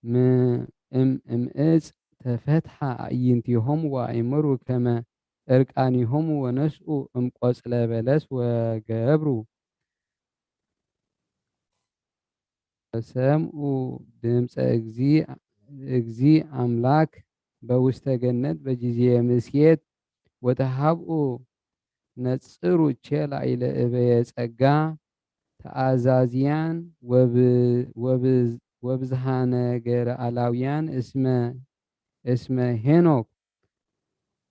ም-፣ እም-፣ እምእፅ ተፈትሐ አዕይንቲሆሙ ወአእመሩ ከመ እርቃኒሆሙ ወነስኡ እምቆጽለ በለስ ወገብሩ ወሰምኡ ድምፀ እግዚ-፣ እግዚ አምላክ በውስተ ገነት በጊዜ ምስየት ወተሃብኡ ነጽሩ ቼላ ኢለ እበየ ጸጋ ተአዛዝያን ወብ-፣ ወብዝ-፣ ወብዝሃ ነገረ አላውያን እስመ፣ እስመ ሄኖክ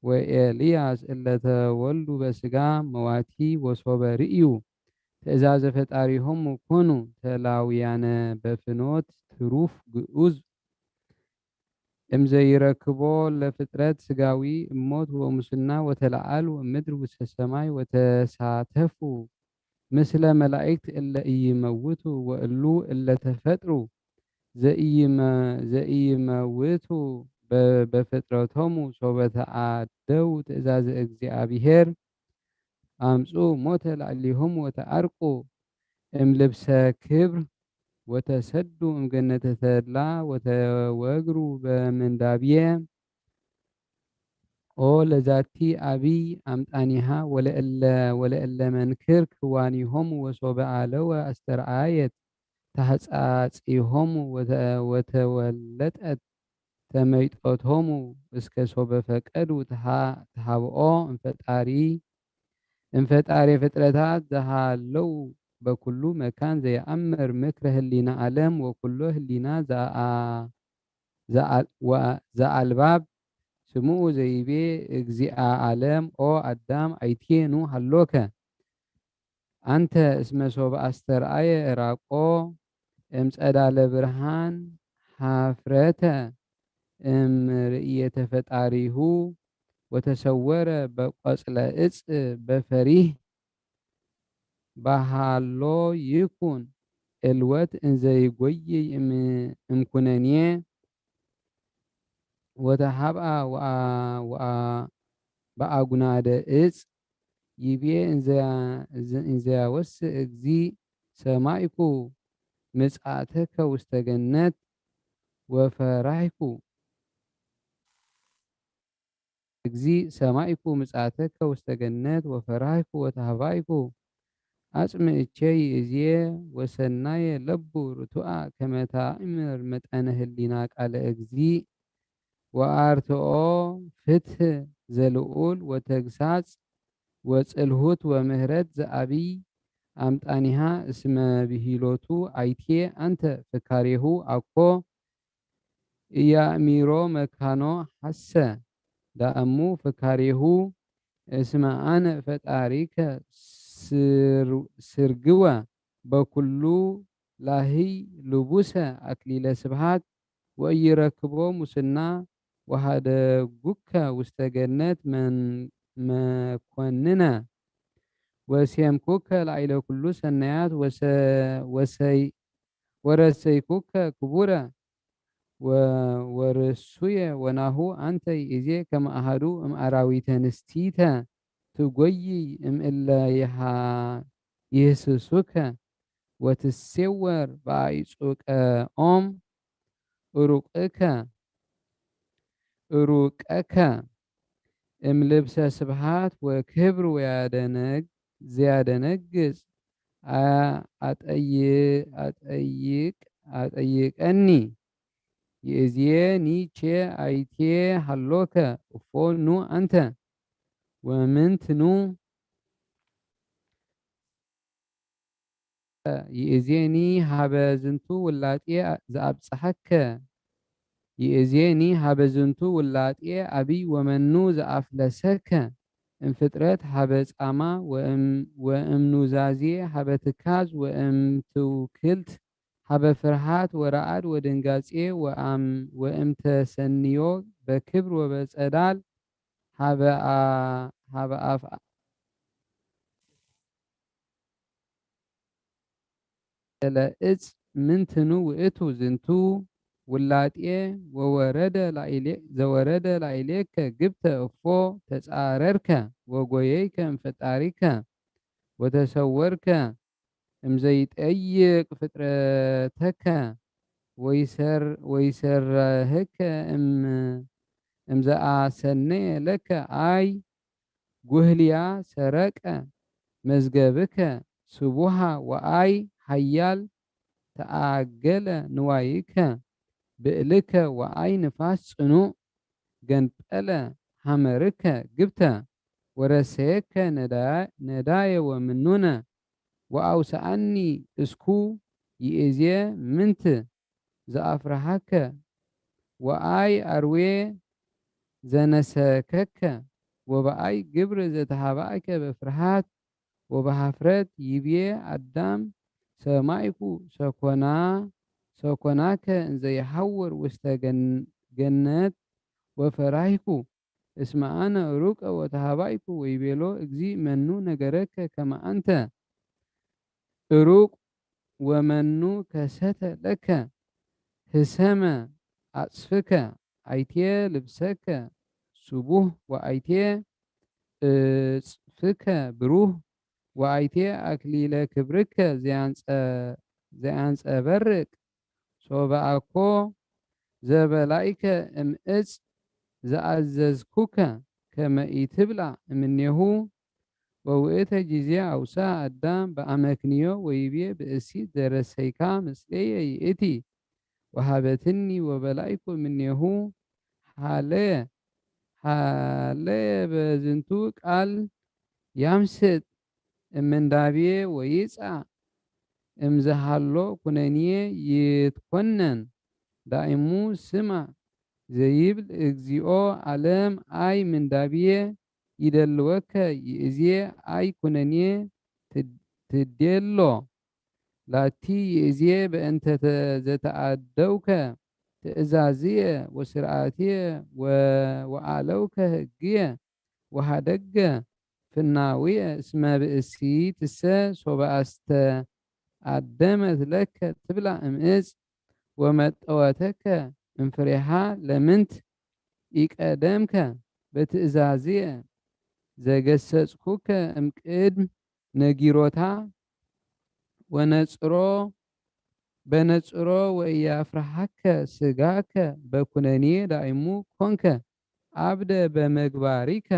ወኤልያስ እለ ተወልዱ በስጋ መዋቲ ወሶበ ርእዩ ትእዛዘ ፈጣሪሆሙ ኮኑ ተላውያነ በፍኖት ትሩፍ ግዑዝ እምዘይረክቦ ለፍጥረት ስጋዊ እሞት ወሙስና ወተለዓሉ እምድር ውስተ ሰማይ ወተሳተፉ ምስለ መላእክት እለ ኢይመውቱ ወእሉ እለ ተፈጥሩ ዘኢይመ-፣ ዘኢይመውቱ በ-፣ በፍጥረቶሙ ሶበ ተአደው ትእዛዘ እግዚአብሔር አምጹ ሞተ ላዕሌሆሙ ወተአርቁ እምልብሰ ክብር ወተሰዱ እምገነተ ተድላ ወተወግሩ በምንዳብየ። ኦ ለዛቲ አብይ አምጣኒሃ ወለእለ፣ ወለእለ መንክር ክዋኒሆሙ ወሶበ አለወ አስተርአየት ታህጻጺሆሙ ወተ-፣ ወተወለጠት ተመይጦቶሙ እስከ ሶበ ፈቀዱ ተሃ-፣ ተሃብኦ እምፈጣሪ፣ እምፈጣሪ ፍጥረታት ዘሃለው በኩሉ መካን ዘየአምር ምክረ ህሊና ዓለም ወኩሎ ህሊና ዘአ-፣ ዘአ-፣ ወ-፣ ዘአልባብ ስምኡ ዘይቤ እግዚአ ዓለም ኦ አዳም አይቴኑ ሃሎከ። አንተ እስመ ሶበ አስተርአየ ዕራቆ እምጸዳለ ብርሃን ሐፍረተ እምርእየተ ፈጣሪሁ ወተሰወረ በቆጽለ እጽ በፈሪህ ባሃሎ ይኩን እልወት እንዘይጎይይ እም-፣ እምኩነኔ ወተሃብኣ ወኣ-፣ ወኣ-፣ በኣጉናደ እጽ ይቤ እንዘያ-፣ እንዘያወስእ እግዚ ሰማይኩ ምጽኣተከ ውስተ ገነት ወፈራይኩ። እግዚ ሰማይኩ ምጽኣተከ ውስተ ገነት ወፈራይኩ ወተሃባይኩ። ኣጽምእቼ ይእዜ ወሰናየ ለቡ ርቱኣ ከመ ተኣምር መጠነ ህሊና ቃለ እግዚ ወኣርትኦ ፍትህ ዘልኡል ወተግሳጽ ወጽልሁት ወምህረት ዘኣብይ ኣምጣኒሃ እስመ ብሂሎቱ ኣይቴ ኣንተ ፍካሬሁ ኣኮ ኢያእሚሮ መካኖ ሐሰ ዳእሙ ፍካሬሁ እስመ ኣነ ፈጣሪከ ስር-፣ ስርግወ በኩሉ ላህይ ልቡሰ ኣክሊለ ስብሃት ወኢይረክቦ ሙስና ወሃደጉከ ውስተ ገነት መን-፣ መኮንነ ወሴምኩከ ላዕለ ኩሉ ሰናያት ወሰ-፣ ወሰይ-፣ ወረሰይኩከ ክቡረ ወ-፣ ወርሱየ ወናሁ ኣንተ ይእዜ ከመ ኣሃዱ እምኣራዊተ ንስቲተ ትጎይይ እምእለ ይሃ-፣ ይህስሱከ ወትሴወር በኣይጹቀኦም እሩቅከ እሩቀከ እምልብሰ ስብሃት ወክብር ወያደነግ-፣ ዘያደነግጽ ኣ-፣ ኣጠይ-፣ ኣጠይቅ-፣ ኣጠይቀኒ። ይእዜ ኒቼ ኣይቴ ሃሎከ እፎ ኑ ኣንተ ወምንት ኑ ይእዜኒ ሀበ ዝንቱ ውላጤ ዘኣብጽሐከ። ይእዜኒ ሀበ ዝንቱ ውላጤ ኣብይ ወመኑ ዘኣፍለሰከ። እምፍጥረት ሀበ ጻማ ወእም-፣ ወእምኑዛዜ ሀበ ትካዝ ወእምትውክልት ሀበ ፍርሃት ወረዓድ ወድንጋጼ ወአም-፣ ወእምተሰንዮ በክብር ወበጸዳል ሀበ አ-፣ ሀበ አፍ ለእጽ ምንትኑ ውእቱ ዝንቱ ውላጤ ወወረደ ላዕሌ-፣ ዘወረደ ላዕሌከ ግብተ እፎ ተጻረርከ ወጎየይከ እምፈጣሪከ ወተሰወርከ እምዘይጠይቅ ፍጥረተከ ወይሰር-፣ ወይሰርህከ እም-፣ እምዘኣሰነየ ለከ ኣይ ጉህልያ ሰረቀ መዝገብከ ስቡሃ ወኣይ ሓያል ተኣገለ ንዋይከ ብእልከ ወኣይ ንፋስ ጽኑዕ ገንጠለ ሃመርከ ግብተ ወረሰየከ ነዳ-፣ ነዳየ ወምኑነ ወአውስኣኒ እስኩ ይእዜ ምንት ዘአፍርሃከ ወአይ አርዌ ዘነሰከከ ወበአይ ግብር ዘተሃባእከ በፍርሃት ወበሃፍረት ይቤ አዳም ሰማይኩ ሰኮና ሰኮናከ እንዘ ይሐውር ውስተ ገን-፣ ገነት ወፈራይኩ እስመ አነ ሩቀ ወተሃባይኩ ወይቤሎ እግዚ መኑ ነገረከ ከመ አንተ ሩቅ ወመኑ ከሰተ ለከ ህሰመ አጽፍከ አይቴ ልብሰከ ስቡህ ወአይቴ እጽፍከ ብሩህ ወአይቴ አክሊለ ክብርከ ዘያንጸ-፣ ዘያንጸበርቅ ሶበ አኮ ዘበላይከ እምእጽ ዘአዘዝኩከ ከመ ኢትብላ እምኔሁ ወውእተ ጊዜ አውሳ አዳም በአመክንዮ ወይቤ ብእሲት ዘረሰይካ ምስሌየ ይእቲ ወሃበትኒ ወበላይኩ እምኔሁ ሃለየ ሃለየ በዝንቱ ቃል ያምስጥ እምንዳቤ ወይጻ እምዝሃሎ ኩነኔ ይትኮነን ዳይሙ ስማ ዘይብል እግዚኦ ዓለም ኣይ ምንዳቤ ይደልወከ ይእዜ ኣይ ኩነኔ ትድ-፣ ትዴሎ ላቲ ይእዜ በእንተ ተ-፣ ዘተኣደውከ ትእዛዝየ ወስርዓትየ ወ-፣ ወኣለውከ ህግየ ወሃደገ ፍናውየ። እስመ ብእሲትሰ ሶበ ኣስተኣደመት ለከ ትብላ እምእፅ ወመጠወተከ እምፍሬሃ ለምንት ኢቀደምከ በትእዛዝየ ዘገሰጽኩከ እምቅድም ነጊሮታ ወነጽሮ በነጽሮ ወኢያፍርሃከ ስጋከ በኩነኔ ዳይሙ ኮንከ። አብደ በመግባሪከ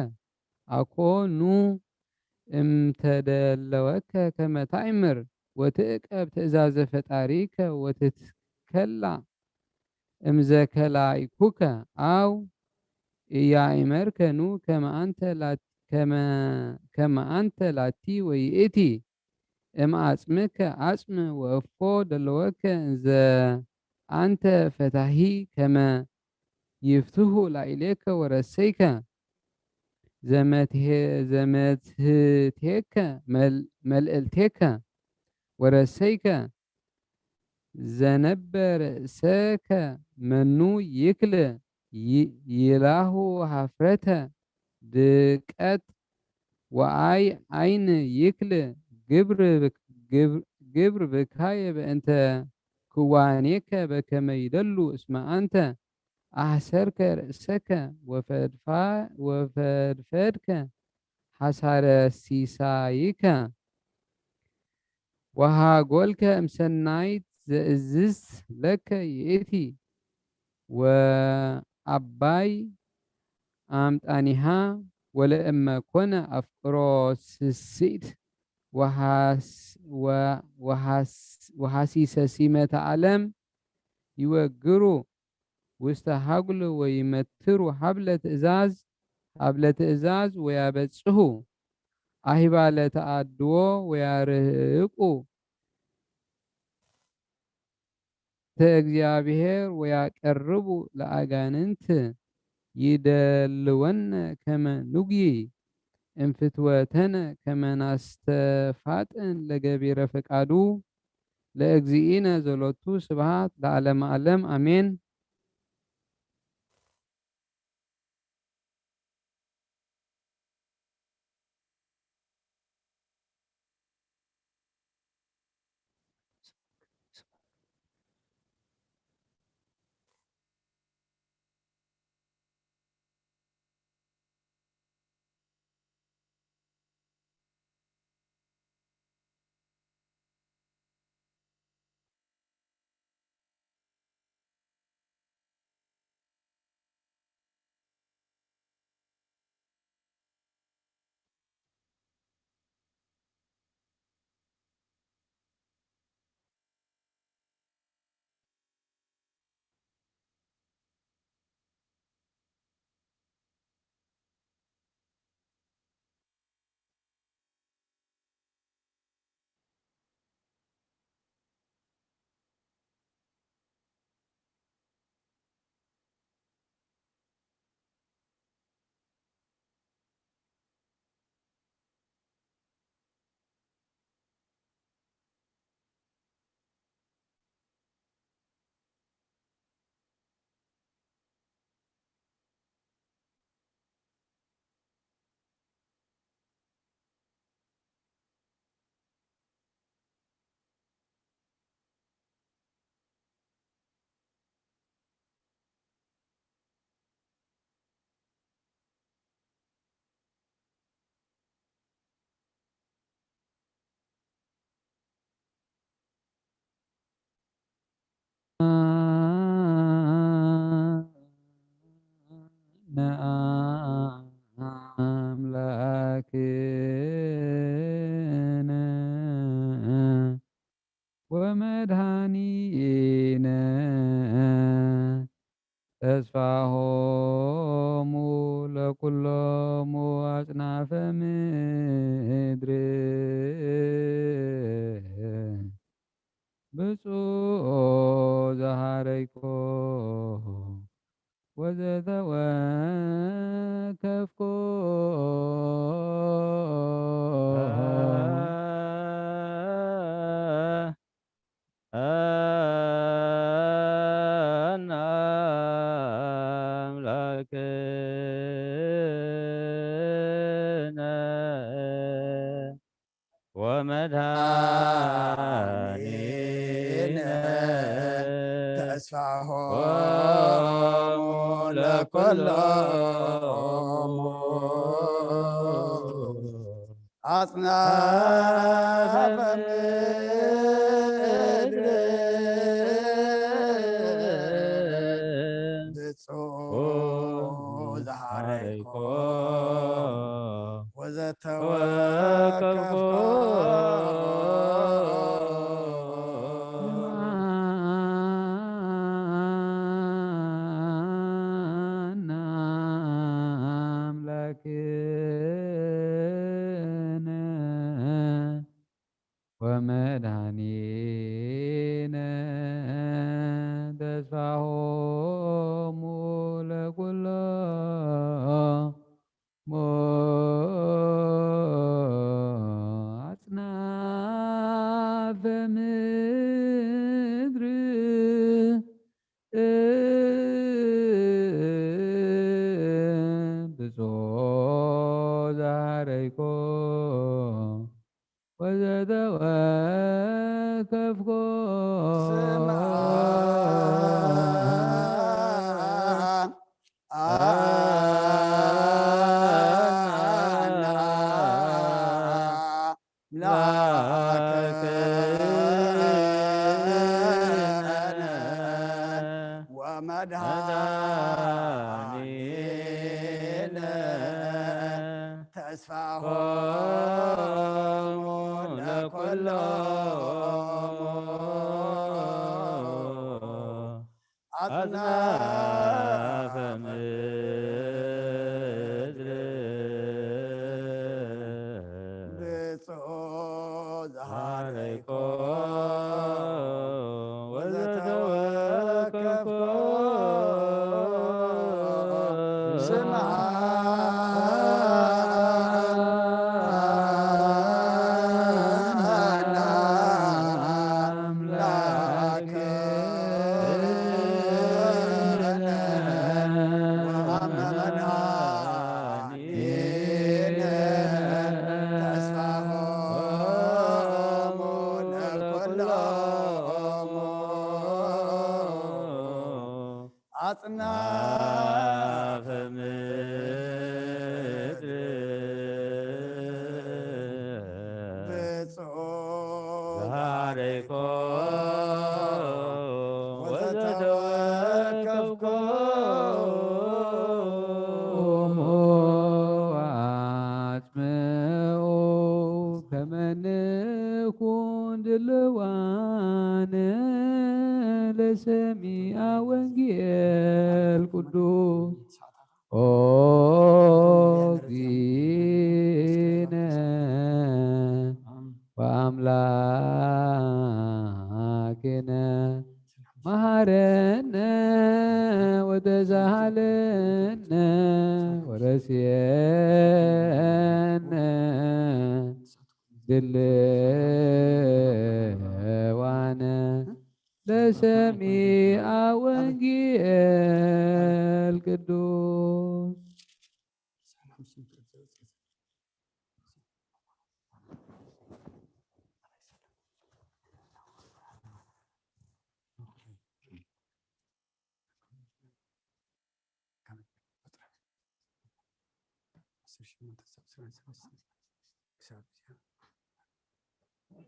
አኮኑ እምተደለወከ ከመ ታእምር ወትዕቀብ ትእዛዘ ፈጣሪከ ወትትከላ እምዘከላይኩከ አው ኢያእመርከኑ ከመ አንተ ላት-፣ ከመ፣ ከመ አንተ ላቲ ወይእቲ እምአጽምከ አጽም ወእፎ ደለወከ እንዘ አንተ ፈታሂ ከመ ይፍትሁ ላዕሌከ ወረሰይከ ዘመትሄ-፣ ዘመትህቴከ መል-፣ መልእልቴከ ወረሰይከ ዘነበ ርእሰከ መኑ ይክል ይ-፣ ይላሁ ሀፍረተ ድቀት ወአይ አይን ይክል ግብር ብክ-፣ ግብር፣ ግብር ብካየ በእንተ ክዋኔከ በከመ ይደሉ እስመ አንተ አሕሰርከ ርእሰከ ወፈድፋ-፣ ወፈድፈድከ ሐሳረ ሲሳይከ ወሃጎልከ እምሰናይት ዘእዝዝ ለከ ይእቲ ወአባይ አምጣኒሃ ወለእመ ኮነ አፍቅሮ ስስኢት ወሃስ-፣ ወ-፣ ወሃስ-፣ ወሃሲሰ ሲመተ ዓለም ይወግሩ ውስተ ሀጉል ወይመትሩ ሀብለ ትእዛዝ፣ ሀብለ ትእዛዝ ወያበጽሑ አሂባለ ተአድዎ ወያርህቁ ተእግዚአብሔር ወያቀርቡ ለአጋንንት ይደልወነ ከመ ንጉይ እንፍትወተነ ከመ ናስተፋጥን ለገቢረ ፈቃዱ ለእግዚእነ ዘሎቱ ስብሐት ለዓለመ ዓለም አሜን። አምላክነ ወመድኃኒነ ተስፋሆሙ ለኩሎሙ አጽናፈ ምድር። ብፁዕ ዘሃረይኮ ወዘተወከፍኮ። መድኃኒነ ተስፋሆሙ ለኩሎሙ አጽናፈ ምድር ብፁዕ ዘሐረይኮ ወዘተወከፍኮ አምላክነ ወመድኃኒነ ተስፋሆሙ ለኩሎሙ አጽናፈ ምድር ብፁዕ ዘሐረይኮ ወዘተወከፍኮ ስምዓ ተስፋሆሙ ለኩሎሙ አጽናፈ ምድር ብፁዕ ዘሐረይኮ ወዘተወከፍኮ ስምዓ አጽናፈ ምድር ብፁዕ ዘሐረይኮ ወዘተወከፍኮ ቁሙ አጽምዑ ከመ ንኩን ድልዋነ ለሰሚዐ ወንጌል ቅዱስ ኦ እግዚእነ ወአምላክነ መሐረነ ወተሳሃለነ ወረስየነ ድልዋነ ለሰሚዐ ወንጌል ቅዱስ።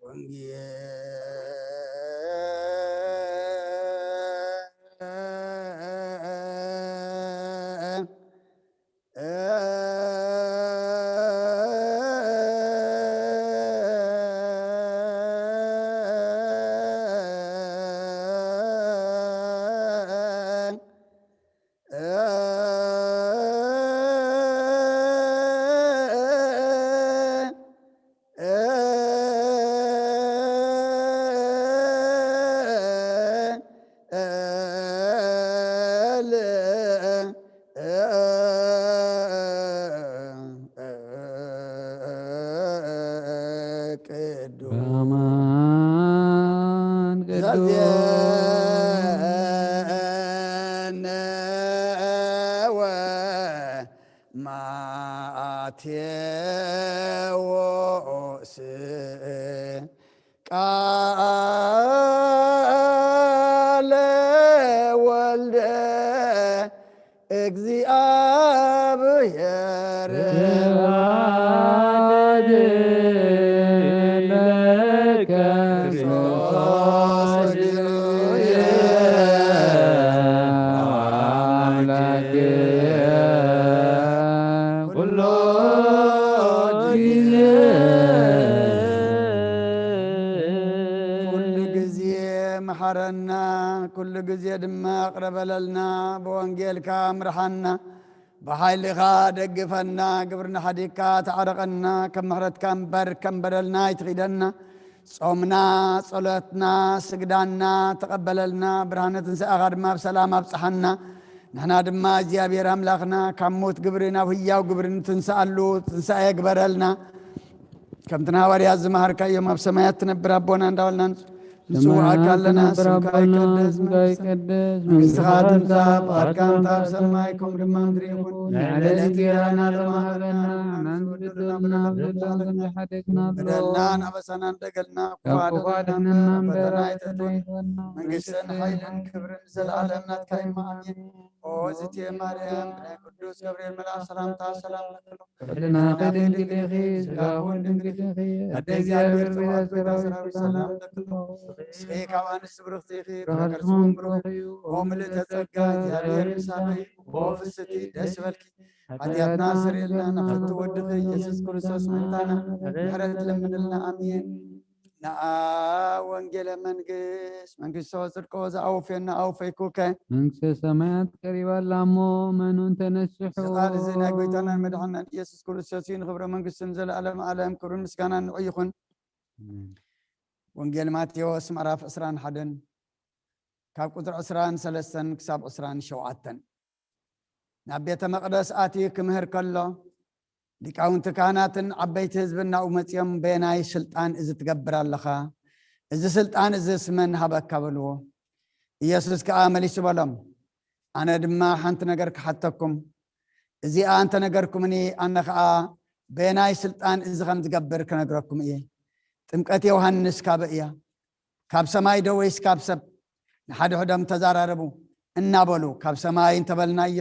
ወንጌል ማቴዎስ ቃለ ወልደ እግዚኣብሔር። ኩሉ ግዜ መሓረና፣ ኩሉ ግዜ ድማ ይቕረ በለልና፣ ብወንጌልካ ምርሓና፣ ብሓይልኻ ደግፈና፣ ግብርና ሓዲግካ ተዓረቐና፣ ከም ምሕረትካ እምበር ከም በደልና ኣይትኺደና። ጾምና፣ ጸሎትና፣ ስግዳና ተቐበለልና፣ ብርሃነ ትንሳኤኻ ድማ ብሰላም ኣብጽሓና። ንሕና ድማ እግዚኣብሔር ኣምላኽና ካብ ሞት ግብሪ ናብ ህያው ግብሪ ንትንስኣሉ ትንሳኤ ግበረልና። ከምቲ ንሃዋርያት ዝመሃርካዮም ኣብ ሰማያት ትነብር ኣቦና እንዳበልና ንጽውዓካ ኣለና። ስምካ ይቀደስ፣ መንግስትኻ ትምጻእ፣ ፍቓድካ እንተ ኣብ ሰማይ ከምኡ ድማ ምድሪ ይኹን። ንዕለትና እንጀራና ሎሚ ሃበና፣ ንሕና ንበድለና በደልና፣ ንበደልና ኣበሳና እንደገልና፣ ካብ ክፉ ኣድነና እምበር፣ ፈተና ኣይተእትወና። መንግስትን ሓይልን ክብርን ዘለዓለም ናትካ እዩ። ኣሜን። ኦ ዝቴ ማርያም፣ ብናይ ቅዱስ ገብርኤል መልኣክ ሰላምታ ሰላም ለክሎ። ሕልና ከድንግል ኢኺ፣ ስጋኹን ድንግል ኢኺ፣ ኣደ እግዚኣብሔር ጽባኦት ጎይታ ሰራዊት ሰላም ለክሎ። ንስኺ ካብ ኣንስቲ ብርኽቲ ኢኺ፣ ፍረ ከርስኹም ብሩኽ እዩ። ኦ ምልእተ ጸጋ፣ እግዚኣብሔር ምሳኺ፣ ኦ ፍስቲ ደስ ይበልኪ። ሓጢኣትና ስርየልና፣ ናብ ፍቱ ወድኺ ኢየሱስ ክርስቶስ ምእንታና ምሕረት ለምንልና። ኣሜን። ነኣ ወንጌለ መንግስት፣ መንግስቶ ጽድቆ ዝኣውፍየና ኣውፈይኩከ። መንግስተ ሰማያት ቀሪባ ኣላ እሞ፣ መኑን ተነስሑ። እዚ ቃል እዚ ናይ ጎይታናን መድሓንናን ኢየሱስ ክርስቶስ እዩ። ንኽብረ መንግስትን ዘለኣለም ኣለም ክብርን ምስጋናን ንዑ ይኹን። ኣሜን። ወንጌል ማቴዎስ ምዕራፍ ዕስራን ሓደን ካብ ቁጽሪ ዕስራን ሰለስተን ክሳብ ዕስራን ሸውዓተን። ናብ ቤተ መቕደስ ኣትዩ ክምህር ከሎ፣ ሊቃውንቲ ካህናትን ዓበይቲ ህዝብን ናብኡ መጺኦም፣ "በየናይ ስልጣን እዚ ትገብር ኣለኻ? እዚ ስልጣን እዝስ መን ሃበካ?" በልዎ። ኢየሱስ ከኣ መሊሱ በሎም፣ "ኣነ ድማ ሓንቲ ነገር ክሓተኩም፣ እዚኣ እንተነገርኩምኒ፣ ኣነ ኸኣ በየናይ ስልጣን እዚ ከም ዝገብር ክነግረኩም እየ። ጥምቀት ዮሃንስ ካበይ እያ? ካብ ሰማይ ዶ ወይስ ካብ ሰብ?" ንሓድሕዶም ተዛራረቡ እናበሉ፣ "ካብ ሰማይ እንተበልናዮ፣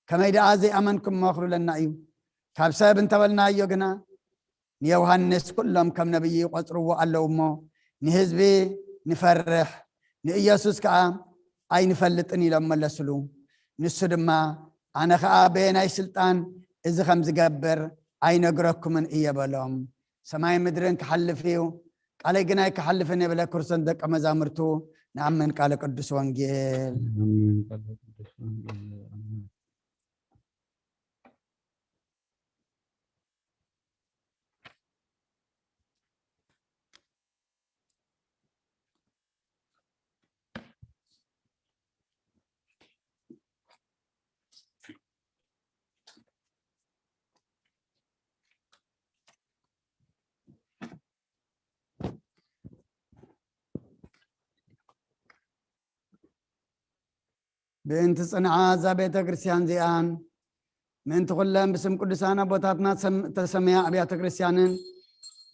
ከመይ ደኣ ዘይኣመንኩሞ ክብለና እዩ? ካብ ሰብ እንተበልናዮ ግና፣ ንዮሃንስ ኩሎም ከም ነቢይ ይቖጽርዎ ኣለዉ እሞ፣ ንህዝቢ ንፈርሕ፣ ንኢየሱስ ከኣ ኣይንፈልጥን" ኢሎም መለስሉ። ንሱ ድማ፣ "ኣነ ኸኣ በየናይ ስልጣን እዚ ከም ዝገብር ኣይነግረኩምን እየ" በሎም። ሰማይ ምድርን ክሓልፍ እዩ፣ ቃለይ ግን ኣይክሓልፍን እየ በለ። ክርስቶስ ደቀ መዛሙርቱ ንኣምን ቃለ ቅዱስ ወንጌል። ኣሜን። ቃለ ቅዱስ ወንጌል። ኣሜን። ብእንቲ ጽንዓ እዛ ቤተ ክርስቲያን እዚኣን፣ ምእንቲ ኩለን ብስም ቅዱሳን ኣቦታትና ሰም-፣ ተሰምያ ኣብያተ ክርስቲያንን፣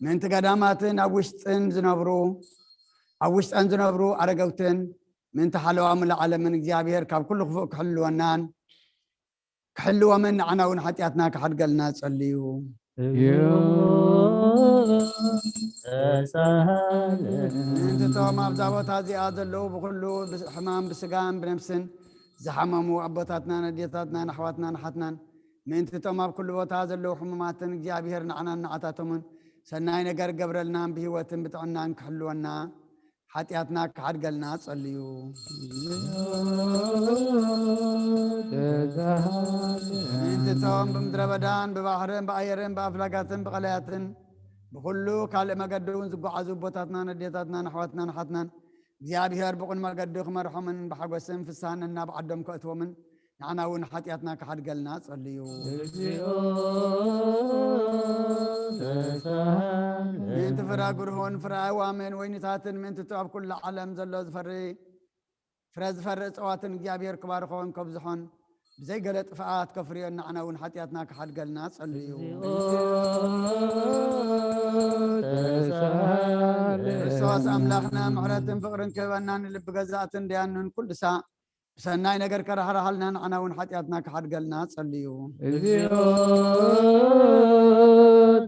ምእንቲ ገዳማትን ኣብ ውሽጥን ዝነብሩ፣ ኣብ ውሽጠን ዝነብሩ ኣረገውትን፣ ምእንቲ ሓለዋ ሙሉእ ዓለምን እግዚኣብሔር ካብ ኩሉ ክፉእ ክሕልወናን ክሕልዎምን ንዓና እውን ሓጢኣትና ክሓድገልና ጸልዩ። ተሳሃለና። ምእንቲ እቶም ኣብዛ ቦታ እዚኣ ዘለዉ ብኹሉ ብስ-፣ ሕማም ብስጋን ብነፍስን ዝሓመሙ ኣቦታትናን ኣዴታትናን ኣሕዋትናን ኣሓትናን፣ ምእንቲ እቶም ኣብ ኩሉ ቦታ ዘለዉ ሕሙማትን እግዚኣብሔር ንዓናን ንዓታቶምን ሰናይ ነገር ገብረልናን ብህይወትን ብጥዕናን ክሕልወና ሓጢኣትና ክሓድገልና ጸልዩ። ምእንቲ እቶም ብምድረ በዳን ብባሕርን ብኣየርን ብኣፍላጋትን ብቐላያትን ብኹሉ ካልእ መገዲ እውን ዝጓዓዙ ኣቦታትናን ኣዴታትናን ኣሕዋትናን ኣሓትናን እግዚኣብሔር ብቕን መገዲ ክመርሖምን ብሓጎስን ፍስሃን ነናብ ዓዶም ከእትዎምን ንዓና እውን ሓጢኣትና ክሓድገልና ጸልዩ። እግዚኦ ተሳሃለና። ምእንቲ ፍረ ኣጉርሁን ፍረ ኣእዋምን ወይንታትን ምእንቲ እቲ ኣብ ኩሉ ዓለም ዘሎ ዝፈሪ ፍረ ዝፈሪ እጽዋትን እግዚኣብሔር ክባርኾን ከብዝሖን ብዘይ ገለ ጥፍኣት ከፍርዮን ንዓና እውን ሓጢኣትና ክሓድገልና ጸልዩ። ተሳለ ክርስቶስ ኣምላኽና ምሕረትን ፍቕርን ክህበና ንልቢ ገዛእትን ደያኑን ኩሉ ሳዕ ብሰናይ ነገር ከራሕርሃልና ንዓና እውን ሓጢኣትና ክሓድገልና ጸልዩ። እግዚኦ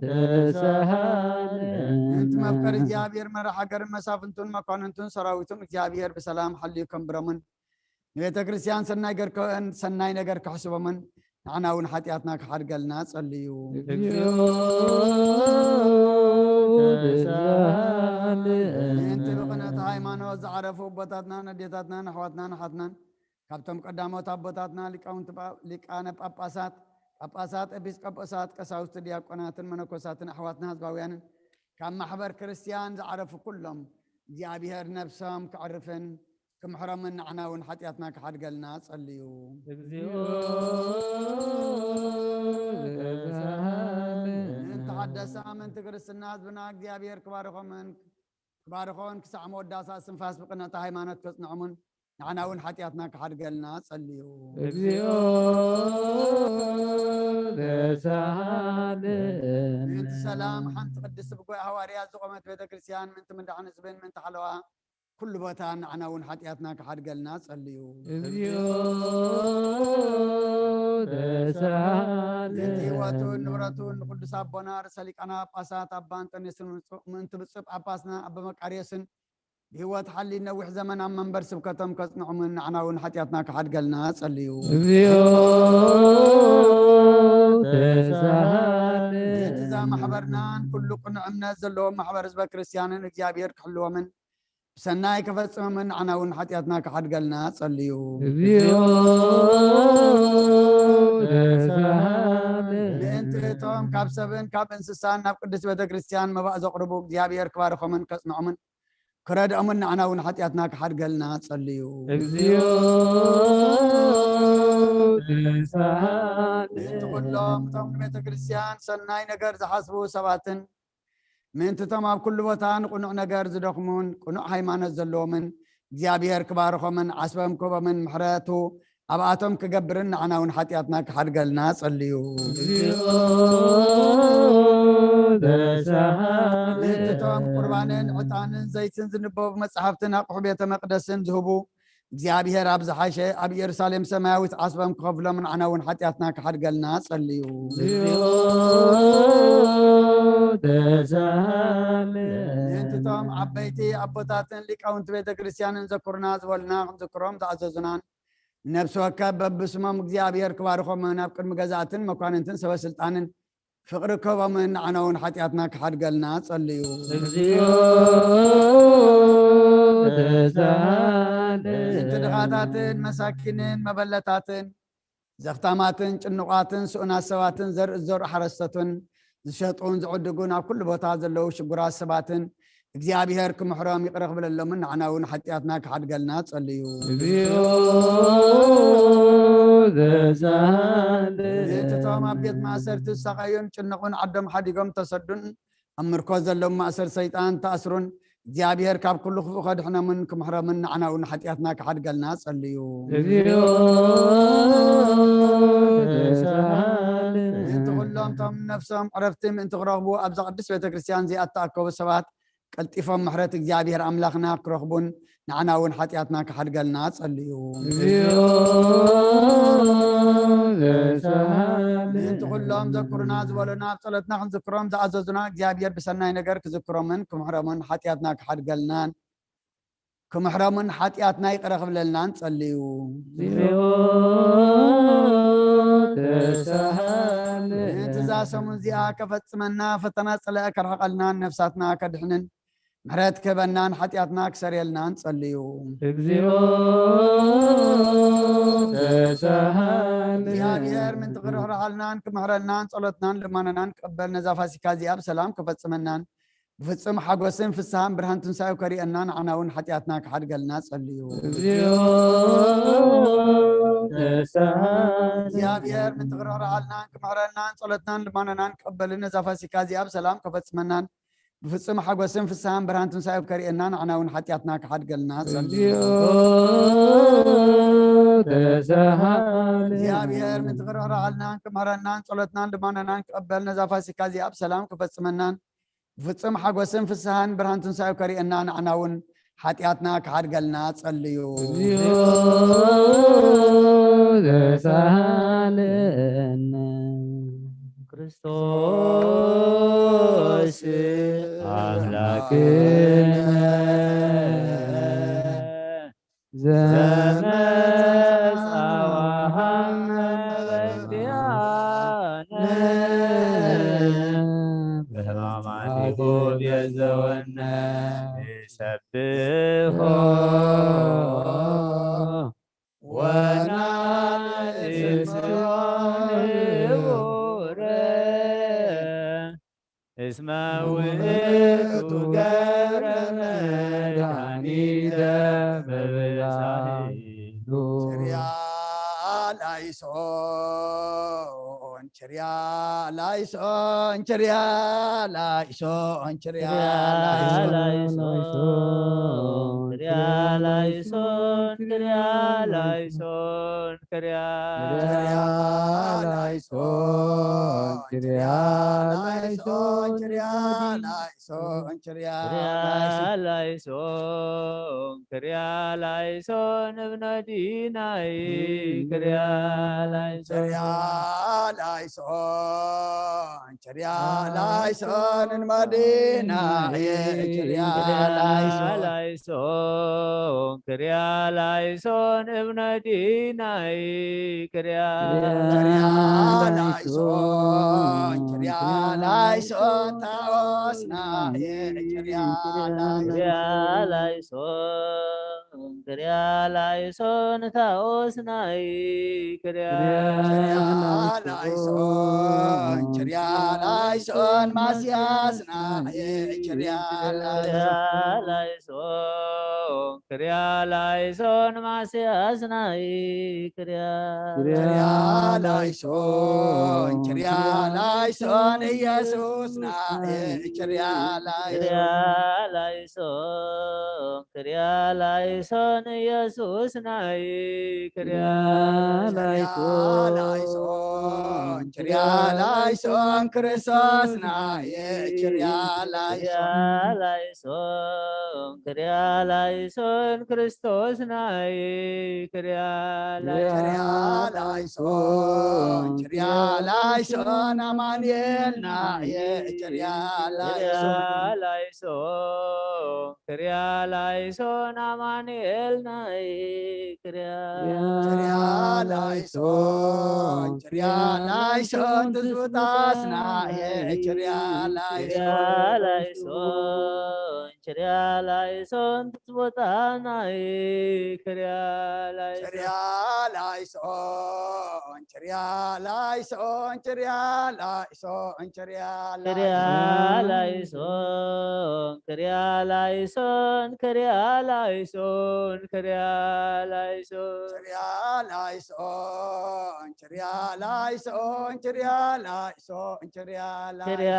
ተሳለ ምእንቲ መፍቀሪ እግዚኣብሔር መራሕ ሃገርን መሳፍንቱን መኳንንቱን ሰራዊቱን እግዚኣብሔር ብሰላም ሓልዩ ከንብሮምን ንቤተ ክርስቲያን ሰናይ ገር- ሰናይ ነገር ክሕስቦምን ንዓና እውን ሓጢኣትና ክሓድገልና ጸልዩ። እግዚኦ ተሳለ ምእንቲ ብቕንዕቲ ሃይማኖት ዝዓረፉ ኣቦታትናን ኣዴታትናን ኣሕዋትናን ኣሓትናን ካብቶም ቀዳሞት ኣቦታትና ሊቃውንቲ ጳ- ሊቃነ ጳጳሳት ጳጳሳት ኤጲስቆጶሳት ቀሳውስቲ ዲያቆናትን መነኮሳትን ኣሕዋትና ህዝባውያንን ካብ ማሕበር ክርስቲያን ዝዓረፉ ኩሎም እግዚኣብሔር ነብሶም ክዕርፍን ክምሕሮምን ንዓና እውን ሓጢኣትና ክሓድገልና ጸልዩ። እግዚኦ ተሳለ ምእንቲ ሓደስቲ ኣመንቲ ክርስትና ህዝብና እግዚኣብሔር ክባርኾምን ክባርኾን ክሳዕ መወዳእታ ስንፋስ ብቕንዕቲ ሃይማኖት ከጽንዖምን ንዓና እውን ሓጢኣትና ክሓድገልና ጸልዩ። እግዚኦ ተሳለ ምእንቲ ሰላም ሓንቲ ቅድስቲ ብጎይ ሃዋርያት ዝቖመት ቤተ ክርስቲያን ምእንቲ ምንዳሕን ህዝብን ምእንቲ ሓለዋ ኩሉ ቦታ ንዓና እውን ሓጢኣትና ክሓድገልና ጸልዩ። እግዚኦ ተሳለ ምእንቲ ህይወቱን ንብረቱን ንቅዱስ ኣቦና ርእሰ ሊቃነ ጳጳሳት ኣባ እንጠንዮስን ምእንቲ ብፁዕ ጳጳስና ኣባ መቃርዮስን ብህይወት ሓሊ ነዊሕ ዘመን ኣብ መንበር ስብከቶም ከጽንዖምን ንዓና እውን ሓጢኣትና ክሓድገልና ጸልዩ። እግዚኦ ተሳለ ምእንቲ እዛ ማሕበርናን ኩሉ ቅኑዕ እምነት ዘለዎም ማሕበር ህዝበ ክርስቲያንን እግዚኣብሔር ክሕልዎምን ብሰናይ ክፈጽሞምን ንዓና እውን ሓጢኣትና ክሓድገልና ጸልዩ። እግዚኦ ተሳለ ምእንቲ እቶም ካብ ሰብን ካብ እንስሳን ናብ ቅድስት ቤተ ክርስቲያን መባእ ዘቕርቡ እግዚኣብሔር ክባርኾምን ከጽንዖምን ክረድኦምን ንዓና እውን ሓጢኣትና ክሓድገልና ጸልዩ። እግዚኦ ተሳለ ምእንቲ ኩሎም እቶም ንቤተ ክርስቲያን ሰናይ ነገር ዝሓስቡ ሰባትን ምእንቲ እቶም ኣብ ኩሉ ቦታ ንቕኑዕ ነገር ዝደኽሙን ቅኑዕ ሃይማኖት ዘለዎምን እግዚኣብሔር ክባርኾምን ዓስቦም ክህቦምን ምሕረቱ ኣብኣቶም ክገብርን ንዓና እውን ሓጢኣትና ክሓድገልና ጸልዩ። እግዚኦ ተሳለ ምእንቲ እቶም ቁርባንን ዕጣንን ዘይትን ዝንበቡ መጻሕፍትን ኣቑሑ ቤተ መቅደስን ዝህቡ እግዚኣብሔር ኣብ ዝሓሸ ኣብ ኢየሩሳሌም ሰማያዊት ዓስቦም ክኸፍሎም ንዓና እውን ሓጢኣትና ክሓድገልና ጸልዩ። እግዚኦ ተሳለ ምእንቲ እቶም ዓበይቲ ኣቦታትን ሊቃውንቲ ቤተ ክርስቲያንን ዘኩርና ዝበሉና ክንዝክሮም ዝኣዘዙናን ንነብሲ ወከፍ በብስሞም እግዚኣብሔር ክባርኾምን ኣብ ቅድሚ ገዛእትን መኳንንትን ሰበ ስልጣንን ፍቕሪ ክህቦምን ንዓና እውን ሓጢኣትና ክሓድገልና ጸልዩ። እግዚኦ ተሳለ ምእንቲ ድኻታትን መሳኪንን መበለታትን ዘኽታማትን ጭኑቓትን ስኡናት ሰባትን ዘርኢ ዝዘርኡ ሓረስቶትን ዝሸጡን ዝዕድጉን ኣብ ኩሉ ቦታ ዘለዉ ሽጉራት ሰባትን እግዚኣብሔር ክምሕሮም ይቕረ ክብለሎምን ንዓና እውን ሓጢኣትና ክሓድገልና ጸልዩ። እግዚኦ ተሳለ ምእንቲ እቶም ኣብ ቤት ማእሰርቲ ዝሳቐዩን ጭንቑን ዓዶም ሓዲጎም ተሰዱን ኣብ ምርኮ ዘለዉ ማእሰር ሰይጣን ተኣስሩን እግዚኣብሔር ካብ ኩሉ ክፉእ ከድሕኖምን ክምሕሮምን ንዓና እውን ሓጢኣትና ክሓድገልና ጸልዩ። እግዚኦ ተሳለ ምእንቲ ኩሎም እቶም ነፍሶም ዕረፍቲ ምእንቲ ክረኽቡ ኣብዛ ቅድስት ቤተ ክርስቲያን እዚኣ እተኣከቡ ሰባት ቀልጢፎም ምሕረት እግዚኣብሔር ኣምላኽና ክረኽቡን ንዓና እውን ሓጢኣትና ክሓድገልና ጸልዩ። እግዚኦ ተሳለ ምእንቲ ኩሎም ዘኩሩና ዝበሉና ኣብ ጸሎትና ክንዝክሮም ዝኣዘዙና እግዚኣብሔር ብሰናይ ነገር ክዝክሮምን ክምሕሮምን ሓጢኣትና ክሓድገልናን ክምሕሮምን ሓጢኣትና ይቕረ ክብለልናን ጸልዩ። እግዚኦ ተሳለ ምእንቲ እዛ ሰሙን እዚኣ ከፈጽመና ፈተና ጸላኢ ከርሕቐልናን ነፍሳትና ከድሕንን ምሕረት ክህበናን ሓጢኣትና ክሰርየልናን ጸልዩ። እግዚኦ ተሳለ እግዚኣብሔር ምእንቲ ክርሕርሓልናን ክምሕረልናን ጸሎትናን ልማኖናን ክቕበል ነዛ ፋሲካ እዚኣ ብሰላም ከፈጽመናን ብፍጹም ሓጎስን ፍስሃን ብርሃን ትንሳኤው ከርእየና ንዓና እውን ሓጢኣትና ክሓድገልና ጸልዩ። እግዚኦ ተሳለ እግዚኣብሔር ምእንቲ ክርሕርሓልናን ክምሕረልናን ጸሎትናን ልማኖናን ክቕበልን ነዛ ፋሲካ እዚኣ ብሰላም ከፈጽመናን ብፍጹም ሓጎስን ፍስሃን ብርሃን ትንሳኤ ከርእየና፣ ንዓና እውን ሓጢኣትና ክሓድገልና ጸልዩ። ተሳሃለ። እግዚኣብሔር ምእንቲ ክርሕረሃልናን ክምሕረናን ጸሎትናን ልማኖናን ክቐበል፣ ነዛ ፋሲካ እዚኣ ብሰላም ክፈጽመናን ብፍጹም ሓጎስን ፍስሃን ብርሃን ትንሳኤ ከርእየና፣ ንዓና እውን ሓጢኣትና ክሓድገልና ጸልዩ። ተሳሃለነ። ክርስቶስ ኣምላክነ ዘመጻ ወሃመ በእንቲኣነ ብሕማማቲሁ ቤዘወነ ንሰብሖ ወናእስዮ ንቡረ እስመ ውእቱ ገብረ መድኃኒተ በበሳህሉ። ችርያ ላይሶን፣ ችርያ ላይሶን፣ ችርያ ላይሶን፣ ችርያ ላይሶን። ችርያ ላይሶን፣ ችርያ ላይሶን፣ ችርያ ችርያ ላይሶን፣ ችርያ ላይሶን፣ ችርያ ላይሶን፣ ችርያ ችርያ ላይሶን። ላይሶን፣ ችርያ ላይሶን እብነ ዲናይ፣ ችርያ ላይሶን። ችርያ ላይሶን፣ ችርያ ላይሶን ንመዲናይ፣ ችርያ ችርያ ላይሶን። ላይሶን፣ ችርያ ላይሶን እብነ ዲናይ፣ ችርያ ችርያ ላይሶን፣ ችርያ ላይሶን ታኦስናይ፣ ችርያ ላይሶን። ችርያ ላይሶን፣ ችርያ ላይሶን ታኦስናይ፣ ችርያ ችርያ ላይሶን፣ ችርያ ላይሶን ማስያስናይ፣ ችርያ ችርያ ላይሶን። ላይሶን፣ ችርያ ላይሶን ማስያስናይ፣ ችርያ ችርያ ላይሶን፣ ችርያ ላይሶን ኢየሱስናይ፣ ችርያ ችርያ ላይሶን። ላይሶን፣ ችርያ ላይሶን ኢየሱስናይ፣ ችርያ ችርያ ላይሶን፣ ችርያ ላይሶን ክርስቶስናይ፣ ችርያ ችርያ ላይሶን። ላይሶን፣ ችርያ ላይሶን ክርስቶስናይ፣ ችርያ ችርያ ላይሶን። ላይሶን፣ ችርያ ላይሶን ኣማኑኤልናይ፣ ችርያ ችርያ ላይሶን። ላይሶን፣ ችርያ ላይሶን ኣማኑኤልናይ፣ ችርያ ችርያ ላይሶን፣ ችርያ ላይሶን ትዝታስናይ፣ ችርያ ችርያ ላይሶን። ላይሶን፣ ችርያ ላይሶን ትዝታናይ፣ ችርያ ላይሶን። ችርያ ላይሶን፣ ችርያ ላይሶን፣ ችርያ ላይሶን፣ ችርያ ችርያ ላይሶን። ላይሶን፣ ችርያ ላይሶን፣ ችርያ ላይሶን፣ ችርያ ላይሶን። ችርያ ላይሶን፣ ችርያ ላይሶን፣ ችርያ ላይሶን፣ ችርያ ችርያ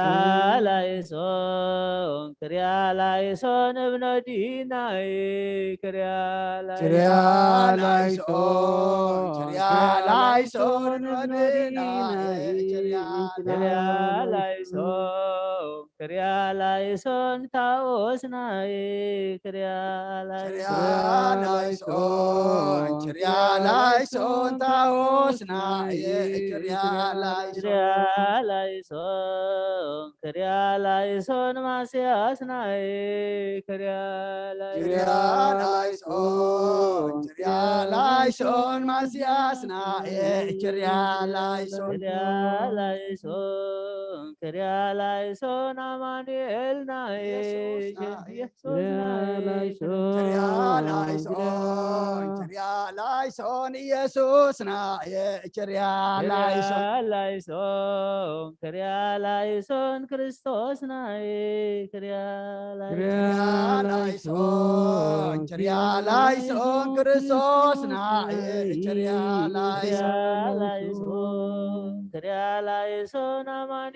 ላይሶን። ላይሶን፣ ችርያ ላይሶን እብነ ዲናይ፣ ችርያ ችርያ ላይሶን። ላይሶን፣ ችርያ ላይሶን እብነ ዲናይ፣ ችርያ ችርያ ላይሶን፣ ችርያ ላይሶን ታኦስናይ፣ ችርያ ችርያ ላይሶን። ላይሶን፣ ችርያ ላይሶን ታኦስናይ፣ ችርያ ላይሶን። ችርያ ላይሶን፣ ችርያ ላይሶን ማስያስናይ፣ ችርያ ችርያ ላይሶን። ላይሶን፣ ችርያ ላይሶን ማስያስናይ፣ ችርያ ላይሶን። ችርያ ላይሶን፣ ችርያ ላይሶን ኣማኑኤልናይ፣ ኢየሱስናይ። ኢየሱስናይ። ችርያ ላይሶን፣ ችርያ ላይሶን ኢየሱስናይ፣ ችርያ ላይሶን። ላይሶን፣ ችርያ ላይሶን ክርስቶስናይ፣ ችርያ ችርያ ላይሶን፣ ችርያ ላይሶን ክርስቶስናይ፣ ችርያ ላይሶን። ላይሶን፣ ችርያ ላይሶን ኣማኒ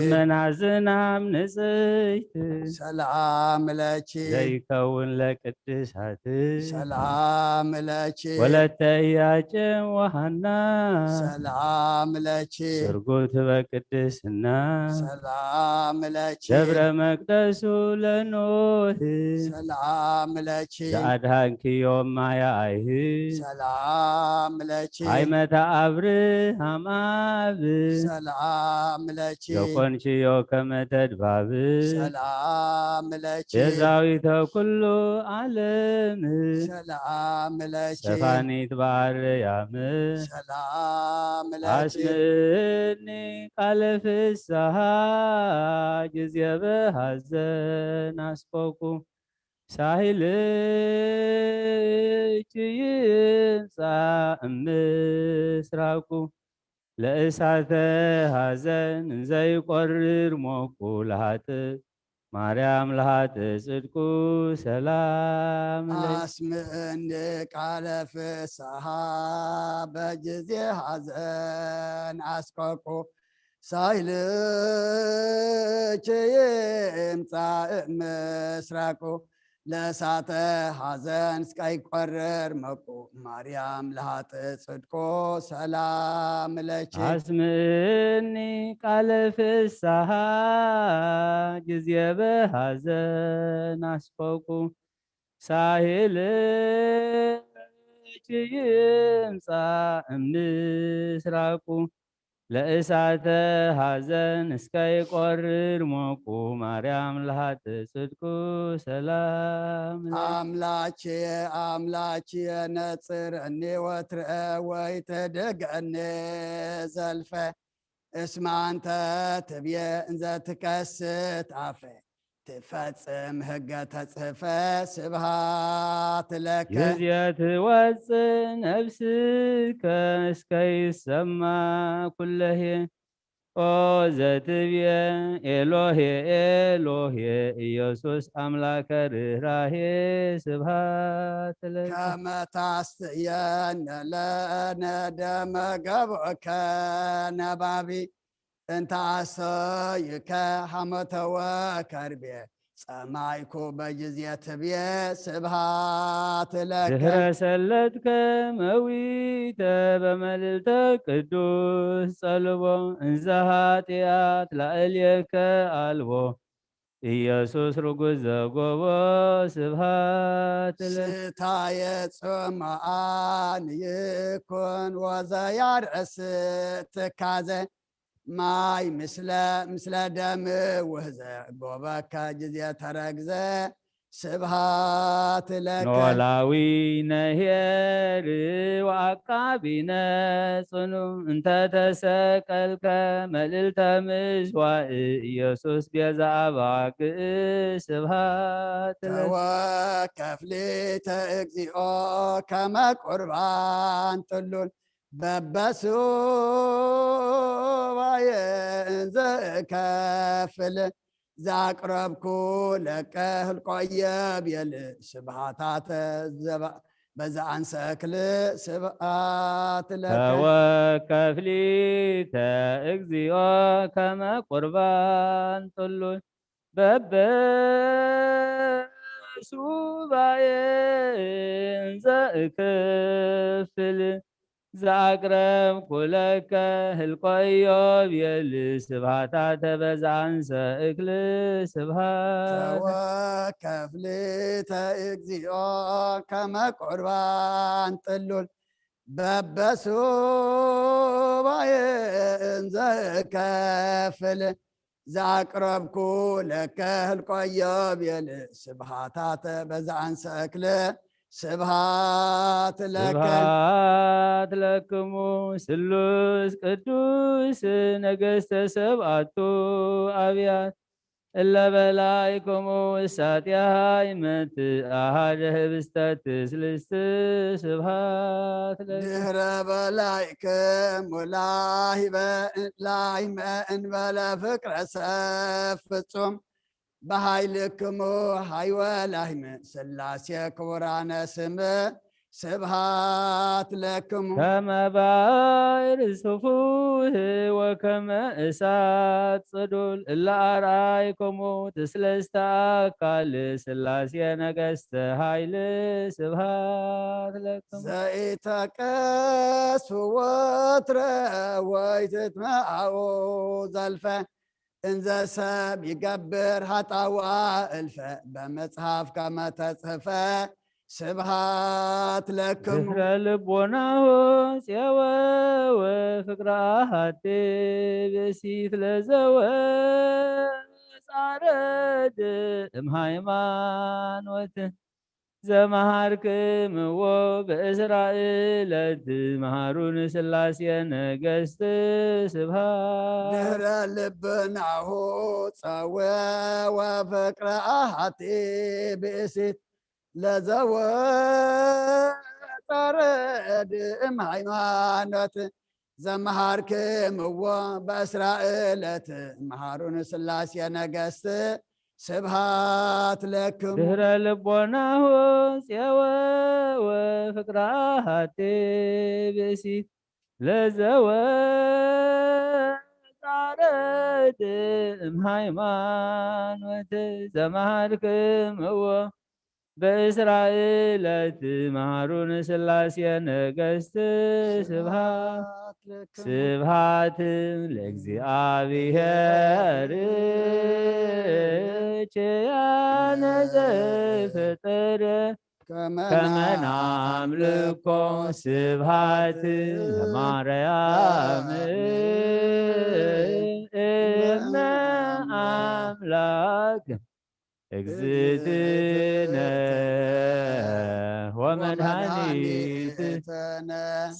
ደመና ዝናም ንጽሕቲ ሰላም ለኪ ዘይከውን ለቅድሳት ሰላም ለኪ ወለተ ኢያቄም ወሐና ሰላም ለኪ ስርጉት በቅድስና ሰላም ለኪ ገብረ መቅደሱ ለኖህ ሰላም ለኪ ዘአድሃንክዮም ማየ አይህ ሰላም ለኪ ሃይመተ አብርሃም አብ ሰላም ለኪ ዘኮንክዮ ከመ ተድባብ ሰላም ለኪ ቤዛዊተ ኩሉ ዓለም ሰላም ለኪ ሰፋኒት በአርያም ሰላም ለኪ አስምኒ ቃለ ፍስሓ ጊዜ በሐዘን አስቆቁ ሳይልኪ ይምጻእ ምስራቁ ለእሳተ ሐዘን እንዘይቆርር ሞቁ ለሃጥ ማርያም ለሃጥ ጽድቁ ሰላም ለኪ አስምእኒ ቃለ ፍስሓ በጊዜ ሐዘን አስቆቁ ሳይልኪ ይምጻእ ምስራቁ ለእሳተ ሐዘን እስከይቆርር ሞቁ ማርያም ለሃጥ ጽድቁ ሰላም ለኪ አስምኒ ቃለ ፍስሓ ጊዜ በሐዘን አስቆቁ ሳይልኪ ይምጻእ ምስራቁ ለእሳተ ሐዘን እስከይቆርር ሞቁ ማርያም ለሃጥ ጽድቁ ሰላም ለኪ አምላኬ አምላኬ ነጽረኒ ወትረ ወይ ተደገኒ ዘልፈ እስመ አንተ ትብየ እንዘ ትከስት አፈ ትፈጽም ህገ ተጽሕፈ ስብሃት ለከ ጊዜ ትወፅእ ነፍስከ እስከ ይሰማ ኩለሄ ኦ ዘትብየ ኤሎሄ ኤሎሄ ኢየሱስ አምላከ ርኅራሄ ስብሃት ለከ ከመ ታስተየነ ለነ ደመ ገብከ ነባቢ እንተ አስተይከ ሐመተ ወከርቤ ጸማይኩ በጊዜ ትብየ ስብሃት ለከ ድህረ ሰለጥከ መዊተ በመልዕልተ ቅዱስ ጸልቦ እንዘ ኃጢአት ላዕሌከ አልቦ ኢየሱስ ርጉዝ ዘጎቦ ስብሃት ለከ ስታየ ጽምኣን ይኩን ወዘያርእስ ትካዘ ማይ ምስለ ምስለ ደም ውህዘ ጎበከ ጊዜ ተረግዘ ስብሃት ለከ ኖላዊ ነሄር ወአቃቢ ነጽኑ እንተ ተሰቀልከ መልዕልተ ምስዋእ ኢየሱስ ቤዛ አባግዕ ስብሃት ለከ ተወከፍ ሊተ እግዚኦ ከመ ቁርባን ጥሉል በበሱባኤ እንዘ እከፍል ዛቅረብኩ ለከ ህልቆየ ብየል ስብሃታተ ዘባ- በዛ አንሰክል ስብሃት ለከ ተወከፍ ሊተ እግዚኦ ከመ ቁርባን ጥሉል በበሱባኤ እንዘ እክፍል ዘአቅረብኩ ለከ ህልቆዮ ብየል ስብሃታተ በዛ አንሰ እክል ስብሃት ተወከፍ ሊተ እግዚኦ ከመ ቁርባን ጥሉል በበሱባኤ እንዘ እከፍል ዛቅረብኩ ለከ ህልቆዮ ብየል ስብሃታተ በዛ አንሰ እክል ስብሃት ለከ ስብሃት ለክሙ ስሉስ ቅዱስ ነገስተ ሰብአቱ አብያት እለ በላይክሙ ውሳጢሃ ይመት አሃደ ህብስተ ትስልስት ስብሃት ለከ ድህረ በላይክሙ ላይበ ላይመ እንበለ ፍቅረ ሰብ ፍጹም በኃይልክሙ ኃይወ ላይመ ሥላሴ ክቡራነ ስም ስብሃት ለክሙ። ከመ ባሕር ስፉህ ወከመ እሳት ጽዱል እለ ኣርኣይኩሙ ትስለስተ ኣካል ስላሴ ነገስተ ኃይል ስብሃት ለክሙ። ዘኢተቀስፍ ወትረ ወይትትመዓኡ ዘልፈ እንዘ ሰብ ይገብር ኃጣዋ እልፈ በመጽሐፍ ከመ ተጽሕፈ ስብሃት ለክሙ። ድህረ ልቦናሁ ፄወ ወፍቅረ አሐቲ ብእሲት ለዘወ ጻረድ እምሃይማኖት ዘመሃርክምዎ በእስራኤለት መሃሩን ስላሴ ነገስት ስብሃት። ድህረ ልብናሁ ጸወ ወፍቅረ አሐቲ ብእሲት ለዘወ ጻረድ እምሃይማኖት ዘመሃርክምዎ በእስራኤለት መሃሩን ስላሴ ነገስት ስብሃት ለክሙ። ድህረ ልቦናሁ ፄወ ወፍቅረ አሐቲ ብእሲት ለዘወ ጻረድ እምሃይማኖት ዘመሃርክምዎ በእስራኤለት መሃሩን ስላሴ ነገስት ስብሃት። ለክሙ። ስብሃት ለእግዚኣብሔር ኪያነ ዘፈጠረ ከመ ናምልኮ። ስብሃት ለማርያም እምነ አምላክ እግዝእትነ ወመድኃኒት።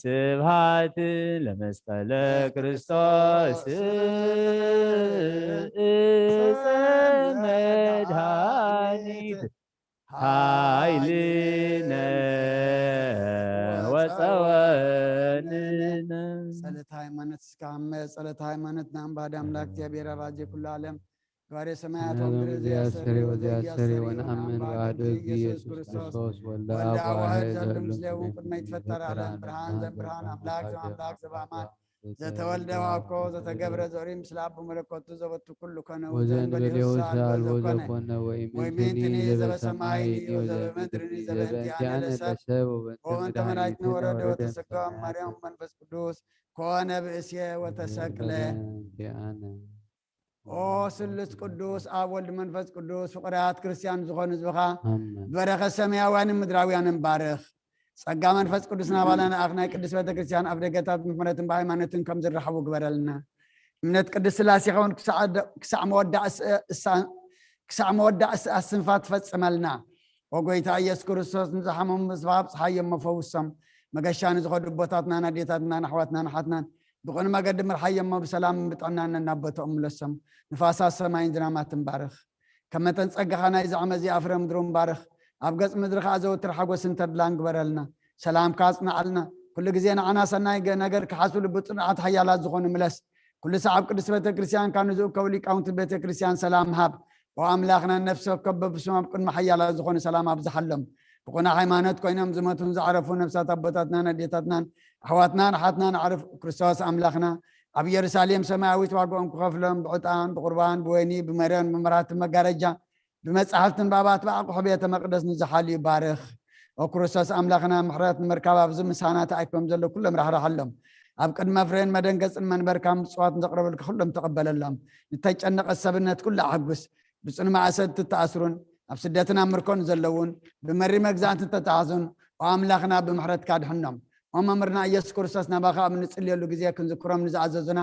ስብሃት ለመስቀለ ክርስቶስ እፀ መድኃኒት ኃይልነ ወፀወንነ። ጸሎተ ሃይማኖት እስካመ ጸሎተ ሃይማኖት ናምባድ አምላክ እግዚኣብሔር አባዜ ኩሉ ዓለም ገባሬ ሰማያት ሰላም ወምድር እግዚአብሔር ዘያስተሪ ወዘያስተሪ ወዘያስተሪ ወነአምን ወነአምን በአሐዱ በአሐዱ እግዚእ ኢየሱስ ኢየሱስ ክርስቶስ ክርስቶስ ወልደ ወልደ አብ አብ ዋሕድ ዋሕድ ዘሉ ዘሉ ምስሌሁ ምስሌሁ ቅድመ ይትፈጠር ዓለም ብርሃን ዘእም ብርሃን አምላክ ዘእም አምላክ ዘበአማን ዘተወልደ ዘተወልደ ዋኮ ዘተገብረ ዘኦሪት ምስለ አብ በመለኮቱ ዘበቱ ኩሉ ኮነ ወዘእንበሌሁ ወዘእንበሌሁ ዘአልቦ ዘኮነ ዘኮነ ወይም ወኢምንትኒ ይእቲ ዘበሰማይ ዘበሰማይ ወዘበምድር ወዘበምድር ዘበእንቲአነ ለሰብ ለሰብ ወበእንተ ወበእንተ መድኃኒትነ መድኃኒትነ ወረደ ወረደ ወተሰጋ ማርያም መንፈስ ቅዱስ ኮነ ብእሴ ወተሰቅለ። ዘበእንቲአነ። ኦ ስሉስ ቅዱስ ኣብ ወልድ መንፈስ ቅዱስ ፍቁራት ክርስቲያን ዝኾኑ ህዝብኻ አሜን። በረኸት ሰማያውያንን ምድራውያንን ባርኽ። ጸጋ መንፈስ ቅዱስ ናባና ንኣኽ ናይ ቅድስት ቤተ ክርስቲያን ኣብ ደገታት ብምሕረትን ብሃይማኖትን ከም ዝረኸቡ ግበረልና። እምነት ቅድስት ስላሴ ኸውን ክሳዕ ደ- ክሳዕ መወዳእ እስ- እሳ- ክሳዕ መወዳእ እስ- ኣስንፋ ትፈጽመልና። ኦ ጎይታ ኢየሱስ ክርስቶስ ንዝሓመሙ ብስባ ኣብጽሓዮም መፈውሶም። መገሻ ንዝኸዱ ኣቦታትናን ኣዴታትናን ኣሕዋትናን ኣሓትናን ብቕን መገዲ ምርሓዮሞ ብሰላም ብጥዕናን ናብ ቦታኦም ምለሶም። ንፋሳት ሰማይን ዝናማትን ባርኽ። ከም መጠን ጸጋኻ ናይዚ ዓመት እዚ ኣፍረ ምድሮም ባርኽ። ኣብ ገጽ ምድሪ ከኣ ዘወትር ሓጎስን ተድላን ግበረልና። ሰላምካ ኣጽንዓልና። ኩሉ ግዜ ንዓና ሰናይ ገ- ነገር ክሓስብሉ ብጽኑዓት ሓያላት ዝኾኑ ምለስ። ኩሉ ሰዓብ ቅድስት ቤተ ክርስቲያን ካብ ንዝእከቡ ሊቃውንቲ ቤተ ክርስቲያን ሰላም ሃብ። ኦ ኣምላኽና ነፍሲ ወከፍ በብስሞም ኣብ ቅድሚ ሓያላት ዝኾኑ ሰላም ኣብዝሓሎም። ብቑና ሃይማኖት ኮይኖም ዝመቱን ዝዓረፉ ነፍሳት ኣቦታትናን ኣዴታትናን ኣሕዋትናን ኣሓትናን ኣዕርፍ ክርስቶስ ኣምላኽና ኣብ ኢየሩሳሌም ሰማያዊት ዋጋኦም ክኸፍሎም ብዕጣን ብቁርባን ብወይኒ ብመረን ብመራት መጋረጃ ብመጻሕፍትን ብኣባት ብኣቑሑ ቤተ መቕደስ ንዝሓልዩ ባርኽ። ኦ ክርስቶስ ኣምላኽና ምሕረት ንምርካብ ኣብዚ ምሳና ተኣኪቦም ዘለዉ ኩሎም ራሕርሓሎም። ኣብ ቅድመ ፍሬን መደንገጽን መንበርካ ምጽዋት ንዘቕረበልካ ኩሎም ተቐበለሎም። ንተጨነቐት ሰብነት ኩሉ ኣሕጉስ። ብጽኑ ማእሰርቲ እተኣስሩን ኣብ ስደትን ኣብ ምርኮን ዘለዉን ብመሪ መግዛእቲ እተተሓዙን ኦ ኣምላኽና ብምሕረትካ ድሕኖም። ኦ መምህርና ኢየሱስ ክርስቶስ ናባኻ ኣብ እንጽልየሉ ግዜ ክንዝክሮም ንዝኣዘዙና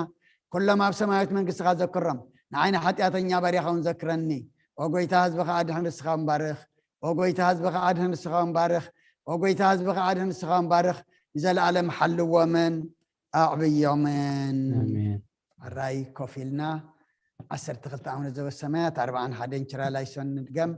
ኩሎም ኣብ ሰማያዊት መንግስትኻ ዘክሮም። ንዓይ ንሓጢኣተኛ ባርያኻ እውን ዘክረኒ። ኦ ጎይታ ህዝብኻ ኣድሕን ንስኻ እውን ባርኽ። ኦ ጎይታ ህዝብኻ ኣድሕን ንስኻ እውን ባርኽ። ኦ ጎይታ ህዝብኻ ኣድሕን ንስኻ እውን ባርኽ። ንዘለኣለም ሓልዎምን ኣዕብዮምን። ኣሜን። ሕራይ ኮፍ ኢልና ዓሰርተ ክልተ ዓመት ዘበሰማያት ኣርባዓን ሓደን ችራላይሶን ንድገም።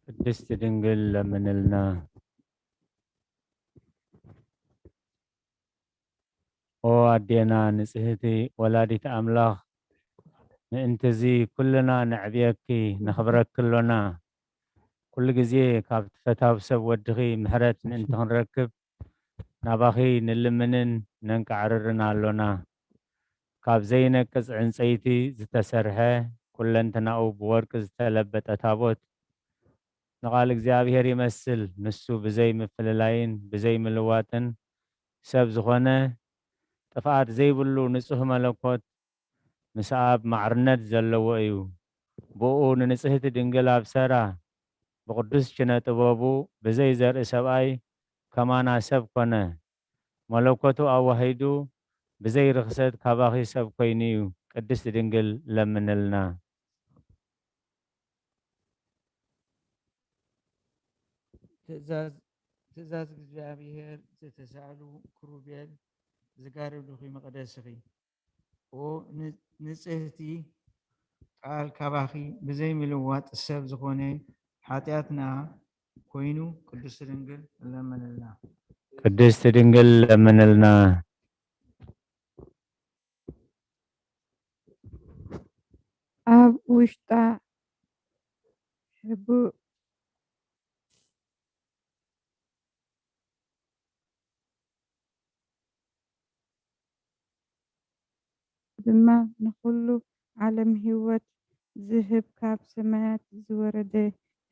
ቅድስቲ ድንግል ለምንልና። ኦ ኣዴና ንጽህቲ ወላዲት ኣምላኽ፣ ምእንትዚ ኩልና ነዕብየኪ፣ ነኽብረኪ ኣሎና። ኩሉ ግዜ ካብ ፈታዊ ሰብ ወድኺ ምሕረት ምእንቲ ክንረክብ ናባኺ ንልምንን ነንቃዕርርን ኣሎና። ካብ ዘይነቅጽ ዕንጸይቲ ዝተሰርሐ፣ ኩለንትናኡ ብወርቂ ዝተለበጠ ታቦት፣ ንቓል እግዚኣብሔር ይመስል። ንሱ ብዘይ ምፍልላይን ብዘይ ምልዋጥን ሰብ ዝኾነ፣ ጥፍኣት ዘይብሉ ንጹህ መለኮት፣ ምስ ኣብ ማዕርነት ዘለዎ እዩ። ብኡ ንንጽህቲ ድንግል ኣብሰራ፣ ብቕዱስ ኪነ ጥበቡ ብዘይ ዘርኢ ሰብኣይ ከማና ሰብ ኮነ። መለኮቱ ኣዋሂዱ ብዘይ ርኽሰት ካባኺ ሰብ ኮይኑ እዩ። ቅድስት ድንግል ለምንልና። ትእዛዝ ትእዛዝ እግዚኣብሔር ዝተሳእሉ ክሩቤል ዝጋርዱኺ መቕደስኺ። ኦ ን- ንጽህቲ ቃል ካባኺ ብዘይ ምልዋጥ ሰብ ዝኾነ ሓጢኣትና ኮይኑ ቅድስት ድንግል ለምንልና። ቅድስት ድንግል ለምንልና። ኣብ ውሽጣ ሕቡእ ድማ ንኹሉ ዓለም ህይወት ዝህብ ካብ ሰማያት ዝወረደ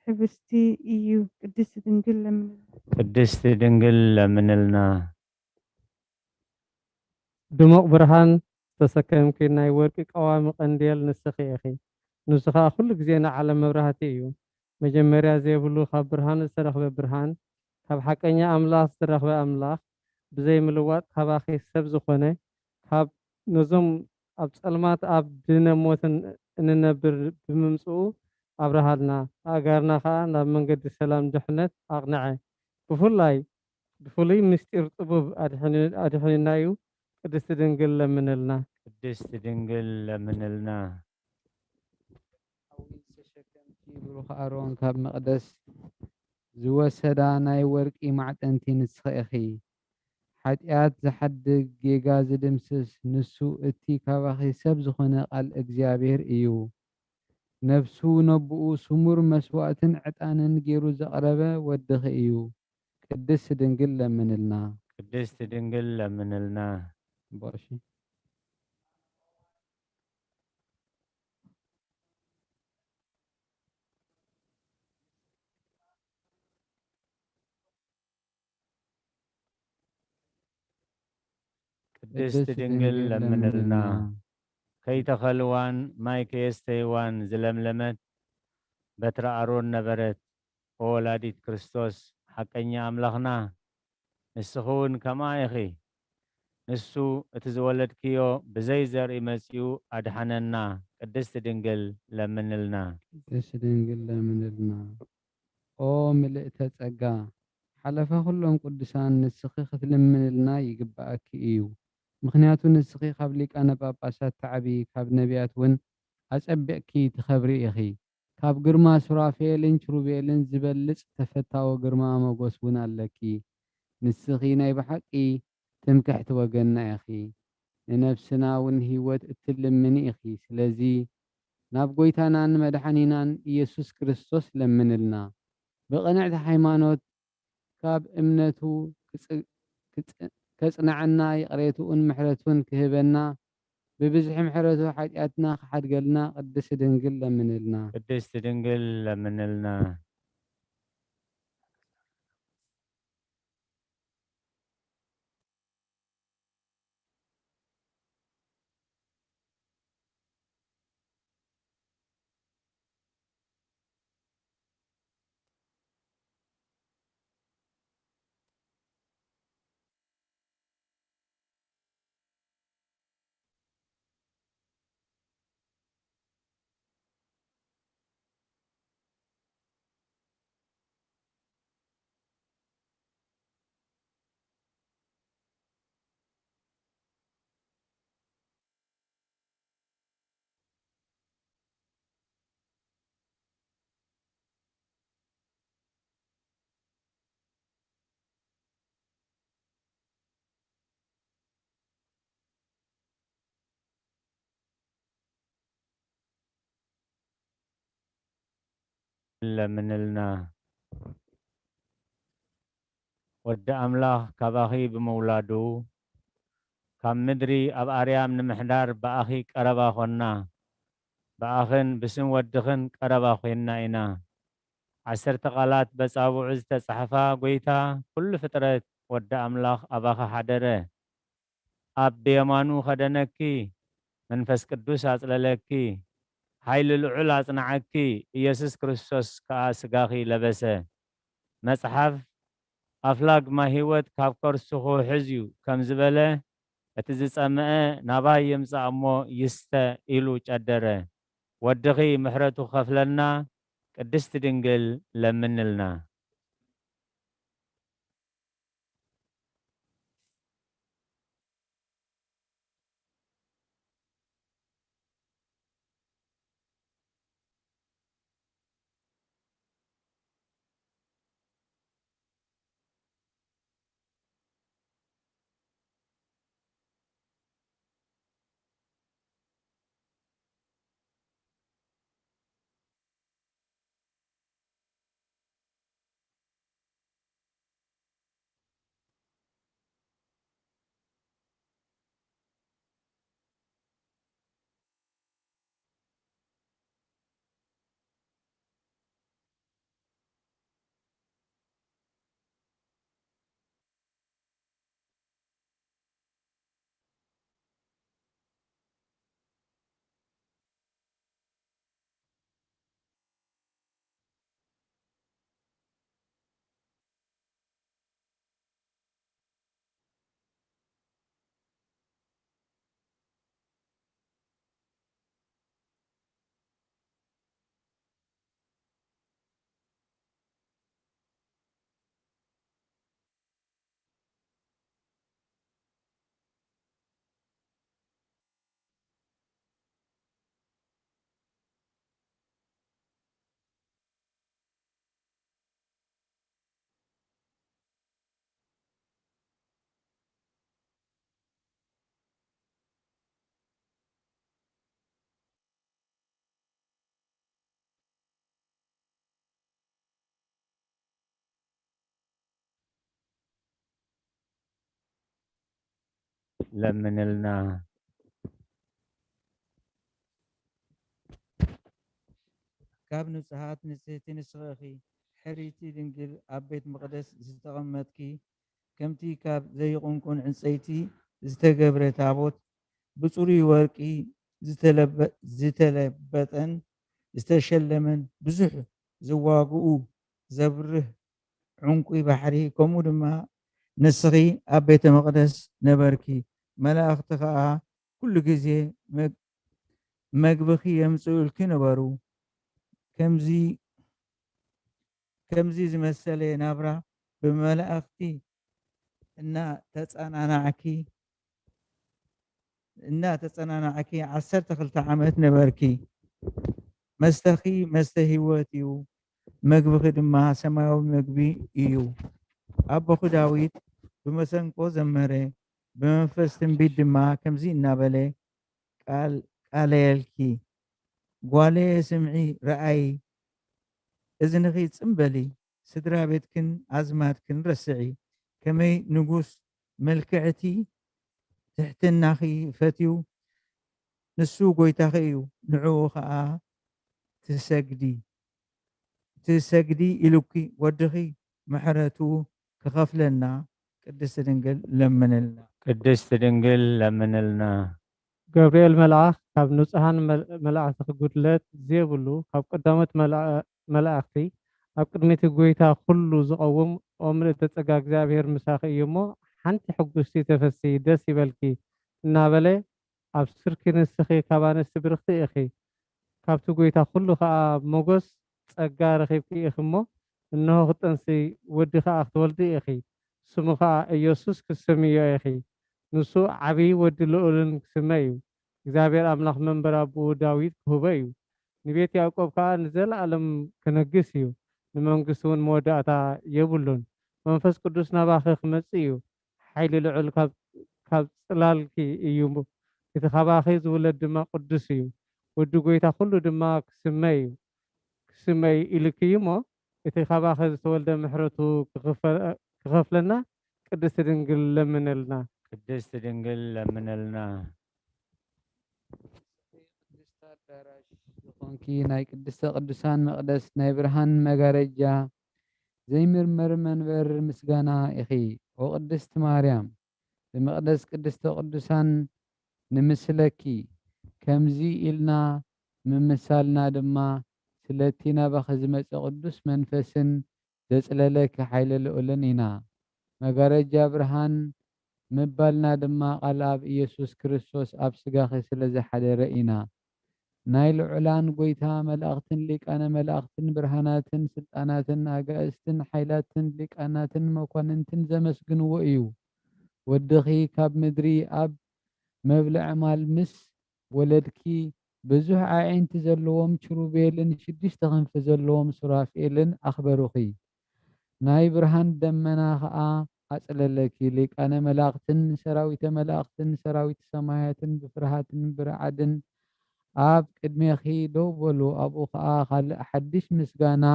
ሕብስቲ እዩ። ቅድስት ድንግል ለምንልና። ቅድስት ድንግል ለምንልና። ድሙቕ ብርሃን ዝተሰከምኪ ናይ ወርቂ ቀዋሚ ቀንዴል ንስኺ ኢኺ። ንሱ ኸኣ ኩሉ ግዜ ንዓለም መብራህቲ እዩ። መጀመርያ ዘይብሉ ካብ ብርሃን ዝተረኽበ ብርሃን፣ ካብ ሓቀኛ ኣምላኽ ዝተረኽበ ኣምላኽ፣ ብዘይ ምልዋጥ ካባኺ ሰብ ዝኾነ፣ ካብ ነዞም ኣብ ጸልማት ኣብ ድነ ሞትን እንነብር ብምምጽኡ ኣብርሃልና፣ ኣእጋርና ኸኣ ናብ መንገዲ ሰላም ድሕነት ኣቕንዐ። ብፍላይ ብፍሉይ ምስጢር ጥቡብ ኣድሒኒ- ኣድሒንና እዩ። ቅድስቲ ድንግል ለምንልና። ቅድስት ድንግል ለምንልና። ሓዊ ዝተሸከምኪ ብሩኽ ኣሮን ካብ መቕደስ ዝወሰዳ ናይ ወርቂ ማዕጠንቲ ንስኺ ኢኺ። ሓጢኣት ዝሓድግ ጌጋ ዝድምስስ ንሱ እቲ ካባኺ ሰብ ዝኾነ ቃል እግዚኣብሔር እዩ። ነፍሱ ነብኡ ስሙር መስዋእትን ዕጣንን ገይሩ ዘቕረበ ወድኺ እዩ። ቅድስት ድንግል ለምንልና። ቅድስት ድንግል ለምንልና። እምበኣር እሺ። ቅድስት ድንግል ለምንልና። ከይተኸልዋን ማይ ከየስተይዋን ዝለምለመት በትረ ኣሮን ነበረት። ኦ ወላዲት ክርስቶስ፣ ሓቀኛ ኣምላኽና፣ ንስኺ እውን ከምኣ ኢኺ። ንሱ እቲ ዝወለድክዮ ብዘይ ዘርኢ መጺኡ ኣድሓነና። ቅድስት ድንግል ለምንልና። ቅድስት ድንግል ለምንልና። ኦ ምልእተ ጸጋ፣ ሓለፋ ኩሎም ቅዱሳን ንስኺ ክትልምንልና ይግብኣኪ እዩ። ምኽንያቱ ንስኺ ካብ ሊቃነ ጳጳሳት ትዓብዪ፣ ካብ ነቢያት እውን ኣጸቢቕኪ ትኸብሪ ኢኺ። ካብ ግርማ ሱራፌልን ኪሩቤልን ዝበልጽ ተፈታዊ ግርማ ሞገስ እውን ኣለኪ። ንስኺ ናይ ብሓቂ ትምክሕቲ ወገንና ኢኺ። ንነፍስና እውን ህይወት እትልምኒ ኢኺ። ስለዚ ናብ ጐይታናን መድሓኒናን ኢየሱስ ክርስቶስ ለምንልና። ብቕንዕቲ ሃይማኖት ካብ እምነቱ ክጽ- ክጽ- ከጽንዓና ይቕሬትኡን ምሕረቱን ክህበና ብብዝሒ ምሕረቱ ሓጢኣትና ክሓድገልና ቅድስቲ ድንግል ለምንልና። ቅድስት ድንግል ለምንልና። ለምንልና። ወዲ ኣምላኽ ካባኺ ብምውላዱ፣ ካብ ምድሪ ኣብ ኣርያም ንምሕዳር ብኣኺ ቀረባ ኾንና። ብኣኽን ብስም ወድኽን ቀረባ ኾንና ኢና። ዓሰርተ ቃላት በጻብዑ ዝተጻሕፋ፣ ጎይታ ኩሉ ፍጥረት ወዲ ኣምላኽ ኣባኺ ሓደረ። ኣብ ብየማኑ ኸደነኪ፣ መንፈስ ቅዱስ ኣጽለለኪ፣ ሓይሊ ልዑል ኣጽንዓኪ፣ ኢየሱስ ክርስቶስ ከኣ ስጋኺ ለበሰ። መጽሓፍ፣ "ኣፍላግ ማይ ህይወት ካብ ከርሱ ክውሕዝ እዩ" ከም ዝበለ፣ እቲ ዝጸመአ ናባይ ይምጻእ እሞ ይስተ ኢሉ ጨደረ። ወድኺ ምሕረቱ ክኸፍለልና፣ ቅድስቲ ድንግል ለምንልና። ለምንልና። ካብ ንጹሃት ንጽህቲ ንስኺ ኢኺ፣ ሕርይቲ ድንግል፣ ኣብ ቤት መቕደስ ዝተቐመጥኪ፣ ከምቲ ካብ ዘይቁንቁን ዕንጸይቲ ዝተገብረ ታቦት፣ ብጽሩይ ወርቂ ዝተለበ-፣ ዝተለበጠን ዝተሸለመን፣ ብዙሕ ዝዋግኡ ዘብርህ ዕንቁይ ባሕሪ፣ ከምኡ ድማ ንስኺ ኣብ ቤተ መቕደስ ነበርኪ። መላእኽቲ ኸኣ ኩሉ ግዜ መግ-፣ መግብኺ የምጽኡልኪ ነበሩ። ከምዚ፣ ከምዚ ዝመሰለ ናብራ ብመላእኽቲ እናተጸናናዕኪ፣ እናተጸናናዕኪ ዓሰርተ ክልተ ዓመት ነበርኪ። መስተኺ መስተ ህይወት እዩ፣ መግብኺ ድማ ሰማያዊ መግቢ እዩ። ኣቦኺ ዳዊት ብመሰንቆ ዘመረ፣ ብመንፈስ ትንቢት ድማ ከምዚ እናበለ ቃል-፣ ቃለየልኪ። ጓለየ ስምዒ፣ ረኣዪ፣ እዝንኺ ጽም በሊ፣ ስድራ ቤትክን ኣዝማድክን ረስዒ። ከመይ ንጉስ መልክዕቲ ትሕትናኺ ፈትዩ፣ ንሱ ጐይታኺ እዩ፣ ንዕኡ ኸኣ ትሰግዲ፣ ትሰግዲ ኢሉኪ፣ ወድኺ ምሕረቱ ክኸፍለና ቅድስቲ ድንግል ለምንልና። ቅድስቲ ድንግል ለምንልና። ገብርኤል መልኣኽ ካብ ንጹሃን መል-፣ መላእኽቲ ጉድለት ዘይብሉ፣ ካብ ቀዳሞት መላ-፣ መላእኽቲ፣ ኣብ ቅድሚ እቲ ጐይታ ኩሉ ዝቐውም፣ ኦ ምልእተ ጸጋ እግዚኣብሔር ምሳኺ እዩ እሞ፣ ሓንቲ ሕጉስቲ ተፈስሒ፣ ደስ ይበልኪ እናበለ፣ ኣብ ስርኪ ንስኺ ካብ ኣንስቲ ብርኽቲ ኢኺ፣ ካብቲ ጐይታ ኩሉ ኸኣ ሞገስ ጸጋ ረኺብኪ ኢኺ እሞ፣ እንሆ ክትጠንሲ ወዲ ኸኣ ክትወልዲ ኢኺ፣ ስሙ ኸኣ ኢየሱስ ክትስምዮ ኢኺ። ንሱ ዓብዪ ወዲ ልዑልን ክስመ እዩ። እግዚኣብሔር ኣምላኽ መንበር ኣቦኡ ዳዊት ክህቦ እዩ። ንቤት ያዕቆብ ከኣ ንዘለኣለም ክነግስ እዩ። ንመንግስቲ እውን መወዳእታ የብሉን። መንፈስ ቅዱስ ናባኺ ክመጽእ እዩ። ሓይሊ ልዑል ካብ፣ ካብ ጽላልኪ እዩ። እቲ ካባኺ ዝውለድ ድማ ቅዱስ እዩ። ወዲ ጐይታ ኩሉ ድማ ክስመ እዩ። ክስ-፣ ስመይ ኢልኪ እዩ እሞ፣ እቲ ካባኺ ዝተወልደ ምሕረቱ ክኽፈ-፣ ክኸፍለና ቅድስቲ ድንግል ለምነልና። ቅድስቲ ድንግል ለምነልና። ቅድስቲ ኣዳራሽ ዝኾንኪ ናይ ቅድስተ ቅዱሳን መቕደስ ናይ ብርሃን መጋረጃ ዘይምርመር መንበር ምስጋና ኢኺ። ኦ ቅድስቲ ማርያም፣ ብመቕደስ ቅድስተ ቅዱሳን ንምስለኪ፣ ከምዚ ኢልና ምምሳልና ድማ ስለቲ ናባኺ ዝመጸ ቅዱስ መንፈስን ዘጽለለኪ ሓይለ ልዑልን ኢና። መጋረጃ ብርሃን ምባልና ድማ ቃል ኣብ ኢየሱስ ክርስቶስ ኣብ ስጋኺ ስለ ዝሓደረ ኢና። ናይ ልዑላን ጐይታ መላእኽትን ሊቃነ መላእኽትን ብርሃናትን ስልጣናትን ኣጋእዝትን ሓይላትን ሊቃናትን መኳንንትን ዘመስግንዎ እዩ። ወድኺ ካብ ምድሪ ኣብ መብልዒ ማል ምስ ወለድኪ ብዙሕ ኣዒንቲ ዘለዎም ኪሩቤልን ሽዱሽተ ክንፊ ዘለዎም ሱራፌልን ኣኽበሩኺ። ናይ ብርሃን ደመና ኸኣ ኣጽለለኪ። ሊቃነ መላእኽትን ሰራዊተ መላእኽትን ሰራዊት ሰማያትን ብፍርሃትን ብርዓድን ኣብ ቅድሜኺ ደው በሉ። ኣብኡ ኸኣ ካልእ ሓድሽ ምስጋና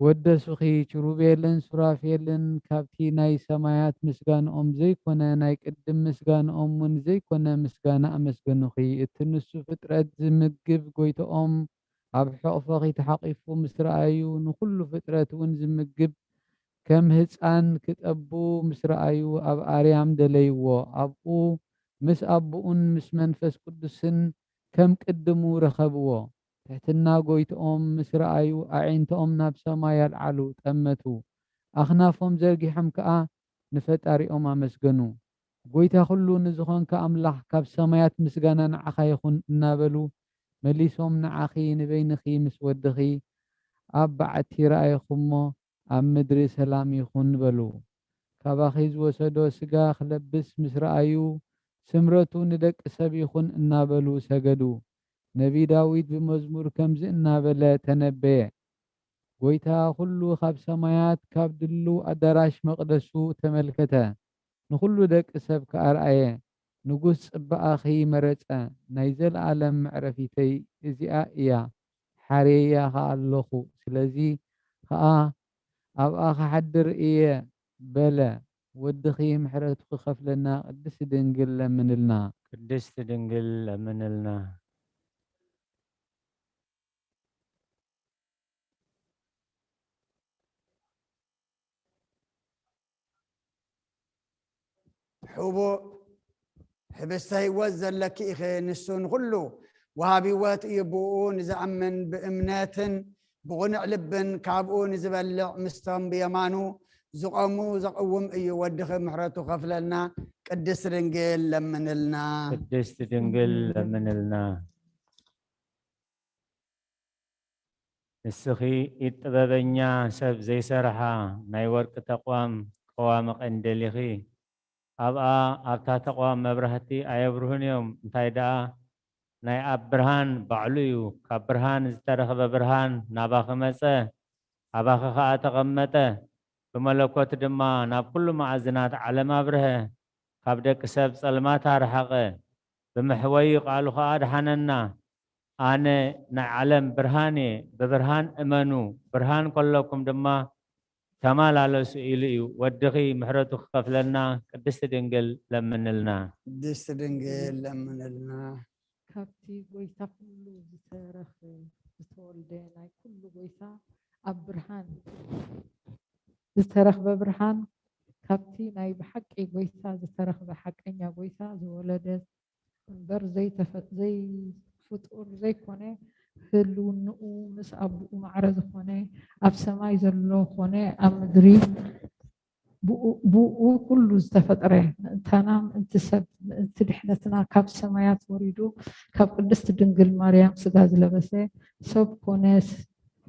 ወደሱኺ። ኪሩቤልን ሱራፌልን ካብቲ ናይ ሰማያት ምስጋንኦም ዘይኮነ፣ ናይ ቅድም ምስጋንኦም እውን ዘይኮነ ምስጋና ኣመስገኑኺ። እቲ ንሱ ፍጥረት ዝምግብ ጐይታኦም ኣብ ሕቕፎኺ ተሓቒፉ ምስ ረኣዩ፣ ንኹሉ ፍጥረት እውን ዝምግብ ከም ህጻን ክጠቡ ምስ ረኣዩ፣ ኣብ ኣርያም ደለይዎ። ኣብኡ ምስ ኣቦኡን ምስ መንፈስ ቅዱስን ከም ቅድሙ ረኸብዎ። ትሕትና ጐይትኦም ምስ ረኣዩ፣ ኣዒንትኦም ናብ ሰማይ ኣልዓሉ፣ ጠመቱ። ኣኽናፎም ዘርጊሖም ከኣ ንፈጣሪኦም ኣመስገኑ። ጐይታ ኹሉ ንዝኾንካ ኣምላኽ፣ ካብ ሰማያት ምስጋና ንዓኻ ይኹን እናበሉ፣ መሊሶም ንዓኺ ንበይንኺ ምስ ወድኺ ኣብ በዓቲ ረኣይኹሞ፣ ኣብ ምድሪ ሰላም ይኹን በሉ። ካባኺ ዝወሰዶ ስጋ ክለብስ ምስ ረኣዩ፣ ስምረቱ ንደቂ ሰብ ይኹን እናበሉ ሰገዱ። ነቢ ዳዊት ብመዝሙር ከምዚ እናበለ ተነበየ፣ ጐይታ ኹሉ ካብ ሰማያት፣ ካብ ድልው ኣዳራሽ መቕደሱ ተመልከተ። ንኹሉ ደቂ ሰብ ከኣ ኣርኣየ። ንጉስ ጽባቐኺ መረጸ። ናይ ዘለኣለም መዕረፊተይ እዚኣ እያ፣ ሓርየያ ኸኣ ኣለኹ። ስለዚ ኸኣ ኣብኣ ክሓድር እየ በለ። ወድኺ ምሕረቱ ክኸፍለና ቅድስቲ ድንግል ለምንልና። ቅድስቲ ድንግል ለምንልና። ሕቡእ ህብስተ ህይወት ዘለኪ ኢኺ። ንሱ ንኹሉ ወሃቢ ህይወት እዩ። ብኡ ንዝኣምን ብእምነትን ብቕኑዕ ልብን ካብኡ ንዝበልዕ ምስቶም ብየማኑ ዝቐሙ ዘቕውም እዩ። ወድኺ ምሕረቱ ከፍለልና። ቅድስቲ ድንግል ለምንልና። ቅድስቲ ድንግል ለምንልና። ንስኺ ኢድ ጥበበኛ ሰብ ዘይሰርሓ ናይ ወርቂ ተቋም ቀዋሚ ቀንዴል ኢኺ። ኣብኣ ኣብታ ተቋም መብራህቲ ኣየብርሁን እዮም፣ እንታይ ደኣ ናይ ኣብ ብርሃን ባዕሉ እዩ። ካብ ብርሃን ዝተረኽበ ብርሃን ናባኺ መጸ፣ ኣባኺ ኸኣ ተቐመጠ። ብመለኮት ድማ ናብ ኩሉ መኣዝናት ዓለም ኣብርሀ። ካብ ደቂ ሰብ ጸልማት ኣርሓቐ። ብመሕወዪ ቃሉ ኸኣ ኣድሓነና። ኣነ ናይ ዓለም ብርሃን እየ፣ ብብርሃን እመኑ፣ ብርሃን ከለኩም ድማ ተመላለሱ ኢሉ እዩ። ወድኺ ምሕረቱ ክኸፍለልና ቅድስቲ ድንግል ለምንልና። ቅድስቲ ድንግል ለምንልና። ካብቲ ጐይታ ኩሉ ዝተረኸ ዝተወልደ ናይ ኩሉ ጐይታ ኣብ ብርሃን ዝተረኽበ ብርሃን ካብቲ ናይ ብሓቂ ጐይታ ዝተረኽበ ሓቀኛ ጐይታ ዝወለደት እምበር ዘይተፈ-፣ ዘይፍጡር ዘይኮነ፣ ህልውንኡ ምስ ኣቦኡ ማዕረ ዝኾነ፣ ኣብ ሰማይ ዘሎ ኮነ ኣብ ምድሪ ብኡ፣ ብኡ ኩሉ ዝተፈጥረ፣ ምእንታና፣ ምእንቲ ሰብ፣ ምእንቲ ድሕነትና ካብ ሰማያት ወሪዱ፣ ካብ ቅድስቲ ድንግል ማርያም ስጋ ዝለበሰ፣ ሰብ ኮነ፣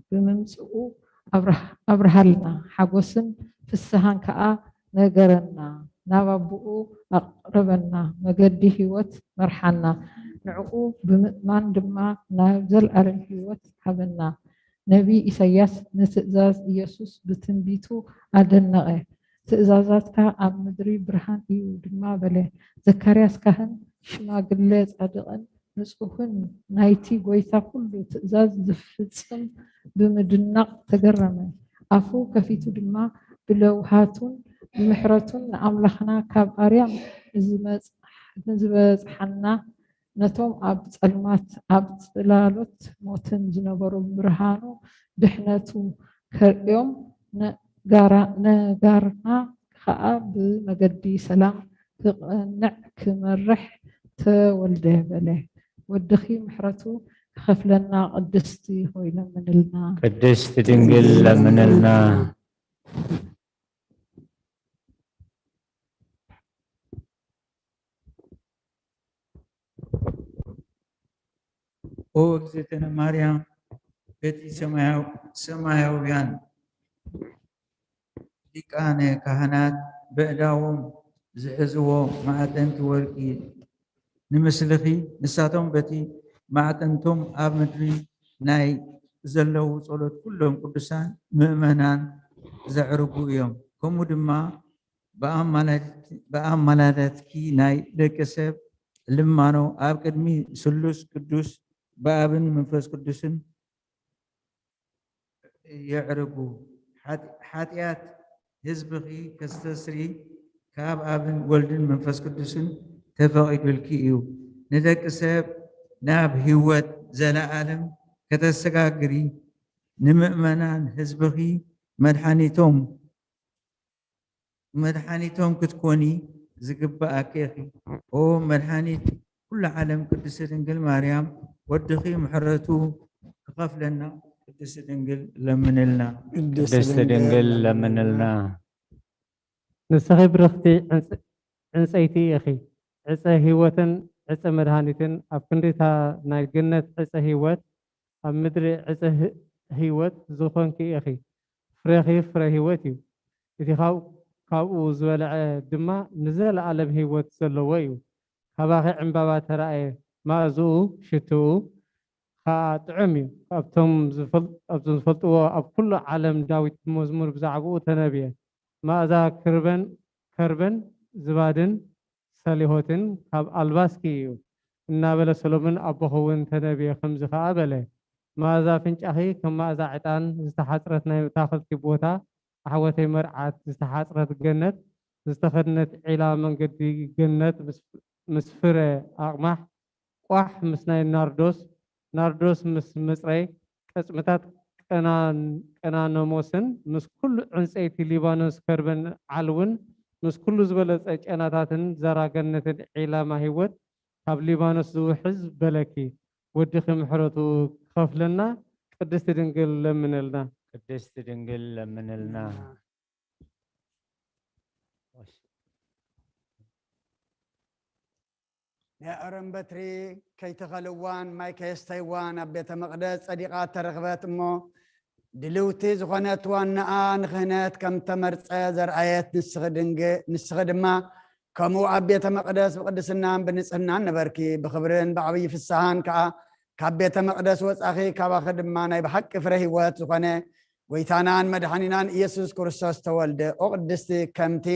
ብምምጽኡ ኣብርሃ-፣ ኣብርሃልና፣ ሓጎስን ፍስሃን ከኣ ነገረና፣ ናብ ኣቦኡ ኣቕረበና፣ መገዲ ህይወት መርሓና፣ ንዕኡ ብምእማን ድማ ናብ ዘለኣለም ህይወት ሃበና። ነቢይ ኢሳይያስ ንትእዛዝ ኢየሱስ ብትንቢቱ ኣደነቐ። ትእዛዛትካ ኣብ ምድሪ ብርሃን እዩ ድማ በለ። ዘካርያስ ካህን፣ ሽማግለ ጻድቕን ንጹሕን ናይቲ ጐይታ ኵሉ ትእዛዝ ዝፍጽም ብምድናቕ ተገረመ። ኣፉ ከፊቱ ድማ ብለውሃቱን ብምሕረቱን ንኣምላኽና ካብ ኣርያም ንዝመጽ-፣ ንዝበጽሓና ነቶም ኣብ ጸልማት ኣብ ጽላሎት ሞትን ዝነበሩ ብርሃኑ ድሕነቱ ከርእዮም ነጋራ-፣ ነጋርና ከኣ ብመገዲ ሰላም ክቐንዕ ክመርሕ ተወልደ በለ። ወድኺ ምሕረቱ ክኸፍለና ቅድስቲ ሆይ ለምንልና። ቅድስት ድንግል ለምንልና። ኦ እግዝእትነ ማርያም በቲ ሰማያው-፣ ሰማያውያን ሊቃነ ካህናት በእዳዎም ዝሕዝዎ ማዕጠንቲ ወርቂ ንምስልኺ፣ ንሳቶም በቲ ማዕጠንቶም ኣብ ምድሪ ናይ ዘለዉ ጸሎት ኩሎም ቅዱሳን ምእመናን ዘዕርጉ እዮም። ከምኡ ድማ ብኣማላድ-፣ ብኣማላዳትኪ ናይ ደቂ ሰብ ልማኖ ኣብ ቅድሚ ስሉስ ቅዱስ ብኣብን መንፈስ ቅዱስን የዕርጉ። ሓጢ-፣ ሓጢኣት ህዝብኺ ከስተስሪ ካብ ኣብን ወልድን መንፈስ ቅዱስን ተፈቒዱልኪ እዩ። ንደቂ ሰብ ናብ ህይወት ዘለኣለም ከተሰጋግሪ ንምእመናን ህዝብኺ መድሓኒቶም መድሓኒቶም ክትኮኒ ዝግብኣኪ ኢኺ። ኦ መድሓኒት ኩሉ ዓለም ቅድስቲ ድንግል ማርያም ወድኺ ምሕረቱ ክኸፍለና ቅድስቲ ድንግል ለምንልና። ቅድስቲ ድንግል ለምንልና። ንስኺ ብርኽቲ ዕንጽ-፣ ዕንጸይቲ ኢኺ፣ ዕጸ ህይወትን ዕጸ መድሃኒትን። ኣብ ክንዲ እታ ናይ ገነት ዕጸ ህይወት፣ ኣብ ምድሪ ዕጸ ህ-፣ ህይወት ዝኾንኪ ኢኺ። ፍሬኺ ፍረ ህይወት እዩ። እቲ ካብ-፣ ካብኡ ዝበልዐ ድማ ንዘለኣለም ህይወት ዘለዎ እዩ። ካባኺ ዕምባባ ተራእየ፣ መኣዝኡ ሽትኡ ኸኣ ጥዑም እዩ። ኣብቶም ዝፈል-፣ ኣብዞም ዝፈልጥዎ ኣብ ኩሉ ዓለም ዳዊት ብመዝሙር ብዛዕባኡ ተነብየ። መኣዛ ክርበን፣ ከርበን ዝባድን ሰሊሆትን ካብ ኣልባስኪ እዩ እናበለ ሰሎሞን ኣቦኺ እውን ተነብየ። ከምዚ ኸኣ በለ፣ መኣዛ ኣፍንጫኺ ከም መኣዛ ዕጣን ዝተሓጽረት ናይ መታኽልቲ ቦታ ኣሕወተይ መርዓት ዝተሓጽረት ገነት ዝተኸድነት ዒላ መንገዲ ገነት ምስ፣ ምስ ፍረ ኣቕማሕ ቋሕ ምስ ናይ ናርዶስ፣ ናርዶስ ምስ መጽረይ ቀጽምታት ቀናን-፣ ቀናነሞስን ምስ ኩሉ ዕንጸይቲ ሊባኖስ ከርበን ዓልውን ምስ ኩሉ ዝበለጸ ጨናታትን ዘራ ገነትን ዒላማ ህይወት ካብ ሊባኖስ ዝውሕዝ በለኪ። ወድኺ ምሕረቱ ክኸፍለና ቅድስቲ ድንግል ለምንልና። ቅድስት ድንግል ለምንልና። ናይ ኣሮን በትሪ ከይተኸልዋን ማይ ከየስተይዋን ኣብ ቤተ መቕደስ ጸዲቓ ተረኽበት እሞ፣ ድልውቲ ዝኾነት ዋናኣ ንክህነት ከም ተመርጸ ዘርኣየት ንስኺ ድንግ-፣ ንስኺ ድማ ከምኡ ኣብ ቤተ መቕደስ ብቕድስናን ብንጽህናን ነበርኪ። ብኽብርን ብዓብዪ ፍስሓን ከኣ ካብ ቤተ መቕደስ ወጻኺ፣ ካባኺ ድማ ናይ ብሓቂ ፍረ ህይወት ዝኾነ ጐይታናን መድሓኒናን ኢየሱስ ክርስቶስ ተወልደ። ኦ ቅድስቲ፣ ከምቲ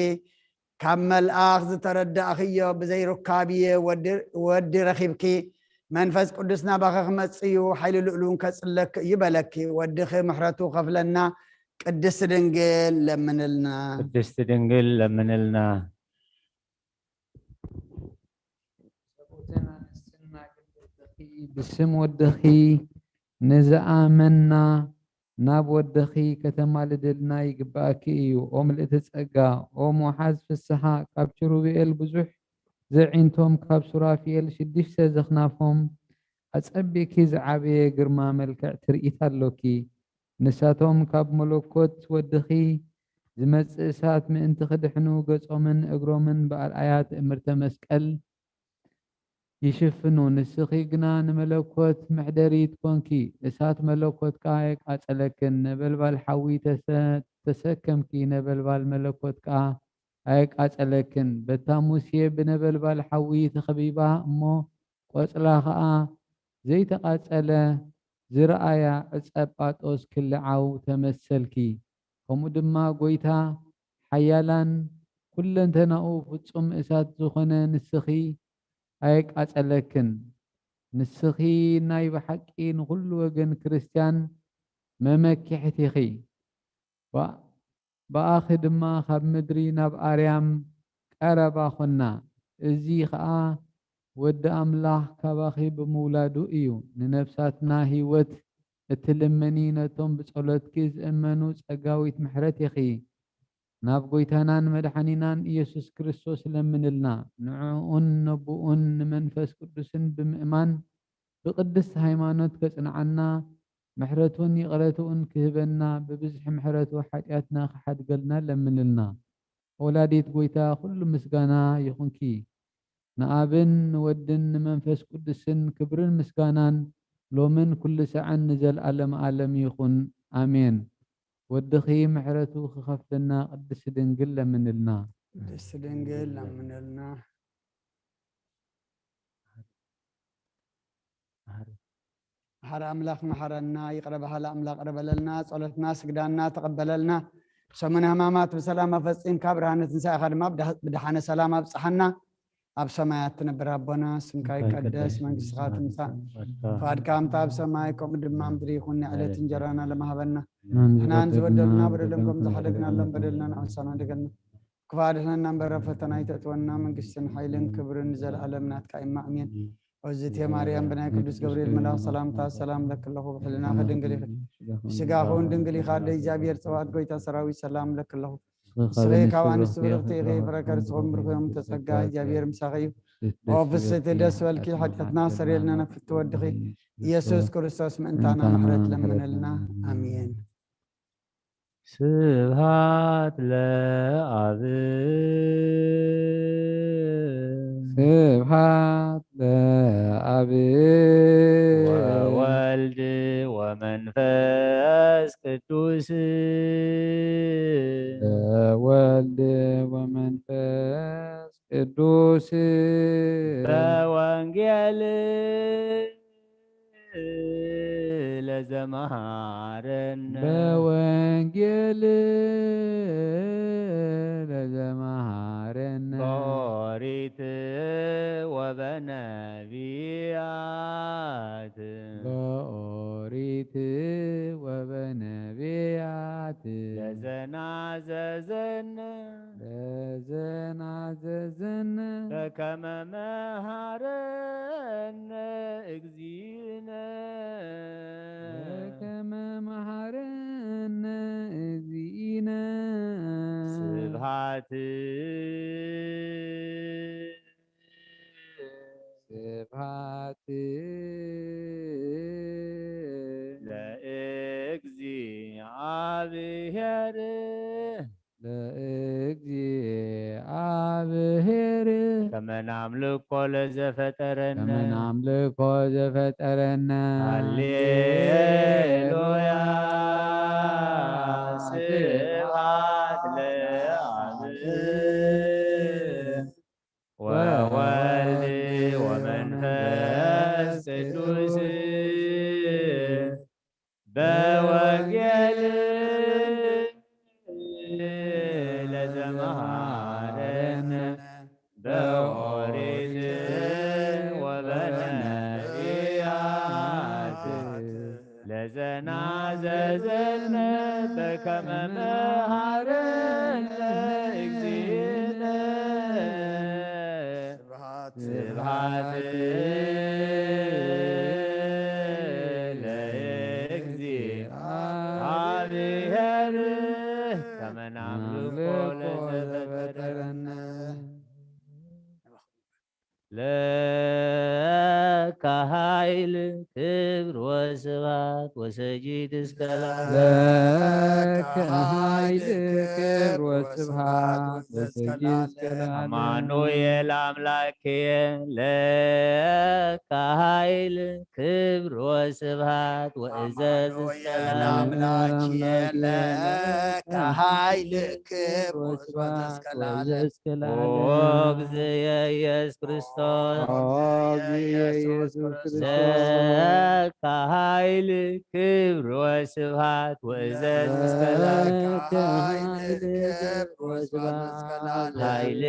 ካብ መልኣኽ ዝተረዳእኽዮ ብዘይ ሩካብየ ወዲ፣ ወዲ ረኺብኪ፣ መንፈስ ቅዱስ ናባኺ ክመጽእ እዩ፣ ሓይሊ ልኡል እውን ከጽለኪ እዩ በለኪ። ወድኺ ምሕረቱ ከፍለና፣ ቅድስቲ ድንግል ለምንልና። ቅድስት ድንግል ለምንልና። ሰብኡትን ኣንስትን ኣገልገልትኺ ብስም ወድኺ ንዝኣመና ናብ ወድኺ ከተማልደልና ይግብኣኪ እዩ። ኦ ምልእቲ ጸጋ፣ ኦም ወሓዝ ፍስሓ፣ ካብ ኪሩቤል ብዙሕ ዘዒንቶም፣ ካብ ሱራፊኤል ሽዱሽተ ዘኽናፎም ኣጸቢቕኪ ዝዓበየ ግርማ መልክዕ ትርኢት ኣሎኪ። ንሳቶም ካብ መለኮት ወድኺ ዝመጽእ እሳት ምእንቲ ክድሕኑ ገጾምን እግሮምን ብኣርኣያ ትእምርተ መስቀል ይሽፍኑ። ንስኺ ግና ንመለኮት መሕደሪት ኮንኪ። እሳት መለኮት ከኣ ኣየቃጸለክን። ነበልባል ሓዊ ተሰ-፣ ተሰከምኪ፣ ነበልባል መለኮት ከኣ ኣየቃጸለክን። በታ ሙሴ ብነበልባል ሓዊ ተኸቢባ እሞ ቆጽላ ኸኣ ዘይተቓጸለ ዝረኣያ ዕጸ ጳጦስ ክልዓው ተመሰልኪ። ከምኡ ድማ ጐይታ ሓያላን ኩለንተናኡ ፍጹም እሳት ዝኾነ ንስኺ ኣየቃጸለክን። ንስኺ ናይ ብሓቂ ንኹሉ ወገን ክርስትያን መመኪሕቲ ኢኺ። ባ-፣ ብኣኺ ድማ ካብ ምድሪ ናብ ኣርያም ቀረባ ኾና። እዚ ኸኣ ወዲ ኣምላኽ ካባኺ ብምውላዱ እዩ። ንነፍሳትና ህይወት እትልምኒ፣ ነቶም ብጸሎትኪ ዝእመኑ ጸጋዊት ምሕረት ኢኺ። ናብ ጐይታናን መድሓኒናን ኢየሱስ ክርስቶስ ለምንልና። ንዕኡን ነቦኡን ንመንፈስ ቅዱስን ብምእማን ብቅድስቲ ሃይማኖት ከጽንዓና፣ ምሕረቱን ይቕረትኡን ክህበና፣ ብብዝሒ ምሕረቱ ሓጢኣትና ክሓድገልና ለምንልና። ወላዲት ጐይታ ኩሉ ምስጋና ይኹንኪ። ንኣብን ንወድን ንመንፈስ ቅዱስን ክብርን ምስጋናን ሎምን ኩሉ ሰዓን ንዘልኣለም ኣለም ይኹን። ኣሜን። ወድኺ ምሕረቱ ክኸፍለና ቅድስቲ ድንግል ለምንልና። ቅድስቲ ድንግል ለምንልና። መሓሪ ኣምላኽ መሓረና፣ ይቕረ በሃሊ ኣምላኽ ይቕረ በለልና፣ ጸሎትና ስግዳና ተቐበለልና። ሰሙነ ሕማማት ብሰላም ኣፈጺምካ ብርሃነ ትንሳኤኻ ድማ ብድሓ-፣ ብድሓነ ሰላም ኣብጽሓና። ኣብ ሰማያት ትነብር ኣቦና፣ ስምካ ይቀደስ፣ መንግስትኻ ትምጻእ፣ ፍቓድካ ከምታ ኣብ ሰማይ ከምኡ ድማ ኣብ ምድሪ ይኹን። ናይ ዕለት እንጀራና ሎሚ ሃበና። ንሕና ንዝበደሉና በደሎም ከም ዝሓደግናሎም በደልና ንዓምሳና ደገልና። ክፉእ ኣድሕነና እምበር፣ ኣብ ፈተና ኣይተእትወና፣ መንግስትን ሓይልን ክብርን ንዘለኣለም ናትካ እዩ፣ ኣሜን። ኦዝቴ ማርያም፣ ብናይ ቅዱስ ገብርኤል መልኣኽ ሰላምታ ሰላም ለኪ ኣለኹ፣ ብሕልናኺ ድንግል ኢኺ፣ ብስጋኺ እውን ድንግል ኢኻ፣ ኣደ እግዚኣብሔር ጸባኦት፣ ጎይታ ሰራዊት፣ ሰላም ለኪ ኣለኹ። ንስኺ ካብ ኣንስቲ ብርኽቲ ኢኺ፣ ፍረ ከርስኺ እውን ብሩኽ እዩ፣ ተጸጋ እግዚኣብሔር ምሳኺ እዩ። ኦ ፍስሕቲ ደስ በልኪ፣ ሓጢኣትና ሰርየልና፣ ነፍቲ ወድኺ ኢየሱስ ክርስቶስ ምእንታና ምሕረት ለምንልና። ኣሜን። ስብሐት ለአብ። ስብሐት ለአብ። ወወልድ ወመንፈስ ቅዱስ። ለወልድ ወመንፈስ ቅዱስ። በወንጌል ለዘመሃረነ። በወንጌል ለዘመሃረነ። በኦሪት ወበነቢያት። በኦሪት ወበነቢያት። ለዘናዘዘነ። ለዘናዘዘነ። በከመ መሃረነ እግዚእነ። በከመ መሃረነ እግዚእነ። ስብሐት። ስብሐት። ለእግዚኣብሔር። ለእግዚኣብሔር። ከመ ናምልኮ ለዘፈጠረነ። ከመ ናምልኮ ዘፈጠረነ። ሃሌሉያ። ስብሐት ለአብ ወወልድ ወመንፈስ ቅዱስ። በወንጌል ለዘመሃረነ በኦሪት ወበነቢያት ለዘናዘዘነ በከመ መሃረነ እግዚእነ። ስብሐት ለእግዚኣብሔር ከመ ናምልኮ ለዘፈጠረነ። ለከ ኃይል ክብር ወስብሐት ወሰጂድ እስከ ለዓለም። ለከ ኃይል ክብር ወስብሐት ወሰጂድ እስከ ለዓለም። አማኑኤል አምላክየ ለከ ኃይል ክብር ወስብሐት ወእዘዝ እስከ ለዓለም። አምላክየ ለከ ኃይል ክብር ወስብሐት ወእዘዝ እስከ ለዓለም። ኦ እግዚእየ ኢየሱስ ክርስቶስ። ኦ እግዚእየ ኢየሱስ ክርስቶስ። ለከ ኃይል ክብር ወስብሐት ወእዘዝ እስከ ለዓለም። ለከ ኃይል ክብር ወስብሐት እስከ ለዓለም። ኃይልየ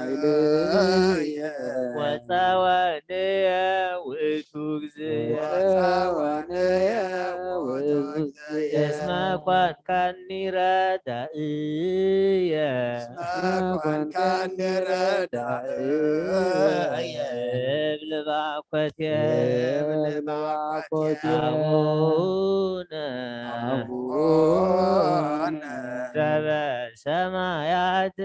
ኃይልየ ወጸወንየ ውእቱ ግዜ ወጸወንየ ውእቱ ግዜ እስመ ኮንካኒ ረዳእየ እስመ ኮንካኒ ረዳእየ እብል ባኮትየ እብል ባኮትየ አቡነ አቡነ ዘበሰማያት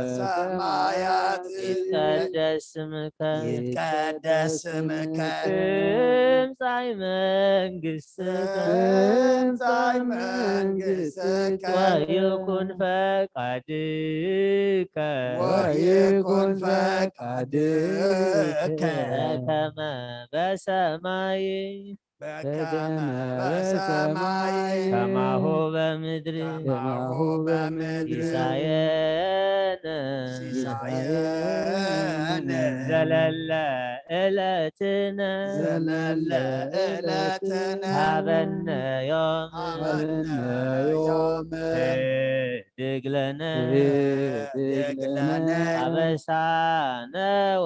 ዘበሰማያት ይትቀደስ ስምከ ይትቀደስ ስምከ ትምጻእ መንግስትከ ትምጻእ መንግስትከ ወይኩን ፈቃድከ ወይኩን ፈቃድከ በከመ በሰማይ በከመ በሰማይ ከማሁ በምድሪ ከማሁ በምድሪ ሲሳየነ ሲሳየነ ዘለለ ዕለትነ ዘለለ ዕለትነ ሃበነ ዮም ሃበነ ዮም ህድግ ለነ ህድግ ለነ አበሳነ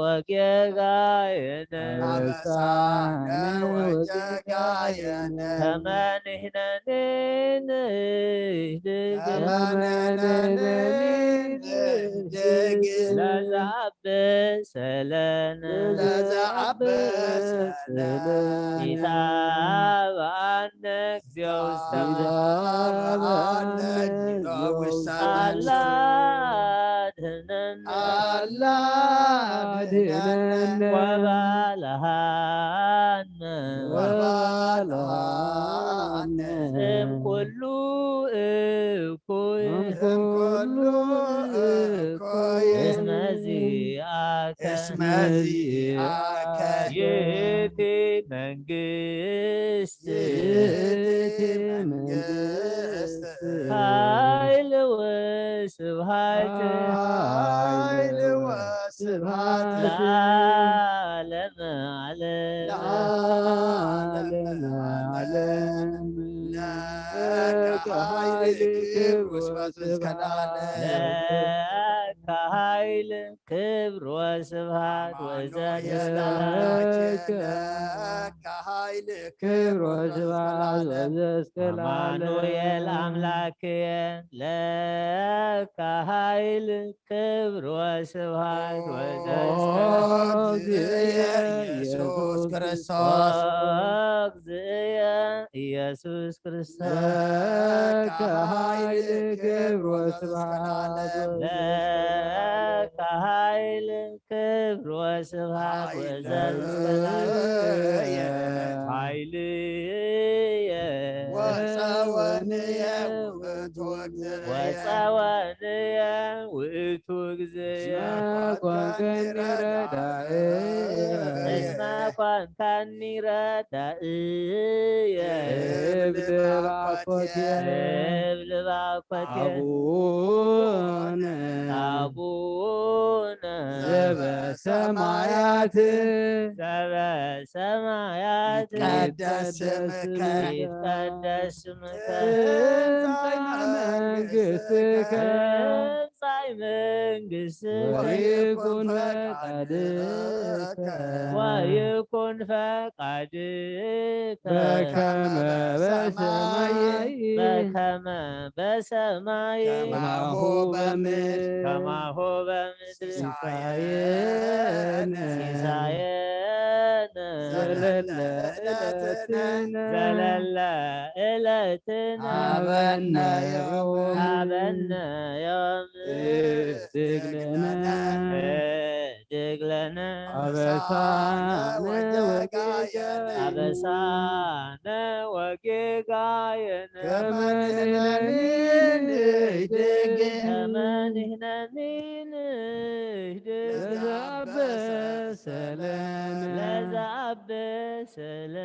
ወጌጋየነ አበሳነ ወጌጋየነ ከመ ንሕነኒ ንህድግ ከመ ንሕነኒ ንህድግ ለዘአብ በሰለነ ለዘአብ በሰለነ ኢታብአነ እግዚኦ ውስተ ኢታብአነ እግዚኦ ውስተ አላ አድህነነ አላ አድህነነ ወባልሃነ ወባልሃነ እምኩሉ እኩይ እምኩሉ እኩይ እስመ ዚአከ እስመ ዚአከ ይእቲ መንግስት ይእቲ መንግስት ኃይል ወስብሐት ኃይል ወስብሐት ለዓለመ ዓለም ለዓለመ ዓለም ለከ ኃይል ክብር ወስብሐት እስከ ለዓለም ለከ ኃይል ክብር ወስብሐት አማኑኤል ወዘተ አምላኬ ለከ ኃይል ክብር ወስብሐት ወዘተ ለዓለም አማኑኤል አምላክየ ለከ ኃይል ክብር ወስብሐት ወዘተ እግዚእየ ኢየሱስ ክርስቶስ እግዚእየ ኢየሱስ ክርስቶስ ለከ ኃይል ክብር ወስብሐት ለከ ኃይል ክብር ወስብሐት ወዘተ ኃይልየ ወጸወንየ ውእቱ እግዚእየ ወጸወንየ ውእቱ እግዚእየ እስመ ኮንከኒ ረዳእየ እስመ ኮንከኒ ረዳእየ እብል ባኮትየ እብል ባኮትየ አቡነ አቡነ ዘበሰማያት ዘበሰማያት ይትቀደስ ስምከ ይትቀደስ ስምከ ትምጻእ መንግስትከ ትምጻእ መንግስትከ ወይኩን ፈቃድከ ወይኩን ፈቃድከ በከመ በሰማይ በከመ በሰማይ ከማሁ በምድር ከማሁ በምድር ሲሳየነ ሲሳየነ ዘለለ ዕለትነ ዘለለ ዕለትነ ሀበነ ዮም ሀበነ ዮም ህድግ ለነ ህድግ ለነ አበሳነ ወጌጋየነ አበሳነ ወጌጋየነ ከመ ንሕነኒ ንህድግ ከመ ንሕነኒ ንህድግ ለዘአበሰለነ ለዘአበሰለነ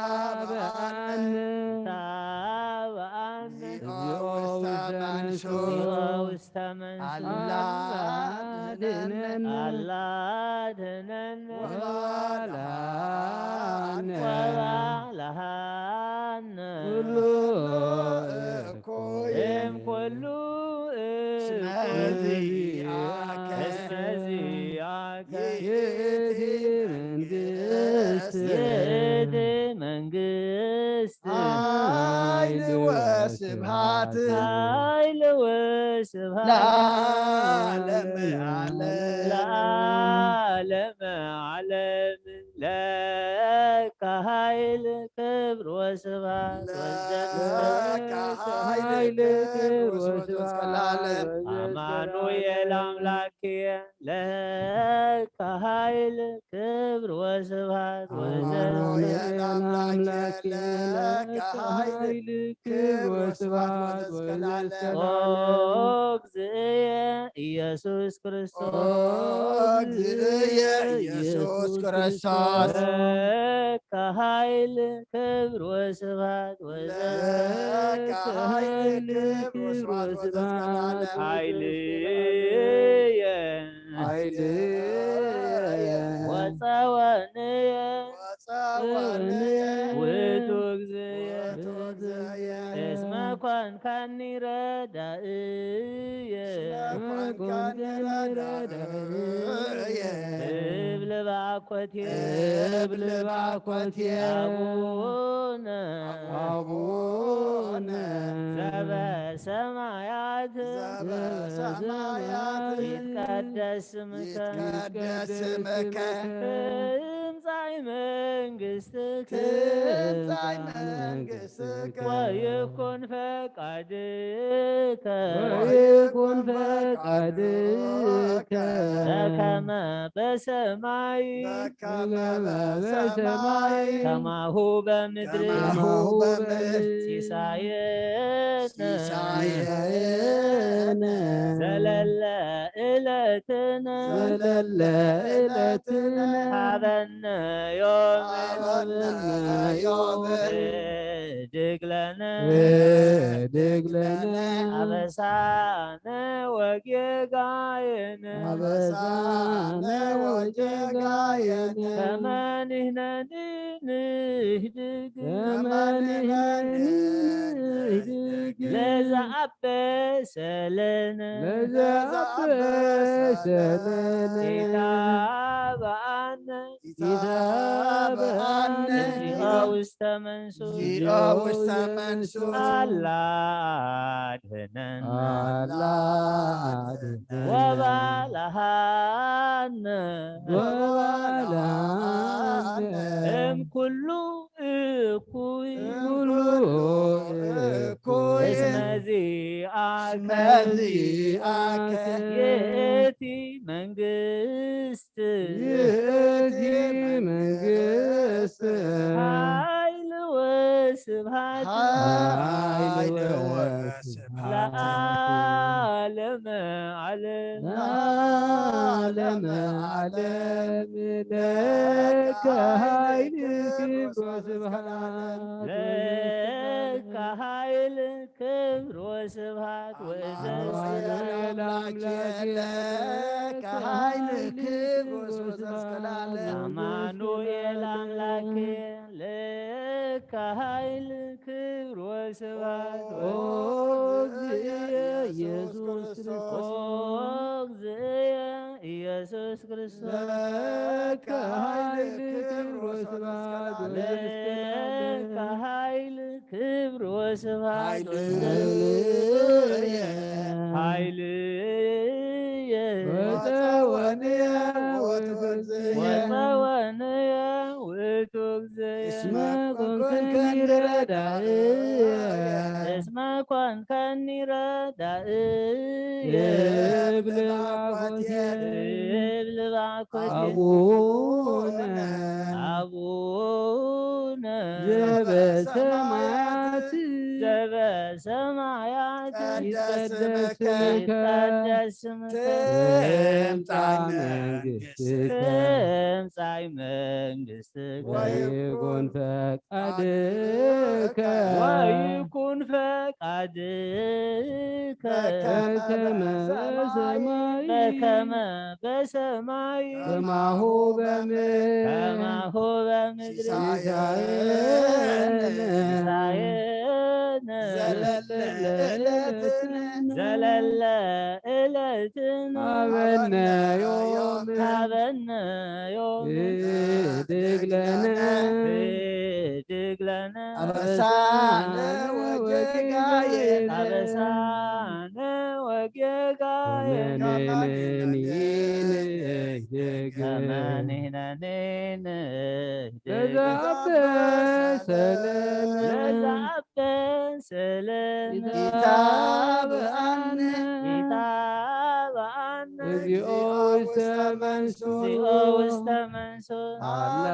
ይትባአነ ይትባአነ እግዚኦ ውስተ መንሱት እግዚኦ ውስተ መንሱት አላ አድነነ አላ አድነነ ወባልሃነ ወባልሃነ ኩሉ እኩይ እም ኩሉ እስመ እኩይ ዚአከ እስመ ዚአከ ኃይል ወስብሐት ለዓለመ ዓለም። ለዓለመ ዓለም። ለከ ኃይል ክብር ወስብሐት ለከ ኃይል ክብር ወስብሐት ለዓለም። አማኑኤል አምላክየ ለከ ኃይል ክብር ወስብሐት አማኑኤል አምላክየ ለከ ኃይል ክብር ወስብሐት ወዘልዓለም። ኦ እግዚእየ ኢየሱስ ክርስቶስ። ኦ እግዚእየ ኢየሱስ ክርስቶስ። ለከ ኃይል ክብር ወስብሐት ለከ ኃይል ክብር ወስብሐት ወዘልዓለም። ኃይልየ ኃይልየ ወጸወንየ ወጸወንየ ውእቱ እግዚእየ ውእቱ እግዚእየ እስመ ኮንካኒ ረዳእየ እስመ ኮንካኒ ረዳእየ እብል ባኮቴ እብል ባኮቴ አቡነ አቡነ ዘበሰማያት ዘበሰማያት ይትቀደስ ስምከ ይትቀደስ ስምከ ትምጻእ መንግሥትከ ትምጻእ መንግሥትከ ወይኩን ፈቃድከ ወይኩን ፈቃድከ በከመ በሰማይ በከመ በሰማይ ከማሁ በምድር ከማሁ በምድር ሲሳየነ ሲሳየነ ዘለለ ዕለትነ ዘለለ ዕለትነ ሀበነ ዮም ሀበነ ዮም። ህድግ ለነ ህድግ ለነ አበሳነ ወጌጋየነ አበሳነ ወጌጋየነ ከመ ንሕነኒ ንህድግ ከመ ንሕነኒ ንህድግ ለዘአበሰ ለነ ለዘአበሰ ለነ ኢታብአነ ኢታብአነ እግዚኦ ውስተ መንሱት እግዚኦ ውስተ መንሱት አላ አድህነን አላ አድህነን ወባልሐነ ወባልሐነ እምኩሉ እኩይ እምኩሉ እኩይ እስመ ዚአከ እስመ ዚአከ ይእቲ መንግስት ይእቲ መንግስት ኃይል ወስብሐት ኃይል ወስብሐት ለዓለመ ዓለም ለዓለመ ዓለም ለከ ኃይል ክብር ወስብሐት ለከ ኃይል ክብር ወስብሐት ወዘ አማኑኤል አምላኬ ለከ ኃይል ክብር ወስብሐት እስከ ለዓለም። አማኑኤል አምላኬ ለከ ኃይል ክብር ወስብሐት ኦ እግዚእየ ኢየሱስ ክርስቶስ። ኦ እግዚእየ ኢየሱስ ክርስቶስ ለከ ኃይል ክብር ወስብሐት ለከ ኃይል ክብር ወስብሐት ኃይልየ ኃይልየ ወፀወንየ ውእቱ እግዚእየ ወፀወንየ ውእቱ እግዚእየ እስመ ኮንከኒ ረዳእየ እስመ ኮንከኒ ረዳእየ እብል ባኮቴ እብል ባኮቴ አቡነ አቡነ ዘበሰማያት ዘበሰማያት ይትቀደስ ስምከ ይትቀደስ ስምከ ትምጻእ መንግሥትከ ትምጻእ መንግሥትከ ወይኩን ፈቃድከ ወይኩን ፈቃድከ በከመ በሰማይ በከመ በሰማይ ከማሁ በምድር ከማሁ በምድር ሲሳየነ ሲሳየነ ዘለለ ዕለትነ ዘለለ ዕለትነ ሀበነ ዮም ሀበነ ዮም ህድግ ለነ ህድግ ለነ አበሳነ ወጌጋየነ ከማን ንሕነኒ ንህደግ። ከማን ንሕነኒ ንህደግ። ለዘ አበሰ ለነ። ለዘ አበሰ ለነ። ኢታብአነ። ኢታብአነ። እግዚኦ ውስተ መንሱት። እግዚኦ ውስተ መንሱት። አላ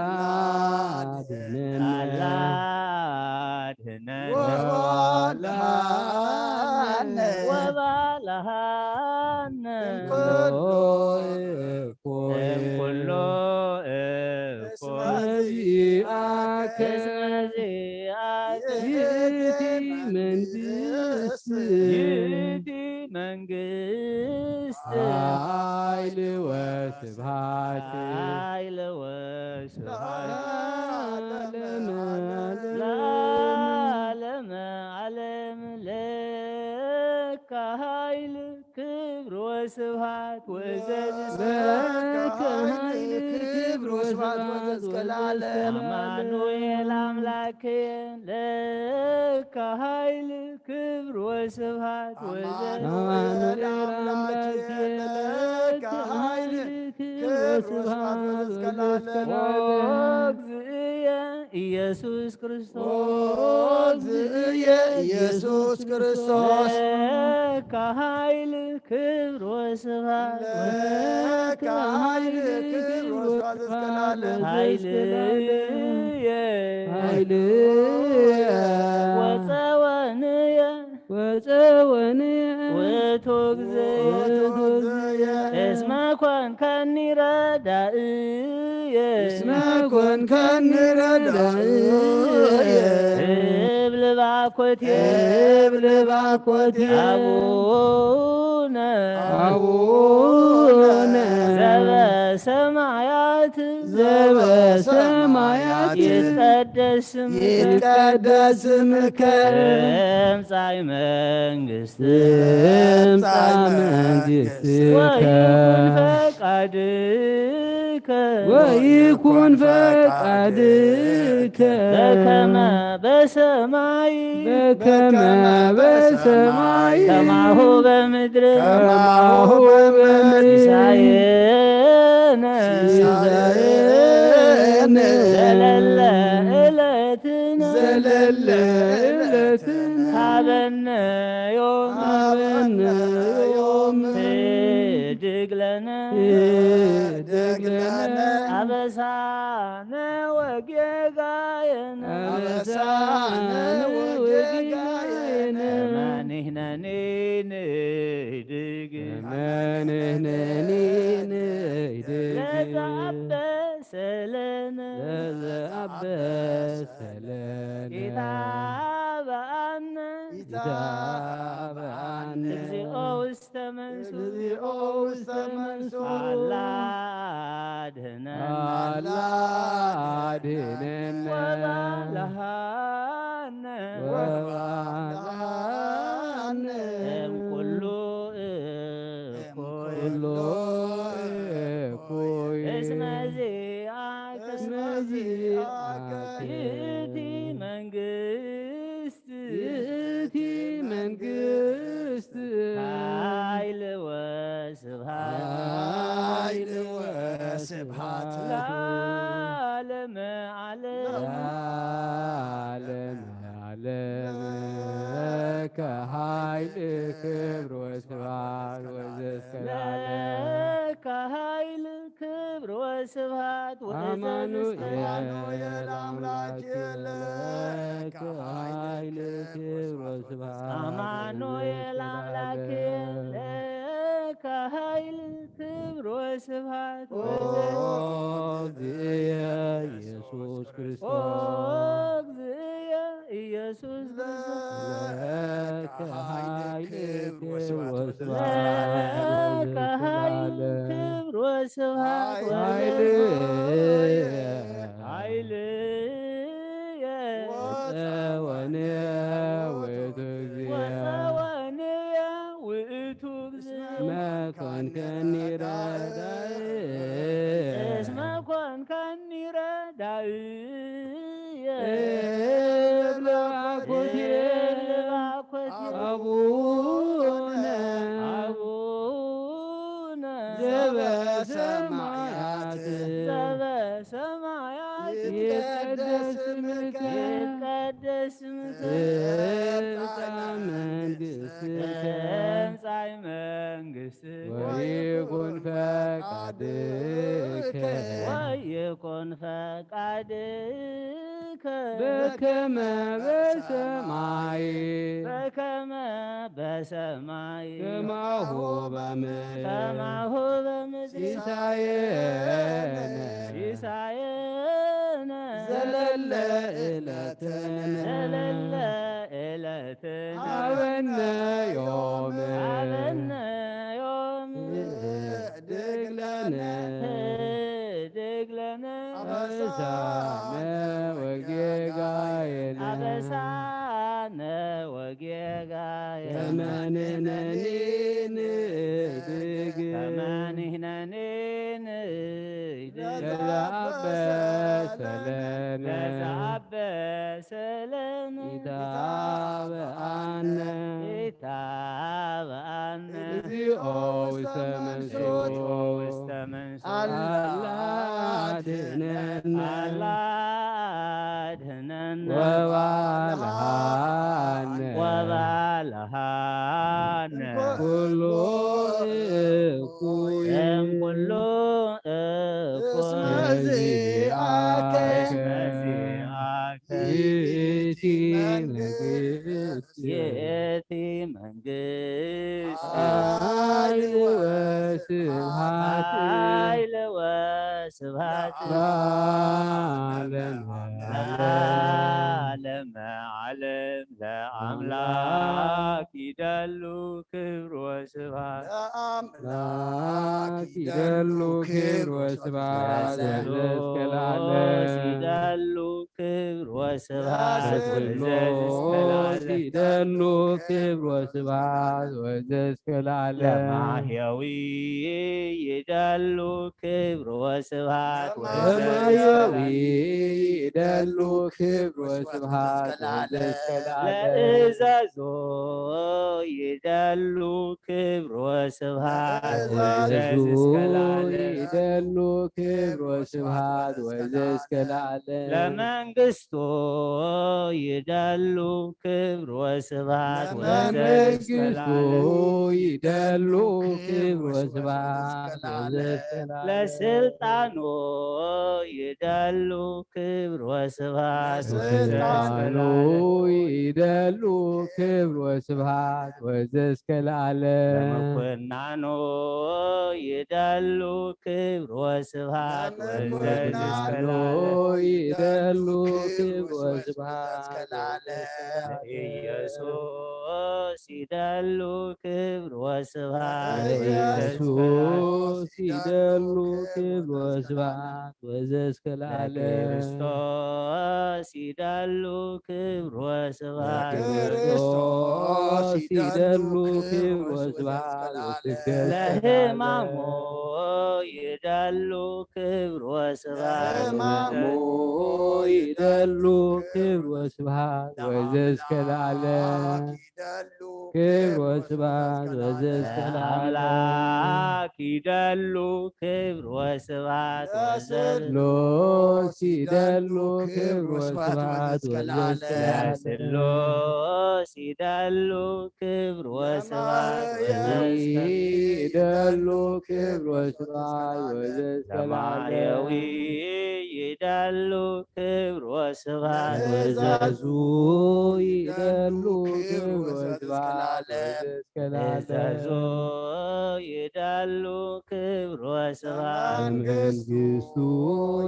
አድነነ። አላ አድነነ። ወባልሃነ። ወባልሃነ። እምኩሉ እኩይ። እምኩሉ እኩይ። እስመ ዚአከ። እስመ ዚአከ። ይእቲ መንግስት። ይእቲ መንግስት። ኃይል ወስብሐት። ኃይል ወስብሐት። ለዓለመ ዓለም። ለዓለመ ዓለም። ለከ ኃይል ክብር ወስብሐት ወዘዝ-። ለከ ኃይል ክብር ወስብሐት ወዘዝ-። ለዓለመ ዓለም። አማኑኤል አምላክ ለከ ኃይል ክብር ወስብሐት ወዘዝ-። አማኑኤል አምላክ ለከ ኃይል ክብር ወስብሐት ወዘዝ-። ኦ እግዚእየ ኢየሱስ ክርስቶስ። ኦ እግዚእየ ኢየሱስ ክርስቶስ። ለከ ኃይል ክብር ወስብሐት። ለከ ኃይል ክብር ወስብሐት ወዘዝ-። ኃይልየ። ኃይልየ። ወጸወንየ። ወጸወንየ። ውእቱ እግዚእ። ውእቱ እግዚእ። እስመ ኮንከኒ ረዳእየ። እስመ ኮንከኒ ረዳእየ። እብል ባኮቴ። እብል ባኮቴ። አቡነ። አቡነ። ዘበሰማያት። ዘበሰማያት። ይትቀደስ ስምከ። ይትቀደስ ስምከ። ትምጻእ መንግስት። ትምጻእ መንግስትከ። ወይኩን ፈቃድከ። ወይኩን ፈቃድከ። በከመ በሰማይ። በከመ በሰማይ። ከማሁ በምድር። ከማሁ በምድር። ሲሳየነ። ሲሳየነ። ዘለለ ዕለትነ። ዘለለ ዕለትነ። ሀበነ ዮም። ሀበነ ዮም። ህድግ ለነ። ህድግ ለነ። አበሳነ ወጌጋየነ። አበሳነ ወጌጋየነ። ከመ ንሕነኒ ንህድግ። ከመ ንሕነኒ ንህድግ። ለዘአበሰ ለነ። ለዘአበሰ ለነ። ኢታብአነ። ኢታብአነ። እግዚኦ ውስተ መንሱት። እግዚኦ ውስተ መንሱት። አላ አድህነነ። አላ አድህነነ። ወባልሃነ። ወባልሃነ። እምኩሉ እኩይ። ኩሉ እኩይ። እስመ ዚአከ። እስመ ዚአከ። ይእቲ መንግስት። ይእቲ መንግስት። ኃይል ወስብሐት። ኃይል ወስብሐት። ለዓለመ ዓለም። ለዓለመ ዓለም። ለከ ኃይል ክብር ወስብሐት ወዘእስከ ለዓለም። ለከ ኃይል ክብር ወስብሐት ወዘእስከ አማኑኤል ለዓለም። አምላክ ለከ ኃይል ክብር ወስብሐት አማኑኤል ወዘእስከ አምላክ ለዓለም። ለከ ኃይል ክብር ወስብሐት ኦ ወዘእስከ እግዚእየ ኢየሱስ ኦ ክርስቶስ። እግዚእየ ኢየሱስ ክርስቶስ። ለከ ኃይል ክብር ወስብሐት ለከ ኃይል ክብር ወስብሐት ኃይል ወዘእስከ ኃይልየ ወጸወንየ ውእቱ እግዚእ። ወጸወንየ ውእቱ እግዚእ። እስመ ኮንከኒ ረዳኢ። እስመ ኮንከኒ ረዳእየ። እብል ባኮቴ። እብል ባኮቴ። አቡነ። አቡነ። ይትቀደስ ስምከ ይትቀደስ ስምከ ትምጻእ መንግስትከ ትምጻእ መንግስትከ ወይኩን ፈቃድከ ወይኩን ፈቃድከ በከመ በሰማይ በከመ በሰማይ ከማሁ በምድር ከማሁ በምድር ሲሳየነ ሲሳየነ ዘለለ ዕለትነ ዘለለ ዕለትነ ሀበነ ዮም ሀበነ ዮም ህድግ ለነ ህድግ ለነ አበሳነ ወጌጋየነ አበሳነ ወጌጋየነ ከመ ንሕነኒ ንህድግ ከመ ንሕነኒ ንህድግ ለዘአበሰ ለነ ለዘአበሰ ለነ ኢታብአነ ኢታብአነ እግዚኦ ውስተ መንሱት ውስተ መንሱት አላ አድነነ አላ አድነነ ወባልሃነ ወባልሃነ ኩሉ እኩይ እም ኩሉ እኩይ እስመ ዚአከ እስመ ዚአከ ይእቲ መንግስት ይእቲ መንግስት ኃይል ወስብሐት ኃይል ወስብሐት ለዓለመ ዓለም። ለዓለመ ዓለም ለአምላክ ይደሉ ክብር ወስብሐት ለአምላክ ይደሉ ክብር ወስብሐት ለስሉስ ለዘለዓለም። ይደሉ ክብር ወስብሐት ለስሉስ ለዘለዓለም። ይደሉ ክብር ወስብሐት ወዘእስከ ለዓለም። ለማሕየዊ ይደሉ ክብር ወስብሐት ለማሕየዊ ይደሉ ክብር ወስብሐት ወዘእስከ ለዓለም። ለእዘዞ ይደሉ ክብር ወስብሐት ለእዘዞ ወዘእስከ ለዓለም። ይደሉ ክብር ወስብሐት ወዘእስከ ለዓለም። ለመንግስቱ ይደሉ ክብር ወስብሐት ወዘእስከ ለመንግስቱ ለዓለም። ይደሉ ክብር ወስብሐት ወዘእስከ ለዓለም። ለስልጣኑ ይደሉ ክብር ወስብሐት ለስልጣኑ ወዘእስከ ለዓለም። ይደሉ ክብር ወስብሐት ወዘእስከ ለዓለም። ለምኩናኑ ይደሉ ክብር ወስብሐት ወዘእስከ ለምኩናኑ ለዓለም። ይደሉ ክብር ወስብሐት ወዘእስከ ለዓለም። ኢየሱስ ይደሉ ክብር ወስብሐት ኢየሱስ ይደሉ ክብር ወስብሐት ወዘእስከ ለዓለም። ለክርስቶስ ይደሉ ክብር ወስብሐት ለክርስቶስ ይደሉ ክብር ወስብሐት ወዘእስከ ለዓለም። ለሕማሙ ይደሉ ክብር ወስብሐት ለሕማሙ ይደሉ ክብር ወስብሐት ወዘእስከ ለዓለም። ክብር ወስብሐት ወዘእስከ ለዓለም። ለአምላክ ይደሉ ክብር ወስብሐት ወዘእስከ ለስሉስ ይደሉ ክብር ወስብሐት ወዘእስከ ለዓለም። ለስሉስ ይደሉ ክብር ወስብሐት ለማርያም ወዘእስከ ይደሉ ክብር ወስብሐት ወዘእስከ ለዓለም። ለማርያዊ ይደሉ ክብር ወስብሐት ለእዛዙ ይደሉ ክብር ወስብሐት ወዘእስከ ለዓለም። እዘዙ ይደሉ ክብር ወስብሐት ለመንግስቱ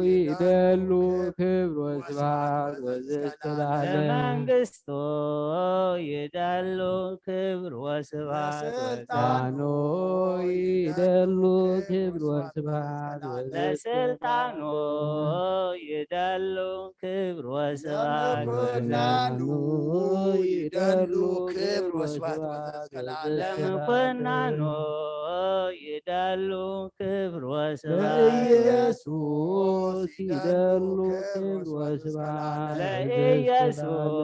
ይደሉ ክብር ወስብሐት ወዘእስከ ለዓለም። ለመንግስቱ ይደሉ ክብር ወስብሐት ለስልጣኑ ይደሉ ክብር ወስብሐት ወዘእስከ ለስልጣኑ ይደሉ ክብር ወስብሐት ለምኩናኑ ይደሉ ክብር ወስብሐት ወዘእስከ ለዓለም። ለምኩናኑ ይደሉ ክብር ወስብሐት። ለኢየሱስ ይደሉ ክብር ወስብሐት። ለኢየሱስ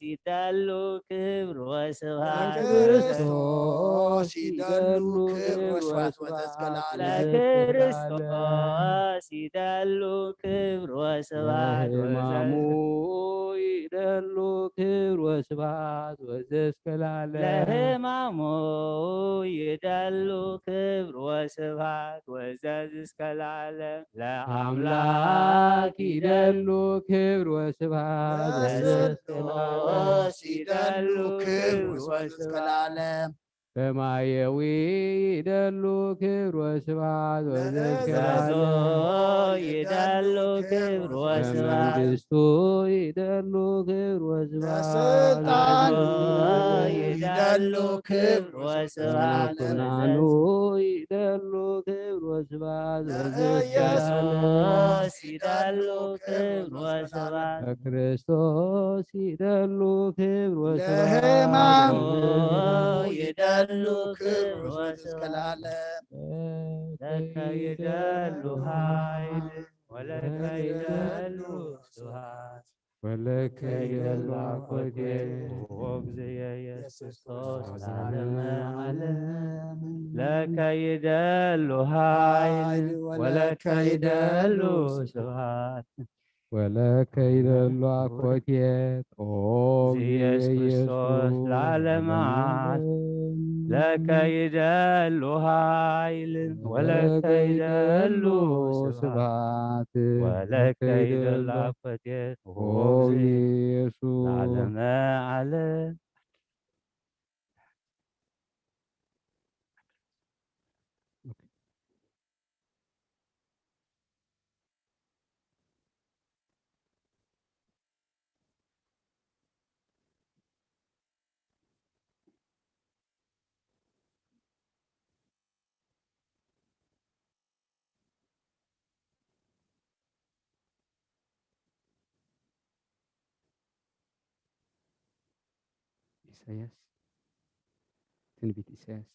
ይደሉ ክብር ወስብሐት። ለክርስቶስ ይደሉ ክብር ወስብሐት ወዘእስከ ለዓለም። ለክርስቶስ ይደሉ ክብር ወስብሐት ለሕማሙ ወዘእስከ ይደሉ ክብር ወስብሐት ወዘእስከ ለዓለም። ለሕማሙ ይደሉ ክብር ወስብሐት ወዘእስከ ለዓለም። ለአምላክ ይደሉ ክብር ወስብሐት ወዘእስከ ለዓለም። ለስሉስ ይደሉ ክብር ወስብሐት ወዘእስከ ለዓለም። ለማየዊ ይደሉ ክብር ወስብሐት ወዘእስከ ለዘዞ ለዓለም። ይደሉ ክብር ወስብሐት። ለመንግስቱ ይደሉ ክብር ወስብሐት ለስልጣኑ ለዘላለሙ። ይደሉ ክብር ወስብሐት ለኩናኑ ይደሉ ክብር ወስብሐት ወዘእስከ ለዓለም። ለኢየሱስ ይደሉ ክብር ወስብሐት። ለክርስቶስ ይደሉ ክብር ወስብሐት። ለሕማሙ ይደሉ ክብር ወስብሐት ለዓለም። ለከ ይደሉ ኃይል ወለከ ይደሉ ስብሐት። ወለከ ይደሉ አኮቴ ኦ እግዚእየ ኢየሱስ ክርስቶስ ለዓለመ ዓለም። ለከ ይደሉ ኃይል ወለከ ይደሉ ስብሐት። ወለከ ይደሉ አኮቴት ኦ ኢየሱስ ኢየሱስ ክርስቶስ ለዓለመ ዓለም። ለከ ይደሉ ኃይል ወለከ ይደሉ ስብሐት። ወለከ ይደሉ አኮቴት ኦ ኢየሱስ ለዓለመ ዓለም። ኢሳያስ፣ ትንቢት ኢሳያስ።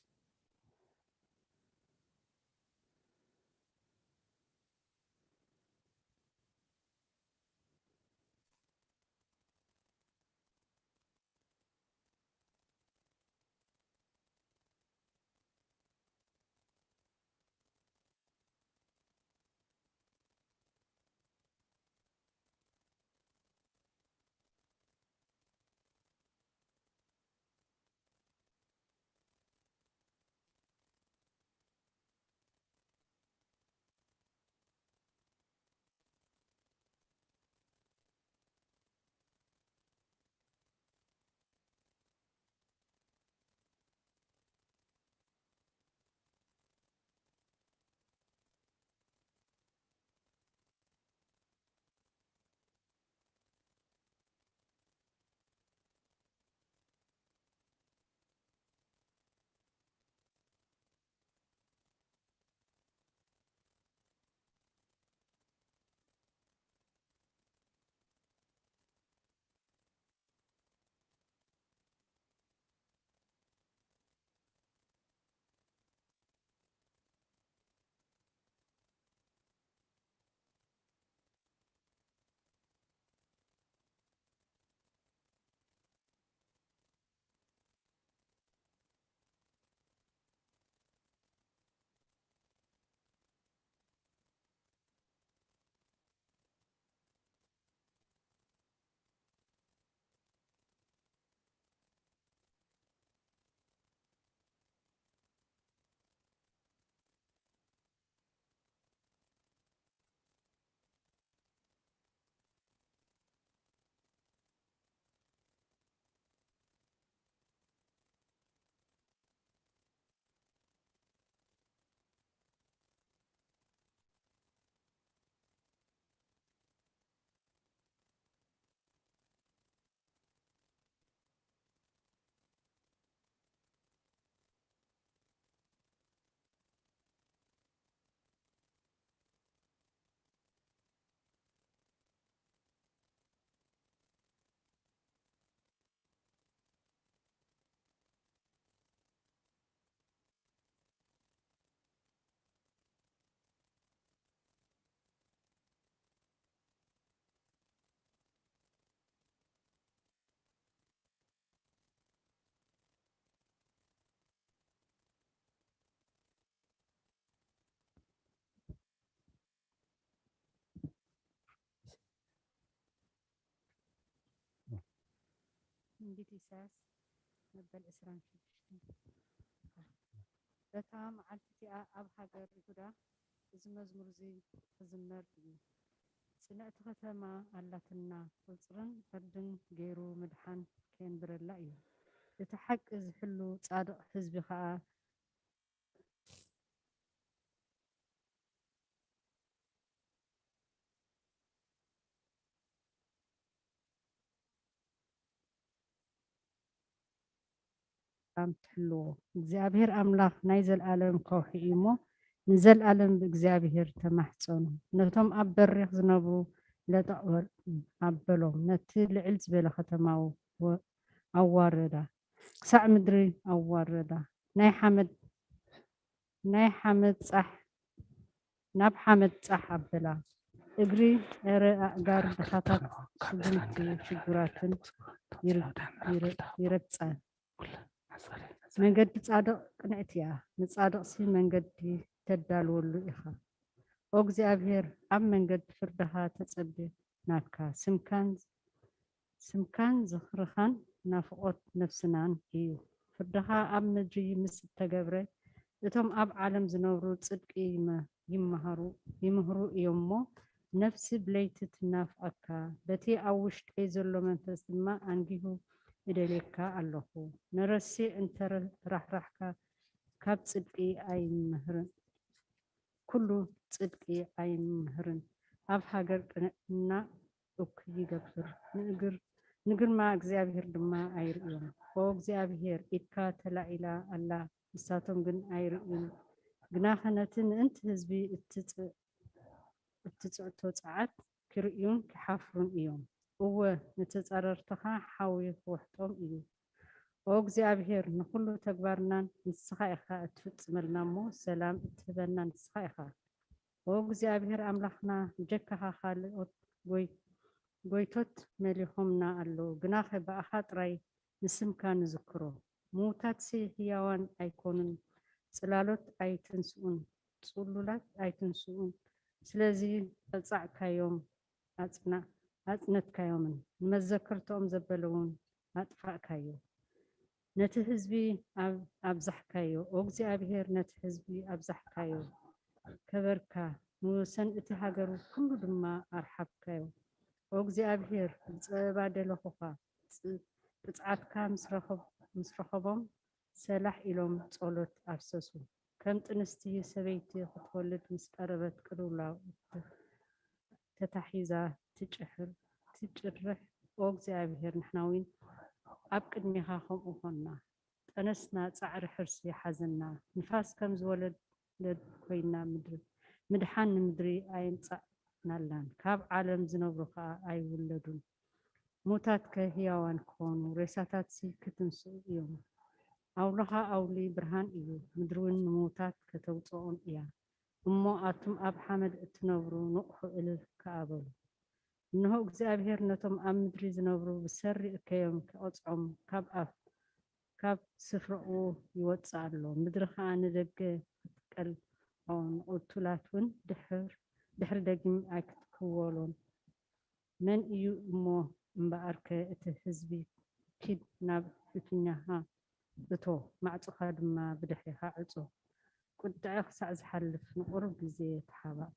ትንቢት ኢሳያስ መበል ዕስራን ሽዱሽተን። በታ መዓልቲ እቲኣ ኣብ ሃገር ይሁዳ እዚ መዝሙር እዚ ክዝመር እዩ። ጽንዕቲ ከተማ ኣላትና፣ ቁጽርን ዕርድን ገይሩ ምድሓን ከየንብረላ እዩ። እቲ ሓቂ ዝሕሉ ጻድቕ ህዝቢ ኸኣ ሰላም ትሕልዎ። እግዚኣብሔር ኣምላኽ ናይ ዘልኣለም ከውሒ እዩ እሞ፣ ንዘልኣለም ብእግዚኣብሔር ተማሕጸኑ። ነቶም ኣብ በሪኽ ዝነብሩ ለጠቕ በል-፣ ኣበሎም። ነቲ ልዕል ዝበለ ከተማ ወ-፣ ኣዋረዳ፣ ክሳዕ ምድሪ ኣዋረዳ። ናይ ሓመድ፣ ናይ ሓመድ ጻሕ፣ ናብ ሓመድ ጻሕ ኣበላ። እግሪ፣ ኤረ ኣእጋር ድኻታት ስጉምቲ ሽጉራትን ይር-፣ ይር-፣ ይረግጻን። መንገዲ ጻድቕ ቅንዕቲ እያ፣ ንጻድቕሲ መንገዲ ተዳልወሉ ኢኻ። ኦ እግዚኣብሔር፣ ኣብ መንገዲ ፍርድኻ ተጸብናካ፣ ስምካን፣ ስምካን ዝኽርኻን ናፍቖት ነፍስናን እዩ። ፍርድኻ ኣብ ምድሪ ምስ እተገብረ፣ እቶም ኣብ ዓለም ዝነብሩ ጽድቂ ይመ-፣ ይመሃሩ፣ ይምህሩ እዮም እሞ፣ ነፍሲ ብለይቲ ትናፍቐካ፣ በቲ ኣብ ውሽጠይ ዘሎ መንፈስ ድማ ኣንጊሁ እደልየካ ኣለኹ። ንረሲዕ እንተ ራሕራሕካ፣ ካብ ጽድቂ ኣይምህርን፣ ኩሉ ጽድቂ ኣይምህርን። ኣብ ሃገር ቅንዕና እኩይ ይገብር፣ ንእግር-፣ ንግርማ እግዚኣብሔር ድማ ኣይርእዮም። ኦ እግዚኣብሔር፣ ኢድካ ተላዒላ ኣላ፣ ንሳቶም ግን ኣይርእዩን። ግናኸ ነቲ ምእንቲ ህዝቢ እትጽ-፣ እትጽዕቶ ጸዓት ክርእዩን ክሓፍሩን እዮም። እወ፣ ንተጻረርትኻ ሓዊ ክውሕጦም እዩ። ኦ እግዚኣብሔር፣ ንኹሉ ተግባርናን ንስኻ ኢኻ እትፍጽመልና እሞ፣ ሰላም እትህበና ንስኻ ኢኻ። ኦ እግዚኣብሔር ኣምላኽና፣ ብጀካኻ ካልኦት ጎይ-፣ ጎይቶት መሊኾምና ኣለዉ፣ ግናኸ ብኣኻ ጥራይ ንስምካ ንዝክሮ። ምዉታትሲ ህያዋን ኣይኮኑን፣ ጽላሎት ኣይትንስኡን፣ ጽሉላት ኣይትንስኡን። ስለዚ ቀጻዕካዮም፣ ኣጽና-፣ ኣጽነትካዮምን፣ ንመዘከርታኦም ዘበለ እውን ኣጥፋእካዮ። ነቲ ህዝቢ ኣብ-፣ ኣብዛሕካዮ፣ ኦ እግዚኣብሔር፣ ነቲ ህዝቢ ኣብዛሕካዮ። ከበርካ፣ ንወሰን እቲ ሃገር ኩሉ ድማ ኣርሓብካዮ። ኦ እግዚኣብሔር፣ ብጸበባ ደለኹኻ፣ ጽ-፣ ቅጽዓትካ ምስ ረኸብ-፣ ምስ ረኸቦም፣ ሰላሕ ኢሎም ጸሎት ኣፍሰሱ። ከም ጥንስቲ ሰበይቲ ክትወልድ ምስ ቀረበት ቅልውላው እት-፣ ተታሒዛ ትጭሕር፣ ትጭርሕ። ኦ እግዚኣብሔር፣ ንሕና እውን ኣብ ቅድሜኻ ከምኡ ኾንና። ጠነስና ጻዕሪ ሕርሲ ሓዘና። ንፋስ ከም ዝወለደት ኮይና ምድሪ፣ ምድሓን ንምድሪ ኣየምጻእናላን። ካብ ዓለም ዝነብሩ ኸኣ ኣይውለዱን። ምዉታትከ ህያዋን ክኾኑ፣ ሬሳታትሲ ክትንስኡ እዮም። ኣውልኻ ኣውሊ ብርሃን እዩ፣ ምድሪ እውን ንምዉታት ከተውጽኦም እያ። እሞ ኣቱም ኣብ ሓመድ እትነብሩ ንቕሑ እልል ከኣ በሉ። እንሆ እግዚኣብሔር ነቶም ኣብ ምድሪ ዝነብሩ ብሰሪ እከዮም ክቐጽዖም ካብ ኣፍ-፣ ካብ ስፍራኡ ይወጽእ ኣሎ። ምድሪ ኸኣ ንደገ ክትቀልዖ፣ ንቕቱላት እውን ድሕር-፣ ድሕሪ ደጊም ኣይክትክወሎን። መን እዩ እሞ እምበኣርከ እቲ ህዝቢ፣ ኪድ ናብ ፊትኛኻ እቶ፣ ማዕጾኻ ድማ ብድሕሬኻ ዕጾ። ቁጥዐ ክሳዕ ዝሓልፍ ንቑሩብ ግዜ ተሓባእ።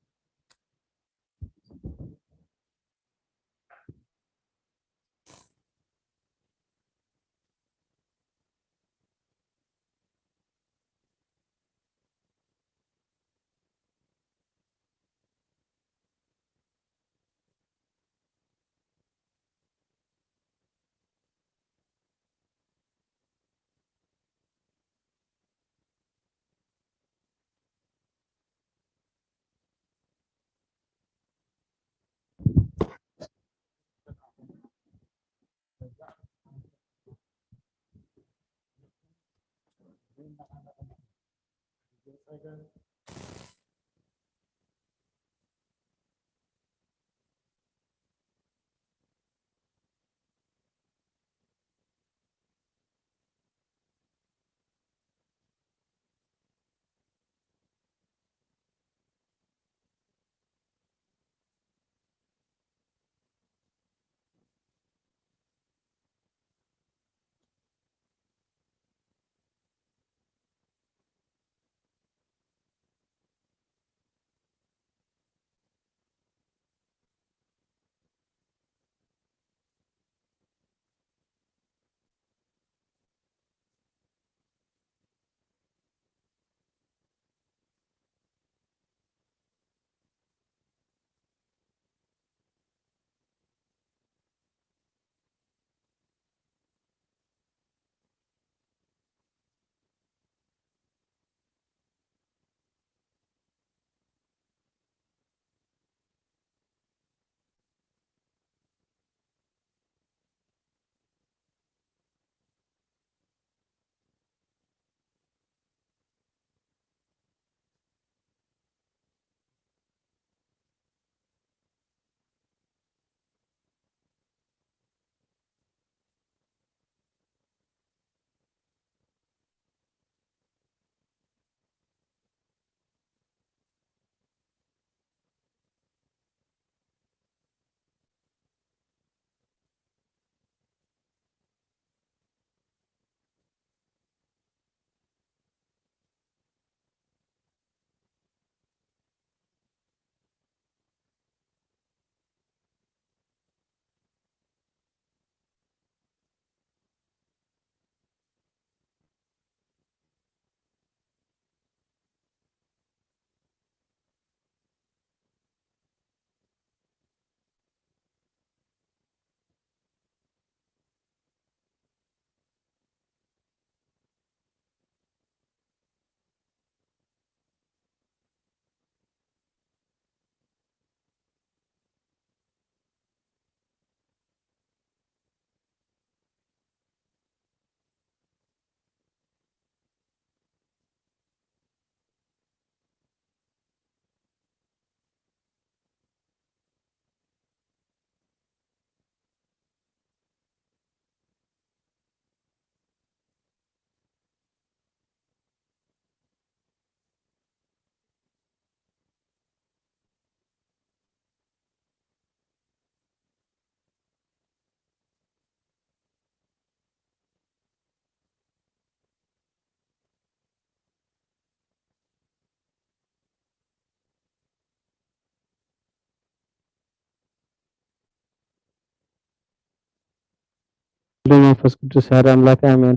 ወልድ መንፈስ ቅዱስ ሓደ ኣምላክ ኣሜን።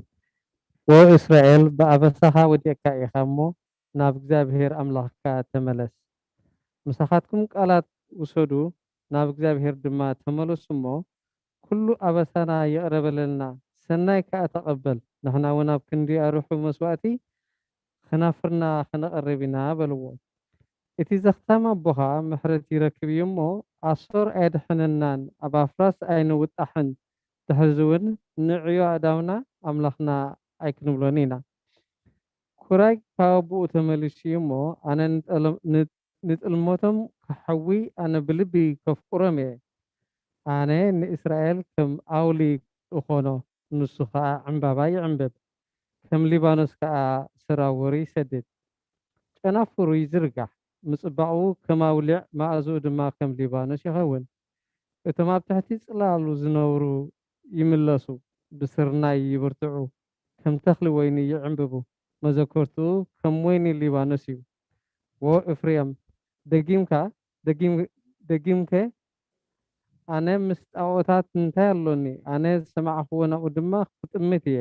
ወእስራኤል ብኣበሳኻ ወዲቕካ ኢኻ እሞ ናብ እግዚኣብሔር ኣምላኽካ ተመለስ። ምሳኻትኩም ቃላት ውሰዱ፣ ናብ እግዚኣብሔር ድማ ተመለሱ እሞ ኩሉ ኣበሳና ይቕረ በለልና፣ ሰናይ ከኣ ተቐበል፣ ንሕና እውን ኣብ ክንዲ ኣርሑ መስዋእቲ ኽናፍርና ኽነቕርብ ኢና በልዎ። እቲ ዘኽታም ኣቦኻ ምሕረት ይረክብ እዩ እሞ፣ ኣሶር ኣየድሕነናን ኣብ ኣፍራስ ኣይንውጣሕን፣ ድሕርዚ እውን ንዕዮ ኣእዳውና ኣምላኽና ኣይክንብሎን ኢና። ኩራይ ካብ ኣቦኡ ተመሊሱ እዩ እሞ፣ ኣነ ንጠለ-፣ ን-፣ ንጥልመቶም ክሓዊ ኣነ ብልቢ ከፍቅሮም እየ። ኣነ ንእስራኤል ከም ኣውሊ እኾኖ፣ ንሱ ኸኣ ዕምባባ ይዕምብብ፣ ከም ሊባኖስ ከኣ ሰራውር ይሰድድ። ጨናፍሩ ይዝርጋሕ፣ ምጽባቑ ከም ኣውሊዕ፣ መኣዝኡ ድማ ከም ሊባኖስ ይኸውን። እቶም ኣብ ትሕቲ ጽላሉ ዝነብሩ ይምለሱ፣ ብስርናይ ይብርትዑ፣ ከም ተኽሊ ወይኒ ይዕምብቡ፣ መዘከርትኡ ከም ወይኒ ሊባኖስ እዩ። ዎ እፍሬም፣ ደጊምካ፣ ደጊም-፣ ደጊምከ? ኣነ ምስ ጣኦታት እንታይ ኣሎኒ? ኣነ ዝሰማዕክዎ ናብኡ ድማ ክጥምት እየ።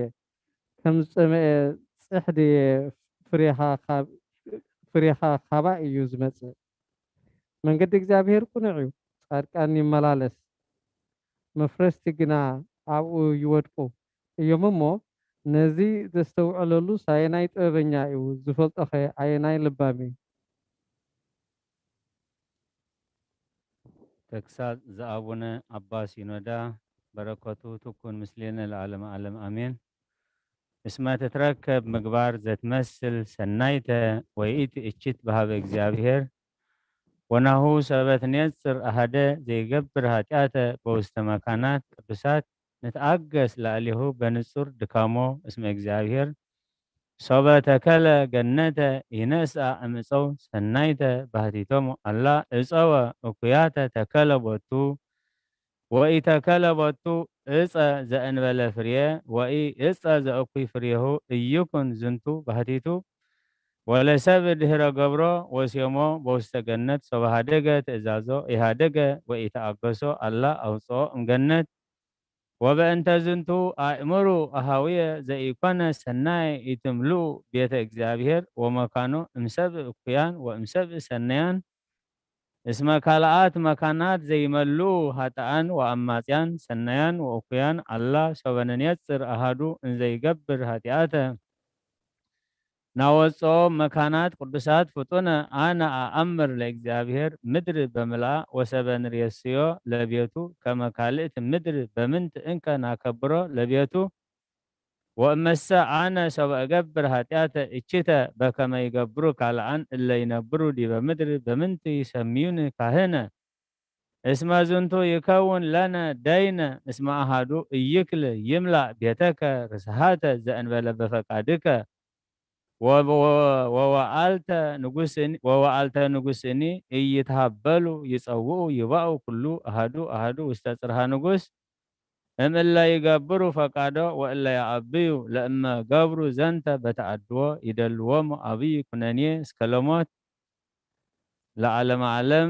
ከም ዝጸመኤ ጽሕዲ እየ ፍሬኻ ካብ-፣ ፍሬኻ ካባይ እዩ ዝመጽእ። መንገዲ እግዚኣብሔር ቅኑዕ እዩ፣ ጻድቃን ይመላለስ፣ መፍረስቲ ግና ኣብኡ ይወድቁ እዮም እሞ፣ ነዚ ዘስተውዕለሉስ ኣየናይ ጥበበኛ እዩ? ዝፈልጦኸ ኣየናይ ልባም እዩ? ተግሳጽ ዘኣቡነ ኣባ ሲኖዳ፣ በረከቱ ትኩን ምስሌነ ለዓለመ ዓለም ኣሜን። እስመ ትትረከብ ምግባር ዘትመስል ሰናይተ ወይእቲ እችት በሃበ እግዚኣብሔር፣ ወናሁ ሰበት ኔጽር ኣሃደ ዘይገብር ኃጢአተ በውስተ መካናት ቅዱሳት ንትኣገስ ላዕሌሁ በንጹር ድካሞ እስመ እግዚኣብሔር ሶበ ተከለ ገነተ ይነስኣ እምፀው ሰናይተ ባህቲቶሙ ኣላ እፀወ እኩያተ ተከለ ቦቱ ወኢተከለ ቦቱ እፀ ዘእንበለ ፍርየ ወኢ እፀ ዘእኩይ ፍርየሁ እይኩን ዝንቱ ባህቲቱ ወለሰብ ድህረ ገብሮ ወሴሞ በውስተ ገነት ሶበ ሃደገ ትእዛዞ ኢሃደገ ወኢተኣገሶ ኣላ ኣውፅኦ እምገነት ወበእንተ ዝንቱ ኣእምሩ ኣሃውየ ዘኢኮነ ሰናይ ኢትምልኡ ቤተ እግዚኣብሔር ወመካኖ እምሰብእ እኩያን ወእምሰብእ ሰነያን እስመ ካልኣት መካናት ዘይመልኡ ኃጥኣን ወኣማጽያን ሰናያን ወእኩያን ኣላ ሶበ ንኔጽር ኣሃዱ እንዘይገብር ኃጢኣተ ናወፅኦ መካናት ቅዱሳት ፍጡነ ኣነ ኣኣምር ለእግዚኣብሔር ምድር በምልኣ ወሰበ ንርእስዮ ለቤቱ ከመ ካልእት ምድር በምንት እንከ ናከብሮ ለቤቱ ወእመሰ ኣነ ሰበ እገብር ኃጢአተ እችተ በከመ ይገብሩ ካልኣን እለ ይነብሩ ዲበ ምድር በምንት ይሰምዩኒ ካህነ እስመ ዝንቱ ይከውን ለነ ደይነ እስመ ኣሃዱ ኢይክል ይምላእ ቤተከ ርስሃተ ዘእንበለ በፈቃድከ ወወዓልተ ንጉስኒ ኢይትሃበሉ ይጸውኡ ይባኡ ኩሉ ኣሃዱ ኣሃዱ ውስተ ጽርሃ ንጉስ እምእለ ይገብሩ ፈቃዶ ወእለ ያኣብዩ ለእመ ገብሩ ዘንተ በተኣድዎ ይደልዎሙ ኣብይ ኩነኔ እስከ ለሞት ለዓለመ ዓለም።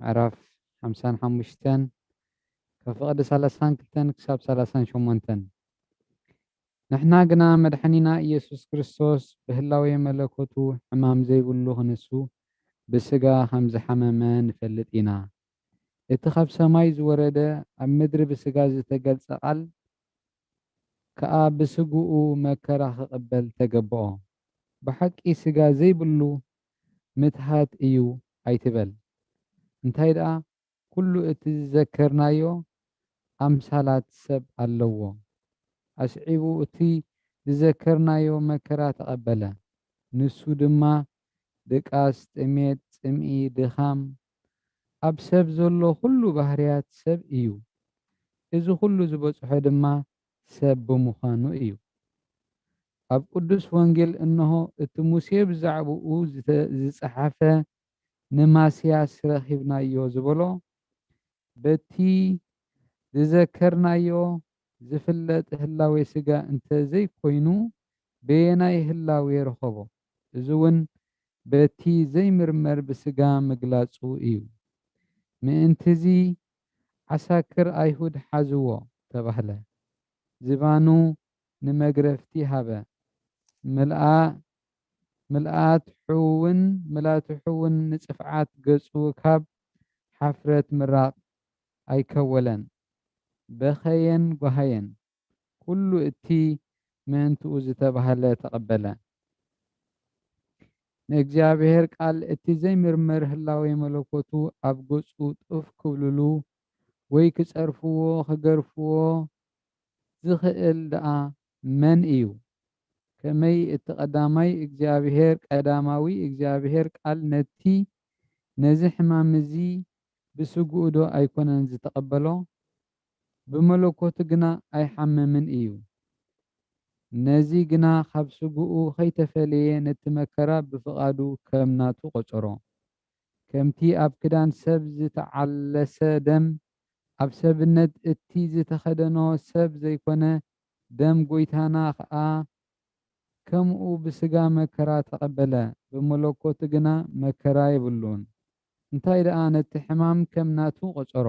ምዕራፍ ሓምሳን ሓሙሽተን ካብ ፍቕዲ ሰላሳን ክልተን ክሳብ ሰላሳን ሸሞንተን። ንሕና ግና መድሓኒና ኢየሱስ ክርስቶስ ብህላዌ መለኮቱ ሕማም ዘይብሉ ክንሱ ብስጋ ከም ዝሓመመ ንፈልጥ ኢና። እቲ ካብ ሰማይ ዝወረደ ኣብ ምድሪ ብስጋ ዝተገልጸ ቃል ከኣ ብስግኡ መከራ ክቕበል ተገብኦ። ብሓቂ ስጋ ዘይብሉ ምትሃት እዩ ኣይትበል። እንታይ ደኣ ኩሉ እቲ ዝዘከርናዮ ኣምሳላት ሰብ ኣለዎ። ኣስዒቡ እቲ ዝዘከርናዮ መከራ ተቐበለ። ንሱ ድማ ድቃስ፣ ጥሜት፣ ጽምኢ፣ ድኻም፣ ኣብ ሰብ ዘሎ ኩሉ ባህርያት ሰብ እዩ። እዚ ኩሉ ዝበጽሖ ድማ ሰብ ብምዃኑ እዩ። ኣብ ቅዱስ ወንጌል እንሆ እቲ ሙሴ ብዛዕባኡ ዝተ-፣ ዝጸሓፈ ንማስያስ ረኺብናዮ ዝበሎ በቲ ዝዘከርናዮ ዝፍለጥ ህላዌ ስጋ እንተ ዘይኮይኑ በየናይ ህላዌ ረኸቦ? እዚ እውን በቲ ዘይምርመር ብስጋ ምግላጹ እዩ። ምእንትዚ ዓሳክር ኣይሁድ ሓዝዎ ተባህለ። ዝባኑ ንመግረፍቲ ሃበ። ምልኣ-፣ ምልኣትሑውን፣ ምላትሑውን ንጽፍዓት ገጹ ካብ ሓፍረት ምራቕ ኣይከወለን። በኸየን ጓሃየን። ኩሉ እቲ ምእንትኡ ዝተባህለ ተቐበለ። ንእግዚኣብሔር ቃል እቲ ዘይምርመር ህላዌ መለኮቱ ኣብ ገጹ ጡፍ ክብልሉ ወይ ክጸርፍዎ፣ ክገርፍዎ ዝኽእል ደኣ መን እዩ? ከመይ እቲ ቀዳማይ እግዚኣብሔር፣ ቀዳማዊ እግዚኣብሔር ቃል ነቲ፣ ነዚ ሕማም እዚ ብስግኡ ዶ ኣይኮነን ዝተቐበሎ? ብመለኮቱ ግና ኣይሓመምን እዩ። ነዚ ግና ካብ ስግኡ ኸይተፈለየ ነቲ መከራ ብፍቓዱ ከም ናቱ ቖጸሮ። ከምቲ ኣብ ክዳን ሰብ ዝተዓለሰ ደም፣ ኣብ ሰብነት እቲ ዝተኸደኖ ሰብ ዘይኮነ ደም ጐይታና ኸኣ ከምኡ ብስጋ መከራ ተቐበለ፣ ብመለኮቱ ግና መከራ የብሉን። እንታይ ደኣ ነቲ ሕማም ከም ናቱ ቖጸሮ።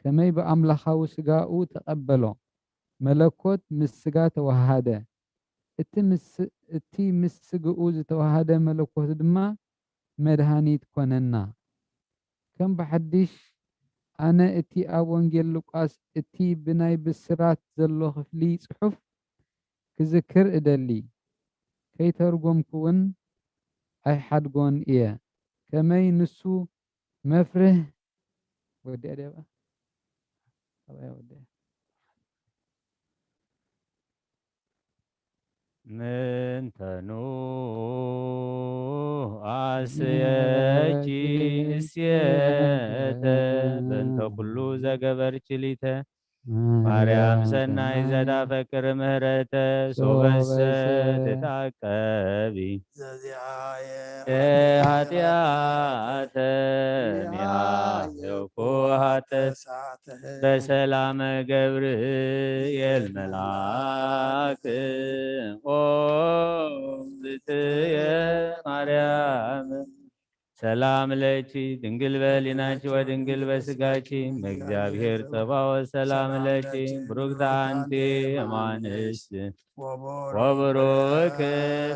ከመይ ብኣምላኻዊ ስጋኡ ተቐበሎ። መለኮት ምስ ስጋ ተዋሃሃደ። እቲ ምስ፣ እቲ ምስ ስግኡ ዝተዋሃደ መለኮት ድማ መድሃኒት ኮነና። ከም ብሓድሽ ኣነ እቲ ኣብ ወንጌል ሉቃስ እቲ ብናይ ብስራት ዘሎ ክፍሊ ጽሑፍ ክዝክር እደሊ። ከይተርጎምኩውን ኣይሓድጎን እየ። ከመይ ንሱ መፍርህ ወዲኣ ድያ በኣ? ኣበይ ወዲኣ? ምንተኑ ኣስየኪ እሴተ በእንተ ኩሉ ዘገበርኪ ሊተ ማርያም ሰናይ ዘዳፈቅር ምህረተ ሶበሰ ትታቀቢ ዘዚኣየ ኃጢአተ ሚያየኩ ኃጥእ ተሳተህ በሰላመ ገብርኤል መልአክ ኦ ዝትየ ማርያም ሰላም ለኪ ድንግል በሊናኪ ወድንግል በስጋኪ እመእግዚአብሔር ጸባኦት ሰላም ለኪ ብሩክት አንቲ እማንስት ወቡሩክ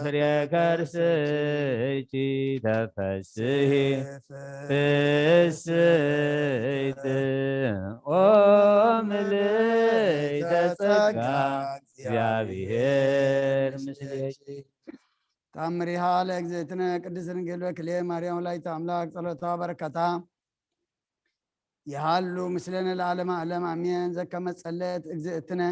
ፍሬ ከርስኪ ተፈስሒ ፍስሕት ኦ ምልዕተ ጸጋ እግዚአብሔር ምስሌኪ። ታምሪሃ ለእግዝእትነ ቅድስት ድንግል በክልኤ ማርያም ወላዲተ አምላክ ጸሎታ በረከታ ይሃሉ ምስሌነ ለዓለመ ዓለም አሜን። ዘከመ ጸለት እግዝእትነ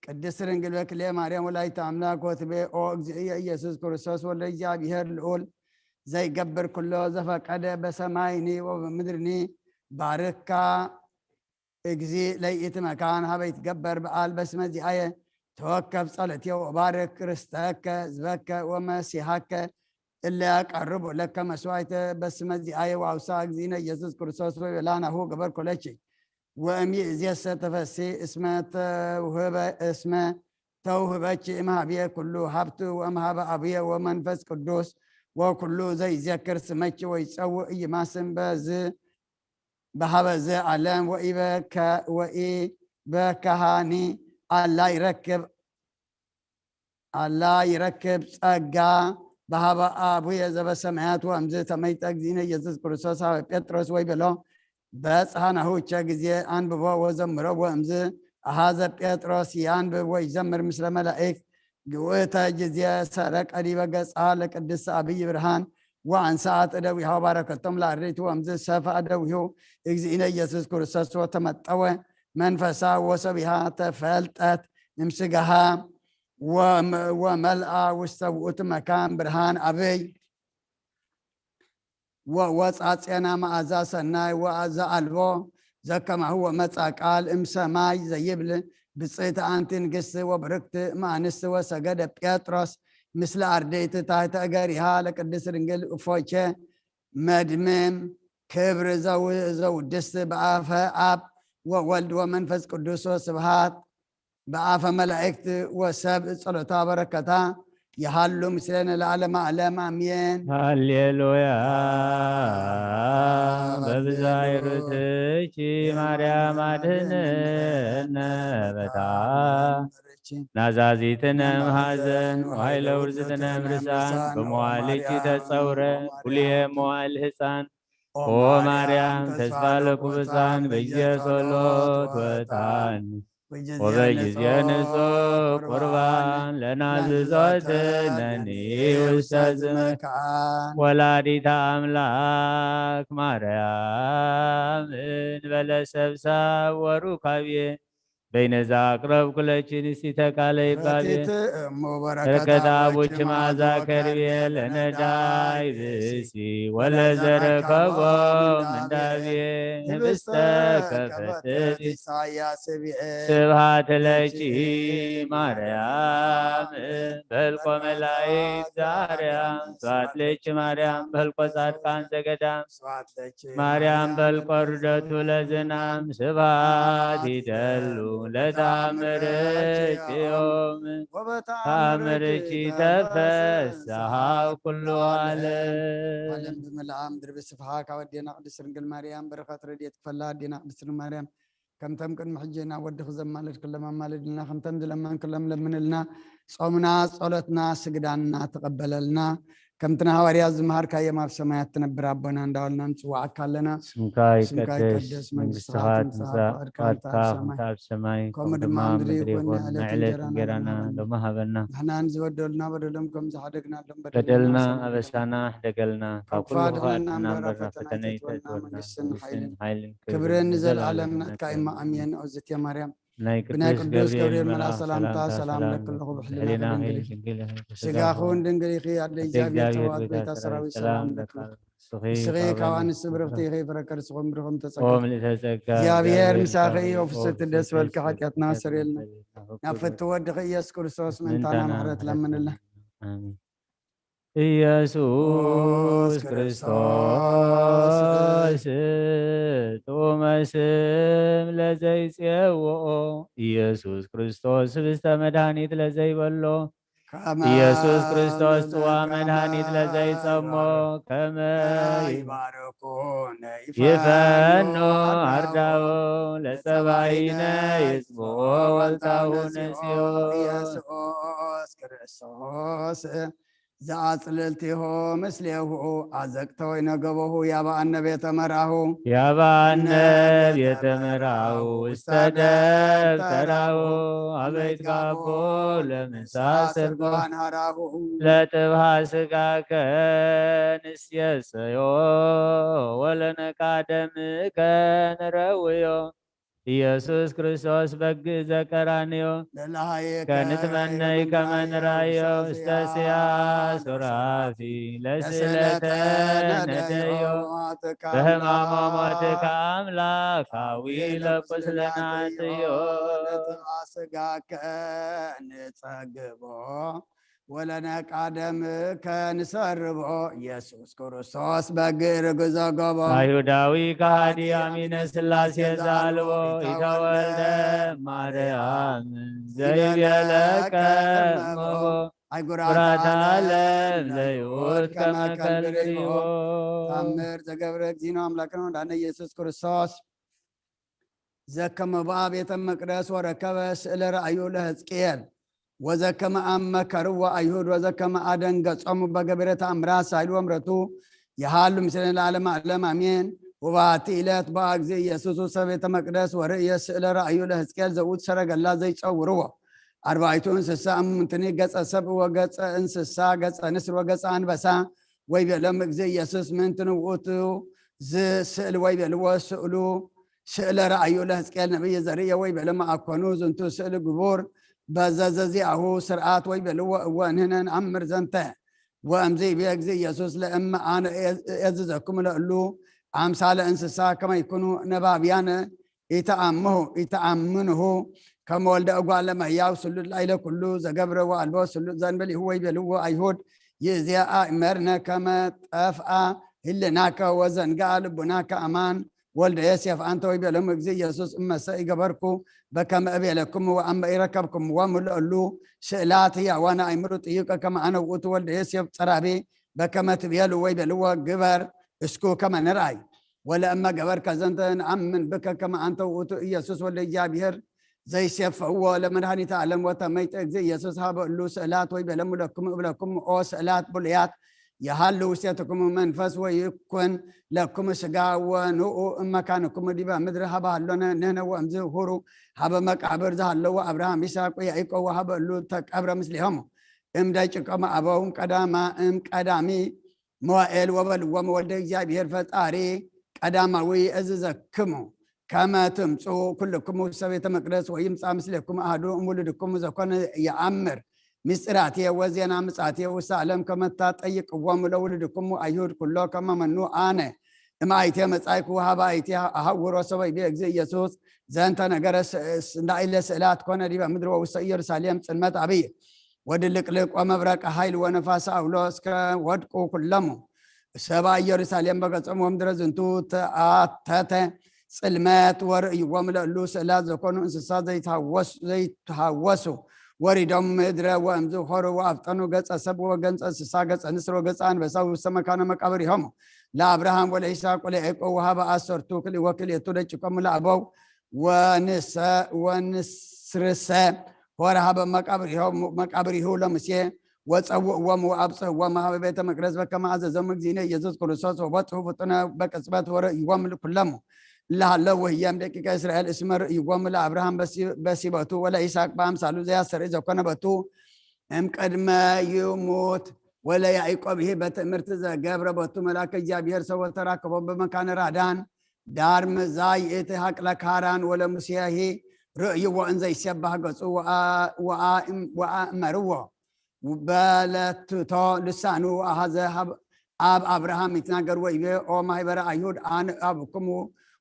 ቅድስት ድንግል በክልኤ ማርያም ወላዲተ አምላክ ወትቤ ኦ እግዚእየ ኢየሱስ ክርስቶስ ወልደ እግዚአብሔር ልዑል ዘይገብር ኩሎ ዘፈቀደ በሰማይኒ ወበምድርኒ ባርካ እግዚ ለይእቲ መካን ሀበ ይትገበር በዓል በስመ ዚአየ ተወከፍ ጸሎትየ ወባርክ ርስተከ ህዝበከ ወመሲሐከ እለ ያቀርቡ ለከ መስዋዕተ በስመ ዚአየ ወአውሳ እግዚእነ ኢየሱስ ክርስቶስ ወይቤላ ናሁ ገበርኩ ለኪ ወእምይእዜሰ ተፈሲ እስመ ተውህበ እስመ ተውህበኪ እምሃብየ ኩሉ ሀብቱ ወእምሃበ አቡየ ወመንፈስ ቅዱስ ወኩሉ ዘይዜክር ስመኪ ወይጸውእ እይማስን በዝ በሀበ ዘ ዓለም ወኢበከ-፣ ወኢበከሃኒ አላ ይረክብ፣ አላ ይረክብ ጸጋ በሀበ አቡየ ዘበሰማያት። ወእምዝ ተመይጠ እግዚእነ ኢየሱስ ክርስቶስ ሀበ ጴጥሮስ ወይቤሎ፣ በጽሐ ናሁቸ ጊዜ አንብቦ ወዘምሮ። ወእምዝ አሃዘ ጴጥሮስ ያንብብ ወይዘምር ምስለ መላእክት። ግውእተ ጊዜ ሰረቀ ዲበ ገጻ ለቅድስት አብይ ብርሃን ወአንስአት እደዊሃ ወባረከቶም ለአርድእት። ወእምዝ ሰፍአ እደዊሁ እግዚእነ ኢየሱስ ክርስቶስ ወተመጠወ መንፈሳ ወሰቢሃ ተፈልጠት እምስጋሃ ወመ-፣ ወመልአ ውስተ ውእቱ መካን ብርሃን አብይ። ወወፃ ጼና መዓዛ ሰናይ ወዘአልቦ ዘከማሁ ወመፃ ቃል እምሰማይ ዘይብል ብጽእቲ ኣንቲ ንግስቲ ወብርክቲ እማንስት ወሰገደ ጴጥሮስ ምስለ ኣርድእቲ ታሕተ እገሪሃ ለቅድስት ድንግል እፎቼ መድምም ክብር ዘው- ዘውድስት በአፈ አብ ወወልድ ወመንፈስ ቅዱስ ወስብሃት በአፈ መላእክት ወሰብ ጸሎታ በረከታ ይሃሉ ምስሌነ ለዓለመ ዓለም አሜን። ሃሌሉያ። በብዛይ ርትኪ ማርያም አድህንነ በታ ናዛዚትነ እምሐዘን ወኃይለ ውርዝትነ እምርሳን በመዋልኪ ተጸውረ ኩልየ መዋል ህፃን ኦ ማርያም ተስፋ ለኩብፃን በየ ጸሎት ወጣን ወበጊዜ ንጹሕ ቁርባን ለናዝዞት ነኒ ውስተ ዝመካን ወላዲተ አምላክ ማርያም እንበለ ሰብሳብ ወሩካብየ በይነዛ አቅረብኩ ለኪ ንስቲተ ቃለ ይባቤ በረከታ ቦች መዓዛ ከርቤ ለነዳይ ብእሲ ወለዘረከቦ ምንዳቤ ህብስተ ከፈትት ስብሃት ለኪ ማርያም በልቆ መላእክት ዛርያም ስብሃት ለኪ ማርያም በልቆ ጻድቃን ዘገዳም ማርያም በልቆ ርደቱ ለዝናም ስብሐት ይደሉ ለተአምርኪ ዮም ተአምርኪ ተፈስሐ ኩሉ ዓለም። ዓለም ብምልኣ ምድሪ ብስፍሓ ካብ ኣዴና ቅድስት ድንግል ማርያም በረኸት ረድኤት ክፈላ ኣዴና ቅድስት ድንግል ማርያም ከምተም ቅድሚ ሕጂ ናብ ወድኺ ዘማለድክሎም ኣማልድልና ከምተም ዝለመንክሎም ለምንልና ጾምና ጸሎትና ስግዳንና ተቐበለልና። ከምቲ ንሃዋርያት ዝመሃርካዮም ኣብ ሰማያት ትነብር ኣቦና እንዳበልና ንጽውዓካ ኣለና። ስምካ ይቀደስ፣ መንግስትኻ ትምጻእ፣ ፍቓድካ ኣብ ሰማይ ከምኡ ድማ ኣብ ምድሪ ይኹን። ንዕለት እንጀራና ሎሚ ሃበና። ንሕና ንዝበደሉና በደሎም ከም ዝሓደግናሎም በደልና ኣበሳና ሕደገልና፣ ካብ ኩሉ ክፋእ ኣድሕነና እምበር ናብ ፈተነ ኣይተእትወና፣ መንግስትን ሓይልን ክብርን ንዘለኣለም ናትካ እማ ኣሜን። ኦዝትየ ማርያም ናይ ብናይ ቅዱስ ገብርኤል መልኣኽ ሰላምታ ሰላም ለክልኹ ብሕሊናኺ ድንግል ኢኺ፣ ስጋኺ እውን ድንግል ኢኺ። ኣደ እግዚኣብሔር ጸባኦት ጎይታ ሰራዊት ሰላም ለክልኹ። ንስኺ ካብ ኣንስቲ ብርኽቲ ኢኺ፣ ፍረ ከርስኺ እውን ብሩኽ ተጸጋ። እግዚኣብሔር ምሳኺ እዩ። ፍስሕቲ ደስ በልኪ፣ ሓጢኣትና ሰረየልና። ናብ ፍትው ወድኺ ኢየሱስ ክርስቶስ ምእንታና ምሕረት ለምንልና። ኢየሱስ ክርስቶስ ጥዑመ ስም ለዘይጼውኦ ኢየሱስ ክርስቶስ ህብስተ መድኃኒት ለዘይበሎ ኢየሱስ ክርስቶስ ጽዋ መድኃኒት ለዘይጸሞ ከመ ይፈኖ አርዳኦ ለጸባኢነ ይጽብኦ ወልታሁ ነሲኦ ኢየሱስ ክርስቶስ ዘአጽልልቲሁ ምስሌሁ አዘቅተ ወይነ ገቦሁ ያበአነ ቤተ መራሁ ያበአነ ቤተ መራሁ ውስተ ደብተራሁ አበይት ጋቦ ለምሳ ስርጓን ሀራሁ ለጥብሃ ስጋከ ንስየሰዮ ወለነቃ ደምከ ንረውዮ ኢየሱስ ክርስቶስ በግ ዘቀራንዮ ከንትመነይ ከመንራዮ ውስተ ስያ ሱራፊ ለስለተ ነደዮ በህማሞ ሞትከ አምላካዊ ለቁስለናትዮ ስጋከ ንጸግቦ ወለነቃ ደምከ ንሰርቦ ኢየሱስ ክርስቶስ በግ ርግዞ ገቦ አይሁዳዊ ከሃዲ አሚነ ስላሴ ዛልቦ ኢተወልደ ማርያም ዘይቤለከ እመቦ አይጉራት ዓለም ዘይሁድ ከመ ከልብ ርግቦ። ታምር ዘገብረ እግዚእነ አምላክነ ወመድኃኒነ ኢየሱስ ክርስቶስ ዘከመ በአ ቤተ መቅደስ ወረከበ ስእለ ረአዩ ለሕዝቅኤል ወዘከመ አመከርዎ አይሁድ ወዘከመ አደንገጾሙ በገቢረ ተአምራት ሳይል ወምረቱ የሃሉ ምስሌነ ለዓለመ ዓለም አሜን። ወባቲ ዕለት በአ እግዚእ ኢየሱስ ውስተ ቤተ መቅደስ ወርእየ ስእለ ረአዩ ለሕዝቅኤል ዘውት ሰረገላ ዘይጸውርዎ አርባዕቱ እንስሳ እሙንትኒ ገጸ ሰብ ወገጸ እንስሳ ገጸ ንስር ወገጸ አንበሳ ወይቤሎም እግዚእ ኢየሱስ ምንትን ውእቱ ዝስእል ወይቤልዎ ስእሉ ስእለ ረአዩ ለሕዝቅኤል ነቢይ ዘርእየ ወይቤሎም አኮኑ ዝንቱ ስእል ግቡር በዘዘዚአሁ ስርዓት ወይቤልዎ እወ ንሕነ ንአምር ዘንተ ወእምዚ ይቤ እግዚእ ኢየሱስ ለእመ አነ እእዝዘኩም ለእሉ አምሳለ እንስሳ ከመ ይኩኑ ነባብያነ ኢተአምሁ ኢተአምንሁ ከም ወልደ እጓለ መሕያው ስሉጥ ላዕለ ኩሉ ዘገብረ ወአልቦ ስሉጥ ዘንበሊሁ ወይቤልዎ አይሁድ ይእዜአ እመርነ ከመ ጠፍአ ህልናከ ወዘንግአ ልቡናከ አማን ወልደ ዮሴፍ አንተ ወይቤሎም እግዚእ ኢየሱስ እመሰ ይገበርኩ በከመ እቤለኩም ወአመ ይረከብኩምዎም ለእሉ ስእላት ህያዋን አይምሩ ጥዩቀ ከመ አነ ውእቱ ወልደ ዮሴፍ ጸራቢ በከመ ትቤሉ ወይቤልዎ ግበር እስኩ ከመ ንርአይ ወለእመ ገበርከ ዘንተ ንአምን ብከ ከመ አንተ ውእቱ ኢየሱስ ወልደ እግዚኣብሔር ዘይሴፈዎ ለመድኃኒተ ዓለም ወተመይጠ እግዚእ ኢየሱስ ሀበ እሉ ስእላት ወይቤለሙ ለክሙ እብለኩም ኦ ስእላት ብሉያት የሃሉ ውስቴትኩም መንፈስ ወይኩን ለክሙ ስጋ ወንኡ እመካንኩም ዲበ ምድሪ ሀበ ሃሎነ ንህነ ወእምዝ ሁሩ ሀበ መቃብር ዝሃለዎ አብርሃም ይስሐቅ ወያዕቆብ ወሀበ እሉ ተቀብረ ምስሌሆሙ እምደቂቆም አበው ቀዳማ እም ቀዳሚ ሞኤል ወበልዎም ወልደ እግዚኣብሔር ፈጣሪ ቀዳማዊ እዝዘክሙ ከመ ትምፁ ኩልክሙ ውስተ ቤተ መቅደስ ወይምፃ ምስሌኩም አህዱ እምውሉድኩም ዘኮነ የአምር ምስጢራትየ ወዜና ምጻትየ ውስተ ዓለም ከመታ ጠይቅዎም ለውሉድኩም አይሁድ ኩሎ ከመመኑ አነ እምአይቴ መጻይኩ ሀበ አይቴ አሐውሮ ሰበይቤ እግዚእ ኢየሱስ ዘንተ ነገረ ላዕለ ስእላት ኮነ ዲበ ምድር ወውስተ ኢየሩሳሌም ጽልመት አብይ ወድልቅልቅ ወመብረቅ ኃይል ወነፋስ አውሎ እስከ ወድቁ ኩለሙ ሰባ ኢየሩሳሌም በገጾም ወምድረ ዝንቱ ተአተተ ጽልመት ወርእይዎም ለእሉ ስእላት ዘኮኑ እንስሳ ዘይትሃወሱ ወሪዶም ምድረ ወእምዝ ሆሩ ወአፍጠኑ ገጸ ሰብ ወገንጸ እንስሳ ገጸ ንስር ወገጸ አንበሳ ውስተ መካነ መቃብር ይሆሙ ለአብርሃም ወለይስሐቅ ወለያዕቆብ ወሃበ አሰርቱ ክልኤ ወክልኤቱ ደቂቆም ለአበው ወንስርሰ ሆረ ሀበ መቃብር ይሆሙ መቃብር ይሁ ለሙሴ ወጸውእዎም ወአብጽሕዎም ሀበ ቤተ መቅደስ በከመ አዘዞም እግዚእነ ኢየሱስ ክርስቶስ ወበጽሑ ፍጡነ በቅጽበት ወርእይዎም ኩለሙ ለሃለው ወህያም ደቂቀ እስራኤል እስመ ርእይዎም ለአብርሃም በሲበቱ ወለይስሐቅ በአምሳሉ ዘያስተርኢ ዘኮነ በቱ እምቅድመ ይሙት ወለያዕቆብ ይህ በትእምርት ዘገብረ በቱ መልአከ እግዚአብሔር ሰው ተራከቦ በመካነ ራዳን ዳር ምዛይ እቲ ሀቅለ ካራን ወለሙሴሂ ርእይዎ እንዘ ይሴባህ ገጹ ወአእመርዎ በለትቶ ልሳኑ አሃዘ አብ አብርሃም ይትናገር ወይቤ ኦ ማህበረ አይሁድ አነ አብክሙ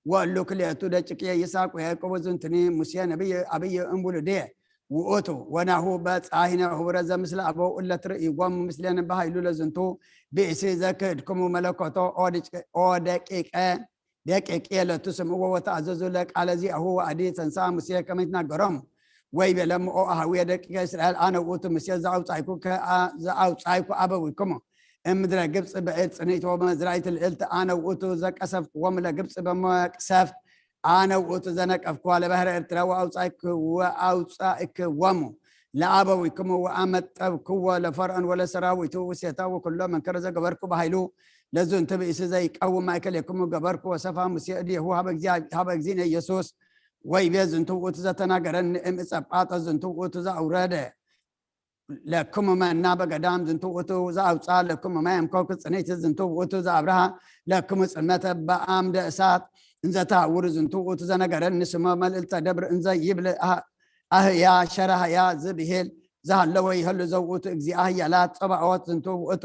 ወእሉ ክልኤቱ ደቂቅየ ይስሐቅ ወያዕቆብ ዝንትኒ ሙሴ ነቢይ አብይ እምውሉድየ ውእቱ ወናሁ በጻሂነ ህቡረ ዘምስለ አበው እለ ትርእይዎም ምስሌነ በኃይሉ ለዝንቱ ብእሲ ዘክህድክሙ መለኮቶ ኦ ደቂቀ ደቂቅየ ለትስምዕዎ ወተአዘዙ ለቃለ ዚአሁ ወአዲ ተንሳ ሙሴ ከመ ይትናገሮም ወይቤለሙ ኦ አሃውየ ደቂቀ እስራኤል አነ ውእቱ ሙሴ ዘአውጻይኩ አበዊክሙ እምድረ ግብፅ ብዕድ ጽንዕት ወመዝራይት ልዕልት አነ ውእቱ ዘቀሰፍክዎም ለግብፅ በመቅሰፍት አነ ውእቱ ዘነቀፍክዋ ለባህረ ኤርትራ ወአውጻእክዎሙ ለአበዊክሙ ወአመጠብክዎ ለፈርዖን ወለሰራዊቱ ውሴታ ወኩሎ መንከረ ዘገበርኩ በኃይሉ ለዝንቱ ብእሲ ዘይቀውም ማእከሌክሙ ገበርኩ ወሰፋ ሙሴ እዴሁ ሀበ እግዚእነ ኢየሱስ ወይቤ ዝንቱ ውእቱ ዘተናገረኒ እምእጸጳጠ ዝንቱ ውእቱ ዘአውረደ ለክሙ መና በገዳም ዝንቱ ውእቱ ዘአውፃ ለክሙ ማይ እምኮክ ጽንዕቲ ዝንቱ ውእቱ ዘአብርሃ ለክሙ ጽልመተ በአምደ እሳት እንዘ ተሐውሩ ዝንቱ ውእቱ ዘነገረኒ ስሞ መልእልተ ደብር እንዘ ይብል አህያ ሸራህያ ዝብሂል ዘሃለወ ይህሉ ዘውእቱ እግዚአ ህያላት ጸባኦት ዝንቱ ውእቱ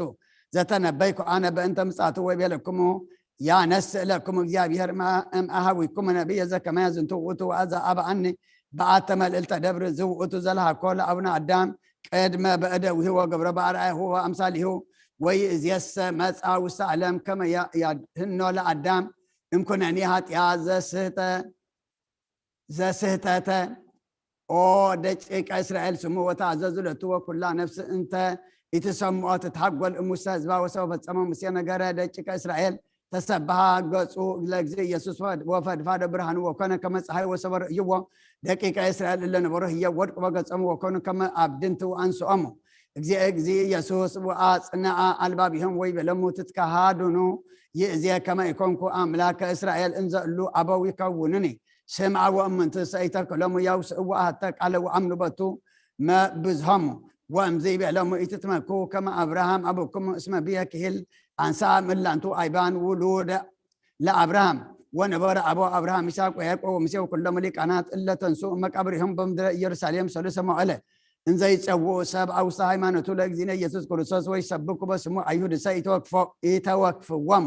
ዘተነበይኩ አነ በእንተ ምጻቱ ወይቤለክሙ ያነስእ ለክሙ እግዚአብሔር እምአሃዊክሙ ነቢየ ዘከመ ዝንቱ ውእቱ ወአዘ አበአኒ በአተ መልእልተ ደብር ዝውእቱ ዘልሃኮ ለአቡነ አዳም ቅድመ በእደዊሁ ወገብረ በአርአያሁ ወአምሳሊሁ ወይእዜሰ መጻ ውስተ ዓለም ከመ ያድህኖ ለአዳም እምኩነኒ ኃጢአት ዘስህተ ዘስህተተ ኦ ደቂቀ እስራኤል ስሙ ወተአዘዙ ለቱ ወኩላ ነፍስ እንተ ኢትሰምዖ ትትሃጎል እሙሰ ህዝባ ወሰው ፈጸመ ሙሴ ነገረ ደቂቀ እስራኤል ተሰብሃ ገጹ ለእግዚእ ኢየሱስ ወፈድፋደ ብርሃኑ ወኮነ ከመ ፀሐይ ወሰበ ርእይዎ ደቂቀ እስራኤል እለ ነበሩ ህየ ወድቁ በገጾም ወኮኑ ከመ አብድንት ወአንስኦሙ እግዚእ እግዚእ ኢየሱስ ወአጽንዐ አልባቢሆም ወይቤሎሙ ትትከሃዱኑ ይእዜ ከመ ኢኮንኩ አምላከ እስራኤል እንዘ እሉ አበው ይከውኑኒ ስምዐ ወእምንቱ ሰይተክሎሙ ያውስእዎ አሐተ ቃለ ወአምኑ በቱ መብዝሆሙ ወእምዚ ይቤሎሙ ኢትትመኩ ከመ አብርሃም አቡክሙ እስመ ብየ ክሂል አንሳ እምላንቱ አይባን ውሉደ ለአብርሃም ወነበረ አቦ አብርሃም ይስሐቅ ወያዕቆብ ወሙሴ ወኩሎሙ ሊቃናት እለ ተንሱ መቃብሪሆም በምድረ ኢየሩሳሌም ሰሉሰ መዋዕለ እንዘ ይጸውኡ ሰብ አውስተ ሃይማኖቱ ለእግዚእነ ኢየሱስ ክርስቶስ ወይሰብኩ በስሙ አይሁድሰ ኢተወክፎ- ኢተወክፍዎሙ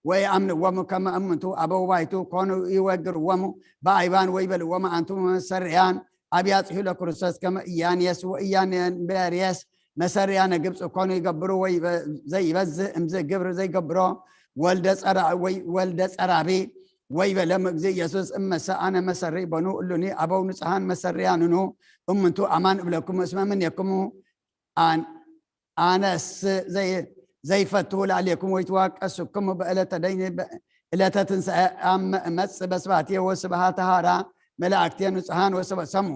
ወይአምንዎሙ ከመ እምንቱ አበው ባይቱ ኮኑ ይወግርዎሙ በአይባን ወይበልዎሙ አንቱም መሰሪያን ኣብ ያጽሑ ለክርስቶስ ከመ ኢያኔስ ወኢያኔስ መሰርያነ ግብጽ ኮኑ ይገብሩ ወይ ዘይበዝህ እምዝ ግብር ዘይገብሮ ወልደ ጸራቢ ወይ ወልደ ጸራቢ ወይ በለም እግዚእ ኢየሱስ እመሰ ኣነ መሰሪ በኑ እሉኒ ኣበው ንጽሃን መሰርያንኑ እምንቱ ኣማን እብለኩም እስመ ምኔክሙ ኣን ኣነስ ዘይፈቱ ላዕሌኩም ወይ ትዋቀስኩም በእለተ ደይን እለተ ትንሳኤ ኣመ እመጽእ በስባቴ ወስብሃተ ሃራ መላእክቴ ንጹሃን ወሰሙ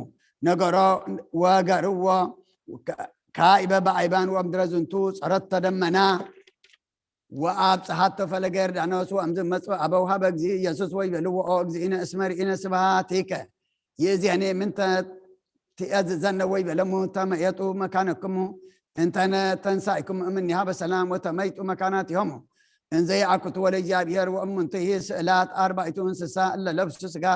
ነገሮ ወገርዎ ካይበ በኣይባን ወምድረ ዝንቱ ጸረተ ደመና ወኣብ ጸሓቶ ፈለገ ዮርዳኖስ ወእምዝ መጹ ኣበው ሃበ እግዚእ ኢየሱስ ወይ በልዎ ኦ እግዚእነ እስመ ርኢነ ስብሃቲከ ይእዜኒ ምንተ ትእዝዘነ ወይ በለሙ ተመየጡ መካነክሙ እንተነ ተንሳይኩም እምኒሃ በሰላም ወተመይጡ መካናት ይሆሙ እንዘ ይኣኩቱ ወለ እግዚኣብሔር ወእሙንትሂ ስእላት ኣርባይቱ እንስሳ እለ ለብሱ ስጋ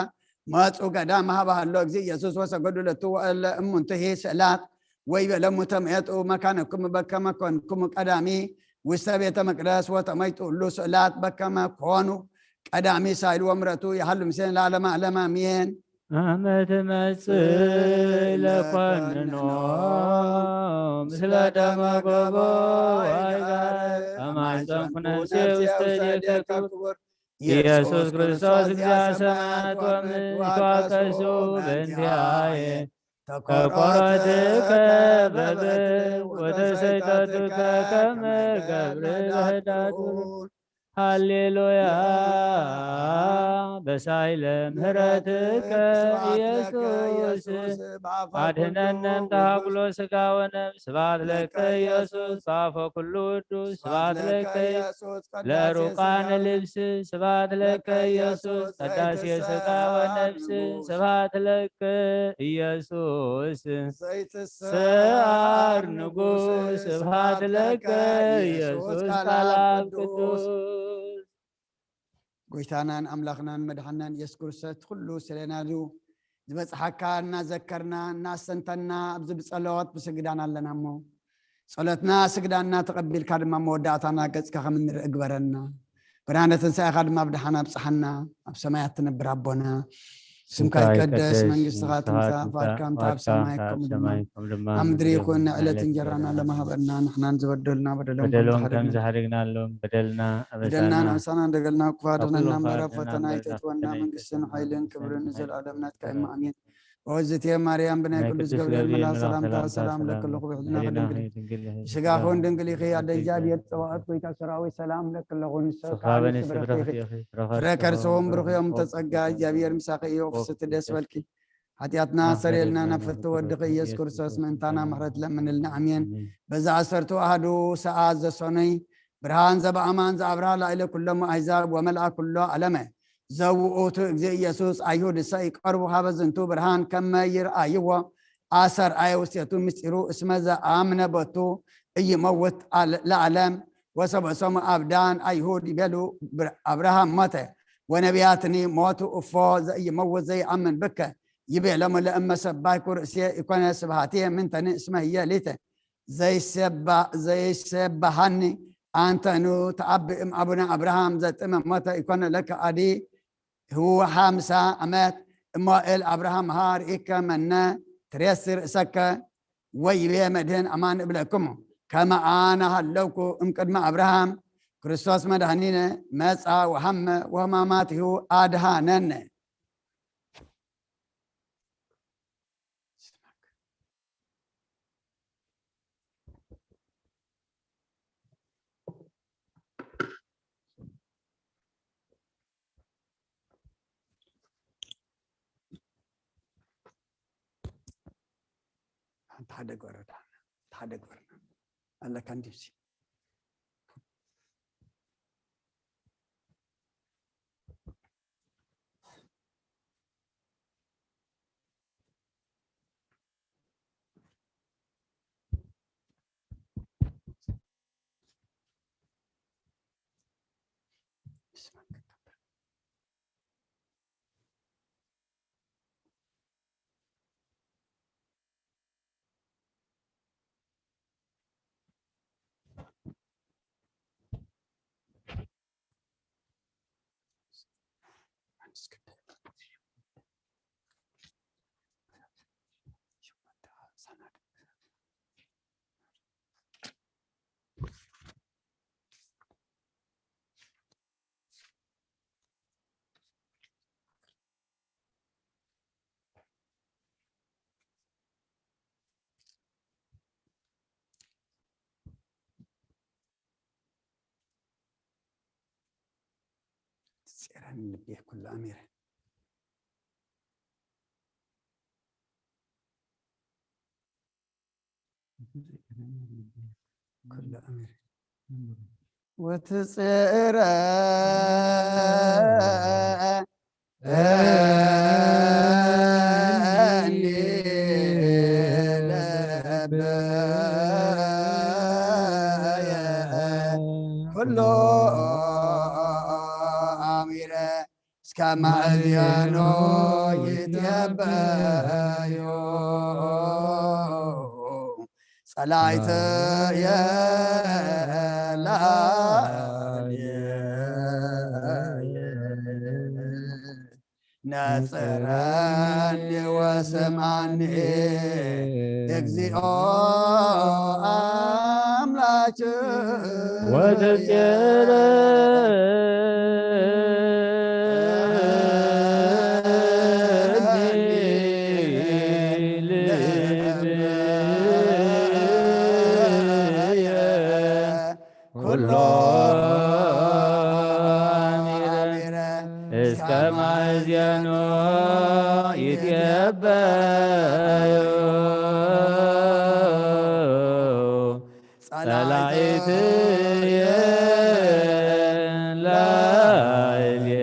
መጹ ገዳም ሃበሃሎ እግዚእ ኢየሱስ ወሰገዱ ለቱ ወእለ እሙንትሂ ስእላት ወይ በለሙ ተመየጡ መካነክሙ በከመ ኮንክሙ ቀዳሚ ውስተ ቤተ መቅደስ ወተመይጡ እሉ ስእላት በከመ ኮኑ ቀዳሚ ሳይል ወምረቱ ይሃሉ ምስሌነ ለዓለመ ዓለም ኣሜን። ኣመ ትመጽእ ለኮንኖ ምስለ ደመ ገቦ ዋይጋር ከማይጸንኩ ነፍሴ ውስተ እዴከ ክቡር ኢየሱስ ክርስቶስ እግዚአ ሰማያት ወምድር ይትዋቀሱ በእንቲአየ ተኮረትከ በብር ወተሰይጠትከ ከመ ገብር ለህዳት ሃሌሉያ በሳይለ ምህረትከ ኢየሱስ አድህነነ እምተሃጉሎ ስጋ ወነፍስ ስብሐት ለከ ኢየሱስ በአፈ ኩሉ ውዱስ ስብሐት ለከ ለሩቃን ልብስ ስብሐት ለከ ኢየሱስ ቀዳሴ ስጋ ወነፍስ ስብሐት ለከ ኢየሱስ ዘይትስዓር ንጉስ ስብሐት ለከ ኢየሱስ ቃል አብ ቅዱስ ጎይታናን ኣምላኽናን መድሓናን ኢየሱስ ክርስቶስ እቲ ኩሉ ስለናዱ ዝበጽሓካ እናዘከርና እናስተንተና ኣብዚ ብጸሎት ብስግዳን ኣለና እሞ ጸሎትና ስግዳና ተቐቢልካ ድማ መወዳእታና ገጽካ ከም እንርኢ ግበረና። ብርሃነ ትንሳኤኻ ድማ ብደሓን ኣብጽሓና። ኣብ ሰማያት ትነብር ኣቦና ስምካ ይቀደስ፣ መንግስትኻ ትምጻእ፣ ፍቓድካ ምታ ኣብ ሰማይ ከምኡ ድማ ኣብ ምድሪ ይኹን። ንዕለት እንጀራና ለማሃበና ንሕናን ዝበደሉና በደሎም ከም ዝሓደግናሎም በደልና በደልና ኣበሳና ንኣበሳና እንደገልና ክፉ ኣድሕነና እምበር ኣብ ፈተና ኣይተእትወና። መንግስትን ሓይልን ክብርን ንዘለኣለም ናትካ እማ ኣሜን። ኦዝቴ ማርያም ብናይ ቅዱስ ገብርኤል መልኣክ ሰላምታ ሰላም ለክልኹ ብሕዝና ድንግል ስጋኹን ድንግል ኢኺ ኣደ እግዚኣብሔር ጸባኦት ጎይታ ሰራዊት ሰላም ለክለኹ ንሰካበኒ ስብረኺ ፍረ ከርስዎም ብሩኽዮም ተጸጋ እግዚኣብሔር ምሳኺ እዩ ፍስቲ ደስ በልኪ ሓጢኣትና ሰረየልና ናብ ፍትሒ ወድኺ ኢየሱስ ክርስቶስ ምእንታና ምሕረት ለምንልና ኣሜን። በዛ ዓሰርቱ ኣሃዱ ሰዓት ዘሶነይ ብርሃን ዘበኣማን ዘኣብርሃ ላዕለ ኩሎም ኣሕዛብ ወመልኣ ኩሎ ዓለመ ዘውኡቱ እግዚእ ኢየሱስ ኣይሁድሰ ይቀርቡ ሀበ ዝንቱ ብርሃን ከመ ይርኣይዎ ኣሰርኣየ ውስቴቱ ምስጢሩ እስመ ዘኣምነ በቱ እይመውት ለዓለም ወሰበሶሙ ኣብዳን ኣይሁድ ይቤሉ ኣብርሃም ሞተ ወነቢያትኒ ሞቱ እፎ ዘኢይመውት ዘይኣምን ብከ ይቤሎሙ ለእመ ሰባይኩ ርእስየ ኢኮነ ስብሃትየ ምንተኒ እስመ ህየ ሊተ ዘይሰባሃኒ ኣንተኑ ተኣብ እም ኣቡነ ኣብርሃም ዘጥመ ሞተ ኢኮነ ለከ ኣዲ ህዉ ሓምሳ ዓመት እሞ እል ኣብርሃም ሃር ኢከ መነ ትሬሲ ርእሰከ ወይቤ መድህን ኣማን እብለክሙ ከመ ኣነ ሃለውኩ እምቅድሚ ኣብርሃም ክርስቶስ መድሃኒነ መጻ ወሃመ ወህማማትሁ ኣድሃነነ። ሓንቲ ሓደ ግበረዳ ሓደ ግበርና ኣለካ እንዲምሲ ጼረኒ ልቤ ኩሉ ኣሚረ። ኩሉ ኣሚረ። ወትጽረ ኩሎ ኣሚረ እስከ ማእዝያኖ ይትነበዩ ጸላእተየ ላዕሌየ። ነጽረኒ ወስምዓኒ እግዚኦ ኣምላክ። ወተጽየረ ኩሎ ኣሚረ እስከ ማእዝያኖ ይትነበዩ ጸላእትየ ላዕሌየ።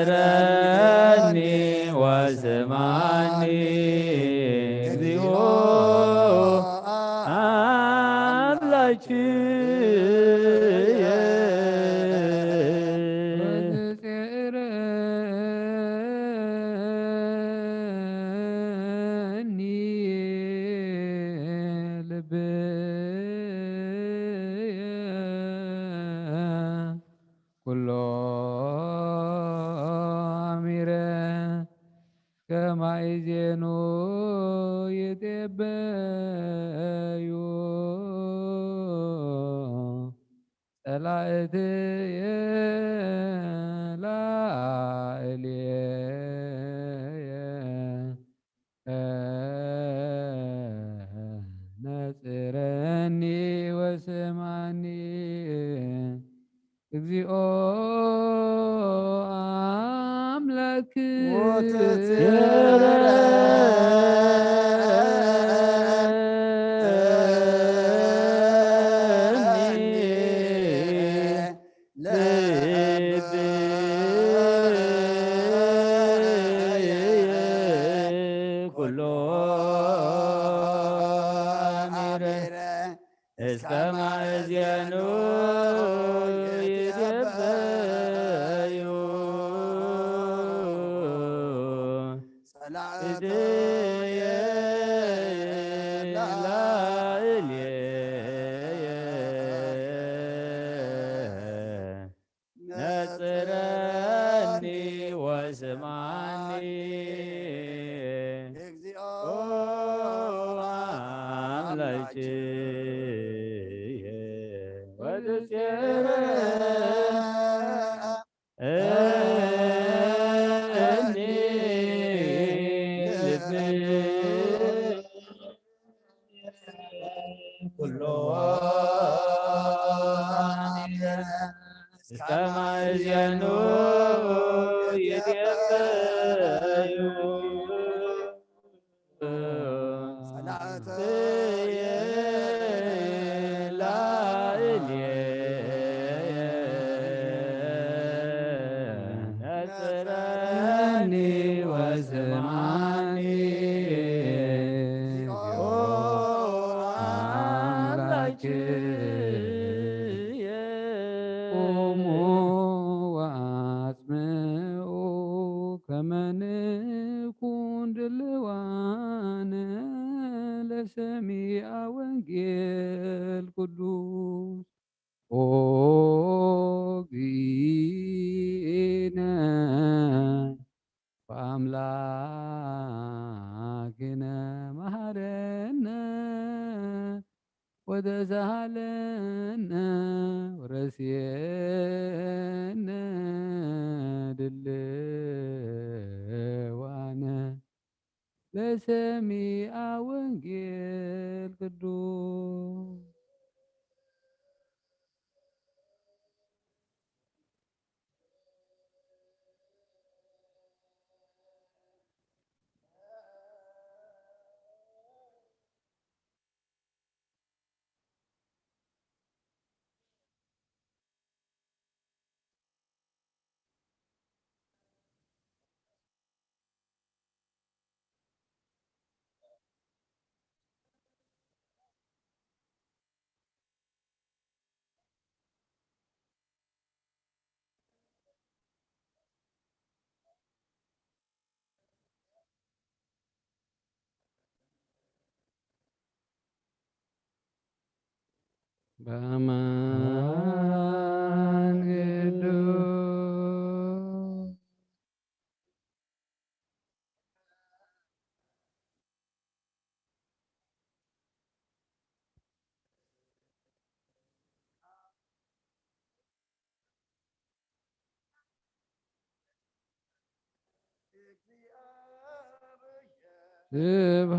ነጽረኒ ወስምዓኒ እግዚኦ ኣምላክየ። ወትጽረኒ ልብየ ኩሎ ኣሚረ ከማይ ዜኑ ይጤበዩ ጸላእትየ ላዕሌየ። ነጽረኒ ወስምዓኒ እግዚኦ ኣምላክ። ወትጽረኒ ልብየ ኩሎ ኣሚረ እስከ ማእዝያኑ ይትነበዩ ጸላእትየ ላዕሌየ። ነጽረኒ ወስምዓኒ እግዚኦ ኣምላክየ። ወትጽየረ እኒ ልቢ ኩሎ እስከ ማእዝያኑ ይትነበዩ ጸላእትየ ላዕሌየ። ነጽረኒ ወስምዓኒ ኦ ኣምላክየ። ቁሙ ወኣጽምዑ ከመ ንኩን ድልዋነ ለሰሚዐ ወንጌል ቅዱስ። ኦ እግዚእነ ኣምላክነ መሃረነ ወተሳሃለነ ወረስየነ ድልዋነ ለሰሚኣ ወንጌል ቅዱስ። በአማን ቅዱስ።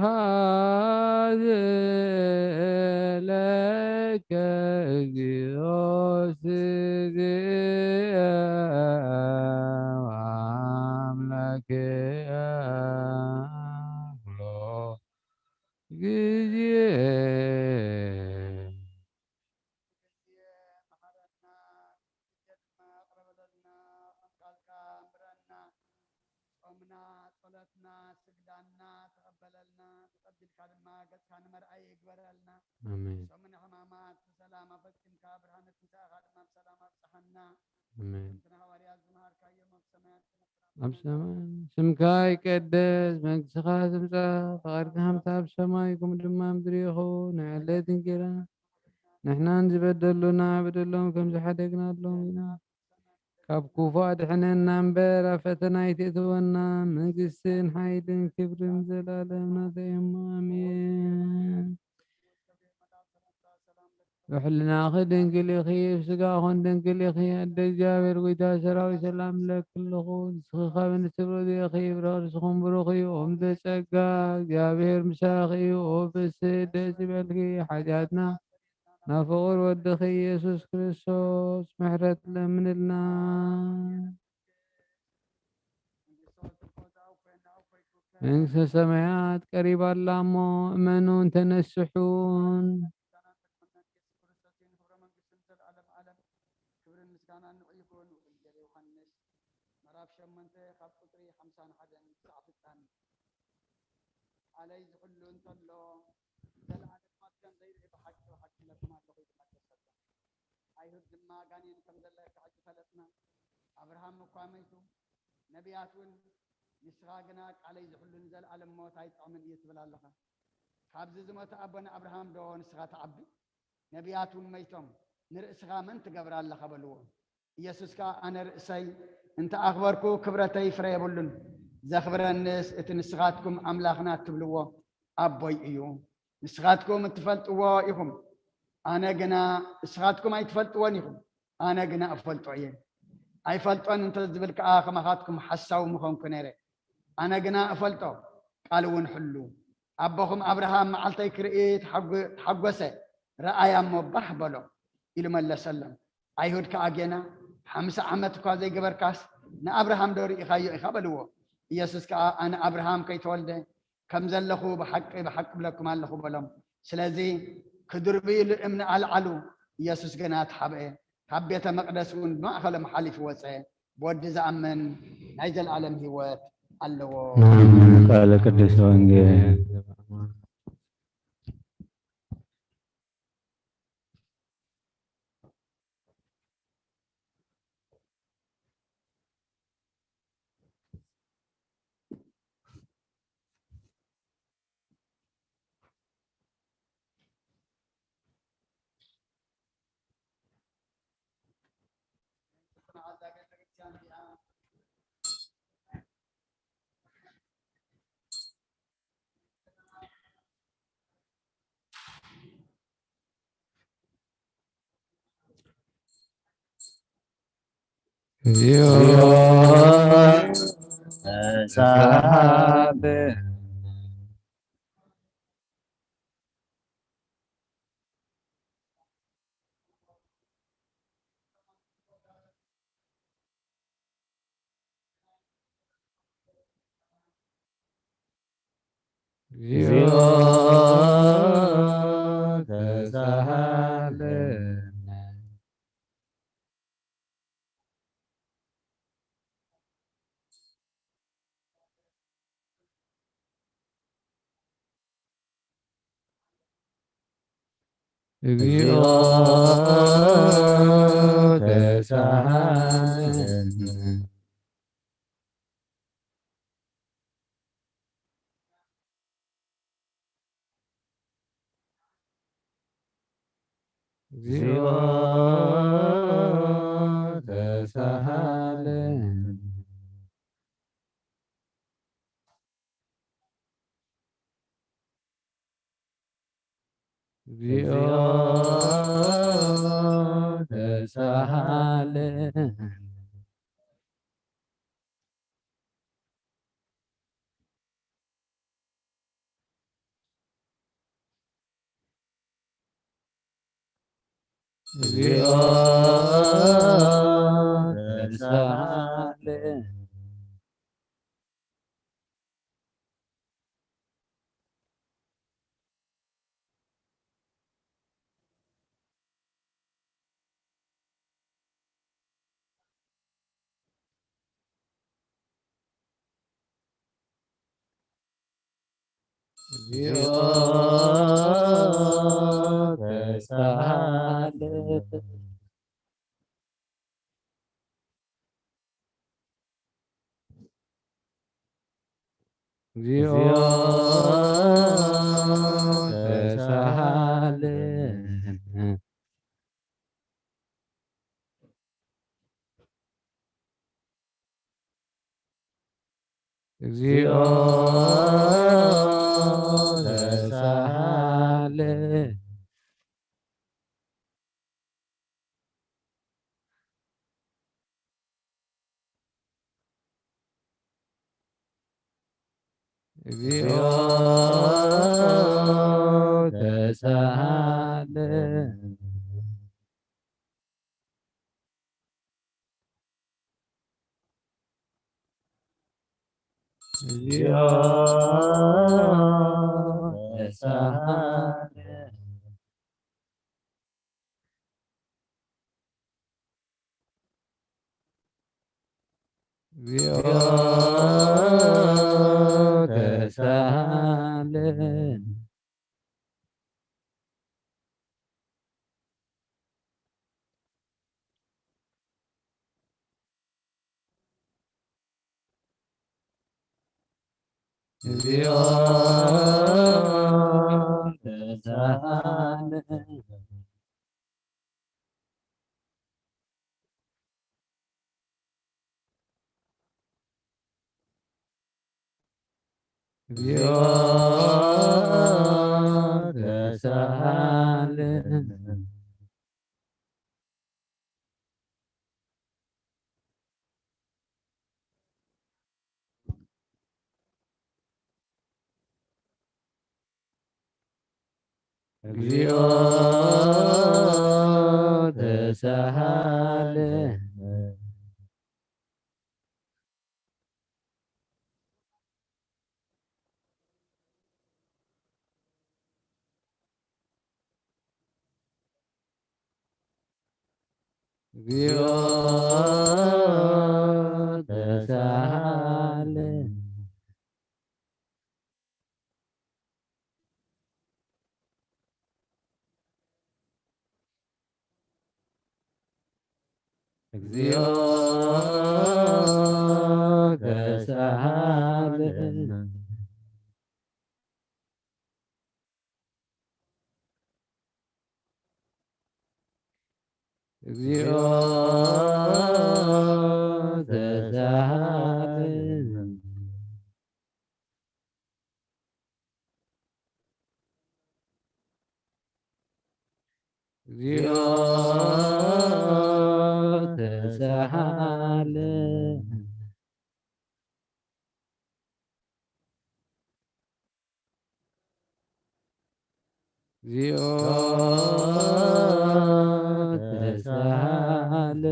ስብሐት ለከ እግዚኦ ስግየ አምላክየ ኩሎ ግዜ። ግዜ መሃረና፣ ግዜ ድማ ይቕረ በለልና፣ ከም ቃልካ ኣንብረና። ጾምና፣ ጸሎትና፣ ስግዳንና ተቐበለልና። ተቐቢልካ ድማ ገጽካ ንመርኣይ ይግበረልና። ኣሜን። ሰሙነ ሕማማት ብሰላም ኣፈጺምካ፣ ብርሃነ ትንሳኤኻ ድማ ብሰላም ኣብጽሓና። ኣሜን። ከምቲ ንሃዋርያት ዝመሃርካዮም ኣብ ሰማያት ኣብ ሰማይ ስምካ ይቀደስ፣ መንግስትኻ ትምጻእ፣ ፍቓድካ ከምቲ ኣብ ሰማይ ከምኡ ድማ ምድሪ ይኹን። ንዕለት እንጀራ ንሕናን ዝበደሉና በደሎም ከም ዝሓደግናሎም ኢና። ካብ ክፉእ ኣድሕነና እምበር፣ ኣብ ፈተና ኣይትእትወና፣ መንግስትን ሓይልን ክብርን ዘላለም ናትካ እዮም። ኣሜን። ብሕልናኺ ድንግል ኢኺ፣ ብስጋኹን ድንግል ኢኺ። ኣደ እግዚኣብሔር፣ ጎይታ ሰራዊት፣ ሰላም እብለኪ ኣለኹ። ንስኺ ካብ ኣንስቲ ብርኽቲ ኢኺ፣ ፍረ ከርስኽን ብሩኽ እዩ። ኦም ዘጸጋ፣ እግዚኣብሔር ምሳኺ እዩ። ኦ ብስት ደስ ይበልኪ፣ ሓጢኣትና ናብ ፍቑር ወድኺ ኢየሱስ ክርስቶስ ምሕረት ለምንልና። መንግስተ ሰማያት ቀሪባ ኣላ እሞ እመኑን ተነስሑን። ክብርን ምስጋናን ንዑ ይኹን። ወንጌል ዮሃንስ ምዕራፍ ሸሞንተ ካብ ቁጽሪ ሓምሳን ሓደን ክሳዕ ፍጻሜ። ቃለይ ዝሕሉ እንተሎ ዘለኣለም ሞት ከም ዘይርኢ ብሓቂ ብሓቂ እብለኩም ኣለኹ ይብል ኣሎ። ኣይሁድ ድማ ጋኔን ከም ዘለካ ሕጂ ፈለጥና። ኣብርሃም እኳ መይቱ፣ ነቢያት እውን ንስኻ ግና ቃለይ ዝሕሉ ንዘለኣለም ሞት ኣይጥዕምን እዩ ትብል ኣለኻ። ካብዚ ዝሞተ ኣቦና ኣብርሃም ዶ ንስኻ ትዓቢ? ነቢያት እውን መይቶም፣ ንርእስኻ መን ትገብር ኣለኻ በልዎ። ኢየሱስ ከኣ ኣነ ርእሰይ እንተ ኣኽበርኩ ክብረተይ ፍረ የብሉን። ዘኽብረንስ እቲ ንስኻትኩም ኣምላኽና እትብልዎ ኣቦይ እዩ። ንስኻትኩም እትፈልጥዎ ኢኹም፣ ኣነ ግና፣ ንስኻትኩም ኣይትፈልጥዎን ኢኹም፣ ኣነ ግና እፈልጦ እየ። ኣይፈልጦን እንተ ዝብል ከኣ ከማኻትኩም ሓሳዊ ምኾንኩ ነይረ። ኣነ ግና እፈልጦ፣ ቃል እውን ሕሉ። ኣቦኹም ኣብርሃም መዓልተይ ክርኢ ተሓጎ-፣ ተሓጎሰ፣ ረኣያ እሞ ባህ በሎ ኢሉ መለሰሎም። ኣይሁድ ከኣ ጌና፣ ሓምሳ ዓመት እኳ ዘይገበርካስ ንኣብርሃም ዶ ርኢኻዮ ኢኻ በልዎ። ኢየሱስ ከኣ ኣነ ኣብርሃም ከይተወልደ ከም ዘለኹ ብሓቂ ብሓቂ እብለኩም ኣለኹ በሎም። ስለዚ ክድርብይሉ እምኒ ኣልዓሉ። ኢየሱስ ግና ተሓብአ፣ ካብ ቤተ መቕደስ እውን ብማእኸሎም ሓሊፉ ወጸ። ብወዲ ዝኣምን ናይ ዘለኣለም ህይወት ኣለዎ። ኣሜን። ቃለ ቅዱስ ወንጌል። እግዚኦ ተሳሃለነ። እግዚኦ ተሳሃለነ። እግዚኦ ተሳሃለነ። እግዚኦ ተሳሃለነ። እግዚኦ ተሳሃለነ። እግዚኦ ተሳሃለነ። እግዚኦ ተሳሃለነ። እግዚኦ ተሳሃለነ። እግዚኦ ተሳሃለነ። እግዚኦ ተሳሃለነ። እግዚኦ ተሳሃለነ። እግዚኦ ተሳሃለነ። እግዚኦ ተሳሃለነ። እግዚኦ ተሳሃለነ። እግዚኦ ተሳሃለነ። እግዚኦ ተሳሃለነ። እግዚኦ ተሳሃለነ። እግዚኦ ተሳሃለነ። እግዚኦ ተሳሃለነ። እግዚኦ ተሳሃለ።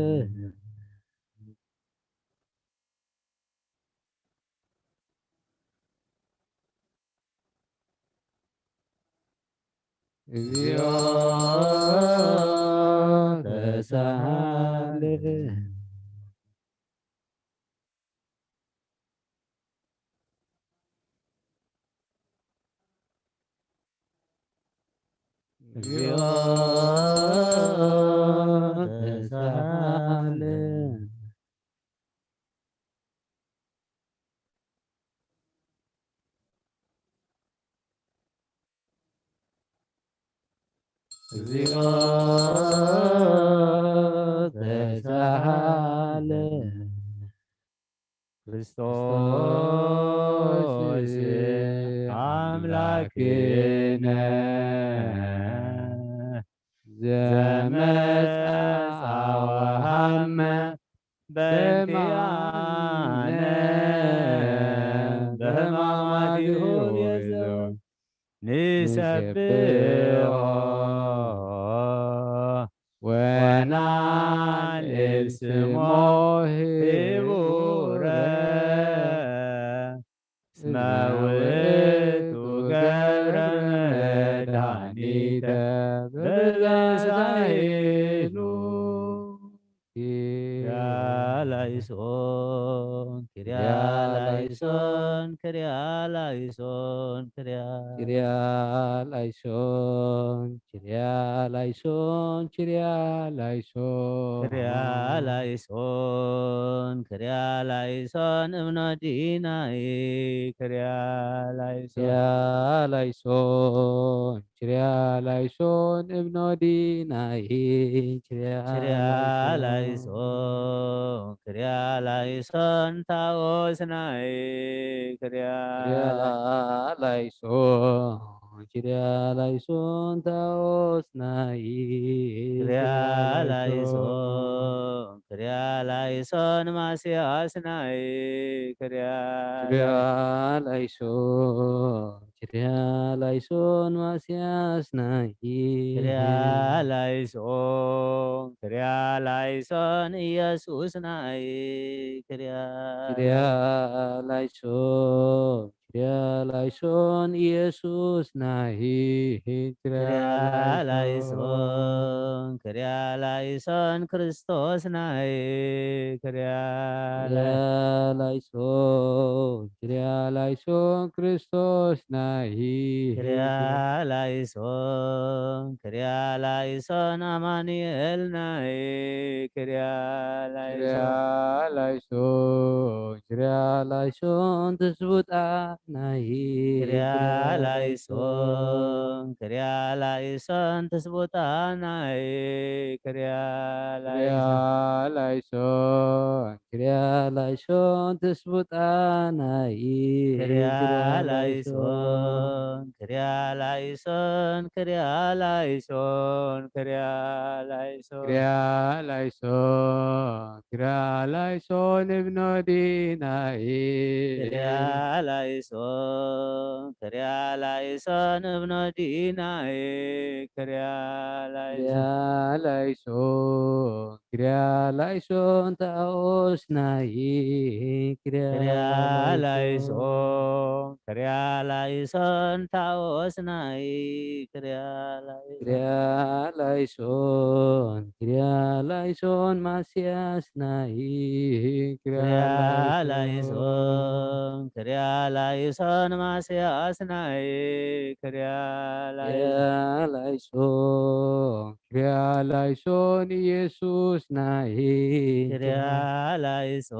እግዚኦ ተሳሃለ። እግዚኦ ተሳሃለ። እግዚኦ ተሳሃለ። ክርስቶስ ኣምላክነ ዘመጻ ወሃመ በእንቲኣነ በሕማማቲሁ ይዞን ንሰብሖ ወናልዕል ስሞ ህቡረ። እስመ ውእቱ ገብረ መድኃኒተ በበሳህሉ። ኪርያላይሶን፣ ኪርያላይሶን፣ ኪርያላይሶን፣ ኪርያ- ኪርያላይሶን፣ ኪርያላይሶን፣ ኪርያላይሶን። ኪርያላይሶን፣ ኪርያላይሶን፣ እምኖዲናይ፣ ኪርያላይሶን። ኪርያላይሶን፣ ኪርያላይሶን፣ እምኖዲናይ፣ ኪርያላይሶን። ኪርያላይሶን፣ ኪርያላይሶን፣ ታኦስናይ፣ ኪርያላይሶን። ኪርያላይሶን፣ ኪርያላይሶን፣ ታኦስናይ፣ ኪርያላይሶን። ኪርያላይሶን፣ ኪርያላይሶን፣ ማስያስናይ፣ ኪርያላይሶን። ኪርያላይሶን፣ ኪርያላይሶን፣ ማስያስናይ፣ ኪርያላይሶን። ኪርያላይሶን፣ ኢየሱስናይ፣ ኪርያላይሶን። ኪርያላይሶን፣ ኪርያላይሶን፣ ኢየሱስናይ፣ ኪርያላይሶን። ኪርያላይሶን፣ ኪርያላይሶን፣ ክርስቶስናይ፣ ኪርያላይሶን። ኪርያላይሶን፣ ኪርያላይሶን፣ ክርስቶስናይ፣ ኪርያላይሶን። ኪርያላይሶን፣ ኣማኑኤልናይ፣ ኪርያላይሶን። ኪርያላይሶን፣ ኪርያላይሶን፣ ትስቡጣናይ፣ ኪርያላይሶን። ኪርያላይሶን፣ ትስቡጣናይ፣ ኪርያላይሶን። ኪርያላይሶን፣ ኪርያላይሶን፣ ትስቡጣናይ፣ ኪርያላይሶን። ኪርያላይሶን፣ ኪርያላይሶን፣ ኪርያላይሶን። ኪርያላይሶን፣ ኪርያላይሶን፣ እብኖዲናይ። ኪርያላይሶን፣ ኪርያላይሶን፣ እብኖዲናይ። ኪርያላይሶን። ኪርያላይሶን፣ ኪርያላይሶን፣ ታኦስናይ። ኪርያላይሶን። ኪርያላይሶን፣ ኪርያላይሶን፣ ታኦስናይ። ኪርያላይሶን። ኪርያላይሶን፣ ኪርያላይሶን፣ ማስያስናይ። ኪርያላይሶን። ኪርያላይሶን፣ ኪርያላይሶን፣ ማስያስናይ። ኪርያላይሶን። ኪርያላይሶን፣ ኪርያላይሶን፣ ኢየሱስናይ። ኪርያላይሶን፣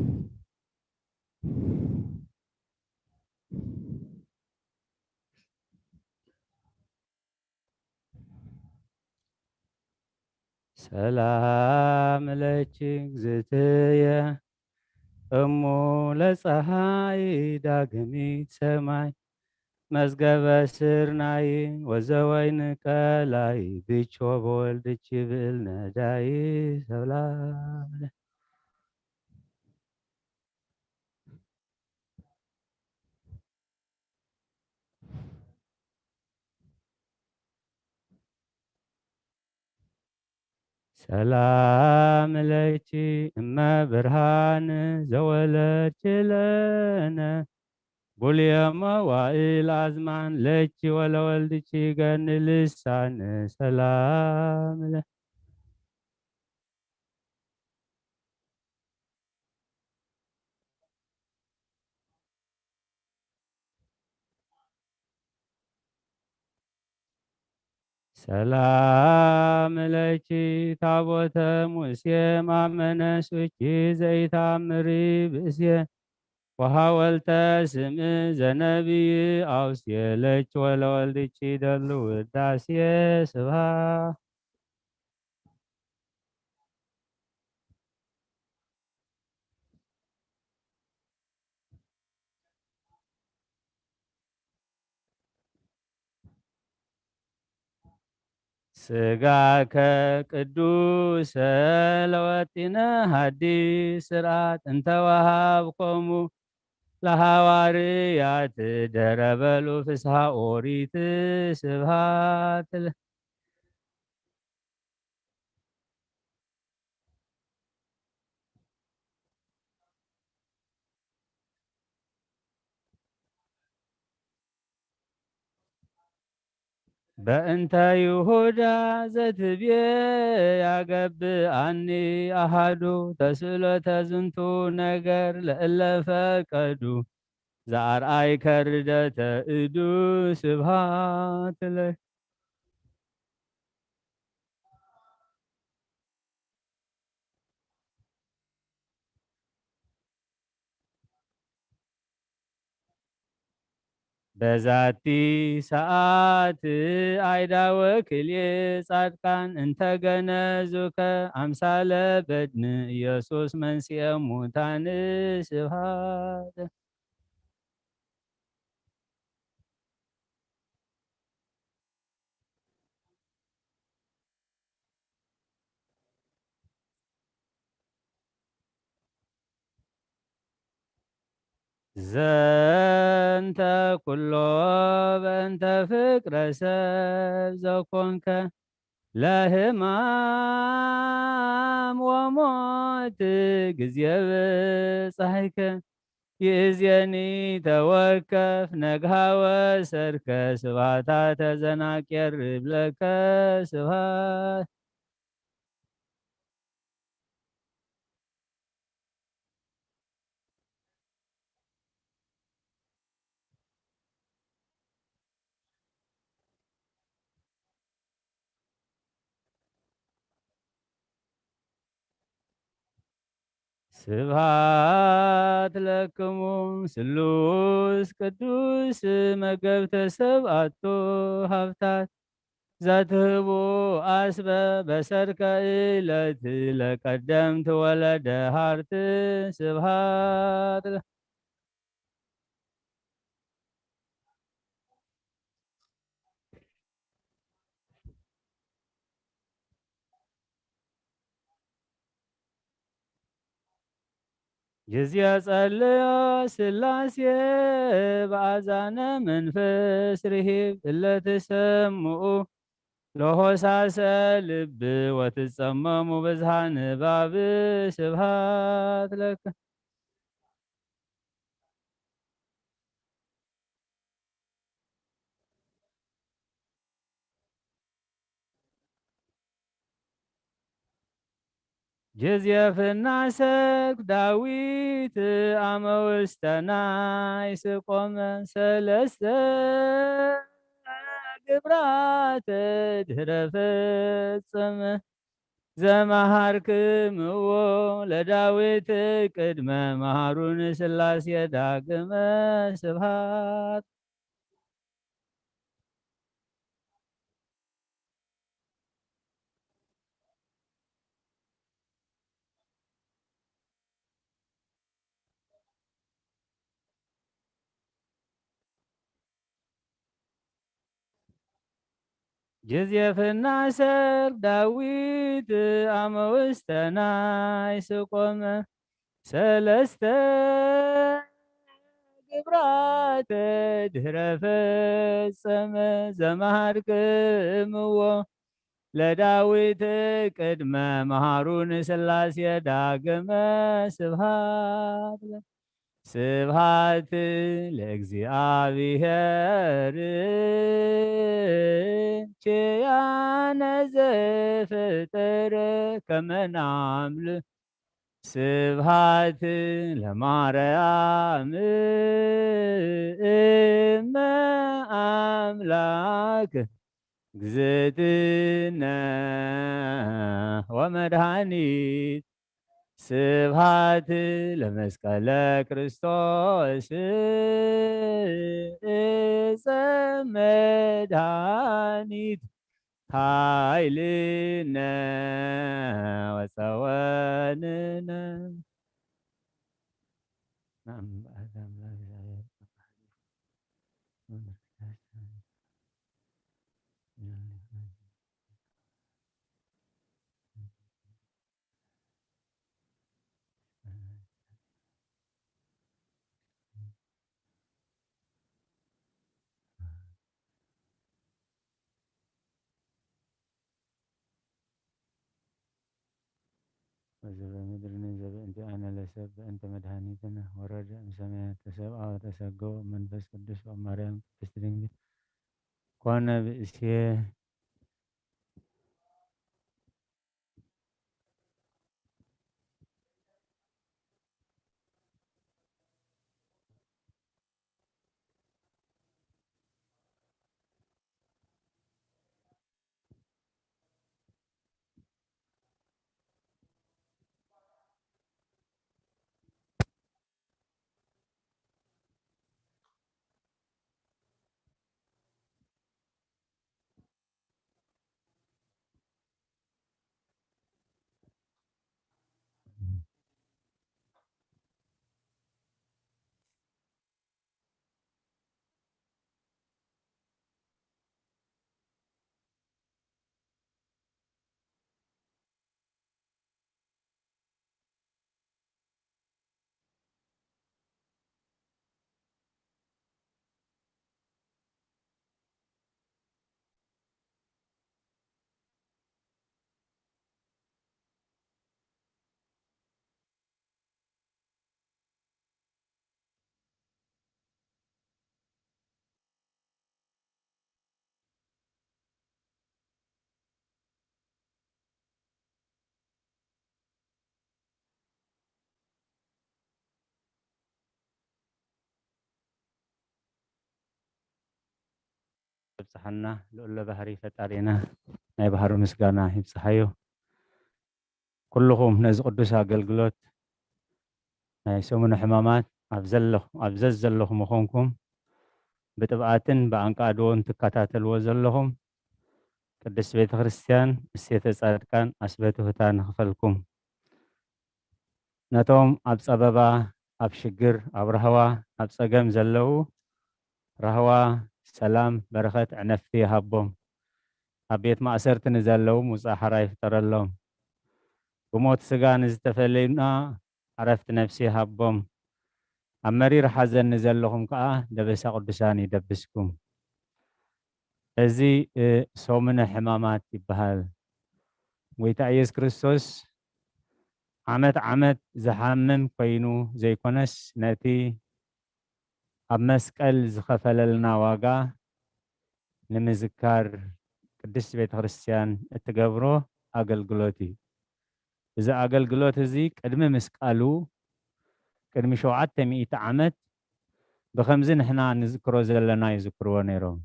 ሰላም ለኪ እግዝእትየ እሙ ለፀሃይ ዳግሚት ሰማይ መዝገበ ስርናይ ወዘወይን ቀላይ ብች ወበወልድች ብእል ነዳይ ሰላም ለ- ሰላም ለኪ እመ ብርሃን ዘወለድኪ ለነ ቡልየ መዋእል አዝማን ለኪ ወለወልድኪ ገኒ ልሳን ሰላም ለ- ሰላም ለኪ ታቦተ ሙሴ ማመነሱኪ ዘይታምሪ ብእሴ ወሃወልተ ስም ዘነብይ አውስየ ለኪ ወለወልድኪ ደሉ ውዳሴ ስብሃ ስጋከ ቅዱሰ ለወጢነ ሐዲስ ስርዓት እንተወሃብኮሙ ለሐዋርያት ደረበሉ ፍስሐ ኦሪት ስብሐት ለ- በእንተ ይሁዳ ዘትቤ ያገብአኒ አሃዱ ተስእሎተ ዝንቱ ነገር ለእለ ፈቀዱ ዘአርአይከ ርደተ እዱ ስብሐት ለኪ። በዛቲ ሰዓት አይዳወ ክልኤ ጻድቃን እንተገነዙከ አምሳለ በድን ኢየሱስ መንስኤ ሙታን ስብሐት። ዘንተ ኩሎ በእንተ ፍቅረ ሰብ ዘኮንከ ለሕማም ወሞት ግዜ ብጻሕከ ይእዜኒ ተወከፍ ነግሃወ ሰርከ ስብሐታ ተዘናቄር እብለከ ስብሐት። ስብሐት ለክሙ ስሉስ ቅዱስ መገብተ ሰብአቱ ሀብታት ዘትህቡ አስበ በሰርከ እለት ለቀደምት ወለደ ሃርት ስብሐት ጊዜ ጸልዮ ስላሴ በአዛነ መንፈስ ርሂብ እለ ትሰምኡ ለሆሳሰ ልብ ወትጸመሙ ብዝሃ ንባብ ስብሃት ለከ። ጊዜ ፍናሰክ ዳዊት አመ ውስተ ናይ ስቆመ ሰለስተ ግብራተ ድህረ ፈጸመ ዘመሃርክምዎ ለዳዊት ቅድመ መሃሩን ስላሴ ዳግመ ስብሃት። ጅዝየፍና ሰብ ዳዊት ኣመውስተናይ ስቆመ ሰለስተ ግብራተ ድህረ ፈጸመ ዘመሃርክምዎ ለዳዊት ቅድመ መሃሩ ንስላሴ ዳግመ ስብሃት ለ-፣ ስብሃት ለእግዚኣብሔር ኪያነ ዘፈጠረ ከመ ናምልኽ ስብሃት ለማርያም እመ ኣምላክ ግዝእትነ ወመድኃኒት። ስብሃት ለመስቀለ ክርስቶስ እፀ መድኃኒት ኃይልነ ወፀወንነ። ወዘበምድርኒ ዘበእንቲኣነ ለሰብ በእንተ መድኃኒትነ ወረደ እምሰማያት ተሰብአ ወተሰገወ መንፈስ ቅዱስ ወማርያም ቅድስት ድንግል ኮነ ብእሴ። ይብጽሓና ልዑለ ባህሪ ፈጣሪና ናይ ባህሩ ምስጋና ይብጽሓዮ። ኩልኹም ነዚ ቅዱስ ኣገልግሎት ናይ ሰሙነ ሕማማት ኣብ ዘለኹ-፣ ኣብ ዘዘለኹም ምኾንኩም ብጥብኣትን ብኣንቃድዎን ትከታተልዎ ዘለኹም ቅድስት ቤተ ክርስቲያን እሴተ ጻድቃን ኣስበ ትሑታ ንኽፈልኩም። ነቶም ኣብ ጸበባ፣ ኣብ ሽግር፣ ኣብ ራህዋ፣ ኣብ ጸገም ዘለዉ ራህዋ፣ ሰላም፣ በረኸት፣ ዕነፍቲ ይሃቦም። ኣብ ቤት ማእሰርቲ ንዘለዉ ምውጻእ ሓራ ይፍጠረሎም። ብሞት ስጋ ንዝተፈለዩና ዕረፍቲ ነፍሲ ይሃቦም። ኣብ መሪር ሓዘን ንዘለኹም ከኣ ደበሳ ቅዱሳን ይደብስኩም። እዚ፣ እ፣ ሰሙነ ሕማማት ይበሃል። ጎይታ ኢየሱስ ክርስቶስ ዓመት ዓመት ዝሓምም ኮይኑ ዘይኮነስ፣ ነቲ ኣብ መስቀል ዝኸፈለልና ዋጋ ንምዝካር ቅድስት ቤተ ክርስቲያን እትገብሮ ኣገልግሎት እዩ። እዚ ኣገልግሎት እዚ ቅድሚ ምስቃሉ፣ ቅድሚ ሸውዓተ ሚእቲ ዓመት ብኸምዚ ንሕና ንዝክሮ ዘለና ይዝክርዎ ነይሮም።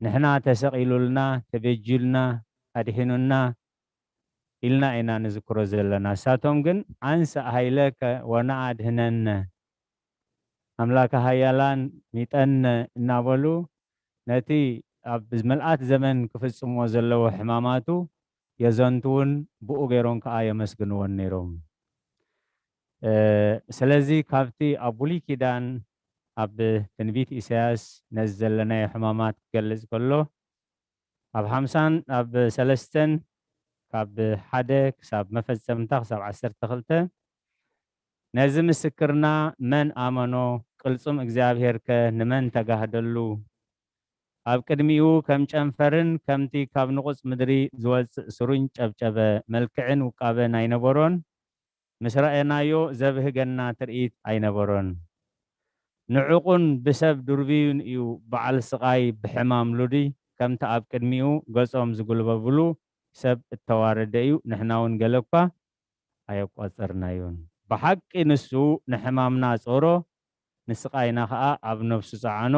ንሕና ተሰቒሉልና፣ ተቤጂሉና፣ ኣድሒኑና ኢልና ኢና ንዝክሮ ዘለና። ንሳቶም ግን፣ "አንሥእ ኃይለከ ወነአ አድኅነነ፣ አምላከ ኃያላን ሚጠነ" እናበሉ ነቲ ኣብ ምልኣት ዘመን ክፍጽምዎ ዘለዎ ሕማማቱ የዘንትዉን ብኡ ገይሮም ከኣ የመስግንዎን ነይሮም። እ፣ ስለዚ ካብቲ ኣብ ብሉይ ኪዳን ኣብ ትንቢት ኢሳያስ ነዚ ዘለናዮ ሕማማት ክገልጽ ከሎ፣ ኣብ ሓምሳን ኣብ ሰለስተን ካብ ሓደ ክሳብ መፈጸምታ ክሳብ ዓሰርተ ክልተ ነዚ ምስክርና መን ኣመኖ ቅልጹም እግዚኣብሔር ከ ንመን ተጋህደሉ ኣብ ቅድሚኡ ከም ጨንፈርን ከምቲ ካብ ንቑጽ ምድሪ ዝወጽእ ስሩኝ ጨብጨበ መልክዕን ውቃበን ኣይነበሮን። ምስ ረኣናዮ ዘብህገና ትርኢት ኣይነበሮን። ንዕቑን ብሰብ ድርብዩን እዩ በዓል ስቓይ ብሕማም ሉዲ ከምቲ ኣብ ቅድሚኡ ገጾም ዝጉልበብሉ ሰብ እተዋረደ እዩ። ንሕና እውን ገለ እኳ ኣየቋጸርናዮን። ብሓቂ ንሱ ንሕማምና ጾሮ፣ ንስቓይና ኸኣ ኣብ ነፍሱ ጸዓኖ።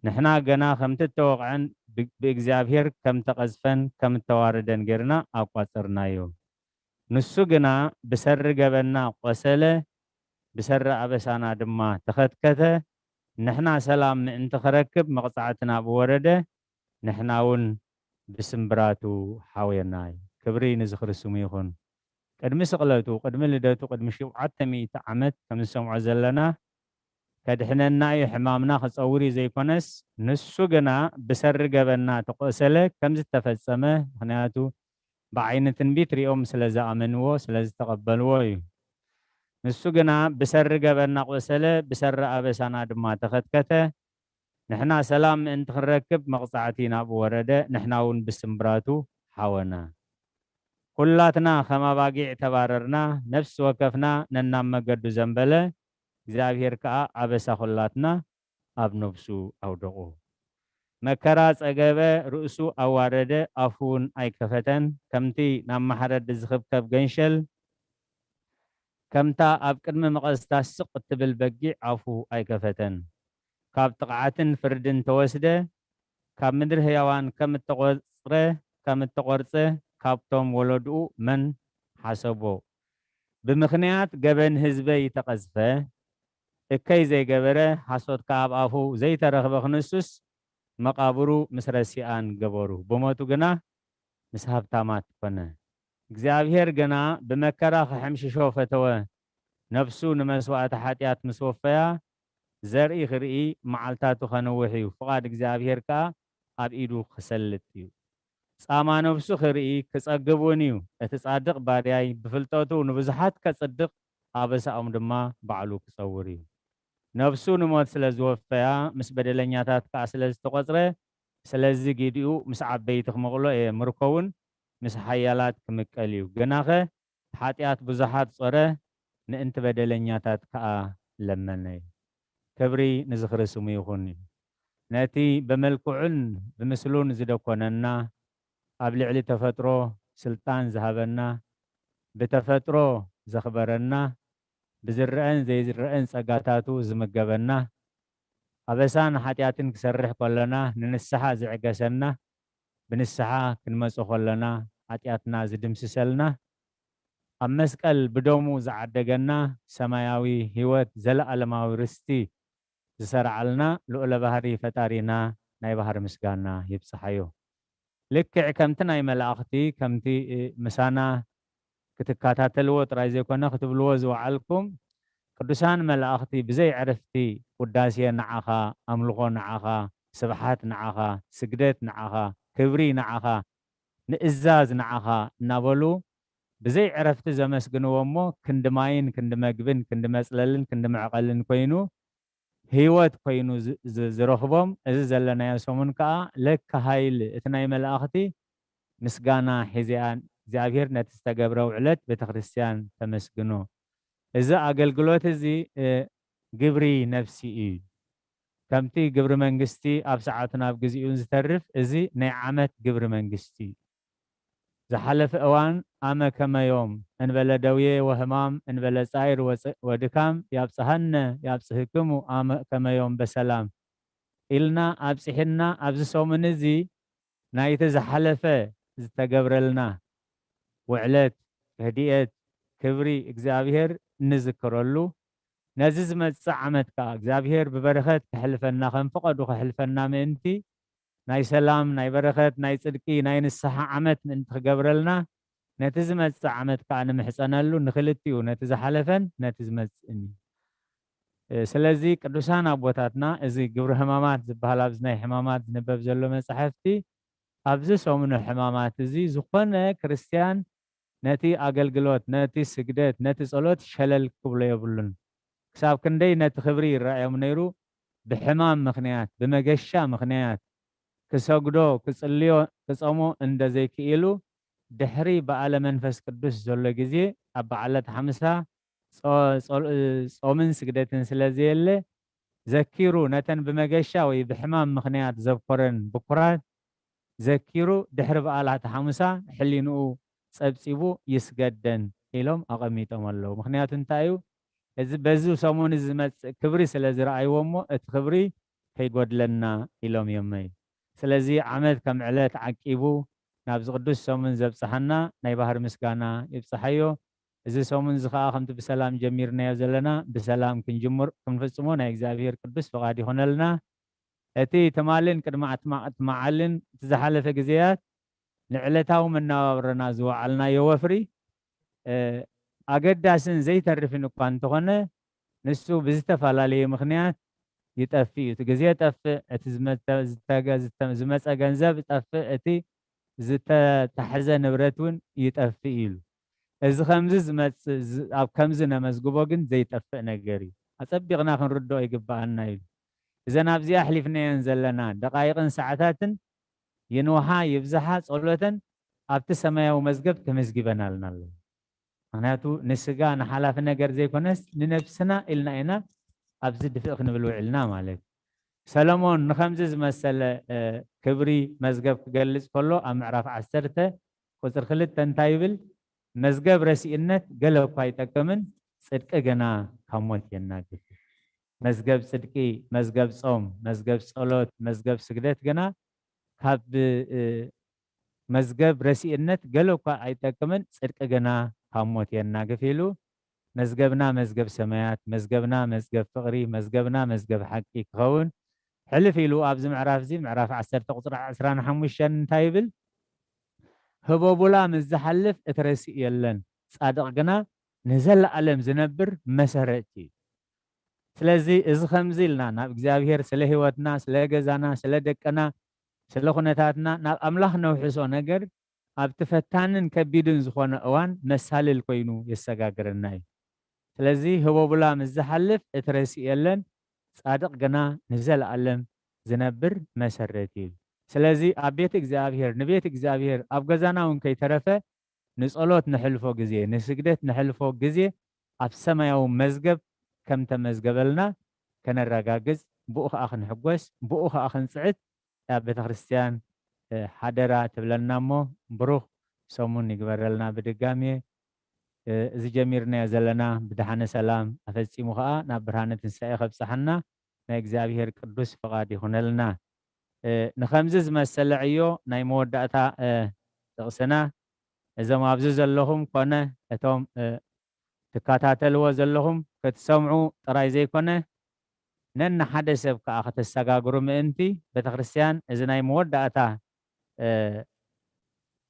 ንሕና ገና ከምቲ እተወቕዐን ብ-፣ ብእግዚኣብሔር ከም ተቐዝፈን ከም እተዋረደን ጌርና ኣቋጸርናዮ። ንሱ ግና ብሰሪ ገበንና ቆሰለ፣ ብሰሪ ኣበሳና ድማ ተኸትከተ። ንሕና ሰላም ምእንቲ ኽረክብ መቕጻዕቲ ናብኡ ወረደ፣ ንሕና እውን ብስምብራቱ ሓወየናይ። ክብሪ ንዝኽሪ ስሙ ይኹን። ቅድሚ ስቕለቱ፣ ቅድሚ ልደቱ፣ ቅድሚ ሸውዓተ ሚእቲ ዓመት ከም ዝሰምዖ ዘለና፣ ከድሕነና እዩ፣ ሕማምና ክጸውር እዩ ዘይኮነስ፣ ንሱ ግና ብሰሪ ገበንና ተቖሰለ፣ ከም ዝተፈጸመ፣ ምኽንያቱ ብዓይኒ ትንቢት ሪኦም ስለ ዝኣመንዎ፣ ስለ ዝተቐበልዎ እዩ። ንሱ ግና ብሰሪ ገበንና ቆሰለ፣ ብሰሪ ኣበሳና ድማ ተኸትከተ። ንሕና ሰላም ምእንቲ ክንረክብ መቕጻዕቲ ናብኡ ወረደ፣ ንሕና እውን ብስምብራቱ ሓወና። ኩላትና ከም ኣባጊዕ ተባረርና፣ ነፍሲ ወከፍና ነናብ መገዱ ዘንበለ፣ እግዚኣብሔር ከኣ ኣበሳ ኩላትና ኣብ ነፍሱ ኣውደቖ። መከራ ጸገበ፣ ርእሱ ኣዋረደ፣ ኣፉ እውን ኣይከፈተን። ከምቲ ናብ ማሕረዲ ዝኽብከብ ገንሸል፣ ከምታ ኣብ ቅድሚ መቐስታ ስቕ እትብል በጊዕ ኣፉ ኣይከፈተን። ካብ ጥቕዓትን ፍርድን ተወስደ፣ ካብ ምድሪ ህያዋን ከም እተቖጽረ፣ ከም እተቖርጸ፣ ካብቶም ወለድኡ መን ሓሰቦ? ብምኽንያት ገበን ህዝበይ ተቐዝፈ፣ እከይ ዘይገበረ፣ ሓሶት ከኣ ኣብ ኣፉ ዘይተረኽበ ክንሱስ፣ መቓብሩ ምስ ረሲኣን ገበሩ። ብሞቱ ግና ምስ ሃብታማት ኮነ። እግዚኣብሔር ግና ብመከራ ክሕምሽሾ ፈተወ። ነፍሱ ንመስዋእቲ ሓጢኣት ምስ ወፈያ፣ ዘርኢ ክርኢ መዓልታቱ ከንውሕ እዩ፣ ፍቓድ እግዚኣብሔር ከኣ ኣብ ኢዱ ክሰልጥ እዩ። ጻማ ነፍሱ ክርኢ ክጸግብ እውን እዩ። እቲ ጻድቕ ባርያይ ብፍልጠቱ ንብዙሓት ከጽድቕ፣ ኣበሳኦም ድማ ባዕሉ ክጸውር እዩ። ነፍሱ ንሞት ስለ ዝወፈያ፣ ምስ በደለኛታት ከኣ ስለ ዝተቖጽረ፣ ስለዚ ጊዲኡ ምስ ዓበይቲ ክምቕሎ እየ፣ ምርኮ እውን ምስ ሓያላት ክምቀል እዩ። ግናኸ ሓጢኣት ብዙሓት ጾረ፣ ምእንቲ በደለኛታት ከኣ ለመነ። ክብሪ ንዝኽሪ ስሙ ይኹን። ነቲ ብመልክዑን ብምስሉን ዝደኮነና፣ ኣብ ልዕሊ ተፈጥሮ ስልጣን ዝሃበና፣ ብተፈጥሮ ዘኽበረና፣ ብዝረአን ዘይዝረአን ጸጋታቱ ዝምገበና፣ ኣበሳን ሓጢኣትን ክሰርሕ ከሎና ንንስሓ ዝዕገሰና፣ ብንስሓ ክንመጾ ከሎና ሓጢኣትና ዝድምስሰልና፣ ኣብ መስቀል ብደሙ ዝዓደገና፣ ሰማያዊ ህይወት፣ ዘለኣለማዊ ርስቲ ዝሰርዓልና ልዑለ ባህሪ ፈጣሪና ናይ ባህሪ ምስጋና ይብጽሓዮ። ልክዕ ከምቲ ናይ መላእኽቲ፣ ከምቲ፣ እ፣ ምሳና ክትከታተልዎ ጥራይ ዘይኮነ ክትብልዎ ዝወዓልኩም፣ ቅዱሳን መላእኽቲ ብዘይ ዕረፍቲ ውዳሴ ንዓኻ፣ ኣምልኾ ንዓኻ፣ ስብሓት ንዓኻ፣ ስግደት ንዓኻ፣ ክብሪ ንዓኻ፣ ምእዛዝ ንዓኻ እናበሉ ብዘይ ዕረፍቲ ዘመስግንዎ እሞ፣ ክንዲ ማይን ክንዲ መግብን ክንዲ መጽለልን ክንዲ መዕቐልን ኮይኑ፣ ህይወት ኮይኑ ዝ-፣ ዝ-፣ ዝረኽቦም፣ እዚ ዘለናዮ ሰሙን ከኣ ለካ ሃይል እቲ ናይ መላእኽቲ ምስጋና ሒዘ እያ። እግዚኣብሔር ነቲ ዝተገብረ ውዕለት ቤተ ክርስቲያን ተመስግኖ። እዚ ኣገልግሎት እዚ፣ እ፣ ግብሪ ነፍሲ እዩ። ከምቲ ግብሪ መንግስቲ ኣብ ሰዓቱን ኣብ ግዚኡን ዝተርፍ፣ እዚ ናይ ዓመት ግብሪ መንግስቲ እዩ። ዝሓለፈ እዋን ኣመ ከመዮም፣ እንበለ ደዌ ወሕማም፣ እንበለ ጻይር ወጽ-፣ ወድካም፣ ያብጽሐነ፣ ያብጽሕክሙ ኣመ ከመዮም በሰላም ኢልና ኣብጺሕና፣ ኣብዚ ሰሙን እዚ ናይቲ ዝሓለፈ ዝተገብረልና ውዕለት፣ ረድኤት፣ ክብሪ እግዚኣብሔር እንዝክረሉ፣ ነዚ ዝመጽእ ዓመት ከኣ እግዚኣብሔር ብበረኸት ከሕልፈና፣ ከም ፍቐዱ ከሕልፈና ምእንቲ፣ ናይ ሰላም፣ ናይ በረኸት፣ ናይ ጽድቂ፣ ናይ ንስሓ ዓመት ምእንቲ ክገብረልና፣ ነቲ ዝመጽእ ዓመት ከኣ ንምሕጸነሉ ንኽልቲኡ፣ ነቲ ዝሓለፈን ነቲ ዝመጽእን እዩ። እ፣ ስለዚ ቅዱሳን ኣቦታትና እዚ ግብሪ ሕማማት ዝበሃል ኣብዚ ናይ ሕማማት ዝንበብ ዘሎ መጻሕፍቲ ኣብዚ ሰሙነ ሕማማት እዚ ዝኾነ ክርስትያን ነቲ ኣገልግሎት፣ ነቲ ስግደት፣ ነቲ ጸሎት ሸለል ክብሎ የብሉን። ክሳብ ክንደይ ነቲ ክብሪ ይረኣዮም ነይሩ፣ ብሕማም ምኽንያት፣ ብመገሻ ምኽንያት ክሰግዶ፣ ክጽልዮ፣ ክጸሞ እንደ ዘይክኢሉ፣ ድሕሪ በዓለ መንፈስ ቅዱስ ዘሎ ግዜ ኣብ በዓላት ሓምሳ ጾ-፣ ጾል-፣ ጾምን ስግደትን ስለ ዘየለ፣ ዘኪሩ ነተን ብመገሻ ወይ ብሕማም ምኽንያት ዘብኮረን ብኩራት ዘኪሩ ድሕሪ በዓላት ሓሙሳ ሕሊንኡ ጸብጺቡ ይስገደን ኢሎም ኣቐሚጦም ኣለዉ። ምኽንያቱ እንታይ እዩ? እዚ በዚ ሰሙን እዚ ዝመጽእ ክብሪ ስለ ዝረኣይዎ እሞ እቲ ክብሪ ከይጎድለና ኢሎም እዮም እዩ። ስለዚ ዓመት ከም ዕለት ዓቂቡ ናብዚ ቅዱስ ሰሙን ዘብጽሓና ናይ ባህር ምስጋና ይብጽሓዮ። እዚ ሰሙን እዚ ኸኣ ከምቲ ብሰላም ጀሚርናዮ ዘለና ብሰላም ክንጅምር ክንፍጽሞ ናይ እግዚኣብሔር ቅዱስ ፍቓድ ይኹነልና። እቲ ትማልን ቅድሚ ኣትማ-፣ ትማዓልን እቲ ዝሓለፈ ግዜያት ንዕለታዊ መነባብሮና ዝወዓልናዮ ወፍሪ፣ እ፣ ኣገዳስን ዘይተርፍን እኳ እንተኾነ፣ ንሱ ብዝተፈላለየ ምኽንያት ይጠፍእ እዩ። እቲ ግዜ ይጠፍእ፣ እቲ ዝመተ-፣ ዝተገ-፣ ዝተ-፣ ዝመጸ ገንዘብ ይጠፍእ፣ እቲ ዝተታሕዘ ንብረት እውን ይጠፍእ ኢሉ። እዚ ከምዚ ዝመጽእ፣ ዝ-፣ ኣብ ከምዚ ነመዝግቦ ግን ዘይጠፍእ ነገር እዩ። ኣጸቢቕና ክንርድኦ ይግብኣና ኢሉ። እዘን ኣብዚኣ ኣሕሊፍናየን ዘለና ደቓይቕን ሰዓታትን ይንውሓ ይብዝሓ ጸሎተን ኣብቲ ሰማያዊ መዝገብ ተመዝጊበናልና ኣለዋ። ምኽንያቱ ንስጋ ንሓላፊ ነገር ዘይኮነስ ንነብስና ኢልና ኢና ኣብዚ ድፍእ ክንብል ውዒልና ማለት እዩ። ሰሎሞን ንኸምዚ ዝመሰለ፣ እ፣ ክብሪ መዝገብ ክገልጽ ከሎ ኣብ ምዕራፍ ዓሰርተ ቁጽሪ ክልተ እንታይ ይብል? "መዝገብ ረሲእነት ገለ እኳ ኣይጠቅምን፣ ጽድቂ ግና ካብ ሞት የናግፍ። መዝገብ ጽድቂ፣ መዝገብ ጾም፣ መዝገብ ጸሎት፣ መዝገብ ስግደት ግና ካብ፣ እ፣ መዝገብ ረሲእነት ገለ እኳ ኣይጠቅምን፣ ጽድቂ ግና ካብ ሞት የናግፍ" ኢሉ፣ መዝገብና መዝገብ ሰማያት፣ መዝገብና መዝገብ ፍቕሪ፣ መዝገብና መዝገብ ሓቂ ክኸውን፣ ሕልፍ ኢሉ ኣብዚ ምዕራፍ እዚ፣ ምዕራፍ ዓሰርተ ቁጽሪ ዕስራን ሓሙሽተን እንታይ ይብል? "ህቦቡላ ምስ ዝሓልፍ እቲ ረሲእ የለን፣ ጻድቕ ግና ንዘለኣለም ዝነብር መሰረት እዩ።" ስለዚ እዚ ከምዚ ኢልና ናብ እግዚኣብሔር ስለ ህይወትና፣ ስለ ገዛና፣ ስለ ደቅና፣ ስለ ኩነታትና ናብ ኣምላኽ ነውሕሶ ነገር ኣብቲ ፈታንን ከቢድን ዝኾነ እዋን መሳልል ኮይኑ የሰጋግረና እዩ። ስለዚ ህቦቡላ ምስ ዝሓልፍ እቲ ረሲእ የለን፣ ጻድቕ ግና ንዘለኣለም ዝነብር መሰረት እዩ። ስለዚ ኣብ ቤት እግዚኣብሔር፣ ንቤት እግዚኣብሔር፣ ኣብ ገዛና እውን ከይተረፈ ንጸሎት ነሕልፎ ግዜ፣ ንስግደት ነሕልፎ ግዜ ኣብ ሰማያዊ መዝገብ ከም ተመዝገበልና ከነረጋግጽ፣ ብኡ ኸኣ ክንሕጎስ፣ ብኡ ኸኣ ክንጽዕት እታ ቤተ ክርስቲያን፣ እ፣ ሓደራ ትብለና እሞ፣ ብሩኽ ሰሙን ይግበረልና ብድጋሜ። እ፣ እዚ ጀሚርናዮ ዘለና ብደሓነ ሰላም ኣፈጺሙ ኸኣ ናብ ብርሃነ ትንሳኤ ከብጽሓና ናይ እግዚኣብሔር ቅዱስ ፍቓድ ይኹነልና። እ፣ ንኸምዚ ዝመሰለ ዕዮ ናይ መወዳእታ፣ እ፣ ጥቕስና፣ እዞም ኣብዚ ዘለኹም ኮነ እቶም፣ እ፣ ትከታተልዎ ዘለኹም ክትሰምዑ ጥራይ ዘይኮነ፣ ነንሓደ ሰብ ከኣ ከተሰጋግሩ ምእንቲ፣ ቤተክርስትያን እዚ ናይ መወዳእታ፣ እ፣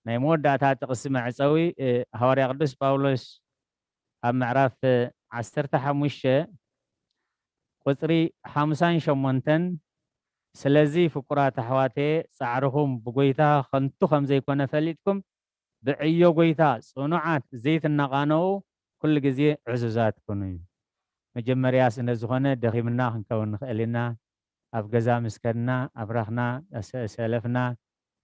ናይ መወዳእታ ጥቕሲ መዕጸዊ፣ እ፣ ሃዋርያ ቅዱስ ጳውሎስ ኣብ ምዕራፍ፣ እ፣ ዓሰርተ ሓሙሽተ ቁጽሪ ሓምሳን ሸሞንተን፣ "ስለዚ ፍቁራት ኣሕዋተየ፣ ጻዕርኹም ብጎይታ ኸንቱ ከም ዘይኮነ ፈሊጥኩም፣ ብዕዮ ጎይታ ጽኑዓት ዘይትነቓነቑ፣ ኩሉ ግዜ ዕዙዛት ኩኑ" እዩ። መጀመርያ ስለ ዝኾነ ደኺምና ክንከውን ንኽእል ኢና። ኣብ ገዛ ምስ ከድና፣ ኣብራኽና፣ ሰ-፣ ሰለፍና፣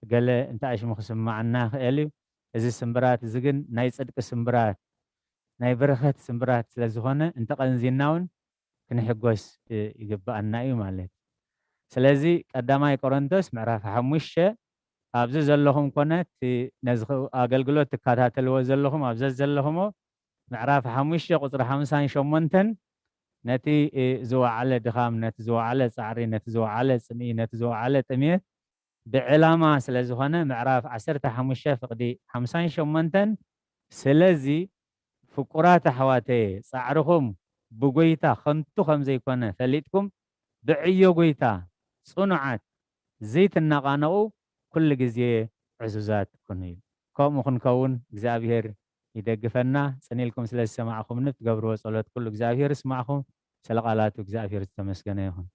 ገለ እንተ ኣሽሙ ክስምዓና ይኽእል እዩ። እዚ ስምብራት እዚ ግን ናይ ጽድቂ ስምብራት፣ ናይ በረኸት ስምብራት ስለ ዝኾነ፣ እንተቐንዚና እውን ክንሕጎስ፣ እ፣ ይግብኣና እዩ ማለት። ስለዚ ቀዳማይ ቆሮንቶስ ምዕራፍ ሓሙሽተ ኣብዚ ዘለኹም ኮነ እቲ ነዚ ኽ-፣ ኣገልግሎት ትከታተልዎ ዘለኹም፣ ኣብ ዘዘለኹሞ ምዕራፍ ሓሙሽተ ቁጽሪ ሓምሳን ሸሞንተን ነቲ፣ እ፣ ዝወዓለ ድኻም፣ ነቲ ዝወዓለ ጻዕሪ፣ ነቲ ዝወዓለ ጽምኢ፣ ነቲ ዝወዓለ ጥሜት ብዕላማ ስለ ዝኾነ ምዕራፍ ዓሰርተ ሓሙሽተ ፍቕዲ ሓምሳን ሸሞንተን፣ "ስለዚ ፍቁራት ኣሕዋተየ፣ ጻዕርኹም ብጎይታ ኸንቱ ከም ዘይኮነ ፈሊጥኩም፣ ብዕዮ ጎይታ ጽኑዓት ዘይትነቓነቑ፣ ኩሉ ግዜ ዕዙዛት ኩኑ" እዩ። ከምኡ ክንከውን እግዚኣብሔር ይደግፈና። ጽን ኢልኩም ስለ ዝሰማዕኹምኒ፣ ብትገብርዎ ጸሎት ኩሉ እግዚኣብሔር ይስማዕኹም። ስለ ቃላቱ እግዚኣብሔር ዝተመስገነ ይኹን።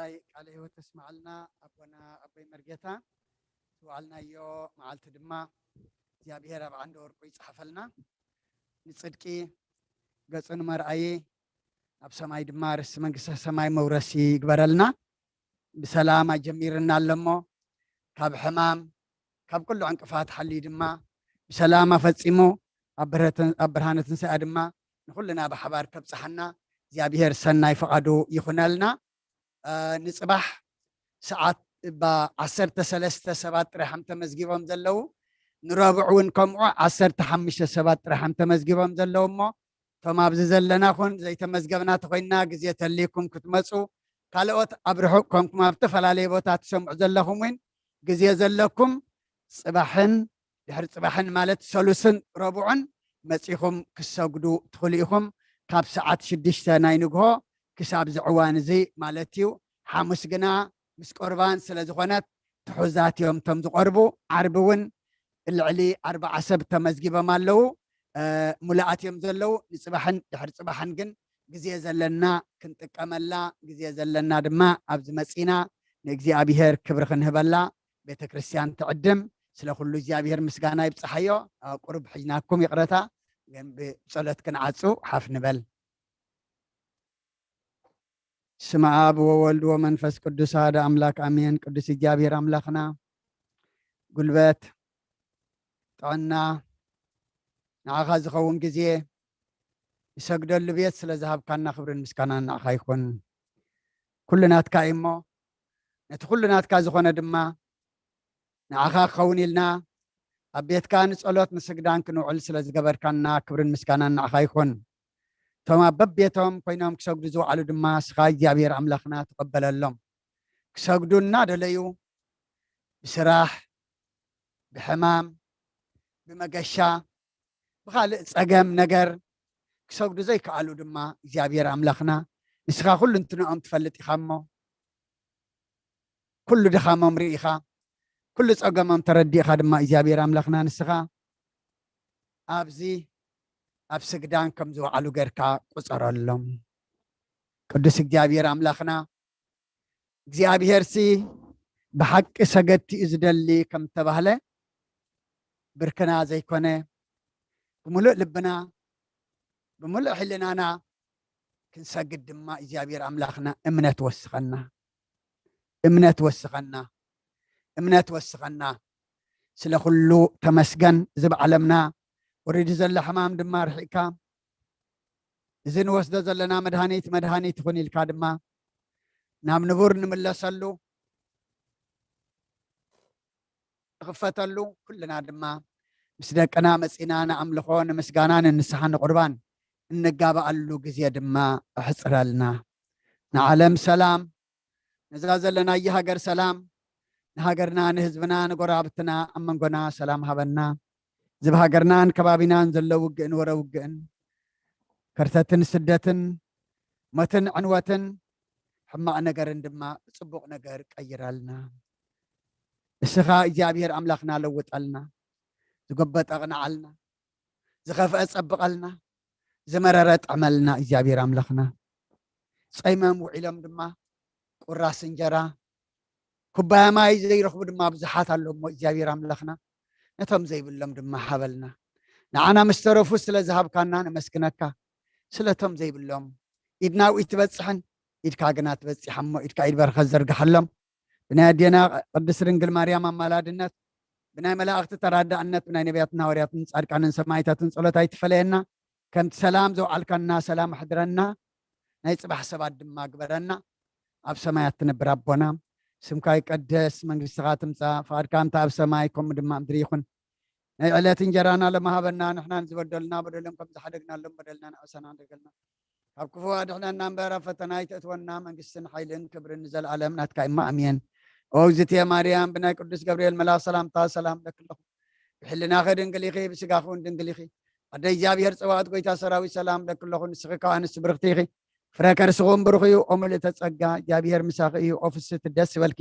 ቃለ ሕይወት ተስማዓልና ኣቦና ኣቦይ መርጌታ። ዝወዓልናዮ መዓልቲ ድማ እግዚኣብሔር ኣብ ዓንዲ ወርቁ ይጽሓፈልና። ንጽድቂ ገጹ ንመርኣዪ፣ ኣብ ሰማይ ድማ ርስቲ መንግስተ ሰማይ መውረሲ ይግበረልና። ብሰላም ኣጀሚርና ኣለሞ፣ ካብ ሕማም ካብ ኩሉ ዕንቅፋት ሓልዩ ድማ ብሰላም ኣፈጺሙ ኣብ ብርሃነ ትንሳኤ ድማ ንኹልና ብሓባር ከብጽሓና እግዚኣብሔር ሰናይ ፍቓዱ ይኹነልና። ንጽባሕ ሰዓት እባ ዓሰርተ ሰለስተ ሰባት ጥራሕ እዮም ተመዝጊቦም ዘለዉ። ንረቡዕ እውን ከምኡ ዓሰርተ ሓሙሽተ ሰባት ጥራሕ እዮም ተመዝጊቦም ዘለዉ። እሞ እቶም ኣብዚ ዘለና ኹን ዘይተመዝገብና ተኾይንና ግዜ ተልይኩም ክትመፁ፣ ካልኦት ኣብ ርሑቕ ኮንኩም ኣብ ዝተፈላለየ ቦታ ትሰምዑ ዘለኹም እውን ግዜ ዘለኩም ጽባሕን ድሕሪ ጽባሕን ማለት ሰሉስን ረቡዕን መጺኹም ክሰግዱ ትኽእሉ ኢኹም። ካብ ሰዓት ሽዱሽተ ናይ ንግሆ ክሳብ እዚ እዋን እዚ ማለት እዩ። ሓሙስ ግና ምስ ቁርባን ስለ ዝኾነት ትሑዛት እዮም እቶም ዝቐርቡ። ዓርቢ እውን ልዕሊ ኣርባዓ ሰብ ተመዝጊቦም ኣለዉ። ሙሉኣት እዮም ዘለዉ። ንጽባሕን ድሕሪ ጽባሕን ግን ግዜ ዘለና ክንጥቀመላ፣ ግዜ ዘለና ድማ ኣብዚ መጺና ንእግዚኣብሔር ክብሪ ክንህበላ ቤተ ክርስቲያን ትዕድም። ስለ ኩሉ እግዚኣብሔር ምስጋና ይብጽሓዮ። ቁሩብ ሕጅናኩም ይቕረታ፣ ግን ብጸሎት ክንዓጹ ሓፍ ንበል። ስመ ኣብ ወወልድ ወመንፈስ ቅዱስ ኣሐደ ኣምላክ ኣሜን። ቅዱስ እግዚኣብሔር ኣምላኽና ጉልበት፣ ጥዕና፣ ንዓኻ ዝኸውን ግዜ ንሰግደሉ ቤት ስለ ዝሃብካና ክብርን ምስጋናን ንዓኻ ይኹን። ኩሉ ናትካ እዩ እሞ ነቲ ኩሉ ናትካ ዝኾነ ድማ ንዓኻ ክኸውን ኢልና ኣብ ቤትካ ንጸሎት ንስግዳን ክንውዕል ስለ ዝገበርካና ክብርን ምስጋናን ንዓኻ ይኹን። እቶም ኣብ በቤቶም ኮይኖም ክሰግዱ ዝወዓሉ ድማ ንስኻ እግዚኣብሔር ኣምላኽና ተቐበለሎም። ክሰግዱ እናደለዩ ብስራሕ፣ ብሕማም፣ ብመገሻ፣ ብኻልእ ጸገም ነገር ክሰግዱ ዘይከኣሉ ድማ እግዚኣብሔር ኣምላኽና ንስኻ ኩሉ እንትንኦም ትፈልጥ ኢኻ እሞ ኩሉ ድኻሞም ርኢኻ፣ ኩሉ ጸገሞም ተረዲእኻ ድማ እግዚኣብሔር ኣምላኽና ንስኻ ኣብዚ ኣብ ስግዳን ከም ዝወዓሉ ጌርካ ቁጸረሎም። ቅዱስ እግዚኣብሔር ኣምላኽና እግዚኣብሔርሲ ብሓቂ ሰገድቲ እዩ ዝደሊ ከም ተባህለ ብርክና ዘይኮነ ብምሉእ ልብና ብምሉእ ሕልናና ክንሰግድ ድማ እግዚኣብሔር ኣምላኽና እምነት ወስኸና፣ እምነት ወስኸና፣ እምነት ወስኸና። ስለ ኩሉ ተመስገን። እዚ ብዓለምና ወሪዱ ዘሎ ሕማም ድማ ርሒቕካ፣ እዚ ንወስዶ ዘለና መድሃኒት መድሃኒት ይኹን ኢልካ ድማ ናብ ንቡር ንምለሰሉ ንኽፈተሉ ኩልና ድማ ምስ ደቅና መጺና ንኣምልኾ ንምስጋና ንንስሓ ንቁርባን እንጋባኣሉ ግዜ ድማ ኣሕጽረልና። ንዓለም ሰላም፣ ነዛ ዘለናያ ሃገር ሰላም፣ ንሃገርና ንህዝብና ንጎረባብትና ኣብ መንጎና ሰላም ሃበና። እዚ ብሃገርናን ከባቢናን ዘሎ ውግእን ወረ ውግእን ከርተትን ስደትን ሞትን ዕንወትን ሕማቕ ነገርን ድማ ብጽቡቕ ነገር ቀይረልና። እስኻ እግዚኣብሔር ኣምላኽና ለውጠልና፣ ዝጎበጠ ኣቕንዓልና፣ ዝኸፍአ ጸብቐልና፣ ዝመረረ ጥዕመልና እግዚኣብሔር ኣምላኽና። ጸይሞም ውዒሎም ድማ ቁራስ እንጀራ ኩባያ ማይ ዘይረኽቡ ድማ ብዙሓት ኣለዉ እሞ እግዚኣብሔር ኣምላኽና ነቶም ዘይብሎም ድማ ሃበልና። ንዓና ምስ ተረፉ ስለ ዝሃብካና ነመስግነካ። ስለቶም ዘይብሎም ኢድና ውኢት ትበጽሕን ኢድካ ግና ትበጽሓ እሞ ኢድካ ኢድ በረኸት ዘርግሓሎም። ብናይ ኣዴና ቅድስት ድንግል ማርያም ኣማላድነት፣ ብናይ መላእኽቲ ተራዳእነት፣ ብናይ ነቢያትን ሃዋርያትን ጻድቃንን ሰማዕታትን ጸሎት ኣይትፈለየና። ከምቲ ሰላም ዘውዓልካና ሰላም ኣሕድረና። ናይ ጽባሕ ሰባት ድማ ግበረና። ኣብ ሰማያት ትነብር ኣቦና፣ ስምካ ይቀደስ፣ መንግስትኻ ትምጻእ፣ ፍቓድካ እንተ ኣብ ሰማይ ከምኡ ድማ ኣብ ምድሪ ይኹን። ናይ ዕለት እንጀራና ሎሚ ሃበና፣ ንሕና ንዝበደሉና በደሎም ከም ዝሓደግናሎም በደልና ንኣእሰና ንደገልና። ካብ ክፉ ኣድሕነና እምበር ኣብ ፈተና ኣይተእትወና፣ መንግስትን ሓይልን ክብርን ንዘለኣለም ናትካ እማ ኣሜን። ኦ እግዝእትየ ማርያም፣ ብናይ ቅዱስ ገብርኤል መልኣኽ ሰላምታ ሰላም እብለኪ ኣለኹ። ብሕልናኺ ድንግል ኢኺ፣ ብስጋኺ እውን ድንግል ኢኺ። ኣደ እግዚኣብሔር ጸባኦት፣ ጎይታ ሰራዊት ሰላም እብለኪ ኣለኹ። ንስኺ ካብ ኣንስቲ ብርኽቲ ኢኺ፣ ፍረ ከርስኺ እውን ብሩኽ እዩ። ኦ ምልእተ ጸጋ፣ እግዚኣብሔር ምሳኺ እዩ። ኦ ፍስሕቲ ደስ ይበልኪ፣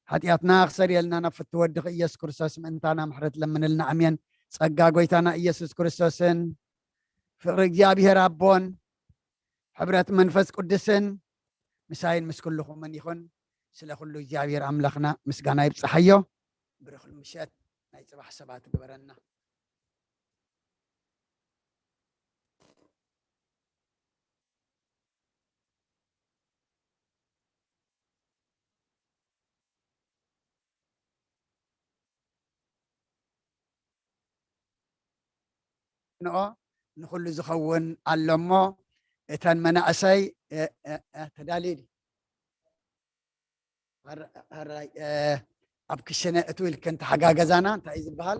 ሓጢኣትና ክሰርየልና ናብ ፍትው ወድኺ ኢየሱስ ክርስቶስ ምእንታና ምሕረት ለምንልና። ኣሜን። ጸጋ ጎይታና ኢየሱስ ክርስቶስን ፍቕሪ እግዚኣብሔር ኣቦን ሕብረት መንፈስ ቅዱስን ምሳይን ምስ ኩልኹምን ይኹን። ስለ ኩሉ እግዚኣብሔር ኣምላኽና ምስጋና ይብጽሓዮ። ብሩኽ ምሸት ናይ ጽባሕ ሰባት ግበረና። ንኦ ንኹሉ ዝኸውን ኣሎ እሞ፣ እተን መናእሰይ፣ እ፣ እ፣ እ፣ ተዳልዩ ድዩ? ሀር-፣ ሀራይ፣ እ፣ ኣብ ክሽነ እትው ኢልክን ተሓጋገዛና እንታይ እዩ ዝበሃል?